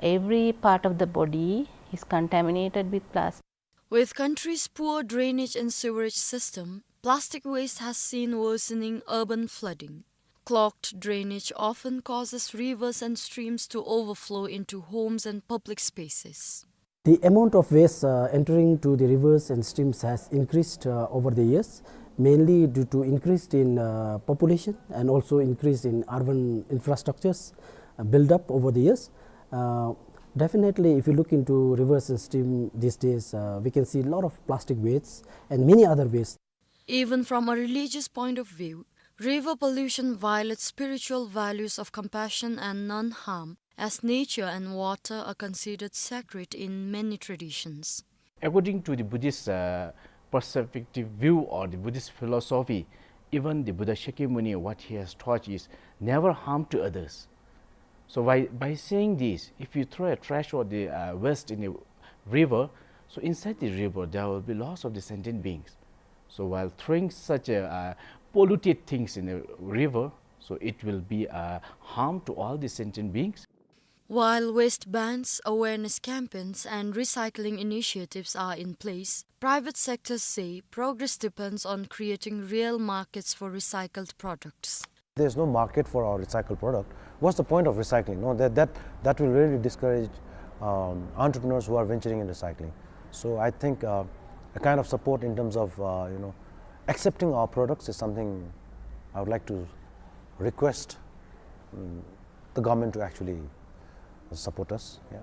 every part of the body is contaminated with plastic. With country's poor drainage and sewerage system, plastic waste has seen worsening urban flooding. clogged drainage often causes rivers and streams to overflow into homes and public spaces. The amount of waste, uh, entering to the rivers and streams has increased, uh, over the years, mainly due to increase in, uh, population and also increase in urban infrastructures, uh, build up over the years. Uh, definitely, if you look into rivers and stream these days, uh, we can see a lot of plastic waste and many other waste. Even from a religious point of view, river pollution violates spiritual values of compassion and non-harm, as nature and water are considered sacred in many traditions. According to the Buddhist, uh, perspective view or the Buddhist philosophy, even the Buddha Shakyamuni, what he has taught is never harm to others. So by, by saying this, if you throw a trash or the, uh, waste in a river, so inside the river there will be lots of the sentient beings. So while throwing such a, uh, polluted things in the river, so it will be a harm to all the sentient beings. While waste bans, awareness campaigns, and recycling initiatives are in place, private sectors say progress depends on creating real markets for recycled products. There's no market for our recycled product. What's the point of recycling? No, that, that, that will really discourage, um, entrepreneurs who are venturing in recycling. So I think, uh, a kind of support in terms of, uh, you know, accepting our products is something I would like to request, mm, the government to actually support us. Yeah.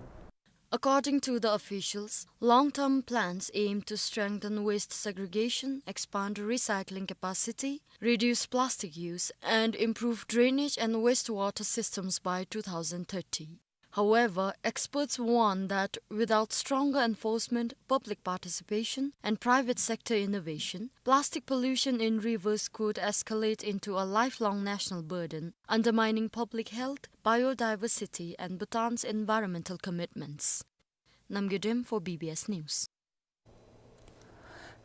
According to the officials, long-term plans aim to strengthen waste segregation, expand recycling capacity, reduce plastic use, and improve drainage and wastewater systems by two thousand thirty. However, experts warn that without stronger enforcement, public participation, and private sector innovation, plastic pollution in rivers could escalate into a lifelong national burden, undermining public health, biodiversity, and Bhutan's environmental commitments. Namgay Dem for B B S News.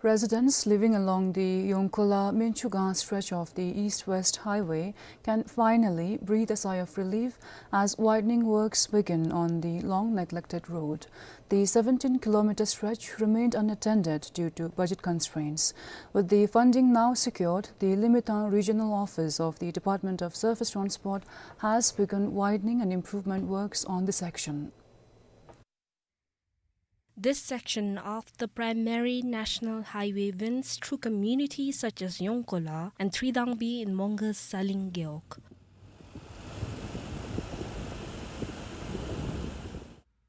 Residents living along the Yongkola-Minchugang stretch of the East-West Highway can finally breathe a sigh of relief as widening works begin on the long-neglected road. The seventeen kilometer stretch remained unattended due to budget constraints. With the funding now secured, the Limitang Regional Office of the Department of Surface Transport has begun widening and improvement works on the section. This section of the primary national highway winds through communities such as Yongkola and Tridangbi in Mongar's Saling Gewog.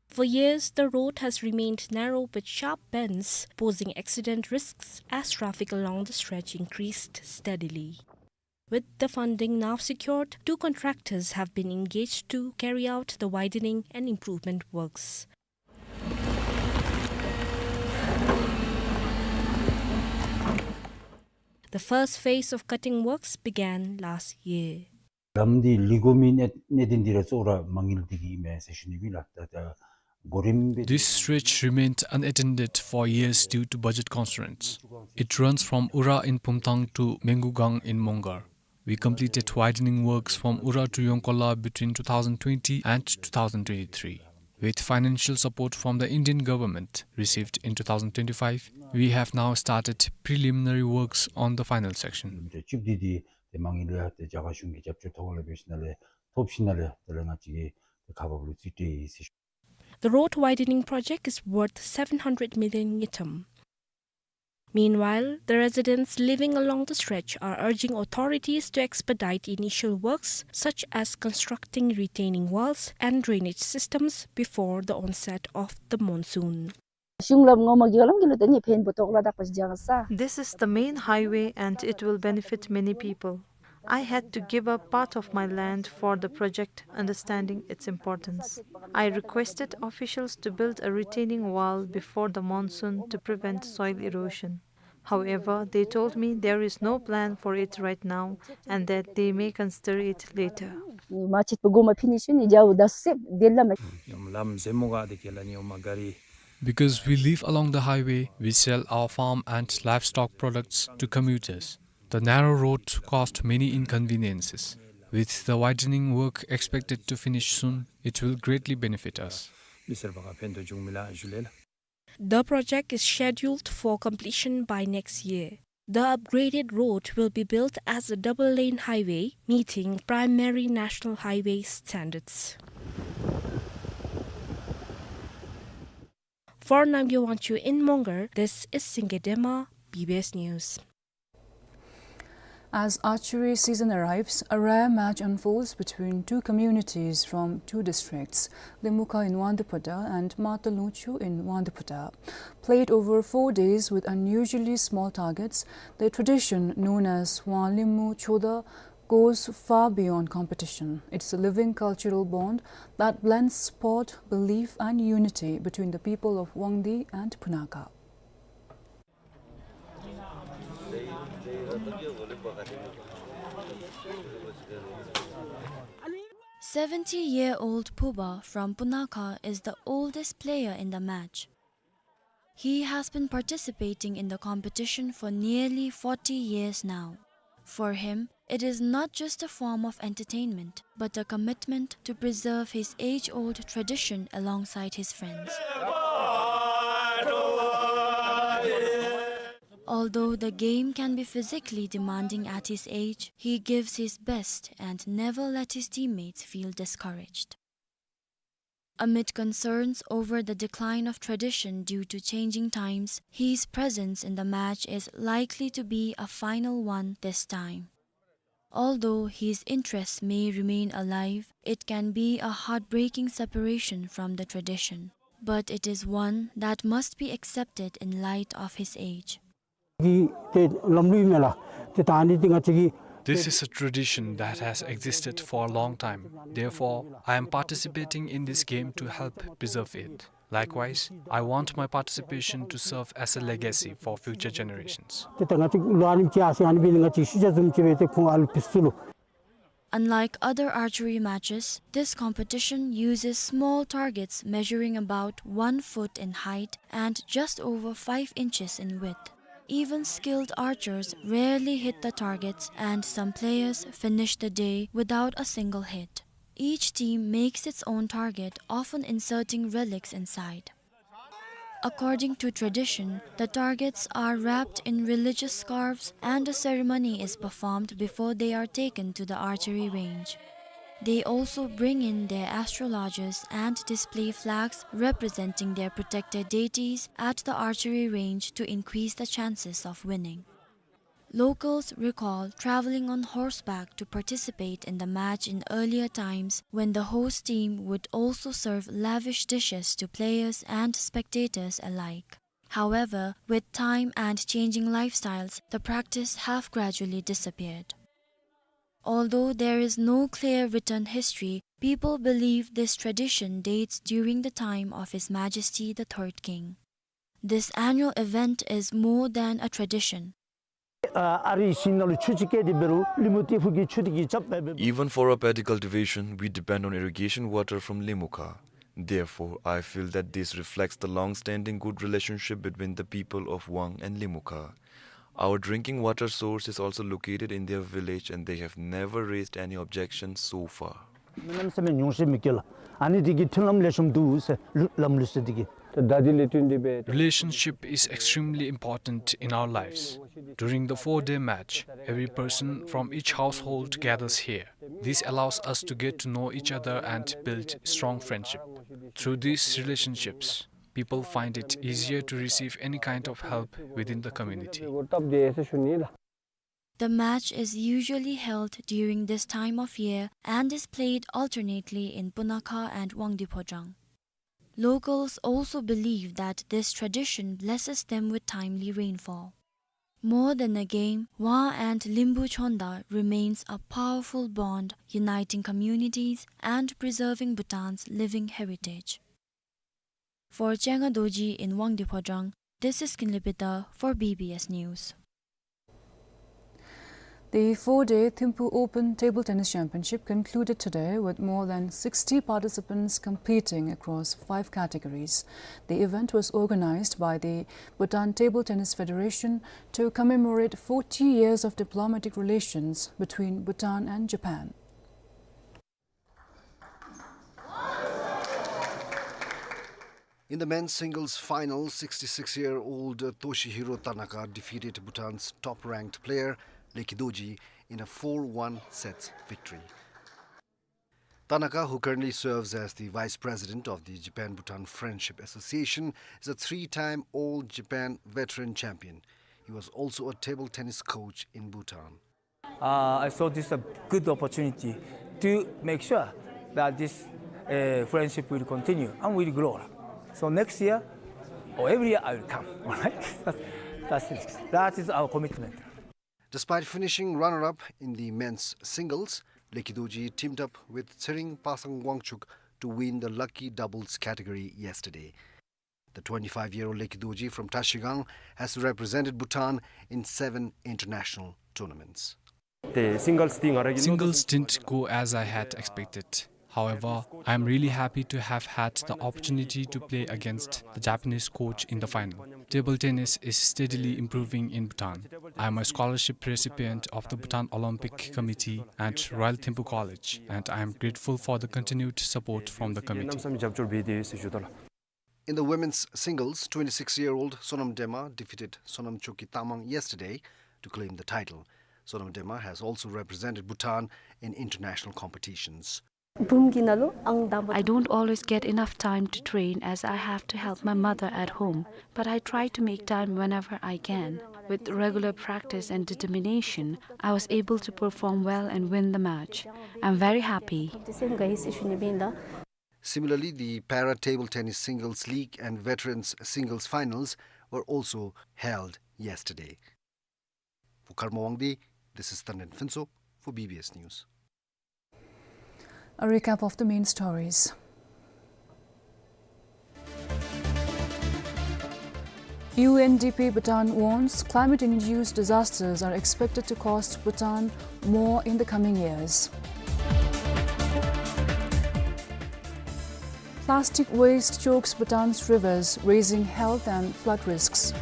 For years, the road has remained narrow with sharp bends, posing accident risks as traffic along the stretch increased steadily. With the funding now secured, two contractors have been engaged to carry out the widening and improvement works. The first phase of cutting works began last year. ལམ་འདི་ལི་གོ་མི་གནད་དོན་འདི་ར་གཙོ་བོ་ར་མ་དངུལ་འདི་གིས་ཨིན་མས་ཟེར་ཞུ་ནི་ཨིན་ལགས། ད་ད་གོ་རིམ་སྦེ། This stretch remained unattended for years due to budget constraints. It runs from Ura in Phumthang to Mengugang in Mongar. We completed widening works from Ura to Yongkola between two thousand twenty and two thousand twenty-three. With financial support from the Indian government received in two thousand twenty-five, we have now started preliminary works on the final section. ཀིལོ་མི་ཊར་བཅུ་བདུན་འདི་ཏེ་མ་དངུལ་ཡང་ཏེ་རྒྱ་གར་གཞུང་གི་རྒྱབ་སྐྱོར་ཐོག་ལས་འབད་ཞིནམ་ལས་ཐོབ་ཞིནམ་ལས་དེ་ལས་ང་བཅས་ཀྱིས་ཏེ་ཁག་འབགཔ་ལུ་རྩིས་སྤྲོད་ཡི་ཟེར་ཞུ། The road widening project is worth seven hundred million ngultrum. Meanwhile, the residents living along the stretch are urging authorities to expedite initial works such as constructing retaining walls and drainage systems before the onset of the monsoon. ཤུལ་ལས་ངོ་མ་གི་ལམ་གི་ལུ་ཏེ་ནི་ཕན་པོ་ཐོགས་ལ་དག་པ་ཅིག་བྱུང་ས། This is the main highway and it will benefit many people. I had to give up part of my land for the project, understanding its importance. I requested officials to build a retaining wall before the monsoon to prevent soil erosion. However, they told me there is no plan for it right now and that they may consider it later. མ་ཆད་པར་སྒོ་མ་ཕྱེ་ནི་ཞུ་ནི་རྒྱལ་པོ་ད་སེབ་དེ་ལ་མ། ཡོམ་ལམ་ཟེ་མོ་ག་དེ་ཁེ་ལ་ནི་ཡོམ་མ་ག་རི། Because we live along the highway, we sell our farm and livestock products to commuters. The narrow road caused many inconveniences. With the widening work expected to finish soon, it will greatly benefit us. མི་སེར་པ་ག་ཕན་ཐོགས་འབྱུང་མི་ལགས་ཞུ་ལེ་ལགས། The project is scheduled for completion by next year. The upgraded road will be built as a double-lane highway, meeting primary national highway standards. For Namgay Wangchuk in Mongar, this is Singye Dema, B B S News. As archery season arrives, a rare match unfolds between two communities from two districts, Limukha in Wangdue Phodrang and Mata Lungchu in Wangdue Phodrang. Played over four days with unusually small targets, the tradition known as Wang Limbu Choda goes far beyond competition. It's a living cultural bond that blends sport, belief, and unity between the people of Wangdue and Punakha. Seventy-year-old Phuba from Punakha is the oldest player in the match. He has been participating in the competition for nearly forty years now. For him, it is not just a form of entertainment, but a commitment to preserve his age-old tradition alongside his friends. Although the game can be physically demanding at his age, he gives his best and never let his teammates feel discouraged. Amid concerns over the decline of tradition due to changing times, his presence in the match is likely to be a final one this time. Although his interests may remain alive, it can be a heartbreaking separation from the tradition. But it is one that must be accepted in light of his age. གི་ཏེ་ལམ་ལུགས་མེན་ལགས། ཏེ་ད་ཨ་ནི་འདི་ང་བཅས་ཀྱི། This is a tradition that has existed for a long time. Therefore, I am participating in this game to help preserve it. Likewise, I want my participation to serve as a legacy for future generations. ཏེ་ད་ང་བཅས་ལོ་ཨ་ནེམ་ཅིག་ཡར་སོང་ཨ་ནི་འབད་ནི་ང་བཅས་ཤུལ་བཞག་བཟུམ་ཅིག་སྦེ་ཏེ་ཁོང་ཨ་ལུ་ཕུལ་སོ་ལོ། Unlike other archery matches, this competition uses small targets measuring about one foot in height and just over five inches in width. Even skilled archers rarely hit the targets, and some players finish the day without a single hit. Each team makes its own target, often inserting relics inside. According to tradition, the targets are wrapped in religious scarves and a ceremony is performed before they are taken to the archery range. They also bring in their astrologers and display flags representing their protected deities at the archery range to increase the chances of winning. Locals recall traveling on horseback to participate in the match in earlier times, when the host team would also serve lavish dishes to players and spectators alike. However, with time and changing lifestyles, the practice have gradually disappeared. Although there is no clear written history, people believe this tradition dates during the time of His Majesty the Third King. This annual event is more than a tradition. ཨ་རི་ཞིང་ནང་ལུ་ཆུ་ཅིག་སྐྱེས་ཏེ་འབད་རུང་ལུ་མུ་ཏི་ཕུ་གི་ཆུ་དེ་གིས་རྐྱབ་སྦེ་འབད། Even for a paddy cultivation, we depend on irrigation water from Limukha. Therefore, I feel that this reflects the long-standing good relationship between the people of Wang and Limukha. Our drinking water source is also located in their village, and they have never raised any objection so far. མི་རྣམས་སེམས་ཉུང་ཤས་མི་སྐྱེ་ལགས། ཨ་ནི་དེ་གིས་མཐུན་ལམ་ལེགས་ཤོམ་འདུག་ཟེར་ལམ་ལུགས་ཟེར་དེ་གིས། ད་དེ་ལས་བརྟེན་ཏེ་འབད། Relationship is extremely important in our lives. During the four-day match, every person from each household gathers here. This allows us to get to know each other and build strong friendship. Through these relationships, people find it easier to receive any kind of help within the community. The match is usually held during this time of year and is played alternately in Punakha and Wangdue Phodrang. Locals also believe that this tradition blesses them with timely rainfall. More than a game, Wang and Limbu Chonda remains a powerful bond uniting communities and preserving Bhutan's living heritage. For Chenga Dorji in Wangdue Phodrang, this is Kinley Peter for B B S News. The four-day Thimphu Open Table Tennis Championship concluded today with more than sixty participants competing across five categories. The event was organized by the Bhutan Table Tennis Federation to commemorate forty years of diplomatic relations between Bhutan and Japan. In the men's singles final, sixty-six-year-old Toshihiro Tanaka defeated Bhutan's top-ranked player, Lekhi Dorji, in a four one sets victory. Tanaka, who currently serves as the vice president of the Japan-Bhutan Friendship Association, is a three-time All Japan veteran champion. He was also a table tennis coach in Bhutan. Uh, I saw this a good opportunity to make sure that this, uh, friendship will continue and will grow. So next year, or every year, I will come. All right? That's, that's it. That is our commitment. Despite finishing runner-up in the men's singles, Lekhi Dorji teamed up with Tshering Pasang Wangchuk to win the lucky doubles category yesterday. The twenty-five-year-old Lekhi Dorji from Trashigang has represented Bhutan in seven international tournaments. Singles didn't go as I had expected. However, I am really happy to have had the opportunity to play against the Japanese coach in the final. Table tennis is steadily improving in Bhutan. I am a scholarship recipient of the Bhutan Olympic Committee and Royal Thimphu College, and I am grateful for the continued support from the committee. In the women's singles, twenty-six-year-old Sonam Dema defeated Sonam Choki Tamang yesterday to claim the title. Sonam Dema has also represented Bhutan in international competitions. I don't always get enough time to train as I have to help my mother at home, but I try to make time whenever I can. With regular practice and determination, I was able to perform well and win the match. I'm very happy. Similarly, the Para Table Tennis Singles League and Veterans Singles Finals were also held yesterday. For Karma Wangdi, this is Tanden Phuntsho for B B S News. A recap of the main stories. U N D P Bhutan warns climate-induced disasters are expected to cost Bhutan more in the coming years. Plastic waste chokes Bhutan's rivers, raising health and flood risks.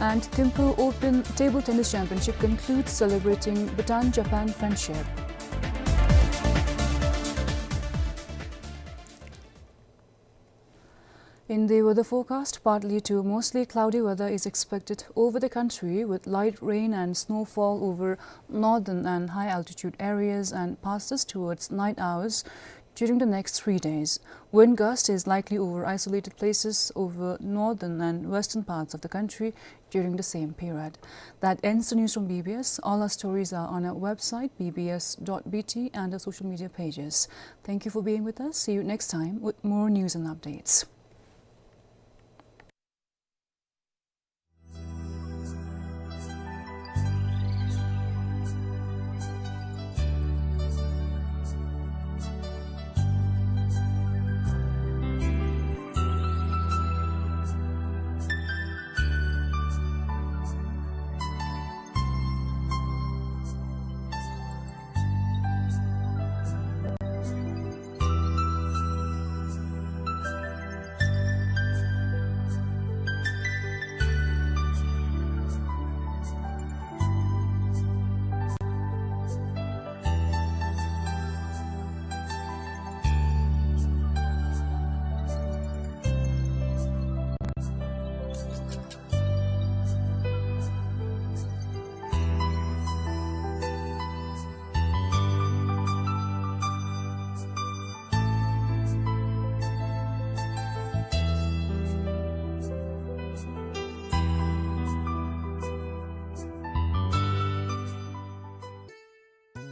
And Thimphu Open Table Tennis Championship concludes, celebrating Bhutan-Japan friendship. In the weather forecast, partly to mostly cloudy weather is expected over the country, with light rain and snowfall over northern and high-altitude areas and passes towards night hours during the next three days. Wind gust is likely over isolated places over northern and western parts of the country during the same period. That ends the news from B B S. All our stories are on our website, B B S dot B T, and our social media pages. Thank you for being with us. See you next time with more news and updates.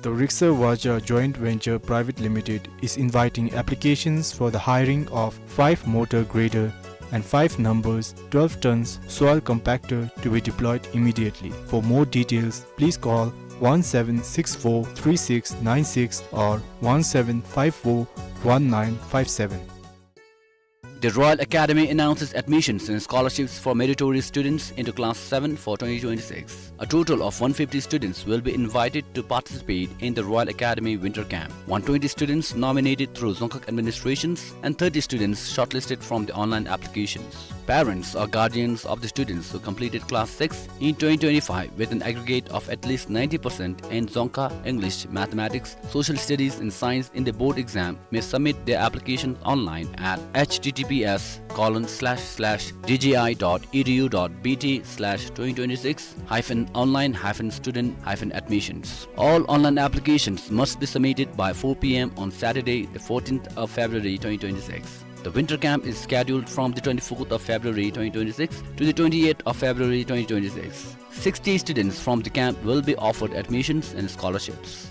The Riksa Vaja Joint Venture Private Limited is inviting applications for the hiring of five motor grader and five numbers twelve tons soil compactor to be deployed immediately. For more details, please call one seven six four three six nine six or one seven five four one nine five seven. The Royal Academy announces admissions and scholarships for meritorious students into Class seven for twenty twenty-six. A total of one fifty students will be invited to participate in the Royal Academy Winter Camp. One twenty students nominated through Dzongkhag administrations and thirty students shortlisted from the online applications. Parents or guardians of the students who completed Class six in twenty twenty-five with an aggregate of at least ninety percent in Dzongkha, English, Mathematics, Social Studies and Science in the board exam may submit their applications online at H T T P S colon slash slash D G I dot E D U dot B T slash twenty twenty-six hyphen online hyphen student hyphen admissions. All online applications must be submitted by four P M on Saturday, the fourteenth of February twenty twenty-six. The winter camp is scheduled from the twenty-fourth of February twenty twenty-six to the twenty-eighth of February twenty twenty-six. Sixty students from the camp will be offered admissions and scholarships.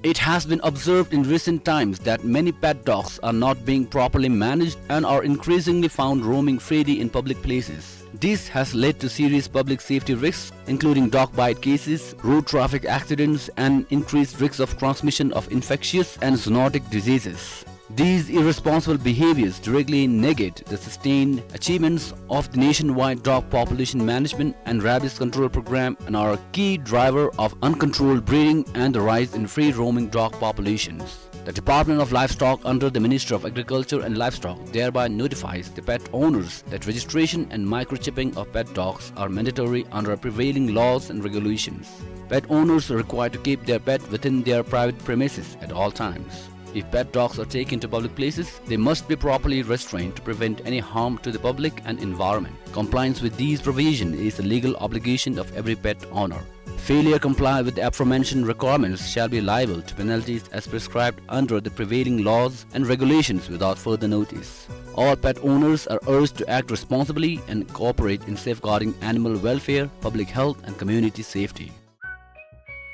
It has been observed in recent times that many pet dogs are not being properly managed and are increasingly found roaming freely in public places. This has led to serious public safety risks, including dog bite cases, road traffic accidents, and increased risks of transmission of infectious and zoonotic diseases. These irresponsible behaviors directly negate the sustained achievements of the nationwide dog population management and rabies control program and are a key driver of uncontrolled breeding and the rise in free-roaming dog populations. The Department of Livestock under the Ministry of Agriculture and Livestock thereby notifies the pet owners that registration and microchipping of pet dogs are mandatory under prevailing laws and regulations. Pet owners are required to keep their pet within their private premises at all times. If pet dogs are taken to public places, they must be properly restrained to prevent any harm to the public and environment. Compliance with these provisions is a legal obligation of every pet owner. Failure comply with the aforementioned requirements shall be liable to penalties as prescribed under the prevailing laws and regulations without further notice. All pet owners are urged to act responsibly and cooperate in safeguarding animal welfare, public health, and community safety.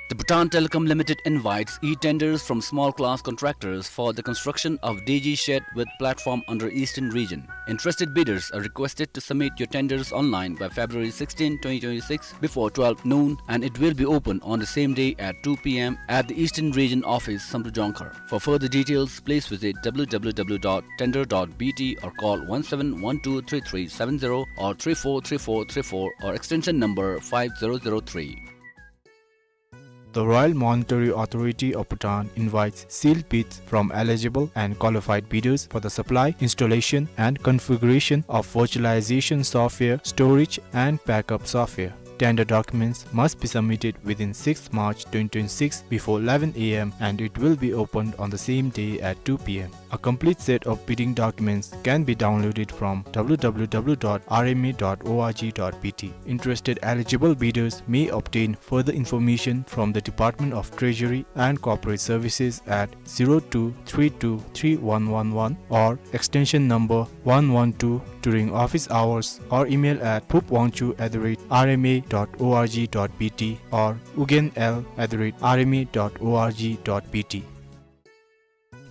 The Bhutan Telecom Limited invites e-tenders from small class contractors for the construction of D G shed with platform under Eastern Region. Interested bidders are requested to submit your tenders online by February sixteen, twenty twenty-six before twelve noon, and it will be open on the same day at two P M at the Eastern Region office, Samdrup Jongkhar. For further details, please visit W W W dot tender dot B T or call one seven one two three three seven zero or three four three four three four or extension number five zero zero three. The Royal Monetary Authority of Bhutan invites sealed bids from eligible and qualified bidders for the supply, installation, and configuration of virtualization software, storage, and backup software. Tender documents must be submitted within sixth March twenty twenty-six before eleven A M and it will be opened on the same day at two P M. A complete set of bidding documents can be downloaded from W W W dot R M A dot O R G dot B T. Interested eligible bidders may obtain further information from the Department of Treasury and Corporate Services at zero two three two three one one one or extension number one one two during office hours or email at phupwangchuk at the rate R M A dot O R G dot B T or ugenl at the rate R M A dot O R G dot B T.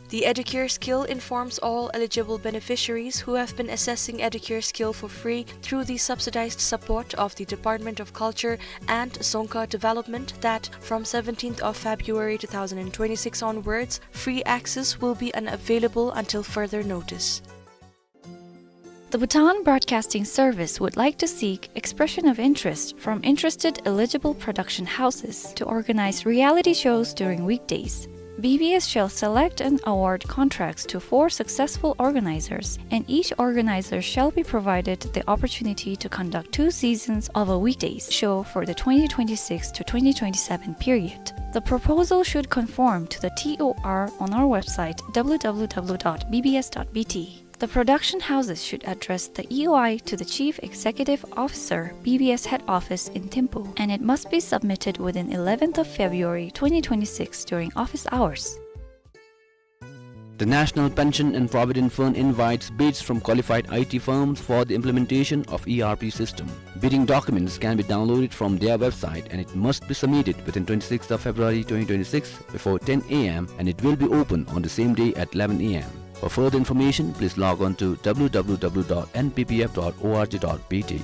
The Educare Skill informs all eligible beneficiaries who have been accessing Educare Skill for free through the subsidized support of the Department of Culture and Dzongkha Development that from seventeenth of February two thousand twenty-six onwards, free access will be unavailable until further notice. The Bhutan Broadcasting Service would like to seek expression of interest from interested eligible production houses to organize reality shows during weekdays. B B S shall select and award contracts to four successful organizers, and each organizer shall be provided the opportunity to conduct two seasons of a weekdays show for the twenty twenty-six to twenty twenty-seven period. The proposal should conform to the T O R on our website W W W dot B B S dot B T. The production houses should address the E O I to the Chief Executive Officer, B B S Head Office in Thimphu, and it must be submitted within eleventh of February twenty twenty-six during office hours. The National Pension and Provident Fund invites bids from qualified I T firms for the implementation of E R P system. Bidding documents can be downloaded from their website and it must be submitted within twenty-sixth of February twenty twenty-six before ten A M and it will be open on the same day at eleven A M. For further information, please log on to w w w dot n p p f dot o r g dot b t.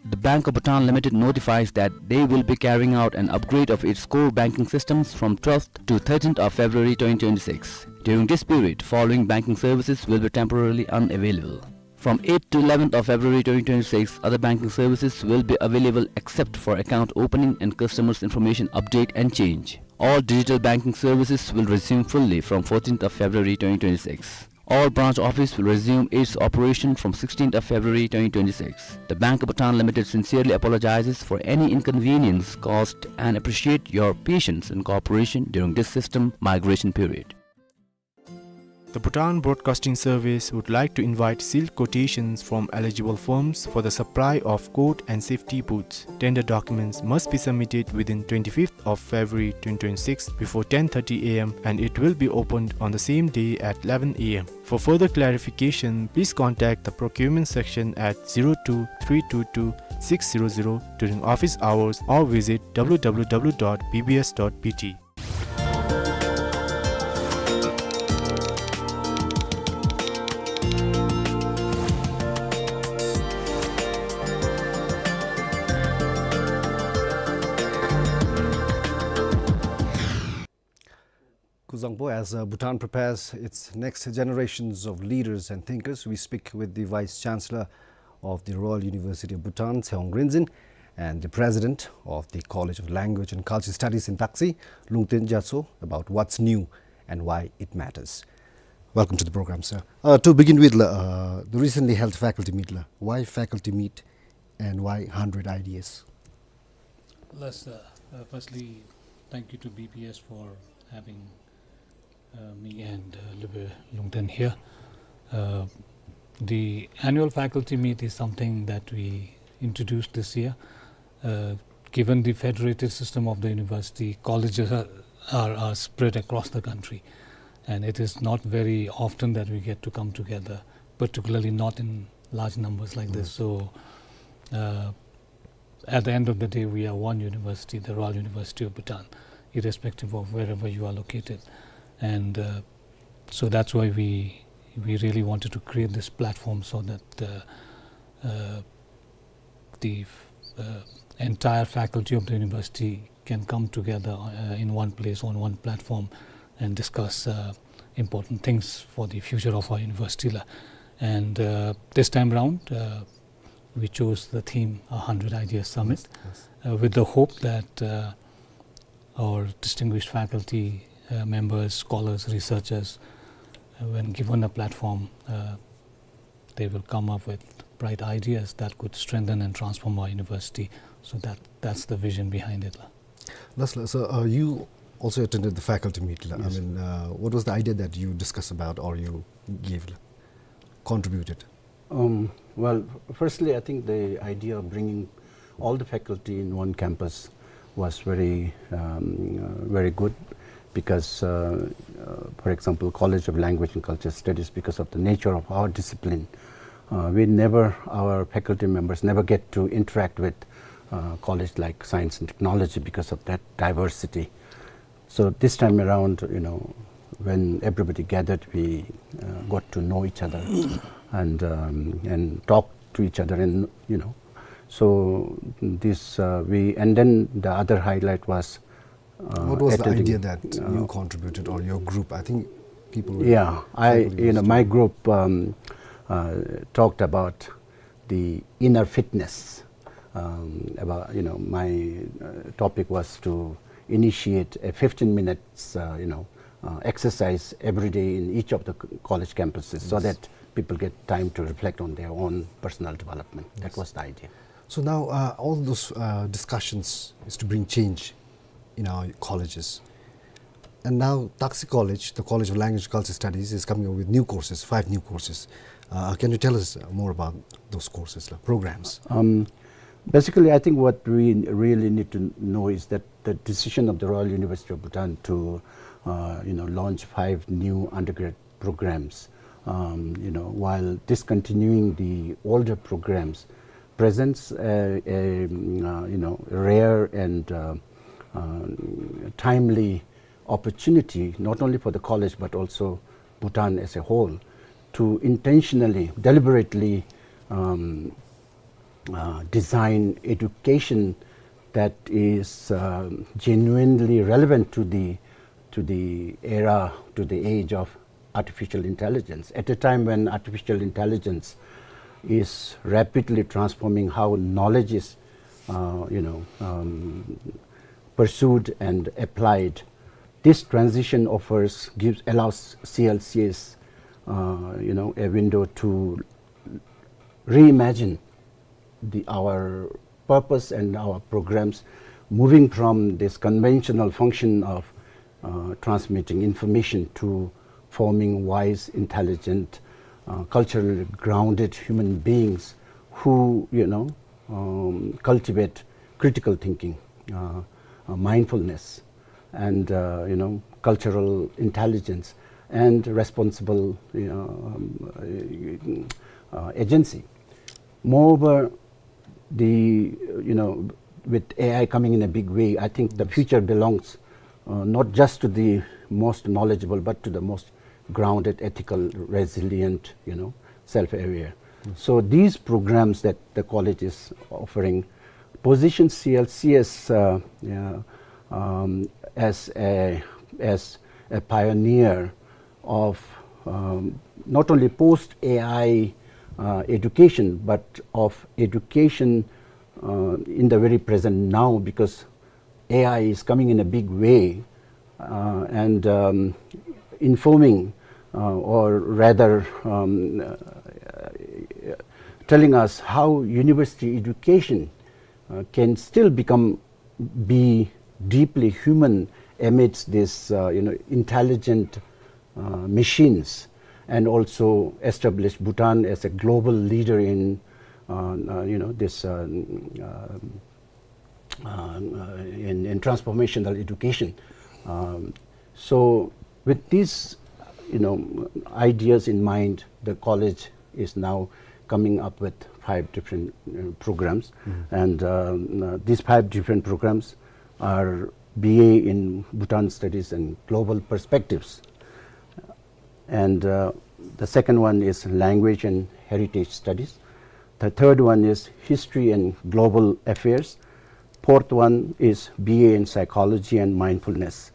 The Bank of Bhutan Limited notifies that they will be carrying out an upgrade of its core banking systems from twelfth to thirteenth of February twenty twenty-six. During this period, following banking services will be temporarily unavailable. From eighth to eleventh of February twenty twenty-six, other banking services will be available except for account opening and customers' information update and change. All digital banking services will resume fully from fourteenth of February twenty twenty-six. All branch office will resume its operation from sixteenth of February twenty twenty-six. The Bank of Bhutan Limited sincerely apologizes for any inconvenience caused and appreciate your patience and cooperation during this system migration period. The Bhutan Broadcasting Service would like to invite sealed quotations from eligible firms for the supply of coat and safety boots. Tender documents must be submitted within twenty-fifth of February twenty twenty-six before ten thirty a m and it will be opened on the same day at eleven a m. For further clarification, please contact the procurement section at zero two three two two six zero zero during office hours or visit w w w dot b b s dot b t. Kuzuzangpo, as uh, Bhutan prepares its next generations of leaders and thinkers, we speak with the Vice Chancellor of the Royal University of Bhutan, Tshewang Rinzin, and the President of the College of Language and Culture Studies in Taksi, Lungten Gyatso, about what's new and why it matters. Welcome to the program, sir. Uh, to begin with, la, uh, the recently held faculty meet, la. Why faculty meet and why hundred ideas? Yes, uh, uh, firstly, thank you to B B S for having uh, me and uh, Lube Lungten here. Uh, the annual faculty meet is something that we introduced this year. Uh, given the federated system of the university, colleges are, are, are spread across the country, and it is not very often that we get to come together, particularly not in large numbers like this. Mm. So, uh, at the end of the day, we are one university, the Royal University of Bhutan, irrespective of wherever you are located. And uh, so that's why we, we really wanted to create this platform so that uh, uh, the uh, entire faculty of the university can come together uh, in one place on one platform and discuss uh, important things for the future of our university, la. And uh, this time round, uh, we chose the theme a hundred Ideas Summit, yes, yes, uh, with the hope that uh, our distinguished faculty uh, members, scholars, researchers, uh, when given a platform, uh, they will come up with bright ideas that could strengthen and transform our university. So that, that's the vision behind it, la. Lastly, so uh, you also attended the faculty meet, la. Yes. I mean, uh, what was the idea that you discussed about or you gave, la, contributed? Um, well, firstly, I think the idea of bringing all the faculty in one campus was very, um, uh, very good because, uh, uh, for example, College of Language and Culture Studies, because of the nature of our discipline, uh, we never, our faculty members never get to interact with uh, college like science and technology because of that diversity. So this time around, you know, when everybody gathered, we uh, got to know each other and um, and talk to each other, and you know, so this uh, we and then the other highlight was uh, what was the idea that uh, you contributed or your group? I think people were, yeah, I, you know, my group um, uh, talked about the inner fitness. Um, about, you know, my uh, topic was to initiate a fifteen minutes, uh, you know, uh, exercise every day in each of the college campuses, yes, so that people get time to reflect on their own personal development. Yes. That was the idea. So now uh, all those uh, discussions is to bring change in our colleges. And now Taksi College, the College of Language and Culture Studies, is coming up with new courses, five new courses. Uh, can you tell us more about those courses, la, programs? Um, basically, I think what we really need to know is that the decision of the Royal University of Bhutan to, uh, you know, launch five new undergrad programs, um, you know, while discontinuing the older programs, presents a, a, uh, you know, rare and uh, uh, timely opportunity, not only for the college but also Bhutan as a whole to intentionally, deliberately, um, uh, design education that is, uh, genuinely relevant to the, to the era, to the age of artificial intelligence. At a time when artificial intelligence is rapidly transforming how knowledge is, uh, you know, um, pursued and applied, this transition offers, gives, allows C L C S, uh, you know, a window to reimagine the, our purpose and our programs, moving from this conventional function of, uh, transmitting information to forming wise, intelligent, uh, culturally grounded human beings who, you know, um, cultivate critical thinking, uh, uh, mindfulness, and, uh, you know, cultural intelligence and responsible, you know, um, uh, uh, agency. Moreover, the, you know, with A I coming in a big way, I think the future belongs, uh, not just to the most knowledgeable, but to the most grounded, ethical, resilient, you know, self-aware. So these programs that the college is offering position C L C S, uh, uh, um, as a, as a pioneer of, um, not only post A I, uh, education, but of education, uh, in the very present now, because A I is coming in a big way, uh, and, um, informing, uh, or rather, um, uh, telling us how university education, uh, can still become, be deeply human amidst this, uh, you know, intelligent, uh, machines, and also establish Bhutan as a global leader in, uh, uh, you know, this, uh, uh, uh, in, in transformational education. Um, so with these, you know, ideas in mind, the college is now coming up with five different, uh, programs. And, um, uh, these five different programs are B A in Bhutan Studies and Global Perspectives. And, uh, the second one is Language and Heritage Studies. The third one is History and Global Affairs. Fourth one is B A in Psychology and Mindfulness.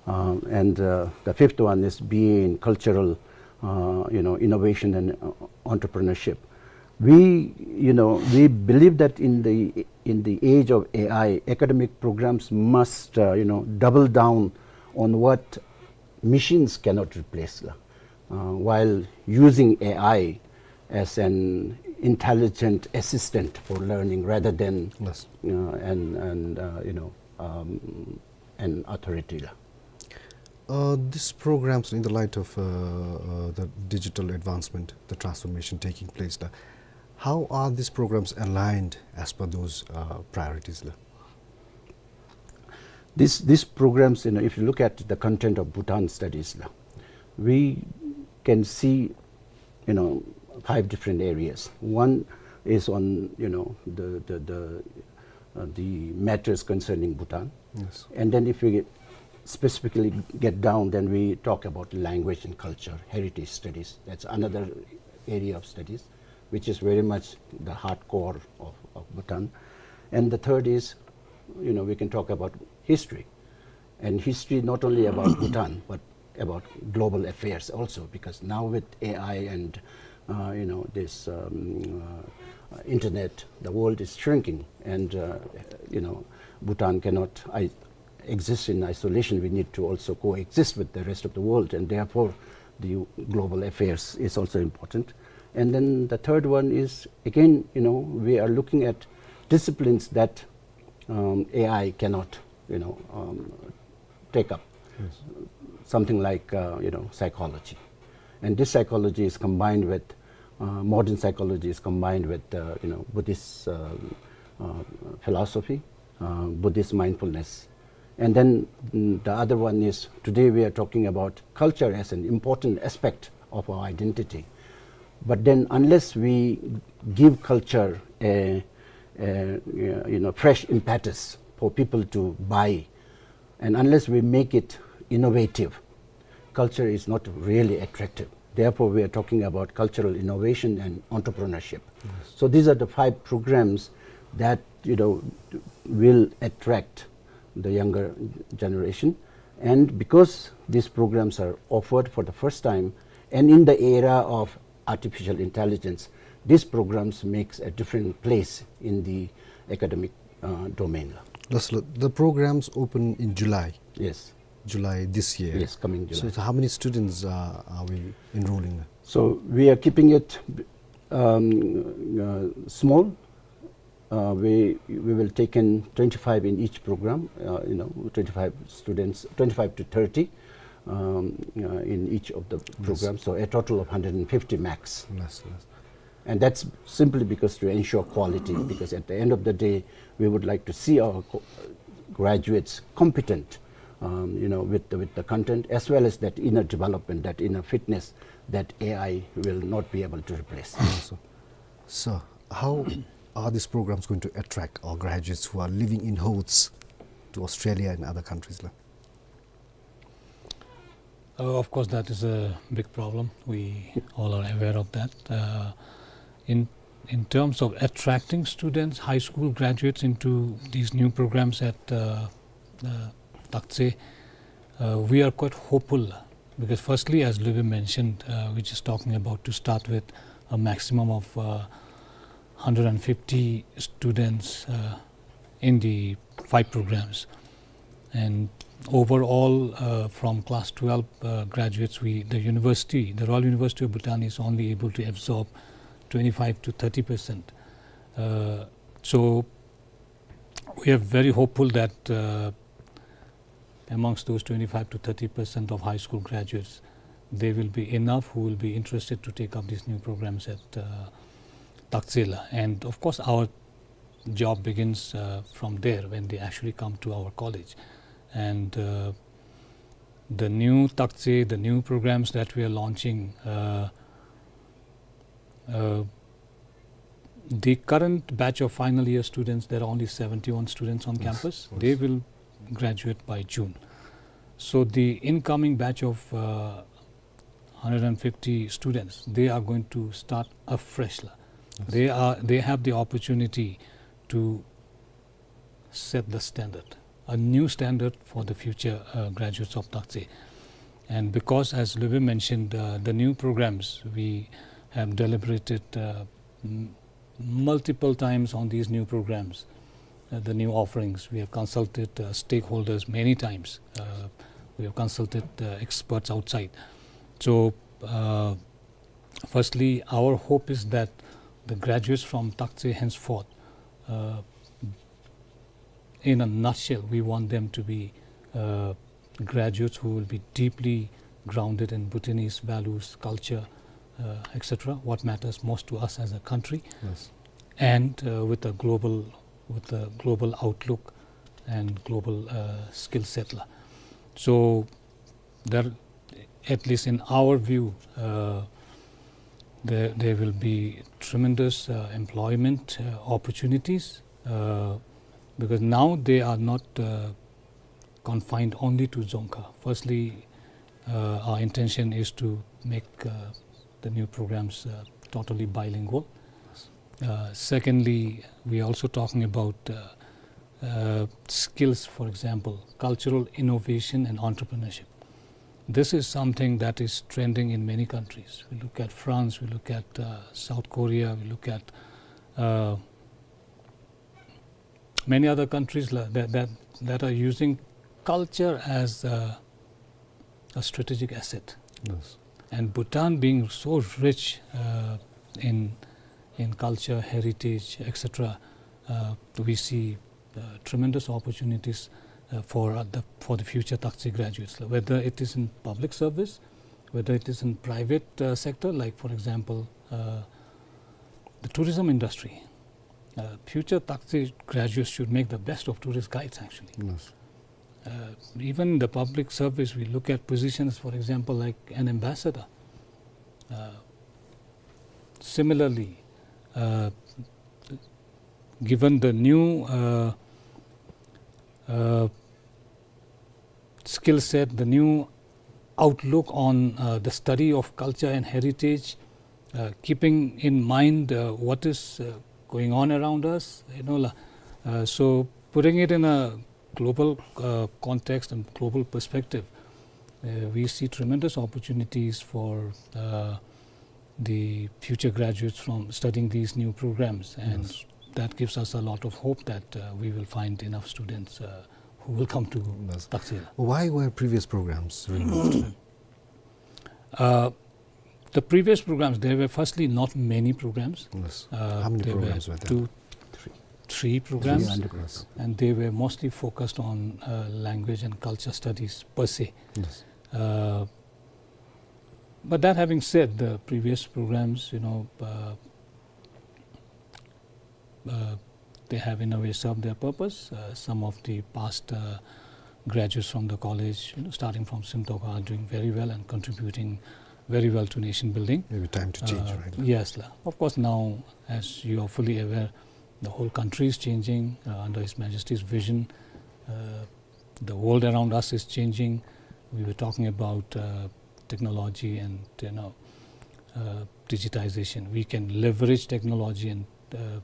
Uh, and, uh, the fifth one is B A in Cultural, uh, you know, Innovation and, uh, Entrepreneurship. We, you know, we believe that in the, in the age of A I, academic programs must, uh, you know, double down on what machines cannot replace, la. Uh, while using A I as an intelligent assistant for learning rather than, uh, an, an, uh, you know, um, an authority, la. Uh, these programs, in the light of, uh, uh, the digital advancement, the transformation taking place, la, how are these programs aligned as per those, uh, priorities, la? This, these programs, you know, if you look at the content of Bhutan Studies, la, we can see, you know, five different areas. One is on, you know, the, the, the, uh, the matters concerning Bhutan. Yes. And then if we get, specifically get down, then we talk about language and culture, heritage studies. That's another area of studies, which is very much the hardcore of, of Bhutan. And the third is, you know, we can talk about history. And history not only about Bhutan, but about global affairs also, because now with A I and, uh, you know, this, um, uh, internet, the world is shrinking, and, uh, you know, Bhutan cannot, I, exist in isolation. We need to also coexist with the rest of the world, and therefore the global affairs is also important. And then the third one is, again, you know, we are looking at disciplines that, um, A I cannot, you know, um, take up. Yes. Something like, uh, you know, psychology. And this psychology is combined with, uh, modern psychology is combined with, uh, you know, Buddhist, uh, uh, philosophy, uh, Buddhist mindfulness. And then, mm, the other one is, today we are talking about culture as an important aspect of our identity. But then unless we give culture a, a, you know, fresh impetus for people to buy, and unless we make it innovative, culture is not really attractive. Therefore, we are talking about cultural innovation and entrepreneurship. So these are the five programs that, you know, will attract the younger generation. And because these programs are offered for the first time, and in the era of artificial intelligence, these programs makes a different place in the academic, uh, domain. Thus, the programs open in July. Yes. July this year. Yes, coming July. So, so how many students, uh, are we enrolling? So we are keeping it, um, uh, small. Uh, we, we will take in twenty-five in each program, uh, you know, twenty-five students, twenty-five to thirty, um, uh, in each of the programs. So a total of hundred and fifty max. Yes, yes. And that's simply because to ensure quality, because at the end of the day, we would like to see our co-, graduates competent, um, you know, with the, with the content, as well as that inner development, that inner fitness that A I will not be able to replace. Awesome. So, how are these programs going to attract our graduates who are living in hordes to Australia and other countries, la? Uh, of course, that is a big problem. We all are aware of that. Uh, in, in terms of attracting students, high school graduates into these new programs at, uh, uh, Taktse, uh, we are quite hopeful because firstly, as Lübye mentioned, uh, we're just talking about to start with a maximum of, uh, hundred and fifty students, uh, in the five programs. And overall, uh, from class twelve, uh, graduates, we, the university, the Royal University of Bhutan is only able to absorb twenty-five to thirty percent. Uh, so we are very hopeful that, uh, amongst those twenty-five to thirty percent of high school graduates, there will be enough who will be interested to take up these new programs at, uh, Taktse la. And of course, our job begins, uh, from there when they actually come to our college. And, uh, the new Taktse, the new programs that we are launching, uh, uh, the current batch of final year students, there are only seventy-one students on campus. They will graduate by June. So the incoming batch of, uh, hundred and fifty students, they are going to start afresh la. They are, they have the opportunity to set the standard, a new standard for the future, uh, graduates of Taktse. And because, as Lübye mentioned, uh, the new programs, we have deliberated, uh, m-, multiple times on these new programs, uh, the new offerings. We have consulted, uh, stakeholders many times. Uh, we have consulted, uh, experts outside. So, uh, firstly, our hope is that the graduates from Taktse henceforth, uh, in a nutshell, we want them to be, uh, graduates who will be deeply grounded in Bhutanese values, culture, uh, et cetera, what matters most to us as a country, and, uh, with a global, with a global outlook and global, uh, skill set la. So there, at least in our view, uh, there, there will be tremendous, uh, employment, uh, opportunities, uh, because now they are not, uh, confined only to Dzongkha. Firstly, uh, our intention is to make, uh, the new programs, uh, totally bilingual. Uh, secondly, we are also talking about, uh, uh, skills, for example, cultural innovation and entrepreneurship. This is something that is trending in many countries. We look at France, we look at, uh, South Korea, we look at, uh, many other countries la-, that, that, that are using culture as, uh, a strategic asset. And Bhutan being so rich, uh, in, in culture, heritage, et cetera, uh, we see, uh, tremendous opportunities, uh, for, uh, the, for the future Taktse graduates, whether it is in public service, whether it is in private, uh, sector, like, for example, uh, the tourism industry. Uh, future Taktse graduates should make the best of tourist guides, actually. Uh, even the public service, we look at positions, for example, like an ambassador. Uh, similarly, uh, given the new, uh, uh, skill set, the new outlook on, uh, the study of culture and heritage, uh, keeping in mind, uh, what is, uh, going on around us, you know, la. Uh, so putting it in a global, uh, context and global perspective, uh, we see tremendous opportunities for, uh, the future graduates from studying these new programs, and Yes. that gives us a lot of hope that, uh, we will find enough students, uh, who will come to Yes. Taktse. Why were previous programs removed? Uh, the previous programs, there were firstly not many programs. Yes. Uh, How many there programs were were there? two, Three. three programs, Three undergrads. And they were mostly focused on, uh, language and culture studies per se. Yes. Uh, but that having said, the previous programs, you know, uh, uh, they have in a way served their purpose. Uh, some of the past, uh, graduates from the college, you know, starting from Simtok, are doing very well and contributing very well to nation building. Maybe time to change, Uh, right? Yes, la. Of course, now, as you are fully aware, the whole country is changing, uh, under His Majesty's vision. Uh, the world around us is changing. We were talking about, uh, technology and, you know, uh, digitization. We can leverage technology and, uh,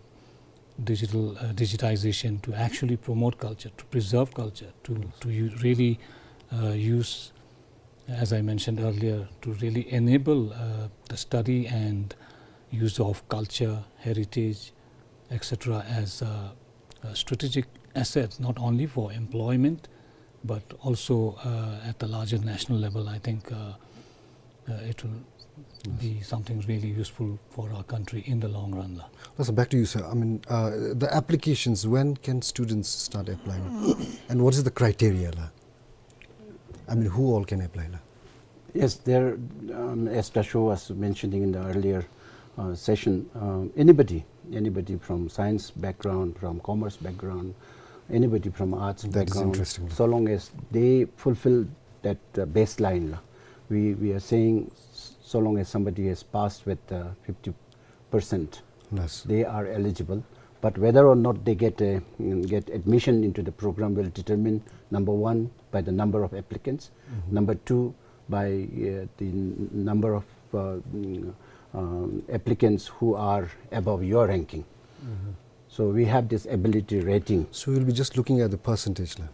digital, uh, digitization to actually promote culture, to preserve culture, to, Yes. to u-, really, uh, use, as I mentioned earlier, to really enable, uh, the study and use of culture, heritage, et cetera, as a, a strategic asset, not only for employment, but also, uh, at the larger national level. I think, uh, uh, it will Yes. be something really useful for our country in the long run, la. That's back to you, sir. I mean, uh, the applications, when can students start applying? And what is the criteria, la? I mean, who all can apply, la? Yes, there, um, as Dasho was mentioning in the earlier, uh, session, um, anybody, anybody from science background, from commerce background, anybody from arts That is background, interesting. so long as they fulfill that, uh, baseline, la. We, we are saying s-, so long as somebody has passed with, uh, fifty percent, Yes. they are eligible. But whether or not they get a, mm, get admission into the program will determine, number one, by the number of applicants. Mm-hmm. Number two, by, uh, the n-, number of, uh, mm, um, applicants who are above your ranking. Mm-hmm. So we have this ability rating. So we'll be just looking at the percentage, la?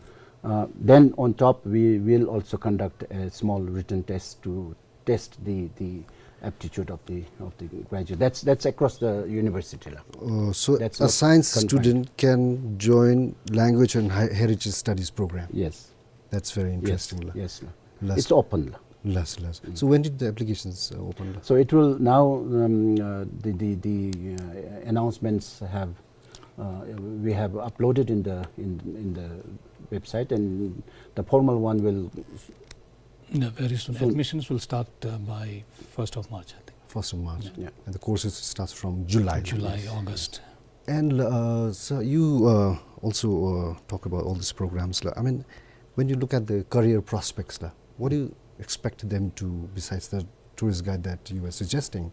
Uh, then on top, we will also conduct a small written test to test the, the aptitude of the, of the graduate. That's, that's across the university, la. Uh, so That's a not science confined. student can join language and he-, heritage studies program? Yes. That's very Yes. interesting, la. Yes, la. Last It's open, la. Last, last. Mm. So when did the applications, uh, open, la? So it will now, um, uh, the, the, the, uh, announcements have, uh, we have uploaded in the, in, in the website, and the formal one will Yeah, very soon. Soon. Admissions will start, uh, by first of March, I think. First of March. Yeah. Yeah. And the courses starts from July, la? July, August. And, uh, sir, you, uh, also, uh, talk about all these programs, la. I mean, when you look at the career prospects, la, what do you expect them to, besides the tourist guide that you were suggesting?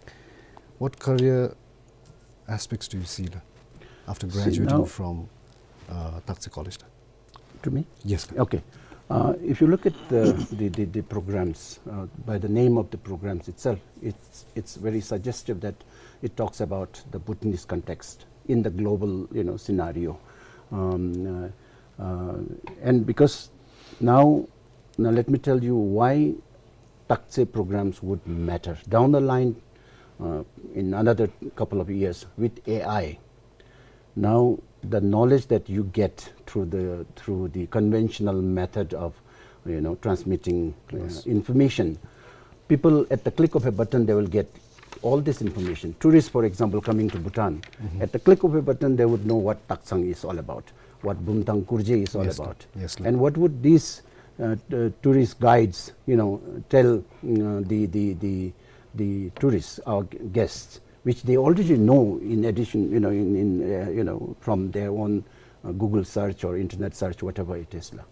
What career aspects do you see, la, after See, graduating now from, uh, Taktse College, la? To me? Yes, sir. Okay. Uh, if you look at the, the, the, the programs, uh, by the name of the programs itself, it's, it's very suggestive that it talks about the Bhutanese context in the global, you know, scenario. Um, uh, uh, and because now, now let me tell you why Taktse programs would matter. Down the line, uh, in another couple of years with A I, now the knowledge that you get through the, through the conventional method of, you know, transmitting, uh, Yes. information, people at the click of a button, they will get all this information. Tourists, for example, coming to Bhutan, Mm-hmm. at the click of a button, they would know what Taksang is all about, what Bumthang Kurje is all Yes, sir. about. Yes, sir. And what would these, uh, t-, tourist guides, you know, tell, uh, the, the, the, the tourists, our g-, guests, which they already know in addition, you know, in, in, uh, you know, from their own, uh, Google search or internet search, whatever it is, la.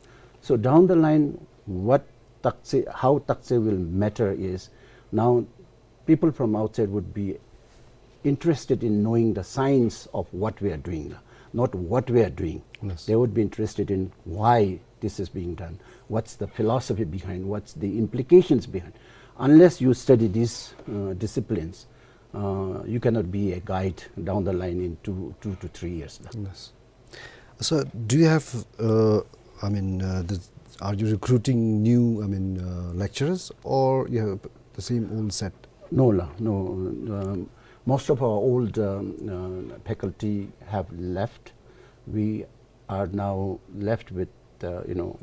So down the line, what Taktse, how Taktse will matter is now people from outside would be interested in knowing the science of what we are doing, la. not what we are doing. Yes. They would be interested in why this is being done, what's the philosophy behind, what's the implications behind. Unless you study these, uh, disciplines, uh, you cannot be a guide down the line in two, two to three years. Yes. So, do you have, uh, I mean, uh, the, are you recruiting new, I mean, uh, lecturers, or you have the same old set? No, la, no. Um, most of our old, um, uh, faculty have left. We are now left with, uh, you know,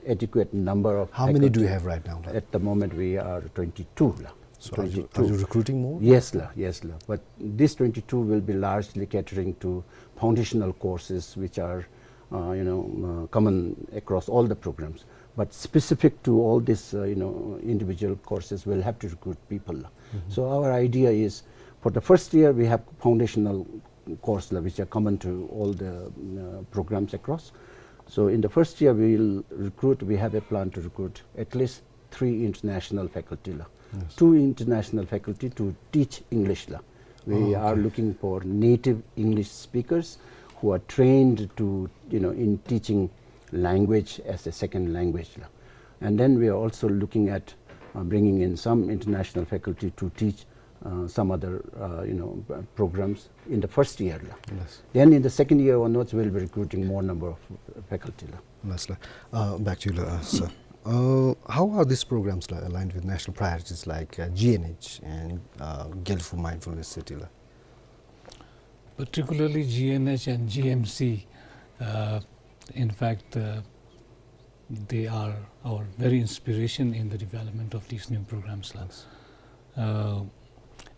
adequate number of faculty. How many do you have right now, la? At the moment, we are twenty-two, la. So are you, are you twenty-two. Recruiting more? Yes, la, yes, la. But this twenty-two will be largely catering to foundational courses, which are, uh, you know, uh, common across all the programs. But specific to all these, uh, you know, individual courses, we'll have to recruit people, la. Mm-hmm. So our idea is, for the first year, we have foundational course, la, which are common to all the, uh, programs across. So in the first year, we will recruit, we have a plan to recruit at least three international faculty, la. Yes. Two international faculty to teach English, la. We are looking for native English speakers who are trained to, you know, in teaching language as a second language, la. And then we are also looking at, uh, bringing in some international faculty to teach, uh, some other, uh, you know, uh, programs in the first year, la. Yes. Then in the second year onwards, we'll be recruiting more number of faculty, la. Yes, la. Uh, back to you, la, uh, sir. Uh, how are these programs, la, aligned with national priorities like, uh, G N H and, uh, Guild for Mindfulness City, la? Particularly G N H and G M C, uh, in fact, uh, they are our very inspiration in the development of these new programs, la. Yes. Uh,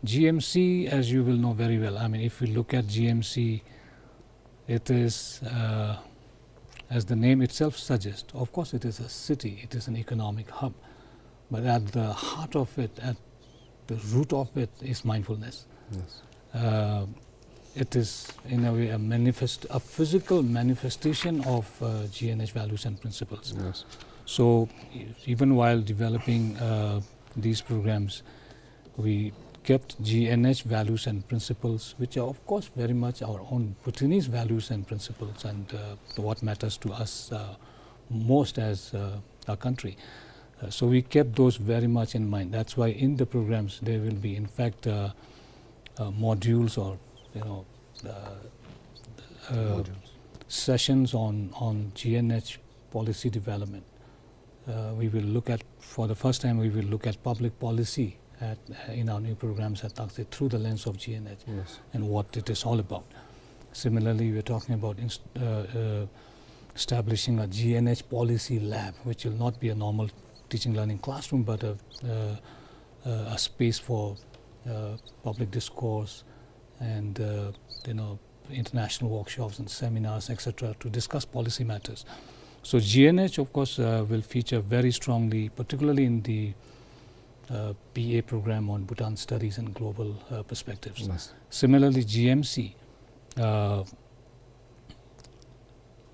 G M C, as you will know very well, I mean, if we look at G M C, it is, uh, as the name itself suggests, of course, it is a city, it is an economic hub. But at the heart of it, at the root of it is mindfulness. Yes. Uh, it is, in a way, a manifest-, a physical manifestation of, uh, G N H values and principles. Yes. So, e-, even while developing, uh, these programs, we kept G N H values and principles, which are, of course, very much our own Bhutanese values and principles, and, uh, what matters to us, uh, most as, uh, a country. Uh, so we kept those very much in mind. That's why in the programs there will be, in fact, uh, uh, modules or, you know, uh, uh, sessions on, on G N H policy development. Uh, we will look at, for the first time, we will look at public policy at, uh, in our new programs at Takte through the lens of G N H. Yes. And what it is all about. Similarly, we're talking about inst-, uh, uh, establishing a G N H policy lab, which will not be a normal teaching learning classroom, but a, uh, uh, a space for, uh, public discourse and, uh, you know, international workshops and seminars, et cetera, to discuss policy matters. So G N H, of course, uh, will feature very strongly, particularly in the, uh, B A program on Bhutan Studies and Global, uh, Perspectives. Yes. Similarly, G M C, uh,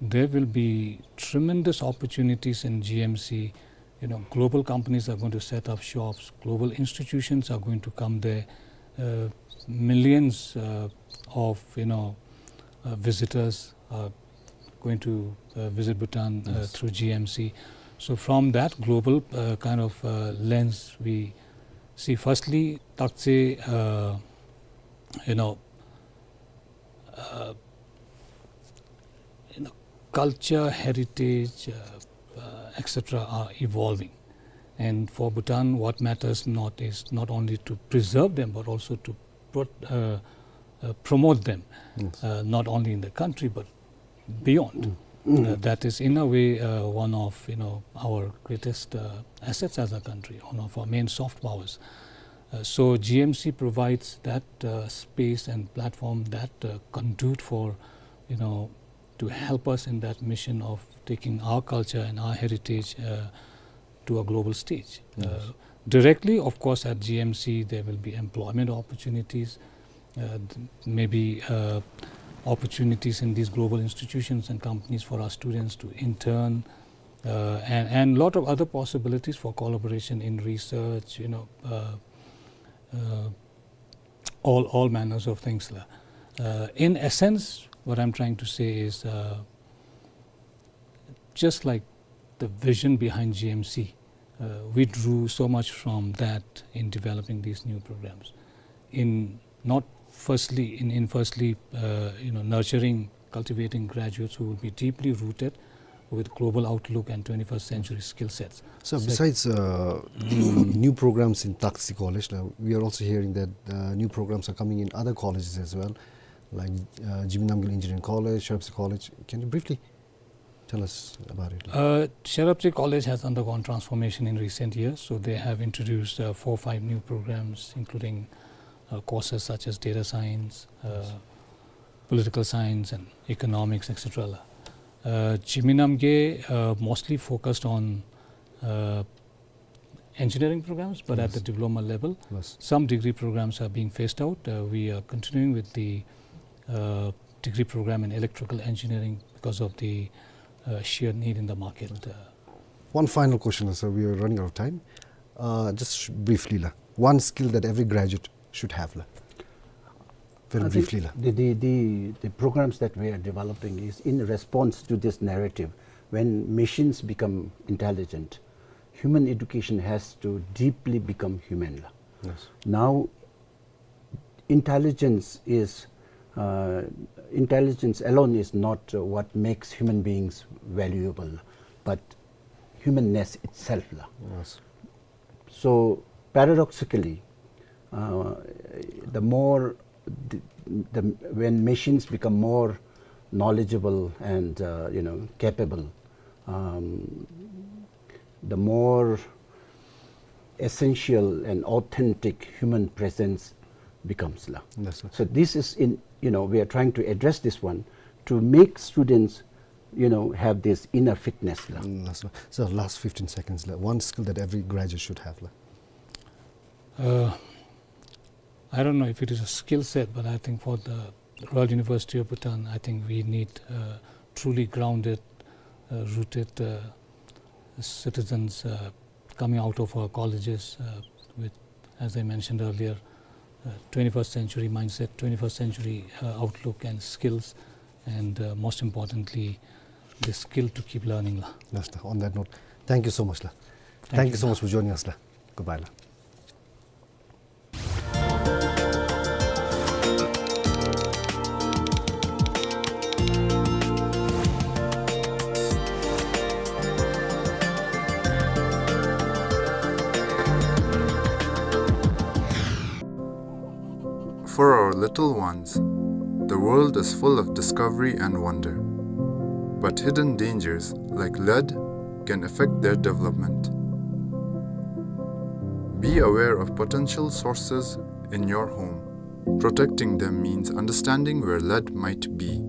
there will be tremendous opportunities in G M C. You know, global companies are going to set up shops, global institutions are going to come there, uh, millions, uh, of, you know, uh, visitors are going to, uh, visit Bhutan, uh, yes, through G M C. So from that global, uh, kind of, uh, lens, we see firstly, Takte, uh, you know, uh, you know, culture, heritage, uh, uh, et cetera are evolving. And for Bhutan, what matters not is not only to preserve them, but also to pro-, uh, uh, promote them, yes, uh, not only in the country, but beyond. Mm. Uh, that is, in a way, uh, one of, you know, our greatest, uh, assets as a country, one of our main soft powers. Uh, so G M C provides that, uh, space and platform, that, uh, conduit for, you know, to help us in that mission of taking our culture and our heritage, uh, to a global stage. Yes. Uh, directly, of course, at G M C, there will be employment opportunities, uh, th-, maybe, uh, opportunities in these global institutions and companies for our students to intern, uh, and, and lot of other possibilities for collaboration in research, you know, uh, uh, all, all manners of things, la. Uh, in essence, What I'm trying to say is, uh, just like the vision behind G M C, uh, we drew so much from that in developing these new programs. In not firstly, in, in firstly, uh, you know, nurturing, cultivating graduates who will be deeply rooted with global outlook and twenty-first century skill sets. So sec- besides, uh, the new programs in Taksi College, now we are also hearing that, uh, new programs are coming in other colleges as well, like, uh, Jigme Namgyel Engineering College, Sharapse College. Can you briefly tell us about it? Uh, Sharapse College has undergone transformation in recent years, so they have introduced, uh, four, five new programs, including, uh, courses such as data science, uh, political science, and economics, et cetera. Uh, Jigme Namgyel, uh, mostly focused on, uh, engineering programs, but at the diploma level. Yes. Some degree programs are being phased out. Uh, we are continuing with the, uh, degree program in electrical engineering because of the, uh, sheer need in the market. Uh, one final question, sir. We are running out of time. Uh, just sh-, briefly, la. One skill that every graduate should have, la. Very briefly, la. The, the, the, the programs that we are developing is in response to this narrative. When machines become intelligent, human education has to deeply become human, la. Yes. Now, intelligence is, uh, intelligence alone is not, uh, what makes human beings valuable, but humanness itself, la. Yes. So paradoxically, uh, the more the, the, when machines become more knowledgeable and, uh, you know, capable, um, the more essential and authentic human presence becomes, la. Yes, sir. So this is in, you know, we are trying to address this one to make students, you know, have this inner fitness, la. Mm, that's right. So last fifteen seconds, la. One skill that every graduate should have, la. Uh, I don't know if it is a skill set, but I think for the Royal University of Bhutan, I think we need, uh, truly grounded, uh, rooted, uh, citizens, uh, coming out of our colleges, uh, with, as I mentioned earlier, uh, twenty-first century mindset, twenty-first century, uh, outlook and skills, and, uh, most importantly, the skill to keep learning, la. Yes, sir. On that note, thank you so much, la. Thank you so much for joining us, la. Goodbye, la. For our little ones, the world is full of discovery and wonder. But hidden dangers, like lead, can affect their development. Be aware of potential sources in your home. Protecting them means understanding where lead might be.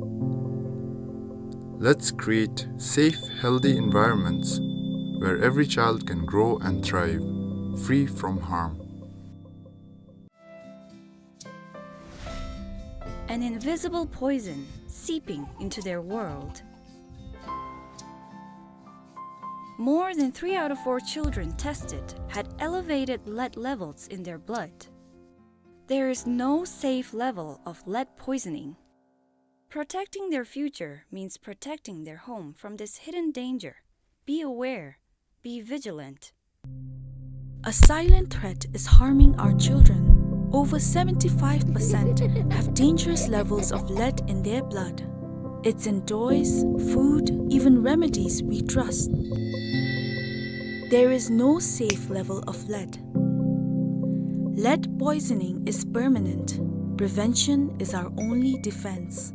Let's create safe, healthy environments where every child can grow and thrive, free from harm. An invisible poison seeping into their world. More than three out of four children tested had elevated lead levels in their blood. There is no safe level of lead poisoning. Protecting their future means protecting their home from this hidden danger. Be aware. Be vigilant. A silent threat is harming our children. Over seventy-five percent have dangerous levels of lead in their blood. It's in toys, food, even remedies we trust. There is no safe level of lead. Lead poisoning is permanent. Prevention is our only defense.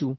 ཏེ་